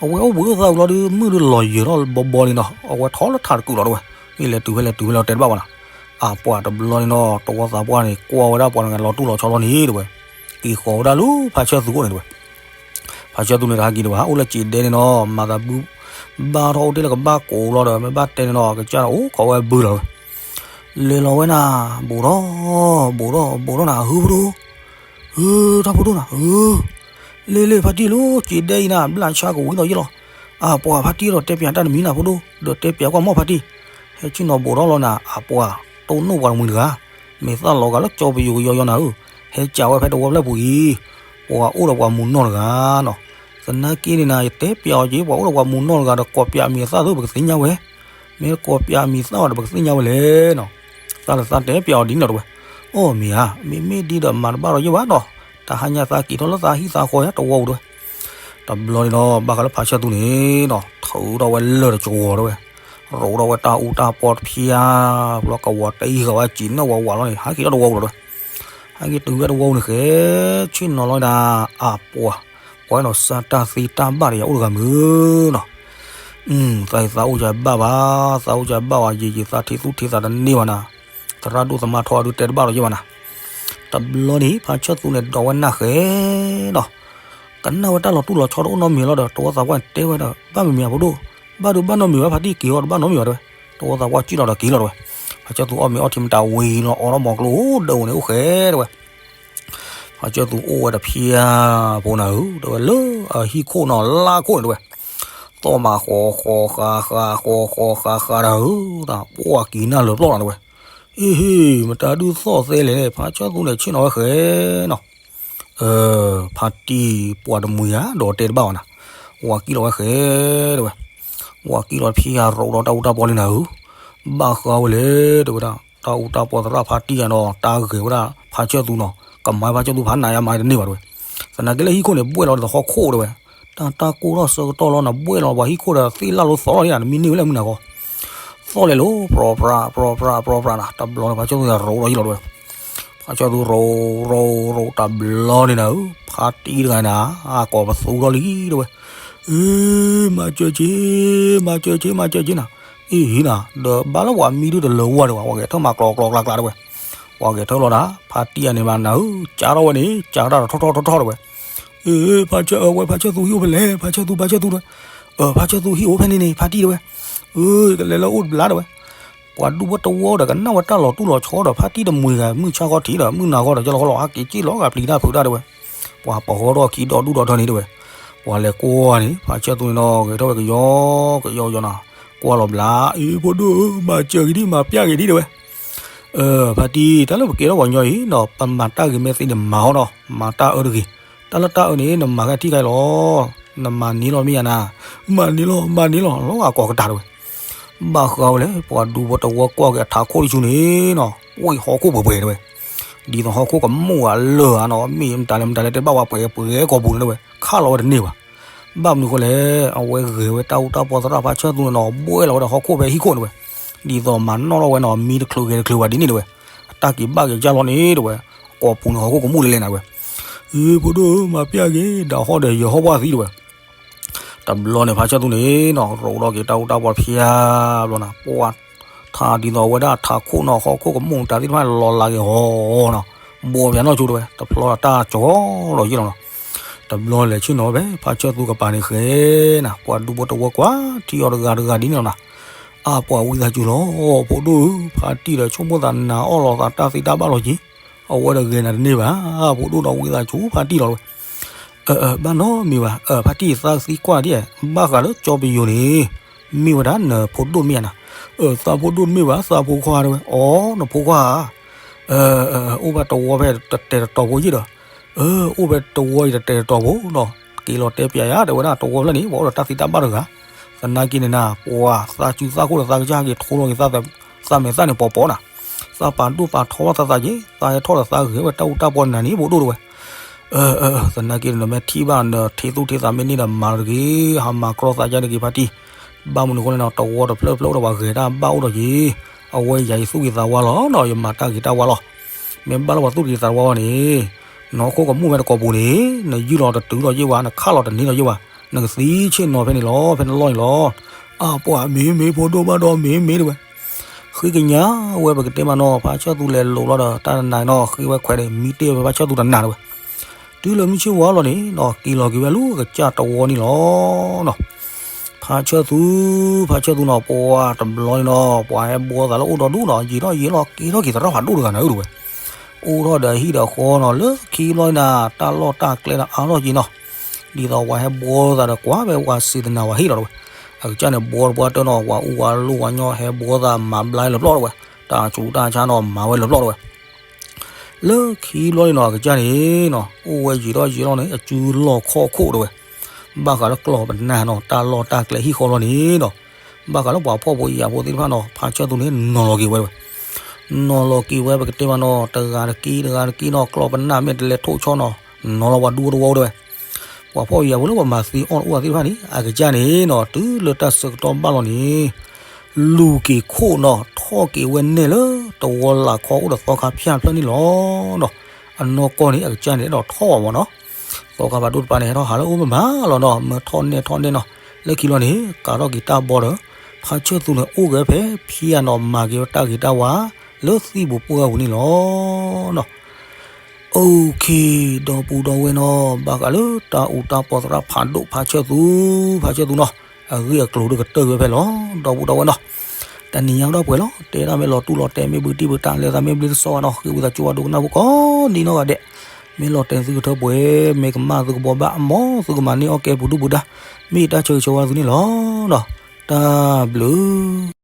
အဝဲအိၣ်ဘှံးအိၣ်သါဝံၤလီၤဒီး မုၢ်ဒုးလီၤယၢၤထီၣ်ဘီဘီလံနီၤ, အဝဲထီၣ်လၢထးတကုာ်လီၤတဲဝဲ, မ့ၢ်လဲၤတုၤဖဲလဲၤတုၤဖဲလဲၤတဲတဘၣ်ဘၣ်နီၤ. အပှၤတဘျီန့ၣ်နီၤ တဝီသးပှၢ်န့ၣ် ကွၢ်ဝဲဒၣ်ပှၤတဂၤလီၤတူၢ်လီၤဆီလီၤန့ၣ်တဲဝဲ, က့ၤဃီၤဝဲဒၣ်လၢဖါဆၢသူအအိၣ်န့ၣ်တဲဝဲ. ဖါဆၢသူန့ၣ်တဟဲက့ၤဒံးဘၣ်, အိၣ်လၢစံးဒဲန့ၣ်နီၤ, မၤသးဘု ဘၣ်ထီၣ်အိၣ်တ့ၢ်လၢကဘၣ်ကိးလီၤဒီး မ့ၢ်ဘၣ်တဲန့ၣ်နီၤ ကစၢ်ဒီးအိၣ်ခိးဝဲဘုလီၤဝဲ. လဲၤလီၤဝဲနၤ, ဘူးထီၣ် ဘူးထီၣ် ဘူးထီၣ်နၤ ဟုဖုဒိၣ်, ဟု တၢ်ဖုဒိၣ်နၤ ဟု, လ့လ့ဖါတံၢ်လၢစံးဒဲအံၤနၤ ဘျးဆါကဝံၤဒီးယ့ၢ်လီၤ. အပှၤဖါတံၢ်ဒီးတဲပၠးတၢ်တမံၤနၤဖုဒိၣ်, ဒီးတဲပၠးကွၢ်မီၢ်ဖါတံၢ်, ဟဲဆ့ၣ်နီၤဘူးထီၣ်လီၤနၤ အပှၤ, တိၢ်နီၣ်ပှၤတမှံၤတဂၤ, မ့ၢ်သၣ်လီၤဂာ်လၢကၠီပယိၤကယီယီနၤဧၢ, ဟဲကးဝဲဖဲတဝီဖျၢၣ်ပူၤအံၤ, ပှၤအိၣ်ဒီးပှၤမူၤနီၢ်တဂၤနီၤ. သနာ်က့န့ၣ်နၤ ယတဲပၠးအီၤက့ၤ ပှၤအိၣ်ဒီးပှၤမူၤနီၢ်တဂၤဒီး ကိးပၠးအမံၤအသၣ်သ့ၣ် ပကသ့ၣ်ညါဝဲ, မ့ၢ်ကိးပၠးအမံၤသၣ်အီၤဒီး ပကသ့ၣ်ညါဝဲလဲၣ်နီၤ. သးလၢသးတဲပၠးအီၤဒ်န့ၣ်ဒီးတဲဝဲ, အိၣ်မ့ၢ်ဧါ, မ့မ့ၢ်ဒ်ဒီးမၤတဘၣ်ဒီးယ့ၢ်ဘၣ်နီၤ, တဟါညါသးက့ၤထီၣ်လၢသးဟံၣ်သးဃီယါတဝီပူၤတဲဝဲ. တဘျီန့ၣ်ဒီး ဘၣ်ဃးလၢဖါဆၢသူန့ၣ်နီၤ ထုးထီၣ်ဝဲလၢၢ်တကဝီၤတဲဝဲ, ရိးထီၣ်ဝဲတၢ်အူတၢ်ပီတဖၠါ, ဘျီကဝီၤတအံၤဃာ်ဝဲစံးနီၣ်ဝးဝးလီၤန့ၣ် ဟးက့ၤထီၣ်တဝီပူၤလီၤတဲဝဲ. ဟဲက့ၤတုၤဝဲတဝီပူၤန့ၣ်ဃဲ, ဆ့ၣ်နီၤလီၤဒၣ်, အပှၤ, ပှၤနီၤစၢ်တၢ်သ့တၢ်ဘၣ်ဒီးယၤအိၣ်တဂၤမုၢ်နီၤ. သးအံၤသးအိၣ်ယၤဘၣ်ဘၣ်, သးအိၣ်ယၤဘၣ်ဘၣ်ယံာ်ယံာ် သးထံသူထံသးတန့ၢ်ဘၣ်နၤ, သရၣ်ဒိၣ်သမါထီအဒုးတဲတဘၣ်ဒီးယ့ၢ်ဘၣ်နၤ. တဘျီန့ၣ် ဖါဆၢသူန့ၣ်ဒိးဝဲနၢ်ဃဲနီၤ, ကနၣ်ဝဲတၢ်လီၤတူၢ်လီၤဆီတအိၣ်နီတမံၤလီၤဒီး တဝီသးပှၢ်န့ၣ်တဲဝဲဒီး ဘၣ်မံၤမံၤအဖိဒိၣ်, ဘၣ်ဒုးဘၣ်နီတမံၤဘၣ် ဖါတံၢ်က့ၤအီၤတဘၣ်နီတမံၤဘၣ်တဲဝဲ. တဝီသးပှၢ်စံၣ်လီၤဒီးက့ၤလီၤတဲဝဲ. ဖါဆၢသူအီၣ်မ့ၤအီထံမတၤဝံၤလီၤ အိးထီၣ်မီၤကျိအိၣ်ဒၢးဝဲန့ၣ်အိၣ်ဃဲတဲဝဲ. ဖါဆၢသူအိၣ်ဝဲတဖၠါဖိနၤဧၢ တဲဝဲလၢအဟံၣ်ခိၣ်နီၤလါခိၣ်န့ၣ်တဲဝဲ, သီၣ်မးဃီဃီဃါဃါဃီဃီဃါဃါတၢ်ဧၢ, ပှၢ်က့ၤနၢ်လၢပျီၢ်လီၤတဲဝဲ. အ့ဟ့ၣ် မတၤဒုးသီၣ်သဲလဲၣ် ဖါဆၢသူန့ၣ်ဆ့ၣ်နီၤဝဲဃဲနီၤ. ဖါတံၢ်ပှၤတမှံၤဧါ ဒီးတဲတဘၣ်ဘၣ်နၤ, ဝၤကံၣ်လီၤဝဲဃဲတဲဝဲ. ဝၤကံၣ်လီၤတဖၠါရိးဒီးတၢ်အူတၢ်ပီလံနၤဧၢ, ဘၣ်ဃးဝဲလဲၣ်တဲဝဲဒၣ် တၢ်အူတၢ်ပီသရၣ်ဖါတံၢ်ယၤနီၤ တၢ်ဂဲၤဝဲဒၣ်ဖါဆၢသူနီၤ ကမၤဖါဆၢသူဖးနးယါမၤတန့ၢ်ဘၣ်တဲဝဲ. သနာ်က့လၢဟံၣ်ခိၣ်န့ၣ် ဘှဲၣ်လီၤဒီးဟီၣ်ခိၣ်တဲဝဲ, တၢ်တၢ်ကိၢ်ထီၣ်ဆၢကတီၢ်လီၤနၤ ဘှဲၣ်လီၤပှၤဟံၣ်ခိၣ်ဒီးသ့ၣ်လၢ်လိသီလီၤန့ၣ် နမံန့ၢ်ဝဲလၢမုၢ်နၤဃီ သီၣ်လဲၤလိၤ ပြီပြး ပြီပြး ပြီပြးနၤ တဘျီန့ၣ် ဖါဆၢသူရိးဒီးယ့ၢ်လီၤတဲဝဲ. ဖါဆၢသူရိး ရိး ရိး တဘျီန့ၣ်နၤဧၢ ဖါတံၢ်တဂၤနၤ ကိးပသူထီၣ်လံတဲဝဲ. အ့ မၤစၢၤက့ၤ မၤစၢၤက့ၤ မၤစၢၤက့ၤနၤ, အ့ဟ့ၣ်နၤ ဒီးဘၣ်လၢပှၤမံဒုတလၢၤဝဲဒီး ပှၤဂဲၤထၢၣ်မၤကျီကျီကျါကျါတဲဝဲ. ပှၤဂဲၤထၢၣ်လီၤနၤ ဖါတံၢ်အန့ၣ်မးနၤဧၢ ကၢထီၣ်ဝဲန့ၣ် ကၢတၢ်ထီၣ်ထီၣ်ထီၣ်ထီၣ်တဲဝဲ. အ့ ဖါဆၢ အဝဲဖါဆၢသူဟံၣ်အိၣ်ဖဲလဲၣ် ဖါဆၢသူ ဖါဆၢသူတဲဝဲ. ဖါဆၢသူဟံၣ်အိၣ်ဖဲန့ၣ်န့ၣ် ဖါတံၢ်တဲဝဲ. အ့ ကလဲၤလၢအိၣ်တဘျါတဲဝဲ. ပှၤဒူဖိတဝီဒီးကနၣ်ဝဲတၢ်လီၤတူၢ်လီၤဆီဒီး ဖါတံၢ်တမှံၤဂၤ မုၢ်ဆါဃီထံးဒီး မုၢ်နၤဃီဒီး ကလီၤဃီလီၤ ဟးက့ၤက့ၣ်လီၤဂာ်ပျံၤတၢ်ဖုးတၢ်တဲဝဲ. ပှၤပှၤဃီထီၣ်ခံဒီဒူၣ်ဒီထၢန့ၣ်တဲဝဲ. ပှၤလဲၤကွၢ်န့ၣ် ဖါဆၢသူန့ၣ်ဒီး ဂဲၤထီၣ်ဝဲကယီကယီကယီနၤ, ကွၢ်လီၤဘျါ အ့ ဖိဒိၣ်ဧၢ မၤစၢၤက့ၤဒံး မၤပျၢ်က့ၤဒံးတဲဝဲ. ဖါတံၢ် တၢ်လၢပကဲထီၣ်ပှၤညီအံၤဒီး ပမၤတၢ်ဂ့ၤမဲာ်သ့န့ၣ်မၤအီၤဒီး မၤတၢ်အၢတဂ့ၤ. တၢ်လၢတၢ်အၢန့ၣ် နမၤခဲထံၣ်ခဲအံၤလီၤ. နမၤန့ၢ်လီၤမ့ၢ်ယါနၤ. မၤန့ၢ်လီၤ မၤန့ၢ်လီၤ လီၤဂာ်ကိးကတၢၢ်တဲဝဲ. ဘၣ်ဃးဝဲလဲၣ် ပှၤဒူဖိတဝီကွၢ်က့ၤအထးခိၣ်တဆူန့ၣ်နီၤ ဝဲဟီၣ်ခိၣ်ပှဲၤပှဲၤတဲဝဲ. ဒ်သိးဟီၣ်ခိၣ်ကမူၣ်အလၢာ်ဧါနီၤ မ့ၢ်မတၤလဲၣ်မတၤလဲၣ်တဲဘၣ်ဝဲပှဲၤပှဲၤကိာ်ပူၤန့ၣ်တဲဝဲ ခးလီၤဝဲတန့ၢ်ဘၣ်. ဘၣ်မနုၤဃိလဲၣ် အဝဲဂဲၤဝဲတၢ်အူတၢ်ပီသရၣ်ဖါဆၢသူန့ၣ်နီၤ ဘှဲၣ်လီၤဝဲဒီးဟီၣ်ခိၣ်ဖဲဟံၣ်ခိၣ်န့ၣ်တဲဝဲ. ဒ်သိးမၤနီၣ်လီၤဝဲနီၤ မံတချုးဂဲၤတချုးဘၣ်ဒ်န့ၣ်တဲဝဲ. အတၢ်က့ၤဘၣ်က့ၤကၢ်လီၤန့ၣ်တဲဝဲ. ကိာ်ပူၤန့ၣ်ဟီၣ်ခိၣ်ကမူၣ်လဲၤလဲၤနၤတဲဝဲ. အ့ ဖိဒိၣ်ဧၢ မၤပျၢ်က့ၤ ဒၣ်ဟီၣ်ဒီးယဟီၣ်ဘှၣ်သံတဲဝဲ. တဘျီန့ၣ် ဖါဆၢသူန့ၣ်နီၤ ရိးထီၣ်က့ၤတၢ်အူတၢ်ပီတဖၠါဘျီနၤ ပှၤထါဒ်သိးဝဲဒၣ်ထးခိၣ်နီၤ ဟီၣ်ခိၣ်ကမူၣ်တၢ်သ့ၣ်တဖၣ်န့ၣ် လီၤလးက့ၤဟီနီၤ ဘှီပၠးနီၢ်ဆိတဲဝဲ တဖျီတၢ်ကၠီလီၤယ့ၢ်လီၤနီၤ. တဘျီလဲၤဆ့ၣ်နီၤဝဲဖဲ ဖါဆၢသူကပၤန့ၣ်ဃဲနၤ ပှၤဒူဖိတဝီကွၢ်ထံအီၤတဂၤတဂၤဒ်န့ၣ်လီၤနၤ. အပှၤဝံသးစူၤလီၤ ဖိဒိၣ်ဧၢ ဖါတံၢ်ဒီးဆိကမိၣ်သးနၤအီၣ်လီၤသးတၢ်သ့တၢ်ဘၣ်လီၤက့ၤ အဝဲဒီးဂဲၤနၤတန့ၢ်ဘၣ် ဖိဒိၣ်ဒီးဝံသးစူၤဖါတံၢ်လီၤတဲဝဲ. ဘၣ်နီတမံၤဘၣ်, ဖါတံၢ်သးသံကွၢ်ဒ်, ဘၣ်ဃးလၢကၠီပယိၤန့ၣ် မ့ၢ်ဝဲဒၣ်နဖိဒိၣ်မ့ၢ်ဧါနၤ. သးဖိဒိၣ်တမ့ၢ်ဘၣ်, သးဖိခွါတဲဝဲ. အိ နဖိခွါဧါ. အိၣ်ဝဲတဝီဖဲတတဲာ်တတီၤဖိယံၤဒီး, အိၣ်ဝဲတဝီအံၤတတဲာ်တတီၤဖိဒီး, က့ၤလီၤတဲပျဲယၤ တဲဝဲဒၣ်တဝီဖျၢၣ်န့ၣ် ပှၤအိၣ်ဒီးတၢ်သံတၢ်ဘၣ်တဂၤ. သနာ်က့န့ၣ်နၤ ပှၤသးစုသးခိၣ်ဒီးသးကစၢ်က့ၤထိလီၤက့ၤ သးမဲာ်သၣ်န့ၣ်ပီၤပီၤနၤ. သးပာ်ဒိၣ်ပာ်ထီသးသးက့ၤ, သးဟဲထီၣ်ဒီးသးဂ့ၤဝဲတၢ်အူတၢ်ပီနၤန့ၣ် ဖိဒိၣ်တဲဝဲ. သနာ်က့န့ၣ် နမ့ၢ်ထံၣ်ဘၣ်နထံၣ်သူၣ်ထံၣ်သးမ့ၢ်န့ၢ်ဒီးမၤလီၤတဂ့ၤ, ဟးမၤကြီသးကါတဂ့ၤဖါတံၢ်. ဘၣ်မနုၤအဃိလဲၣ်နီၤ တဝီတဖျၢၣ်ဖျၢၣ်အိၣ်ဒီးပှၤဂဲၤတၢ်ဘၣ်အိၣ်ဒီးက့ၤ, အဝဲယၤယသူၣ်က့ၤသးဝါလီၤနီၤ, ယမၤတၢ်ဂ့ၤတၢ်ဝါလီၤ. မ့ၢ်ဘၣ်လၢပှၤသူၣ်က့ၤသးဝါဝဲန့ၣ်, နီၢ်ခိကမူၣ်ဝဲတကိးပူၤန့ၣ်, နယုၢ်လီၤတတုၤလီၤယ့ၢ်ဝဲ, နခးလီၤတန့ၢ်လီၤယ့ၢ်ဝဲ, နကသံဆ့ၣ်နီၤဖဲန့ၣ်လီၤ, ဖဲနလီၢ်န့ၣ်လီၤ. အပှၤမ့ၢ်မ့ၢ်ဖိဒိၣ်ဘၣ်ဒီးမ့ၢ်မ့ၢ်တဲဝဲ. ဃ့ကညးဝဲပကတဲမးနီၤ, ဖါဆၢၣ်သူလဲၤလိၤလီၤဒီး တၢ်တနၤနီၤ ဃ့ဝဲခွဲးဒီး မံတ့ၢ်ဝဲဖါဆၢၣ်သူတနၤတဲဝဲ. တုၤလၢမုၢ်ဆ့ၣ်ဝါလီၤန့ၣ်နီၤ က့ၤလီၤက့ၤဝဲလၢကစၢ်တဝီန့ၣ်လီၤနီၤ. ဖါဆၢၣ်သူ, ဖါဆၢၣ်သူနီၤ ပှၤတဘျီန့ၣ်နီၤ ပှၤဟဲဘှီသးလၢအိၣ်ဒီဒူၣ်နီၤ ယံာ်ထီၣ်ယံာ်လီၤ က့ၤထီၣ်က့ၤသရၣ်ဖးဒိၣ်တဂၤန့ၣ်တဲဝဲ. အိၣ်ထီၣ်ဒီးဟံၣ်ဒီးဃီနီၤ လၢခံဘျီန့ၣ် တၢ်လီၢ်တၢ်ကျဲဒီးအါထီၣ်က့ၤနီၤ. ဒ်သိးပှၤဟဲဘှီသးဒီးကွၢ်ဖဲပှၤစံးတနၤဝဲဟ့ၣ်လီၤတဲဝဲ. အကစၢ်န့ၣ် ဘှီတပှၢ်တၢၢ်နီၤ ပှၤအူဝဲလိၣ်ဝဲညီဟဲဘှီသးမၤဘျါလၢပျီၢ်တဲဝဲ. တၢ်ဆူးတၢ်ဆါနီၤ မၤဝဲလၢပျီၢ်တဲဝဲ. လၢခံဘျီန့ၣ်နီၤ အကစၢ်န့ၣ်နီၤ အိၣ်ဝဲယံာ်ထီၣ်ယံာ်လီၤန့ၣ် အစုလီၢ်ခီၣ်ခိၣ်တဲဝဲ. ဘၣ်ဃးလၢကျီၢ်ပနၢ်နီၤ တၢ်လီၢ်တၢ်ကျဲဟံၣ်ဃီလီၤန့ၣ်နီၤ ဘၣ်ဃးလၢပှၤဖှီၣ်ဖိယာ်ဖိသ့ၣ်တဖၣ်နီၤ ဖါဆၢၣ်သူန့ၣ် နီၤလီၤက့ၤဝဲတဲဝဲ. နီၤလီၤက့ၤဝဲပကတဲမးနီၤ တဂၤတက့ၢ်တဂၤတက့ၢ်နီၤ ကျီၢ်ပနၢ်မ့ၢ်တလဲၤထိၣ်ဆီနီၤ နီၤလီၤပှၤဒူတဝီတဲဝဲ. ပှၤဖှီၣ်ယာ်ဖိလၢပှၤမၤသံအီၣ်တအိၣ်သ့ၣ်တဖၣ်န့ၣ် အကစၢ်န့ၣ်နီၤ တုၤလၢတၢ်ဆၢကတီၢ်ဘၣ်လီၤန့ၣ် လူၤက့ၤခိၣ်နီၤ ထီၣ်က့ၤဝဲနဲၣ်လၢတဝီလၢ်ခီအိၣ်ဒီးသီခါဖၠၣ်ဖျၢၣ်န့ၣ်လီၤနီၤ. အနီၢ်ကီၢ်န့ၣ် အကစၢ်န့ၣ် အဲၣ်ဒိးထီၣ်ဘၣ်မးနီၤ. သီခါဖးဒိၣ်တပၤန့ၣ် ဟဲထီၣ်ဟးလၢအအိၣ်မ့ၢ်မးလီၤနီၤ မၢထီၣ်နဲၣ်ထီၣ်နဲၣ်နီၤ. လၢခံလီၤန့ၣ် ကးထီၣ်က့ၤတၢ်ဘီဒီး ဖါဆၢၣ်သူန့ၣ် အိၣ်ဂဲၤဖဲဖံးယါနီၤ မၤက့ၤဝဲတၢ်ဂ့ၤတၢ်ဝါ လၢသံၣ်ပူၤပှၢ်ပူၤန့ၣ်လီၤနီၤ. အိၣ်ခ့ ဒီပုၢ်ဒီဝဲၢ်နီၤ ဘၣ်ဃးလၢတၢ်အူတၢ်ပီသရၣ်ဖးဒိၣ်ဖါဆၢၣ်သူ, ဖါဆၢၣ်သူနီၤ အဂ့ၢ်အကျိၤဒုးကတၢၢ်က့ၤဝဲဖဲလီၤ ဒီပုၢ်ဒီဝဲၢ်နီၤ. တနံၤညါဒီးပှဲၤလီၤ တဲဒၣ်မ့ၢ်လီၤတူၢ်လီၤတဲာ် မ့ၢ်ဘုတံၢ်ဘုတၢ် လဲၤသးမ့ၢ်ဘျ့တစီဝဲနီၤ ဃ့ဝံသးစူၤဝဲဒိကနၣ်ဖိကိးဒံနီၢ်ဂၤဒဲး, မ့ၢ်လီၤတဲာ်သုကထၢပှဲၤ မ့ၢ်ကမၣ်သုကဘီဘၣ် မ်သုကမၤန့ၢ်အီၣ်ကဲပူၤဒုၣ်ပူၤဒါ မ့ၢ်တၢ်ဆၢဂ့ၤဆၢဝါသုန့ၣ်လီၤ. တၢ်ဘျုး